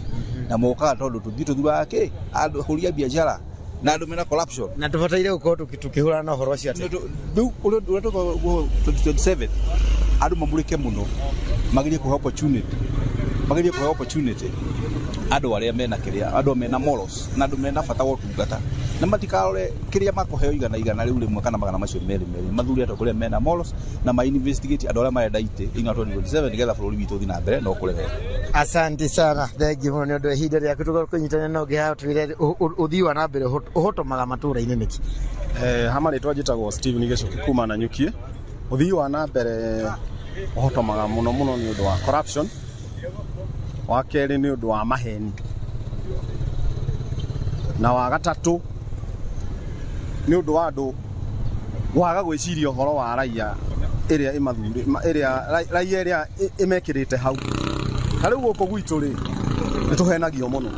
na mokaga tondũ tũthiĩ tũthuraga kĩ andũ ahũri a biacara. Na andũ mena corruption. Na tũbataire gũkorwo tũkĩhũrana na ũhoro ũcio atĩa? Rĩu ũrĩa tũkorwo 2027 andũ mamũrĩke mũno, magerie kũhe opportunity, magerie kũhe opportunity andũ arĩa mena kĩrĩa, andũ mena morals na andũ mena bata wa ũtungata, na matikarore kĩrĩa makũheo igana igana rĩu rĩmwe kana magana macio merĩ merĩ, mathure atongoria mena morals na ma investigate andũ arĩa marenda itĩ thĩinĩ wa 2027 nĩgetha bũrũri witũ ũthiĩ na mbere na ũkũre wega. Asante sana, thengi mũno nĩ ũndũ wa ihinda rĩaku tũkorwo kũnyitanĩra na ũngĩ haha twĩre ũthii wa na mbere ũhotomaga matũra-inĩ nĩkĩ? Ha marĩtwa njĩtagwo Steven Gĩcuki kuma Nanyuki. Ũthii wa na mbere ũhotomaga mũno mũno nĩ ũndũ wa corruption, wa kerĩ nĩ ũndũ wa maheni, na wa gatatũ nĩ ũndũ wa andũ waga gwĩciria ũhoro wa raia ĩrĩa ĩmathurĩ ĩrĩa raia ĩrĩa ĩmekĩrĩte hau. Ta rĩu gũkũ gwitũ rĩ, nĩ tũhenagio mũno,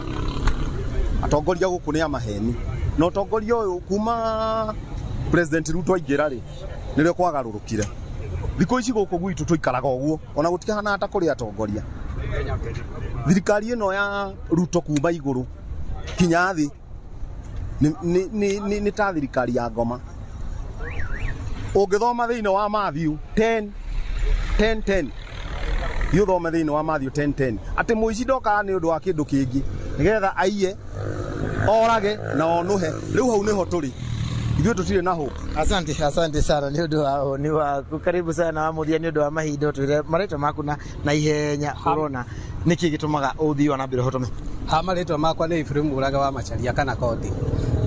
atongoria gũkũ nĩ a maheni, na ũtongoria ũyũ kuma President Ruto aingĩra rĩ, nĩrĩo kwagarũrũkire. Thikũ ici gũkũ gwitũ tũikaraga ũguo, ona gũtikĩhanaga ta kũrĩ atongoria. Thirikari ĩno ya Ruto kuma igũrũ kinya thĩ nĩ ta thirikari ya ngoma. Ũngĩthoma thĩinĩ wa Matthew 10 10 10, thiĩ ũthome thĩinĩ wa Matthew 10 10 atĩ mũici ndokaga nĩ ũndũ wa kĩndũ kĩngĩ nĩgetha aiye, orage na onũhe. Rĩu hau nĩho tũrĩ ithuĩ, tũtirĩ na hope. Asante, asante sana nĩ ũndũ wa woni waku. Karibu sana wa mũthia nĩ ũndũ wa mahinda, ũtwĩre marĩtwa maku na ihenya ũrona nĩkĩ gĩtũmaga ũthii wa na mbere ũhotome. Ha marĩtwa makwa nĩ Ibrahim Mũraga wa Macharia kana Kondi.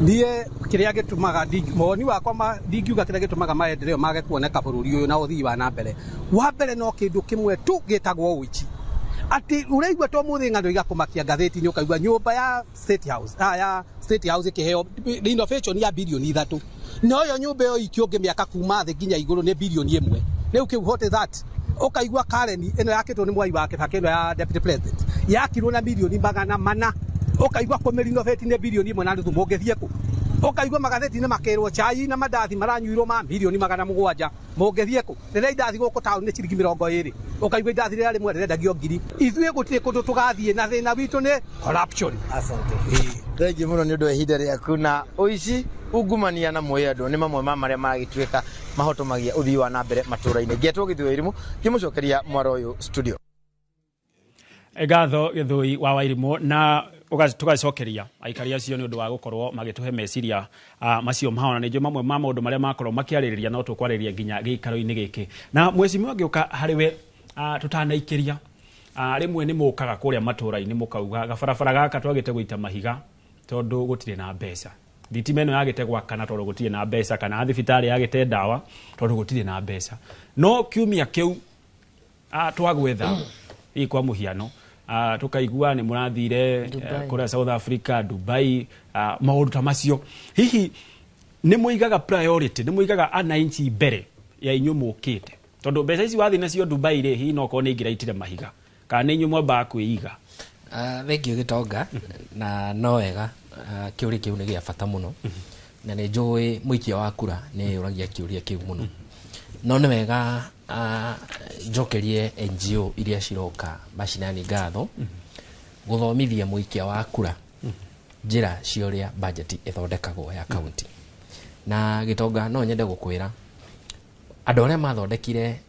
Niĩ kĩrĩa gĩtũmaga, mawoni wakwa, ndingiuga kĩrĩa gĩtũmaga maendeleo mage kuoneka bũrũri ũyũ na ũthii wa na mbere, wa mbere no kĩndũ kĩmwe tu gĩtagwo ũici. Atĩ ũraigua to mũthĩ ng'ano igakũmakia ngathĩti-inĩ, ũkaigua nyũmba ya State House, ya State House ĩkĩheo renovation ya bilioni 3, no yo nyũmba ĩyo iki ũngĩmĩaka kuma thĩ nginya igũrũ nĩ bilioni 1. Rĩu kĩu, what is that? Ũkaigua Karen ĩno yakĩtwo nĩ Mwai wa Kibaki, ĩno ya deputy president, yakirwo na milioni 400, ũkaigua kũmĩrenovate nĩ bilioni 1.5. Mũngĩthiĩ kũ? Ũkaigua magathĩti-inĩ makĩrwo chai na mandathi maranyuirwo ma milioni 700. Mũngĩthiĩ kũ rĩrĩa indathi gũkũ taũni nĩ ciringi 20? Ũkaigua indathi rĩrĩa rĩmwe rĩrendagio 1000. Ithuĩ gũtirĩ kũndũ tũgathiĩ na thĩna witũ nĩ corruption. Asante, thengi mũno nĩ ũndũ wa ihinda rĩaku. Na ũici, ungumania na mwĩyendo nĩ mamwe ma marĩa maragĩtuĩka mahotomagia ũthii wa na mbere matũra-inĩ. Ngetwo Gĩthũi Irimũ, ngĩmũcokeria mwaro ũyũ studio. Ngatho Gĩthũi wa Wairimũ, na tũgacokeria aikari acio nĩ ũndũ wa gũkorwo magĩtũhe meciria macio mao, na nĩnjũĩ mamwe ma maũndũ marĩa makorwo makĩarĩrĩria no tũkwarĩrĩria nginya gĩikaro-inĩ gĩkĩ. Na mwecimiwa ngĩũka harĩ we, tũtanaikĩria, rĩmwe nĩ mũkaga kũrĩa matũra-inĩ mũkauga gabarabara gaka twagĩte gũita mahiga tondũ gũtirĩ na mbeca, thitima ĩno yagĩte gwakana tondũ gũtirĩ na mbeca, kana thibitarĩ yagĩte ndawa tondũ gũtirĩ na mbeca. No kiumia kĩu twagwetha hihi kwa mũhiano, tukaigua nĩ mũrathire kũrĩa South Africa, Dubai, maũndũ ta macio. Hihi nĩ mũigaga priority, nĩ mũigaga ananchi mbere ya inyuĩ mũkĩte? Tondũ mbeca ici wathiĩ nacio Dubai rĩ, hihi no korwo nĩ ingĩraitire mahiga, kana nĩ inyuĩ mwambaga kwĩiga? Thengiũ Gĩtonga, na no wega, kĩũria kĩu nĩ gĩa bata mũno, na nĩ njũĩ mũikia wa kura nĩ ũragia kĩũria kĩu mũno. No nĩ wega njokerie NGO iria ciroka macinani ngatho gũthomithia mũikia wa kura njĩra cia ũrĩa budget ĩthondekagwo ya county. Na Gĩtonga, no nyende gũkwĩra andũ arĩa mathondekire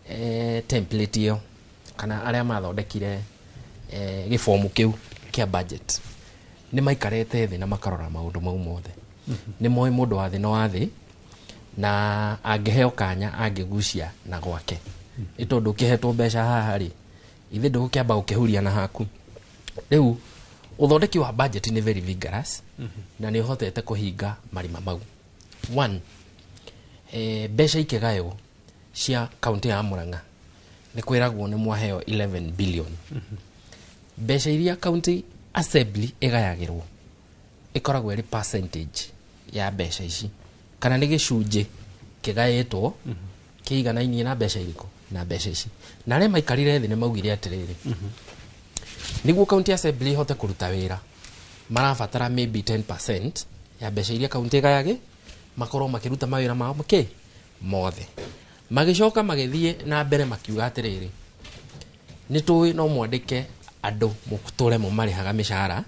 template ĩyo kana arĩa mathondekire gĩbomu kĩu kĩa budget nĩ maikarĩte thĩ na makarora maũndũ mau mothe. Nĩ moĩ mũndũ wa thĩ no wa thĩ, na angĩheo kanya angĩgucia na gwake, nĩ tondũ ũkĩhetwo mbeca haha rĩ, ithe ndũgũkĩamba gũkĩhuria na haku. Rĩu ũthondeki wa budget nĩ very vigorous na nĩ ũhotete kũhinga marima mau. One, mbeca ikĩgaywo cia kaunti ya Murang'a nĩ kwĩragwo nĩ mwaheo 11 billion. Mbeca iria county assembly ĩgayagĩrwo ĩkoragwo ĩrĩ percentage ya mbeca ici, kana nĩ gĩcunjĩ kĩgaĩtwo kĩiganainie na mbeca irĩkũ na mbeca ici. Na arĩa maikarire thĩ nĩ maugire atĩrĩrĩ, nĩguo county assembly ihote kũruta wĩra marabatara maybe 10% ya mbeca iria county ĩgayagĩ makorwo makĩruta mawĩra mao makĩ mothe. Magĩcoka magĩthiĩ na mbere makiuga atĩrĩrĩ, nĩ tũĩ no mwandĩke andũ mũtũre mũmarĩhaga mĩcara,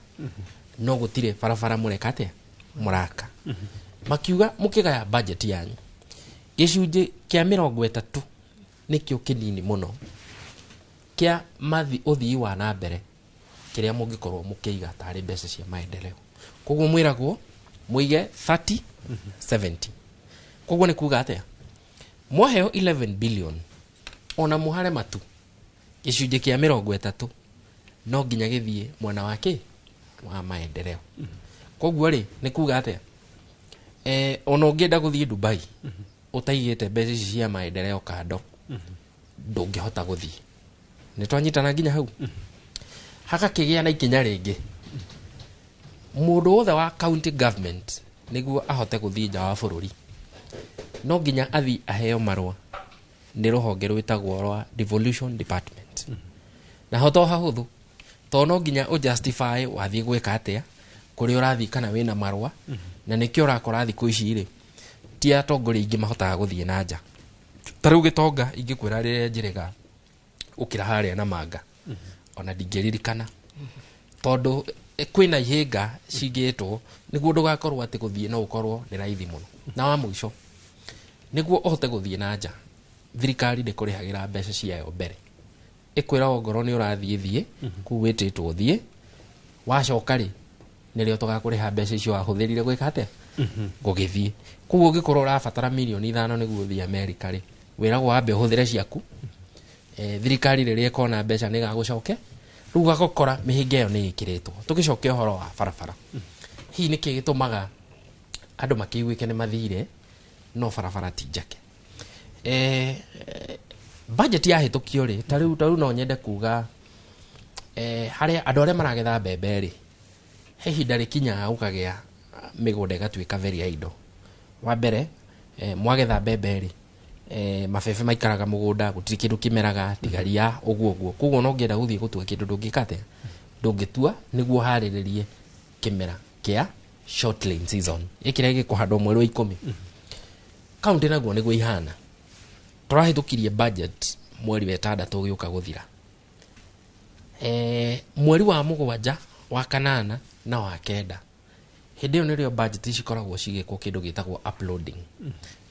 no gũtirĩ barabara mũreka atĩa. Mũraka. Makiuga mũkĩgaya budget yanyu, gĩcunjĩ kĩa 30 nĩkĩo kĩnini mũno kĩa mathi ũthii wa na mbere kĩrĩa mũngĩkorwo mũkĩiga tarĩ mbeca cia maendeleo. Koguo mwĩragwo mũige 30 70. Koguo nĩ kuga atĩa? Mwaheo 11 billion ona mũhare matu, gĩcunjĩ kĩa 30 no nginya gĩthiĩ mwena wa kĩ wa maendeleo. Koguo rĩ, nĩ kuga atĩa? Ona ũngĩenda gũthiĩ Dubai ũtaigĩte mbeca ici cia maendeleo kando, ndũngĩhota gũthiĩ. Nĩ twanyitana nginya hau? Hakakĩgĩa na ikinya rĩngĩ, mũndũ wothe wa county government nĩguo ahote gũthiĩ nja wa bũrũri no nginya athiĩ aheo marũa nĩ rũhonge rwĩtagwo rwa devolution department. Na ho to hahũthũ, tondũ no nginya ũjustify wathiĩ gwĩka atĩa kũrĩa ũrathiĩ kana wĩna marũa. Na nĩkĩo ũrakora thikũ ici rĩ, ti atongoria aingĩ mahotaga gũthiĩ na nja. Ta rĩu Gĩtonga ingĩkwĩra rĩrĩa njĩrĩga ũkĩra harĩa na manga, ona ndingĩririkana, tondũ kwĩna ihĩnga cigĩtwo nĩguo ndũgakorwo atĩ gũthiĩ no ũkorwo nĩ raithi mũno. Na wa mũico, nĩguo ũhote gũthiĩ na nja, thirikari ndĩkũrĩhagĩra mbeca ciayo mbere. Ĩkwĩra ongorwo nĩ ũrathiĩ thiĩ kũu wĩtĩtwo thiĩ, wacoka rĩ, nĩrĩo tũgakũrĩha mbeca icio wahũthĩrire gwĩka atĩa, gũgĩthiĩ. Koguo ũngĩkorwo ũrabatara mirioni 5 nĩguo ũthiĩ Amerika rĩ, wĩragwo wambe ũhũthĩre ciaku. Thirikari rĩrĩa ĩkona mbeca nĩ ĩgagũcoke. Rĩu ũgakora mĩhĩnga ĩyo nĩ ĩkĩrĩtwo. Tũgĩcoke ũhoro wa barabara, hihi nĩkĩ gĩtũmaga andũ makĩiguĩke nĩ mathire no barabara ti njake? Budget yahĩtũkio rĩ, ta rĩu no nyende kuga, harĩa andũ arĩa maragetha mbembe rĩ, he ihinda rĩkinyaga gũkagĩa mĩgũnda ĩgatuĩka very idle. Wa mbere, mwagetha mbembe rĩ, mabebe maikaraga mũgũnda, gũtirĩ kĩndũ kĩmeraga tiga ria ũguo ũguo. Koguo no ũngĩenda gũthiĩ gũtua kĩndũ ndũngĩka atĩa, ndũngĩtua, nĩguo harĩrĩrie kĩmera kĩa short lane season ĩkĩrĩa gĩkũhandwo mweri wa 10. Kaunti naguo nĩguo ihana. Tũrahĩtũkirie budget mweri wa 6 ũgĩũka gũthira. Mweri wa 7, wa 8 na wa 9, hĩndĩ ĩyo nĩrĩo budget cikoragwo cigĩkwo kĩndũ gĩtagwo uploading,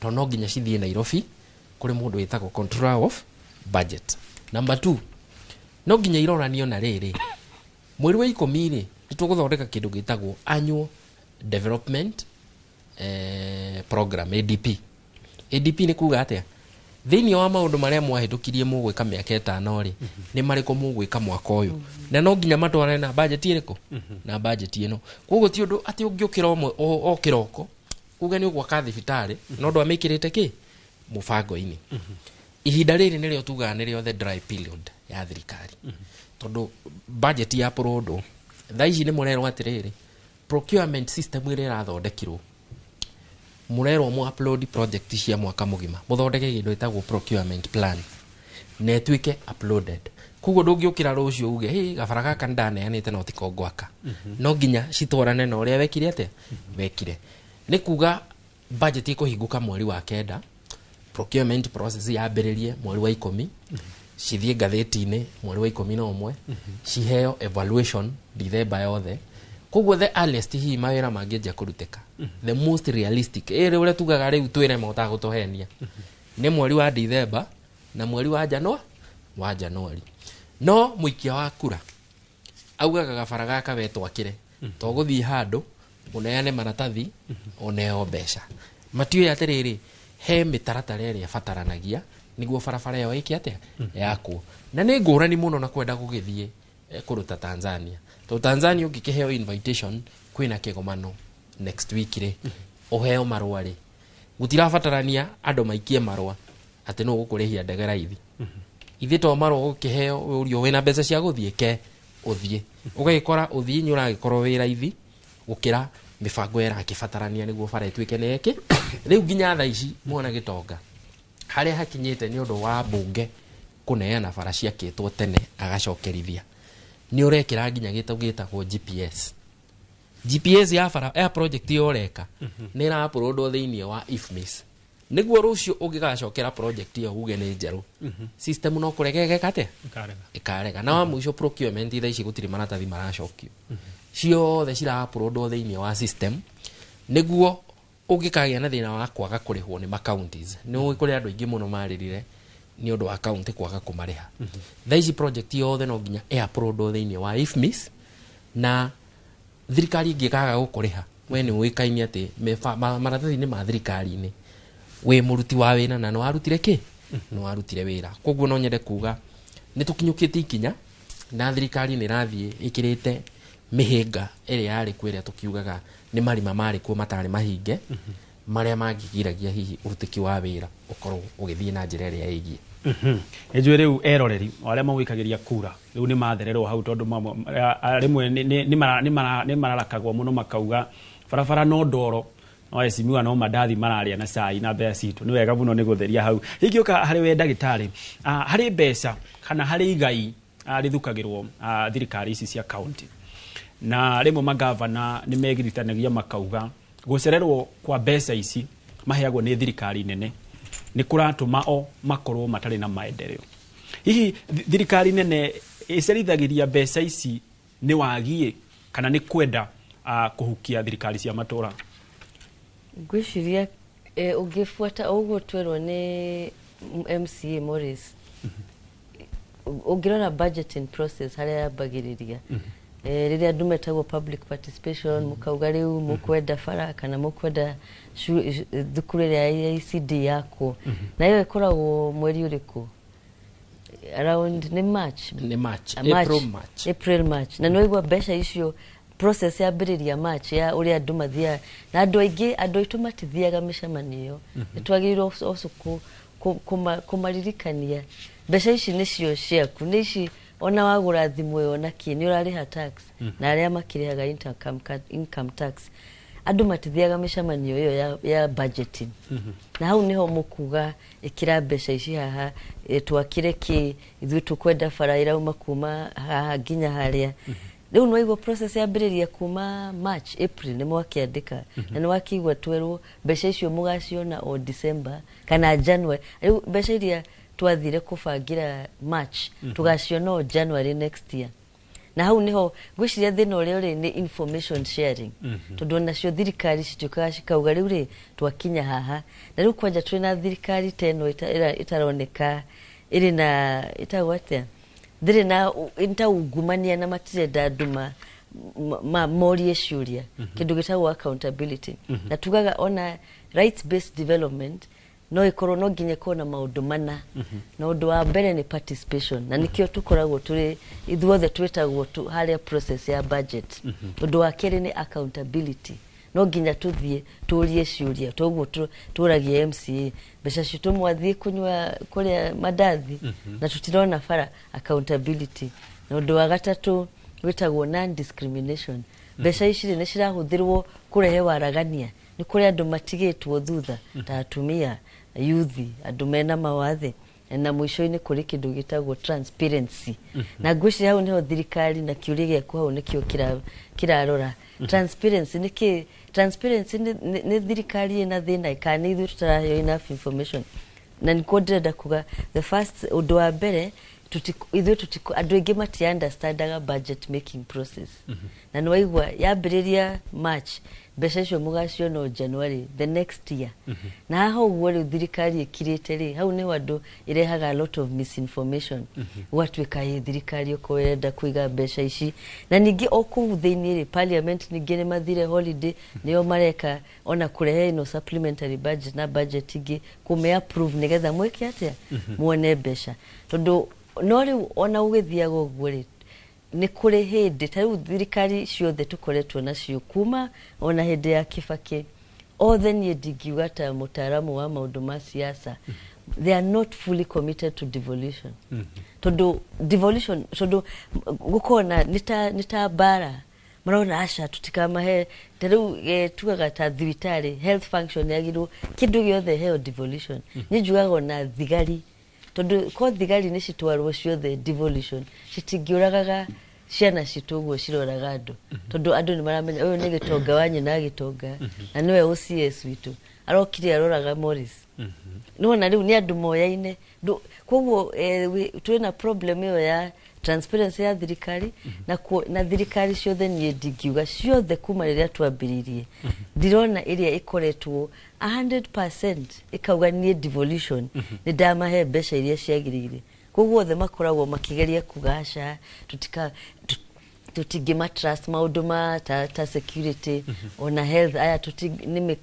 tondũ no nginya cithiĩ Nairobi kũrĩ mũndũ wĩtagwo controller of budget. Number 2, no nginya iroranio na rĩrĩ, mweri wa 10 rĩ, nĩ tũgũthondeka kĩndũ gĩtagwo annual development program, ADP. ADP nĩ kuga atĩa? Thĩinĩ wa maũndũ marĩa mwahĩtũkirie mũgwĩka mĩaka 5 rĩ, nĩ marĩkũ mũgwĩka mwaka ũyũ? Na no nginya matwarane na budget ĩrĩkũ? Na budget ĩno. Koguo ti ũndũ atĩ ũngĩũkĩra o kĩroko uge nĩ ũgwaka thibitarĩ, no ndwamĩkĩrĩte kĩ mũbango-inĩ. Ihinda rĩrĩ nĩrĩo tugaga nĩrĩo the dry period ya thirikari, tondũ budget ya pũrũndũ thaa ici nĩ mũrerwo atĩrĩrĩ, procurement system ĩrĩa ĩrathondekirwo, mũrerwo mu upload project cia mwaka mũgima, mũthondeke kĩndũ gĩtagwo procurement plan na ĩtuĩke uploaded. Koguo ndũngĩũkĩra rũciũ uge, hey, gabara gaka nĩndaneanĩte no tiko ngwaka. No nginya citwarane na ũrĩa wekire atĩa, wekire. Nĩ kuga budget ĩkũhingũka mweri wa 9, procurement process yambĩrĩrie mweri wa 10, cithiĩ ngathĩti-inĩ mweri wa 11, ciheo evaluation Dithemba yothe. Koguo the earliest hihi mawĩra mangĩanjia kũrutĩka, the most realistic ĩrĩ ũrĩa tugaga rĩu twĩre motagũtũhenia, nĩ mweri wa Dithemba na mweri wa Januari. No mũikia wa kura augaga gabara gaka we twakĩre, to gũthiĩ handũ ũneane maratathi ũneo mbeca. Matiũĩ atĩrĩrĩ, he mĩtaratara ĩrĩa ĩbataranagia nĩguo barabara ĩyo ĩke atĩa, yakwo. Na nĩ ngũrani mũno na kwenda gũgĩthiĩ kũruta Tanzania, tondũ Tanzania ũngĩkĩheo invitation kwĩna kĩgomano next week rĩ, ũheo marũa rĩ, gũtirabatarania andũ maikie marũa atĩ nũ ũgũkũrĩhia ndege raithi. Ithuĩ to marũa ũkĩheo ũrio wĩna mbeca cia gũthiĩ ke ũthiĩ, ũgagĩkora ũthiĩ nĩ ũragĩkorwo wĩ raithi gũkĩra mĩbango ĩrakĩbatarania nĩguo bara ĩtuĩke nĩ ĩkĩ. Rĩu nginya thaa ici mwana Gĩtonga harĩa hakinyĩte nĩ ũndũ wa mbunge kũneana bara ciakĩtwo tene agacokerithia, nĩ ũrekĩra nginya gĩtau gĩtagwo GPS. GPS ya bara ya project ĩyo ũreka nĩ ĩra-uploadwo thĩinĩ wa IFMIS, nĩguo rũciũ ũngĩgacokera project ĩyo uge nĩ njerũ, system no kũrega ĩgeka atĩa, ĩkarega. Na wa mũico, procurement thaa ici gũtirĩ maratathi maracokio, ciothe cira-uploadwo thĩinĩ wa system. Nĩguo ũngĩkagĩa na thĩna wa kwaga kũrĩhwo nĩ ma counties, nĩ ũĩ kũrĩ andũ aingĩ mũno marĩrire nĩ ũndũ wa county kwaga kũmarĩha. Thaa ici project yothe no nginya ĩ-uploadwo thĩinĩ wa IFMIS, na thirikari ĩngĩkaga gũkũrĩha we nĩ ũĩkaine atĩ maratathi-inĩ ma thirikari-inĩ wĩ mũruti wa wĩra na nĩ warutire kĩ, nĩ warutire wĩra. Koguo no nyende kuga nĩ tũkinyũkĩtie ikinya na thirikari nĩ ĩrathiĩ ĩkĩrĩte mĩhĩnga ĩrĩa yarĩ kuo, ĩrĩa tũkiugaga nĩ marima marĩ kuo matarĩ mahinge, marĩa mangĩgiragia hihi ũrutĩki wa wĩra ũkorwo ũgĩthiĩ na njĩra ĩrĩa ĩgiĩ. Nĩnjũĩ rĩu eroreri o arĩa magũikagĩria kura rĩu nĩ mathererwo hau, tondũ rĩmwe nĩ mararakagwo mũno makauga barabara no ndoro, no ecimiwa no mandathi mararĩa na cai na mbeca citũ. Nĩ wega mũno nĩ gũtheria hau. Ingĩũka harĩ we ndagĩtarĩ, harĩ mbeca kana harĩ igai rĩthukagĩrwo thirikari ici cia county, na rĩmwe magavana nĩ megiritanagia makauga gũcererwo kwa mbeca ici maheagwo nĩ thirikari nene nĩ kũratũma o makorwo matarĩ na maendeleo. Hihi thirikari nene ĩcerithagĩria mbeca ici nĩ wagiĩ kana nĩ kwenda kũhukia thirikari cia matũra? Ngwĩciria ũngĩbuata ũguo twerwo nĩ MCA Morris, ũngĩrora budgeting process harĩa yambagĩrĩria, rĩrĩa andũ metagwo public participation, mũkauga rĩu mũkwenda bara kana mũkwenda thukuru ĩrĩa ya ECD yakwo, na ĩyo ĩkoragwo mweri ũrĩkũ? Around nĩ March. Nĩ March. March. April, March. April, March. Na nĩwaigua mbeca icio process yambĩrĩria March ya ũrĩa andũ mathiaga, na andũ aingĩ, andũ aitũ matithiaga mĩcemanio ĩyo. Nĩ twagĩrĩirwo also kũmaririkania mbeca ici nĩcio ciaku, nĩ ici ona wagũra thimũ ĩyo na kĩ nĩ ũrarĩha tax, na arĩa makĩrĩhaga income tax. Andũ matithiaga mĩcemanio ĩyo ya budgeting, na hau niho mũkuga ĩkĩra mbeca ici haha, twakire kĩ, ithuĩ tũkwenda bara ĩrauma kuma haha nginya harĩa. Rĩu nĩwaigua process yambĩrĩria kuma March, April nĩ mwakĩandĩka, na nĩ wakĩigua twerwo mbeca icio mũgaciona o December kana January. Rĩu mbeca iria twathire kũbangĩra March tũgaciona o January next year. Na hau niho ngwĩciria thĩna ũrĩa ũrĩ nĩ information sharing, tondũ onacio thirikari cituĩkaga cikauga rĩu rĩ twakinya haha, na rĩu kwanja twĩ na thirikari ta ĩno ĩtaroneka ĩrĩ na ĩtagwo atĩa, ndĩrĩ na nĩ ungumania na matirenda andũ morie ciũria, kĩndũ gĩtagwo accountability. Na tugaga ona rights based development no ĩkorwo no nginya ĩkorwo na maũndũ mana, na ũndũ wa mbere nĩ participation, na nĩkĩo tũkoragwo tũrĩ ithuothe twĩtagwo harĩa process ya budget. Ũndũ wa kerĩ nĩ accountability, no nginya tũthiĩ tũrie ciũria toguo tũragia MCA mbeca citũ mwathiĩ kũnyua kũrĩa mandathi na tũtirona bara, accountability. Na ũndũ wa gatatũ wĩtagwo non discrimination, mbeca ici rĩ nĩ cirahũthĩrwo kũrehe waragania, nĩ kũrĩ andũ matigĩtwo thutha ta atumia, yuthi, andũ mena mawathe, na mũico-inĩ kũrĩ kĩndũ gĩtagwo transparency. Na ngwĩciria hau nĩho thirikari na kĩũria gĩaku hau nĩkĩo kĩrarora. Transparency nĩ kĩ? Transparency nĩ thirikari ĩna thĩna kana nĩ ithuĩ tũtaraheo enough information? Na nĩkuo ndĩrenda kuga the first ũndũ wa mbere, ithuĩ andũ aingĩ mati understandaga budget making process, na nĩ waigua yambĩrĩria March, mbeca icio mũgaciona o January the next year. Na haha ũguo rĩu thirikari ĩkirĩte rĩ, hau nĩho andũ ĩrehaga a lot of misinformation, gũgatuĩka ĩ thirikari okorwo ĩrenda kũiga mbeca ici. Na ningĩ o kũu thĩinĩ rĩ, parliament ningĩ nĩ mathire holiday, nĩo mareka ona kũrehe ĩno supplementary budget na budget ingĩ kũme approve nĩgetha mwĩke atĩa, muone mbeca. Tondũ no rĩu ona ũgĩthiaga ũguo rĩ, nĩ kũrĩ hĩndĩ ta rĩu thirikari ciothe tũkoretwo nacio kuma ona hĩndĩ ya Kibaki othe, niĩ ndingiuga ta mũtaaramu wa maũndũ ma siasa, they are not fully committed to devolution, tondũ devolution, tondũ gũkorwo na nĩ ta mbara marona aca tutikamahe. Ta rĩu tugaga ta thibitarĩ health function yagĩrĩirwo kĩndũ gĩothe heo devolution. Niĩ njugaga ona thigari, tondũ ko thigari nĩ citwarwo ciothe devolution, citingĩũragaga ciana citũ ũguo ciroraga andũ, tondũ andũ nĩ maramenya ũyũ nĩ gĩtonga wa nyina gĩtonga na nĩwe OCS witũ arokire aroraga Morris. Nĩwona rĩu nĩ andũ moyaine. Koguo twĩna problem ĩyo ya Transparency ya thirikari na thirikari ciothe, niĩ ndingiuga ciothe kuma rĩrĩa twambĩrĩirie, ndirona ĩrĩa ĩkoretwo 100% ĩkauga niĩ devolution nĩ ndamahe mbeca iria ciagĩrĩire. Koguo othe makoragwo makĩgeria kuga aca, tutika tutingĩma trust maũndũ ma ta security ona health aya tuti nĩ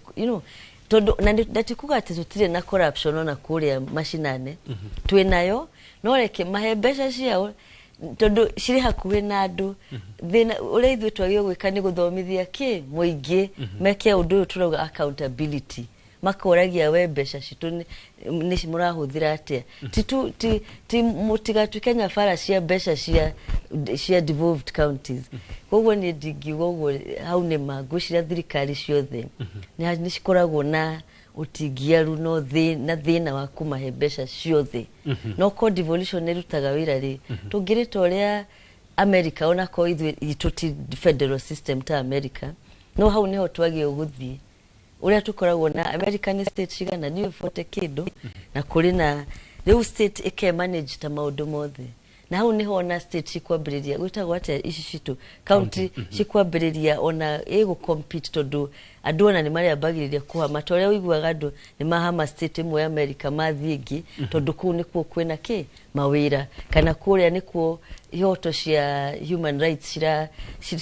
tondũ na ti kuga atĩ tũtirĩ na corruption ona kũrĩa macinane, twĩ nayo, no reke mahe mbeca ciao tondũ cirĩ hakuhĩ na andũ. Thĩna ũrĩa ithuĩ twagĩrĩirwo gwĩka nĩ gũthomithia kĩ mũingĩ meke ũndũ ũyũ tũrauga accountability, makoragia we mbeca citũ nĩ mũrahũthĩra atĩa, ti mũtigatuĩke nyabara cia mbeca cia devolved counties. Koguo niĩ ndingiuga ũguo hau nĩ ma, ngwĩciria thirikari ciothe nĩ cikoragwo na ũtingiaru no na thĩna wa kũmahe mbeca ciothe. No ko devolution nĩ ĩrutaga wĩra rĩ, tũngĩrĩ ta ũrĩa America, ona ko ithuĩ itũ ti federal system ta America, no hau nĩho twagĩrĩirwo gũthiĩ, ũrĩa tũkoragwo na America nĩ state cigana niĩ 40 kĩndũ, na kũrĩ na rĩu state ĩke manage ta maũndũ mothe, na hau nĩho ona state cikwambĩrĩria gwĩtagwo atĩa ici citũ county cikwambĩrĩria ona ĩgũ compete, tondũ andũ ona nĩ marĩambagĩrĩria kũhama ta ũrĩa ũiguaga andũ nĩ mahama state ĩmwe ya America mathiĩ ĩngĩ, tondũ kũu nĩkuo kwĩna kĩ mawĩra kana kũrĩa nĩkuo ihoto cia human rights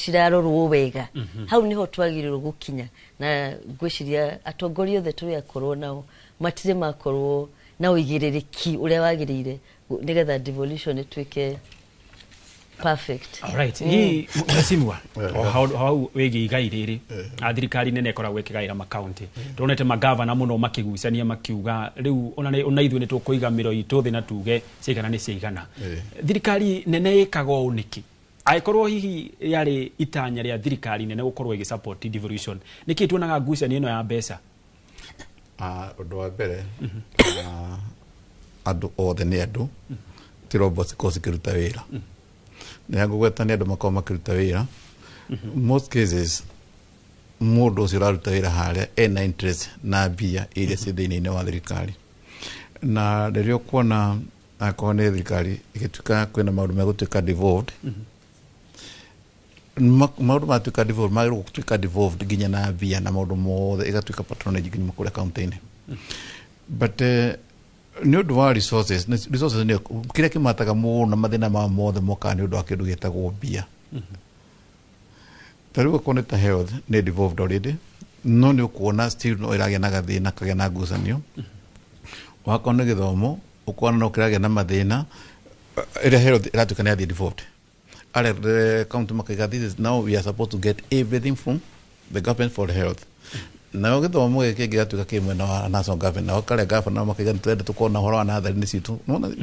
cirarorwo wega. Hau nĩho twagĩrĩirwo gũkinya, na ngwĩciria atongoria othe tũrĩ akorwo nao matirĩ makorwo na ũigĩrĩrĩki ũrĩa wagĩrĩire nĩgetha devolution ĩtuĩke perfect. Alright, hii mheshimiwa, o hau wĩgiĩ igai rĩrĩ a thirikari nene ĩkoragwo ĩkĩgaĩra makaunti, tuonete magavana mũno makĩgucania makiuga rĩu ona ithuĩ nĩ tũkũiga mĩro itũ thĩ na tuge ciaigana nĩ ciaigana. Thirikari nene ĩkaga ũũ nĩkĩ? Angĩkorwo hihi yarĩ itanya rĩa thirikari nene gũkorwo ĩgĩ support devolution, nĩkĩ tuonaga ngucanio ĩno ya mbeca? Ũndũ wa mbere, andũ othe nĩ andũ, ti robots cikorwo cikĩruta wĩra. Nĩ ngũgweta nĩ andũ makorwo makĩruta wĩra. Most cases mũndũ ũcio ũraruta wĩra harĩa ena interest na mbia iria ciĩ thĩinĩ wa thirikari, na rĩrĩa ũkuona akorwo nĩ thirikari ĩgĩtuĩka kwĩna maũndũ megũtuĩka devolved, maũndũ matuĩka devolved magĩrĩirwo gũtuĩka devolved nginya na mbia na maũndũ mothe ĩgatuĩka patronage nginya kũrĩa kaunti-inĩ. But nĩ ũndũ wa resources, resources nĩ kĩrĩa kĩmataga mũno, mathĩna mao mothe mokaga nĩ ũndũ wa kĩndũ gĩtagwo mbia. Ta rĩu okorwo nĩ ta health nĩ devolved already, no nĩ ũkuona still no ĩragĩa na gathĩna, kagĩa na ngucanio. Wakorwo nĩ gĩthomo, ũkona no kĩragĩa na mathĩna ĩrĩa health ĩratuĩka nĩ yathiĩ devolved, arĩa county makaiga this is now we are supposed to get everything from the government for health. Nayo gĩthomo gĩkĩ gĩgatuĩka kĩ mwena wa national government, nao karĩa gavana makaiga nĩ tũrenda tũkorwo ũhoro wa natharĩ-inĩ citũ.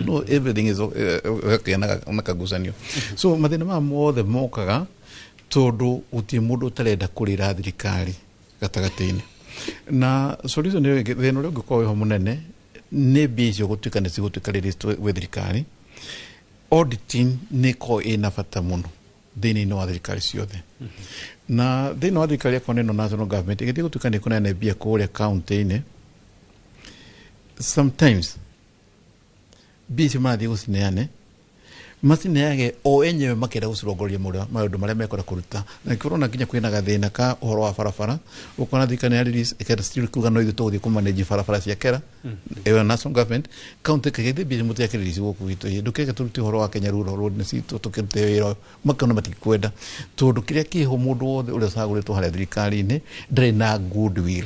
No everything is gakĩgĩa na kagucanio. So mathĩna maya mothe mokaga tondũ gũtirĩ mũndũ ũtarenda kũrĩra thirikari gatagatĩ-inĩ. Na solution ĩyo ĩngĩ, thĩna ũrĩa ũngĩkorwo wĩho mũnene nĩ mbia icio gũtuĩka nĩ cigũtuĩka released gwĩ thirikari. Auditing nĩ ĩkoragwo ĩna bata mũno thĩinĩ wa thirikari ciothe, na thĩinĩ wa thirikari akorwo nĩ ĩno national government ĩgĩthiĩ gũtuĩka nĩ ĩkũneana mbia kũrĩa county-inĩ, sometimes mbia icio marathiĩ gũcineane macineage o enyewe makĩenda gũcirongoria maũndũ marĩa mekwenda kũruta. Na nĩkĩo ũrona nginya kwĩna gathĩna ka ũhoro wa barabara, ũkona thirikari ya release ĩkenda still kuga no ithuĩ tũgũthiĩ kũmanage barabara cia kera ĩyo national government, county ĩkagĩthiĩ mbia mũtiakĩ release gũkũ gwitũ, ndũkĩreke tũrute ũhoro wa Kenya Rural Road nĩ citũ tũkĩrute wĩra ũyũ, makona matikwenda tondũ kĩrĩa kĩho mũndũ wothe ũrĩa ũcagũrĩtwo harĩa thirikari-inĩ ndarĩ na goodwill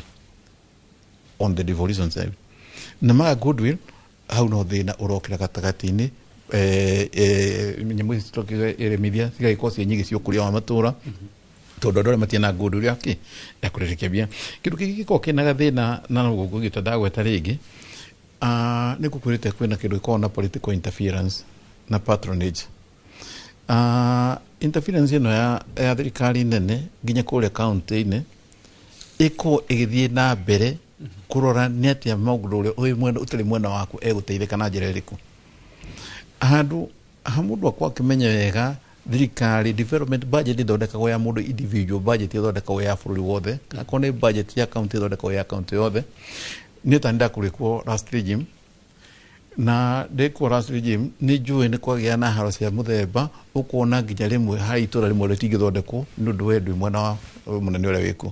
on the devolution side, na maga goodwill hau no thĩna ũrokĩra gatagatĩ-inĩ. Nyamũ ici tũkĩrĩmithia cigagĩkorwo ciĩ nyingĩ cia ũkũria wa matũra tondũ andũ arĩa matirĩ na goodwill ya kĩ ya kũrerekia mbia. Kĩndũ kĩngĩ gĩkoragwo kĩna gathĩna na no gũgĩta ndagweta rĩngĩ, nĩ ngũkwĩrĩte kwĩna kĩndũ gĩkoragwo na political interference na patronage. Interference ĩno ya thirikari nene nginya kũrĩa county-inĩ ĩkorwo ĩgĩthiĩ na mbere kũrora nĩ atĩa maũndũ ũrĩa ũrĩ mwena ũtarĩ mwena waku egũteithĩka na njĩra ĩrĩkũ, handũ ha mũndũ akorwo akĩmenya wega thirikari development budget ĩthondekagwo ya mũndũ individual, budget ĩthondekagwo ya bũrũri wothe, akorwo nĩ budget ya county ĩthondekagwo ya county yothe. Niĩ ta nĩndakũrĩkwo last regime. Na ndĩkuo last regime nĩ njũĩ nĩ kwagĩa na haro cia mũthemba, ũkona nginya rĩmwe harĩ itũra rĩmwe rĩtingĩthondekwo nĩ ũndũ we ndwĩ mwena wa mũnene ũrĩa wĩkuo.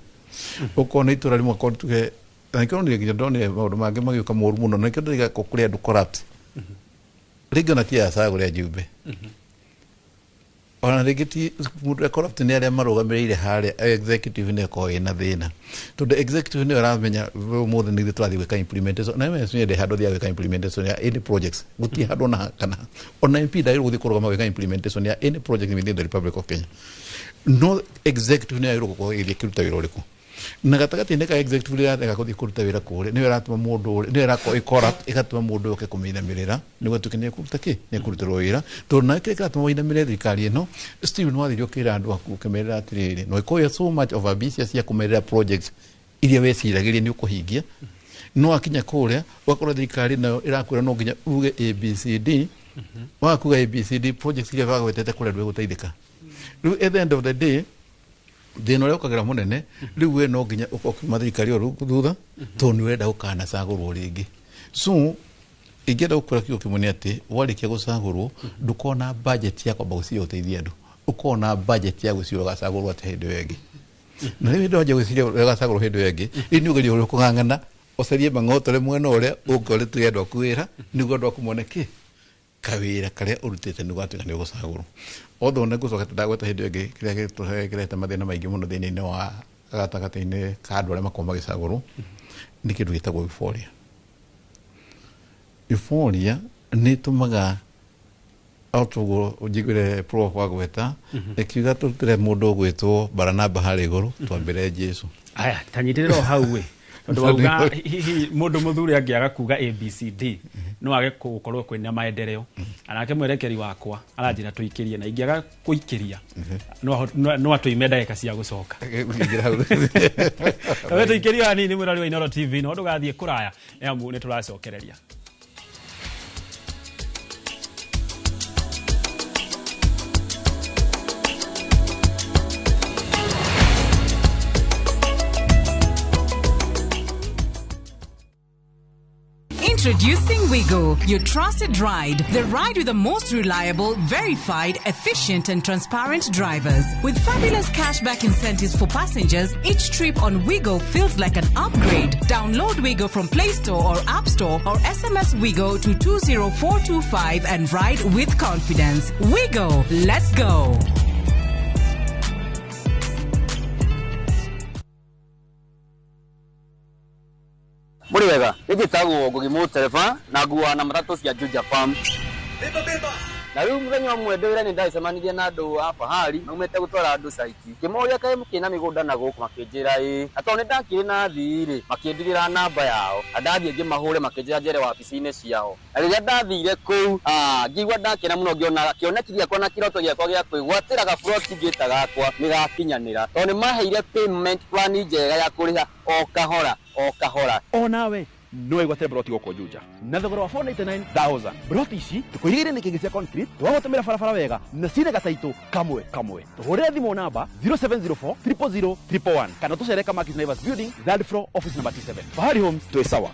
Ũkona itũra rĩmwe akorwo tuge, na nĩkĩo ndonire, nginya ndonire maũndũ mangĩ magĩũka moru mũno, na nĩkĩo ndĩraiga kũrĩ andũ corrupt rĩngĩ ona ti acagũre ajumbe, ona rĩngĩ ti mũndũ corrupt, nĩ arĩa marũgamĩrĩire harĩa executive nĩ ĩkoragwo ĩna thĩna, tondũ executive nĩyo ĩramenya ũmũthĩ nĩguo tũrathiĩ gwĩka implementation, na ĩmenya ndĩ handũ thiaga gwĩka implementation ya any projects, gũtirĩ handũ ona kana ona MP ndagĩrĩirwo gũthiĩ kũrũgama gwĩka implementation ya any project within the Republic of Kenya, no executive nĩyo yagĩrĩirwo gũkorwo ĩgĩthiĩ ĩkĩruta wĩra ũrĩkũ, na gatagatĩ-inĩ ka executive rĩrĩa ĩratega gũthiĩ kũruta wĩra kũrĩa, nĩyo ĩratũma mũndũ ũrĩa, nĩyo ĩrakorwo ĩ corrupt, ĩgatũma mũndũ ũyũ oke kũmĩinamĩrĩra nĩguo atuĩke nĩ ekũruta kĩ, nĩ ekũrutĩrwo wĩra, tondũ nawe kĩrĩa kĩratũma ũinamĩrĩre thirikari ĩno, still nĩ wathire ũkĩra andũ aku ũkĩmerĩra atĩrĩrĩ, no ĩkorwo so much of ambitious cia kũmerĩra projects iria weciragĩria nĩ ũkũhingia, no akinya kũrĩa ũgakorwo thirikari nayo ĩrakwĩra no nginya uge ABCD, waga kuga ABCD, projects iria wagwetete kũrĩa ndũgũteithĩka. Rĩu at the end of the day thĩna ũrĩa ũkagĩra mũnene, rĩu we no nginya ũkorwo ũkiuma thirikari ĩyo rĩu thutha, tondũ nĩ ũrenda gũkanacagũrwo rĩngĩ. So ingĩenda gũkwĩra kiugo kĩmwe nĩ atĩ warĩkia gũcagũrwo, ndũkorwo budget ya kwamba gwĩciria gũteithia andũ, ũkorwo na budget ya gwĩciria ũgacagũrwo atĩa hĩndĩ ĩyo ĩngĩ. Na rĩu hĩndĩ wanjia gwĩciria ũrĩa ũgacagũrwo hĩndĩ ĩyo ĩngĩ, rĩu nĩ ũgeria ũrĩa ũkũng'ang'ana ũcarie mang'otore mwena ũrĩa ũngĩkorwo andũ aku wĩra, nĩguo andũ aku mone kĩ kawĩra karĩa ũrutĩte nĩguo atuĩka nĩ ũgũcagũrwo. Although nĩ ngũcoka ndagweta hĩndĩ ĩyo ĩngĩ, kĩrĩa kĩrehete mathĩna maingĩ mũno thĩinĩ wa gatagatĩ-inĩ ka andũ arĩa makoragwo magĩcagũrwo nĩ kĩndũ gĩtagwo euphoria. Euphoria nĩ ĩtũmaga otoguo njiguire prof wagweta ĩkiuga tũrutĩre mũndũ ũgwĩtwo Baranaba harĩa igũrũ, twambĩre Jesu. Aya, tanyitĩrĩra o hau we, tondũ wauga hihi mũndũ mũthure angĩaga kuga ABCD no age gũkorwo kwĩna maendeleo. Anake mwerekeri wakwa aranjĩra tũikĩrie, na ingĩaga kũikĩria no atũime ndagĩka cia gũcoka. Kawe tũikĩrie hanini, mwĩrori wa Inooro TV, no ndũgathiĩ kũraya nĩ amu nĩ tũracokereria. Introducing Wigo, your trusted ride. The ride with the most reliable, verified, efficient, and transparent drivers. With fabulous cashback incentives for passengers, each trip on Wigo feels like an upgrade. Download Wigo from Play Store or App Store or SMS Wigo to 20425 and ride with confidence. Wigo, let's go. Mũrĩ wega, nĩ njĩtagwo Ngugi Mũtereba na nguaga na matatũ cia Juja Farm. Na rĩu mũthenya ũmwe ndĩ wĩra nĩ ndacemanirie na andũ a Fahari maumĩte gũtwara andũ caiti, ngĩmoria kaĩ mũkĩrĩ na mĩgũnda na gũkũ, makĩnjĩra ĩĩ, na tondũ nĩ ndakĩrĩ na athii rĩ, makĩndigĩra namba yao, na ndathiĩ ngĩmahũre makĩnjĩra njere wabici-inĩ ciao, na rĩrĩa ndathire kũu ngĩigua ndakena mũno ngĩona kĩoneki gĩakwa na kĩroto gĩakwa gĩa kwĩgwatĩra gaburoti ngĩta gakwa nĩ gakinyanĩra, tondũ nĩ maheire payment plan njega ya kũrĩha o kahora o kahora. Onawe no wĩgwatĩre broti gũkũ Juja na thogora wa 499,000. Broti ici tũkũirigĩire nĩ kĩngĩ cia concrete, twagũtũmĩra barabara wega na cina gataitũ kamwe kamwe. Tũhũrĩre thimũ namba 0704 000 111 kana tũcere Kamakis Naivas Building, third floor, office number T7. Fahari Homes, twĩ sawa.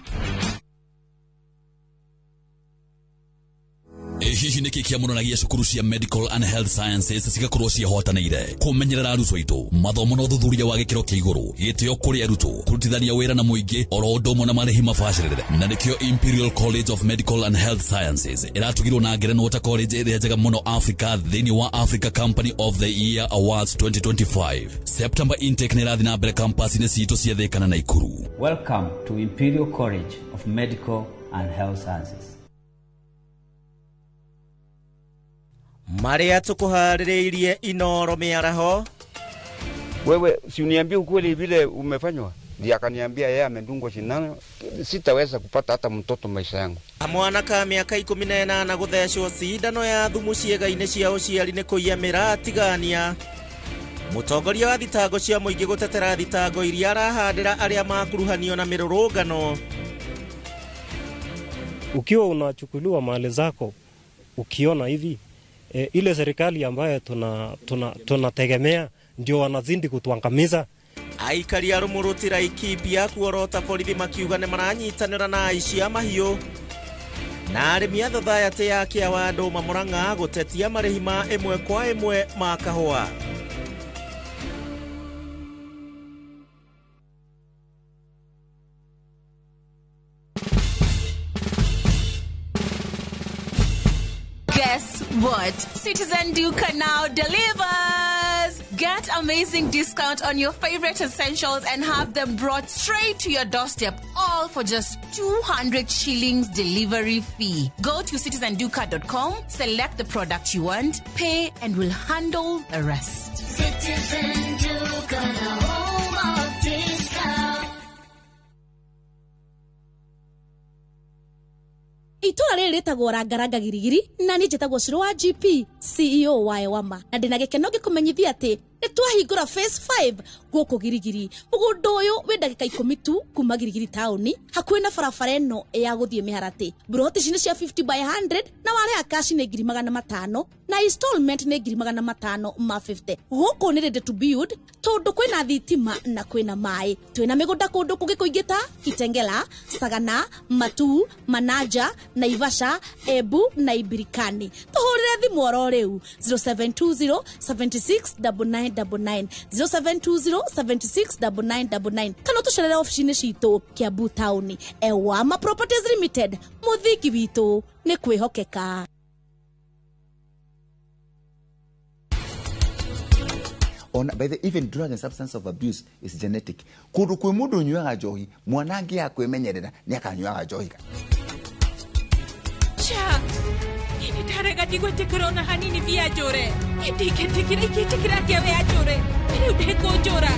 Ĩ hihi nĩkĩ kĩamũranagia cukuru cia Medical and Health Sciences cigakorwo ciĩhotanĩire kũmenyerera arutwo aitũ, mathomo na ũthuthuria wa gĩkĩro kĩa igũrũ, gĩtĩo kũrĩ arutwo, kũrutithania wĩra na mũingĩ, oro ũndũ ũmwe na marĩhi mabacĩrĩre? Na nĩkĩo Imperial College of Medical and Health Sciences ĩratugirwo na ngerenwa ta college ĩrĩa njega mũno Africa thĩinĩ wa Africa Company of the Year Awards 2025. September intake nĩ ĩrathiĩ na mbere campus-inĩ citũ cia Thĩka na Naikuru. Welcome to Imperial College of Medical and Health Sciences. Marĩa tũkũharĩrĩirie Inooro mĩaraho. Wewe si uniambie ukweli vile umefanywa? Ndiye akaniambia yeye amedungwa sindano, sitaweza kupata hata mtoto maisha yangu. Mwana ka mĩaka 18 gũthecwo cindano ya thumu ciĩga-inĩ cia ũciari nĩ kũiya mĩratigania. Mũtongoria wa thitango cia mũingĩ gũtetera thitango iria arahandĩra arĩa makuruhanio na mĩrũrũngano. Ukiwa unachukuliwa mali zako, ukiona hivi ile serikali ambayo tunategemea ndio wanazidi kutuangamiza. Aikari a Rũmũrũti Laikipia kuorota borithi makiuga nĩ maranyitanĩra na aici a mahiũ. Na arĩmi a thathayatĩ ya Kĩawandũ Mamũrang'a gũtetia marĩhi ma ĩmwe kwa ĩmwe ma kahũa. Guess what? Citizen Duka now delivers! Get amazing discount on your favorite essentials and have them brought straight to your doorstep, all for just 200 shillings delivery fee. Go to citizenduka.com, select the product you want, pay, and we'll handle the rest. Citizen Duka, the home of discount. Itũra rĩrĩ rĩtagwo Rangaranga Girigiri na niĩ njĩtagwo Cũrũ wa GP CEO wa Ewama na ndĩna gĩkeno ngĩkũmenyithia atĩ nĩ twahingũra phase 5 gũkũ Girigiri. Mũgũnda ũyũ wĩ ndagĩka 10 tu kuma Girigiri taũni, hakuhĩ na barabara ĩno ya gũthiĩ Mĩharatĩ. Mburoti ici nĩ cia 50 by 100 na warĩha cash nĩ 500,000 na installment nĩ 550. Gũkũ nĩ ready to build tondũ kwĩna thitima na kwĩna maĩ. Twĩna mĩgũnda kũndũ kũngĩ kũingĩ ta Kitengela, Sagana, Matuu, Manaja, Naivasha, Embu na Ibirikani. Tũhũrĩre thimũ oro rĩu 0720 76 9999 0720 76 9999 kana ũtũcerere obici-inĩ citũ Kiambu taũni. Ewama Properties Limited, mũthingi witũ nĩ kwĩhokeka. Ona by the even drug and substance of abuse is genetic. Kundu kwi mundu unyuaga njohi, mwana angi akwimenyerera ni akanyuaga njohi. Cha, nĩ ndigwĩtĩkĩra ona hanini bia njũre. Ndingĩtĩkĩra, ingĩtĩkĩra atĩa we anjũre? Rĩu ndĩkũnjũra.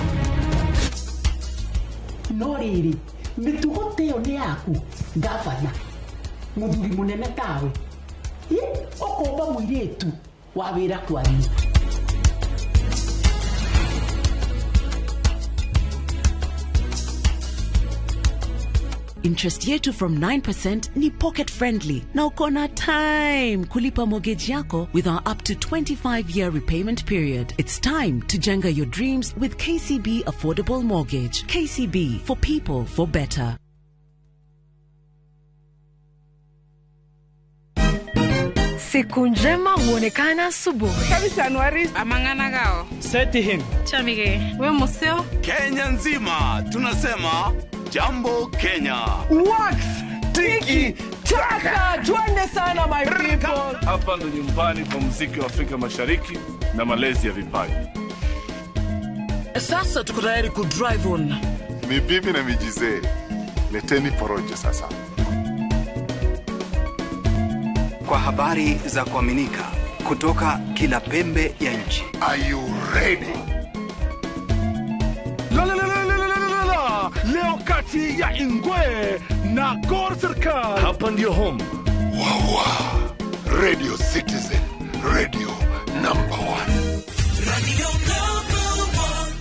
No rĩrĩ, mĩtugo ta ĩyo nĩ yaku, ngavana, mũthuri mũnene tawe. Ũkomba mũirĩtu wa wĩra kwanyu. Interest yetu from 9% ni pocket friendly na uko na time kulipa mortgage yako with our up to 25-year repayment period. It's time to jenga your dreams with KCB Affordable Mortgage. KCB, for people, for better. Siku njema huonekana asubuhi. Kabisa Anuari amangana gao. Seti him. Chamige. We museo. Kenya nzima tunasema Jambo Kenya. Wax tiki taka, twende sana my people. Hapa ndo nyumbani kwa muziki wa Afrika Mashariki na malezi ya vipaji. Sasa tuko tayari ku drive on. Mibibi na mijizee, leteni porojo sasa. Kwa habari za kuaminika kutoka kila pembe ya nchi. Are you ready? La la la la la la la. Leo kati ya Ingwe na Gor Serikal. Hapa ndio home. Wawa. Radio Citizen, radio number 1. Radio number 1.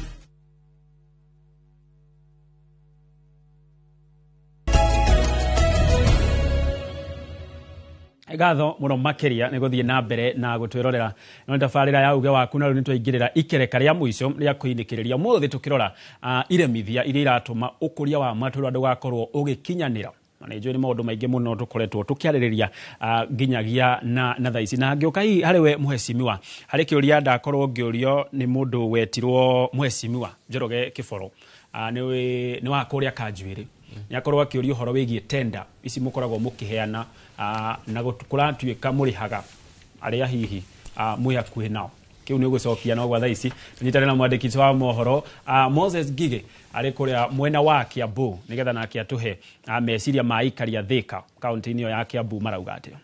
Ngatho muno makiria ni guthie na mbere na gutwirorera no tabarira ya uge waku na riu ni twaingirira ikereka ria muico ria kuinikiriria muthi tukirora iremithia iria iratuma ukuria wa matura ndugakorwo ugikinyanira. Na nĩ njũĩ nĩ maũndũ maingĩ mũno tũkoretwo tũkĩarĩrĩria nginyagia na thaa ici. Na ngĩũka hihi harĩ we mũhecimiwa, harĩ kĩũria ndakorwo ngĩũrio nĩ mũndũ wetirwo mũhecimiwa Njoroge Kĩboro, nĩ wa kũrĩa Kanjuĩrĩ. Nĩ akorwo akĩũria ũhoro wĩgiĩ tenda ici mũkoragwo mũkĩheana na kũratuĩka mũrĩhaga arĩa hihi mwĩ hakuhĩ nao. Kĩu nĩ ũgũcokia no gwa thaa ici tũnyitane na mwandĩki wa mohoro Moses Ngigĩ arĩ kũrĩa mwena wa Kiambu nĩgetha nake atũhe meciria ma aikari a Thika kaunti-inĩ ĩyo ya Kiambu marauga atĩa.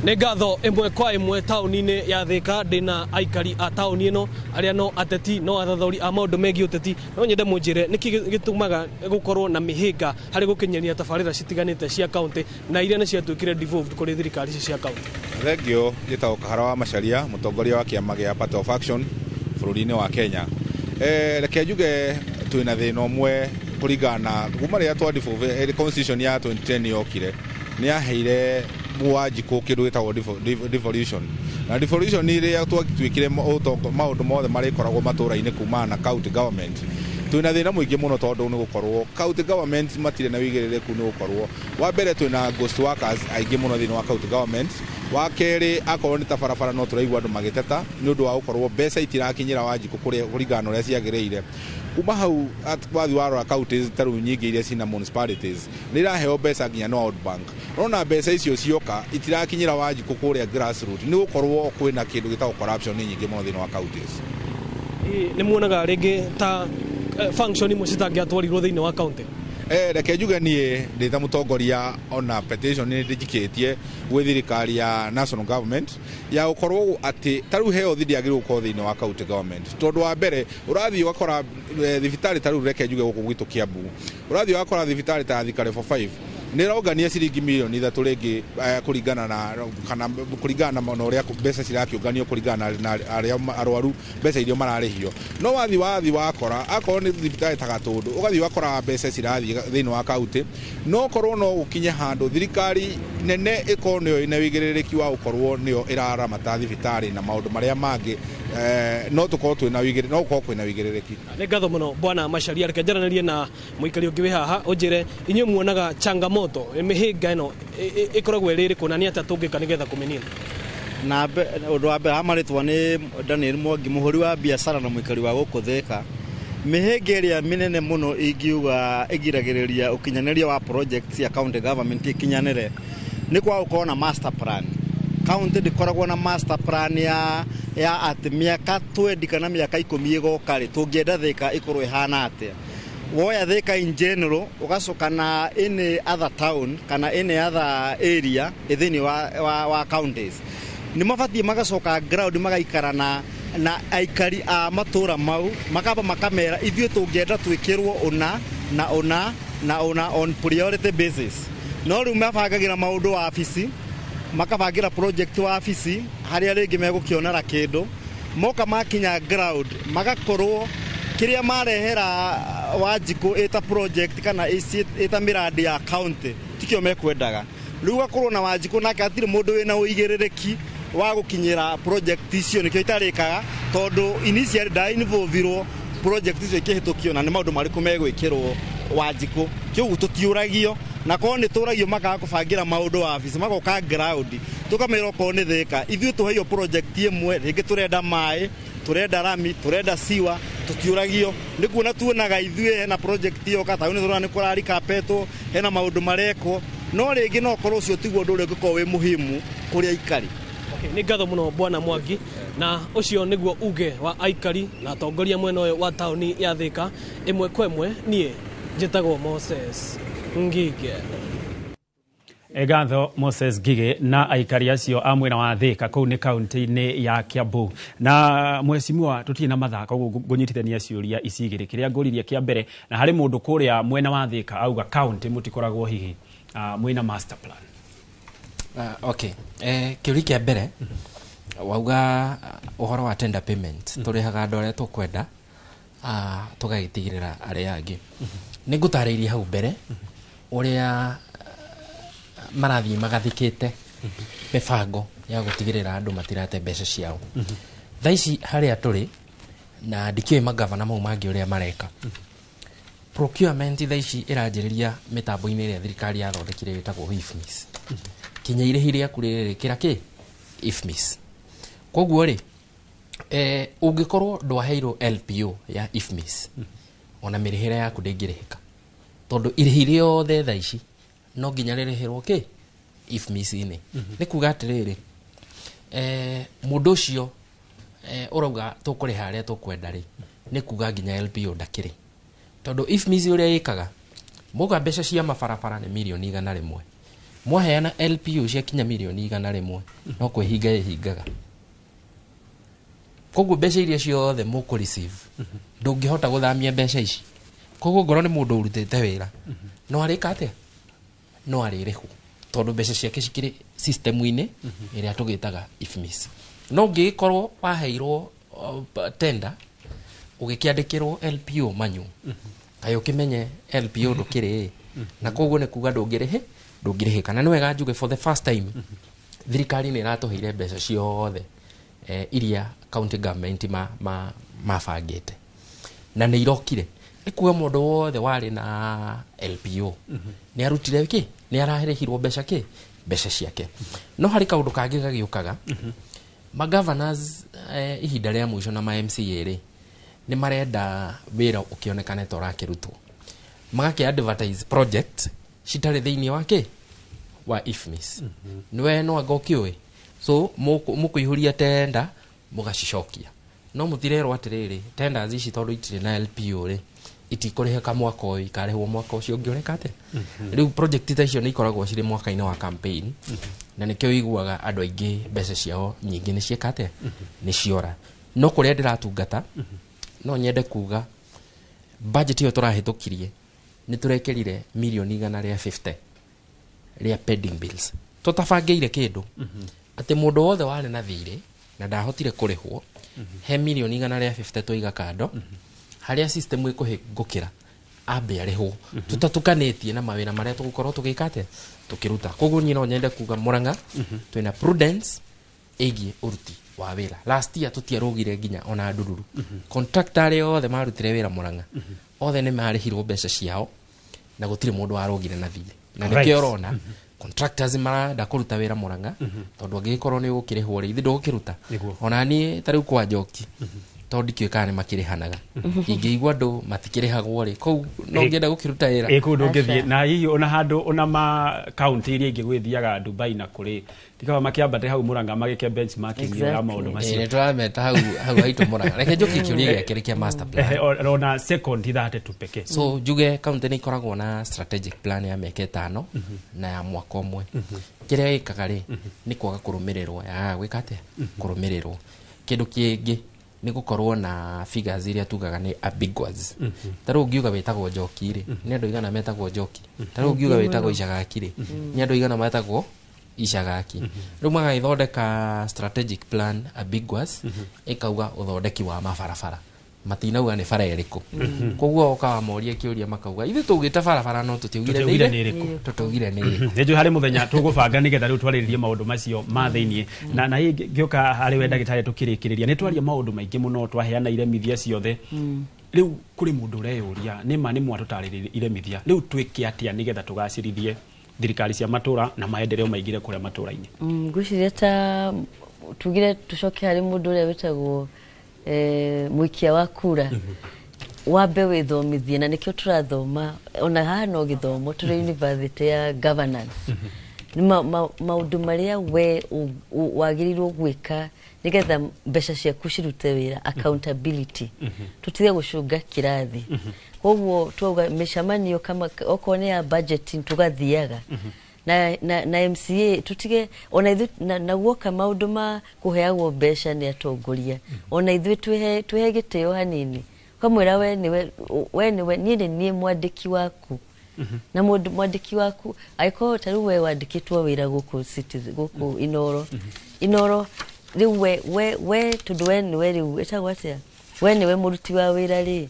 Nĩ ngatho ĩmwe kwa ĩmwe taũni-inĩ ya Thika ndĩna aikari a taũni ĩno arĩa no ateti no athathaũri a maũndũ megiĩ ũteti. No nyende mũnjĩre nĩkĩ gĩtũmaga gũkorwo na mĩhĩnga harĩ gũkinyanĩria tabarĩra citiganĩte cia kaunti na iria nĩ ciatuĩkire devolved kũrĩ thirikari ici cia kaunti. Thengio, njĩtagwo Kahara wa Macharia, mũtongoria wa kĩama gĩa Party of Action bũrũri-inĩ wa Kenya. Reke njuge twĩna thĩna ũmwe kũringana na kuma rĩrĩa twa devolve constitution ya 2010 yokire nĩ yaheire Wanjikũ kĩndũ gĩtagwo devolution. Na devolution ĩrĩa twatuĩkire maũndũ mothe marĩkoragwo matũra-inĩ kumana na county government. Twĩna thĩna mũingĩ mũno tondũ nĩ gũkorwo county government matirĩ na wĩigĩrĩrĩku, nĩ gũkorwo wa mbere twĩna ghost workers aingĩ mũno thĩinĩ wa county government. Wa kerĩ, akorwo nĩ ta barabara, no tũraigua andũ magĩteta nĩ ũndũ wa gũkorwo mbeca itirakinyĩra Wanjikũ kũrĩa kũringana na ũrĩa ciagĩrĩire. Kuma hau wathi warora counties ta rĩu nyingĩ iria cina municipalities nĩ iraheo mbeca nginya no World Bank, nona mbeca icio cioka itirakinyĩra Wanjikũ kũrĩa grassroots, nĩ gũkorwo kwĩna kĩndũ gĩtagwo corruption nĩ nyingĩ mũno thĩinĩ wa counties. Nĩ muonaga rĩngĩ ta function imwe citangĩatwarirwo thĩinĩ wa county? Reke njuge niĩ ndĩ ta mũtongoria, ona petition nĩ ndĩnjikĩtie gwĩ thirikari ya national government ya gũkorwo atĩ ta rĩu health ndĩagĩrĩirwo gũkorwo thĩinĩ wa county government, tondũ wa mbere ũrathiĩ ũgakora thibitarĩ ta rĩu, reke njuge gũkũ gwitũ Kiambu, ũrathiĩ ũgakora thibitarĩ ta Thika Level 5 nĩ ĩrongania ciringi mirioni 3 rĩngĩ kũringana na kana kũringana na ũrĩa mbeca cirakĩũnganio, kũringana na arĩa arwaru mbeca iria mararĩhio. No wathiĩ wakora akorwo nĩ thibitarĩ ta Gatũndũ, ũgathiĩ ũgakora mbeca cirathiĩ thĩinĩ wa kaunti. No korwo no gũkinye handũ thirikari nene ĩkorwo nĩyo ĩna wĩigĩrĩrĩki wa gũkorwo nĩyo ĩraramata thibitarĩ na maũndũ marĩa mangĩ, no tũkorwo twĩna wĩigĩrĩrĩki, no gũkorwo kwĩna wĩigĩrĩrĩki. Nĩ ngatho mũno, bwana Macharia. Reke njaranĩrie na mũikari ũngĩ wĩ haha, ũnjĩre inyuĩ muonaga changamoto, mĩhĩnga ĩno ĩkoragwo ĩrĩ ĩrĩkũ na nĩ atĩa tũngĩka nĩgetha kũmĩnina? Na ũndũ wa mbere, hamarĩtwa nĩ Daniel Mwangi, mũhũri wa biacara na mũikari wa gũkũ Thĩka. Mĩhĩnga ĩrĩa mĩnene mũno ingiuga ĩgiragĩrĩria ũkinyanĩria wa project cia county government ikinyanĩre nĩ kwaga gũkorwo na master plan. County ndĩkoragwo na master plan ya atĩ mĩaka 20 kana mĩaka 10 ĩgoka rĩ, tũngĩenda Thĩka ĩkorwo ĩhana atĩa. Woya Thĩka in general, ũgacoka na any other town kana any other area thĩinĩ wa counties, nĩ mabatiĩ magacoka ground, magaikara na aikari a matũra mau, makamba makamera ithuĩ tũngĩenda twĩkĩrwo ũna na ũna na ũna on priority basis. No rĩu mabangagĩra maũndũ wabici, makabangĩra project wabici harĩa rĩngĩ megũkĩonera kĩndũ, moka makinya ground magakorwo kĩrĩa marehera Wanjikũ ĩta project kana ĩta mĩrandi ya county tikĩo mekwendaga. Rĩu gakorwo na Wanjikũ nake hatirĩ mũndũ wĩna ũigĩrĩrĩki wa gũkinyĩra project icio, nĩkĩo itarĩkaga, tondũ initially ndainvolvirwo project icio ikĩhĩtũkio na nĩ maũndũ marĩkũ megwĩkĩrwo Wanjikũ. Kĩu tũtiũragio, na korwo nĩ tũragio makaga kũbangĩra maũndũ wabici, magoka ground tũkamera okorwo nĩ Thĩka ithuĩ tũheio project ĩmwe, rĩngĩ tũrenda maĩ, tũrenda rami, tũrenda siwa, tũtiũragio. Nĩ kuona tuonaga ithuĩ hena project yoka taũni, tũrona nĩ kũrarikapetwo, hena maũndũ marekwo, no rĩngĩ no korwo ũcio tiguo ũndũ ũrĩa ũngĩkorwo wĩ muhimu kũrĩ aikari. Okay, nĩ ngatho mũno bwana Mwangi, na ũcio nĩguo uge wa aikari na atongoria mwena ũyũ wa taũni ya Thĩka. Ĩmwe kwa ĩmwe, niĩ njĩtagwo Moses Ngige. Ngatho Moses Ngige na aikari acio a mwena wa Thĩka, kũu nĩ kaunti-inĩ ya Kiambu. Na mheshimiwa, tũtirĩ na mathaa, koguo ngũnyitithania ciũria ici igĩrĩ. Kĩrĩa ngũririe kĩa mbere, na harĩ mũndũ kũrĩa mwena wa Thĩka auga kaunti mũtikoragwo hihi mwĩna master plan. Okay. Kĩũria kĩa mbere wauga ũhoro wa tender payment, tũrĩhaga andũ arĩa tũkwenda, tũgagĩtigĩrĩra arĩa angĩ. Nĩ ngũtarĩirie hau mbere ũrĩa marathiĩ magathĩkĩte mĩbango ya gũtigĩrĩra andũ matirate mbeca ciao. Thaa ici harĩa tũrĩ, na ndikĩũĩ magavana mau mangĩ ũrĩa mareka, procurement thaa ici ĩranjĩrĩria mĩtambo-inĩ ĩrĩa thirikari yathondekire ĩtagwo IFMIS. Kinya irĩhi rĩaku rĩrĩkĩra kĩ IFMIS. Koguo rĩ, ũngĩkorwo ndwaheirwo LPO ya IFMIS, ona mĩrĩhĩre yaku ndĩngĩrĩhĩka, tondũ irĩhi rĩothe thaa ici no nginya rĩrĩhĩrwo kĩ IFMIS-inĩ. Nĩ kuga atĩrĩrĩ, mũndũ ũcio ũrauga tũkũrĩha arĩa tũkwenda rĩ, nĩ kuga nginya LPO ndakĩrĩ, tondũ IFMIS ũrĩa ĩkaga, mwauga mbeca cia mabarabara nĩ mirioni 100, mwaheana LPO ciakinya mirioni 100, no kwĩhinga ĩhingaga. Koguo mbeca iria ciothe mũkũ receive, ndũngĩhota gũthamia mbeca ici. Koguo ngorwo nĩ mũndũ ũrutĩte wĩra, no arĩka atĩa? No arĩrĩhwo, tondũ mbeca ciake cikĩrĩ system-inĩ ĩrĩa tũgĩtaga IFMIS. No ũngĩgĩkorwo waheirwo tender, ũgĩkĩandĩkĩrwo LPO manyu, kaĩ ũkĩmenye LPO ndũkĩrĩ, na koguo nĩ kuga ndũngĩrĩhĩka. Na nĩ wega njuge, for the first time thirikari nĩ ĩratũheire mbeca ciothe iria county government mabangĩte, na nĩ irokire. Nĩ kuga mũndũ wothe warĩ na LPO nĩ arutire kĩ, nĩ ararĩhirwo mbeca kĩ, mbeca ciake. No harĩ kaũndũ kangĩ gagĩũkaga, ma governors ihinda rĩa mũico na ma MCA rĩ, nĩ marenda wĩra ũkĩonekane ta ũrakĩrutwo, magakĩ advertise project citarĩ thĩinĩ wa kĩ, wa IFMIS. Nĩwe no anga ũkĩũĩ, so mũkũihũria tenda mũgacicokia, no mũtirerwo atĩrĩrĩ, tenders ici tondũ itirĩ na LPO rĩ, itikũrĩhĩka mwaka ũyũ, ikarĩhwo mwaka ũcio ũngĩ. Ũreka atĩa? Rĩu project ta icio nĩ ikoragwo cirĩ mwaka-inĩ wa campaign, na nĩkĩo ũiguaga andũ aingĩ mbeca ciao nyingĩ nĩ ciĩka atĩa, nĩ ciora. No kũrĩa ndĩratungata, no nyende kuga budget ĩyo tũrahĩtũkirie, nĩ tũrekĩrire mirioni 150 rĩa pending bills tũtabangĩire kĩndũ, atĩ mũndũ wothe warĩ na thirĩ na ndahotire kũrĩhwo, he mirioni 150 twaiga kando harĩa system ĩkũhingũkĩra ambe arĩhwo, tũtatukanĩtie na mawĩra marĩa tũgũkorwo tũgĩka atĩa, tũkĩruta. Koguo niĩ no nyende kuga Murang'a twĩna prudence ĩgiĩ ũruti wa wĩra. Last year tũtiarũgire nginya ona ndururu. Contractor arĩa othe marutire wĩra Murang'a othe nĩ marĩhirwo mbeca ciao, na gũtirĩ mũndũ warũgire na thirĩ, na nĩkĩo ũrona contractors marenda kũruta wĩra Murang'a, tondũ angĩgĩkorwo nĩ ũgũkĩrĩhwo rĩ, ithe ndũgũkĩruta. Ona niĩ ta rĩu kwa Njoki, tondũ ndikĩũĩ kana nĩ makĩrĩhanaga, ingĩigua andũ matikĩrĩhagwo rĩ, kũu no ngĩenda gũkĩruta wĩra. Ĩ kũu ndũngĩthiĩ, na hihi ona handũ ona ma kaunti iria ingĩ gwĩthiaga Dubai na kũrĩ tikaba makĩambate hau Murang'a magĩke benchmarking ĩyo ya maũndũ macio. Nĩ tũrameta hau hau haitũ Murang'a. Reke njũkie kĩũria gĩa kerĩ kĩa master plan. Ehe, ona second 30 tu pekee. So njuge kaunti nĩ ikoragwo na strategic plan ya mĩaka 5 na ya mwaka ũmwe. Kĩrĩa ĩkaga rĩ, nĩ kwaga kũrũmĩrĩrwo, yagaga gwĩka atĩa, kũrũmĩrĩrwo. Kĩndũ kĩngĩ nĩ gũkorwo na figures iria tugaga nĩ ambiguous. Ta rĩu ũngiuga wĩtagwo Njoki rĩ, nĩ andũ aigana metagwo Njoki? Ta rĩu ũngiuga wĩtagwo Icagaki rĩ, nĩ andũ aigana metagwo Icagaki? Rĩu magagĩthondeka strategic plan ambiguous, ĩkauga ũthondeki wa mabarabara, matinauga nĩ bara ĩrĩkũ. Koguo oka wamoria kĩũria, makauga ithuĩ tũugĩte barabara, no tũtiaugire tũtiaugire nĩ nĩ ĩrĩkũ. Tũtiaugire nĩ ĩrĩkũ. Nĩ njũĩ harĩ mũthenya tũgũbanga nĩgetha rĩu twarĩrĩrie maũndũ macio ma thĩiniĩ, na hihi ngĩũka harĩ we ndagĩtarĩ, tũkĩrĩkĩrĩria, nĩ twaria maũndũ maingĩ mũno, twaheana iremithia ciothe. Rĩu kũrĩ mũndũ ũreyũria, nĩ ma nĩ mwatũtarĩrĩria iremithia, rĩu twĩke atĩa nĩgetha tũgacĩrithie thirikari cia matũra na maendeleo maingĩre kũrĩa matũra-inĩ? Ngwĩciria ta tugire tucoke harĩ mũndũ ũrĩa wĩtagwo mũikia wa kura, wambe wĩthomithie, na nĩkĩo tũrathoma ona haha no gĩthomo tũrĩ university ya governance. Nĩ maũndũ marĩa we wagĩrĩirwo gwĩka nĩgetha mbeca ciaku cirute wĩra, accountability, tũtige gũcunga kĩrathi. Koguo twauga mĩcemanio kama okorwo nĩ ya budgeting, tũgathiaga na MCA, tutige ona ithuĩ na guoka maũndũ ma kũheagwo mbeca nĩ atongoria, ona ithuĩ twĩhe gĩtĩo hanini, ũkamwĩra we nĩwe niĩ nĩ niĩ mwandĩki waku, na mũndũ mwandĩki waku angĩkorwo ta rĩu we wandĩkĩtwo wĩra gũkũ Citizen, gũkũ Inoro rĩu we tondũ we nĩwe rĩu ĩtagwo atĩa, we nĩwe mũruti wa wĩra rĩ,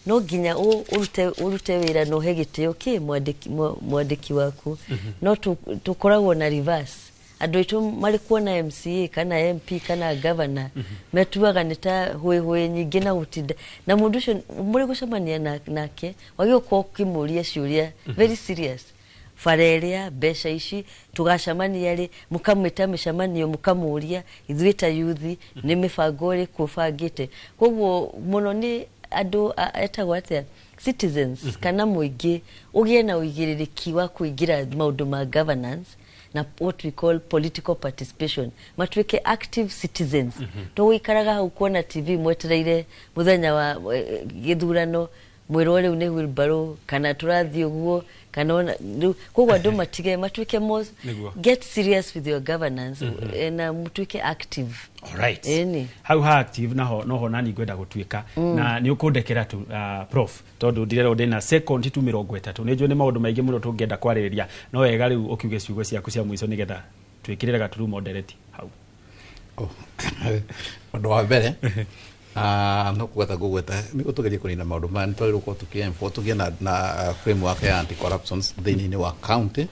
no nginya ũrute wĩra na ũhe gĩtĩo kĩ mwandĩki waku. No tũkoragwo na reverse, andũ aitũ marĩ kuona MCA kana MP kana governor metuaga nĩ ta hũĩhũĩ nyingĩ na gũtinda na mũndũ ũcio mũrĩ gũcemania nake, wagĩrĩirwo gũkorwo ũkĩmũria ciũria very serious, bara ĩrĩa mbeca ici tũgacemania rĩ, mũkamwĩta mĩcemanio, mũkamũria ithuĩ ta yuthi nĩ mĩbango ĩrĩkũ ũbangĩte. Koguo mũno nĩ andũ etagwo atĩa, citizens kana mũingĩ ũgĩe na ũigĩrĩrĩki wa kũingĩra maũndũ ma governance na what we call political participation, matuĩke active citizens. Tũgũikaraga hau kuona TV mwetereire mũthenya wa gĩthurano, mwĩrwo rĩu nĩ wheelbarrow kana tũrathiĩ ũguo kana ona rĩu. Koguo andũ matige matuĩke more get serious with your governance, na mũtuĩke active. Alright. Ĩni. Hau ha active naho noho nani ngwenda gũtuĩka, na nĩ ũkũndekera tu, prof, tondũ ndirerwo ndĩna second tu 30. Nĩ njũĩ nĩ maũndũ maingĩ mũno tũngĩenda kwarĩrĩria, no wega rĩu ũkiuge ciugo ciaku cia mũico nĩgetha twĩkĩrĩre gaturumo ndereti hau. Ũndũ wa mbere, No kugweta ngũgweta nĩguo tũgerie kũnina maũndũ maya, nĩ twagĩrĩirwo gũkorwo tũkĩ tũgĩe na framework ya anti corruption thĩinĩ wa county,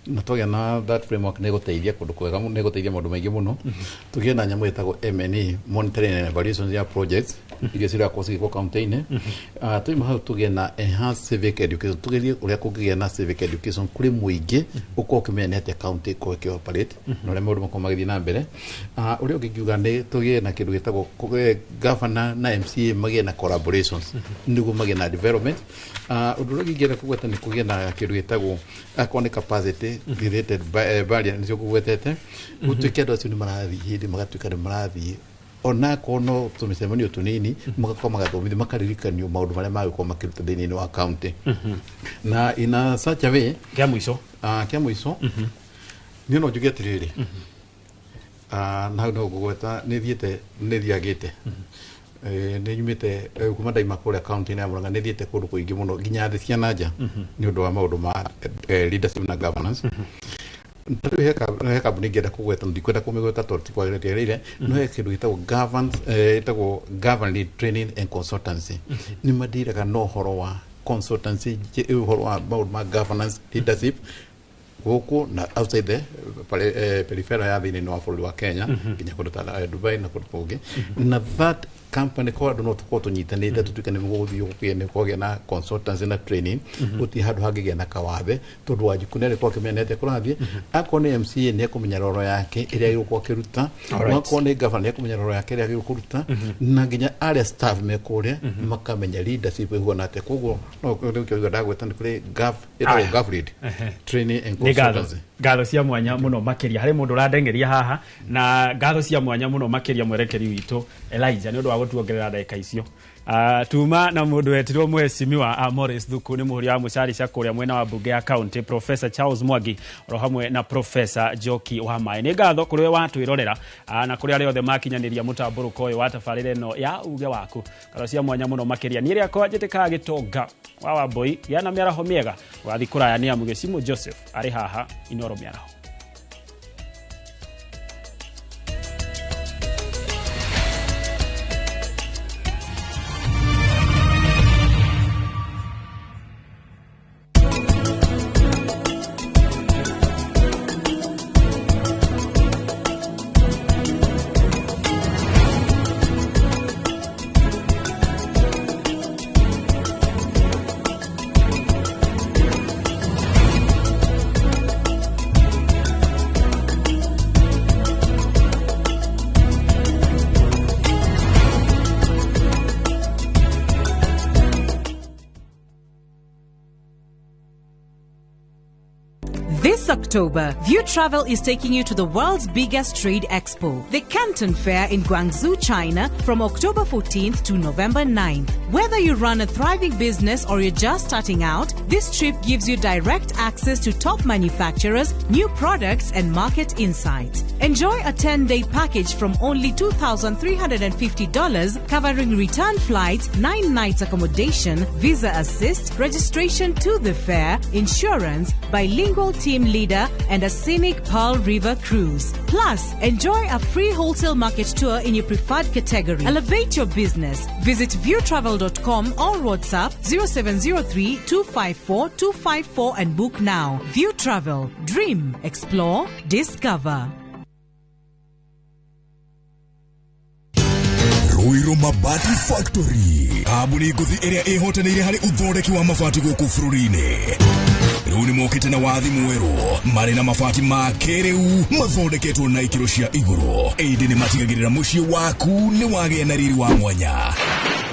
na twagĩa na that framework nĩ ĩgũteithia kũndũ kwega mũno, nĩ ĩgũteithia maũndũ maingĩ mũno. Tũgĩe na nyamũ ĩtagwo M&E, monitoring and evaluation ya projects iria cirakorwo cigĩkwo county-inĩ. Twauma hau tũgĩe na enhanced civic education, tũgerie ũrĩa kũngĩgĩa na civic education kũrĩ mũingĩ, ũkorwo ũkĩmenya nĩ atĩa county ĩkorwo ĩkĩoperate na ũrĩa maũndũ makorwo magĩthiĩ na mbere. Ũrĩa ũngĩ ngiuga nĩ tũgĩe na kĩndũ gĩtagwo governor na MCA magĩe na collaborations nĩguo magĩe na development. Ũndũ ũrĩa ũngĩ ingĩenda kũgweta nĩ kũgĩe na kĩndũ gĩtagwo akorwo nĩ capacity related barrier, nĩcio ngũgwetete, gũtuĩke andũ acio nĩ marathiĩ hĩndĩ magatuĩka nĩ marathiĩ onakorwo no tũmĩcemanio tũnini, magakorwo magathomithio, makaririkanio maũndũ marĩa magĩkorwo makĩruta thĩinĩ wa county na in a such a way. Kĩa mũico. Kĩa mũico niĩ no njuge atĩrĩrĩ, na hau no ngũgweta nĩ thiĩte, nĩ thiagĩte, nĩ nyumĩte, kuma ndaima kũrĩa county-inĩ ya Murang'a, nĩ thiĩte kũndũ kũingĩ mũno nginya thĩ cia na nja nĩ ũndũ wa maũndũ ma leadership na governance. Ta rĩu he kambuni ingĩenda kũgweta, ndikwenda kũmĩgweta tondũ ti kwagĩrĩire, no he kĩndũ gĩtagwo governance, ĩtagwo Governance Training and Consultancy. Nĩ mandiraga na ũhoro wa consultancy, ũhoro wa maũndũ ma governance, leadership gũkũ na outside the peripheral ya thĩinĩ wa bũrũri wa Kenya, nginya kũndũ ta Dubai na kũndũ kũngĩ. Na that company kwa andũ no tũkorwo tũnyitanĩte, tũtuĩke nĩ gũgũthiĩ gũkĩgĩa nĩ kwagĩa na consultancy na training. Gũtirĩ handũ hangĩgĩa na kawathe tondũ Wanjiku nĩ arĩkorwo akĩmenya nĩ atĩa kũrathiĩ. Akorwo nĩ MCA nĩ ekũmenya roro yake ĩrĩa agĩrĩirwo gũkorwo akĩruta. Akorwo nĩ governor nĩ ekũmenya roro yake ĩrĩa agĩrĩirwo kũruta, na nginya arĩa staff me kũrĩa makamenya leadership ĩhuana atĩa. Koguo no rĩu kĩo ndagweta nĩ kũrĩ gov ĩtagwo GovLead Training and Nĩ ngatho. Consultancy. Ngatho cia mwanya mũno makĩria harĩ mũndũ ũrandengeria haha, na ngatho cia mwanya mũno makĩria mwerekeri witũ Elijah nĩ ũndũ wa gũtuongerera ndagĩka icio. Tuma na mũndũ wetirwo mheshimiwa Morris Thuku, nĩ mũhũri wa mũcarica kũrĩa mwena wa mbunge ya county, Professor Charles Mwangi oro hamwe na Professor Njoki wa Maĩ. Nĩ ngatho kũrĩ we watwĩrorera, na kũrĩ arĩa othe makinyanĩria mũtambũrũko ũyũ wa tabarĩra ĩno ya uge waku. Ngatho cia mwanya mũno makĩria. Niĩ rĩakwa njĩtĩkaga gĩtonga wa Wambui, gĩa na mĩaraho mĩega. Ũgathiĩ kũraya nĩ amu Gĩcimũ Joseph arĩ haha Inoro mĩaraho. This October, View Travel is taking you to the world's biggest trade expo, the Canton Fair in Guangzhou, China, from October 14th to November 9th. Whether you run a thriving business or you're just starting out, this trip gives you direct access to top manufacturers, new products, and market insights. Enjoy a 10-day package from only $2,350, covering return flights, 9 nights accommodation, visa assist, registration to the fair, insurance, bilingual team leader, and a scenic Pearl River cruise. Plus, enjoy a free wholesale market tour in your preferred category. Elevate your business. Visit viewtravel.com or WhatsApp 0703 254 254 and book now. View Travel. Dream, explore, discover. Ruiru Mabati Factory, kambuni ngũthi ĩrĩa ĩhotanĩire harĩ ũthondeki wa mabati gũkũ bũrũri-inĩ, rĩu nĩ mokĩte na wathi mwerũ marĩ na mabati ma kĩrĩu mathondeketwo na ikĩro cia igũrũ, ĩndĩ nĩ matigagĩrĩra mũciĩ waku nĩ wagĩa na riri wa mwanya.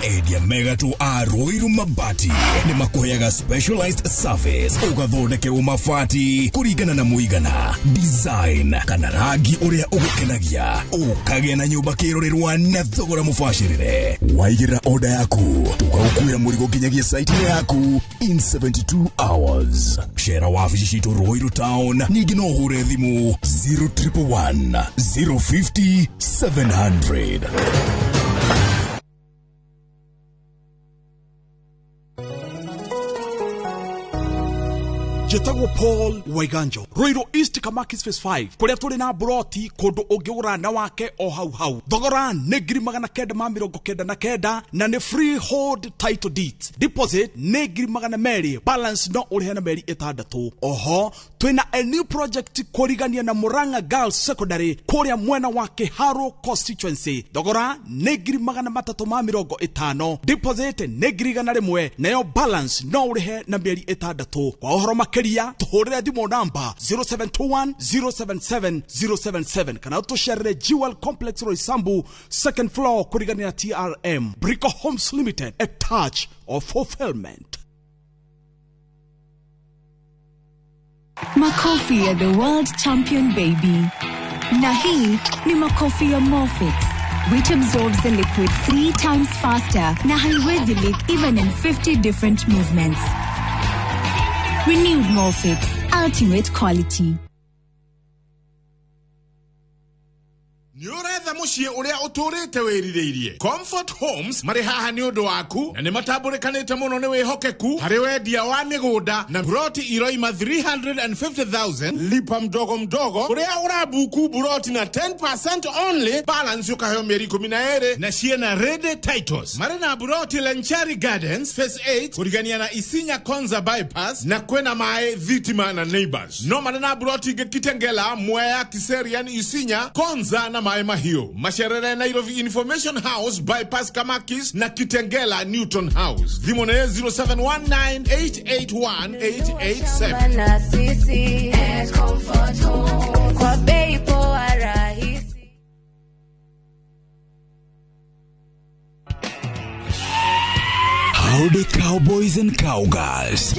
Endia megatũ a Ruiru Mabati nĩ makũheaga specialized service, ũgathondekerwo mabati kũringana na mũigana, design kana rangi ũrĩa ũgũkenagia, ũkagĩa na nyũmba kĩrorerwa na thogora mũbacĩrĩre. Waigĩrĩra oda yaku tũgagũkuĩra mũrigo nginyagia site-inĩ yaku in 72 hours. Cera wabici citũ Ruiru Town, ningĩ no ũhũre thimũ 0111 050 700. Njĩtagwo Paul Waiganjo, Ruiru East Kamakis Phase 5, kũrĩa tũrĩ na buroti kũndũ ũngĩgũra na wake o hau hau. Thogora nĩ 999,000 na nĩ freehold title deeds. Deposit nĩ 200,000, balance no ũrĩhe na mĩeri 6. Oho twĩna a new project kũrigania na Murang'a Girls Secondary kũrĩa mwena wa Kiharu constituency. Thogora nĩ 350,000, deposit nĩ 100,000, nayo balance no ũrĩhe na mĩeri 6. Kwa ũhoro makĩria tũhũrĩre thimũ namba 0721 077 077 kana ũtũcerere Jewel Complex Roysambu second floor kũrigania na TRM. Brico Homes Limited, a touch of fulfillment. Makofi ya the world champion baby. Na hii ni makofi ya Morfix, which absorbs the liquid 3 times faster na haiwezi leak even in 50 different movements. Renewed Morfix, ultimate quality. Nĩ ũretha mũciĩ ũrĩa ũtũrĩte wĩrirĩirie. Comfort Homes marĩ haha nĩ ũndũ waku na nĩ matambũrĩkanĩte mũno nĩ wĩhokeku harĩ wendia wa mĩgũnda na buroti iroima 350,000 lipa mdogo mdogo ũrĩa ũrabuku buroti na 10% only, balance ũkaheo mĩeri 12 na ciĩna ready titles. Marĩ na buroti Lenchari Gardens Phase 8 kũrigania na Isinya Konza bypass na kwĩna maĩ, thitima na neighbors. No marĩ na buroti ingĩ Kitengela, Mwea, Kiserian, Isinya, Konza na maĩ mahiũ. Macerere Nairobi Information House bypass Kamakis na Kitengela Newton House. Thimũ nĩ 0719881887. Na sisi Comfort Home kwa bei poa rahisi. Howdy cowboys and cowgirls.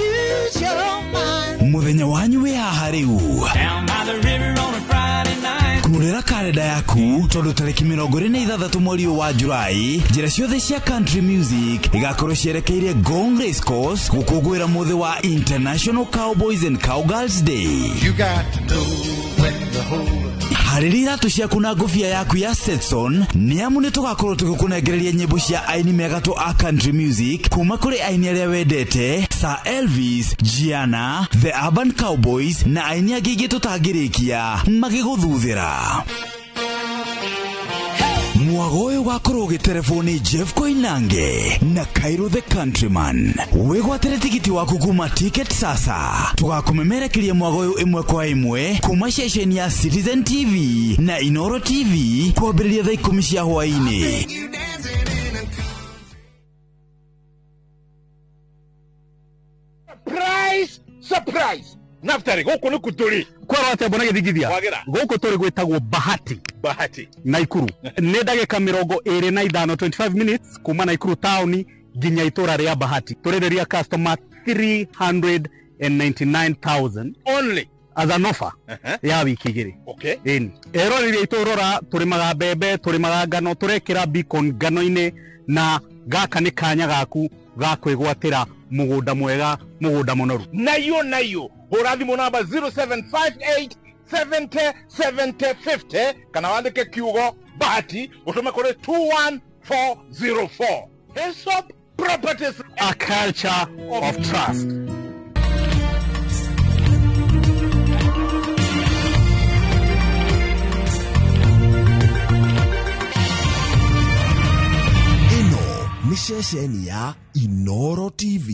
Muthenya wanyu wĩ haha rĩu. Down by the river on a Friday night. Kurĩra karenda yaku tondũ tarĩki 26 mweri ũyũ wa Julai, njĩra ciothe cia country music igakorwo cierekeire Ngong Race Course gũkũngũĩra mũthĩ wa International Cowboys and Cowgirls Day. You got to know when to hold up. Harĩria iratũ ciaku na ngũbia yaku ya Stetson nĩ amu nĩ tũgakorwo tũgĩkũnengereria nyĩmbo cia aini megatũ a country music kuma kũrĩ aini arĩa wendete Sir Elvis, Gianna, The Urban Cowboys na aini angĩ aingĩ tũtangĩrĩkia magĩgũthuthĩra. Mwago ũyũ ũgakorwo ũgĩterebwo nĩ Jeff Koinange na Cairo the Countryman. Wĩgwatĩre tigiti waku kuma Ticket Sasa. Tũgakũmemerekeria mwago ũyũ ĩmwe kwa ĩmwe kuma ceceni ya Citizen TV na Inoro TV kwambĩrĩria thaa 10 cia hwaĩ-inĩ. Surprise! Surprise! Naftari, gũkũ nĩ kũ tũrĩ? Kwerwo atĩa mbona gĩthingithia? Wagĩra. Gũkũ tũrĩ gwĩtagwo Bahati. Bahati. Naikuru. Nĩ ndagĩka 25, 25 minutes kuma Naikuru taũni nginya itũra rĩa Bahati. Tũrĩrĩria customer 399,000 only as an offer ya wiki 2. Okay. Ĩni. Eroreri aitũ rora, tũrĩmaga mbembe, tũrĩmaga ngano, tũrekĩra beacon ngano-inĩ na gaka nĩ kanya gaku ga kwĩgwatĩra mũgũnda mwega, mũgũnda mũnoru. Nayo nayo hũra thimũ namba 0758 70 70 50 kana wandĩke kiugo Bahati ũtũme kũrĩ 21404. Hesop Properties, a culture of trust. Ĩno nĩ ceceni ya Inoro TV.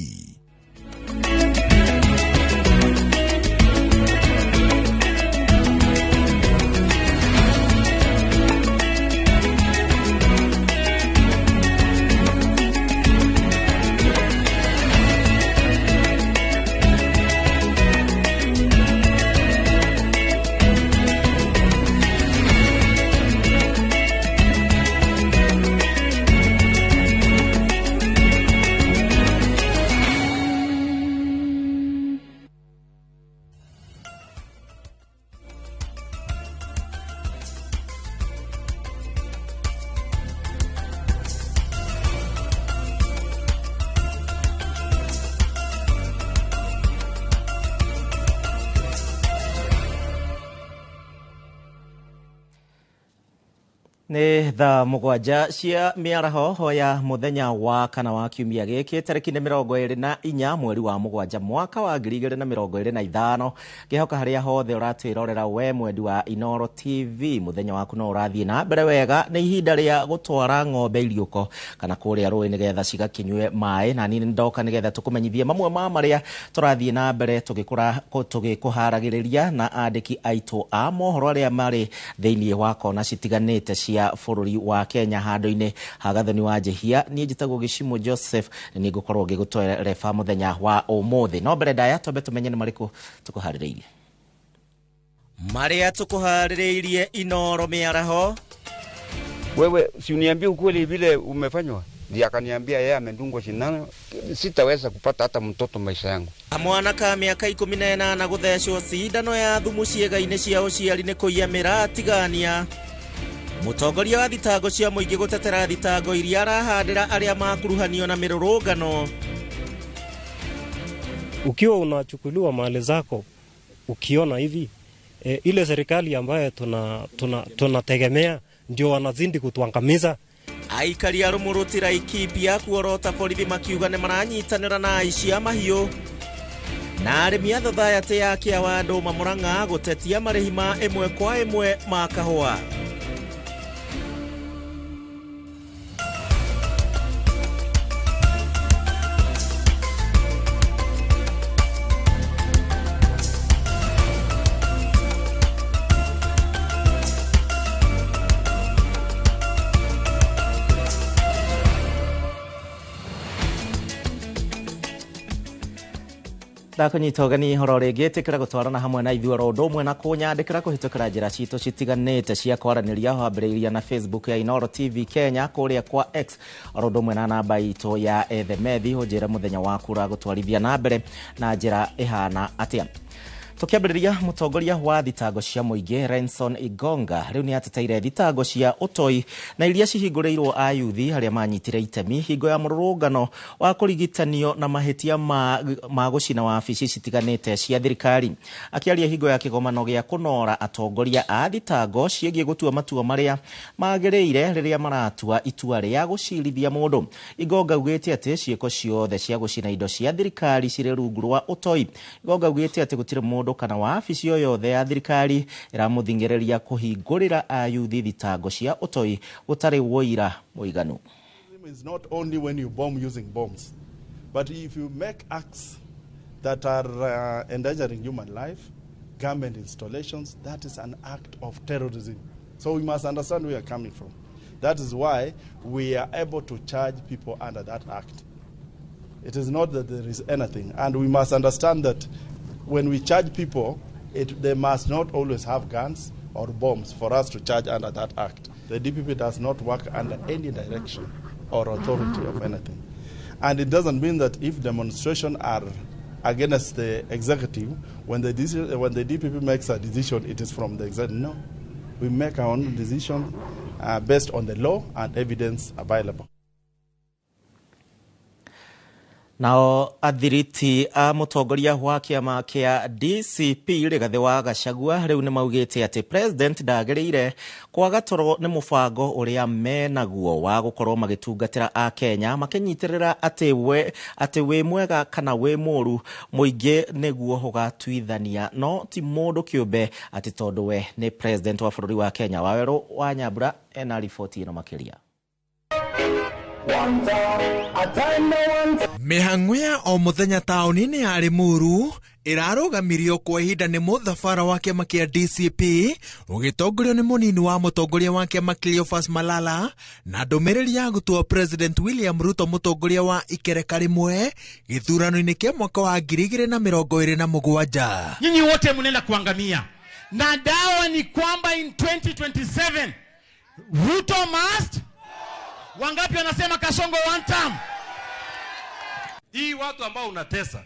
Nĩ thaa 7 cia mĩaraho ya mũthenya wa kana wa kiumia gĩkĩ tarĩki nĩ 24 mweri wa 7 mwaka wa 2025. Ngĩhoka harĩa hothe ũratwĩrorera we mwendi wa Inooro TV, mũthenya waku no ũrathiĩ na mbere wega. Nĩ ihinda rĩa gũtwara ng'ombe iriũko kana kũrĩa rũĩ nĩgetha cigakinyue maĩ, na niĩ ndoka nĩgetha tũkũmenyithie mamwe ma marĩa tũrathiĩ na mbere tũgĩkũharagĩrĩria na andĩki aitũ a mohoro arĩa marĩ thĩinĩ wa kona citiganĩte cia bũrũri wa Kenya. Handũ-inĩ ha Gathoni wa Njehia, niĩ njĩtagwo Gĩcimo Joseph na nĩ ngũkorwo ngĩgũtwereba mũthenya wa ũmũthĩ. No mbere ndaya twambe tũmenye nĩ marĩkũ tũkũharĩrĩirie. Marĩa tũkũharĩrĩirie Inooro mĩaraho. Wewe si uniambie ukweli vile umefanywa? Ndiye akaniambia yeye amedungwa sindano, sitaweza kupata hata mtoto maisha yangu. Mwana ka mĩaka 18 gũthecwo cindano ya thumu ciĩga-inĩ cia ũciari nĩ kũiya mĩratigania. Mũtongoria wa thitango cia mũingĩ gũtetera thitango iria arahandĩra arĩa makuruhanio na mĩrũrũngano. Ukiwa unachukuliwa mali zako, ukiona hivi ile serikali ambayo tunategemea ndio wanazidi kutuangamiza. Aikari a Rũmũrũti Laikipia kuorota borithi makiuga nĩ maranyitanĩra na aici a mahiũ. Na arĩmi a thathayatĩ ya Kĩawandũ Murang'a gũtetia marĩhi ma 1 kwa 1 ma kahũa. Ndakunyita ũgeni horo rĩngĩ ĩtĩkĩra gũtwarana hamwe na ithuĩ oro ũndũ ũmwe na kũnyandĩkĩra kũhĩtũkĩra njĩra citũ citiganĩte cia kwaranĩria, wambĩrĩiria na Facebook ya Inooro TV Kenya, kũrĩa kwa X oro ũndũ ũmwe na namba itũ ya ethemethi. Ũnjĩre mũthenya waku ũragũtwarithia na mbere na njĩra ĩhana atĩa. Tukiambĩrĩria, mũtongoria wa thitango cia mũingĩ Renson Igonga rĩu nĩ ateteire thitango cia ũtoi na iria cihingũrĩirwo ayuthi arĩa manyitire itemi hingo ya mũrũrũngano wa kũrigitanio na mahĩtia ma gũcina wabici citiganĩte cia thirikari. Akĩaria hingo ya kĩgomano gĩa kũnora atongoria a thitango ciĩgiĩ gũtua matua marĩa magĩrĩire rĩrĩa maratua itua rĩa gũcirithia mũndũ, Igonga augĩte atĩ ciĩko ciothe cia gũcina indo cia thirikari cirĩ rungu rwa ũtoi. Igonga augĩte atĩ gũtirĩ mũndũ kana wabici o yothe ya thirikari ĩramũthing'ĩrĩria kũhingũrĩra ayuthi thitango cia ũtoi gũtarĩ wũira mũiganu. It's not only when you bomb using bombs, but if you make acts that are endangering human life, government installations, that is an act of terrorism. So we must understand where we are coming from. That is why we are able to charge people under that act. It is not that there is anything, and we must understand that when we charge people, they must not always have guns or bombs for us to charge under that act. The DPP does not work under any direction or authority of anything. And it doesn't mean that if demonstrations are against the executive, when the DPP makes a decision, it is from the executive. No, we make our own decision based on the law and evidence available. Nao athiriti a mũtongoria wa kĩama kĩa DCP Rigathĩ wa Gachagua rĩu nĩ maugĩte atĩ president ndagĩrĩire kwaga toro nĩ mũbango ũrĩa menaguo wa gũkorwo magĩtungatĩra a Kenya makĩnyitĩrĩra atĩ wĩ mwega kana wĩ mũru mũingĩ nĩguo ũgatuithania, no ti mũndũ kĩũmbe atĩ tondũ we nĩ president wa bũrũri wa Kenya. Wawerũ wa Nyambura ena riboti ĩno makĩria. Mĩhang'o ya o mũthenya taũni-inĩ ya Limuru ĩrarũgamirio kwa ihinda nĩ mũthabara wa kĩama kĩa DCP ũgĩtongorio nĩ mũnini wa mũtongoria wa kĩama Cleophas Malala na ndũmĩrĩri ya gũtua President William Ruto mũtongoria wa ikereka rĩmwe gĩthurano-inĩ kĩa mwaka wa 2027. Nyinyi wote mnaenda kuangamia, na dawa ni kwamba in 2027 Ruto must. Wangapi wanasema Kasongo one term? Hii watu ambao unatesa,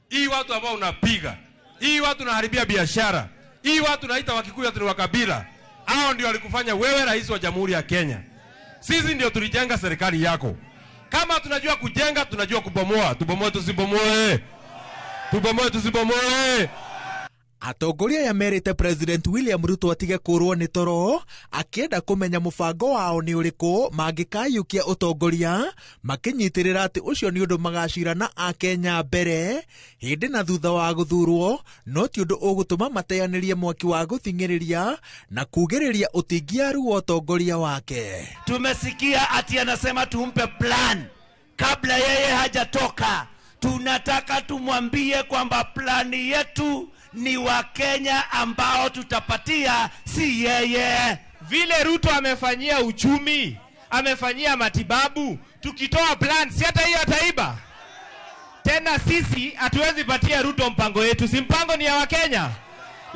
hii watu ambao unapiga, hii watu unaharibia biashara, hii watu unaita Wakikuyu ati ni wa kabila, hao ndio walikufanya wewe rais wa Jamhuri ya Kenya. Sisi ndio tulijenga serikali yako. Kama tunajua kujenga, tunajua kubomoa. Tubomoe tusibomoe. Tubomoe tusibomoe. Atongoria aya merĩte President William Ruto atige kũrwo nĩ toro akĩenda kũmenya mũbango wao nĩ ũrĩkũ mangĩkayũkia ũtongoria, makĩnyitĩrĩra atĩ ũcio nĩ ũndũ magacira na Akenya mbere hĩndĩ na thutha wa gũthurwo, no ti ũndũ ũgũtũma mateanĩrie mwaki wa gũthing'ĩrĩria na kugĩrĩria ũtingiaru wa ũtongoria wake. Tumesikia ati anasema tumpe plan kabla yeye hajatoka. Tunataka tumwambie kwamba plani yetu ni Wakenya ambao tutapatia, si yeye. Vile Ruto amefanyia uchumi, amefanyia matibabu, tukitoa plan si hata hiyo ataiba tena. Sisi hatuwezi patia Ruto mpango yetu, si mpango ni ya Wakenya.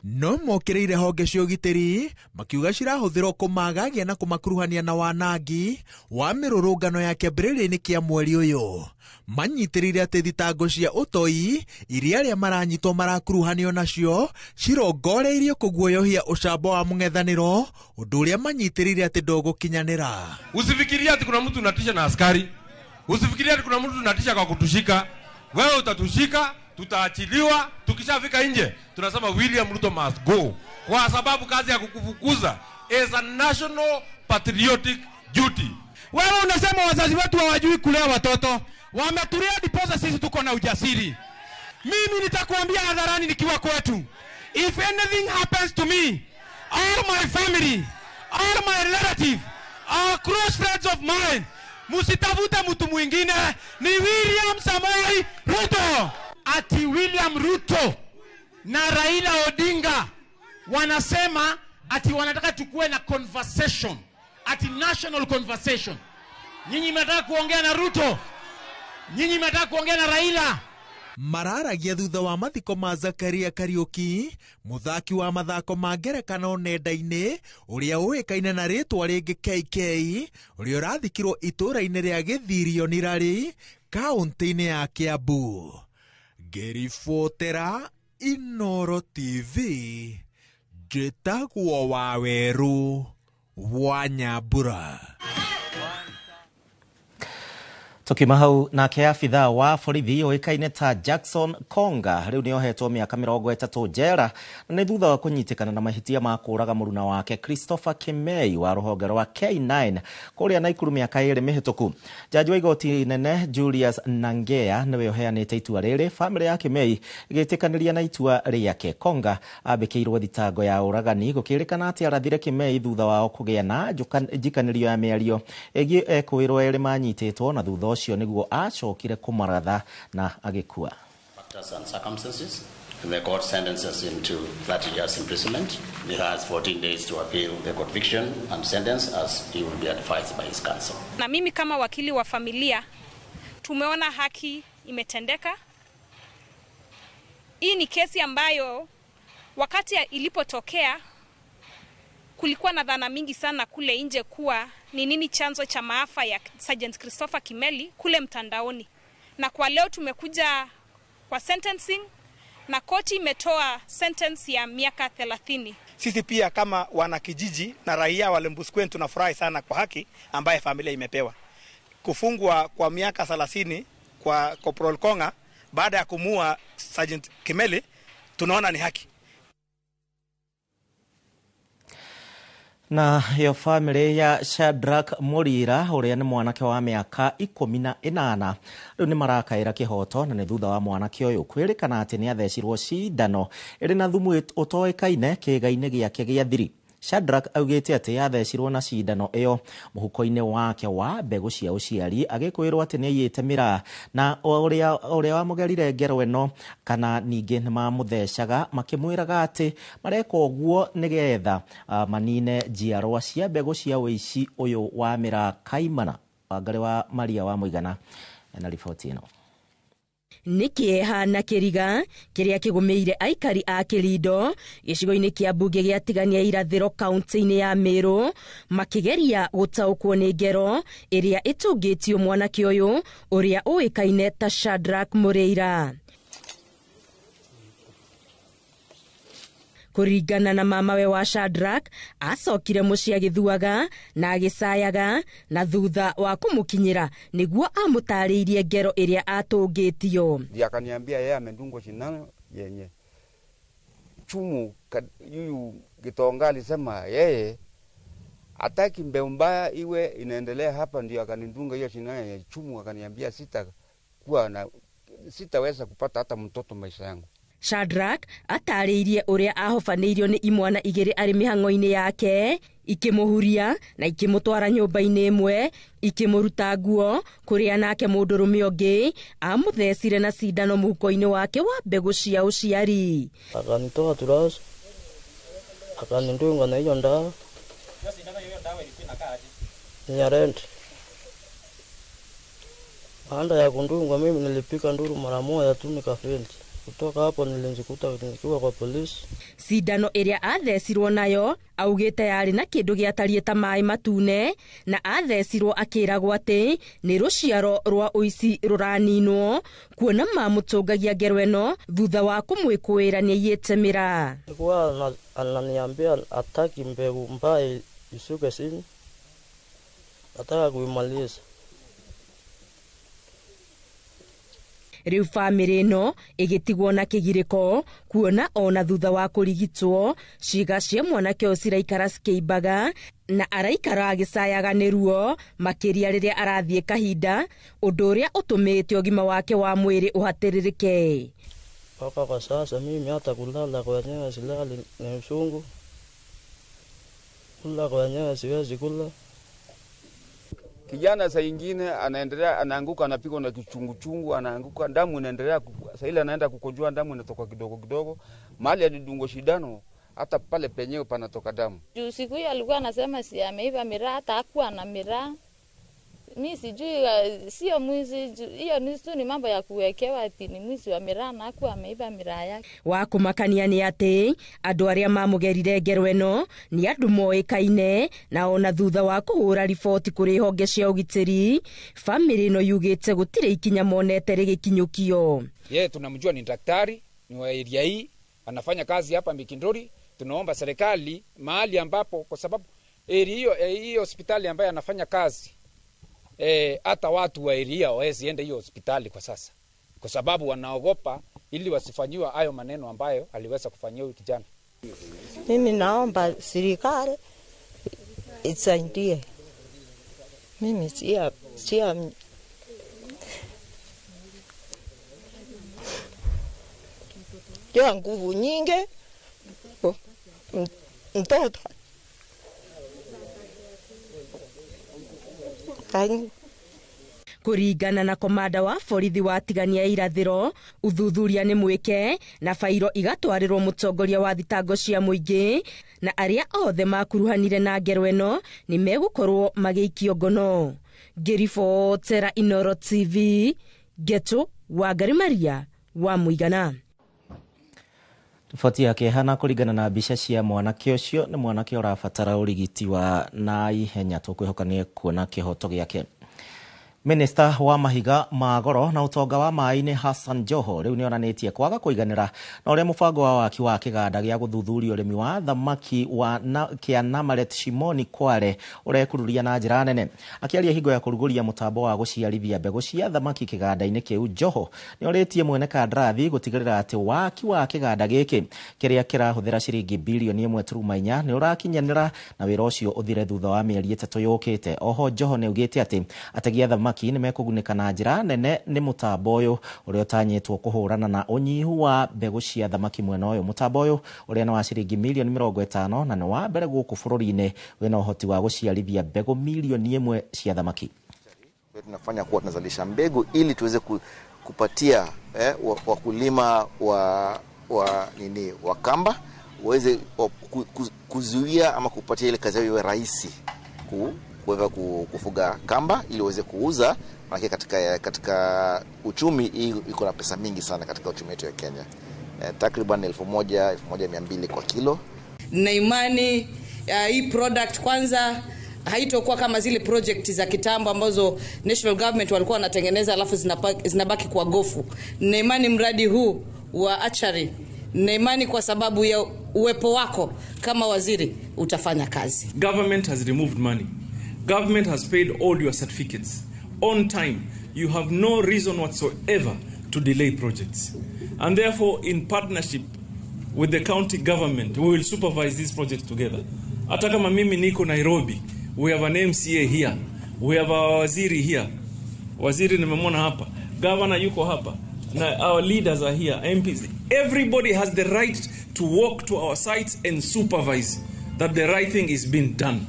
No mokĩrĩire honge cia ũgitĩri makiuga cirahũthĩrwo kũmagagia na kũmakuruhania na wanangi wa mĩrũrũngano ya kĩambĩrĩria-inĩ kĩa mweri ũyũ. Manyitĩrĩire atĩ thitango cia ũtoi iria arĩa maranyitwo marakuruhanio nacio cirongoreirio kũguoyohia ũcamba wa mũng'ethanĩro, ũndũ ũrĩa manyitĩrĩire atĩ ndũgũkinyanĩra. Usifikirie ati kuna mtu unatisha na askari, usifikirie ati kuna mtu unatisha kwa kutushika. Wewe utatushika, tutaachiliwa. Tukishafika nje tunasema William Ruto must go, kwa sababu kazi ya kukufukuza is a national patriotic duty. Wewe unasema wazazi wetu hawajui kulea watoto, wametulia diposa, sisi tuko na ujasiri. Mimi nitakuambia hadharani nikiwa kwetu, if anything happens to me, all my family, all my relative, all close friends of mine, musitafute mtu mwingine, ni William Samoei Ruto. Ati William Ruto na Raila Odinga wanasema ati wanataka tukue na conversation, ati national conversation. Nyinyi mnataka kuongea na Ruto? Nyinyi mnataka kuongea na Raila? Mararagia thutha wa mathiko ma Zakaria Kariuki, muthaki wa mathako ma ngerekano nenda-inĩ ũrĩa ũĩkaine na rĩtwa rĩngĩ KK, ũrĩa ũrathikirwo itũũra-inĩ rĩa Gĩthirio Nirari, kaũntĩ-inĩ ya Kiambu. Ngĩribotera Inooro TV, njĩtagwo Wawerũ wa Nyambura. Tukiuma hau nake abithaa wa borithi ũĩkaine ta Jackson Konga rĩu nĩohetwo mĩaka 30 njera na nĩ thutha wa kũnyitĩkana na mahĩtia ma kũũraga mũruna wake Christopher Kimei wa rũhonge rwa K9 kũrĩa Naikuru mĩaka 2 mĩhĩtũku. Jaji wa igoti inene Julius Nangea nĩwe ũheanĩte itua rĩrĩ, bamĩrĩ ya Kimei ĩgĩtĩkanĩria na itua rĩake. Konga ambĩkĩirwo thitango ya ũragani gũkĩrĩkana atĩ arathire Kimei thutha wao kũgĩa na njikanĩrio ya mĩario ĩgiĩ ekũĩrwo erĩ manyitĩtwo na thutha ũcio nĩguo acokire kũmaratha na agĩkua. Factors and circumstances. The court sentences him to 30 years imprisonment. He has 14 days to appeal the conviction and sentence, as he will be advised by his counsel. Na mimi kama wakili wa familia tumeona haki imetendeka. Hii ni kesi ambayo wakati ilipotokea kulikuwa na dhana mingi sana kule nje kuwa ni nini chanzo cha maafa ya Sergeant Christopher Kimeli kule mtandaoni. Na kwa leo tumekuja kwa sentencing na koti imetoa sentence ya miaka 30. Sisi pia kama wanakijiji na raia wa Lembusquen tunafurahi sana kwa haki ambaye familia imepewa. Kufungwa kwa miaka 30 kwa Corporal Konga baada ya kumua Sergeant Kimeli tunaona ni haki. Na yo family ya Shadrack Murira ũrĩa nĩ mwanake wa mĩaka 18 rĩu nĩ marakaĩra kĩhoto na nĩ thutha wa mwanake ũyũ kwĩrĩkana atĩ nĩ athecirwo cindano ĩrĩ na thumu ũtoĩkaine kĩĩga-inĩ gĩake gĩa thiri. Shadrack augĩte atĩ athecirwo na cindano ĩyo mũhuko-inĩ wake wa mbegũ cia ũciari agĩkwĩrwo atĩ nĩ aiyĩte mĩraa na ũrĩa wamũgerire ngero ĩno kana ningĩ nĩ mamũthecaga makĩmwĩraga atĩ mareka ũguo nĩgetha manine njiarwa cia mbegũ cia ũici ũyũ wa mĩraa kaimana. Wangarĩ wa Maria wa Mũigana na riboti ĩno. Nĩ kĩeha na kĩriga kĩrĩa kĩgũmĩire aikari a Kĩrindo gĩcigo-inĩ kĩa mbunge gĩa Tigania Irathĩro kaunti-inĩ ya Meru makĩgeria gũtaũkwo nĩ ngero ĩrĩa ĩtũngĩtio mwanake ũyũ ũrĩa ũĩkaine ta Shadrack Murira. Kũringana na mamawe wa Shadrack, acokire mũciĩ agĩthuaga na agĩcayaga na thutha wa kũmũkinyĩra nĩguo amũtarĩirie ngero ĩrĩa atũngĩtio. Ndiye akaniambia yeye amedungwa sindano yenye chumu. Yuyu Gitonga alisema yeye hataki mbeu mbaya iwe inaendelea hapa, ndio akanidunga hiyo shindano ya chumu, akaniambia sitaweza kupata hata mtoto maisha yangu. Shadrack atarĩirie ũrĩa ahobanĩirio nĩ imwana igĩrĩ arĩ mĩhang'o-inĩ yake, ikĩmũhuria na ikĩmũtwara nyũmba-inĩ ĩmwe, ikĩmũruta nguo kũrĩa nake mũndũrũme ũngĩ amũthecire na cindano mũhuko-inĩ wake wa mbegũ cia ũciari. Akanitoa turausi, akanidunga na hiyo ndawa ya rent. Baada ya kundungwa mimi nilipiga nduru mara moja tu nikafaint. Kutoka hapo nilijikuta nikiwa kwa polisi. Cindano ĩrĩa athecirwo nayo augĩte yarĩ na kĩndũ gĩatariĩ ta maĩ matune, na athecirwo akĩragwo atĩ nĩ rũciaro rwa ũici rũraninwo, kuona mamũtũngagia ngero ĩno thutha wa kũmwĩkũĩra nĩaiyĩte mĩraa. Alikuwa ananiambia hataki mbegu mbaya ishuke chini, nataka kuimaliza. Rĩu bamĩrĩ ĩno ĩgĩtigwo na kĩgirĩko kuona ona thutha wa kũrigitwo ciĩga cia mwanake ũyũ ciraikara cikĩimbaga na araikara agĩcayaga nĩ ruo makĩria rĩrĩa arathiĩ kahinda, ũndũ ũrĩa ũtũmĩte ũgima wake wa mwĩrĩ ũhatĩrĩrĩke. Mpaka kwa sasa mimi hata kulala kwenyewe silali, ni uchungu. Kula kwenyewe siwezi kula. Kijana saa nyingine anaendelea anaanguka, anapigwa na kichungu chungu, anaanguka, damu inaendelea, saa ile anaenda kukojoa, damu inatoka kidogo kidogo. Mahali alidungwa shindano hata pale penyewe panatoka damu. Juu siku hiyo alikuwa anasema si ameiba miraa, hata hakuwa na miraa. Mimi sijui, sio mwizi, hiyo ni tu ni mambo ya kuwekewa ati ni mwizi wa miraa na hakuwa ameiba miraa yake. Wa kũmakania nĩ atĩ andũ arĩa mamũgerire ngero ĩno nĩ andũ moĩkaine, na ona thutha wa kũhũra riboti kũrĩ honge cia ũgitĩri, bamĩrĩ ĩno yugĩte gũtirĩ ikinya monete rĩgĩkinyũkio. Yeye tunamjua ni daktari, ni wa area hii, anafanya kazi hapa Mikinduri. Tunaomba serikali mahali ambapo, kwa sababu area hiyo, hiyo hospitali ambayo anafanya kazi, hata watu wa area hawawezi enda hiyo hospitali kwa sasa, kwa sababu wanaogopa ili wasifanyiwe hayo maneno ambayo aliweza kufanyia huyu kijana. Mimi naomba serikali isaidie. Mimi sia nguvu nyingi mtoto Kũringana na komanda wa borithi wa Tigania irathĩro, ũthuthuria nĩ mwĩke na bairo igatwarĩrwo mũtongoria wa thitango cia mũingĩ, na arĩa othe makuruhanire na ngero ĩno nĩ megũkorwo magĩikio ngono. Ngĩribotera Inooro TV, Geto Wangari Maria wa Mũigana. Riboti yake hana kũringana na mbica cia mwanake ũcio nĩ mwanake ũrabatara ũrigiti wa na ihenya, tũkwĩhoka nĩ kuona kĩhoto gĩake. Minista wa mahiga ma goro na ũtonga wa maĩ-inĩ Hassan Joho rĩu nĩonanĩtie kwaga kũiganĩra na ũrĩa mũbango wa waki wa kĩganda gĩa gũthuthuria ũrĩmi wa thamaki wa kĩa Namaret Shimoni Kwale ũrekururia na njĩra nene. Akĩaria hingo ya kũrugũria mũtambo wa gũciarithia mbegũ cia thamaki kĩganda-inĩ kĩu, Joho nĩorĩtie mwene kandarathi gũtigĩrĩra atĩ waki wa kĩganda gĩkĩ kĩrĩa kĩrahũthĩra ciringi bilioni 1.4 nĩ ũrakinyanĩra na wĩra ũcio ũthire thutha wa mĩeri 3 yũkĩte. Oho Joho nĩaugĩte atĩ ategi a thamaki nĩ mekũgunĩka na njĩra nene nĩ mũtambo ũyũ ũrĩa ũtanyĩtwo kũhũrana na ũnyihu wa mbegũ cia thamaki mwena ũyũ. Mũtambo ũyũ ũrĩa nĩ wa ciringi milioni 50 na nĩ wa mbere gũkũ bũrũri-inĩ wĩna ũhoti wa gũciarithia mbegũ milioni 1 cia thamaki. Tunafanya kuwa tunazalisha mbegu ili tuweze kupatia wakulima wa nini wa kamba waweze kuzuia ama kupatia ile kazi yao iwe rahisi kuweza kufuga kamba ili waweze kuuza, maana katika uchumi iko na pesa mingi sana katika uchumi wetu wa Kenya. Takriban 1000 1200 kwa kilo. Na imani hii product kwanza haitokuwa kama zile project za kitambo ambazo national government walikuwa wanatengeneza alafu zinabaki kwa gofu. Na imani mradi huu wa archery, na imani kwa sababu ya uwepo wako kama waziri utafanya kazi. Government has removed money. Government has paid all your certificates on time. You have no reason whatsoever to delay projects. And therefore, in partnership with the county government, we will supervise these projects together. Hata kama mimi niko Nairobi, we have an MCA here, we have our waziri here. Waziri nimemwona hapa, governor yuko hapa, na our leaders are here, MPs. Everybody has the right to walk to our sites and supervise that the right thing is being done.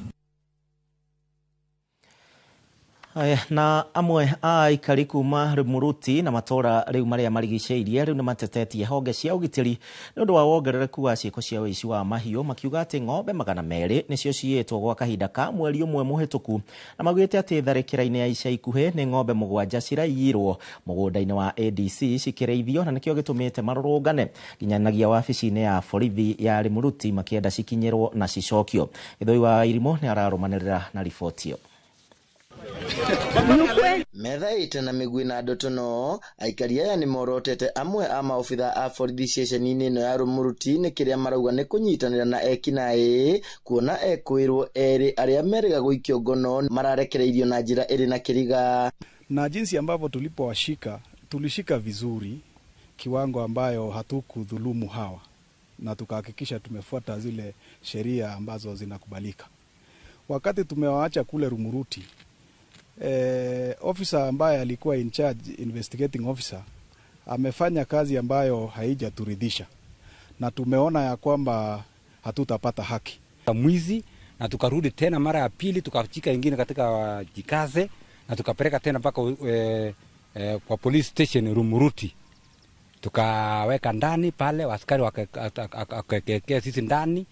Aya, na amwe a aikari kuma Rĩmũruti na matũra rĩu marĩa marigicĩirie rĩu nĩmatetetie honge cia ũgitĩri nĩ ũndũ wa wongerereku wa ciĩko cia ũici wa mahiũ, makiuga atĩ ng'ombe 200 nĩcio ciyĩtwo gwa kahinda ka mweri ũmwe mũhĩtũku, na maugĩte atĩ tharĩkĩra-inĩ ya ica ikuhĩ nĩ ng'ombe 7 ciraiyirwo mũgũnda-inĩ wa ADC cikĩrĩithio, na nĩkĩo gĩtũmĩte marũrũngane nginyanagia wabici-inĩ ya borithi ya Rĩmũruti makĩenda cikinyĩrwo na cicokio. Gĩthũi wa Irimũ nĩ ararũmanĩrĩra na riboti ĩyo. Metha ite na mĩguĩ na ndotono, aikari aya nĩ morotete amwe a maobitha a borithi ceceni-inĩ ĩno ya Rũmũruti nĩ kĩrĩa marauga nĩ kũnyitanĩra na ekinaĩ, kuona ekwĩrwo erĩ arĩa merĩga gũikio ngono mararekereirio na njĩra ĩrĩ na kĩriga. Na jinsi ambavyo tulipowashika, tulishika vizuri kiwango ambayo hatukudhulumu hawa, na tukahakikisha tumefuata zile sheria ambazo zinakubalika. Wakati tumewaacha kule Rumuruti, officer ambaye alikuwa in charge, investigating officer, amefanya kazi ambayo haijaturidhisha, na tumeona ya kwamba hatutapata haki. Mwizi, na tukarudi tena mara ya pili tukachika ingine katika Jikaze na tukapeleka tena mpaka kwa police station Rumuruti, tukaweka ndani pale, askari wakawekea sisi ndani,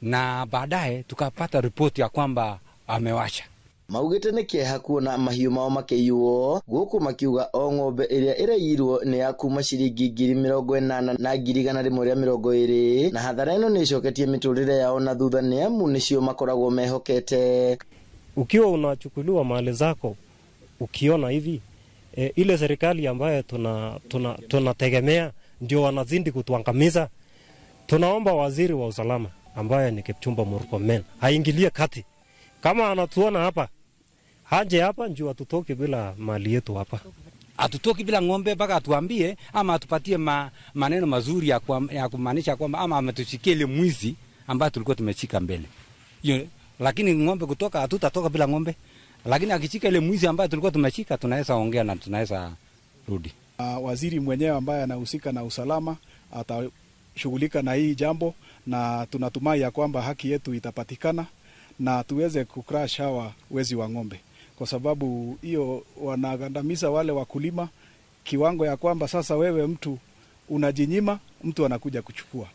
na baadaye tukapata ripoti ya kwamba amewasha. Maugĩte nĩ kĩeha kuona mahiũ mao makĩiywo, gũkũ makiuga o ng'ombe ĩrĩa ĩraiyirwo nĩ ya kuma ciringi 80,000 na 120,000, na hathara ĩno nĩ ĩcoketie mĩtũrĩre yao na thutha nĩ amu nĩcio makoragwo mehokete. Ukiwa unachukuliwa mali zako ukiona hivi ile serikali ambayo tunategemea ndio wanazidi kutuangamiza. Tunaomba waziri wa usalama ambaye ni Kipchumba Murkomen aingilie kati. Kama anatuona hapa, haje hapa njoo atutoke bila mali yetu hapa. Atutoki bila ng'ombe mpaka atuambie ama atupatie maneno mazuri ya kumaanisha kwamba ama ametushikia ile mwizi ambaye tulikuwa tumeshika mbele. Yo, lakini ng'ombe kutoka hatutatoka bila ng'ombe. Lakini akichika ile mwizi ambaye tulikuwa tumeshika tunaweza ongea na tunaweza rudi. Waziri mwenyewe ambaye anahusika na usalama atashughulika na hii jambo, na tunatumai ya kwamba haki yetu itapatikana na tuweze kucrash hawa wezi wa ng'ombe, kwa sababu hiyo wanagandamiza wale wakulima kiwango ya kwamba sasa wewe mtu unajinyima, mtu anakuja kuchukua.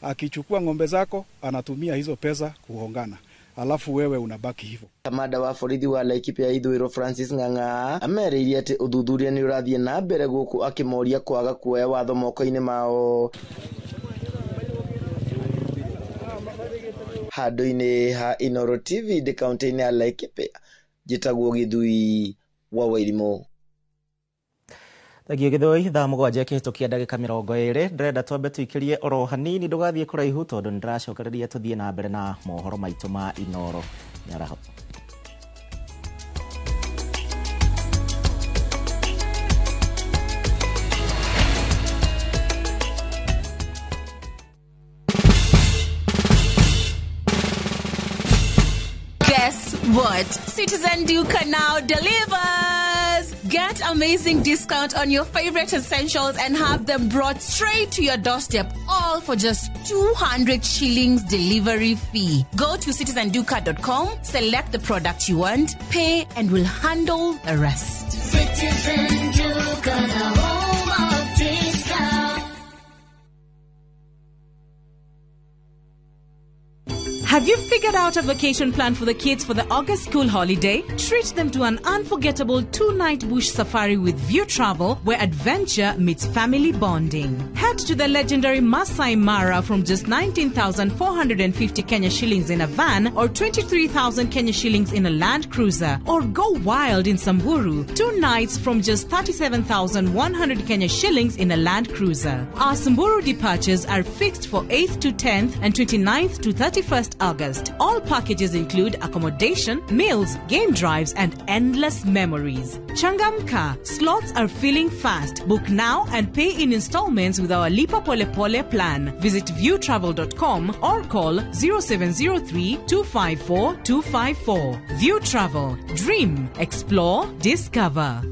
Akichukua ng'ombe zako anatumia hizo pesa kuhongana, alafu wewe unabaki hivyo. Kamanda wa borithi wa Laikipia Ithũĩro Francis Ng'ang'a amerĩire atĩ ũthuthuria nĩ ũrathiĩ na mbere gũkũ akĩmoria kwaga kuoya watho moko-inĩ mao. Handũ-inĩ ha Inooro TV ndĩ kaunti-inĩ ya Laikipia, njĩtagwo Gĩthui wa Wairimũ. Thengio Gĩthũi, thaa 7 kĩhĩtũkia ndagĩka 20. Ndĩrenda twambe tũikĩrie oro hanini, ndũgathiĩ kũraihu tondũ nĩndĩracokereria tũthiĩ na mbere na mohoro maitũ ma Inooro mĩaraho. Guess what? Citizen Duka now delivers! Get amazing discount on your favorite essentials and have them brought straight to your doorstep, all for just 200 shillings delivery fee. Go to citizenduka.com, select the product you want, pay, and we'll handle the rest. Citizen Duka, the home of discount. Have you figured out a vacation plan for the kids for the August school holiday? Treat them to an unforgettable 2-night bush safari with View Travel, where adventure meets family bonding. Head to the legendary Masai Mara from just 19,450 Kenya shillings in a van or 23,000 Kenya shillings in a Land Cruiser. Or go wild in Samburu, 2 nights from just 37,100 Kenya shillings in a Land Cruiser. Our Samburu departures are fixed for 8th to 10th and 29th to 31st August. All packages include accommodation, meals, game drives, and endless memories. Changamka, slots are filling fast. Book now and pay in installments with our Lipa Pole Pole plan. Visit viewtravel.com or call 0703 254 254. View Travel. Dream, explore, discover.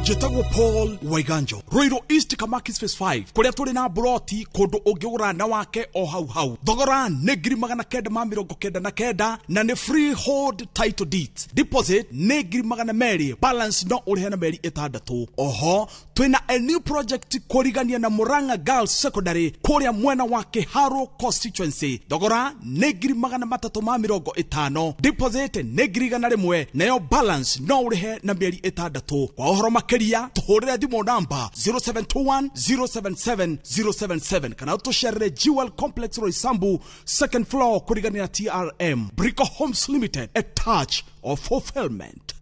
Njĩtagwo Paul Waiganjo, Ruiru East, Kamakis Phase 5, kũrĩa tũrĩ na mburoti kũndũ ũngĩgũra na wake o hau hau. Thogora nĩ 999,000 na nĩ freehold title deeds. Deposit nĩ 200,000, balance no ũrĩhe na mĩeri 6. Oho twĩna a new project kũrigania na Murang'a Girls Secondary kũrĩa mwena wa Kiharu constituency. Thogora nĩ 350,000, deposit nĩ 100,000, nayo balance no ũrĩhe na mĩeri 6. Kwa ũhoro makĩria tũhũrĩre thimũ namba 0721 077 077 kana tũcerere Jewel Complex, Roysambu, second floor, kũrigania na TRM. Brico Homes Limited, a touch of fulfillment.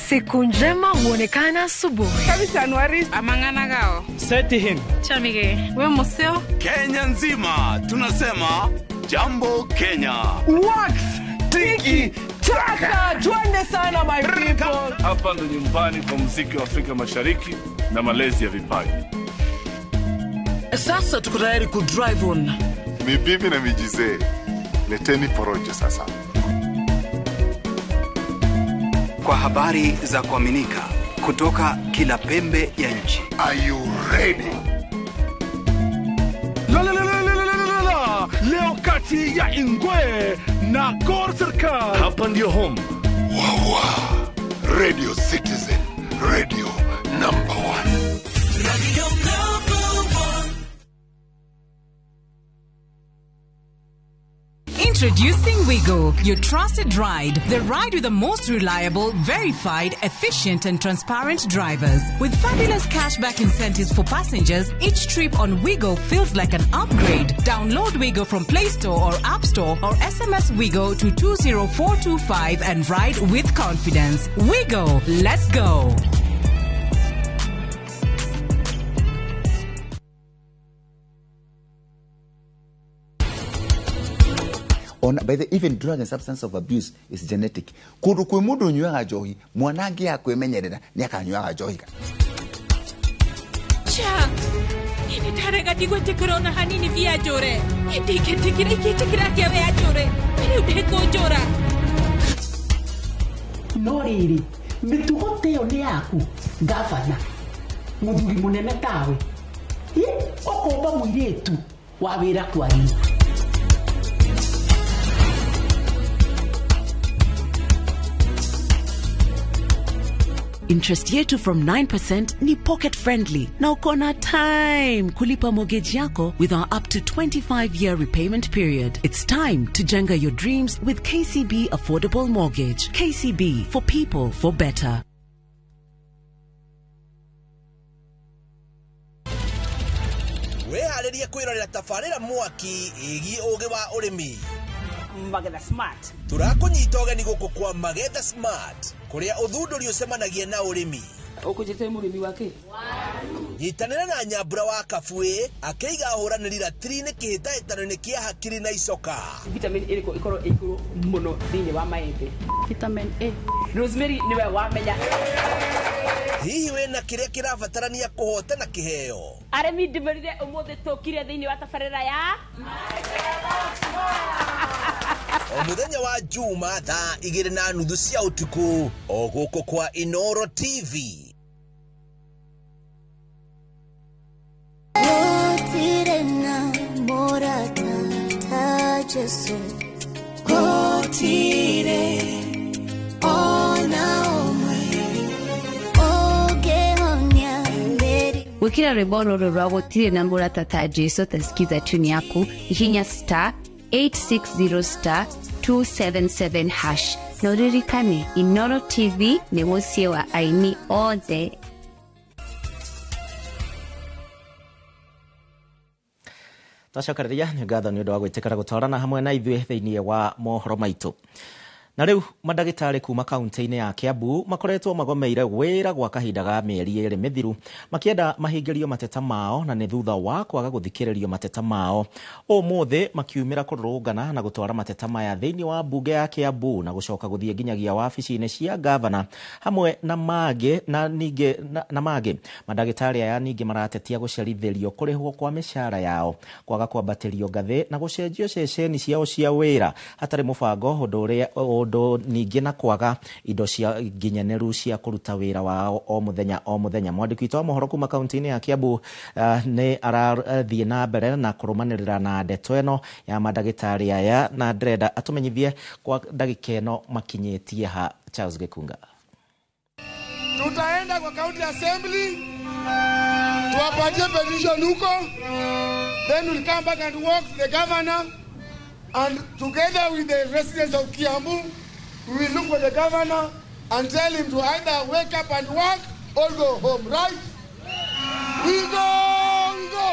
Siku njema huonekana asubuhi. Amang'ana gao. Seti him. Chamige. We museo. Kenya nzima tunasema jambo Kenya. Wax tiki taka, twende sana my people. Hapa ndo nyumbani kwa muziki wa Afrika Mashariki na malezi ya vipaji. Sasa tuko tayari ku drive on. Ni bibi na mijizee, leteni porojo sasa. Kwa habari za kuaminika kutoka kila pembe ya nchi. Are you ready? La la la la la la la la. Leo kati ya Ingwe na Gor Serikal. Hapa ndio home. Wawa. Radio Citizen, radio number 1. Radio number 1. Introducing Wigo, your trusted ride. The ride with the most reliable, verified, efficient, and transparent drivers. With fabulous cashback incentives for passengers, each trip on Wigo feels like an upgrade. Download Wigo from Play Store or App Store or SMS Wigo to 20425 and ride with confidence. Wigo, let's go. On by the even drug and substance of abuse is genetic. Kundu kwi mundu unyuaga njohi, mwana angĩaga kwĩmenyerera nĩ akanyuaga njohi. Cha, ini ndarega ndigwĩtĩkĩra ona hanini bianjũre. Ndingĩtĩkĩra, ingĩtĩkĩra atĩa we anjũre? Rĩu ndĩkũnjũra. No rĩrĩ, mĩtugo ta ĩyo nĩ yaku ngavana, mũthuri mũnene tawe, ũkomba mũirĩtu wa wĩra kwanyu. Interest yetu from 9% ni pocket friendly na uko na time kulipa mortgage yako with our up to 25-year repayment period. It's time to jenga your dreams with KCB Affordable Mortgage. KCB, for people, for better. Wĩharĩrie kwĩrorera tabarĩra mwaki ĩgiĩ ũgĩ wa ũrĩmi. Magetha Smart. Tũrakũnyita ũgeni gũkũ kwa Magetha Smart, kũrĩa ũthundũri ũcemanagia na ũrĩmi. Ũkũnjĩte mũrĩmi wake? Nyitanĩra na Nyambura wa Kabuĩ akĩiga ahũranĩri ratiri-inĩ kĩhĩtahĩtano-inĩ kĩa hakiri na icoka. Vitamin ĩrĩkũ ĩkorwo ĩ igũrũ mũno thĩinĩ wa maembe? Vitamin A. Rosemary nĩwe wamenya. Hihi wĩna kĩrĩa kĩrabatarania kũhotana kĩheo? Arĩmi ndĩmerire ũmũthĩ tũkire thĩinĩ wa tabarĩra ya O mũthenya wa Juma thaa 2:30 cia ũtukũ o gũkũ kwa Inoro TV. Gũtirĩ na mũrata ta Jesũ, gũtirĩ ona ũmwe ũngĩhonia mĩrimũ. Gwikira rwimbo rũrũ rwa gũtirĩ na mũrata ta Jesu tasikiza tune yaku hihinya star 860 star 277 hash na ũririkane Inoro TV nĩ mũciĩ wa aini othe. Twacokereria nĩ ngatho nĩ ũndũ wa gwĩtĩkĩra gũtwarana hamwe na ithuĩ thĩinĩ wa mohoro maitũ. Na rĩu mandagĩtarĩ kuma kaunti-inĩ ya Kiambu makoretwo magomeire wĩra gwa kahinda ga mĩeri 2 mĩthiru makĩenda mahingĩrio mateta mao, na nĩ thutha wa kwaga gũthikĩrĩrio mateta mao. Ũmũthĩ makiumĩra kũrũrũngana na gũtwara mateta maya thĩinĩ wa mbunge ya Kiambu na gũcoka gũthiĩ nginyagia wabici-inĩ cia gavana hamwe na mangĩ na ningĩ na mangĩ. Mandagĩtarĩ aya ningĩ maratetia gũcerithĩrio kũrĩhwo kwa mĩcara yao, kwaga kwambatĩrio ngathĩ na gũcenjio ceceni ciao cia wĩra hatarĩ mũbango, ũndũ ũrĩa ningĩ na kwaga indo cia nginyanĩru cia kũruta wĩra wao o mũthenya o mũthenya. Mwandĩki witũ wa mohoro kuma kaunti-inĩ ya Kiambu nĩ arathiĩ na mbere na kũrũmanĩrĩra na ndeto ĩno ya mandagĩtarĩ aya, na ndĩrenda atũmenyithie kwa ndagĩka ĩno makinyĩtie ha. Charles Gĩkunga. Tutaenda kwa county assembly tuwapatie petition huko, then we'll come back and work the governor, and together with the residents of Kiambu, we will look for the governor and tell him to either wake up and work or go home, right? We go, we go,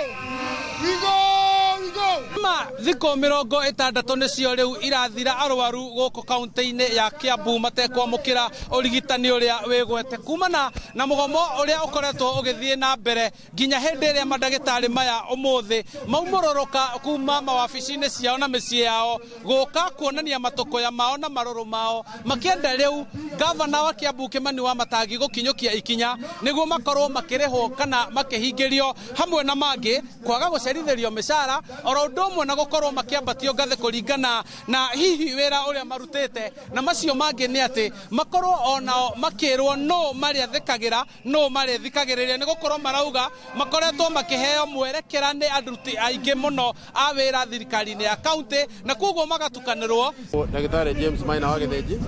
we go, we go. Ma thikũ 60 nĩcio rĩu irathira arwaru gũkũ kaunti-inĩ ya Kiambu matekwamũkĩra ũrigitani ũrĩa wĩgwete kumana na mũgomo ũrĩa ũkoretwo ũgĩthiĩ na mbere nginya hĩndĩ ĩrĩa mandagĩtarĩ maya ũmũthĩ maumũrũrũka kuma mawabici-inĩ ciao na mĩciĩ yao gũka kuonania matũkũya mao na marũrũ mao, makĩenda rĩu gavana wa Kiambu Kimani Wamatangi gũkinyũkia ikinya nĩguo makorwo makĩrĩhwo kana makĩhingĩrio hamwe na mangĩ kwaga gũcerithĩrio mĩcara oro ũndũ ũmwe na gũkorwo makĩambatio ngathĩ kũringana na hihi wĩra ũrĩa marutĩte, na macio mangĩ nĩ atĩ makorwo onao makĩrwo no marĩathĩkagĩra no marĩthikagĩrĩria, nĩ gũkorwo marauga makoretwo makĩheo mwerekera nĩ aruti aingĩ mũno a wĩra thirikari-inĩ ya kaunti na koguo magatukanĩrwo. Ndagĩtarĩ James Maina wa Gĩthĩnji,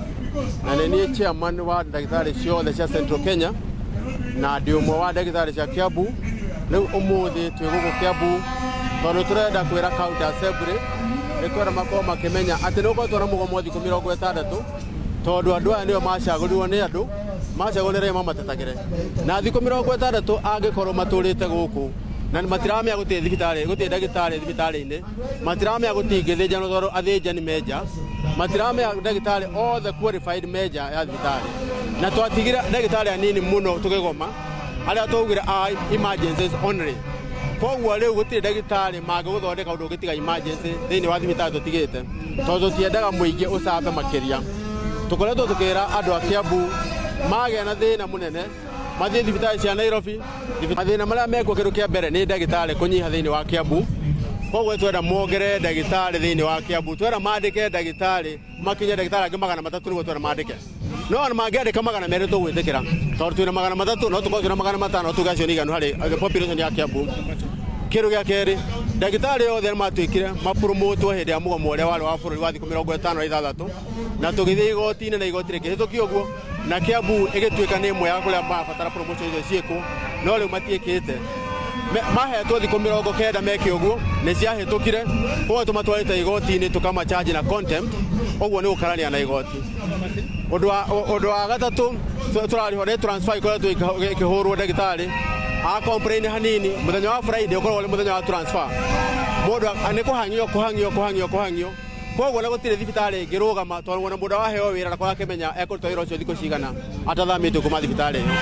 na nĩ niĩ chairman wa ndagĩtarĩ ciothe cia Central Kenya na ndĩ ũmwe wa ndagĩtarĩ cia Kiambu. Rĩu ũmũthĩ twĩ gũkũ Kiambu tondũ tũrenda kwĩra county assembly nĩ kwenda makorwo makĩmenya atĩ nĩ gũkoretwo na mũgomo wa thikũ 60 tondũ andũ aya nĩo macagũrirwo nĩ andũ, macagũrire arĩa mamatetagĩre, na thikũ 60 angĩkorwo matũrĩte gũkũ na matiramenya gũtirĩ thibitarĩ, gũtirĩ ndagĩtarĩ thibitarĩ-inĩ, matiramenya gũtingĩthĩnjanwo tondũ athĩnjani menja, matiramenya ndagĩtarĩ othe qualified menja ya thibitarĩ, na twatigire ndagĩtarĩ anini mũno tũkĩgoma arĩa twaugire a emergencies only. Koguo rĩu gũtirĩ ndagĩtarĩ mangĩgũthondeka ũndũ ũngĩtiga emergency thĩinĩ wa thibitarĩ tũtigĩte, tondũ tũtiendaga mũingĩ ũcambe makĩria. Tũkoretwo tũkĩra andũ a Kiambu magĩa na thĩna mũnene mathiĩ thibitarĩ cia Nairobi. Mathĩna marĩa mekuo kĩndũ kĩa mbere nĩ ndagĩtarĩ kũnyiha thĩinĩ wa Kiambu, koguo twenda mongerere ndagĩtarĩ thĩinĩ wa Kiambu, twenda mandĩke ndagĩtarĩ makinye ndagĩtarĩ angĩ 300 nĩguo twenda mandĩke, no ona mangĩandĩka 200 tũgwĩtĩkĩra tondũ twĩna 300 no tũkorwo twĩna 500 tuge acio nĩ iganu harĩ population ya Kiambu. Kĩndũ gĩa kerĩ, ndagĩtarĩ othe nĩmatuĩkire mapromotwo hĩndĩ ya mũgomo ũrĩa warĩ wa bũrũri wa thikũ 56 na tũgĩthiĩ igoti-inĩ na igoti rĩkĩhĩtũkio ũguo, na Kiambu ĩgĩtuĩka nĩ ĩmwe ya kũrĩa marabatara promotion icio ciĩkwo, no rĩu matiĩkĩte. Mahetwo thikũ 90 meke ũguo, nĩ ciahĩtũkire, koguo tũmatwarĩte igoti-inĩ tũkamacharge na contempt, ũguo nĩ gũkarania na igoti. Ũndũ wa gatatũ tũrarĩhwo nĩ transfer ikoretwo ĩkĩhũrwo ndagĩtarĩ a complain hanini mũthenya wa Friday ũkoragwo ũrĩ mũthenya wa transfer, mũndũ nĩ kũhang'io kũhang'io kũhang'io kũhang'io, koguo na gũtirĩ thibitarĩ ĩngĩrũgama tondũ ona mũndũ waheo wĩra ndakorwo akĩmenya ekũruta wĩra ũcio thikũ cigana atathamĩtio kuma thibitarĩ ĩyo.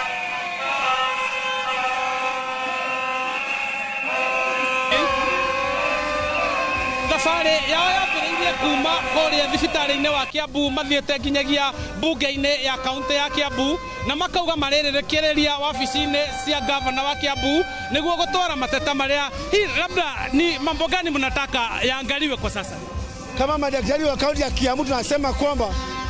Thabarĩ yao yambĩrĩirie kuma kũrĩa thibitarĩ-inĩ wa Kiambu mathiĩte nginyagia bunge-inĩ ya kaunti ya Kiambu, na makauga marĩrĩkĩrĩria wabici-inĩ cia gavana wa Kiambu nĩguo gũtwara mateta marĩa. Hii labda ni mambo gani mnataka yaangaliwe kwa sasa? Kama madaktari wa kaunti ya Kiambu tunasema kwamba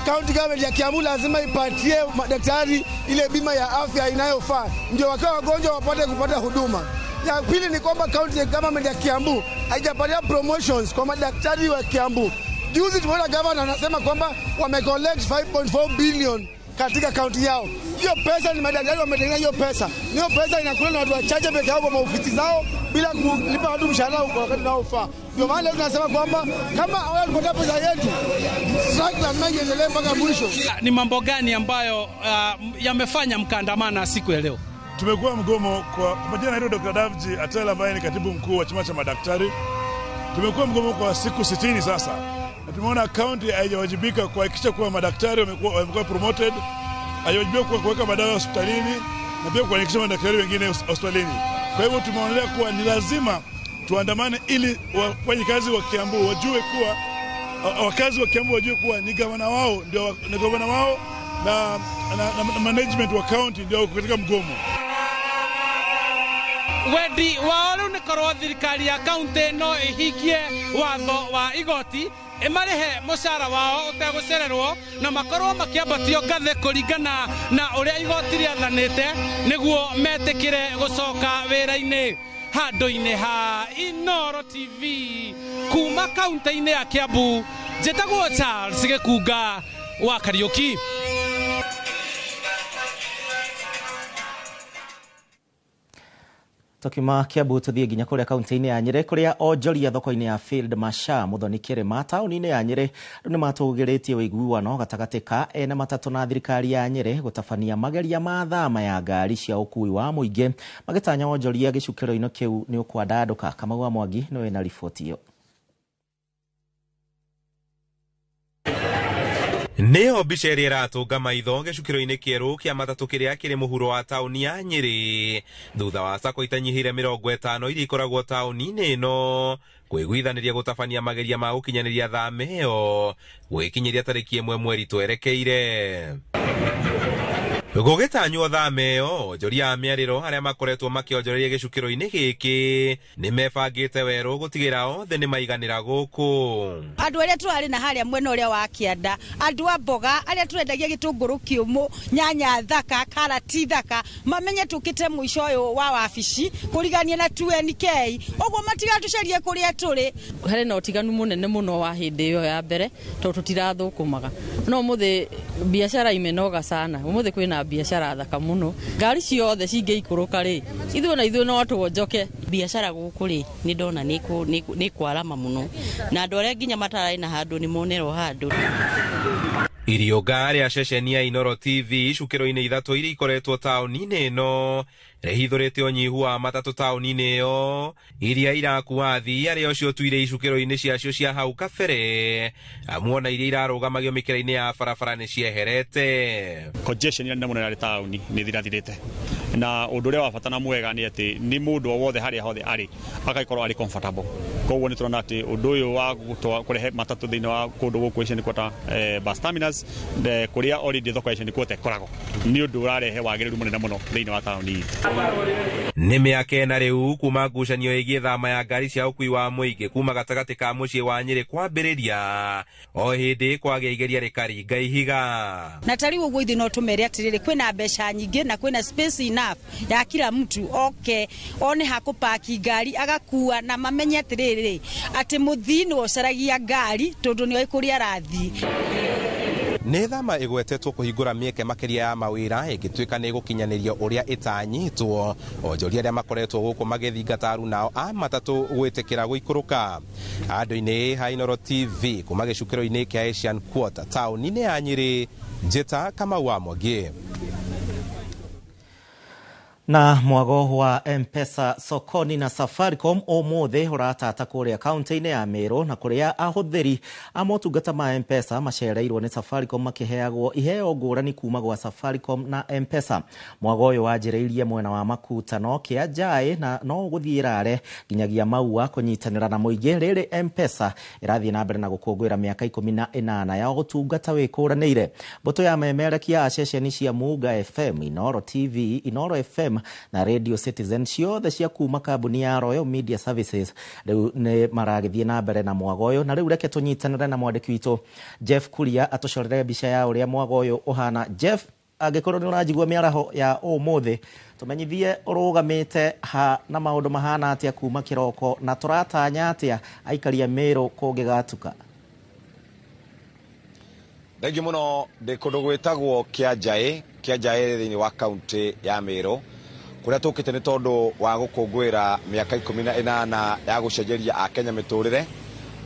county government ya Kiambu lazima ipatie madaktari ile bima ya afya inayofaa, ndio wakiwa wagonjwa wapate kupata huduma. Ya pili ni kwamba county government ya Kiambu haijapatia promotions kwa madaktari wa Kiambu. Juzi tumeona governor anasema kwamba wamecollect 5.4 billion katika kaunti yao. Hiyo pesa ni madaktari wametengeneza hiyo pesa. Hiyo pesa inakula na watu wachache peke yao kwa maofisi zao bila kulipa watu mshahara kwa wakati unaofaa. Ndio maana leo tunasema kwamba kama hawatupata pesa yetu, strike lazima iendelee mpaka mwisho. Ni mambo gani ambayo yamefanya mkaandamana siku ya leo? Tumekuwa mgomo kwa majina naitwa Dr. Davji Atela ambaye ni katibu mkuu wa chama cha madaktari. Tumekuwa mgomo kwa siku 60 sasa. Na tumeona kaunti haijawajibika kuhakikisha kuwa madaktari wamekuwa promoted, haijawajibika kwa kuweka madawa hospitalini na pia kuandikisha madaktari wengine hospitalini. Kwa hivyo tumeonelea kuwa ni lazima tuandamane ili wafanyikazi wa Kiambu wajue kuwa wakazi wa Kiambu wajue kuwa ni gavana wao ndio ni gavana wao na management wa county ndio katika mgomo. Wendi wao rĩu nĩ korwo thirikari ya kaunti no ĩhingie watho wa igoti ĩmarĩhe mũcara wao ũtegũcererwo na makorwo makĩambatio ngathĩ kũringana na ũrĩa igoti rĩathanĩte nĩguo metĩkĩre gũcoka wĩra-inĩ. Handũ-inĩ ha Inooro TV kuma kaunti-inĩ ya Kiambu, njĩtagwo Charles Gĩkunga wa Kariũki. Tukiuma Kiambu tuthie nginya kuria kaunti-inĩ ya Nyĩrĩ kuria onjoria thoko-inĩ ya Field Marshal Muthoni Kĩrĩma taũni-inĩ ya Nyĩrĩ rĩu nĩmatũgĩrĩtie ũiguano gatagatĩ ka ene matatũ na thirikari ya Nyĩrĩ gũtabania mageria ma thama ya ngari cia ũkui wa mũingĩ magĩtanya wonjoria gĩcukĩro-inĩ kĩu nĩ ũkwandandũka. Kamau wa Mwangi nĩwe na riboti ĩyo. Nĩyo mbica ĩrĩa ĩratũnga maitho gĩcukĩro-inĩ kĩerũ kĩa matatũ kĩrĩa kĩrĩ mũhuro wa taũni ya Nyĩrĩ thutha wa sacco itanyihĩire 50 iria ikoragwo taũni-inĩ ĩno kwĩguithanĩria gũtabania mageria ma gũkinyanĩria thama ĩyo gwĩkinyĩria tarĩki 1 mweri twerekeire. Gũgĩtanywo thama ĩyo onjoria a mĩarĩro arĩa makoretwo makĩonjoreria gĩcukĩro-inĩ gĩkĩ nĩmebangĩte werũ gũtigĩra othe nĩmaiganĩra gũkũ. Andũ arĩa tũrarĩ na harĩa mwena ũrĩa wa kĩanda, andũ a mboga arĩa tũrendagia gĩtũngũrũ kĩũmũ, nyanya thaka, karati thaka, mamenye tũkĩte mũico ũyũ wa wabici kũrigania na 2NK, ũguo matigatũcarie kũrĩa tũrĩ. Harĩ na ũtiganu mũnene mũno wa hĩndĩ ĩyo ya mbere tondũ tũtirathũkũmaga, no ũmũthĩ biacara imenoga sana, ũmũthĩ kwĩna biacara thaka muno, ngari ciothe cingĩikũrũka rĩ ithuĩ na ithuĩ no tuonjoke. Biacara gũkũ rĩ nĩ ndona nĩ kwarama mũno na andũ arĩa nginya matararĩ na handũ nĩ monerwo handũ. Iriũnga rĩa ceceni ya Inooro TV icukĩro-inĩ 3 iria ikoretwo taũni-inĩ ĩno rĩhithũrĩte ũnyihu wa matatũ taũni-inĩ ĩyo iria irakua athii arĩa ũcio tuire icukĩro-inĩ ciacio cia hau kabere, amu ona iria irarũgamagio mĩkĩra-inĩ ya barabara nĩ cieherete. Congestion ĩrĩa nene mũno ĩrarĩ taũni nĩ ĩthirathirĩte, na ũndũ ũrĩa wa bata na mwega nĩ atĩ nĩ mũndũ o wothe harĩa hothe arĩ agagĩkorwo arĩ comfortable. Koguo nĩ tũrona atĩ ũndũ ũyũ wa kũrehe matatũ thĩinĩ wa kũndũ gũkũ Asian Quarter bus terminus kũrĩa already thoko ya Asian Quarter ĩkoragwo nĩ ũndũ ũrarehe wagĩrĩru mũnene mũno thĩinĩ wa taũni itũ. Nĩ mĩaka ĩna rĩu kuma ngucanio ĩgiĩ thama ya ngari cia ũkui wa mũingĩ kuma gatagatĩ ka mũciĩ wa Nyĩrĩ kwambĩrĩria o hĩndĩ kwagĩa igeria rĩkaringa ihiga. Na ta rĩu ũguo ithuĩ no tũmere atĩrĩrĩ, kwĩna mbeca nyingĩ na kwĩna space enough ya kila mtu oke one ha kũpaki ngari agakua, na mamenye atĩrĩrĩ atĩ mũthii nĩwe ũcaragia ngari tondũ nĩoĩ kũrĩa arathiĩ. Nĩ thama ĩgwetetwo kũhingũra mĩeke makĩria ya mawĩra ĩngĩtuĩka nĩ ĩgũkinyanĩrio ũrĩa ĩtanyĩtwo. Onjoria arĩa makoretwo gũkũ magĩthingata arunao a matatũ gwĩtĩkĩra gũikũrũka. Andũ-inĩ ha Inooro TV kuma gĩcukĩro-inĩ kĩa Asian Quarter taũni-inĩ ya Nyĩrĩ, Njĩta Kamau wa Mwangi. Na mwago wa M-Pesa sokoni na Safaricom ũmũthĩ ũratata kũrĩa kaunti-inĩ ya Meru na kũrĩa ahũthĩri a motungata ma M-Pesa macereirwo nĩ Safaricom makĩheagwo iheo ngũrani kuma gwa Safaricom na M-Pesa. Mwago ũyũ wanjĩrĩirie mwena wa Makutano kĩa Njaĩ na no ũgũthiĩ Rare nginyagia Maua kũnyitanĩra na mũingĩ. Rĩrĩ M-Pesa ĩrathiĩ na mbere na gũkũngũĩra mĩaka 18 ya ũtungata wĩkũranĩire. Mbũtũ ya memerekia a ceceni cia Muga FM, Inooro TV, Inooro FM na Radio Citizen ciothe cia kuma kambuni ya Royal Media Services rĩu nĩ maragĩthiĩ na mbere na mwago ũyũ. Na rĩu reke tũnyitanĩre na mwandĩki witũ Jeff Kuria atũcorere mbica ya ũrĩa mwago ũyũ ũhana. Jeff, angĩkorwo nĩ ũranjigua mĩaraho ya ũmũthĩ, tũmenyithie ũrũgamĩte ha na maũndũ mahana atĩa kuma kĩroko na tũratanya atĩa aikari a Meru kũngĩgatuka. Thengiũ mũno. Ndĩ kũndũ gwĩtagwo Kĩanjaĩ, Kĩanjaĩ thĩinĩ wa kaunti ya Meru kũrĩa tũkĩte nĩ tondũ wa gũkũngũĩra mĩaka 18 ya gũcenjeria Akenya mĩtũrĩre.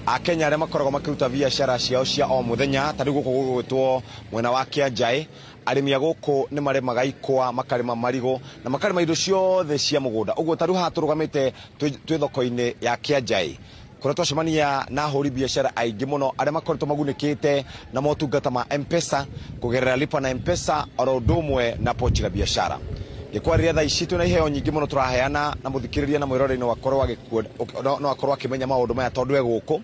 Akenya arĩa makoragwo makĩruta biacara ciao cia o mũthenya ta rĩu gũkũ gũgwĩtwo mwena wa Kĩanjaĩ, arĩmi a gũkũ nĩ marĩmaga ikwa, makarĩma marigũ na makarĩma indo ciothe cia mũgũnda. Ũguo ta rĩu haha tũrũgamĩte twĩ thoko-inĩ ya Kĩanjaĩ, Kũrĩa twacemania na ahũri biacara aingĩ mũno arĩa makoretwo magunĩkĩte na motungata ma M-Pesa kũgerera lipa na M-Pesa oro ũndũ ũmwe na pochi la biashara. Gĩkwarĩria thaa ici twĩna iheo nyingĩ mũno tũraheana na mũthikĩrĩria na mwĩroreri no akorwo no akorwo akĩmenya maũndũ maya tondũ e gũkũ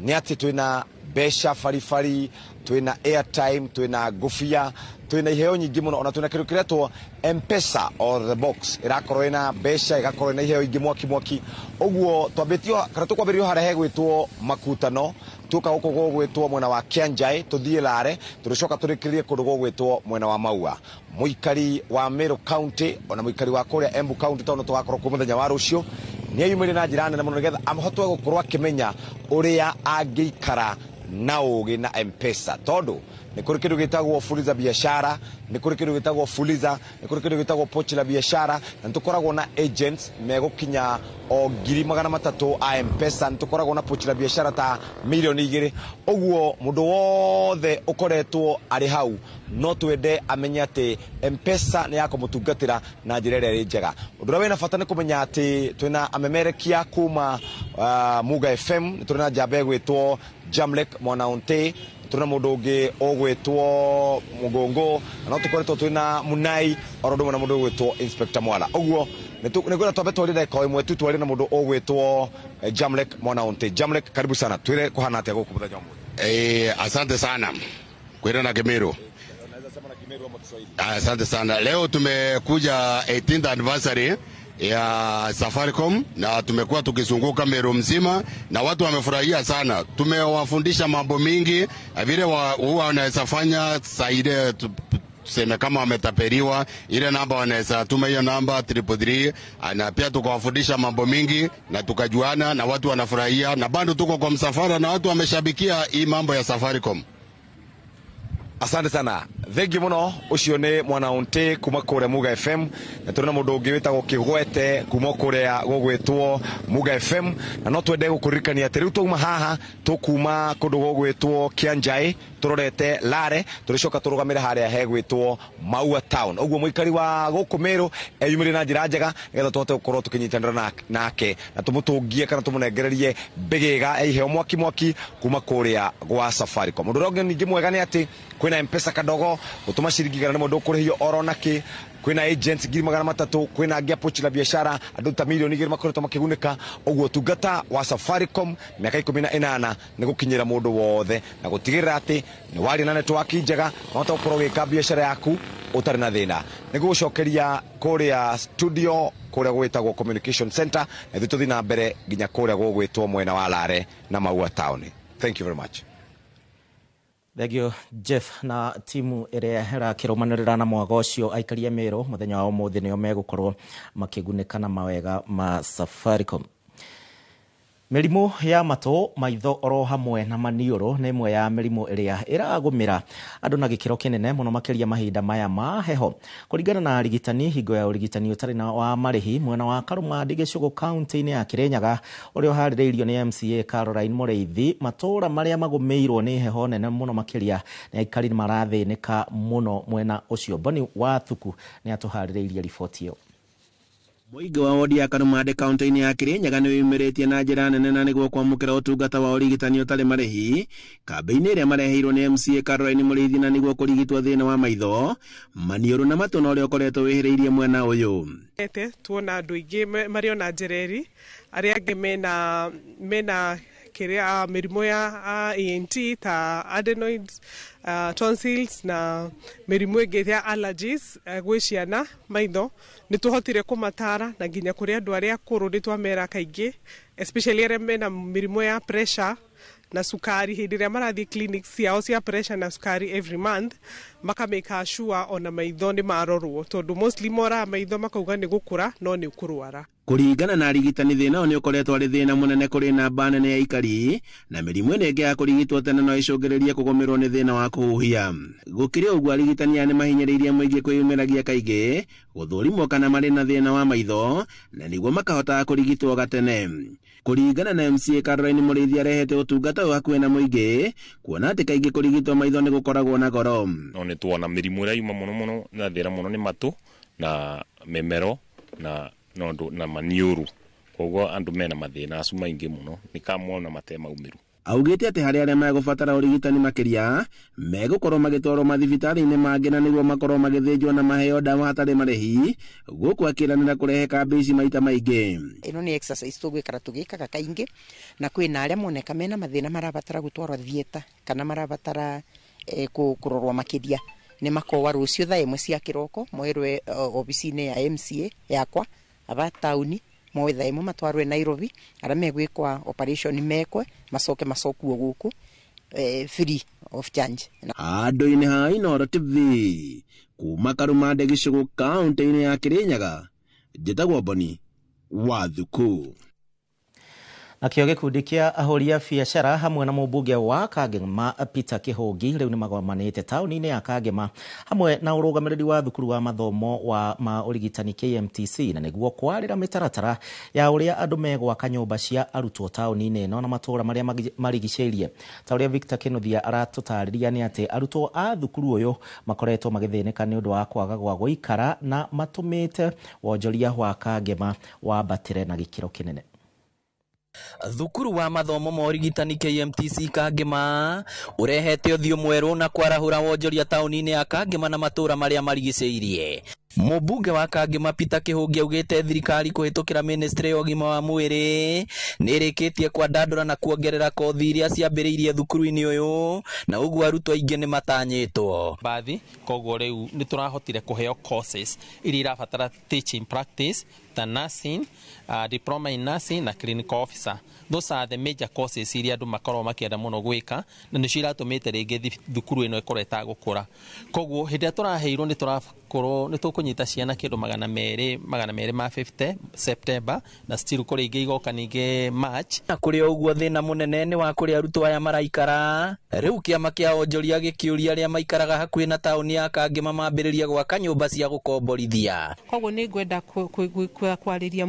nĩ atĩ twĩna mbeca baribari, twĩna airtime, twĩna ngũbia, twĩna iheo nyingĩ mũno, ona twĩna kĩndũ kĩretwo M-Pesa or the box ĩrakorwo ĩna mbeca, ĩgakorwo ĩna iheo ingĩ mwaki mwaki. Ũguo twambĩtio kana tũkwambĩrĩrio harĩa hegwĩtwo Makutano, tuoka gũkũ gũgwĩtwo mwena wa Kianjai, tũthiĩ Lare, tũrĩcoka tũrĩkĩrĩrie kũndũ gũgwĩtwo mwena wa Maua. Mũikari wa Meru County ona mũikari wa kũrĩa Embu County tondũ tũgakorwo kuo mũthenya wa rũciũ nĩ eyumĩrie na njĩra nene mũno nĩgetha ahote gũkorwo akĩmenya ũrĩa angĩikara na ũgĩ na M-Pesa, tondũ nĩ kũrĩ kĩndũ gĩtagwo Fuliza biashara, nĩ kũrĩ kĩndũ gĩtagwo Fuliza, nĩ kũrĩ kĩndũ gĩtagwo pochi la biashara, na nĩ tũkoragwo na agents megũkinya o 300,000 a M-Pesa, nĩ tũkoragwo na pochi la biashara ta 2 million. Ũguo mũndũ wothe ũkoretwo arĩ hau no twende amenye atĩ M-Pesa nĩ ya kũmũtungatĩra na njĩra ĩrĩa ĩrĩ njega. Ũndũ ũrĩa wĩna bata nĩ kũmenya atĩ twĩna amemerekia kuma Muga FM, nĩ tũrĩ na njamba ĩgwĩtwo Jamlek Mwanaonte, tũrĩ na mũndũ ũngĩ ũgwĩtwo Mũgũngũ, na no tũkoretwo twĩna Munai oro ũndũ ũmwe na mũndũ ũgwĩtwo Inspector Mwala. Ũguo nĩ ngwenda twambe twarie ndagĩka o ĩmwe tu, twarie na mũndũ ũgwĩtwo Jamlek Mwanaonte. Jamlek, karibu sana, twĩre kũhana atĩa gũkũ mũthenya wa ũmũthĩ? Asante sana kwenda na Kimiru. Asante sana. Leo tumekuja 18th anniversary ya Safaricom na tumekuwa tukizunguka Meru mzima na watu wamefurahia sana. Tumewafundisha mambo mingi vile huwa wanaweza fanya saide, tuseme kama wametapeliwa, ile namba wanaweza tuma hiyo namba 333, na pia tukawafundisha mambo mingi na tukajuana na watu wanafurahia, na bado tuko kwa msafara na watu wameshabikia hii mambo ya Safaricom. Asante sana, thengiũ mũno. Ũcio nĩ Mwanaunte kuma kũrĩa Muga FM, na tũrĩ na mũndũ ũngĩ wĩtagwo Kĩgwete kuma kũrĩa gũgwĩtwo Muga FM, na no twende gũkũririkania atĩ rĩu twauma haha tũkuma kũndũ gũgwĩtwo Kianjai tũrorete Lare, tũrĩcoka tũrũgamĩre harĩa hegwĩtwo Maua Town. Ũguo mũikari wa gũkũ Meru eyumĩrie na njĩra njega nĩgetha tũhote gũkorwo tũkĩnyitanĩra nake na tũmũtũngie kana tũmũnengererie mbĩgĩga ya iheo mwaki mwaki kuma kũrĩa gwa Safaricom. Ũndũ ũrĩa ũngĩ ningĩ mwega nĩ atĩ kwĩna M-Pesa kadogo, gũtũma ciringi 100 ndũkũrĩhio oro nakĩ, kwĩna agents 300,000, kwĩna angĩ a pochi la biashara andũ ta 2 million makoretwo makĩgunĩka. Ũguo tungata wa Safaricom mĩaka 18 nĩ gũkinyĩra mũndũ wothe na gũtigĩrĩra atĩ nĩ waria na network njega na wahota gũkorwo ũgĩka biacara yaku ũtarĩ na thĩna. Nĩ gũgũcokeria kũrĩa studio kũrĩa gwĩtagwo Communication Center, na ithuĩ tũthiĩ na mbere nginya kũrĩa gũgwĩtwo mwena wa Lare na Maua Town. Thank you very much. Thengio Jeff na timu ĩrĩa ĩrakĩrũmanĩrĩra na mwaga ũcio. Aikari a Meru mũthenya wa ũmũthĩ nĩo megũkorwo makĩgunĩka na mawega ma Safaricom. Mĩrimũ ya matũ, maitho oro hamwe na maniũrũ nĩ ĩmwe ya mĩrimũ ĩrĩa ĩragũmĩra andũ na gĩkĩro kĩnene mũno makĩria mahinda maya ma heho. Kũringana na arigitani, hingo ya ũrigitani ũtarĩ na wa marĩhi mwena wa Karũmandi Gĩcũgũ kaunti-inĩ ya Kĩrĩnyaga ũrĩa ũharĩrĩirio nĩ MCA Caroline Mũrĩithi, matũũra marĩa magũmĩirwo nĩ heho nene mũno makĩria nĩ aikari marathĩnĩka mũno mwena ũcio. Boni Wathuku nĩ atũharĩrĩirie riboti ĩyo. Mũingĩ wa wodi ya Karumande kaunti-inĩ ya Kĩrĩnyaga nĩ wĩyumĩrĩtie na njĩra nene na nĩguo kwamũkĩra ũtungata wa ũrigitani ũtarĩ marĩhi kambĩ-inĩ ĩrĩa mareheirwo nĩ MCA Caroline Mũrĩithi na nĩguo kũrigitwo thĩna wa maitho, maniũrũ na matũ na ũrĩa ũkoretwo wĩhĩrĩirie mwena ũyũ. Ete tuona andũ aingĩ marĩ ona njereri, arĩa angĩ mena kĩrĩa mĩrimũ ya ENT ta adenoids, tonsils na mĩrimũ ĩngĩ ya allergies, gwĩ ciana maitho nĩ tũhotire kũmatara, na nginya kũrĩ andũ arĩa akũrũ nĩ twamera kaingĩ, especially arĩa mena mĩrimũ ya pressure na sukari, hĩndĩ ĩrĩa marathiĩ clinics ciao cia pressure na sukari every month, makamake sure ona maitho nĩ marorwo, tondũ mostly moraga maitho makauga nĩ gũkũra no nĩ kũrwara. Kũringana na arigitani, thĩna ũyũ nĩ ũkoretwo arĩ thĩna mũnene kũrĩ namba nene ya aikari, na mĩrimũ ĩno ĩngĩ ya kũrigitwo tene no ĩcũngĩrĩrie kũgũmĩrwo nĩ thĩna wa kũhuhia. Gũkĩrĩ ũguo, arigitani aya nĩ mahinyĩrĩirie mũingĩ kwĩyumĩragia kaingĩ gũthũrimwo kana marĩ na thĩna wa maitho na nĩguo makahotaga kũrigitwo gatene. Kũringana na MCA Caroline Mũrĩithi, arehete ũtungata ũyũ hakuhĩ na mũingĩ kuona atĩ kaingĩ kũrigitwo maitho nĩ gũkoragwo na goro. No nĩ tuona mĩrimũ ĩrĩa yuma mũno mũno na thĩna mũno nĩ matũ na mĩmero na nondu na maniũrũ. Koguo andũ mena mathĩna acu maingĩ mũno nĩ kamona matemaumĩru. Augĩte atĩ harĩ arĩa megũbatara ũrigitani makĩria megũkorwo magĩtwarwo mathibitarĩ-inĩ mangĩ na nĩguo makorwo magĩthĩnjwo na maheo ndawa hatarĩ marĩhi, gũkũ akĩranĩra kũrehe kambĩ ici maita maingĩ. Ĩno nĩ exercise tũgwĩkara tũgĩkaga kaingĩ, na kwĩna arĩa moneka mena mathĩna marabatara gũtwarwo theatre kana marabatara kũrorwo makĩria, nĩ makowa rũciũ thaa 1 cia kĩroko moerwe obici-inĩ ya MCA yakwa aba taũni, moe thaa 1 matwarwe Nairobi, arĩa megwĩkwa operation mekwe macoke macokuo gũkũ free of charge. Handũ-inĩ ha Inooro TV kuma Karumande gĩcigo kaũntĩ-inĩ ya Kirinyaga, njĩtagwo Boni wa Thuku. Nakĩo gĩkundi kĩa ahũri a biacara hamwe na mũmbunge wa Kangema Peter Kĩhũngi rĩu nĩmagomanĩte taũni-inĩ ya Kangema hamwe na ũrũgamĩrĩri wa thukuru wa mathomo wa ma ũrigitani KMTC, na nĩguo kwarĩra mĩtaratara ya ũrĩa andũ megwaka nyũmba cia arutwo taũni-inĩ ĩno na matũũra marĩa marigicĩirie. Ta ũrĩa Victor Kĩnuthia aratũtarĩria nĩ atĩ arutwo a thukuru ũyũ makoretwo magĩthĩnĩka nĩ ũndũ wa kwaga gwa gũikara na matũmĩte wonjoria wa Kangema wambatĩre na gĩkĩro kĩnene. Thukuru wa mathomo ma ũrigitani KMTC Kangema ũrehete ũthiũ mwerũ na kwarahũra wonjoria taũni-inĩ ya Kangema na matũũra marĩa marigicĩirie. Mũmbunge wa Kangema Peter Kĩhũngi augĩte thirikari kũhĩtũkĩra ministry ya ũgima wa mwĩrĩ nĩ ĩrĩkĩtie kwandandũra na kuongerera kothi iria ciambĩrĩirie thukuru-inĩ ũyũ, na ũguo arutwo aingĩ nĩ matanyĩtwo. Bathi koguo rĩu nĩ tũrahotire kũheo courses iria irabatara teaching practice ta nursing, diploma in nursing na clinical officer. Those are the major courses iria andũ makoragwo makĩenda mũno gwĩka, na nĩcio iratũmĩte rĩngĩ thukuru ĩno ĩkorwo ĩtagũkũra. Koguo hĩndĩ ĩrĩa tũraheirwo nĩ tũrakorwo nĩ tũkũnyita ciana kĩndũ 250 September, na still kũrĩ ingĩ igoka ningĩ March. Na kũrĩ o ũguo thĩna mũnene nĩ wa kũrĩa arutwo aya maraikara. Rĩu kĩama kĩa onjoria gĩkĩũria arĩa maikaraga hakuhĩ na taũni ya Kangema mambĩrĩrie gwaka nyũmba cia gũkomborithia. Koguo nĩ ngwenda kwarĩria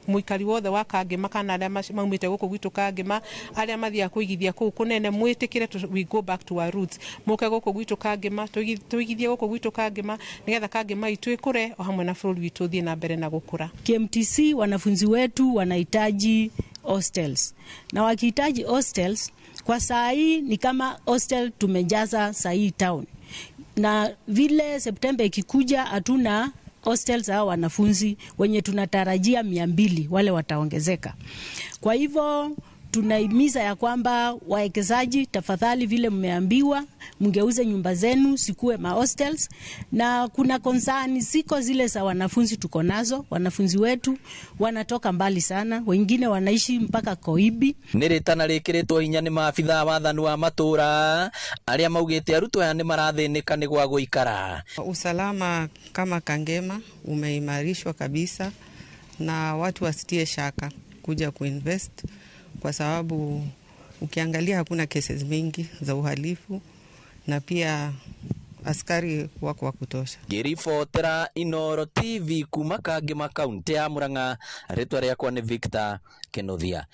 mũikari wothe wa Kangema kana arĩa maumĩte gũkũ gwitũ Kangema, arĩa mathiaga kũigithia kũu kũnene, mwĩtĩkĩre we go back to our roots, mũke gũkũ gwitũ Kangema, tũigithie gũkũ gwitũ Kangema nĩgetha Kangema itũ ĩkũre o hamwe na bũrũri witũ ũthiĩ na mbere na gũkũra. KMTC wanafunzi wetu wanahitaji hostels, na wakihitaji hostels kwa saa hii ni kama hostel tumejaza saa hii town, na vile Septemba ikikuja hatuna hostels hao wanafunzi wenye tunatarajia 200 wale wataongezeka. Kwa hivyo tunahimiza ya kwamba wawekezaji, tafadhali, vile mmeambiwa mngeuze nyumba zenu sikuwe ma hostels, na kuna concern ziko zile za wanafunzi tuko nazo. Wanafunzi wetu wanatoka mbali sana, wengine wanaishi mpaka Koibi. Nĩ rĩtana rĩkĩrĩtwo hinya nĩ maabithaa wathani wa matũũra arĩa maugĩte arutwo aya nĩ marathĩnĩka nĩ gwa gũikara. Usalama kama Kangema umeimarishwa kabisa, na watu wasitie shaka kuja kuinvest, kwa sababu ukiangalia hakuna cases mingi za uhalifu na pia askari wako wa kutosha. Ngĩribotera Inooro TV kuma Kangema kaunti ya Murang'a, rĩtwa rĩakwa nĩ Victor Kĩnuthia.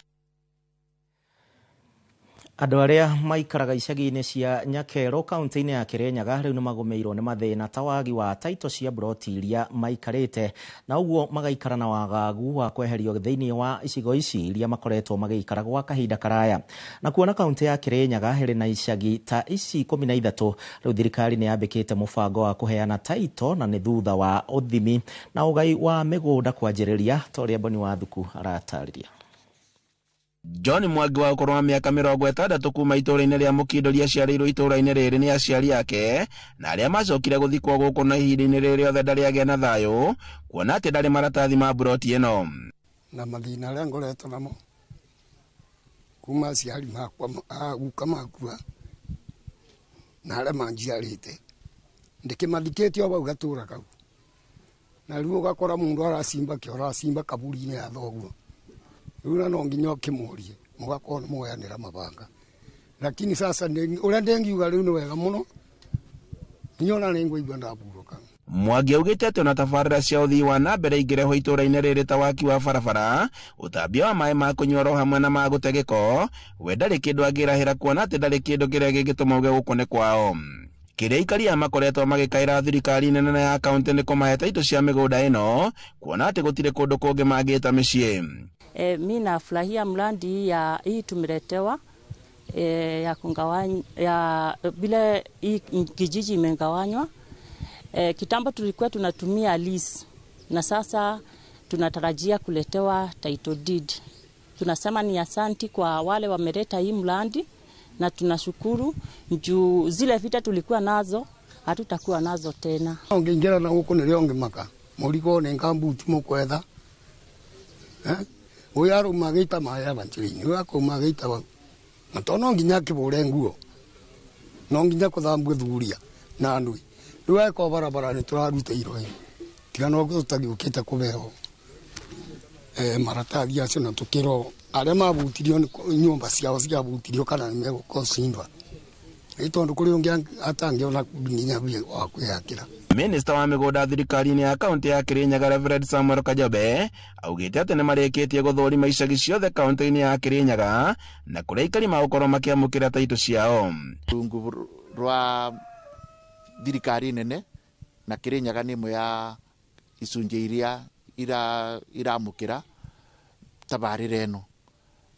Andũ arĩa maikaraga icagi-inĩ cia Nyakero kaunti-inĩ ya Kirinyaga rĩu nĩmagũmĩirwo nĩ mathĩna ta wagi wa taito cia mburoti iria maikarĩte, na ũguo magaikara na wagagu wa kweherio thĩinĩ wa icigo ici iria makoretwo magĩikara gwa kahinda karaya. Na kuona kaunti ya Kirinyaga ĩrĩ na icagi ta ici 13, rĩu thirikari nĩ yambĩkĩte mũbango wa kũheana taito, na nĩ thutha wa ũthimi na ũgai wa mĩgũnda kwanjĩrĩria, ta ũrĩa Boni wa Thuku aratarĩria. John Mwangi wa ũkũrũ wa mĩaka 60 kuma itũũra-inĩ rĩa Mũkindũri aciarĩirwo itũũra-inĩ rĩrĩ nĩ aciari ake, na arĩa macokire gũthikwo gũkũ, na ihinda-inĩ rĩrĩ rĩothe ndarĩ agĩa na thayũ kuona atĩ ndarĩ maratathi ma mburoti ĩno. Na mathĩna arĩa ngoretwo namo kuma aciari makwa guka makua na arĩa manjiarĩte, ndĩkĩmathikĩte o bau gatũũra kau, na rĩu ũgakora mũndũ aracimba kĩoro, aracimba kaburi-inĩ ya thoguo, rĩu no nginya ũkĩmũrie mũgakorwo nĩ mũgayanĩra mabanga. Lakini sasa ũrĩa ndengiuga rĩu nĩ wega mũno, niona nĩ ngũigua ndahurũka. Mwangi augĩte atĩ ona tabarĩra cia ũthii wa na mbere ingĩrehwo itũũra-inĩ rĩrĩ ta waki wa barabara, ũtambia wa maĩ ma kũnyua oro hamwe na ma gũte gĩko, we ndarĩ kĩndũ angĩrahĩra kuona atĩ ndarĩ kĩndũ kĩrĩa gĩngĩtũma uge gũkũ nĩ kwao. Kĩrĩa aikari aya makoretwo magĩkaĩra thirikari nene ya kaunti nĩ kũmahe taitũ cia mĩgũnda ĩno, kuona atĩ gũtirĩ kũndũ kũngĩ mangĩta mĩciĩ. Mi nafurahia mradi ya hii tumeletewa ya kungawanya ya vile hii kijiji imegawanywa. Kitambo tulikuwa tunatumia lease na sasa tunatarajia kuletewa title deed. Tunasema ni asanti kwa wale wameleta hii mradi na tunashukuru juu zile vita tulikuwa nazo hatutakuwa nazo tena. Ongeingira na huko nilio ngimaka muliko ne ngambuti mukwetha uyu aruma gita maya banjirini uyu akuma gita ba na tono nginya kibure nguo no nginya kuthambwe thuria na ndui riu eko barabara ni turaruteirwo tiga no tutagiukite kubeo maratathi acio na tukiro aria mabutirio nyumba ciao ciabutirio kana ni megũcindwa nĩ tondũ kũrĩ ũngĩ atangĩona nginya wa kwĩyakĩra. Minista wa mĩgũnda thirikari-inĩ ya kaunti ya Kirinyaga Reverend Samuel Kajobe augĩte atĩ nĩmarĩkĩtie gũthũrima icagi ciothe kaunti-inĩ ya Kirinyaga na kũrĩa aikari magũkorwo makĩamũkĩra taitũ ciao. Rungu rwa thirikari nene na Kirinyaga nĩ ĩmwe ya icunjĩ iria iramũkĩra tabarĩra ĩno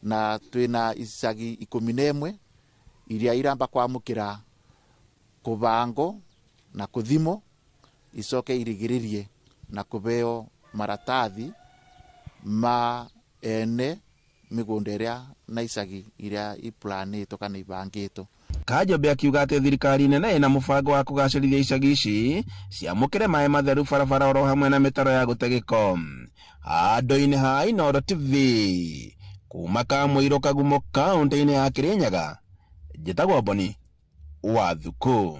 na twĩna icagi 11 iria iramba kwamũkĩra kũbango na kũthimo icoke irigiririe na kũbeo maratathi ma ene mĩgũnda ĩrĩa na icagi iria iplanĩtwo kana ibangĩtwo. Kajobe akiuga atĩ thirikari nene ĩna mũbango wa kũgacĩrithia icagi ici ciamũkĩre maĩ matheru, barabara oro hamwe na mĩtaro ya gũte gĩko. Handũ-inĩ ha Inooro TV kuma Kamũirũ Kagumo kaunti-inĩ ya Kirinyaga, njĩtagwo Boni wa Thuku.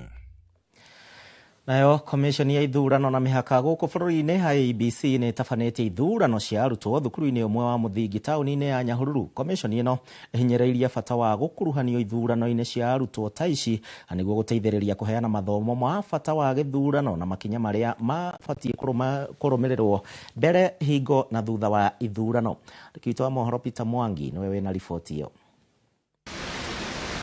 Nayo Commission ya ithurano na mĩhaka gũkũ bũrũri-inĩ IEBC nĩ ĩtabanĩtie ithurano cia arutwo thukuru-inĩ ũmwe wa mũthingi taũni-inĩ ya Nyahururu. Commission ĩno ĩhinyĩrĩirie bata wa gũkuruhanio ithurano-inĩ cia arutwo ta ici nĩguo gũteithĩrĩria kũheana mathomo ma bata wa gĩthurano na makinya marĩa mabatiĩ kũrũmĩrĩrwo mbere, hingo na thutha wa ithurano. Mwandĩki witũ wa mohoro Peter Mwangi nĩwe wĩna riboti ĩyo.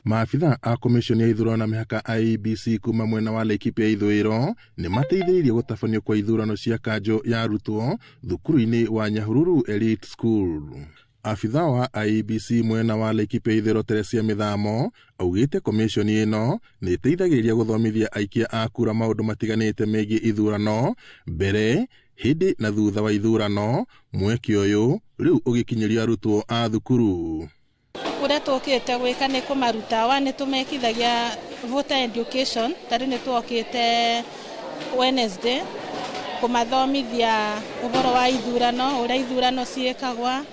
Maabitha a Commission ya ithurano na mĩhaka IEBC kuma mwena wa Laikipia ithũĩro nĩ mateithĩrĩirie gũtabanio kwa ithurano cia kanjo ya arutwo thukuru-inĩ wa Nyahururu Elite School. Abitha wa IEBC mwena wa Laikipia ithũĩro Teresia Mĩthamo augĩte commission ĩno nĩ ĩteithagĩrĩria gũthomithia aikia a kura maũndũ matiganĩte megiĩ ithurano mbere, hĩndĩ na thutha wa ithurano. Mweke ũyũ rĩu ũgĩkinyĩrio arutwo a thukuru. Uria tukite gwika ni kumaruta wa ni tumekithagia voter education tari ni twokite Wednesday kumathomithia uhoro wa ithurano uria ithurano ciikagwa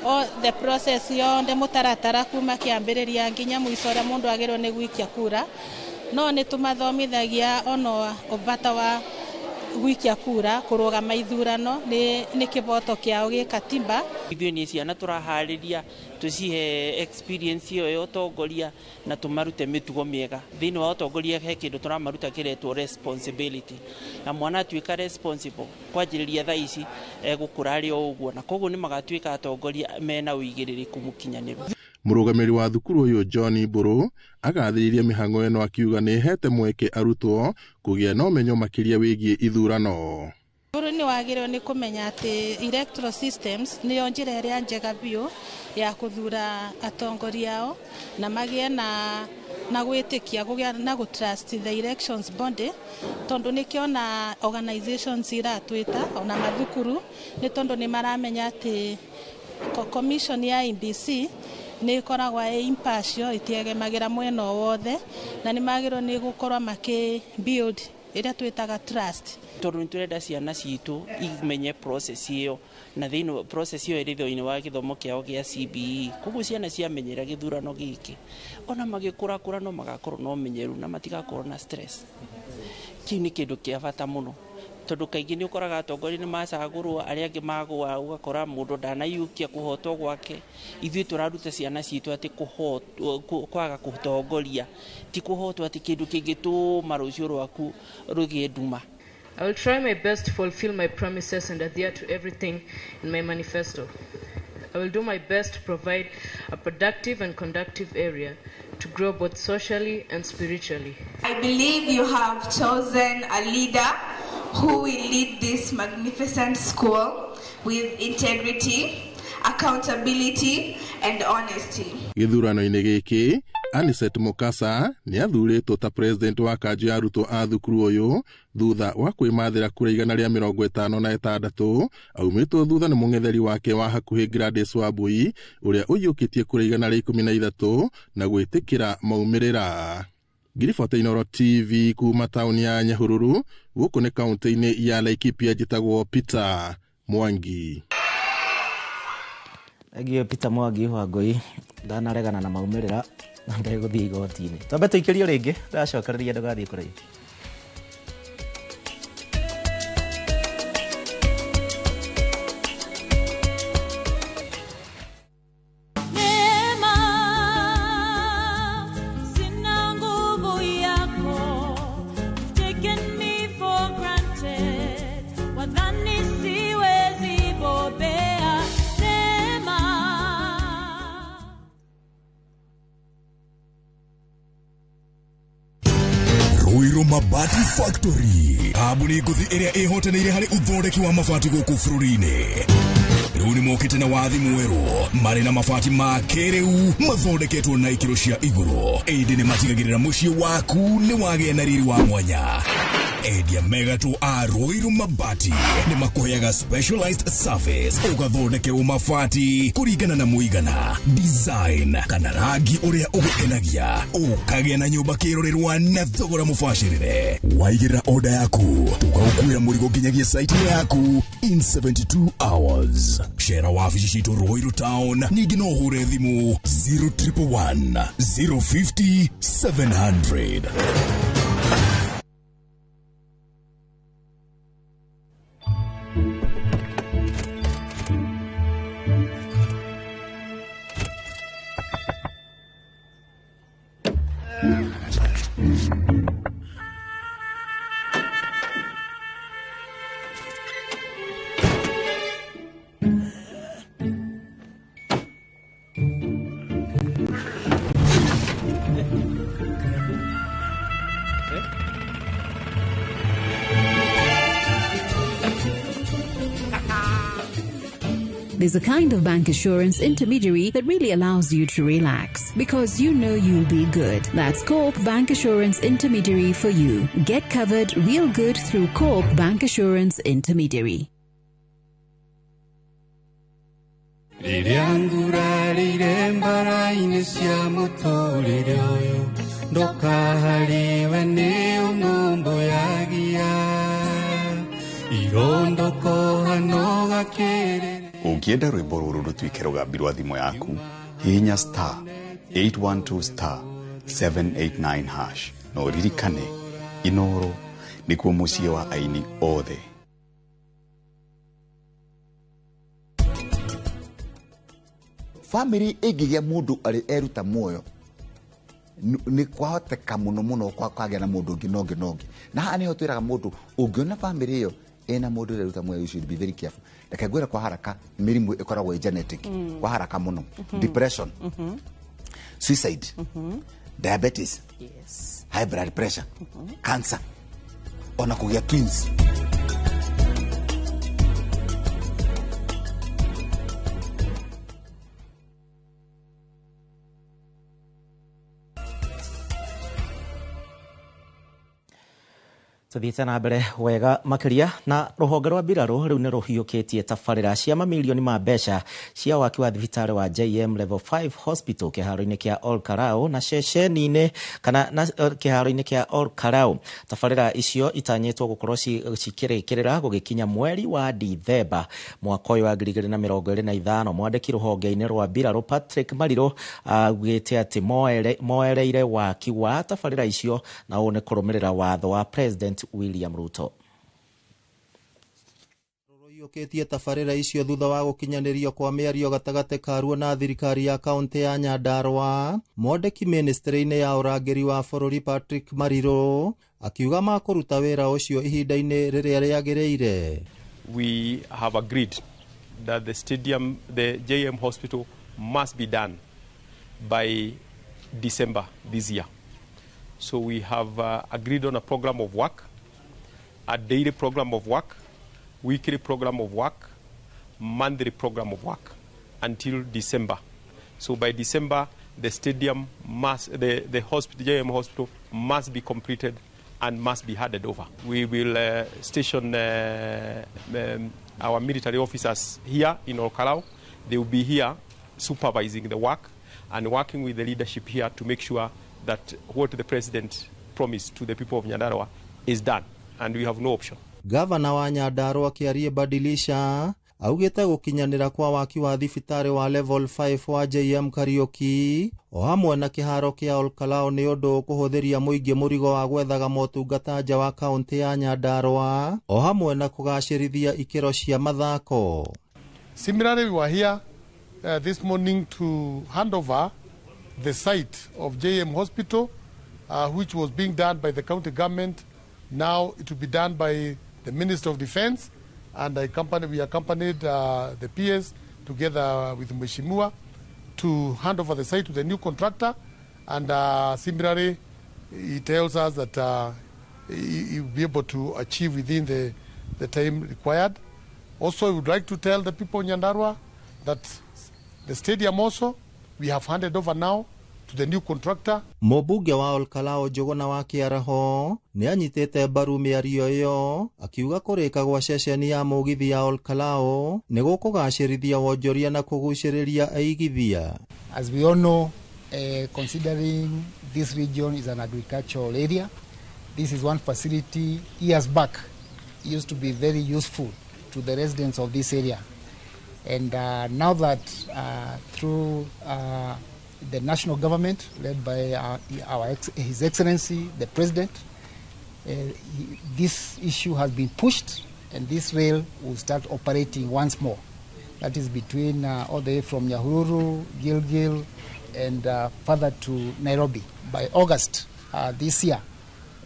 o the process yonthe mutaratara kuma kiambiriria nginya mwico uria mundu agirwo ni gwikia kura. No ni tumathomithagia ono ubata wa gwikia kura kurugama ithurano ni kiboto kiao gi katiba. Ithuĩ nĩ ciana tũraharĩria tũcihe experience ĩyo ya ũtongoria na tũmarute mĩtugo mĩega. Thĩinĩ wa ũtongoria he kĩndũ tũramaruta kĩretwo responsibility, na mwana atuĩka responsible kwanjĩrĩria thaa ici egũkũra arĩ o ũguo, na koguo nĩ magatuĩka atongoria mena ũigĩrĩrĩku mũkinyanĩru. Mũrũgamĩrĩri wa thukuru ũyũ John Mburu agathĩrĩirie mĩhang'o ĩno akiuga nĩ ĩhete mweke arutwo kũgĩa na ũmenyo makĩria wĩgiĩ ithurano. Bũrũri nĩ wagĩrĩirwo nĩ kũmenya atĩ electoral systems nĩyo njĩra ĩrĩa njega biũ ya kũthura atongoria ao na magĩe na gwĩtĩkia kũgĩa na gũ trust the elections body, tondũ nĩkĩo ona organizations iratwĩta ona mathukuru nĩ tondũ nĩ maramenya atĩ commission ya IEBC nĩ ĩkoragwo ĩ impartial, ĩtiegemagĩra mwena o wothe na nĩ magĩrĩirwo nĩ gũkorwo makĩ build ĩrĩa twĩtaga trust. Tondũ nĩ tũrenda ciana citũ imenye process ĩyo, na thĩinĩ process ĩyo ĩrĩ thĩinĩ wa gĩthomo kĩao gĩa CBE. Koguo ciana ciamenyera gĩthurano gĩkĩ ona magĩkũrakũra no magakorwo na ũmenyeru na matigakorwo na stress. Kĩu nĩ kĩndũ kĩa bata mũno tondũ kaingĩ nĩ ũkoraga atongoria nĩ macagũrwo arĩa angĩ magũa, ũgakora mũndũ ndanaiyũkia kũhotwo gwake. Ithuĩ tũraruta ciana citũ atĩ kwaga kũtongoria ti kũhotwo atĩ kĩndũ kĩngĩtũma rũciũ rwaku rũgĩe nduma. I will try my best to fulfill my promises and adhere to everything in my manifesto. I will do my best to provide a productive and conducive area to grow both socially and spiritually. I believe you have chosen a leader who will lead this magnificent school with integrity, accountability, and honesty. Gĩthurano-inĩ gĩkĩ Aniset Mukasa nĩ athurĩtwo ta president wa kanjũ ya arutwo a thukuru ũyũ thutha wa kwĩmathĩra kura 156 aumĩtwo thutha nĩ mũng'etheri wake wa hakuhĩ Gladys Wambui ũrĩa ũiyũkĩtie kura 113 na gwĩtĩkĩra maumĩrĩra. Ngiribota Inooro TV kuma taũni ya Nyahururu gũkũ nĩ kaũntĩ-inĩ ya Laikipia, njĩtagwo Peter Mwangi. Thengiũ Peter Mwangi wa Ngui ndanaregana na maumĩrĩra na ndegũthiĩ igoti-inĩ. Twambe tũikĩrio rĩngĩ ndacokereria ndũgathiĩ kũraihu. Neema, sina nguvu yako. You've taken me for granted. Wadhani siwezi bobea. Neema. Ruiru Mabati Factory kambuni ngũthi ĩrĩa ĩhotanĩire harĩ ũthondeki wa mabati gũkũ bũrũri-inĩ. Rĩu nĩ mokĩte na wathi mwerũ marĩ na mabati ma kĩrĩu mathondeketwo na ikĩro cia igũrũ, ĩndĩ nĩ matigagĩrĩra mũciĩ waku nĩ wagĩa na riri wa mwanya. Endia megatũ a Ruiru Mabati nĩ makũheaga specialized service ũgathondekerwo mabati kũringana na mũigana, design kana rangi ũrĩa ũgũkenagia, ũkagĩa na nyũmba kĩrorerwa na thogora mũbacĩrĩre. Waigĩrĩra order yaku tũgagũkuĩra mũrigo nginyagia site yaku in 72 hours. Cera wabici citũ Ruiru Town, ningĩ no ũhũre thimũ 0111 050 700. There's a kind of bank assurance intermediary that really allows you to relax because you know you'll be good. That's Co-op Bank Assurance Intermediary for you. Get covered real good through Co-op Bank Assurance Intermediary. Rĩrĩa ngurarĩire mbara-inĩ cia mũtũrĩre ũyũ ndũkaharĩwe nĩ ũnũmbũyagia irondũkũhano gakĩrĩrĩ. Ũngĩenda rwĩmbo rũrũ rũtuĩke rũgambi rwa thimũ yaku, hihinya star 812 star 789 hash na ũririkane Inooro nĩkuo mũciĩ wa aini othe. Family ĩngĩgĩa mũndũ arĩ eruta muoyo nĩ kwahoteka mũno mũno kwagĩa na mũndũ ũngĩ na ũngĩ na ũngĩ. Na haha nĩho twĩraga mũndũ ũngĩona family ĩyo ĩna mũndũ ũreruta muoyo, you should be very careful. Reke ngwĩre kwa haraka mĩrimũ ĩkoragwo ĩ genetic, kwa haraka mũno. Depression, suicide, diabetes, high blood pressure, cancer, ona kũgĩa twins. Tuthiĩte na mbere wega makĩria na rũhonge rwa mbirarũ rĩu nĩ rũhiũkĩtie tabarĩra cia mamirioni ma mbeca cia waki wa thibitarĩ wa JM Level 5 Hospital kĩharo-inĩ kĩa Ol Kalou na ceceni-inĩ kana na kĩharo-inĩ kĩa Ol Kalou. Tabarĩra icio itanyĩtwo gũkorwo cikĩrĩkĩrĩra gũgĩkinya mweri wa Dithemba mwaka ũyũ wa 2025. Mwandĩki rũhonge-inĩ rwa mbirarũ Patrick Mariro augĩte atĩ moereire waki wa tabarĩra icio na ũũ nĩ kũrũmĩrĩra watho wa President William Ruto. Rũiyũkĩtie tabarĩra icio thutha wa gũkinyanĩrio kwa mĩario gatagatĩ karuo na thirikari ya kaũntĩ ya Nyandarua. Mwandĩki ministry-inĩ ya ũrangĩri wa bũrũri Patrick Mariro akiuga makũruta wĩra ũcio ihinda-inĩ rĩrĩa rĩagĩrĩire. We have agreed that the stadium, the JM hospital must be done by December this year. So we have agreed on a program of work, a daily program of work, weekly program of work, monthly program of work. until December. So by December, the stadium must, the hospital, JM Hospital must be completed and must be handed over. We will station our military officers here in Olkalou. They will be here supervising the work and working with the leadership here to make sure that what the president promised to the people of Nyandarua is done, and we have no option. Gavana wa Nyandarua Kiarie Badilisha augĩte gũkinyanĩra kwa waki wa thibitarĩ wa level 5 wa JM Kariuki o hamwe na kĩharo kĩa Olkalou nĩ ũndũ ũkũhũthĩria mũingĩ mũrigo wa gwethaga motungata nja wa kaũntĩ ya Nyandarua o hamwe na kũgacĩrithia ikĩro cia mathako. Similarly, we were here this morning to hand over the site of JM Hospital, which was being done by the county government. Now it will be done by the Minister of Defense, and we accompanied the PS together with Mheshimiwa to hand over the site to the new contractor. And similarly, he tells us that he will be able to achieve within the time required. Also, we would like to tell the people in Nyandarua that the stadium also, we have handed over now to the new contractor. Mũmbunge wa Olkalou Njũgũna wa Kĩaraho nĩ anyitĩte mbaru mĩario ĩyo akiuga kũrĩka gwa ceceni ya mũgithi ya Olkalou nĩ gũkũgacĩrithia wonjoria na kũgucĩrĩria aigithia. As we all know, considering this region is an agricultural area, this is one facility years back used to be very useful to the residents of this area. And now that through the national government led by His Excellency, the President, this issue has been pushed and this rail will start operating once more. That is between all the way from Nyahururu, Gilgil, and further to Nairobi. By August this year,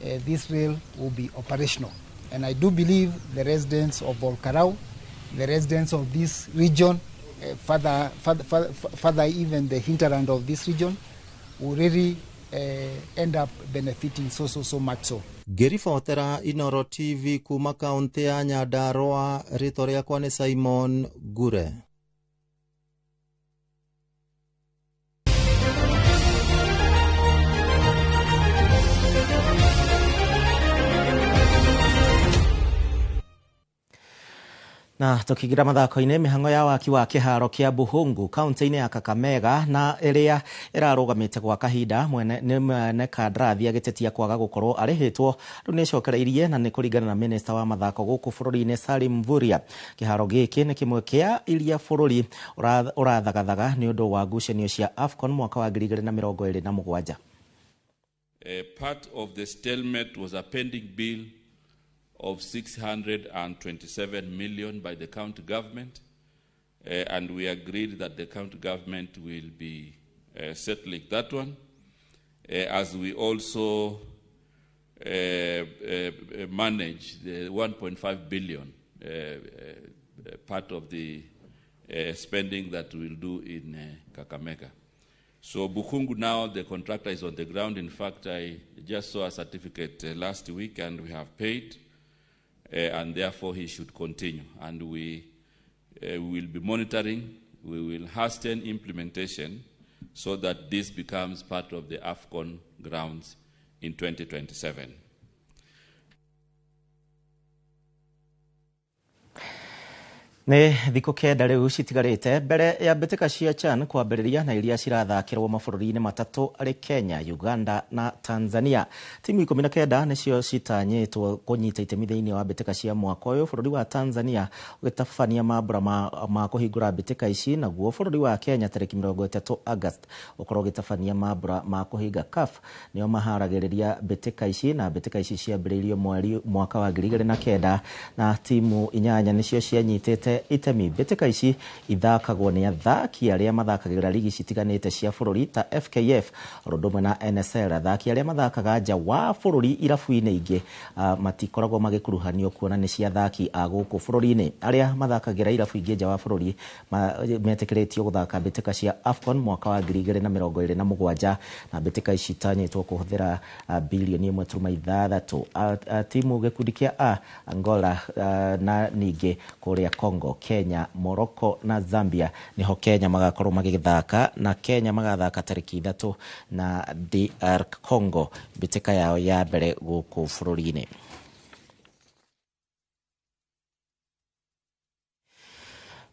this rail will be operational. And I do believe the residents of Olkalou, the residents of this region, further even the hinterland of this region, will really end up benefiting so much so. Ngĩribotera Inoro TV kuma kaunti ya Nyandarua, rĩtwa rĩakwa nĩ Simon Ngure. Na tukigira mathako-inĩ, mĩhang'o ya waki wa kĩharo kĩa Buhungu kaunti-inĩ ya Kakamega na ĩrĩa ĩrarũgamĩte gwa kahinda nĩ mwene kandarathi agĩtetia kwaga gũkorwo arĩhĩtwo rĩu nĩĩcokereirie na nĩ kũringana na minista wa mathako gũkũ bũrũri-inĩ Salim Mvurya. Kĩharo gĩkĩ nĩ kĩmwe kĩa iria bũrũri ũrathagathaga nĩ ũndũ wa ngucanio cia AFCON mwaka wa 2027. Part of the stalemate was a pending bill of 627 million by the county government, and we agreed that the county government will be settling that one, as we also manage the 1.5 billion part of the spending that we'll do in Kakamega. So Bukhungu now, the contractor is on the ground. In fact, I just saw a certificate last week and we have paid. And therefore he should continue. And we will be monitoring, we will hasten implementation so that this becomes part of the AFCON grounds in 2027. Nĩ thikũ 9 rĩu citigarĩte mbere ya mbĩtĩka cia CHAN kwambĩrĩria na iria cirathakĩrwo mabũrũri-inĩ matatũ arĩ Kenya, Uganda na Tanzania. Timu 19 nĩcio citanyĩtwo kũnyita itemi thĩinĩ wa mbĩtĩka cia mwaka ũyũ, bũrũri wa Tanzania ũgĩtabania mambũra ma kũhingũra mbĩtĩka ici, naguo bũrũri wa Kenya tarĩki 30 August ũkorwo ũgĩtabania mambũra ma kũhinga. CAF nĩo maharagĩrĩria mbĩtĩka ici na mbĩtĩka ici ciambĩrĩirio mwaka wa 2009 na timu 8 nĩcio cianyitĩte itemi. Mbĩtĩka ici ithakagwo nĩ athaki arĩa mathakagĩra rigi citiganĩte cia bũrũri ta FKF ũndũ ũmwe na NSL. Athaki arĩa mathakaga nja wa bũrũri irabu-inĩ ingĩ matikoragwo magĩkuruhanio kuona nĩ cia athaki a gũkũ bũrũri-inĩ. Arĩa mathakagĩra irabu ingĩ nja wa bũrũri metĩkĩrĩtio gũthaka mbĩtĩka cia AFCON mwaka wa 2027 na mbĩtĩka ici itanyĩtwo kũhũthĩra bilioni 1.6. Timu gĩkundi kĩa A, Angola na ningĩ kũrĩa Congo. Congo, Kenya, Morocco na Zambia. Niho Kenya magakorwo magĩthaka, na Kenya magathaka tarĩki 3 na DR Congo, mbĩtĩka yao ya mbere gũkũ bũrũri-inĩ.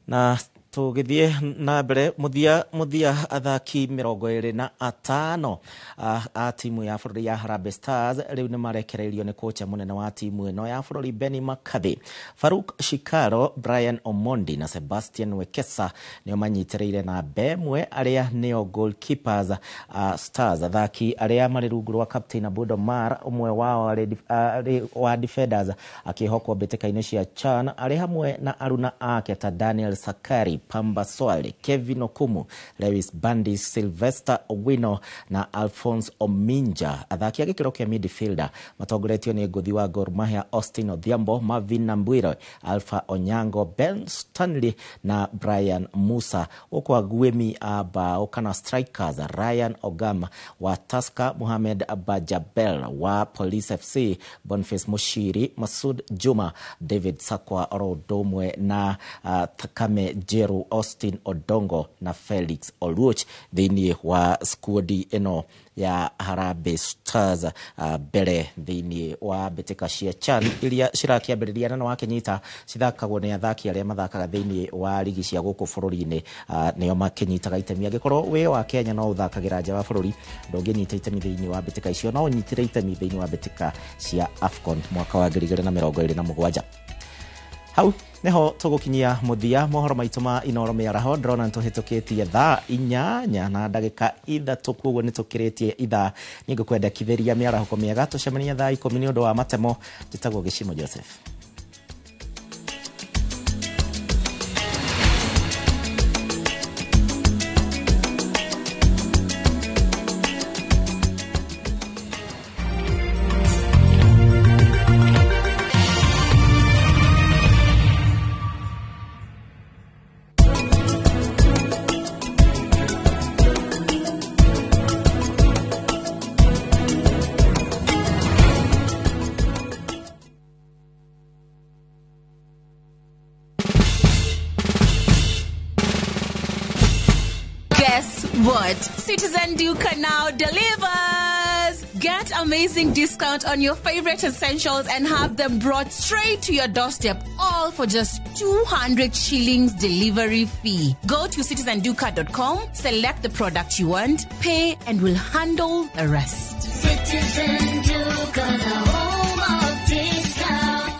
Na tũgĩthiĩ na mbere, mũthia athaki 25 a timu ya bũrũri ya Harambee Stars rĩu nĩ marekereirio nĩ kocha mũnene wa timu ĩno ya bũrũri Benny McCarthy. Faruk Shikaro, Brian Omondi na Sebastian Wekesa nĩo manyitĩrĩire namba ĩmwe, arĩa nĩo goalkeepers Stars. Athaki arĩa marĩ rungu rwa captain Abud Omar, ũmwe wao arĩ wa defenders akĩhokwo mbĩtĩka-inĩ cia CHAN, arĩ hamwe na aruna ake ta Daniel Sakari, Pamba Swale, Kevin Okumu, Lewis Bandi, Sylvester Owino na Alphonse Ominja. Athaki a gĩkĩro kĩa midfielder matongoretio nĩ ngũthi wa Gor Mahia Austin Odhiambo, Marvin Nambwire, Alpha Onyango, Ben Stanley na Brian Musa. Huku aguĩmi a bao kana strikers Ryan Ogam wa Tusker, Mohamed Bajabel wa Police FC, Boniface Mushiri, Masud Juma, David Sakwa oro ũndũ ũmwe na Thakame Jeru, Austin Odongo na Felix Oluoch thĩinĩ wa skuodi ĩno ya Harambee Stars, mbere thĩinĩ wa mbĩtĩka cia CHAN iria cirakĩambĩrĩria na wakĩnyita cithakagwo nĩ athaki arĩa mathakaga thĩinĩ wa ligi cia gũkũ bũrũri-inĩ, nĩo makĩnyitaga itemi. Angĩkorwo wĩ wa Kenya no ũthakagĩra nja wa bũrũri, ndũngĩnyita itemi thĩinĩ wa mbĩtĩka icio, no ũnyitĩre itemi thĩinĩ wa mbĩtĩka cia AFCON mwaka wa 2027. Hau niho tũgũkinyia mũthia mohoro maitũ ma Inooro mĩaraho. Ndĩrona nĩtũhĩtũkĩtie thaa 8 na ndagĩka 3, koguo nĩtũkĩrĩtie ithaa. Niĩ ngũkwendekithĩria mĩarahũko mĩega, tũcemanie thaa 10 nĩ ũndũ wa matemo. Njĩtagwo Gĩcimo Joseph. Guess what? Citizen Duka now delivers! Get amazing discount on your favorite essentials and have them brought straight to your doorstep, all for just 200 shillings delivery fee. Go to citizenduka.com, select the product you want, pay, and we'll handle the rest. Citizen Duka, the home of discount.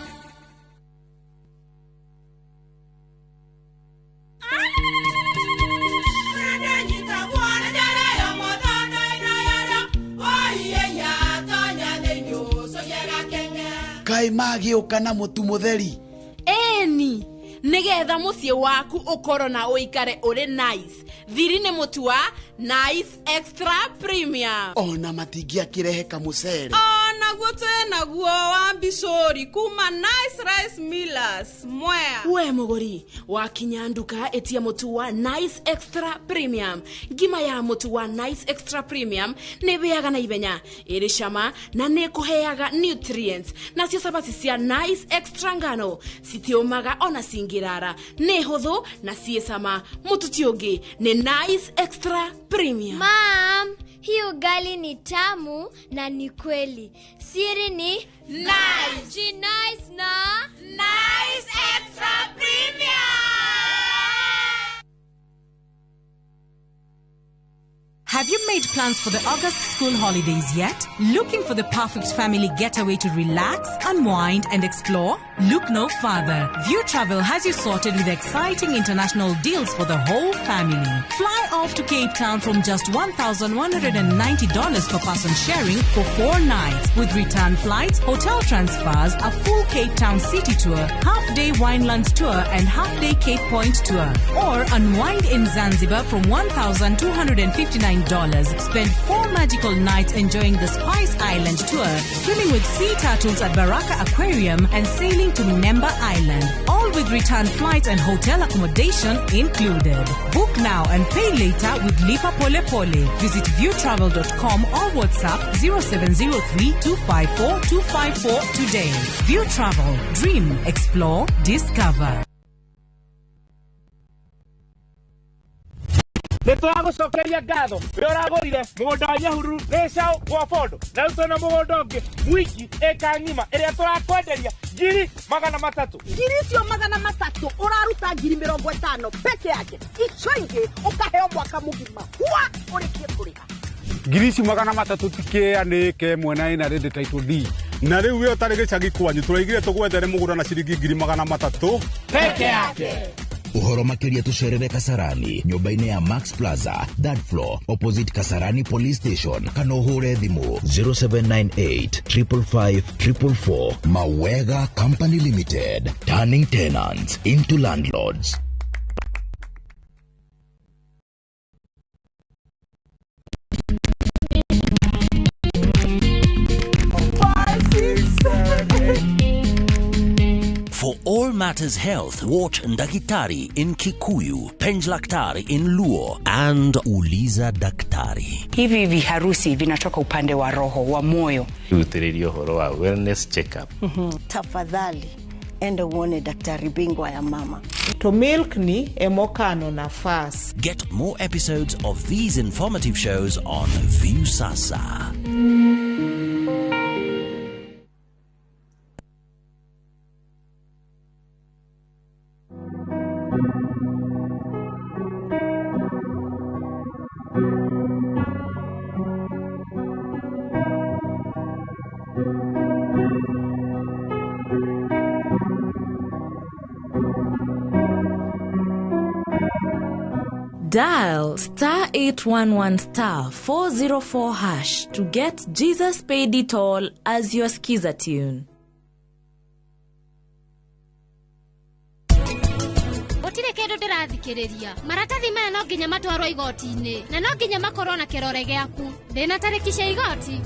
Kaĩ magĩũka na mũtu mũtheri? Ĩni, nĩgetha mũciĩ waku ũkorwo na ũikare ũrĩ nice. Thiri nĩ mũtu wa Nice Extra Premium. Ona matingĩakĩrehe kamũcere. Onaguo twĩnaguo wa mbicũri kuma Nice Rice Millers Mwea. We mũgũri wakinya nduka, ĩtia mũtu wa Nice Extra Premium. Ngima ya mũtu wa Nice Extra Premium nĩ ĩhĩaga na ihenya, ĩrĩ cama na nĩ ĩkũheaga nutrients. Nacio cabaci cia Nice Extra ngano citiũmaga ona cingĩrara, nĩ hũthũ na ciĩ cama. Mũtu ti ũngĩ nĩ Nice Extra Premium. Mom, hii ugali ni tamu na ni kweli. Siri ni Nice. Nice na Nice Extra Premium. Have you made plans for the August school holidays yet? Looking for the perfect family getaway to relax, unwind, and explore? Look no further. View Travel has you sorted with exciting international deals for the whole family. Fly off to Cape Town from just $1,190 per person sharing for 4 nights, with return flights, hotel transfers, a full Cape Town city tour, half-day Winelands tour, and half-day Cape Point tour. Or unwind in Zanzibar from $1,259. Spend 4 magical nights enjoying the Spice Island tour, swimming with sea turtles at Baraka Aquarium, and sailing to Nemba Island. All with return flights and hotel accommodation included. Book now and pay later with Lipa Pole Pole. Visit viewtravel.com or WhatsApp 0703 254 254 today. View Travel. Dream, explore, discover. Nĩ tũragũcokeria ngatho we ũragũrire mũgũnda wa Nyahururu Gĩcaũ gwa Bondo na rĩu twĩna mũgũnda ũngĩ Mwiki ĩka ng'ima ĩrĩa tũrakwenderia 300,000. Ngiri icio 300 ũraruta 50,000 peke yake, icio ingĩ ũkaheo mwaka mũgima hwa ũrĩkie kũrĩha. Ngiri ici 300 tikĩanĩke mwena ĩna rĩndĩ title D na rĩu we ũtarĩ gĩcagi kwanyu tũraigire tũgwethere mũgũnda na ciringi 300,000 peke yake. Uhoro makiria tucerere Kasarani nyumba-inĩ ya Max Plaza third floor opposite Kasarani Police Station kana ũhũre thimũ 0798 555 444. Mawega Company Limited, turning tenants into landlords. For all matters health, watch Ndakitari in Kikuyu, Penjlaktari in Luo, and Uliza Daktari. Hivi viharusi vinatoka upande wa roho wa moyo. Rutĩrĩria ũhoro wa wellness check-up. Tafadhali enda uone daktari bingwa ya mama. To milk ni emokano nafas. Get more episodes of these informative shows on Viusasa. Dial star 811 star 404 hash to get Jesus Paid It All as your skiza tune. Gũtirĩ kĩndũ ndĩrathikĩrĩria. Maratathi maya no nginya matwarwo igoti-inĩ na no nginya makorwo na kĩrore gĩaku. Ndĩna tarĩki cia igoti.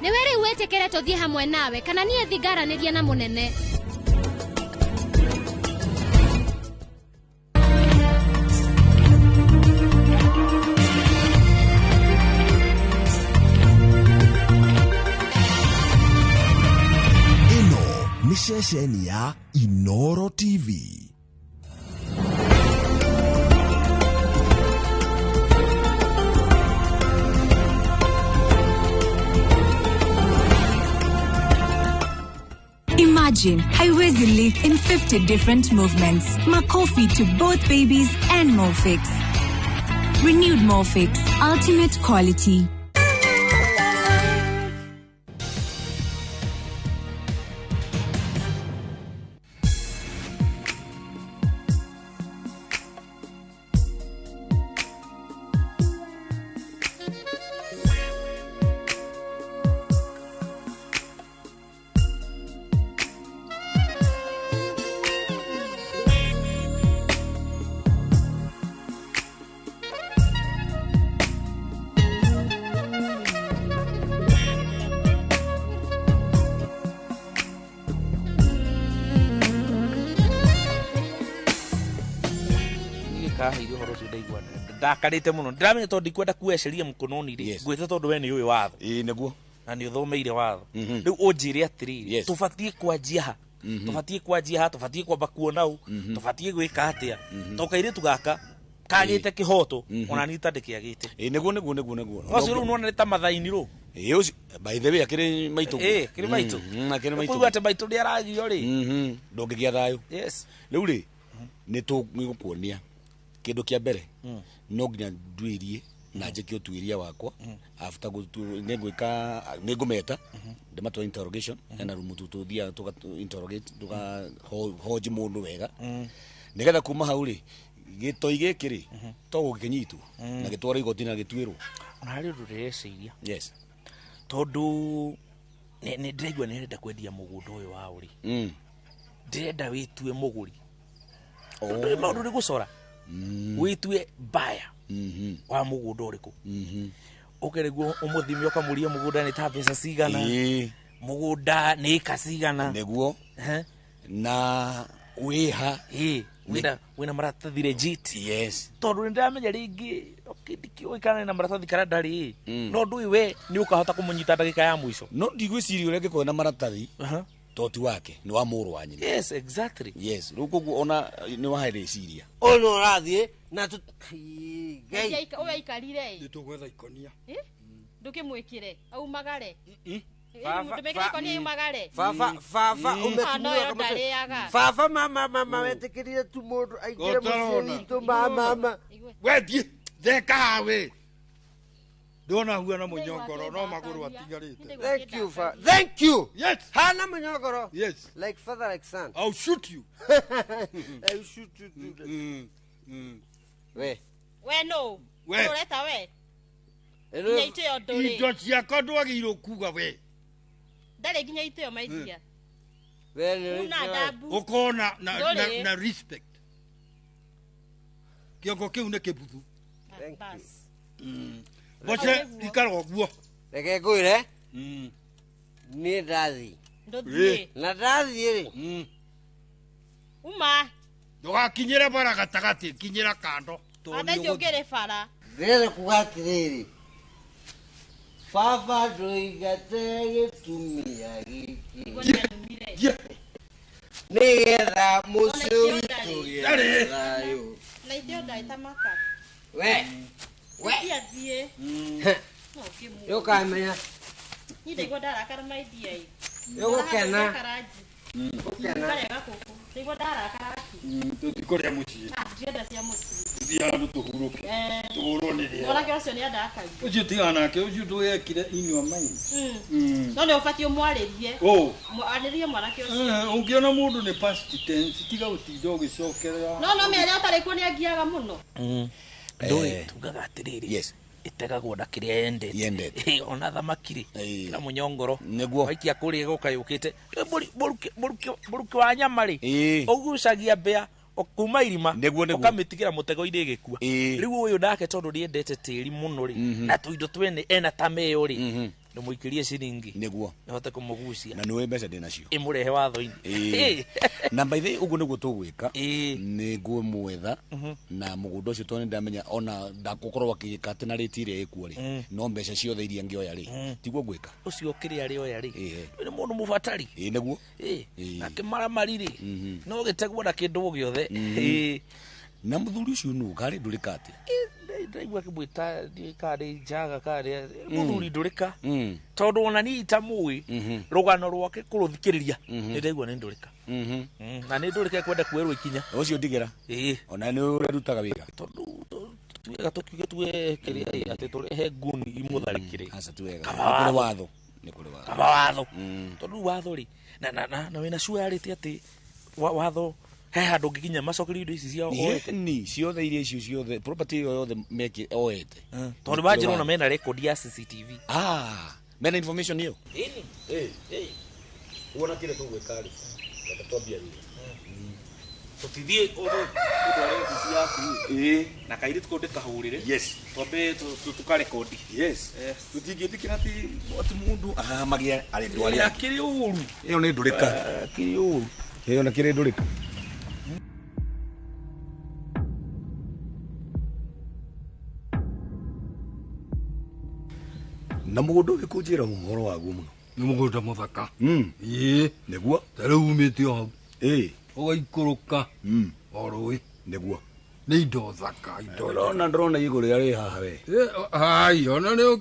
Nĩwe rĩu wĩtĩkĩre tũthiĩ hamwe nawe kana niĩ thiĩ ngaranĩrie na mũnene. Nĩ ceceni ya Inoro TV. Imagine haiwezi live in 50 different movements. Makofi to both babies and Molfix. Renewed Molfix, ultimate quality. Ndakarĩte mũno ndĩramenya tondũ ndikwenda kuoya sheria mkononi rĩ ngwĩte tondũ we nĩ ũĩ watho. Ĩĩ nĩguo. Na nĩ ũthomeire watho. Rĩu ũnjĩre atĩrĩrĩ, tũbatiĩ kwanjia ha? Tũbatiĩ kwanjia ha? Tũbatiĩ kwamba kuona ũ? Tũbatiĩ gwĩka atĩa? To kairĩtu gaka kagĩte kĩhoto ona niĩ ta ndĩkĩagĩte. Ĩĩ nĩguo nĩguo nĩguo nĩguo. Ũcio rĩu nĩwona nĩ ta mathaini rũ. Ĩĩ ũcio by the way akĩrĩ maitũ. Ĩĩ kĩrĩ maitũ. Akĩrĩ maitũ. Kũigua atĩ maitũ nĩaragio rĩ. Ndũngĩgĩa thayũ. Yes. Rĩu rĩ nĩ tũgũkuonia kĩndũ kĩa mbere no nginya nduĩrie na njĩke ũtuĩria wakwa after nĩngwĩka nĩngũmeta ndĩmatware interrogation hena rumu tũthiaga tũga interrogate tũkahoji mũndũ wega nĩgetha kuma hau rĩ gĩtoi gĩkĩ rĩ to gũkĩnyitwo na gĩtwarwo igoti na gĩtuĩrwo. Ona harĩ ũndũ ndĩreciria. Yes. Tondũ nĩ ndĩraigua nĩ arenda kwendia mũgũnda ũyũ wao rĩ, ndĩrenda wĩtue mũgũri. Tondũ maũndũ nĩ gũcora. Wĩtue buyer wa mũgũnda ũrĩkũ. Ũke nĩguo ũmũthime ũkamũria mũgũnda nĩ ta mbeca cigana, mũgũnda nĩ ĩka cigana. Nĩguo. Na wĩha. Ĩĩ wĩna maratathi legit. Yes. Tondũ nĩ ndĩramenya rĩngĩ ndikĩũĩ kana na maratathi kana ndarĩ, no ndũĩ we nĩ ũkahota kũmũnyita ndagĩka ya mũico. No ndigwĩciria ũrĩa angĩkorwo na maratathi To ti wake nĩ wa mũrũ wa nyina. Yes, exactly. Yes, rĩu koguo ona nĩ wahe rĩciria. Ũyũ nĩ ũrathiĩ na tu Ngai. Ũyũ aikarire ĩ. Nĩ tũgwetha ikonia. Ndũkĩmwĩkĩre aumagare. Baba- Ndũmĩkĩre ikonia yumagare. Baba, baba, Ah, no yo ndarĩaga. Baba, mama, mama, wetĩkĩrire tu mũndũ aingĩre mũciĩ Ũtarona. witũ, mama, mama. We thiĩ theka hawe. Ndona huana mũnyongoro no magũrũ atigarĩte. Thank you, fa. Thank you. Yes. Hana mũnyongoro. Yes. Like father, like son. I'll shoot you. I'll shoot you too. We. We no. We. Ũreta we. Nginya itĩo ndũrĩ. Indo ciakwa ndwagĩrĩirwo kuga we. Ndarĩ nginya itĩo maidia. We nĩ Una adabu. Ũkorwo na, na, na, Ndũrĩ. na respect. Kĩongo kĩu nĩ kĩbuthu. Bas. Mboce ikara ũguo. Reke ngwĩre. Niĩ ndathiĩ. Ndũthiĩ. Na ndathiĩ rĩ. Uma. Ndũgakinyĩre bara gatagatĩ, kinyĩra kando. Tondũ Atha nĩ icio ũngĩrĩ bara. Ndĩrenda kuga atĩrĩrĩ. Baba ndũigate gĩtumia gĩkĩ. Nĩgetha mũciĩ witũ ũgĩe na thayũ. Na itĩo ndaĩtamaka. We. We. Thiĩ. Nĩũkamenya. Niĩ ndaigua ndarakara maidia ĩ. Nĩũgũkena. Ũkena. Karega kũkũ. Ndaigua ndarakara aki. Tũtikũrĩa mũciĩ. Ah, ndienda cia mũciĩ. Tũthiĩ handũ tũhurũke. Eh. Tũhũrwo nĩ rĩera. Mwanake ũcio nĩ andakaria. Ũcio tigana nake, ũcio ndũgekire in your mind. No nĩ ũbatiĩ ũmwarĩrie. Ũ. Mwarĩrie mwanake ũcio. Ũngĩona mũndũ nĩ past tense, tiga gũtinda ũgĩcokerera. No no mĩario ũtarĩ kuo nĩ angiaga mũno. Ndũĩ tugaga atĩrĩrĩ. Yes. Ĩtegagwo na kĩrĩa yendete. Yendete. Ona thamaki rĩ. Na mũnyongoro. Nĩguo. Waikia kũrĩa ĩgoka yũkĩte. Mũrukĩ wa nyama rĩ. Ũgucagia mbĩa kuma irima. Nĩguo, nĩguo. Ũkamĩtigĩra mũtego-inĩ ĩgĩkua. Rĩu ũyũ nake tondũ nĩendete tĩri mũno rĩ. Na tũindo twene ena ta mĩo rĩ. Ndũmũikĩrie ciringi. Nĩguo. Ĩhote kũmũgucia. Na nĩũĩ mbeca ndĩ nacio. Ĩmũrehe watho-inĩ. Ĩĩ. Na by the way ũguo nĩguo tũgwĩka. Nĩ ngũmwetha na mũgũnda ũcio tondũ nĩndamenya ona ndagũkorwo akĩgĩka atĩ na rĩti ĩrĩa ĩkuo rĩ. No mbeca ciothe iria angĩoya rĩ. Tiguo ngwĩka. Ũcio kĩrĩa arĩoya rĩ. Nĩ mũndũ mũbatari. Ĩĩ nĩguo. Ĩĩ. Akĩmaramari rĩ. No gĩtegwo na kĩndũ o gĩothe. Ĩĩ. Na mũthuri ũcio nũ karĩ ndũrĩka atĩa? Ndaigua akĩmwĩta ndiũĩ kana nĩ njaga kana nĩ mũthuri ndũrĩka. Tondũ ona niĩ itamũĩ rũgano rwake kũrũthikĩrĩria nĩ ndaigua nĩ ndũrĩka. Na nĩ ndũrĩka kwenda kuoerwo ikinya. Ũcio ndigĩra. Ĩĩ. Ona nĩ ũrerutaga wĩra. Tondũ tuwega tũkiuge tuwe kĩrĩa atĩ tũrehe nguni imũtharĩkĩre. Aca ti wega. Kaba Nĩ kũrĩ watho. watho. Nĩ kũrĩ watho. Kaba watho. Tondũ rĩu watho rĩ na na na na wĩna sure arĩte atĩ watho he handũ ũngĩkinya macokerio indo ici ciao oete. Ni ciothe iria icio ciothe property ĩyo yothe meki oete. Tondũ manjĩra ona mena record ya CCTV. Ah, mena information ĩyo. Ĩni. Ĩĩ. Wona kĩrĩa tũgwĩka rĩ. Reke twambie wĩra. Tũtithiĩ ũndware obici yaku Ĩĩ. na kairĩtu kau ndĩkahũrĩre. Yes. Twambe tũkarekondi. Yes. Tũtingĩtĩkĩra atĩ atĩ mũndũ ahamagia arĩ andũ arĩa. Akĩrĩ ũru. Ĩyo nĩ ndũrĩka. Akĩrĩ ũru. Ĩyo nĩ kĩrĩ ndũrĩka. Na mũgũnda ũyũ kũnjĩra ũhoro waguo mũno. Nĩ mũgũnda mũthaka. Ĩĩ. Nĩguo. Ta rĩu umĩte o hau. Ĩĩ. Ũgaikũrũka. O rũĩ. Nĩguo. Nĩ indo thaka, indo Ndĩrona ndĩrona igũrũ rĩrĩa rĩ haha we. Hai, ona nĩ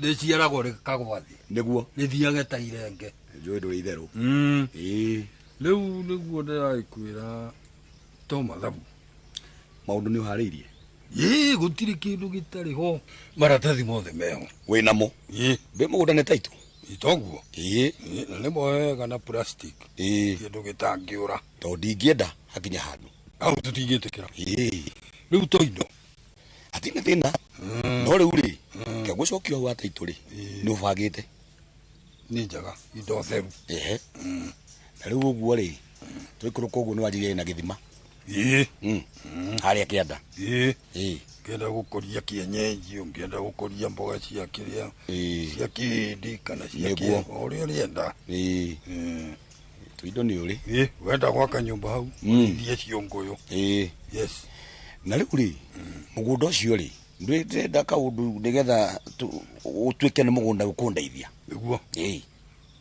rĩciaragwo rĩkagwa thĩ. Nĩguo. Rĩthiage ta irenge. Njũĩ ndũrĩ itherũ. Ĩĩ. Rĩu nĩguo ndĩragĩkwĩra to mathabu. Maũndũ nĩ ũharĩirie? Ĩĩ, gũtirĩ kĩndũ gĩtarĩ ho. Maratathi mothe meho. Wĩ namo? Ĩĩ. Ndĩ mũgũnda nĩ taitũ? Toguo. Ĩĩ. Na nĩ moe na plastic. Ĩĩ. Kĩndũ gĩtangĩũra. Tondũ ndingĩenda hakinya handũ. Hau tũtingĩtĩkĩra. Ĩĩ. Rĩu to indo. Hatirĩ thĩna. No rĩu rĩ, kĩagũcokio hau ataitũ rĩ, nĩ ũbangĩte. Nĩ njega, indo theru. Ehe. Na rĩu ũguo rĩ, tũikũrũka ũguo nĩ wanjirie na gĩthima. Ĩĩ. Harĩa kĩanda. Ĩĩ. Ĩĩ. Ũngĩenda gũkũria kĩenyenji, ũngĩenda gũkũria mboga cia kĩrĩa, cia kĩhĩndĩ kana cia Nĩguo. kĩ, o ũrĩa ũrĩenda. Ĩĩ. Tũindo nĩ ũrĩ. Ĩĩ, wenda gwaka nyũmba hau, ũrĩithie ciũngũyũ. Ĩĩ. Yes. Na rĩu rĩ, mũgũnda ũcio rĩ, ndĩrenda kaũndũ nĩgetha ũtuĩke nĩ mũgũnda ũkũndeithia. Nĩguo. Ĩĩ.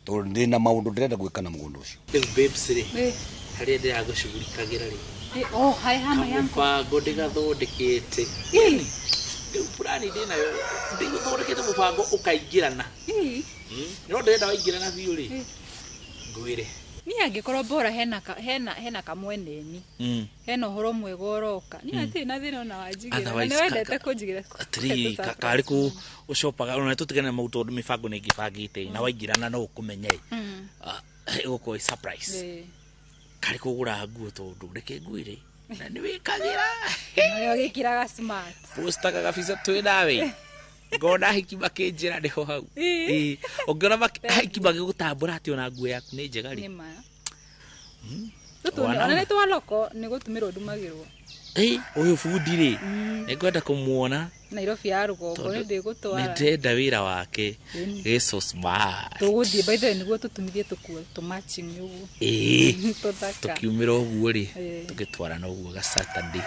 Tondũ ndĩna maũndũ ndĩrenda gwĩka na mũgũnda ũcio. Rĩu babes rĩ, Eh. harĩa ndĩragũcugurikagĩra rĩ, Oh, hi, hama yangu. kamũbango ndĩgathondekete. Eh. Rĩu purani ndĩnayo, ndĩgũthondekete mũbango ũkaingĩrana. Eh. No ndĩrenda waingĩrana biũ rĩ, ngwĩre. Niĩ angĩkorwo bora hena hena hena kamweneni hena ũhoro mwega ũroka niĩ hatirĩ na thĩna ona wanjigĩra na Otherwise, nĩ wendete kũnjigĩra Atĩrĩrĩ, karĩ kũ ũcopaga ona tũtigane na maũndũ tondũ mĩbango nĩ ĩngĩbangĩte na waingĩrana no ũkũmenye ĩ. Ah, ĩgũkorwo ĩ surprise. Karĩ kũgũra nguo tondũ reke ngwĩre na nĩ wĩkagĩra Ũrĩa ũgĩkĩraga smart. Postaga gabica twĩ nawe ngona hiki makĩnjĩra nĩho hau. Ĩĩ. Ũngĩona hiki magĩgũtambũra atĩ ona nguo yaku nĩ njega rĩ. Nĩ ma. Tũtũ Wana- ona nĩ twaloko nĩ gũtumĩrwo ndumagĩrwo. Ĩ, ũyũ bundi rĩ, nĩngwenda kũmuona. Nairobi ya rũgongo Tondũ nĩ ndĩgũtwara. nĩ ndĩrenda wĩra wake Ĩni. gĩ so smart. Tũgũthiĩ by the way nĩguo tũtumithie tũkuo tũ matching ũguo. Ĩĩ. Tũthaka. Tũkiumĩra ũguo rĩ, Ĩĩ. tũgĩtwarana ũguo ga Saturday.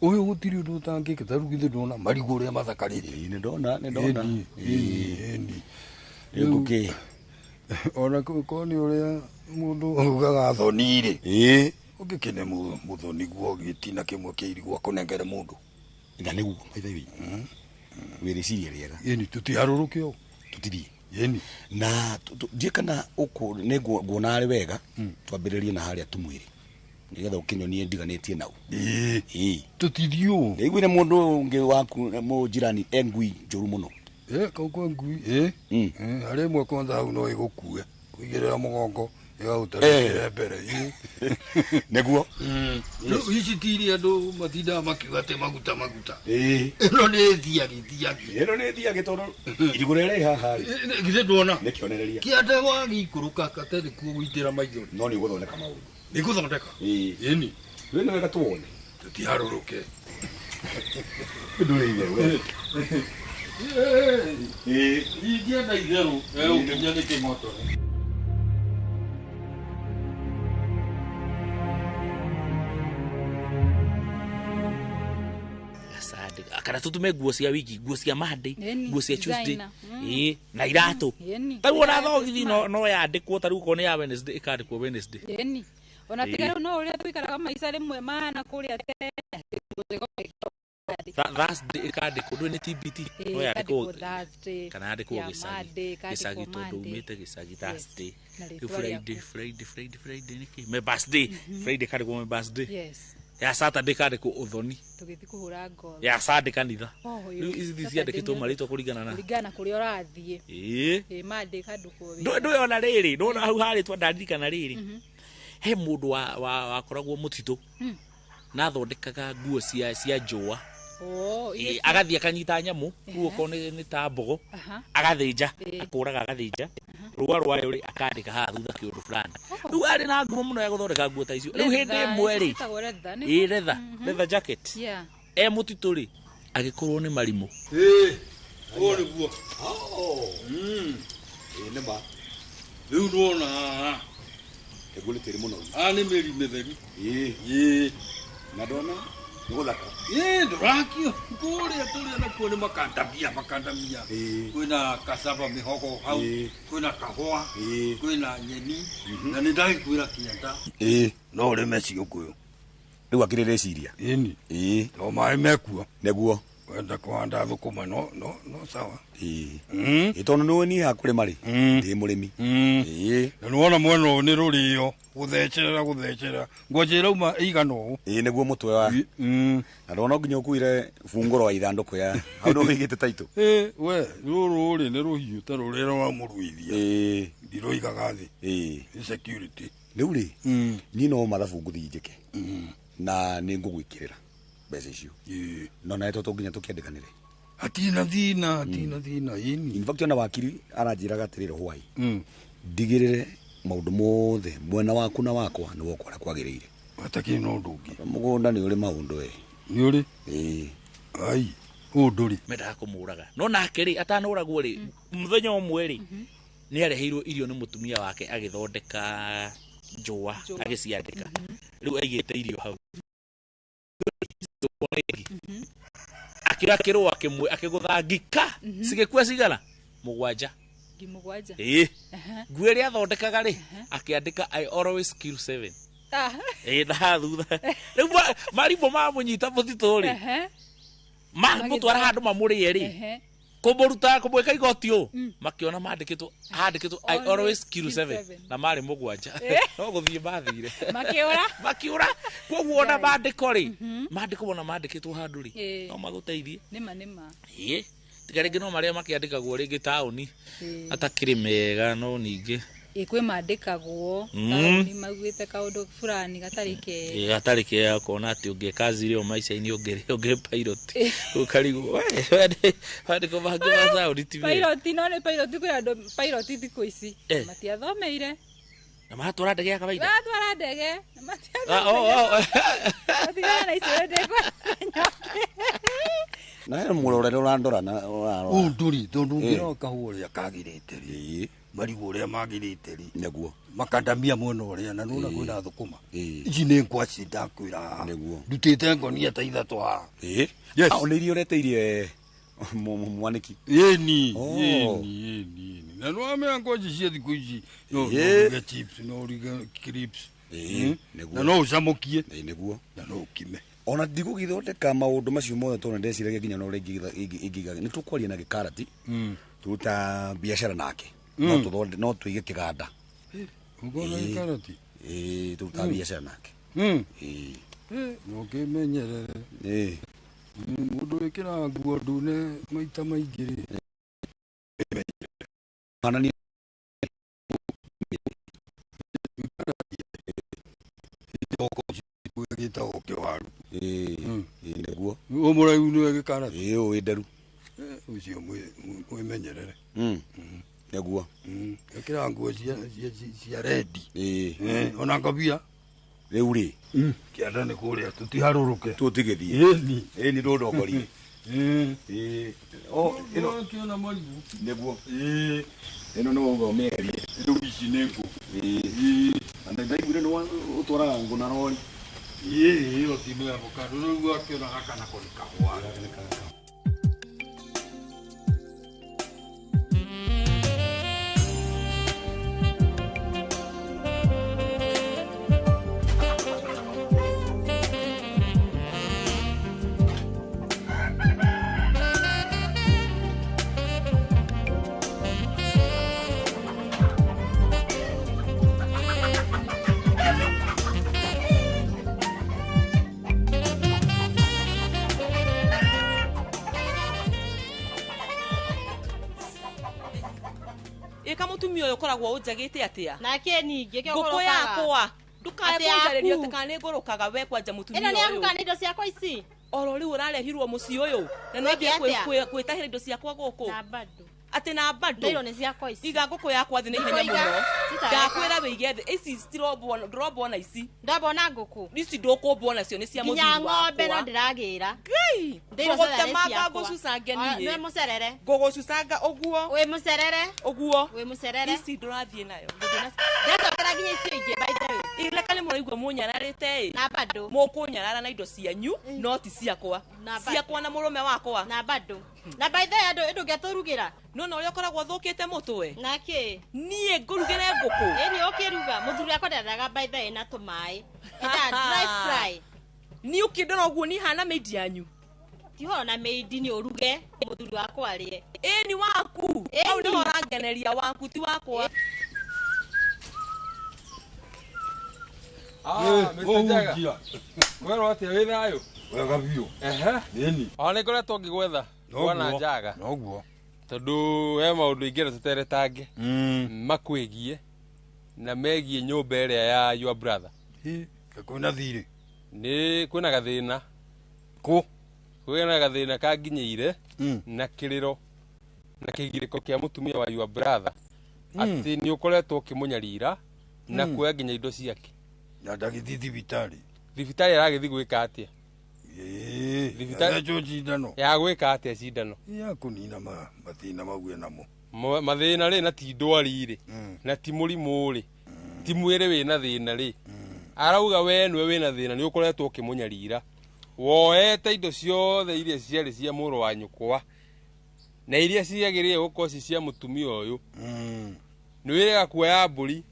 Ũyũ gũtirĩ ũndũ ũtangĩka ta rĩu githĩ ndona marigũ ũrĩa mathakarĩte. Nĩ ndona, nĩ ndona. Ĩni. Rĩu ngũkĩ? Ona korwo nĩ ũrĩa mũndũ augaga thoni rĩ. Ĩĩ. Ũngĩkĩne mũthoni guo gĩtina kĩmwe kĩa irigũ akũnengere mũndũ. Na nĩguo maithe wĩ. Wĩ rĩciria rĩega. Ĩni tũtiharũrũke ũũ. Tũtithiĩ. Ĩni. Na ndiĩ kana ũkũ nĩ nguona arĩ wega twambĩrĩrie na harĩa tumwĩrĩ nĩgetha ũkĩnyonie ndiganĩtie nau. Ĩĩ. Tũtithiĩ ũũ. Ndaiguire mũndũ ũngĩ waku mũjirani e ngui njũru mũno. Ĩ kau kwa ngui ĩ. Harĩ ĩmwe kwanza hau no ĩgũkue. Kũigĩrĩra mũgongo ĩgagũtarĩkĩra mbere. Ĩ. Nĩguo. Rĩu ici ti iria andũ matindaga makiuga atĩ maguta maguta. Ĩĩ. Ĩno nĩ ĩthiagi thiagi. Ĩno nĩ ĩthiagi tondũ irigũ rĩrĩa rĩ haha rĩ. Githĩ ndwona? Nĩ kĩonereria. Kĩanda wagĩikũrũka katarĩ kuo gũitĩra maithori. No nĩ ũgũthondeka maũndũ. Nĩ ngũthondeka. Ĩĩ. Ĩni. Rĩu nĩ wega tuone. Tũtiharũrũke. Ndũrĩ itherũ we. Ĩĩ. Ingĩenda itherũ ũkinya nĩ kĩng'otore. Sunday. Kana tũtume nguo cia wiki, nguo cia Monday, Ĩni, nguo cia Tuesday. designer. Ĩĩ, na iratũ. Ĩni. Tarĩu ona thogithi no yandĩkwo tarĩu okorwo nĩ ya Wednesday ĩkandĩkwo Wednesday. Ĩni. Ona tiga Ĩĩ. rĩu no ũrĩa tũikaraga maica rĩmwe mahana kũrĩa tene. Thursday ĩkandĩkwo ndũĩ nĩ TBT Ĩĩ, no yandĩkwo ĩkandĩkwo Thursday, kana yandĩkwo ya gĩcagi. Monday, ĩkandĩkwo Gĩcagi tondũ Monday. umĩte gĩcagi Thursday. Na Rĩu rĩtwa Friday, rĩaku. Friday, Friday, Friday nĩkĩ? Members Day. Friday ĩkandĩkwo Members Day. Yes. Ya Saturday ĩkandĩkwo ũthoni. Tũgĩthiĩ kũhũra ngoro. Ya Sunday kanitha. Oh, Rĩu ici Saturday ciandĩkĩtwo nĩ- marĩtwa kũringana na. Kũringana na kũrĩa ũrathiĩ. Ĩĩ. Ĩĩ, Monday ĩkandĩkwo wĩra. Ndũĩ ona rĩrĩ, ndona hau harĩtwa ndaririkana rĩrĩ. He mũndũ wakoragwo mũtitũ na athondekaga nguo cia njũa. Oh, iria Ĩĩ, agathiĩ akanyita nyamũ rĩu okorwo nĩ ta mbogo Aha. agathĩnja akũraga agathĩnja rũa rwayo rĩ akandĩka haha thutha kĩũndũ fulani. Rĩu arĩ na ngumo mũno ya gũthondeka nguo ta icio. Rĩu hĩndĩ Leather, ĩmwe rĩ, ciĩtagwo leather, nĩguo? ĩĩ leather, leather jacket. Yeah. E mũtitũ rĩ, agĩkorwo nĩ marimũ. Ĩĩ. Ũũ nĩguo. Ĩĩ nĩ ma. Rĩu nĩwona haha. Nĩguo nĩ tĩri mũnoru. Haha nĩ mĩri mĩtheru. Ĩĩ. Ĩĩ. Na ndona nĩ gũthaka. Ĩĩ ndũrakio kũrĩa kũrĩa nakuo nĩ makandamia makandamia. Kwĩna cassava mĩhogo hau, kwĩna kahũa, kwĩna nyeni na nĩ ndagĩkwĩra kĩanda. Ĩĩ. No ũrĩme ciũngũyũ. Rĩu akĩrĩ rĩciria. Ĩni. Ĩĩ. To maĩ mekuo. Nĩguo. Wenda kũhanda thũkũma no no sawa. Ĩĩ. Ĩĩ tondũ nĩũĩ niĩ haha kũrĩma rĩ, ndĩ mũrĩmi. Ĩĩ. Na nĩwona mwena ũyũ nĩ rũrĩo gũthecerera gũthecerera ngwacĩ ĩrauma ĩigana ũũ. Ĩĩ nĩguo mũtwe wa. Na ndona nginya ũkuire bungũro wa ithandũkũ ya hau nĩ ũigĩte taitũ. Ĩ we rũrũ rĩ nĩ rũhiũ ta rũrĩa rwa mũruithia. Ĩĩ. Ndirũigaga thĩ. Ĩĩ. Nĩ security. Rĩu rĩ, niĩ no mathabu ngũthiĩ njĩke. Na nĩ ngũgwĩkĩrĩra mbeca icio. No nawe to nginya tũkĩandĩkanĩre. Hatirĩ thĩna, hatirĩ thĩna, ĩni. In fact ona wakiri aranjĩraga atĩrĩrĩ hwai. Ndigĩrĩre maũndũ mothe mwena waku na wakwa nĩ woka ũrĩa kwagĩrĩire. Hatakĩrĩ na ũndũ ũngĩ. Mũgũnda nĩ ũrĩ maũndũ we. Nĩ ũrĩ? Ĩĩ. Ai, ũũ ndũrĩ. Mendaga kũmũraga. No nake rĩ, atanoragwo rĩ, mũthenya ũmwe rĩ, nĩ areheirwo irio nĩ mũtumia wake agĩthondeka njũa, agĩciandĩka. Rĩu aigĩte irio hau. Akĩoya kĩrũa kĩmwe akĩgũtha ngika cigĩkua cigana 7. Ngi mũgwanja. Ĩĩ. Nguo ĩrĩa athondekaga rĩ, akĩandĩka I always kill 7. Ah. Ĩĩ, na haha thutha rĩu marimũ mamũnyita mũtitũ rĩ, mamũtwara handũ mamũrĩe rĩ, kũmũruta kũmwĩka igoti ũ, makĩona mandĩkĩtwo handĩkĩtwo I always kill 7 na marĩ 7. No gũthiĩ mathire. Makĩũra. Makiura. Koguo ona mandĩko rĩ, mandĩko wona mandĩkĩtwo handũ rĩ, no magũteithie. Nĩma nĩma. Ĩĩ, tiga rĩngĩ no marĩa makĩandĩkagwo rĩngĩ taũni atakĩrĩ mega, no ningĩ Ĩ, kwĩ mandĩkagwo taũni maugĩte kaũndũ fulani gatarĩ kega. Ĩĩ, gatarĩ kega, ũkona atĩ ũngĩka zero maica-inĩ ũngĩrĩ pilot, ũkarigwo we, mandĩko mangĩ ma taũni ti mega. Pilot, no nĩ pilot, kwĩ andũ pilot thikũ ici matiathomeire. Na maratwara ndege ya kawaida. Maratwara ndege na Ah, oh, oh. matiathomeire. Na icio ndekwa. Na he mũrorere ũrandora na ũrarora. Ũndũ rĩ, tondũ ũngĩrora kahũa ũrĩa kagĩrĩte rĩ, marigũ ũrĩa magĩrĩte rĩ, nĩguo makandamia mwena ũrĩa, na nĩwona kwĩna thũkũma. Ici nĩ ngwaci ndakwĩra haha. Ndutĩte ngonia ta 3 haha. Yes. Ah, nĩ irio ũreteirie mwanĩki. Ĩni, Oh. ĩni, ĩni, ĩni. Na nĩwamenya ngwaci cia thikũ ici, no ũruge chips, no ũruge crisps. Nĩguo. Na no ũcamũkie. Nĩguo. Na no ũkime. Ona ndigũgĩthondeka maũndũ macio mothe tondũ ndeciragia nginya na ũrĩa ingĩiga. Nĩ tũkwaria na gĩkarati, tũruta biacara nake. No tũthonde, no tũige kĩganda. Ũkona gĩkarati? Ĩĩ, tũrutaga biacara nake. Ĩĩ. No kĩmenyerere. Ĩĩ. Mũndũ wĩkĩraga nguo ndune maita maingĩ rĩ. Hanania. Gĩtagwo kĩwaru. Ĩĩ, nĩguo. Ũ mũraihu nĩwe gĩkarati. Ĩĩ, ũyũ wĩ nderu. Ũcio mwĩmenyerere. Nĩguo. Ĩkĩraga nguo cia rendi. Ĩĩ. Ona ngobia. Rĩu rĩ. Kĩanda nĩ kũrĩa tũtiharũrũke. Tũtigĩthiĩ. Ĩni. Ĩni ndũndongorie. Ĩĩ. O, ĩno. Ũkĩona marigũ. Nĩguo. Ĩĩ. Ĩno nĩ wauga ũmĩeherie. Rĩu ici nĩ ngũ. Ĩĩ. Na ndaiguire nĩ ũtwaraga ngũ na rori. Ĩĩ, ĩyo ti nĩ avocado. Rĩu wakĩona gaka nako nĩ kahũa. Ĩka mũtumia ũyũ ũkoragwo ũnjagĩte atĩa? Nake ningĩ kĩo Ngũkũ ũgũrũkaga. yakwa ndukae Atĩ kũnjarĩria yaku. atĩ kana nĩ ngũrũkaga we kwanja mũtumia Ĩno nĩ yaku ũyũ. kana nĩ indo ciakwa ici? Oro rĩu ũrarehirwo mũciĩ ũyũ na no Wĩke thiĩ atĩa? kwĩtahĩra indo ciakwa gũkũ. Na bado. Atĩ na bado. Ndairwo nĩ ciakwa ici. Iga ngũkũ yakwa thĩ na ihenya Ndikũiga. mũno. Citareka. Ndakwĩra wĩige thĩ. Ici citirombwo, ndũrombwo na ici. Ndambwo na ngũkũ. Ici ndũkũmbwo nacio nĩ cia Nginya mũthuri ng'ombe no wakwa. ndĩragĩra. Ngai! Ndĩirwo ciothe nĩ Ngũgũtemanga ciakwa. ngũcucange Ona niĩ. nĩ mũcerere. Ngũgũcucanga ũguo. Wĩ mũcerere. Ũguo. Wĩ mũcerere. Ici ndũrathiĩ nayo. Ndacokera nginya icio ingĩ by the way. Ileka nĩ mũraigua mũnyararĩte ĩ. Na bado. Mũkũnyarara na indo cianyu no ti ciakwa. Na bado. Ciakwa na mũrũme wakwa. Na bado. Na by the way andũ ndũngĩatũrugĩra. No na ũrĩa ũkoragwo ũthũkĩte mũtwe. Na kĩ? Niĩ ngũrugĩre ngũkũ. Ĩni ũkĩruga mũthuri wakwa ndendaga by the way na tũmaĩ. Endaga dry fry. Niĩ ũkĩndora ũguo niĩ hana maid yanyu. Ti ũhoro na maid nĩ ũruge mũthuri wakwa arĩe. Ĩni waku. Hau nĩho ũrangeneria waku ti wakwa. Ah, Mr. Njaga. Kwĩrwo atĩa wĩ thayũ? Wega biũ. Ehe. Ĩni. Ona nĩ ngoretwo ngĩgwetha bwana Njaga. Noguo. Tondũ he maũndũ ingĩenda tũteretange makwĩgiĩ na megiĩ nyũmba ĩrĩa ya your brother. Kwĩna thirĩ? Nĩ kwĩna gathĩna. Kũ? Kwĩna gathĩna kanginyĩire na kĩrĩro na kĩgirĩko kĩa mũtumia wa your brother atĩ nĩ ũkoretwo ũkĩmũnyarira na kuoya nginya indo ciake. Na ndagĩthiĩ thibitarĩ. Thibitarĩ aragĩthiĩ gwĩka atĩa? Thibitarĩ cindano. Ya gwĩka atĩa cindano? Ya kũnina mathĩna mau enamo. Mathĩna rĩ na ti ndwari rĩ na ti mũrimũ rĩ ti mwĩrĩ wĩna thĩna rĩ arauga we nĩwe wĩna thĩna nĩ ũkoretwo ũkĩmũnyarira woete indo ciothe iria ciarĩ cia mũrũ wa nyũkwa Na iria ciagĩrĩire gũkorwo ci cia mũtumia ũyũ. Nĩ wĩrega kuoya mbũri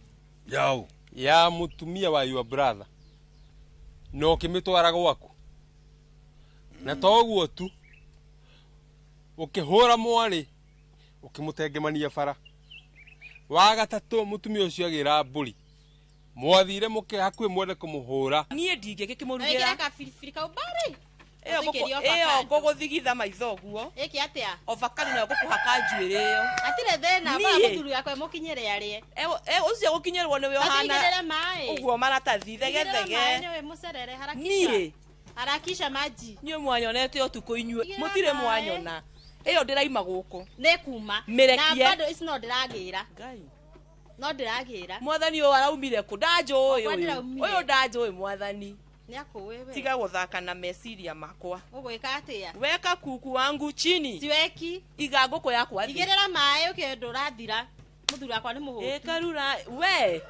yao ya mũtumia wa your brother na ũkĩmĩtwara gwaku. Na to ũguo tu, ũkĩhũra mwarĩ ũkĩmũtengemania bara. Wa gatatũ mũtumia ũcio agĩra mbũri, mwathire mũke hakuhĩ mwende kũmũhũra. Niĩ ndingĩkĩmũrugĩra. Ĩkĩra kabiribiri kau mbari. Ĩyo ngũgũthigitha maitho ũguo. Ĩkĩ atĩa? Ovacado nayo ngũkũhaka njuĩrĩ ĩyo. Hatirĩ thĩna, bara mũthuri wakwa mũkinyĩre arĩe. Ũcio gũkinyĩrwo nĩwe ũhana Igĩrĩre maĩ. Ũguo maratathi thegethege. Maĩ nĩwe mũcerere harakisha. Niĩ harakisha maji. Inyuĩ mwanyonete ũtukũ inyuĩ mũtirĩ mwanyona. Ĩyo ndĩraima gũkũ. Nĩ kuma. Mĩrekie. Na bado ici no ndĩragĩra. Ngai. No ndĩragĩra. Mwathani ũyũ araumire kũ? Ndanjũĩ ũyũ. Ũyũ ndanjũĩ mwathani. Nĩakũĩ we. Tiga gũthaka na meciria makwa. Ũgwĩka atĩa? Weka kuku wangu chini. Siweki. Iga ngũkũ yakwa thĩ. Igĩrĩra maĩ ũkĩenda ũrathira. Mũthuri wakwa nĩ mũhũtu. Ĩkarura we.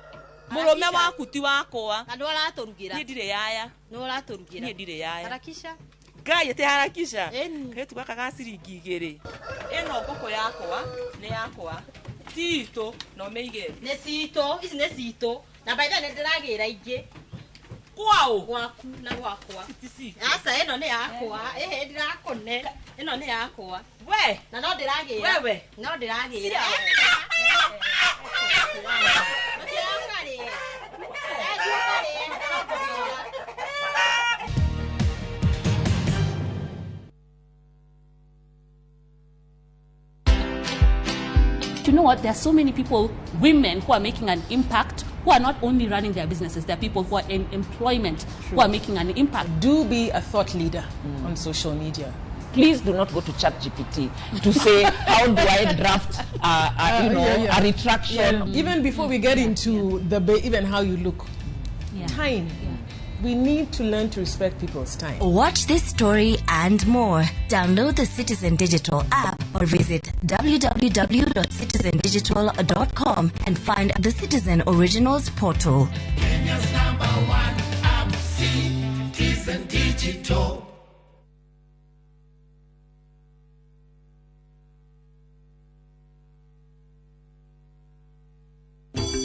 Mũrũme waku ti wakwa. Na nĩ ũratũrugĩra. Niĩ ndirĩ yaya. Nĩ ũratũrugĩra. Niĩ ndirĩ yaya. Harakisha. Ngai ĩtĩ harakisha. Kairĩtu gaka ga ciringi 2. Ĩno ngũkũ yakwa nĩ yakwa. Ti itũ no mĩige. Nĩ citũ, ici nĩ citũ. Na by the way nĩ ndĩragĩra ingĩ. Kwao? Gwaku na gwakwa. Aca ĩno nĩ yakwa. Ĩhĩ ndirakũne. Ĩno nĩ yakwa. We. Na no ndĩragĩra. Wewe. No ndĩragĩra. You know what? There are so many people, women, who are making an impact, who are not only running their businesses, there are people who are in employment, who are making an impact. Do be a thought leader on social media. Please do not go to ChatGPT to say, how do I draft a retraction? Yeah. Even before we get into the even how you look, time. Yeah. We need to learn to respect people's time. Watch this story and more. Download the Citizen Digital app or visit www.citizendigital.com and find the Citizen Originals portal. Kenya's #1 app, Citizen Digital.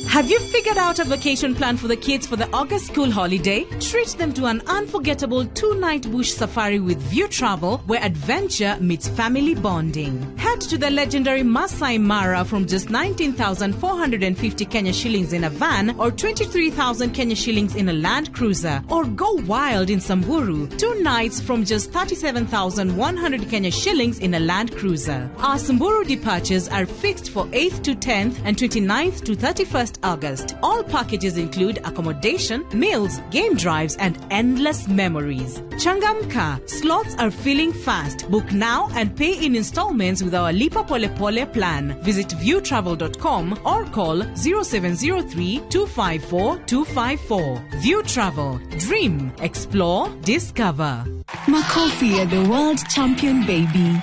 Have you figured out a vacation plan for the kids for the August school holiday? Treat them to an unforgettable 2-night bush safari with View Travel, where adventure meets family bonding. Head to the legendary Masai Mara from just 19,450 Kenya shillings in a van or 23,000 Kenya shillings in a Land Cruiser. Or go wild in Samburu, 2 nights from just 37,100 Kenya shillings in a Land Cruiser. Our Samburu departures are fixed for 8th to 10th and 29th to 31st August. All packages include accommodation, meals, game drives, and endless memories. Changamka, slots are filling fast. Book now and pay in installments with our Lipa Pole Pole plan. Visit viewtravel.com or call 0703 254 254. View Travel. Dream, explore, discover. Makofi ya the world champion baby.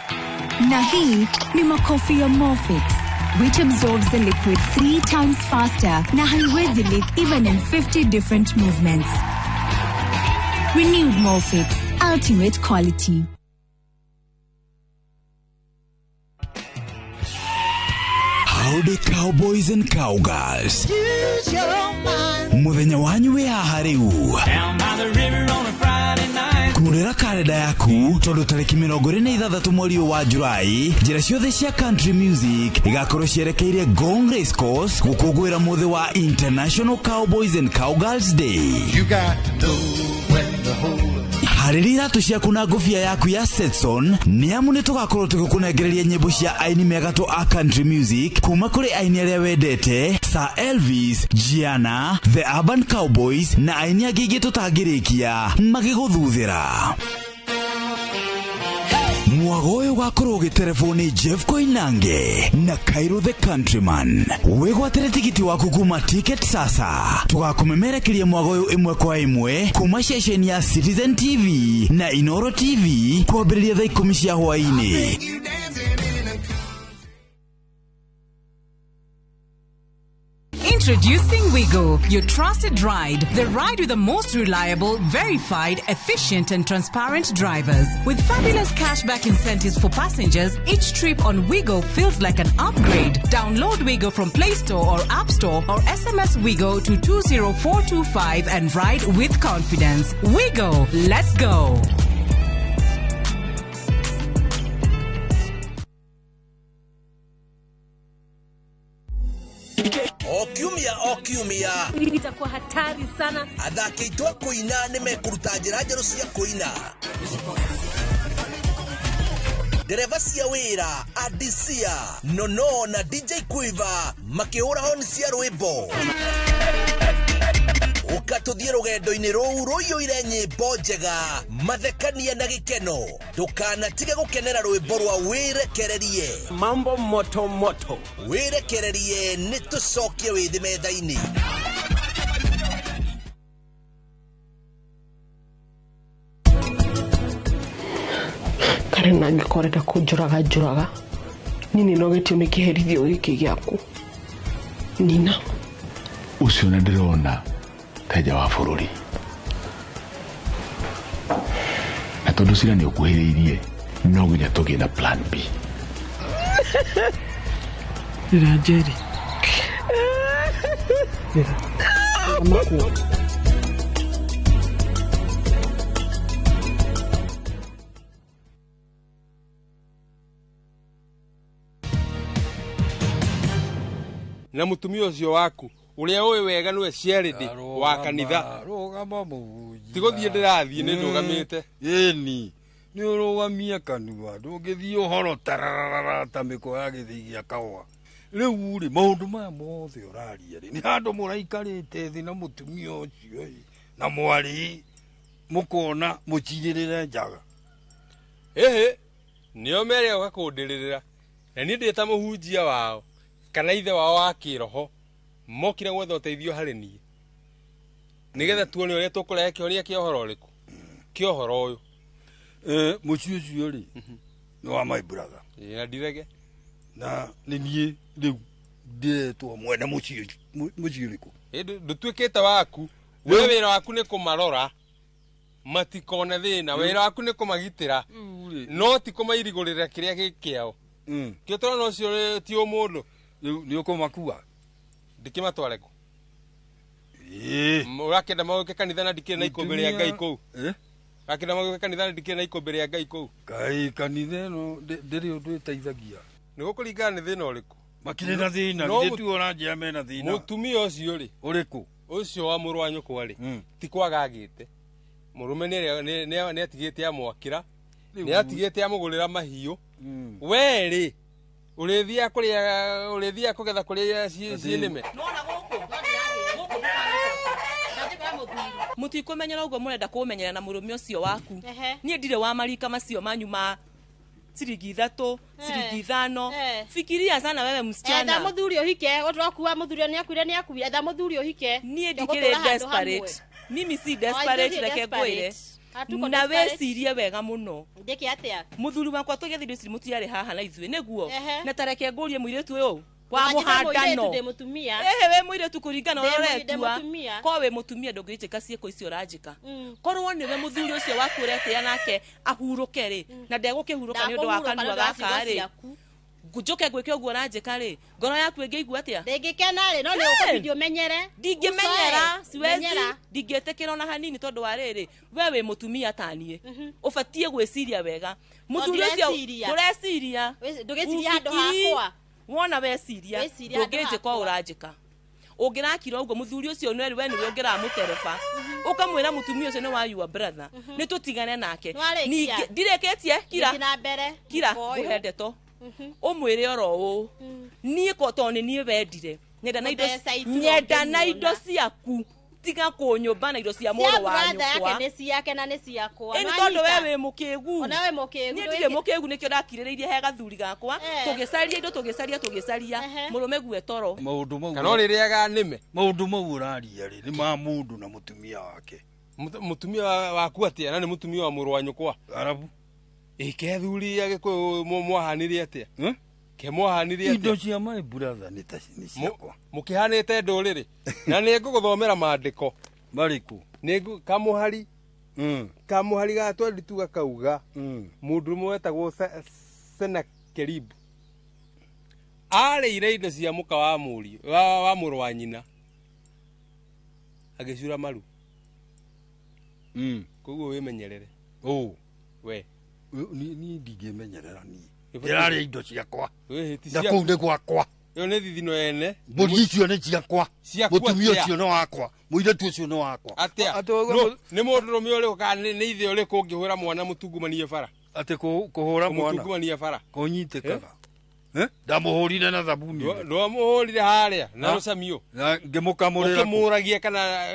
Na hii ni makofi ya Morfix, which absorbs the liquid 3 times faster na haiwezi leak even in 50 different movements. Renewed Morfix, ultimate quality. Howdy cowboys and cowgirls. Muthenya wanyu wi haha riu. Kurera karenda yaku tondu tariki 26 mweri wa Julai njira ciothe cia country music igakorwo cierekeire Ngong Race Course gukungũĩra muthi wa International Cowboys and Cowgirls Day. You got to know when to hold up. Harĩria iratũ ciaku na ngũbia yaku ya Stetson nĩ amu nĩ tũgakorwo tũgĩkũnengereria nyĩmbo cia aini megatũ a country music kuma kũrĩ aini arĩa wendete Sir Elvis, Gianna, The Urban Cowboys na aini angĩ aingĩ tũtangĩrĩkia magĩgũthuthĩra. Mwago ũyũ ũgakorwo ũgĩterebwo nĩ Jeff Koinange na Cairo the Countryman. Wĩgwatĩre tigiti waku kuma Ticket Sasa. Tũgakũmemerekeria mwago ũyũ ĩmwe kwa ĩmwe kuma ceceni ya Citizen TV na Inoro TV kwambĩrĩria thaa 10 cia hwaĩ-inĩ. Introducing Wigo, your trusted ride. The ride with the most reliable, verified, efficient, and transparent drivers. With fabulous cashback incentives for passengers, each trip on Wigo feels like an upgrade. Download Wigo from Play Store or App Store or SMS Wigo to 20425 and ride with confidence. Wigo, let's go. O kiumia o kiumia itakuwa hatari sana. Athaki aitũ a kũina nĩ mekũruta njĩra njerũ cia kũina. Ndereba cia wĩra Adisia Nono na DJ Quiver makĩhũra honi cia rwĩmbo. Ũka tũthiĩ rũgendo-inĩ rũu rũiyũire nyĩmbo njega, mathekania na gĩkeno. Ndũkanatige gũkenera rwĩmbo rwa wĩrekererie. Mambo moto moto. Wĩrekererie nĩ tũcokie wĩthĩ metha-inĩ. Karen angĩkorwo arenda kũnjũraga njũraga niĩ nĩ nogetio nĩ kĩherithio gĩkĩ gĩaku nina. Ũcio nĩ ndĩrona tenja wa bũrũri na tondũ cira nĩ ũkuhĩrĩirie no nginya tũgĩe na plan B. Rĩra Njeri. Rĩra. Amakuo. Na mutumia ũcio waku ũrĩa ũĩ wega nĩwe Sheridi wa kanitha. Rũgama mũhunjia. Ti gũthiĩ ndĩrathiĩ nĩ ndũgamĩte. Ĩni nĩ ũrũgamie kanua ndũngĩthiĩ ũhoro tararara ta mĩkwa ya gĩthĩi gĩa kahũa. Rĩu rĩ maũndũ maya mothe ũraria rĩ nĩ handũ mũraikarĩte thĩ na mũtumia ũcio ĩ na mwarĩ mũkona mũcirĩrĩre njaga. Ĩhĩ nĩo merĩga kũndĩrĩrĩra na niĩ ndĩ ta mũhunjia wao kana ithe wao wa kĩroho mokire gwetha ũteithio harĩ niĩ nĩgetha tuone ũrĩa tũkũrehe kĩhonia kĩa ũhoro ũrĩkũ kĩa ũhoro ũyũ. Mũciĩ ũcio rĩ nĩ wa my brother. Ĩ na ndirege na nĩ niĩ rĩu ndĩretwo mwene mũciĩ ũrĩkũ. Ĩ ndũtuĩkĩte waku we wĩra waku nĩ kũmarora matikone thĩna, wĩra waku nĩ kũmagitĩra no ti kũmairigũrĩra kĩrĩa gĩ kĩao. Kĩo tũrona ũcio ti ũmũndũ. Rĩu nĩ ũkũmakua ndikĩmatware kũ? Ũrakĩenda magũke kanitha na ndikĩrĩ na ikũmbĩ rĩa Ngai kũu? Ũrakĩenda magũke kanitha na ndikĩrĩ na ikũmbĩ rĩa Ngai kũu? Ngai kanitha ĩno ndĩrĩ ũndũ ĩteithagia. Nĩ gũkũringana nĩ thĩna ũrĩkũ? Makĩrĩ na thĩna, githĩ tiwe ũranjĩra mena thĩna? Mũtumia ũcio rĩ ũrĩkũ? Ũcio wa mũrũ wa nyũkwa rĩ ti kwaga agĩte. Mũrũme nĩ atigĩte amwakĩra, nĩ atigĩte amũgũrĩra mahiũ. We rĩ ũrĩthiaga kũrĩa ũrĩthiaga kũgetha kũrĩa ciĩ nĩme. Mũtikũmenyera ũguo mũrenda kũmenyera na mũrũme ũcio waku. Niĩ ndirĩ wa marika macio manyu ma ciringi 3 ciringi 5. Fikiria sana wewe msichana. Etha mũthuri ũhike ũtũrakua mũthuri nĩ akuire nĩ akuire. Etha mũthuri ũhike. Niĩ ndikĩrĩ desperate. Mimi si desperate reke ngwĩre. Na wecirie wega mũno. Ndĩke atĩa? Mũthuri wakwa tũgĩthiĩ indo ici mũtiarĩ haha na ithuĩ nĩguo. Na tareke ngũrie mũirĩtu ũyũ wa mũhandano. Ndĩ mũtumia. Ehe we mũirĩtu kũringana ũrĩa ũretua. Ko wĩ mũtumia ndũngĩjĩka ciĩko icio ũranjĩka. Korwo nĩwe mũthuri ũcio waku ũretĩa nake ahurũke rĩ na ndegũkĩhurũka nĩ ũndũ wa kanua gaka rĩ. Njoke ngwĩke ũguo ũranjĩka rĩ ngoro yaku ĩngĩigua atĩa? Ndĩngĩkena rĩ no nĩ ũkũbidi ũmenyere. Ndingĩmenyera siwezi ndingĩtĩkĩra ona hanini tondũ wa rĩrĩ we wĩ mũtumia ta niĩ ũbatiĩ gwĩciria wega. Mũthuri ũcio ndũreciria. Ndũgĩciria handũ hakwa. Wona weciria ndũngĩnjĩka ũũ ũranjĩka. Ũngĩrakira ũguo mũthuri ũcio nĩ we nĩwe ũngĩramũtereba ũkamwĩra mũtumia ũcio nĩ wa your brother nĩ tũtigane nake. Ningĩ ndirĩkĩtie kira kira ngũhe ndeto ũmwĩre oro ũũ niĩ ko tondũ nĩ niĩ wendire nyenda na indo ciaku tiga kũnyũmba na indo cia mũrũ wa nyũkwa. Cia nĩ ciake na nĩ ciakwa. Ĩni tondũ we wĩ mũkĩgu. Ona we mũkĩgu. Niĩ ndirĩ mũkĩgu nĩkĩo ndakirĩrĩirie he gathuri gakwa tũgĩcaria indo tũgĩcaria mũrũme gue toro. Maũndũ mau kana ũrĩrĩaga nĩme. Maũndũ mau ũraria rĩ nĩ ma mũndũ na mũtumia wake. Mũtumia waku atĩa na nĩ mũtumia wa mũrũ wa nyũkwa? Arabu. Ĩ ke thuri a Gĩkũyũ mwahanire atĩa? Kĩmwahanire Indo cia my brother nĩ ta nĩ ciakwa. Mũkĩhanĩte ndũrĩrĩ. Na nĩ ngũgũthomera maandĩko. Marĩkũ? Nĩ kamũhari. Kamũhari ga 22 gakauga mũndũ ũmwe wetagwo Senakeribu arĩire indo cia mũka wa mũriũ wa mũrũ wa nyina agĩcura maru. Koguo wĩmenyerere. We. Niĩ ndingĩmenyerera niĩ. Ndĩrarĩa indo ciakwa. Na kũu nĩ gwakwa. Ĩyo nĩ thithino ene. Mbũri icio nĩ ciakwa. Mũtumia ũcio nĩ wakwa. Mũirĩtu ũcio nĩ wakwa. Atĩa? Nĩ mũndũrũme ũrĩkũ kana nĩ ithe ũrĩkũ ũngĩhũra mwana mũtungumanie bara? Atĩ kũhũra mwana? Mũtungumanie bara. Kũnyitĩkaga. Ndamũhũrire na thabuni. Ndwamũhũrire harĩa na rũcamio. Ngĩmũkamũrĩra.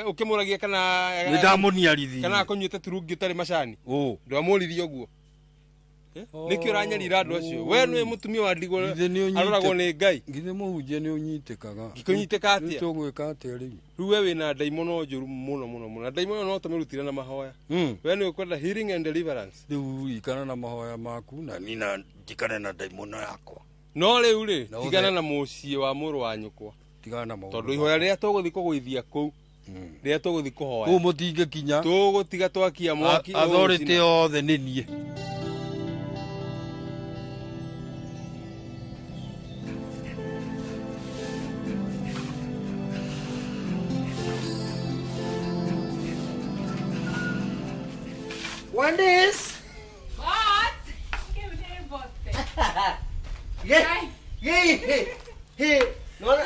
Ũkĩmũragia kana nĩ ndamũniarithirie. Kana akũnyuĩte turungi ũtarĩ macani. Ndwamũririe ũguo. Nĩkĩo ũranyarira andũ acio. We nĩwe mũtumia wa ndigwa aroragwo nĩ Ngai. Githĩ mũhunjia nĩ ũnyitĩkaga. Ngĩkũnyitĩka atĩa? Tũgwĩka atĩa rĩu? Rĩu we wĩna ndaimono njũru mũno mũno mũno. Na ndaimono no tũmĩrutire na mahoya. We nĩwe ũkwenda healing and deliverance. Rĩu ikara na mahoya maku na niĩ na njikare na ndaimono yakwa. No rĩu rĩ, tigana na mũciĩ wa mũrũ wa nyũkwa. Tigana na maũndũ. Tondũ ihoya rĩrĩa tũgũthiĩ kũgũithia kũu, rĩrĩa tũgũthiĩ kũhoya. Kũu mũtingĩkinya. Tũgũtiga twakia mwaki. Authority othe nĩ niĩ. Wendy's. What? Yeah. Yeah. Hey. No, no.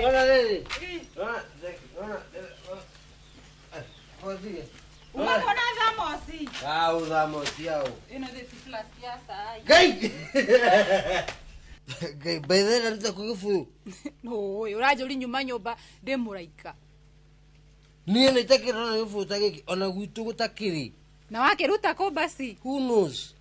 No, no, no. Umakona thamosi. Au thamosi au. Ino the flask ya sai. Gai. Gai bethe ndaruta kugibu. No, uranjũri nyuma nyũmba ndĩ mũraika. Niĩ nĩ itakĩrona gĩbũ ta gĩkĩ ona gwitũ gũtakĩrĩ. Na wakĩruta kũ basi? Who knows?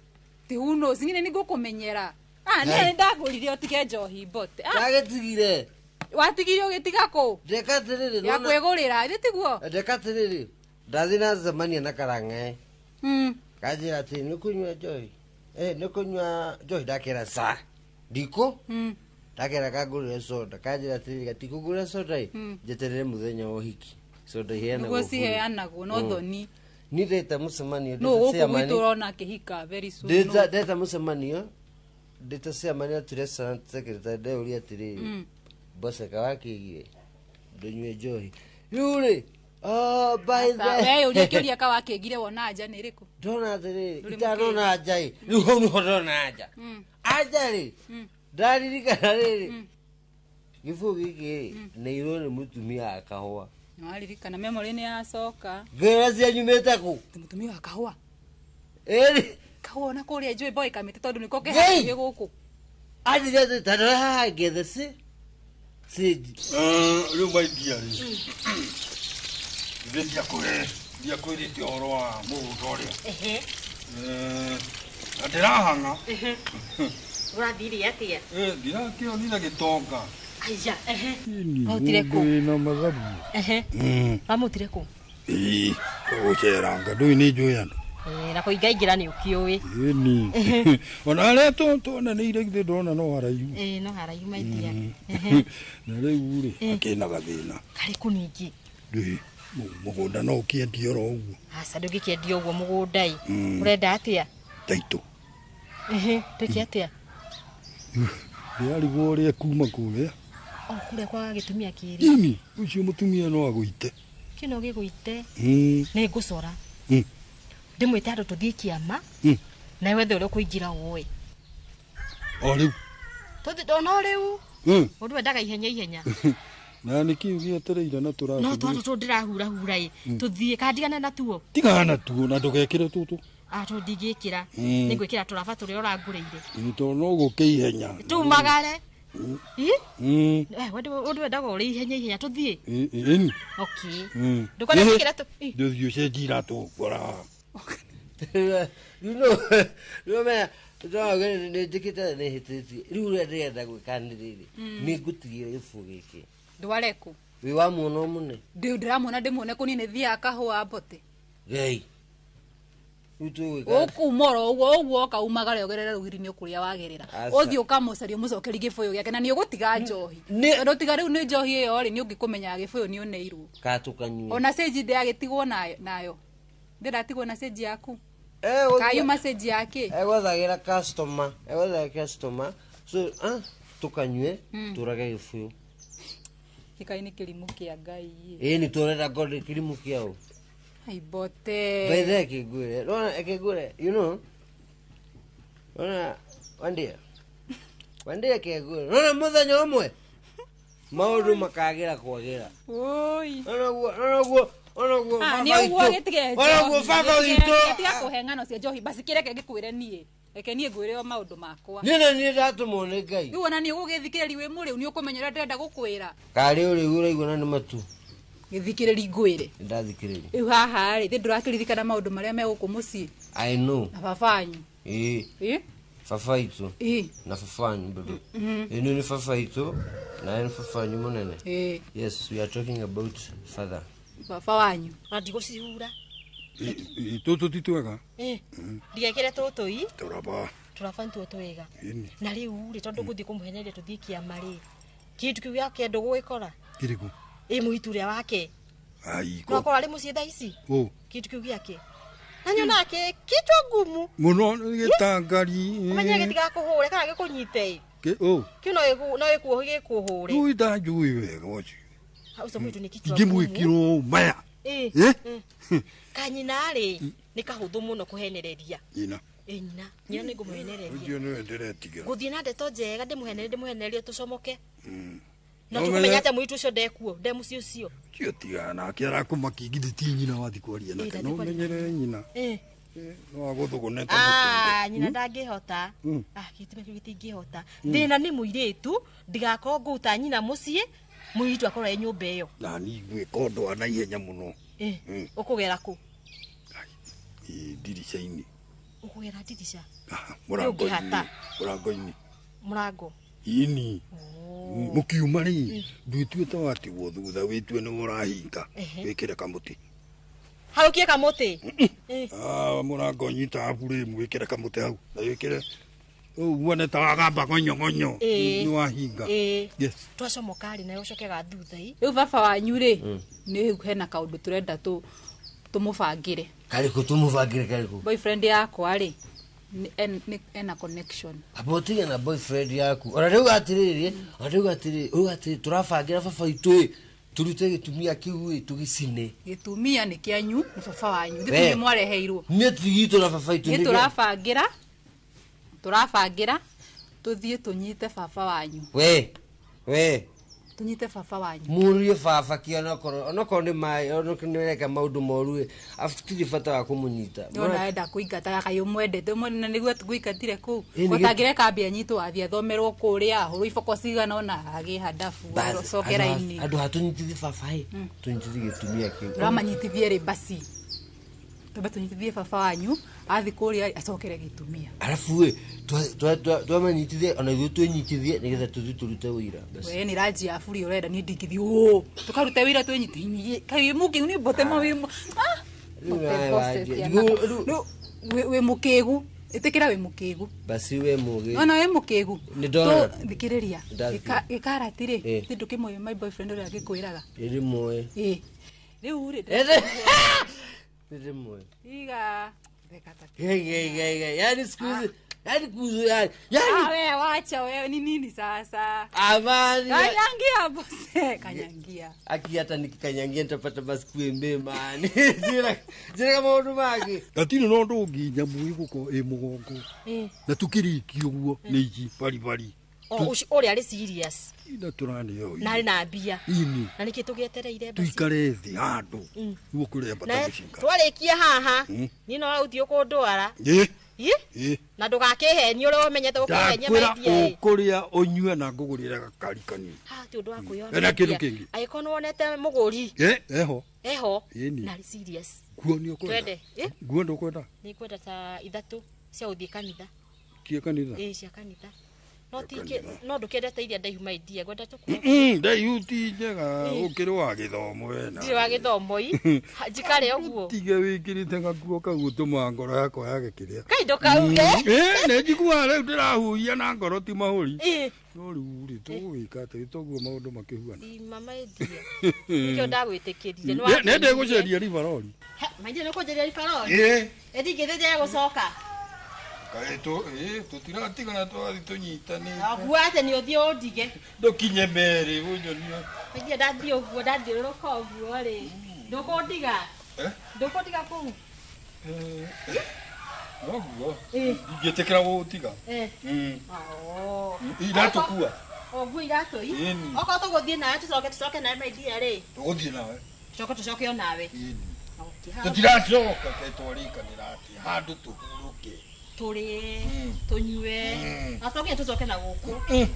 Ti who knows, niĩ nĩ ngũkũmenyera. Ah, niĩ ndagũrire ũtige njohi mbote. Ndagĩtigire. Watigire ũgĩtiga kũ? Ndeka atĩrĩrĩ. Ya kwĩgũrĩra, ithĩ tiguo? Ndeka atĩrĩrĩ. Ndathiĩ nacemania na karang'e. Kanjĩra atĩ nĩ kũnyua njohi. Nĩ kũnyua njohi ndakĩra ca. Ndikũ? Ndakĩra kangũrĩre soda. Kanjĩra atĩrĩrĩ gatikũngũrĩra soda ĩ. Njeterere mũthenya wa ũhiki. Soda iheanagwo. Nĩguo ciheanagwo no thoni. Niĩ ndeta mũcemanio. No gũkũ gwitũ ũrona akĩhika very soon. Ndeta mũcemanio. Ndeta cemanio tu restaurant secretary ndeuria atĩrĩrĩ. Boseka wakĩigire. Ndũnyue njohi. Rĩu rĩ. Oh, by the way, ũria kĩũria ka wakĩgire wona anja nĩ ĩrĩkũ? Ndona atĩrĩrĩ, itanona anja ĩ. Rĩu hau nĩho ndona anja. Anja rĩ, ndaririkana rĩrĩ. Gĩbũyũ gĩkĩ rĩ, nĩirwo nĩ mũtumia wa kahũa. Nĩwaririkana memory nĩ yacoka. Ngĩra cianyumĩte kũ? Mũtumia wa kahũa. Ĩrĩ. Kahũa ona kũrĩa njũĩ boy kamĩtĩ tondũ nĩko ke hakuhĩ gũkũ. Anjĩra atĩ ta rora haha ngethe ci. Ci. Rĩu maidia rĩ. Ndiakwĩrĩte ũhoro wa mũgũnda ũrĩa. Na ndĩrahang'a. Ũrathire atĩa? Ndirakĩonire gĩtonga. Aya, Wautire kũ? Wĩna mathabu. Wamũtire kũ? Ĩĩ, gũceranga ndũĩ nĩ njũĩ andũ. Na kũingaingĩra nĩ ũkĩũĩ. Ĩni. Ona harĩa tuonanĩire githĩ ndona no haraihu. Ĩĩ, no haraihu maidia. Na rĩu rĩ, akĩna gathĩna. Karĩkũ ningĩ? Ndũĩ. Mũgũnda no ũkĩendio oro ũguo. Aca ndũngĩkĩendio ũguo mũgũnda ĩ. Ũrenda atĩa? Taitũ. Twĩke atĩa? Ndĩrarigwo ũrĩa kuma kũrĩa. O kũrĩa kwa gĩtumia kĩrĩ. Ĩni, ũcio mũtumia no agũite. Kĩo no gĩgũite. Nĩ ngũcora. Ndĩmwĩte andũ tũthiĩ kĩama. Na wethe ũrĩa ũkũingĩra ũĩ. O rĩu. Tũthiĩ ono rĩu. Mũndũ endaga ihenya ihenya. Na nĩkĩ gĩetereire na tũrathiĩ. No twana tũtũ ndĩrahurahura ĩ. Tũthiĩ kandigane na tuo. Tigana na tuo na ndũgekĩre tũtũ. Ah, tũ ndingĩkĩra. Nĩngwĩkĩra tũraba tũrĩa ũrangũrĩire. Ĩ tondũ no gũke ihenya. Tumagare. Ĩ? Ũndũ wendaga ũrĩ ihenya ihenya tũthiĩ. Ĩni. Okay. Ndũkona gwĩkĩra tũ. Ndũthiĩ ũcenjie iratũ ngora. You know, you know, nĩ njĩkĩte nĩ hĩtĩtie. Rĩu ũrĩa ndĩrenda gwĩka nĩ rĩrĩ. Nĩ ngũtigĩra gĩbũyũ gĩkĩ. Ndware kũ? Wĩ wa muona mũne. Ndĩramwona ndĩmuone kũ niĩ nĩ thiaga kahũa mbote. Ngai. Rĩu tũgwĩka Ũkuma oro ũguo ũguo oka umagare ũgerere rũgiri-inĩ kũrĩa wagerera. Aca. Ũthiĩ ũkamũcaria ũmũcokerie gĩbũyũ gĩake na nĩ ũgũtiga njohi. Tondũ tiga rĩu nĩ njohi ĩyo rĩ nĩ ũngĩkũmenyaga gĩbũyũ nĩ ũneirwo. Ka tũkanyue. Ona cenji ndĩagĩtigwo nayo nayo. Ndĩratigwo na cenji yaku. Kayuma cenji yake. Egwethagĩra customer, egwethagĩra customer. So, tũkanyue, tũrage gĩbũyũ. Gĩkai nĩ kĩrimũ kĩa Ngai. Ĩĩ nĩ tũrenda ngorwo kĩrimũ kĩao. Aibote. By the way, kĩngwĩre. Rona kĩngwĩre, you know. Rona wandia. Wandia kĩngwĩre. Rona mũthenya ũmwe maũndũ makagĩra kwagĩra. Oi. Ona guo, ona guo, ona guo. Ah, baba nĩ ũguo witũ. gĩtige Ona guo baba witũ. Tiga kũhe ng'ano cia njohi basi kĩreke ngĩkwĩre niĩ. Reke niĩ ngwĩre o maũndũ makwa. Niĩ na niĩ ndatũmwo nĩ Ngai. Rĩu ona nĩ ũgũgĩthikĩrĩria wĩ mũrĩu nĩ ũkũmenya ũrĩa ndĩrenda gũkwĩra. Karĩ ũrĩu ũraigua na nĩ matu. Gĩthikĩrĩri ngwĩre. Nĩndathikĩrĩria. Rĩu haha rĩ, thĩ ndũrakĩririkana maũndũ marĩa me gũkũ mũciĩ I know. na baba wanyu. Ĩĩ. Ĩ? Baba witũ. Ĩ. Na baba wanyu bado. Ĩno nĩ baba witũ na nĩ baba wanyu mũnene. Ĩ. Yes, we are talking about father. Baba wanyu. Na ndigũcihura. Tũtũ ti twega. Ndigekĩre tũtũ i. Tũraba. Tũraba nĩtuo twega. Ĩni. Na rĩu rĩ tondũ ngũthiĩ kũmũheneria tũthiĩ kĩama rĩ. Kĩndũ kĩu gĩake ndũgũgĩkora. Kĩrĩkũ? Ĩ mũhitu ũrĩa wake. Ai No akorwo arĩ mũciĩ thaa ici. Ũ. Kĩndũ kĩu gĩake. Na nyonaga kĩ kichwa ngumu. Mũno gĩtangari. Ũmenye gĩtigakũhũre kana gĩkũnyite ĩ. Ũ. Kĩu no gĩkuohi gĩkũhũre. Rĩu ndanjũĩ wega ũcio. Ũcio mũhitu nĩ kichwa ngumu. Ingĩmwĩkĩrwo maya. Ĩ. Ĩ? Kanyina rĩ nĩ kahũthũ mũno kũhenereria. Nyina. Ĩ nyina. Nyina nĩ ngũmũhenereria. Ũcio nĩwe ndĩretigĩra. Ngũthiĩ na ndeto njega ndĩmũhenererie ndĩmũhenererie tũcomoke. Na No tũkũmenya menye- atĩa mũirĩtu ũcio ndekuo nde mũciĩ ũcio. Ũcio tigana nake arakũmakia githĩ ti nyina wathiĩ kwaria nake. Ĩ, No ndathiĩ kwaria ũmenyerere nyina. Ĩ. No agũthũgũne ta mũkende. Ah, nyina ndangĩhota. Ah, gĩtũmi kĩu gĩtingĩhota. Thĩna nĩ mũirĩtu ndigakorwo ngũruta nyina mũciĩ mũirĩtu akorwo e nyũmba ĩyo. Na niĩ ngwĩka ũndũ wa naihenya mũno. Ĩ. Ũkũgera kũ? Ĩ, ndirica-inĩ. Ũkũgera ndirica. Mũrango-inĩ. Ũngĩhata. Mũrango-inĩ. Mũrango. Ĩni. Mũkiuma rĩ, ndwĩtue ta watigwo thutha wĩtue nĩwe ũrahinga. Wĩkĩre kamũtĩ. Harũkie kamũtĩ. Ah, mũrango nyita buremu wĩkĩre kamũtĩ hau. Na wĩkĩre ũguo ta wagamba gonyo gonyo. Ĩ. Nĩ wahinga. Ĩ. Yes. Twacomoka rĩ nawe ũcoke ga thutha i. Rĩu baba wanyu rĩ nĩ hena kaũndũ tũrenda tũmũbangĩre. Karĩkũ tũmũbangĩre karĩkũ? Boyfriend yakwa rĩ nĩ ena connection. Aba ũtige na boyfriend yaku. Ona rĩu atĩrĩrĩ, ona rĩu atĩrĩrĩ, rĩu atĩrĩrĩ tũrabangĩra baba witũ ĩ, tũrute gĩtumia kĩu ĩ tũgĩcine. Gĩtumia nĩ kĩanyu nĩ baba wanyu. Thĩ We. nĩ mwareheirwo. Nĩ tigitũ na baba witũ. Nĩ tũrabangĩra tũthiĩ tũnyite baba wanyu. We. We. Tũnyite baba wanyu. Mũrie baba kĩ onokorwo nĩ maĩ onokorwo nĩ ũreka maũndũ moru ĩ atirĩ bata wa kũmũnyita. Nona enda kũingata kaĩ ũmwendete ũmwendete na nĩguo tũkũingatire kũu. Ĩ, nĩ gĩ- Ũtangĩreka mbia nyitwo athiĩ athomerwo kũrĩa ahũrwo iboko cigana ũna agĩe handabu acoke raini. Andũ hatũnyitithie baba ĩ tũnyitithie gĩtumia kĩu. Tũramanyitithie rĩ basi. Twambe tũnyitithie baba wanyu athiĩ kũrĩa acokere gĩtumia. Arabu ĩ twamanyitithie ona ithuĩ twĩnyitithie nĩgetha tũthiĩ tũrute wĩira. Basi. We nĩ ranji ya buri ũrenda niĩ ndingĩthiĩ ũũ. Tũkarute wĩra twĩnyitithie. Kaĩ mũkĩgu nĩ mbote ma wĩ Rĩu nawe wanjia. Wĩ mũkĩgu. Ĩtĩkĩra wĩ mũkĩgu. Basi we mũgĩ. Nona wĩ mũkĩgu. Nĩ ndona. Thikĩrĩria. Ndathiĩ. Gĩkarati rĩ, Ĩ. ti ndũkĩmũĩ my boyfriend ũrĩa agĩkwĩraga. Nĩndĩmũĩ. Ĩ. Rĩu rĩ Nĩndĩmũĩ. Iga. Theka ta. Gai gai gai gai. Yaani siku hizi yaani kuzu yaani yaani Ah, wewe wacha wewe ni nini sasa? amani. Kanyangia bose, kanyangia. Aki hata nikikanyangia nitapata masikuembe mani. Zira zira maũndũ mangĩ. Gatirĩ na ũndũ ũngĩ nyamũ ĩgũkorwo ĩ mũgongo. Ĩ. Na tũkĩrĩkia ũguo nĩ ici baribari. O ũcio ũrĩa arĩ serious. Na tũraneo. Na arĩ na mbia. Ini. Na nĩkĩ tũgĩetereire basi. Tuikare thĩ handũ. Nĩguo kũrĩa Na bata mũcinga. twarĩkia haha niĩ no ũthiĩ ũkũndwara. Ĩ. Ĩ? Ĩ. Na ndũgakĩhenie ũrĩa ũmenyete gũkĩhenia Ndakwĩra maidia ĩ. ũkũrĩa ũnyue na ngũgũrĩre gakari kanini. Ha ti ũndũ wa kwĩyona. Ena kĩndũ kĩngĩ? Angĩkorwo nĩwonete mũgũri. Ĩ, eho. Eho. Ĩni. Na arĩ serious. Nguo nĩ ũkwenda? Twende. Ĩ? Nguo ndũkwenda? Nĩ ngwenda ta ithatũ cia gũthiĩ kanitha. Cia kanitha? Ĩ, cia kanitha. No ti no ndũkĩendete iria ndaihu maidia ngwenda tũkue. Ndaihu ti njega ũkĩrĩ wa gĩthomo we na. Ndirĩ wa gĩthomo i. Njikare ũguo. Tige wĩkĩrĩte gakuo kau ũtũmaga ngoro yakwa yage kĩrĩa. Kai ndũkauge. Nĩ njiguaga rĩu ndĩrahuhia na ngoro ti mahũri. No rĩu rĩ tũgũgĩka atĩ toguo maũndũ makĩhuana. I mama endia. Nĩkĩo ndagwĩtĩkĩrire. Nĩ ndĩgũceria ribarori. Maithe nĩ ũkũnjeria ribarori? Ĩĩ. Ĩndingĩthĩnja gũcoka. Kaĩ tũtiratigana twathi tũnyitanĩte. Nguo atĩ nĩ ũthiĩ ũndige. Ndũkinye merĩ ũnyonie. Maithe ndathiĩ ũguo ndathiũrũrũka ũguo rĩ. Ndũkũndiga? Ndũkũndiga kũu? Noguo. Ndingĩtĩkĩra gũgũtiga. Iratũ kua. O nguo iratũ i. Okorwo tũgũthiĩ nawe tũcoke tũcoke nawe maidia rĩ. Tũgũthiĩ nawe. Tũcoke tũcoke o nawe. Tũtiracoka kaĩ twarĩkanĩra atĩ handũ tũhurũke. Tũrĩe, tũnyue, na tũcoke tũcoke na gũkũ.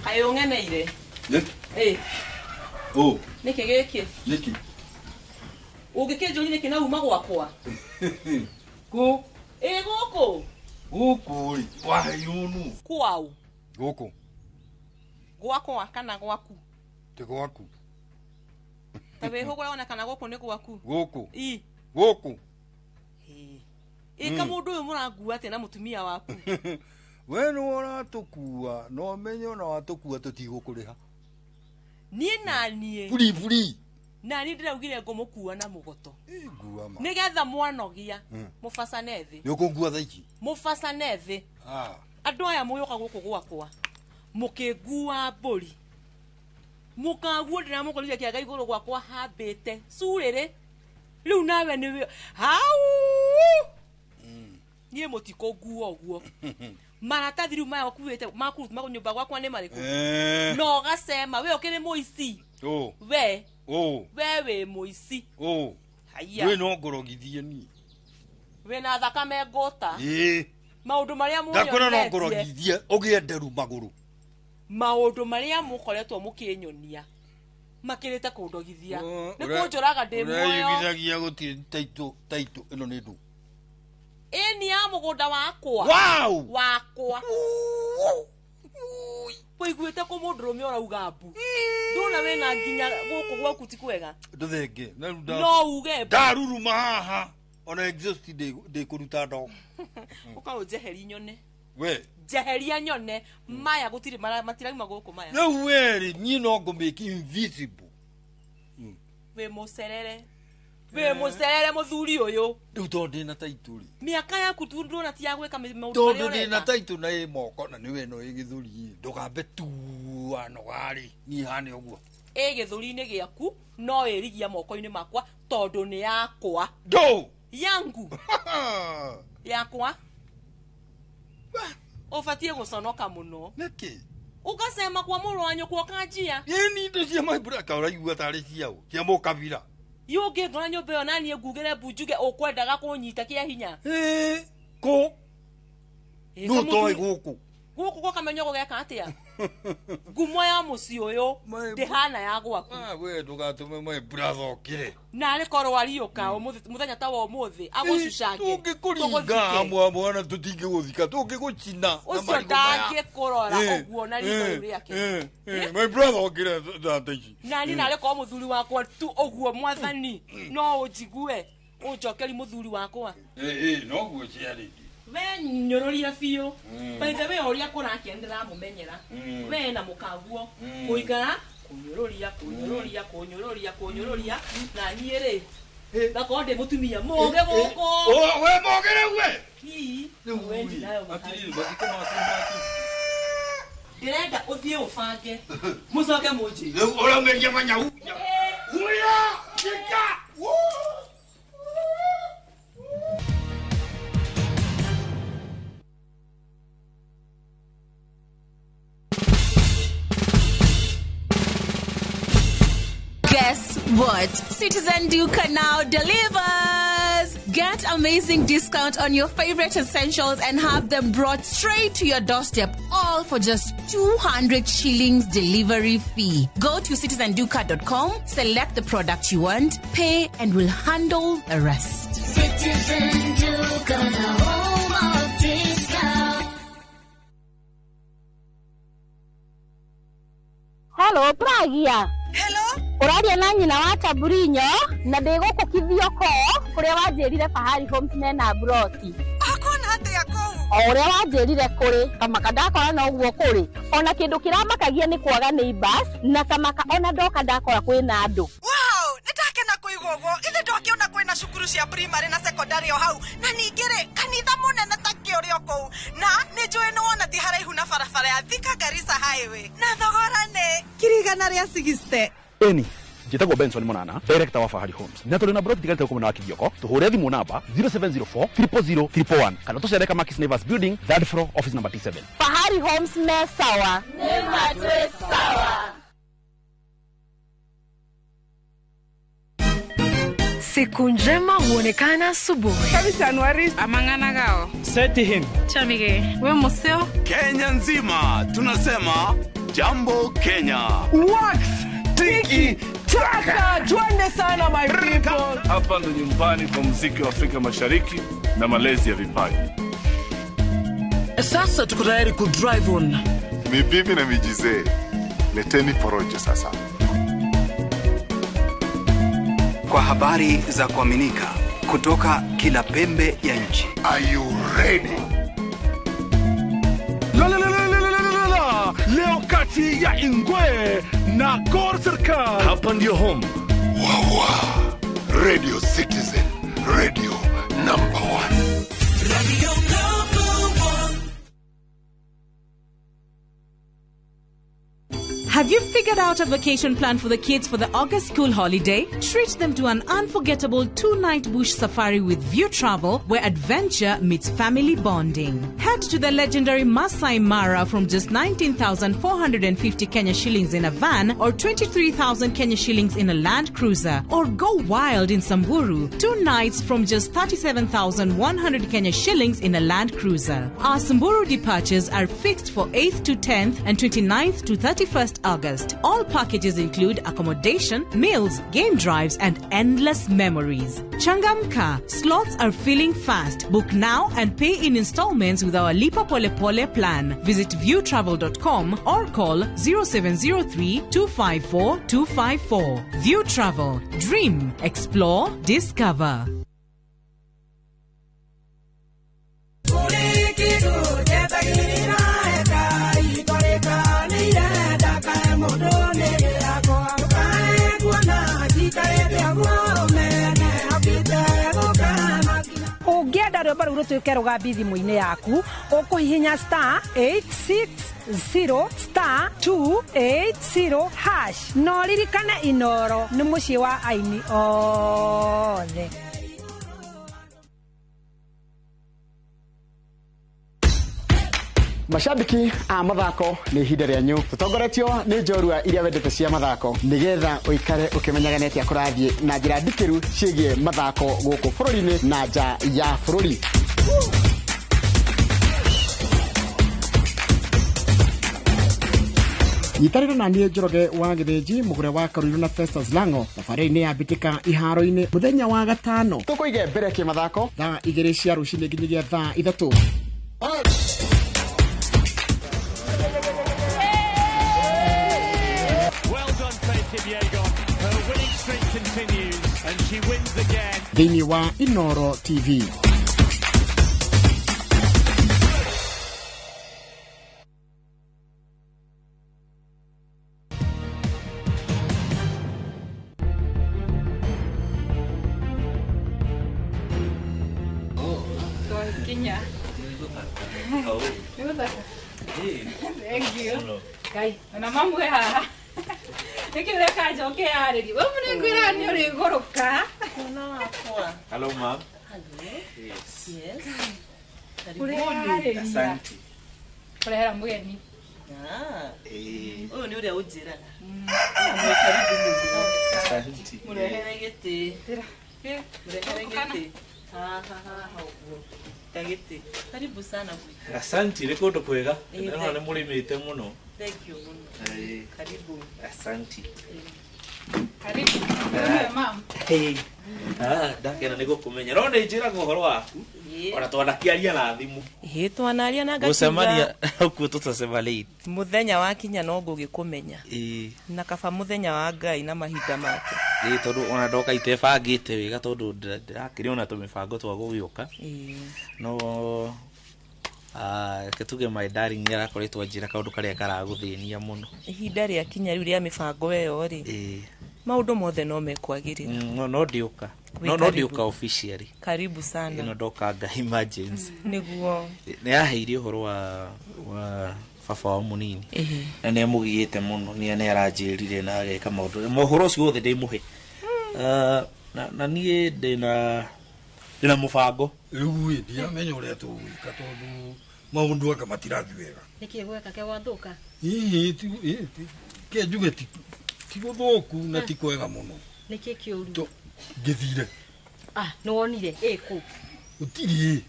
Kaĩ ũng'eneire? Ĩ. Ũ. Nĩkĩ gĩkĩ? Nĩkĩ? Ũngĩkĩnjũria nĩkĩ na uma gwakwa? Kũ? Ĩ gũkũ. Gũkũ rĩ, waheirwo nũ? Kwaũ? Gũkũ. Gwakwa kana gwaku? Ti gwaku. Ta wĩhũgũre wone kana gũkũ nĩ gwaku. Gũkũ. Ĩ. Gũkũ. Ĩ kamũndũ ũyũ mũrangua atĩa na mũtumia waku? We nĩ ũratũkua no ũmenye ona watũkua tũtigũkũrĩha. Niĩ na niĩ. Buri buri. Na niĩ ndĩraugire ngũmũkua na mũgoto. Ngua ma. Nĩgetha mwanogia mũbacane thĩ. Nĩ ũkũngua thaa ici? Mũbacane thĩ. Andũ aya mũgĩũka gũkũ gwakwa mũkĩngua mbũri. Mũkaguo ndĩramũkorire kĩaga igũrũ gwakwa hambĩte curĩrĩ. Rĩu nawe nĩ hau. Niĩ mũtikũngua ũguo. Maratathi rĩu maya ũkuĩte makuruta nyũmba gwakwa nĩ marĩkũ? No ũgacema we ũkĩrĩ mũici. We. We wĩ mũici. Haiya. We no ngorogithie niĩ. Wĩna thakame ngũta. Ĩĩ. Maũndũ marĩa Ndakwĩra no ngorogithie ũgĩe nderu magũrũ. Maũndũ marĩa mũkoretwo mũkĩnyonia makĩrĩte kũndogithia. Nĩ kũnjũraga ndĩ muoyo. Ũreyugithagia gũtirĩ taitũ taitũ ĩno nĩ ndũ. Ĩ nĩ ya mũgũnda wakwa. Wow! Wakwa. Wĩiguĩte kũ mũndũrũme ũrauga mbu. Ndũna wĩna nginya gũkũ gwaku ti kwega. Ndũthenge. No uge mbu. Ndaruruma haha. Ona exhaust ndĩkũruta ndogo. Ũka ũnjeherie nyone. We. Njeheria nyone. Maya gũtirĩ matirauma gũkũ maya. Rĩu we rĩ niĩ no ngũmake invisible. Wĩ mũcerere. Wĩ mũcerere mũthuri ũyũ. Rĩu tondũ ndĩna taitũ rĩ. Mĩaka yaku tu ndũrona ti ya gwĩka maũndũ marĩa Tondũ ũreka. ndĩna taitũ na ĩ moko na nĩwe ĩno ĩ gĩthũri ĩ ndũgambe tu wanoga rĩ niĩ hane ũguo. Ĩ gĩthũri-inĩ gĩaku no ĩrigia moko-inĩ makwa tondũ nĩ yakwa. Ndũ. Yangu. Yakwa. Ũbatiĩ gũconoka mũno. Nĩkĩ? Ũgacema kwa mũrũ wa nyũkwa ũkanjia. Ĩ ni indo cia my brother ũraigua tarĩ ciao cia mũkabira. Yũngĩngora nyũmba ĩyo na niĩ ngugĩre mbu njuge ũkwendaga kũnyita kĩa hinya. Ĩ kũ? Nũ ũtoĩ gũkũ? Gũkũ gũkamenywo gũgeka atĩa? Ngumo ya mũciĩ ũyũ ndĩhana ya gwaku. We ndũgatũme my brother okĩre. Narĩ korwo ariũka mũthenya ta wa ũmũthĩ agũcucange. Tũngĩkũringa hamwe mwana tũtingĩgũthika tũngĩgũcina. Ũcio ndangĩkũrora ũguo na ritho rĩu rĩake. My brother okĩre thaa ici. Na niĩ narĩ korwo mũthuri wakwa tu ũguo mwathani no ũnjigue ũnjokeri mũthuri wakwa. Ĩ noguo ciarĩtie. We nyũrũria biũ. By the way ũrĩa kũrakia nĩndĩramũmenyera. We na mũkaguo kũikara kũnyũrũria kũnyũrũria kũnyũrũria kũnyũrũria na niĩ rĩ ngakorwo ndĩ mũtumia mũũgĩ gũkũ. We mũũgĩ rĩu we. Ii. Rĩu rĩ atĩrĩrĩ mathiko maku maku. Ndĩrenda ũthiĩ ũbange mũcoke mũnjĩre. Rĩu ũraumĩria manyau. Huya! Jika! Guess what? Citizen Duka now delivers! Get amazing discount on your favorite essentials and have them brought straight to your doorstep, all for just 200 shillings delivery fee. Go to citizenduka.com, select the product you want, pay, and we'll handle the rest. Citizen Duka, the home of discount. Hello, Pragia. Hello. Ũraria na nyina wa Taburinyo na ndĩ gũkũ Kithioko kũrĩa wanjĩrire Fahari Homes mena broti. Akona atĩa kũu? O ũrĩa wanjĩrire kũrĩ kamaka ndakora no ũguo kũrĩ. Ona kĩndũ kĩramakagia nĩ kwaga neighbors na kamaka ona ndoka ndakora kwĩna andũ. Wow, nĩndakena kũigua ũguo. Ithe ndwakĩona kwĩna cukuru cia primary na secondary o hau na ningĩ rĩ kanitha mũnene ta kĩũrĩ o kũu na nĩ njũĩ nĩ wona ti haraihu na barabara ya Thika Garissa Highway na thogora nĩ 160,000. Eni njĩtagwo Benson Monana, director wa Fahari Homes. Na tũrĩ na broti tigarĩte gũkũ mwena wa Kithioko. Tũhũre thimũ namba 0704 000 111 kana tũcere Kamakis Neighbors Building, third floor, office number T7. Fahari Homes me sawa. Nĩ matwĩ sawa. Siku njema huonekana asubuhi. Amang'ana Seti him. Chamige. We museo. Kenya nzima tunasema jambo Kenya. Wax tiki taka, twende sana my people. Hapa ndo nyumbani kwa muziki wa Afrika Mashariki na malezi ya vipaji. Sasa tuko tayari ku drive on. Mibibi na mijizee, leteni porojo sasa. Kwa habari za kuaminika kutoka kila pembe ya nchi. Are you ready? La la la la la la la. Leo kati ya Ingwe na Gor Serikal. Hapa ndio home. Wawa. Radio Citizen, radio number 1. Radio number 1. Have you figured out a vacation plan for the kids for the August school holiday? Treat them to an unforgettable 2-night bush safari with View Travel, where adventure meets family bonding. Head to the legendary Masai Mara from just 19,450 Kenya shillings in a van or 23,000 Kenya shillings in a Land Cruiser. Or go wild in Samburu, 2 nights from just 37,100 Kenya shillings in a Land Cruiser. Our Samburu departures are fixed for 8th to 10th and 29th to 31st August. All packages include accommodation, meals, game drives, and endless memories. Changamka, slots are filling fast. Book now and pay in installments with our Lipa Pole Pole plan. Visit viewtravel.com or call 0703 254 254. View Travel. Dream, explore, discover. Ũngĩenda rwĩmbo rũu rũtuĩke rũgambi thimũ-inĩ yaku ũkũhihinya star 860 star 280 hash na ũririkane Inoro nĩ mũciĩ wa aini othe. Mashabiki a mathako nĩ ihinda rĩanyu tũtongoretio nĩ njorua iria wendete cia mathako nĩgetha ũikare ũkĩmenyaga nĩ atĩa kũrathiĩ na njĩra ndikĩru ciĩgiĩ mathako gũkũ bũrũri-inĩ na nja ya bũrũri. Nyitanĩra na niĩ Njoroge wa Gĩthĩnji mũgũre wa Karũirũ na Festus Lango thabarĩ-inĩ ya mbĩtĩka iharo-inĩ mũthenya wa gatano tũkũige mbere kĩmathako thaa 2 cia rũcinĩ nginyagia thaa 3. Thĩinĩ wa Inoro TV. Twakinya. Thank you. Ngai, ona mamu e haha. Nĩkĩ ũreka njoke yarĩrie? We mũnĩngwĩra nĩ ũrĩgũrũka. Mwana wakwa. Hello, ma'am. Hello. Yes. Yes. Ũreyarĩria. Asante. Kũrehera mũgeni. Ũyũ nĩ ũrĩa ũnjĩraga. Karibu mũno. Asante. Mũrehere gĩtĩ. Mũrehere gĩtĩ. Ha ha ũguo. Ta gĩtĩ. Karibu sana gwitũ. Asante, nĩ kũndũ kwega. Ndĩrona nĩ mũrĩmĩte mũno. Thank you mũno. Karibu. Asante. Karibu. Mama. Hey. Ndakena nĩ gũkũmenya. No nĩ njĩraga ũhoro waku. Ona twanakiaria na thimũ. Ĩĩ twanaria na ngakiuga. Gũcemania ũkuo tũtacema late. Mũthenya wakinya no ngũgĩkũmenya. Ĩĩ. Na kaba mũthenya wa Ngai na mahinda make. Ĩĩ tondũ ona ndoka itebangĩte wega tondũ ndĩrakĩrĩ ona tũmĩbango twa gũgĩũka. Ĩĩ. No reke tuge my darling nĩ arakoretwo anjĩra kaũndũ karĩa karagũthĩnia mũno. Ihinda rĩakinya rĩu rĩa mĩbango ĩyo rĩ. Ĩĩ. Maũndũ mothe no mekwagĩrĩra. No ndĩũka. No ndĩũka officially. Karibu sana. Ĩno ndokanga emergency. Nĩguo. Nĩ yaheire ũhoro wa baba wa mũnini. Na nĩ amũgiĩte mũno, nĩ aranjĩrire na ageka maũndũ. Mohoro ũcio wothe ndĩmũhe. Na niĩ ndĩna mũbango. Rĩu ĩ ndiramenya ũrĩa tũgwĩka tondũ maũndũ anga matirathiĩ wega. Nĩkĩ gweka ke gwathũka? Ĩĩ ke njuge ti gũthũku na ti kwega mũno. Nĩkĩ kĩũru? Ngĩthire. Nĩ wonire ĩkũ? Gũtirĩ.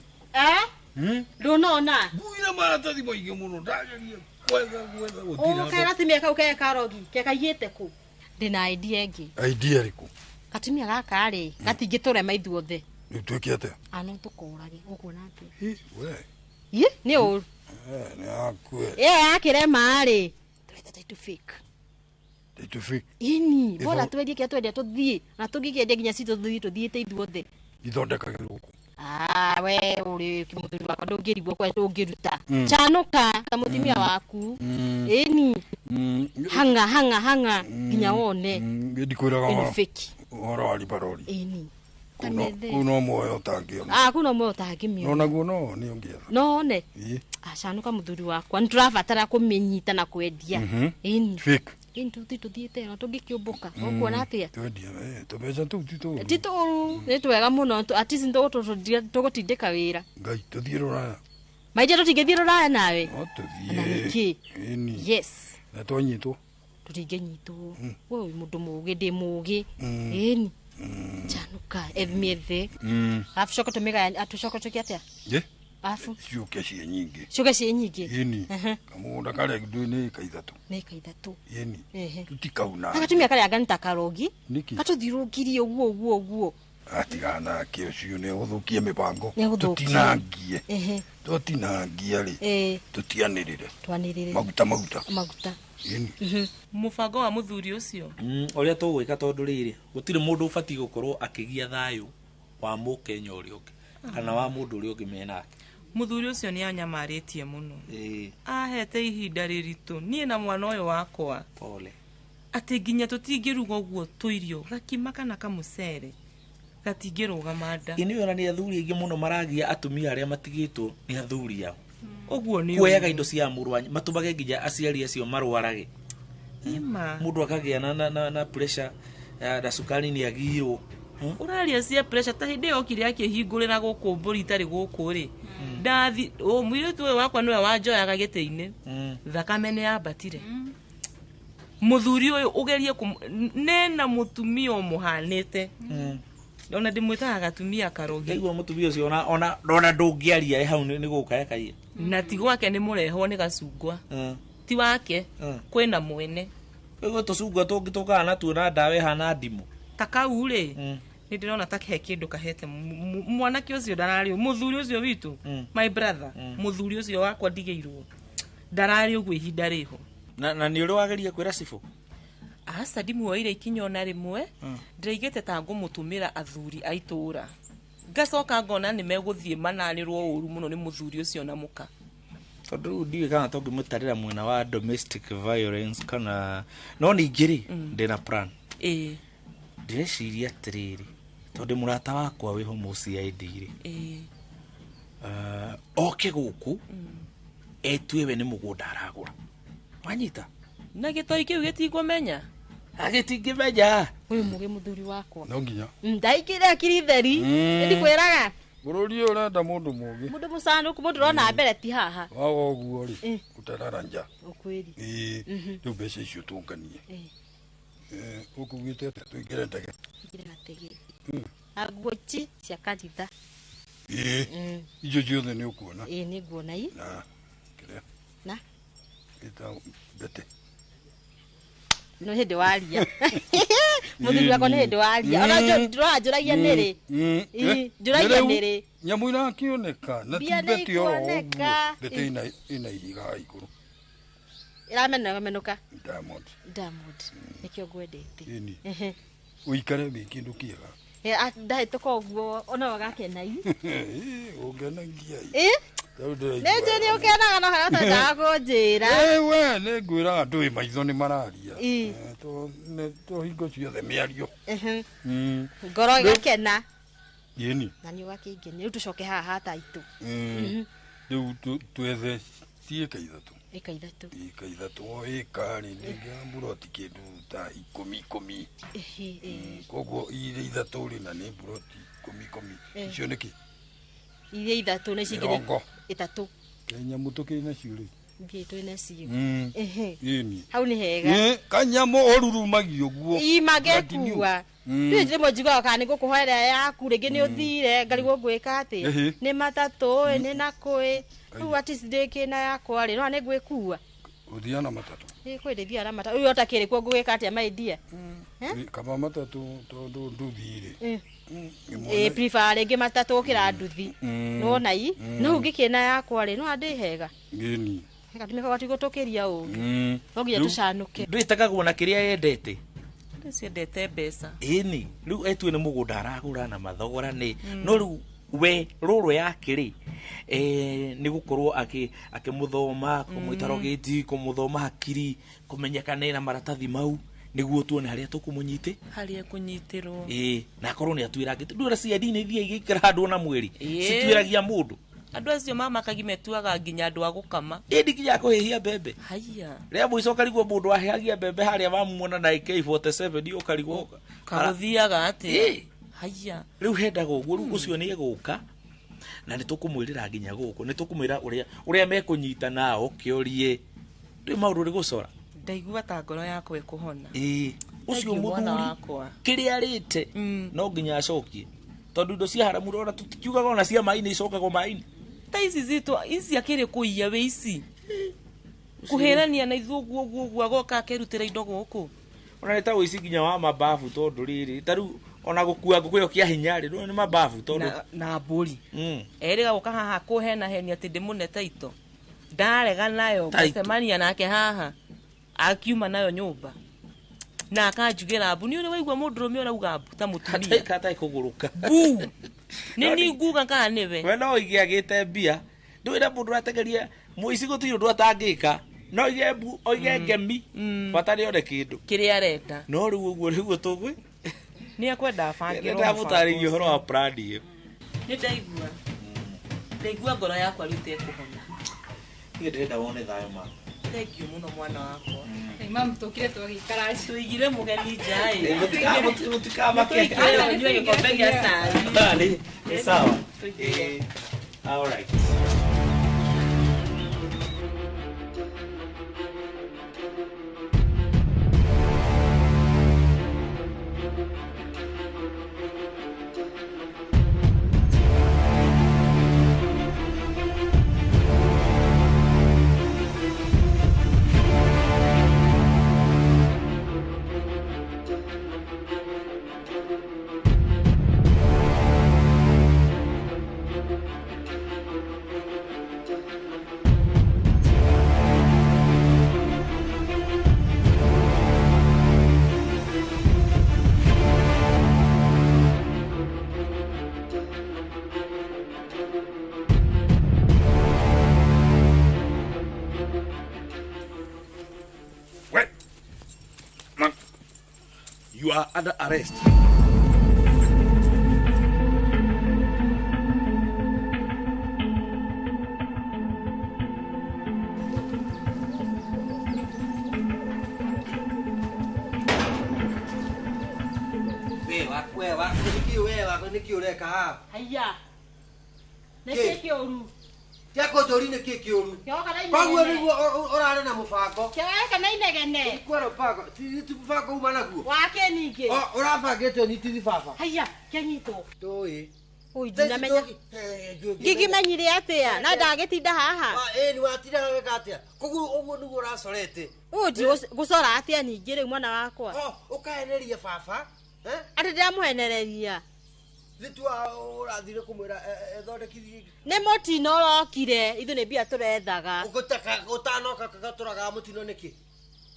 Ndũnona? Nguire maratathi maingĩ mũno ndageria gwetha gũtirĩ. Ũkae gatumia kau ke karogi ke kaiyĩte kũ? Ndĩna idea ĩngĩ. Idea ĩrĩkũ? Gatumia gaka rĩ gatingĩtũrema ithuothe. Rĩu twĩke atĩa? No tũkorage ũkuona atĩa? We. Ĩ nĩ ũru. Nĩ akue. Ĩ yakĩrema rĩ tũreta title fake. Title fake. Ĩni bora twendie kĩrĩa twendia tũthiĩ na tũngĩkĩendia nginya citũ tũthiĩ tũthiĩte ithuothe. Ithondekagĩrwo kũ? We ũrĩ mũthuri wakwa ndũngĩrigwo kwa ndũngĩruta. Canũka ta mũtumia waku. Ĩni. Hanga nginya wone. Ndikwĩraga ũhoro wa ribarori. Ĩni. Kũu no muoyo ũtangĩona. Kũu no muoyo ũtangĩmĩona. No naguo no nĩ ũngĩetha. No one. Canũka mũthuri wakwa nĩtũrabatara kũmĩnyita na kwendia. Ĩni. Fake. Ĩni tũthiĩ tũthiĩte na tũngĩkĩũmbũka. Ũkuona atĩa? Twendia tũmbeca tũu ti tũũru. Ti tũũru, nĩ twega mũno. At least tũgũtindĩka wĩra. Ngai tũthiĩ rũraya. Maingĩ tũtingĩthiĩ rũraya nawe. No tũthiĩ. Na nĩkĩ? Ĩni. Yes. Na twanyitwo. Tũtingĩnyitwo. We wĩ mũndũ mũũgĩ, ndĩ mũũgĩ. Ĩni. Canũka ethmiethe. Arabu coke tũmĩgayanie, tũcoke tũke atĩa? Arabu ciũke ciĩ nyingĩ. Ciũke ciĩ nyingĩ. Ĩni. Kamũgũnda karĩa ndũĩ nĩ ĩka ithatũ. Nĩ ĩka ithatũ. Ĩni. Tũtikauna. Na gatumia karĩa anga nĩ ta karogi. Nĩkĩ? Gatũthiũrũrũkĩrie ũguo ũguo. Atigana nake ũcio nĩ egũthũkia mĩbango. Tũtinangie. Tũtinangia rĩ. Tũtianĩrĩre. Twanĩrĩre. Maguta. Maguta. Ĩni. Mũbango wa mũthuri ũcio. Ũrĩa tũgwĩka tondũ rĩrĩ gũtirĩ mũndũ ũbatiĩ gũkorwo akĩgia thayũ wa mũkenya ũrĩa ũngĩ kana wa mũndũ ũrĩa ũngĩ menake. Mũthuri ũcio nĩ anyamarĩtie mũno. Ahete ihinda rĩritũ niĩ na mwana ũyũ wakwa. Pole. Atĩ nginya tũtingĩruga ũguo tũirio gakima kana kamũcere gatingĩrũgama nda. Ĩnĩ ona nĩ athuri aingĩ mũno maragia atumia arĩa matigĩtwo nĩ athuri ao. Ũguo nĩ kuoyaga indo cia mũrũ wa matũmage nginya aciari acio marwarage. Mũndũ akagĩa na pressure na cukari nĩ agirwo. Ũraria cia pressure ta hĩndĩ ĩyo okire akĩhingũrĩra gũkũ mbũri itarĩ gũkũ rĩ. Ndathi mũirĩtu ũyũ wakwa nĩwe wanjoyaga gĩtĩ-inĩ. Thakame nĩ yambatire. Mũthuri ũyũ ũgerie nena mũtumia ũmũhanĩte. Ona ndĩmwĩtaga gatumia karogi. Ndaigua mũtumia ũcio ona ndũngĩaria hau nĩ gũka ekaia. Na ti gwake nĩ mũrehwo nĩ gacungwa. Ti wake kwĩna mwene. Koguo tũcungwa tũngĩ tũkaga natuo na ndawa ĩhana ndimũ. Ta kau rĩ nĩ ndĩrona ta he kĩndũ kahete mwanake ũcio ndararĩ mũthuri ũcio witũ my brother mũthuri ũcio wakwa ndigĩirwo ndararĩ ũguo ihinda rĩho. Na nĩ ũrĩ wageria kwĩra cibũ? Aca ndimuoire ikinya ona rĩmwe. Ndĩraigĩte ta ngũmũtũmĩra athuri a itũũra. Ngacoka ngona nĩ megũthiĩ mananĩrwo ũru mũno nĩ mũthuri ũcio na mũka. Tondũ rĩu ndiũĩ kana tũngĩmũtarĩra mwena wa domestic violence kana no ningĩ rĩ ndĩna plan. Ĩĩ. Ndĩreciria atĩrĩrĩ tondũ mũrata wakwa wĩho mũCID rĩ. Oke gũkũ etue we nĩ mũgũnda aragũra. Wanyita? Na gĩtoi kĩu gĩtikũmenya? Agĩtingĩmenya. Ũyũ mũgĩ mũthuri wakwa. No nginya. Ndaikire akiri theri. Ndikwĩraga. Bũrũri ũyũ ũrenda mũndũ mũũgĩ. Mũndũ mũcanũku, mũndũ ũrona mbere ti haha. Waga ũguo rĩ, Utarara nja. Ukweli. Rĩu mbeca icio tũnganie. Ũkugĩte atĩa tũingĩre ndege? Ingĩre gatege. Aguochi cia kanitha. Icio ciothe nĩ ũkuona? Ĩĩ nĩ nguona i. Na kĩrĩa? Na? Ĩtagwo mbete. No hĩndĩ waria. Mũthuri wakwa nĩ hĩndĩ waria. Ona njũragia nĩrĩ. Njũragia nĩrĩ. Nyamũ irakĩoneka na ti mbete oro ũguo. Mbete ina ihiga igũrũ. Ĩramenũka. Diamond. Diamond. Nĩkĩo ngwendete. Ĩni. Ũikare wĩ kĩndũ kĩega. Ndahĩtũka ũguo ona ũgakena i. Ũngenagia i. Nĩ nĩ ũkenaga no harĩa ũtendaga kũnjĩra. We nĩ ngwĩraga ndũĩ maitho nĩ mararia. To hingo ciothe mĩario. Ngoro ĩgakena. Ĩni. Na nĩ ũgakĩngenia. Rĩu tũcoke haha hataitũ. Rĩu twethe ti ĩka ithatũ. Ĩka ithatũ. Ĩka ithatũ o ĩka rĩ nĩ mburoti kĩndũ ta 10 10. Koguo irĩ ithatũ rĩ na nĩ mburoti 10 10. Icio nĩ kĩ? Irĩ ithatũ nĩ cingĩ ĩtatũ. Kanyamũ tũkĩrĩ nacio rĩ? Ndiĩ twĩ nacio. Ĩni. Hau nĩ hega. Kanyamũ ũrurumagia ũguo. Ii mangĩkua. Rĩu rĩmwe njiguaga kana nĩ ngũkũhoera yaku rĩngĩ nĩ ũthire ngarigwo ngwĩka atĩa. Nĩ matatũ ĩ nĩ nakũ ĩ. Rĩu at least ndĩkĩna yakwa rĩ no nĩ ngwĩkua. Ũthiaga na matatũ? Ĩ kwĩ ndĩthiaga na matatũ. Rĩu ũtakĩrĩ kuo ngũgĩka atĩa my dear? Kaba matatũ tondũ nduthi rĩ. Ĩ prefer rĩngĩ matatũ gũkĩra nduthi. Nĩwona i? No ũngĩkĩna yakwa rĩ no ndĩ hega. Ĩni. Gatumĩka gatigũtũkĩria ũru. No nginya tũcanũke. Ndwĩtagagwo na kĩrĩa yendete. Ciendete mbeca. Ĩni, rĩu etue nĩ mũgũnda aragũra na mathogora nĩ. No rĩu we rũrũ yake rĩ nĩ gũkorwo akĩmũthoma, kũmwĩtarogĩti, kũmũthoma hakiri, kũmenya kana ena maratathi mau nĩguo tuone harĩa tũkũmũnyite. Harĩa ekũnyitĩrwo. Ĩĩ, na akorwo nĩ atuĩra angĩ. Ndũĩ ũrĩa CID nĩ ithiaga igĩikara handũ ona mweri. Cituĩragia mũndũ. Andũ acio mamakagia metuaga nginya andũ a gũkama. Ĩndi nginya kũhĩhia mbembe. Haiya. Rĩa mũico ũkarigwo mũndũ ahĩhagia mbembe harĩa wamuona na AK47 ũkarigwo. Kagũthiaga atĩa? Haiya. Rĩu hendaga ũguo rĩu ũcio nĩ egũka na nĩ tũkũmwĩrĩra nginya gũkũ nĩ tũkũmwĩra ũrĩa mekũnyita nao kĩorie. Ndũĩ maũndũ ũrĩ gũcora. Ndaigua ta ngoro yakwa ĩkũhona. Ĩĩ. Ũcio mũthuri kĩrĩa arĩte no nginya acokie. Tondũ indo cia haramu ona tũtikiugaga ona cia maĩ-inĩ icokagwo maĩ-inĩ. Ta ici citũ ici akĩrĩ kũiya wĩ ici. Kũhĩrania na ithuĩ ũguo ũguo ũguo agoka akerutĩra indo gũkũ. Ona nĩ ta ũici nginya wa mababu tondũ rĩrĩ ta rĩu ona gũkua ngũkũ ĩyo kĩa hinya rĩ nĩ mababu tondũ na mbũri. Erĩga gũka haha kũhenahenia atĩ ndĩmũne taito. Ndarega nayo ngacemania nake haha akiuma nayo nyũmba. Na akanjugĩra mbu. Nĩ ũrĩ waigua mũndũrũme ũrauga mbu ta mũtumia. Katai kũgũrũka. Mbu. Nĩ ni nguga kana nĩwe. We no oige agĩte mbia. Ndũĩ na mũndũ ũratengeria mũici gũtirĩ ũndũ atangĩka. No oige mbu, oige ngemi. Bata nĩ one kĩndũ. Kĩrĩa arenda. No rĩu ũguo nĩguo tũgwĩ. Nĩ ekwenda abangĩrwo. Ndamũtarĩria ũhoro wa plan ĩyo. Nĩ ndaigua. Ndaigua ngoro yakwa rĩu tekũhona. Niĩ ndĩrenda wone thayũ ma. Thank you mũno mwana wakwa. Mam tũkire twagĩikara. Tũigire mũgeni nja ĩ. Mũtikamake. Tũigire ũnyue gĩkombe gĩa cai. Nĩ sawa. All right. You are under arrest. We wa niki we wa niki ureka haha. Haiya. Niki kĩũru. Gĩa kũnjũri nĩ kĩ kĩũru? Koguo nĩguo ũrarĩ na mũbango. Kĩoka na inegene. Kwĩra mũbango, ti mũbango uma naguo. Wake ningĩ. Ũrabangĩte ũnyitithie baba. Haiya, kĩanyitwo. Ndũĩ. Ui, ndinamenya. Ngĩkĩmenyire atĩa? Na ndagĩtinda haha. Ĩĩ nĩ watinda weka atĩa? Koguo ũguo nĩguo ũracorete. Ũũ gũcora atĩa ningĩ rĩu mwana wakwa? Ũkaheneria baba. Atĩ ndĩramũhenereria. Thĩ ũrathire kũmwĩra ethondekithie. Nĩ mũtino ũrokire, ithuĩ nĩ mbia tũrethaga. Ũtanoka gatũraga mũtino nĩkĩ?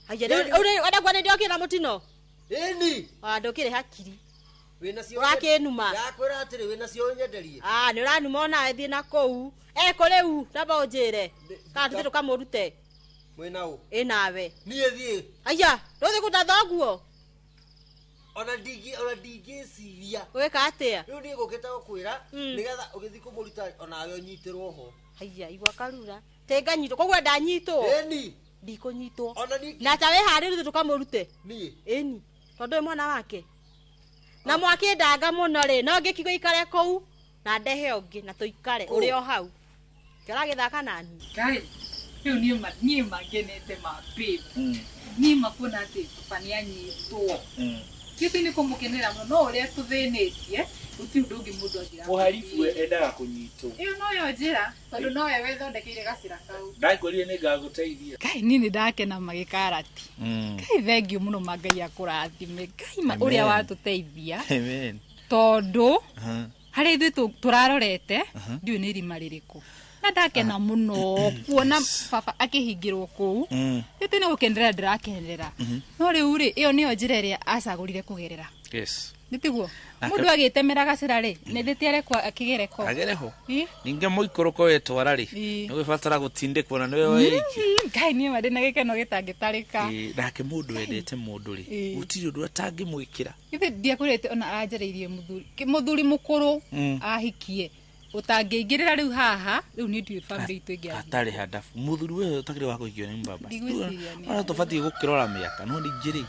Haiya, rĩu wenda kuona nĩ ndĩokire na mũtino? Ĩni. Ndũkĩrĩ hakiri. Wĩnacio. Ũrakĩnuma. Ndakwĩra atĩrĩ wĩnacio ũnyenderie. Nĩ ũranuma onawe thiĩ na kũu. Eko rĩu namba ũnjĩre. Kana tũthiĩ tũkamũrute. Mwĩna ũ? Ĩ nawe. Niĩ thiĩ. Haiya, ndũthiĩ kũruta thoguo? Ona ndingĩciria. Gwĩka atĩa? Rĩu niĩ ngũkĩte gũkwĩra nĩgetha ũgĩthiĩ kũmũruta onawe ũnyitĩrwo ho. Haiya, igua karura. Tĩnganyitwo, koguo ndanyitwo. Ĩni. Ndikũnyitwo. Na ta wĩharĩrie tũthiĩ tũkamũrute. Niĩ. Ĩni. Tondũ wĩ mwana wake. Na mwakĩndanga mũno rĩ, no ngĩkiuga ikare kũu na ndehe ũngĩ na tũikare ũrĩ o hau. Kĩragĩthaka nani? Ngai, rĩu niĩ mangenete ma babe. Niĩ makuona atĩ baba nĩanyitwo. Gĩtĩ nĩ kũmũkenera mũno no ũrĩa tũthĩnĩtie gũtirĩ ũndũ ũngĩ mũndũ angĩra. Mũharibu endaga kũnyitwo. Ĩyo noyo njĩra tondũ nowe wethondekeire gacĩra kau. Ndakwĩrire nĩ ngagũteithia. Ngai niĩ nĩ ndakena magĩkarati. Ngai thengiũ mũno ma Ngai akũrathime. Ngai ma ũrĩa watũteithia. Amen. Tondũ harĩa ithuĩ tũrarorete ndiũĩ nĩ irima rĩrĩkũ. Na ndakena mũno kuona baba akĩhingĩrwo kũu. Gĩtĩ nĩ gũkenerera ndĩrakenerera. No rĩu rĩ ĩyo nĩyo njĩra ĩrĩa acagũrire kũgerera. Yes. Nĩtiguo? Mũndũ agĩtemera gacĩra rĩ nĩ thĩti arekwo akĩgere ko. Agere ho. Ningĩ mũikũrũko wetwara rĩ nĩ ũgĩbatara gũtindĩkwo na nĩwe weiki. Ngai niĩ ma ndĩna gĩkeno gĩtangĩtarĩka. Nake mũndũ wendete mũndũ rĩ gũtirĩ ũndũ atangĩmwĩkĩra. Githĩ ndiakwĩrĩte ona aranjarĩirie mũthuri mũkũrũ ahikie. Utangĩingĩrĩra rĩu haha rĩu nĩ ndiũĩ family itũ ĩngĩ atarĩ handabu mũthuri wewe ũtagĩrĩ wa kũhikio nĩ mbaba ona tũbatiĩ gũkĩrora mĩaka no ningĩ rĩ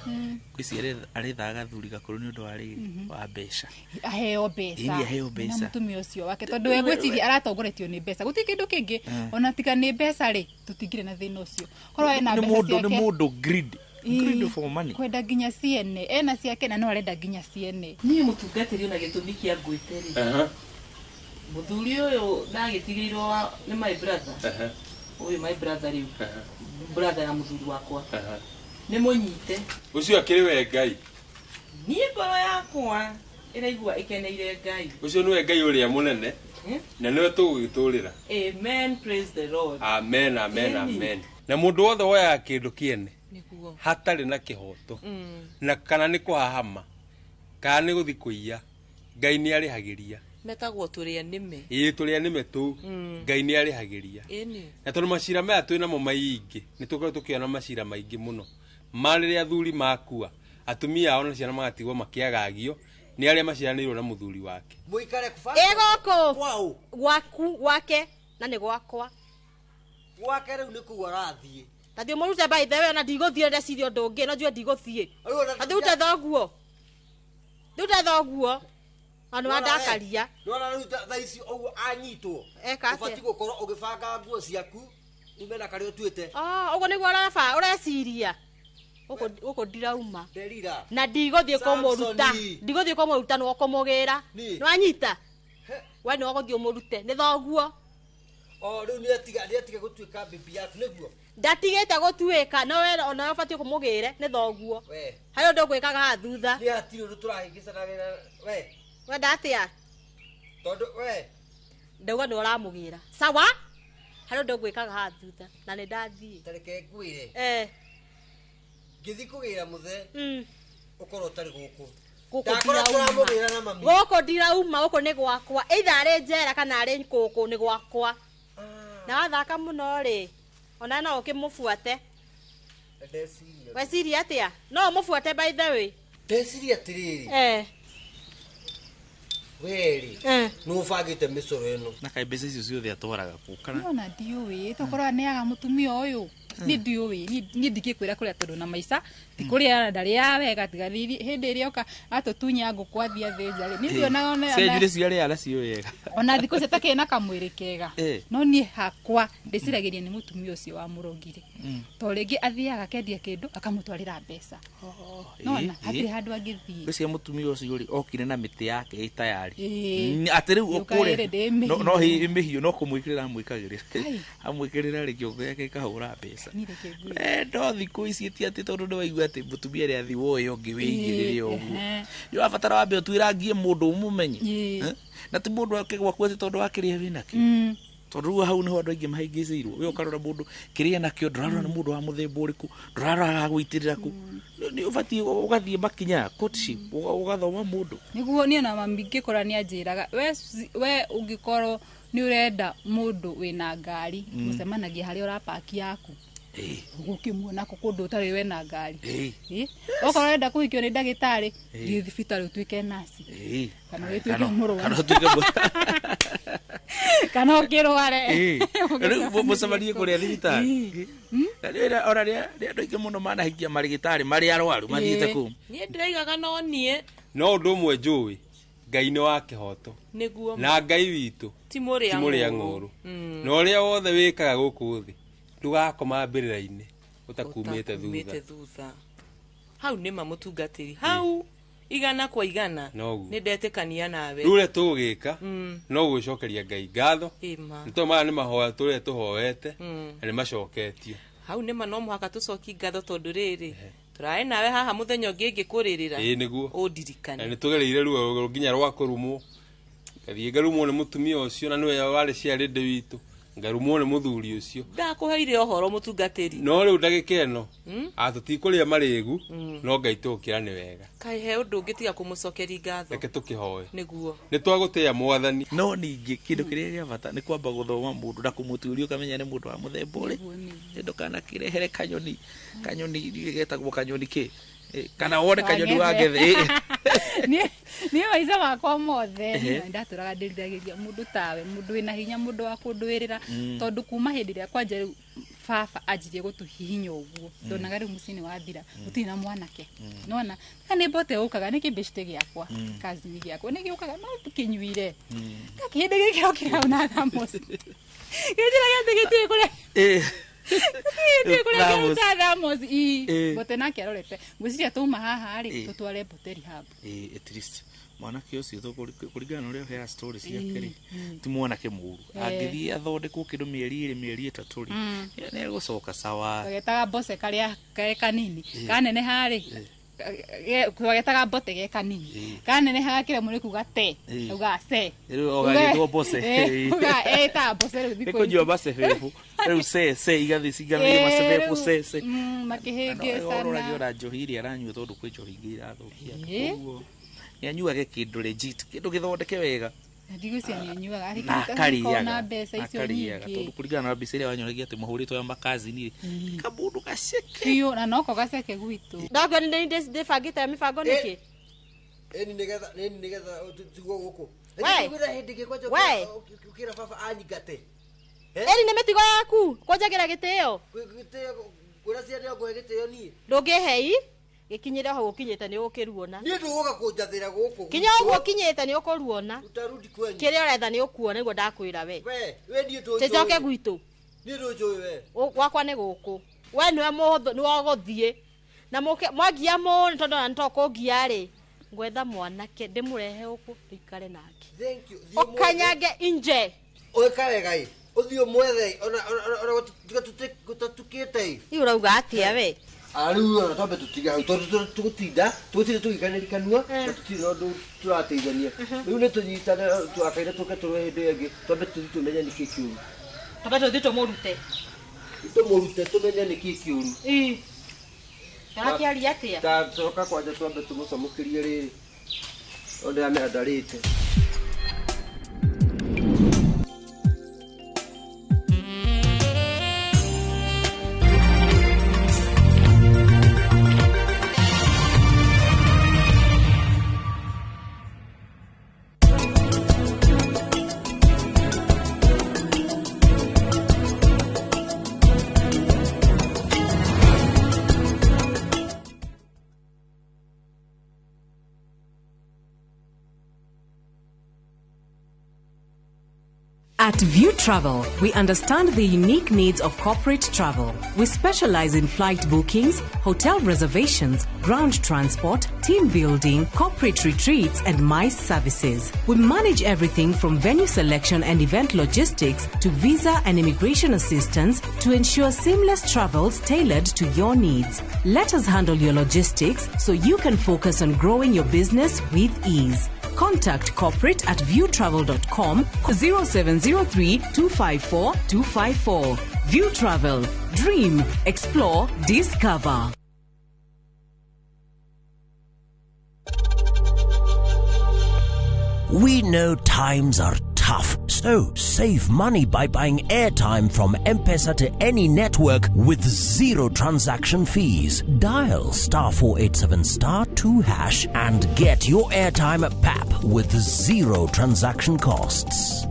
ngwĩciria arethaga gathuri gakũrũ nĩ ũndũ wa rĩrĩ wa mbeca aheo mbeca aheo mbeca na mũtumia ũcio wake tondũ we ngwĩciria aratongoretio nĩ mbeca gũtirĩ kĩndũ kĩngĩ ona tiga nĩ mbeca rĩ tũtingĩrĩ na thĩna ũcio korwo ena mbeca ciake nĩ mũndũ greedy greedy for money kwenda nginya ciene ena ciake na no arenda nginya ciene niĩ mũtungatĩri ona gĩtũmi kĩa ngwĩte rĩ Muthuri ũyũ ndagĩtigĩirwo nĩ my brother. Ũyũ my brother rĩu. Brother ya muthuri wakwa. Nĩ mũnyite. Ũcio akĩrĩ we Ngai. Niĩ ngoro yakwa ĩraigua ĩkeneire Ngai. Ũcio nĩwe Ngai ũrĩa mũnene. Na nĩwe tũgũgĩtũrĩra. Amen, praise the Lord. Amen, amen, amen. Na mũndũ wothe woyaga kĩndũ kĩene. Nĩguo. Hatarĩ na kĩhoto. Na kana nĩ kũhahama. Kana nĩ gũthiĩ kũiya. Ngai nĩ arĩhagĩria. Metagwo tũrĩa nĩme. Ĩĩ tũrĩa nĩme tũu. Ngai nĩ arĩhagĩria. Na tondũ macira maya twĩ namo maingĩ nĩ tũkoretwo tũkĩona macira maingĩ mũno ma rĩrĩa athuri makua atumia ao na ciana magatigwo makĩagagio nĩ arĩa maciaranĩirwo na mũthuri wake. Mũikare kũba. Ĩ gũkũ. Gwaku gwake na nĩ gwakwa. Gwake rĩu nĩ kũu arathiĩ. Tathiĩ mũrute by the way ona ndigũthiĩ ndeciria ũndũ ũngĩ no njuge ndigũthiĩ. Tathiĩ rute thoguo. Rute thoguo. Ona wandakaria. Nona rĩu thaa ici ũguo anyitwo. Eka atĩa? Ũbatiĩ gũkorwo ũgĩbanga nguo ciaku ume na karĩa ũtuĩte. Ũguo nĩguo ũreciria. Gũkũ ndirauma. Nderira. Na ndigũthiĩ kũmũruta. Ndigũthiĩ kũmũruta nĩwe ũkũmũgĩra. Nĩwanyita? We nĩwe ũgũthiĩ ũmũrute. Nĩ thoguo. Rĩu nĩatiga gũtuĩka bibi yaku nĩguo? Ndatigĩte gũtuĩka no we ona ũbatiĩ kũmũgĩre nĩ thoguo. Harĩ ũndũ ũgwĩkaga haha thutha. Nĩ hatirĩ ũndũ tũrahĩngĩcanagĩra we. Wenda atĩa? Tondũ we ndauga nĩ ũramũgĩra. Sawa? Harĩ ũndũ ngwĩkaga haha thutha na nĩ ndathiĩ. Ta reke ngwĩre. Ngĩthiĩ kũgĩra mũthee ũkorwo ũtarĩ gũkũ. Gũkũ ndirauma gũkũ nĩ gwakwa. Either arĩ njera kana arĩ gũkũ nĩ gwakwa. Na wathaka mũno rĩ ona no ũkĩmũbuate. Weciria atĩa? No ũmũbuate by the way. Ndeciria atĩrĩrĩ. Weri nĩ ũbangĩte mĩcoro ĩno. Na kaĩ mbeca icio ciothe atwaraga kũ kana? Ona ndiũĩ tokorwo aneaga mũtumia ũyũ. Niĩ ndiũĩ, niĩ ndingĩkwĩra kũrĩa tondũ na maica ti kũrĩa ndarĩaga wega tiga hĩndĩ ĩrĩa oka atũtunya ngũkũ athiĩ athĩnja rĩ. Niĩ ndionaga ona Cenjire ciarĩa nacio wega. Ona thikũ ici atakĩrĩ na kamwĩrĩ kega. No niĩ hakwa ndĩciragĩria nĩ mũtumia ũcio wa mũrogire. To rĩngĩ athiaga akendia kĩndũ akamũtwarĩra mbeca. Nona hatirĩ handũ angĩthiĩ. Ngwĩciria mũtumia ũcio rĩ okire na mĩtĩ yake ĩ tayari. Atĩ rĩu Yũka ũkũre ĩrĩ ndĩ mĩhiũ. No hi mĩhiũ no kũmwĩkĩrĩra amwĩkagĩrĩra. Ai. Amwĩkĩrĩra rĩ kĩongo gĩake gĩkahũra mbeca. Niĩ reke ngwĩre. No thikũ ici ti atĩ tondũ nĩ waigua atĩ mũtumia nĩ athiĩ woe ũngĩ wĩigĩrĩre ũguo. Nĩ ũrabatara wambe ũtuĩrangie mũndũ ũmũmenye. Na ti mũndũ ake gwaku atĩ tondũ wa kĩrĩa wĩnakĩo. Tondũ rĩu hau nĩho andũ aingĩ mahĩngĩcĩirwo. We ũkarora mũndũ kĩrĩa nakĩo, ndũrarora nĩ mũndũ wa mũthemba ũrĩkũ, ndũrarora aragũitĩrĩra kũ. Nĩ ũbatiĩ ũgathiĩ makinya courtship, ũgathoma mũndũ. Nĩguo niĩ ona mami ngĩkũra nĩ anjĩraga we ũngĩkorwo nĩ ũrenda mũndũ wĩna ngari, mũcemanagia harĩa ũrapaki yaku. Ũgũkĩmuona kũ kũndũ ũtarĩ wena ngari. Okorwo ũrenda kũhikio nĩ ndagĩtarĩ, thiĩ thibitarĩ ũtuĩke nasi. Kana ũgĩtuĩke mũrwaru. Kana ũtuĩke Kana ũkĩrware. Rĩu mũcemanie kũrĩa thibitarĩ. Na rĩrĩa ona rĩrĩa andũ aingĩ mũno manahikia marĩgĩtarĩ marĩ arwaru mathiĩte kũu. Niĩ ndĩraigaga no niĩ. No ũndũ ũmwe njũĩ, Ngai nĩ wa kĩhoto. Nĩguo. Na Ngai witũ ti mũrĩa ng'ũũrũ. Na ũrĩa wothe wĩkaga gũkũ thĩ ndũgakoma mbĩrĩra-inĩ ũtakumĩte thutha. Hau nĩ ma mũtungatĩri. Hau igana kwa igana nĩ ndetĩkania nawe. Rĩu ũrĩa tũgũgĩka no gũgĩcokeria Ngai ngatho. Nĩ tondũ maya nĩ mahoya tũrĩa tũhoete na nĩ macoketio. Hau nĩ ma no mũhaka tũcokie ngatho tondũ rĩrĩ tũraĩ nawe haha mũthenya ũngĩ ngĩkũrĩrĩra. Ĩĩ nĩguo. Ũndirikane. Na nĩ tũgereire ruo nginya rwa kũrumwo. Ngathiĩ ngarumwo nĩ mũtumia ũcio na nĩwe warĩ ciarĩndĩ witũ. Ngarumwo nĩ mũthuri ũcio. Ndakũheire ũhoro mũtungatĩri. No rĩu ndagĩka ĩno atũtikũrĩa marĩgu no Ngai tũgũkĩra nĩ wega. Kaĩ he ũndũ ũngĩ tiga kũmũcokeria ngatho. Reke tũkĩhoe. Nĩguo. Nĩ twagũtĩĩa Mwathani. No ningĩ kĩndũ kĩrĩa gĩa bata nĩ kwamba gũthoma mũndũ na kũmũtuĩria ũkamenya nĩ mũndũ wa mũthemba ũrĩ. Ndũkanakĩrehere kanyoni, kanyoni getagwo kanyoni kĩ? Kana wone kanyoni wa ngethe. Niĩ maica makwa mothe ndatũraga ndĩriragĩria mũndũ tawe, mũndũ wĩna hinya, mũndũ wa kũndũĩrĩra, tondũ kuma hĩndĩ ĩrĩa kwanja rĩu baba anjirie gũtũhihinya ũguo, ndonaga rĩu mũciĩ nĩ wathira, gũtirĩ na mwanake. Nĩwona, na nĩ mbote ũkaga, nĩ kĩmbĩcite gĩakwa, kazini gĩakwa, nĩ gĩũkaga, no tũkĩnyuire. Kĩhĩndĩ gĩkĩ okire hau na thamosi. Gĩnjĩra gĩatĩ gĩtirĩ kũrĩa. Gĩtirĩ kũrĩa kĩruta thamosi. Mbote nake arorete. Ngwĩciria twauma haha rĩ, tũtware mbote rehab. At least mwanake ũcio kũringana na ũrĩa ũheaga story ciake rĩ, ti mwanake mũũru. Angĩthiĩ athondekwo kĩndũ mĩeri ĩrĩ mĩeri ĩtatũ rĩ, nĩ egũcoka sawa. Twagetaga mboce karĩa ke kanini, kaneneha rĩ, twagetaga mbote ge kanini, kaneneha gakĩremwo nĩ kuga te, kaugaga ce. Rĩu ũgagĩtwo mboce. Uga ĩtaga mboce rĩu thikũ Nĩ kũnyua macebebũ. Rĩu ce ce igathiĩ cinganĩrie macebebũ ce ce. Makĩhĩngĩcana. Ũroragia ona njohi iria aranyua tondũ kwĩ njohi ingĩ irathũkia. Koguo nĩ anyuage kĩndũ legit, kĩndũ gĩthondeke wega. Na ndigwĩciria nĩ anyuaga, Na akarĩaga mbeca icio nyingĩ. Tondũ kũringana na mbica ĩrĩa wanyonagia atĩ mũhũrĩtwo ya makazini rĩ, kamũndũ gaceke. Biũ, na noko gaceke gwitũ. Ndakua nĩ ndĩbangĩte mĩbango nĩkĩ? Ĩni nĩgetha tũtigwo gũkũ. We. Hĩndĩ ĩngĩ kwanja We. ũkĩra baba anyingate. Ĩni nĩ mĩtigo yaku, kũnjagĩra gĩtĩo. Ngwĩra ciana ngũhe gĩtĩo niĩ. Ndũngĩhei, gĩkinyĩre hau ũkinyĩte nĩ ũgũkĩruona. Niĩ ndũgũka kũnjathĩra gũkũ. Kinya ũguo ũkinyĩte nĩ ũkũruona. Utarudi kwenyu. Kĩrĩa ũretha nĩ ũkuona nĩguo ndakwĩra we. We niĩ ndũnjũĩ. Tũcoke gwitũ. Niĩ ndũnjũĩ we. Gwakwa nĩ gũkũ. We nĩwe mũhũthũ, nĩwe ũgũthiĩ. Na mwangia mũno tondũ ona nĩtokũngia rĩ. Ngwetha mwanake ndĩmũrehe gũkũ tũikare nake. Thank you. Ũkanyange inje. Ũĩka wega ĩ. Ũthiĩ ũmwethe ona gũtatukĩte ĩ. Iu ũrauga atĩa we? Rĩu ona twambe tũtige hau tondũ tũgũtinda tũgĩkanĩria kanua na tũtirĩ na ũndũ tũrateithania. Rĩu nĩ tũnyitane twakaire tũke tũrũe hĩndĩ ĩyo ĩngĩ twambe tũthiĩ tũmenye nĩkĩ kĩũru. Twambe tũthiĩ tũmũrute. Tũmũrute tũmenye nĩkĩ kĩũru. Arakĩaria atĩa? Ta coka kwanja twambe tũmũcamũkĩrie rĩrĩ. Tondũ ndĩramenya ndarĩte. At View Travel, we understand the unique needs of corporate travel. We specialize in flight bookings, hotel reservations, ground transport, team building, corporate retreats, and MICE services. We manage everything from venue selection and event logistics to visa and immigration assistance to ensure seamless travels tailored to your needs. Let us handle your logistics so you can focus on growing your business with ease. Contact corporate at viewtravel.com 0703 254 254. View Travel. Dream, explore, discover. We know times are tough, so save money by buying airtime from M-Pesa to any network with zero transaction fees. Dial star 487 star 2 hash and get your airtime at PAP with zero transaction costs.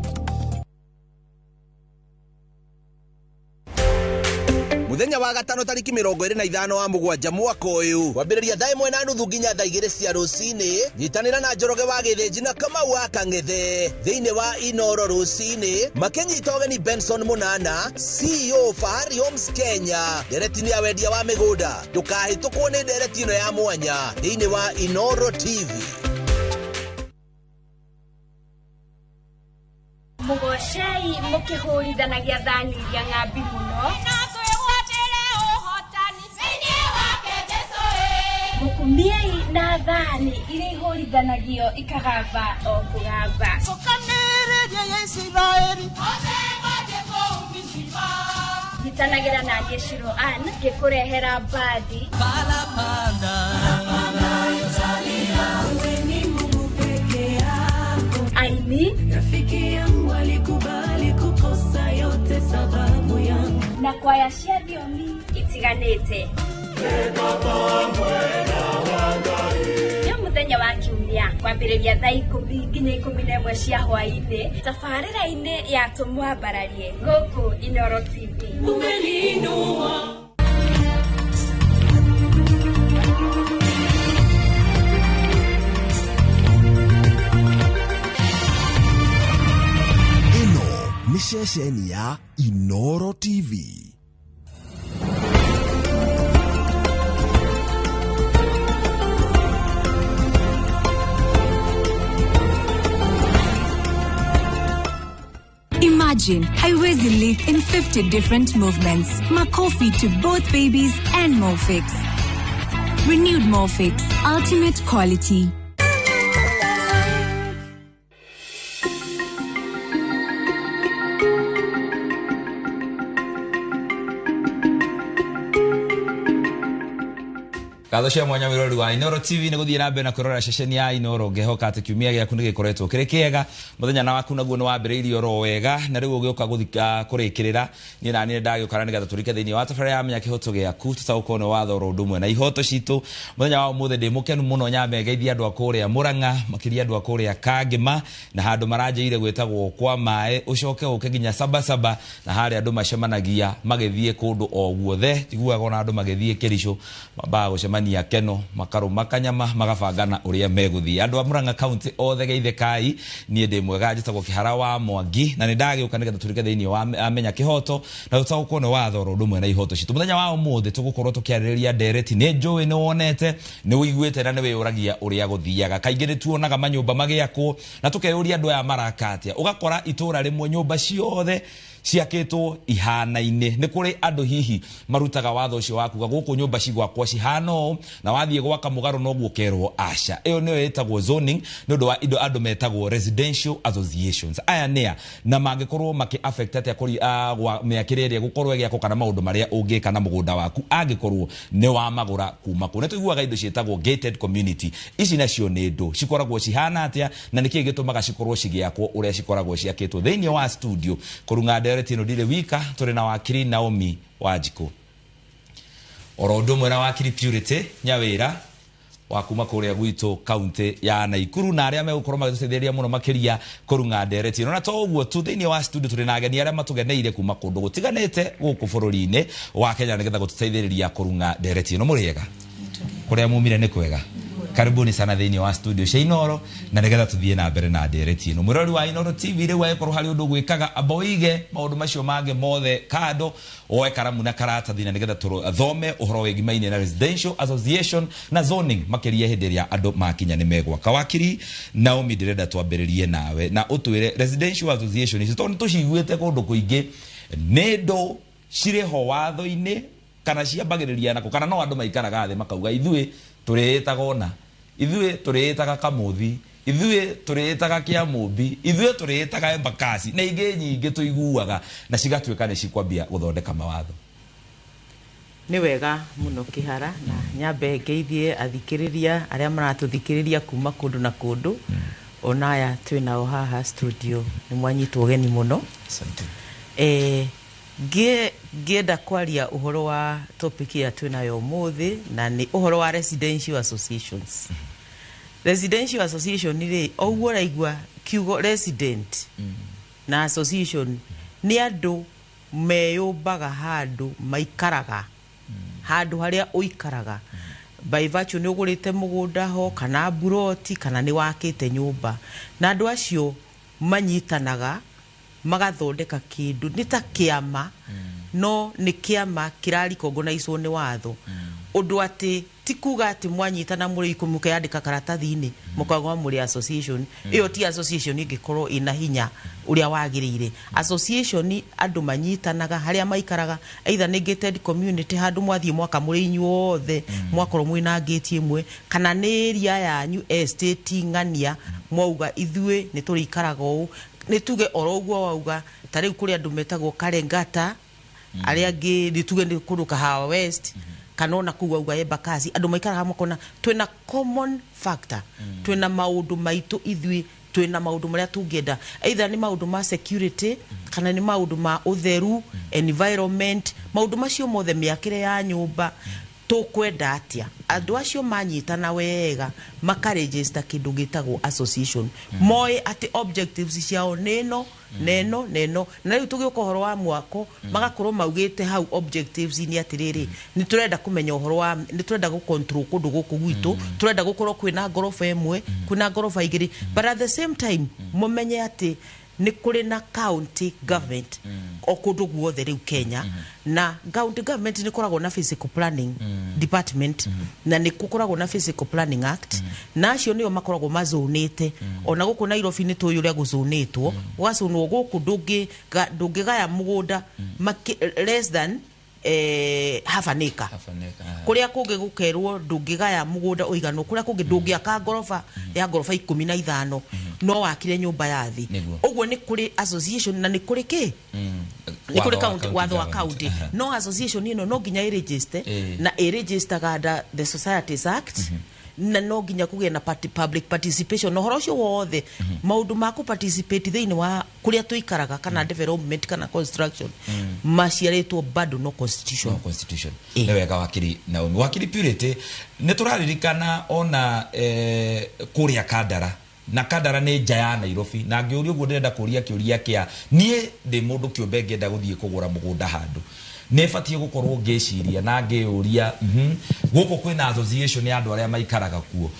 Muthenya wa gatano tariki 25 wa mugwanja mwaka uyu kwambĩrĩria thaa 1:30 nginya thaa 2 cia rũcinĩ nyitanĩra na Njoroge wa Gĩthĩnji na Kamau wa Kang'ethe thĩinĩ wa Inoro rũcinĩ makĩnyita ũgeni Benson Munana CEO Fahari Homes Kenya ndereti nĩ ya wendia wa mĩgũnda ndũkahĩtũkwo nĩ ndereti ĩno ya mwanya thĩinĩ wa Inoro TV. Mugocei mukihurithanagia thani iria ng'ambi muno mukumiei na thani iria ihũrithanagio ikagamba o kũgamba. Cokanĩrĩria ya Isiraeli othe mathiĩ kũu Mizipa. Nyitanagĩra na niĩ Shiro Ann ngĩkũrehera mbathi aini rafiki yangu alikubali kukosa yote sababu yangu na kwaya cia thiomi itiganĩte. Nĩ mũthenya wa kiumia kwambĩrĩria thaa 10 nginya 11 cia hwaĩ-inĩ tabarĩra-inĩ ya Tũmwambararie gũkũ Inoro TV. Umeninua. Ĩno nĩ ceceni ya Inoro TV. Imagine haiwezi leak in 50 different movements. Makofi to both babies and Molfix. Renewed Molfix, ultimate quality. Ngatho cia mwanya wirori wa Inoro TV nĩ gũthiĩ na mbere na kwĩrorera ceceni ya Inoro ngehoka atĩ kiumia gĩaku nĩ gĩkoretwo kĩrĩ kĩega mũthenya na waku naguo nĩ wambĩrĩirie oro wega na rĩu ũgĩũka kũrĩkĩrĩra niĩ na niĩ ndagĩũka na nĩgetha tũrike thĩinĩ wa tabarĩra ya Menya Kĩhoto Gĩaku tũtaũkwo nĩ watho oro ũndũ ũmwe na ihoto citũ mũthenya wa ũmũthĩ ndĩ mũkenu mũno nyambe ngeithie andũ a kũrĩa Mũrang'a makĩria andũ a kũrĩa Kangĩma na handũ maranjĩire gwĩtagwo kwa maĩ ũcoke ũke nginya Sabasaba na harĩa andũ macemanagia magĩthiĩ kũndũ o guothe njiguaga ona andũ magĩthiĩ Kĩricũ mambaga gũcemania keno makarũma kanyama magabangana ũrĩa megũthiĩ andũ a Murang'a County othe geithe kai niĩ ndĩ mwega njĩtagwo Kĩhara wa Mwangi na nĩ ndagĩũka nĩgetha tũrike thĩinĩ wa Menya Kĩhoto na tũtaũkwo nĩ watho oro ũndũ ũmwe na ihoto citũ mũthenya wa ũmũthĩ tũgũkorwo tũkĩarĩrĩria ndereti nĩ njũĩ nĩ wonete nĩ ũiguĩte na nĩ wĩyũragia ũrĩa gũthiaga kaingĩ nĩ tuonaga manyũmba magĩakwo na tũkeyũria andũ aya maraka atĩa ũgakora itũra rĩmwe nyũmba ciothe ciakĩtwo ihanaine nĩ kũrĩ andũ hihi marutaga watho ũcio wa kuga gũkũ nyũmba cigwakwo cihana ũũ na wathiĩ gwaka mũgarũ noguo ũkerwo aca ĩyo nĩyo ĩtagwo zoning nĩ ũndũ wa indo andũ metagwo residential associations aya nĩa na mangĩkorwo makĩ affect atĩa kũrĩ mĩakĩre ĩrĩa gũkorwo ĩgĩakwo kana maũndũ marĩa ũngĩka na mũgũnda waku angĩkorwo nĩ wamagũra kuma kũ nĩ tũiguaga indo ciĩtagwo gated community ici nacio nĩ ndũ cikoragwo cihana atĩa na nĩkĩĩ gĩtũmaga cikorwo cigĩakwo ũrĩa cikoragwo ciakĩtwo thĩinĩ wa studio kũrung'a ndereti ĩno ndirĩ wika tũrĩ na wakiri Naomi Wanjikũ oro ũndũ ũmwe na wakiri Purity Nyawĩra wa kuma kũrĩa gwitũ kaunti ya Naikuru na arĩa megũkorwo magĩtũteithĩrĩria mũno makĩria kũrung'a ndereti ĩno na to ũguo tu thĩinĩ wa studio tũrĩ na ageni arĩa matũgeneire kuma kũndũ gũtiganĩte gũkũ bũrũri-inĩ wa Kenya nĩgetha gũtũteithĩrĩria kũrung'a ndereti ĩno mũrĩega kũrĩa mumire nĩ kwega Karibuni sana thĩinĩ wa studio cia Inoro, na nĩgetha tũthiĩ na mbere na ndereti ĩno. Mwĩrori wa Inoro TV, rĩu agĩkorwo harĩ ũndũ gwĩkaga, amba ũige maũndũ macio mangĩ mothe kando, woe karamu na karatathi, na nĩgetha tũthome ũhoro wĩgimaine na residential association na zoning, makĩria hĩndĩ ĩrĩa andũ makinya nĩ megwaka. Wakiri Naomi, ndĩrenda twambĩrĩrie nawe na ũtwĩre residential association ici, tondũ nĩ tũciguĩte kũndũ kũingĩ, nĩ ndũ cirĩ ho watho-inĩ kana ciambagĩrĩria nako, kana no andũ maikaraga thĩ makauga ithuĩ tũrĩĩtaga ona, ithuĩ tũrĩĩtaga Kamũthi, ithuĩ tũrĩĩtaga Kĩamũmbi, ithuĩ tũrĩĩtaga Embakasi, na ingĩ nyingĩ tũiguaga, na cigatuĩka nĩ cikwambia gũthondeka mawatho. Nĩ wega mũno Kĩhara, na nyambe ngeithie athikĩrĩria arĩa maratũthikĩrĩria kuma kũndũ na kũndũ, ona aya twĩ nao haha studio, nĩ mwanyitwo ũgeni mũno. Ngĩenda kwaria ũhoro wa topic ĩrĩa twĩ nayo ũmũthĩ, na nĩ ũhoro wa residential associations. Residential association rĩ, o ũguo ũraigua kiugo resident na association, nĩ andũ meyũmbaga handũ maikaraga, handũ harĩa ũikaraga by virtue nĩ ũgũrĩte mũgũnda ho, kana mburoti, kana nĩ wakĩte nyũmba, na andũ acio manyitanaga magathondeka kĩndũ nĩ ta kĩama, no nĩ kĩama kĩrarikongonaicwo nĩ watho, ũndũ atĩ ti kuga atĩ mwanyitana mũrĩ 10 mũkeyandĩka karatathi-inĩ mũkauga mũrĩ association. Ĩyo ti association ĩngĩkorwo ĩna hinya ũrĩa wagĩrĩire. Association andũ manyitanaga harĩa maikaraga, either nĩ gated community, handũ mwathiĩ mwaka mũrĩ inyuothe, mwakorwo mwĩna gate ĩmwe, kana nĩ area yanyu, estate ng'ania, mwauga ithuĩ nĩ tũrĩikaraga ũũ. Nĩ tuge oro ũguo wauga, ta rĩu kũrĩ andũ metagwo Karengata, arĩa angĩ nĩ tuge nĩ kũndũ Kahawa West, kana ona kũu wauga Embakasi, andũ maikaraga makona twĩna common factor, twĩna maũndũ maitũ ithuĩ, twĩna maũndũ marĩa tũngĩenda, either nĩ maũndũ ma security, kana nĩ maũndũ ma ũtheru, environment, maũndũ macio mothe, mĩakĩre ya nyũmba, tũkwenda atĩa. Andũ acio manyitana wega makaregister kĩndũ gĩtagwo association, moĩ atĩ objectives ciao nĩ ĩno neno neno, na rĩu tũgĩũka ũhoro wa mwako, magakorwo maugĩte hau objectives nĩ atĩrĩrĩ, nĩ tũrenda kũmenya ũhoro wa, nĩ tũrenda gũ control kũndũ gũkũ gwitũ, tũrenda gũkorwo kwĩna ngoroba ĩmwe, kwĩna ngoroba igĩrĩ, but at the same time mũmenye atĩ nĩ kũrĩ na county government o kũndũ guothe rĩu Kenya, na county government nĩ koragwo na physical planning department, na nĩ gũkoragwo na Physical Planning Act, na acio nĩo makoragwo mazonĩte. Ona gũkũ Nairobi nĩ tũĩ ũrĩa gũzonĩtwo, gũgacũnwo gũkũ ndũngĩgaya mũgũnda less than half an acre, kũrĩa kũngĩ gũkerwo ndũngĩgaya mũgũnda ũiganwo, kũrĩa kũngĩ ndũngĩaka ngoroba ya ngoroba 15, no wakire nyũmba ya thĩ. Ũguo nĩ kũrĩ association, na nĩ kũrĩ kĩ, nĩ kũrĩ county, watho wa county, no association ĩno no nginya ĩregister, na ĩregistaga under the Societies Act, na no nginya kũgĩe na public participation, na ũhoro ũcio wothe, maũndũ ma kũ participate thĩinĩ wa kũrĩa tũikaraga, kana development kana construction, maciarĩtwo bado no constitution. No constitution. Nĩ wega wakiri Naomi. Wakiri Purity, nĩ tũraririkana ona kũrĩa Kandara, na Kandara nĩ nja ya Nairobi, na ngĩũria ũguo ndĩrenda kũria kĩũria kĩa niĩ ndĩ mũndũ kĩũmbe ngĩenda gũthiĩ kũgũra mũgũnda handũ, nĩ batiĩ gũkorwo ngĩciria na ngĩũria, gũkũ kwĩna association ya andũ arĩa maikaraga kuo,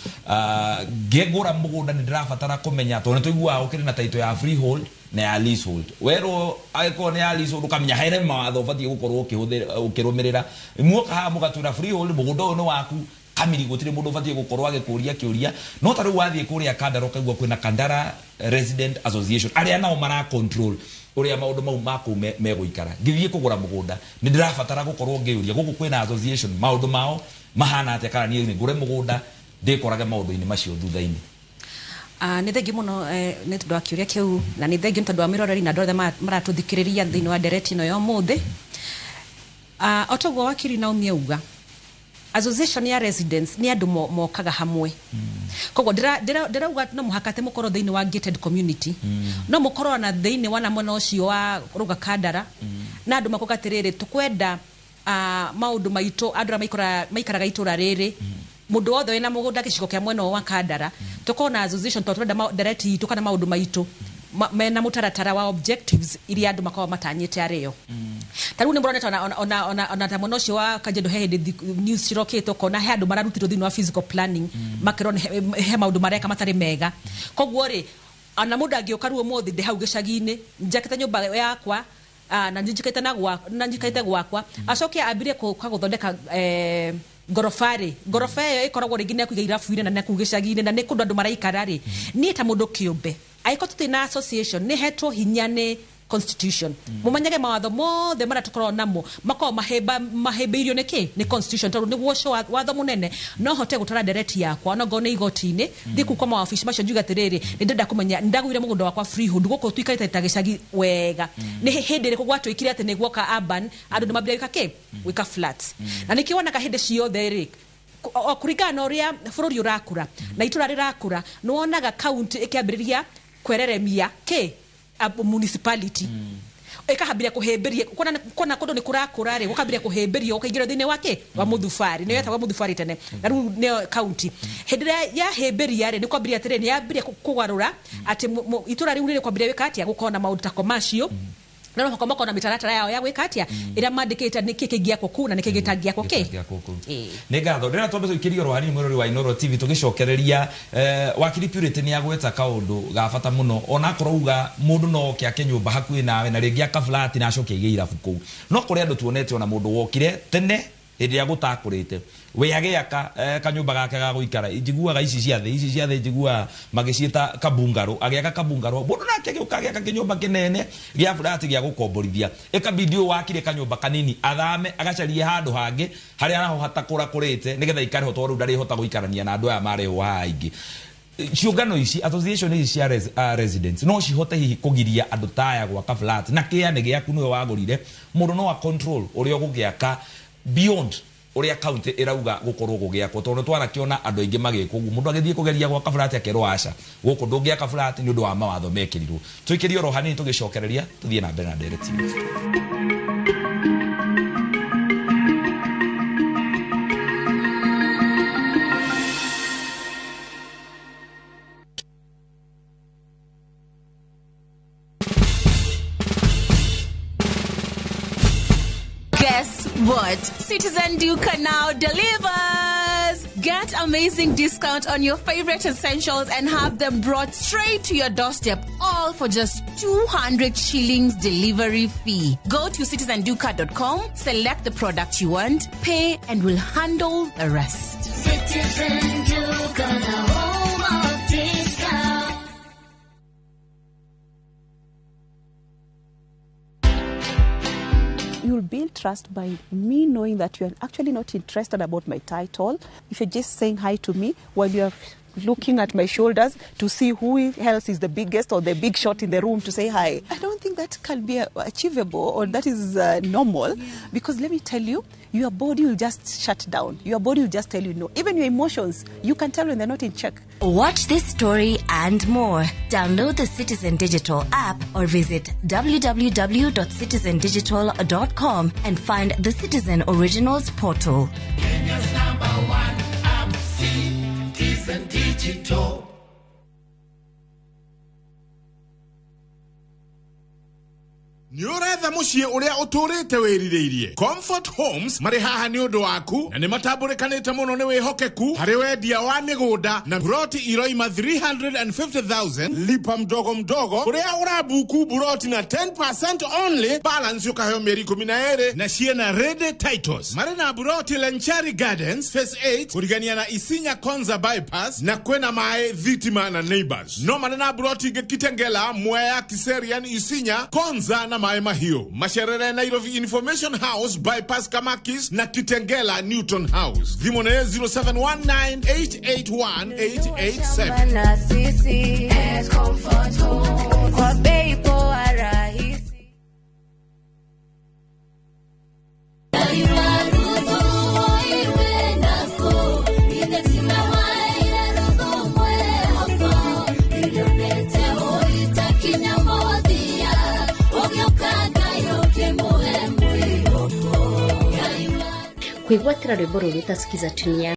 ngĩgũra mũgũnda nĩ ndĩrabatara kũmenya, tondũ nĩ tũiguaga gũkĩrĩ na title ya freehold na ya leasehold. Werwo angĩkorwo nĩ ya leasehold, ũkamenya hena mawatho ũbatiĩ gũkorwo ũkĩrũmĩrĩra. Muoka haha mũgatwĩra freehold, mũgũnda ũyũ nĩ waku kamiri, gũtirĩ mũndũ ũbatiĩ gũkorwo agĩkũria kĩũria. No ta rĩu wathiĩ kũrĩa Kandara ũkaigua kwĩna Kandara Resident Association, arĩa nao mara control ũrĩa maũndũ mau ma kũu megũikara. Ngĩthiĩ kũgũra mũgũnda nĩ ndĩrabatara gũkorwo ngĩũria gũkũ kwĩna association, maũndũ mao mahana atĩa, kana niĩ ngũre mũgũnda ndĩkorage maũndũ-inĩ macio thutha-inĩ. Nĩ thengiũ mũno nĩ tondũ wa kĩũria kĩu, na nĩ thengiũ nĩ tondũ wa mĩroreri na andũ othe maratũthikĩrĩria thĩinĩ wa ndereti ĩno ya ũmũthĩ. O toguo wakiri Naomi auga, association ya residents nĩ andũ mokaga hamwe. Koguo ndĩrauga no mũhaka atĩ mũkorwo thĩinĩ wa gated community, no mũkorwo na thĩinĩ wa na mwena ũcio wa Rũga Kandara, na andũ makoga atĩrĩrĩ, tũkwenda maũndũ maitũ, andũ arĩa maikaraga itũra rĩrĩ, mũndũ wothe wĩna mũgũnda gĩcigo kĩa mwena wa Kandara, tũkorwo na association tondũ tũrenda ndereti itũ kana maũndũ maitũ mena mũtaratara wa objectives iria andũ makoragwo matanyĩte arĩo. Ta rĩu nĩ mũronete ona ta mwena ũcio wa Kajiado he hĩndĩ news cirokĩte ũkona he andũ mararutirwo thĩinĩ wa physical planning, makerwo he maũndũ mareka matarĩ mega. Koguo rĩ, ona mũndũ angĩũka rĩu ũmũthĩ ndĩ hau gĩcagi-inĩ njakĩte nyũmba yakwa, na njikĩte na gwa na njikĩte gwakwa, acoke ambirie kũka gũthondeka ngoroba rĩ, ngoroba ĩyo ĩkoragwo rĩngĩ nĩ ya kũiga irabu-inĩ na nĩ kũu gĩcagi-inĩ na nĩ kũndũ andũ maraikara rĩ, niĩ ta mũndũ kĩũmbe, angĩkorwo tũtirĩ na association, nĩ hetwo hinya nĩ constitution, mũmenyage mawatho mothe marĩa tũkoragwo namo makoragwo mahĩmbĩirio nĩ kĩ? Nĩ constitution, tondũ nĩguo ũcio watho mũnene. No hote gũtwara ndereti yakwa ona ngorwo nĩ igoti-inĩ, thiĩ kũu kwa mawabici macio njuge atĩrĩrĩ, nĩ ndĩrenda kũmenya nĩ ndagũire mũgũnda wakwa freehold gũkũ tuikarĩte ta gĩcagi wega, nĩ hĩndĩ ĩrĩkũ gwatuĩkire atĩ nĩ guoka urban, andũ nĩ mambĩrĩria gwĩka kĩ? Gwĩka flats. Na nĩkĩo wonaga hĩndĩ ciothe rĩ, o kũringana na ũrĩa bũrũri ũrakũra na itũra rĩrakũra, nĩ wonaga county ĩkĩambĩrĩria kwereremia kĩ? Municipality ĩkahambĩria kũhĩmbĩria kuona kũndũ nĩ kũrakũra rĩ, gũkambĩrĩria kũhĩmbĩrio, gũkaingĩrio thĩinĩ wa kĩ? Wa mũthubarĩ, nĩyo yetagwo mũthubarĩ tene na rĩu nĩyo county. Hĩndĩ ĩrĩa yahĩmbĩria rĩ, nĩ kwambĩrĩria atĩrĩrĩ, nĩ yambĩrĩria kũgarũra atĩ itũra rĩu rĩrĩ kwambĩrĩria gwĩka atĩa? Gũkorwo na maũndũ ta commercial, na no mũhaka makorwo na mĩtaratara yao ya gwĩka atĩa, ĩrĩa mandĩkĩte nĩkĩ kĩngĩakwo kũu na nĩkĩ gĩtangĩakwo kĩ. Gĩtangĩakwo kũu. Nĩ ngatho. Ndĩrenda twambe tũikĩrie oro hanini mwĩrori wa Inooro TV tũgĩcokereria, wakiri Purity nĩ agweta kaũndũ ga bata mũno, ona akorwo uga mũndũ no oke ake nyũmba hakuhĩ nawe na rĩngĩ aka flat na acoke aige irabu kũu, no kũrĩ andũ tuonete ona mũndũ wokire tene hĩndĩ ĩrĩa gũtakũrĩte, we agĩaka kanyũmba gake ga gũikara, njiguaga ici cia thĩ, ici cia thĩ njiguaga magĩciĩta kabungarũ, agĩaka kabungarũ, mũndũ nake agĩũka agĩaka kĩnyũmba kĩnene gĩa flat gĩa gũkomborithia, ĩkabidi ũyũ wakire kanyũmba kanini athame agacarie handũ hangĩ harĩa naho hatakũrakũrĩte nĩgetha aikare ho, tondũ rĩu ndarĩhota gũikarania na andũ aya marehwo haha aingĩ. Ciũngano ici, association ici cia residents no cihote hihi kũgiria andũ ta aya gwaka flat, na kĩa nĩ gĩaku nĩwe wagũrire, mũndũ no a control ũrĩa ũgũgĩaka beyond ũrĩa county ĩrauga gũkorwo gũgĩakwo, tondũ twanakĩona andũ aingĩ magĩkwo ũguo, mũndũ agĩthiĩ kũgeria gwaka flat akerwo aca, gũkũ ndũngĩaka flat nĩ ũndũ wa mawatho mekĩrirwo. Tũikĩrie oro hanini tũgĩcokereria tũthiĩ na mbere na ndereti itũ. Guess what? Citizen Duka now delivers! Get amazing discount on your favorite essentials and have them brought straight to your doorstep, all for just 200 shillings delivery fee. Go to citizenduka.com, select the product you want, pay, and we'll handle the rest. Citizen Duka, the home of discount. You'll build trust by me knowing that you're actually not interested about my title. If you're just saying hi to me while you're looking at my shoulders to see who else is the biggest or the big shot in the room to say hi. I don't think that can be achievable or that is normal, because let me tell you, your body will just shut down. Your body will just tell you no. Even your emotions, you can tell when they're not in check. Watch this story and more. Download the Citizen Digital app or visit www.citizendigital.com and find the Citizen Originals portal. Kenya's number one app, Citizen Digital. Nĩ ũretha mũciĩ ũrĩa ũtũrĩte wĩrirĩirie. Comfort Homes marĩ haha nĩ ũndũ waku na nĩ matambũrĩkanĩte mũno nĩ wĩhokeku harĩ wendia wa mĩgũnda na buroti iroima 350,000 lipa mdogo mdogo, ũrĩa ũrabuku buroti na 10% only, balance ũkaheo mĩeri 12 na ciĩna ready titles. Marĩ na buroti Lenchari Gardens Phase 8 kũrigania na Isinya Konza Bypass na kwĩna maĩ, thitima na neighbors. No marĩ na buroti ingĩ Kitengela, Mwea, Kiserian, Isinya, Konza na Maĩ Mahiũ. Macerere Nairobi Information House Bypass Kamakis na Kitengela Newton House. Thimũ nĩ 0719881887. Na sisi at Comfort Home kwa bei poa rahisi. Kwĩgwatĩra rwĩmbo rũrũ rwĩta Skiza tune.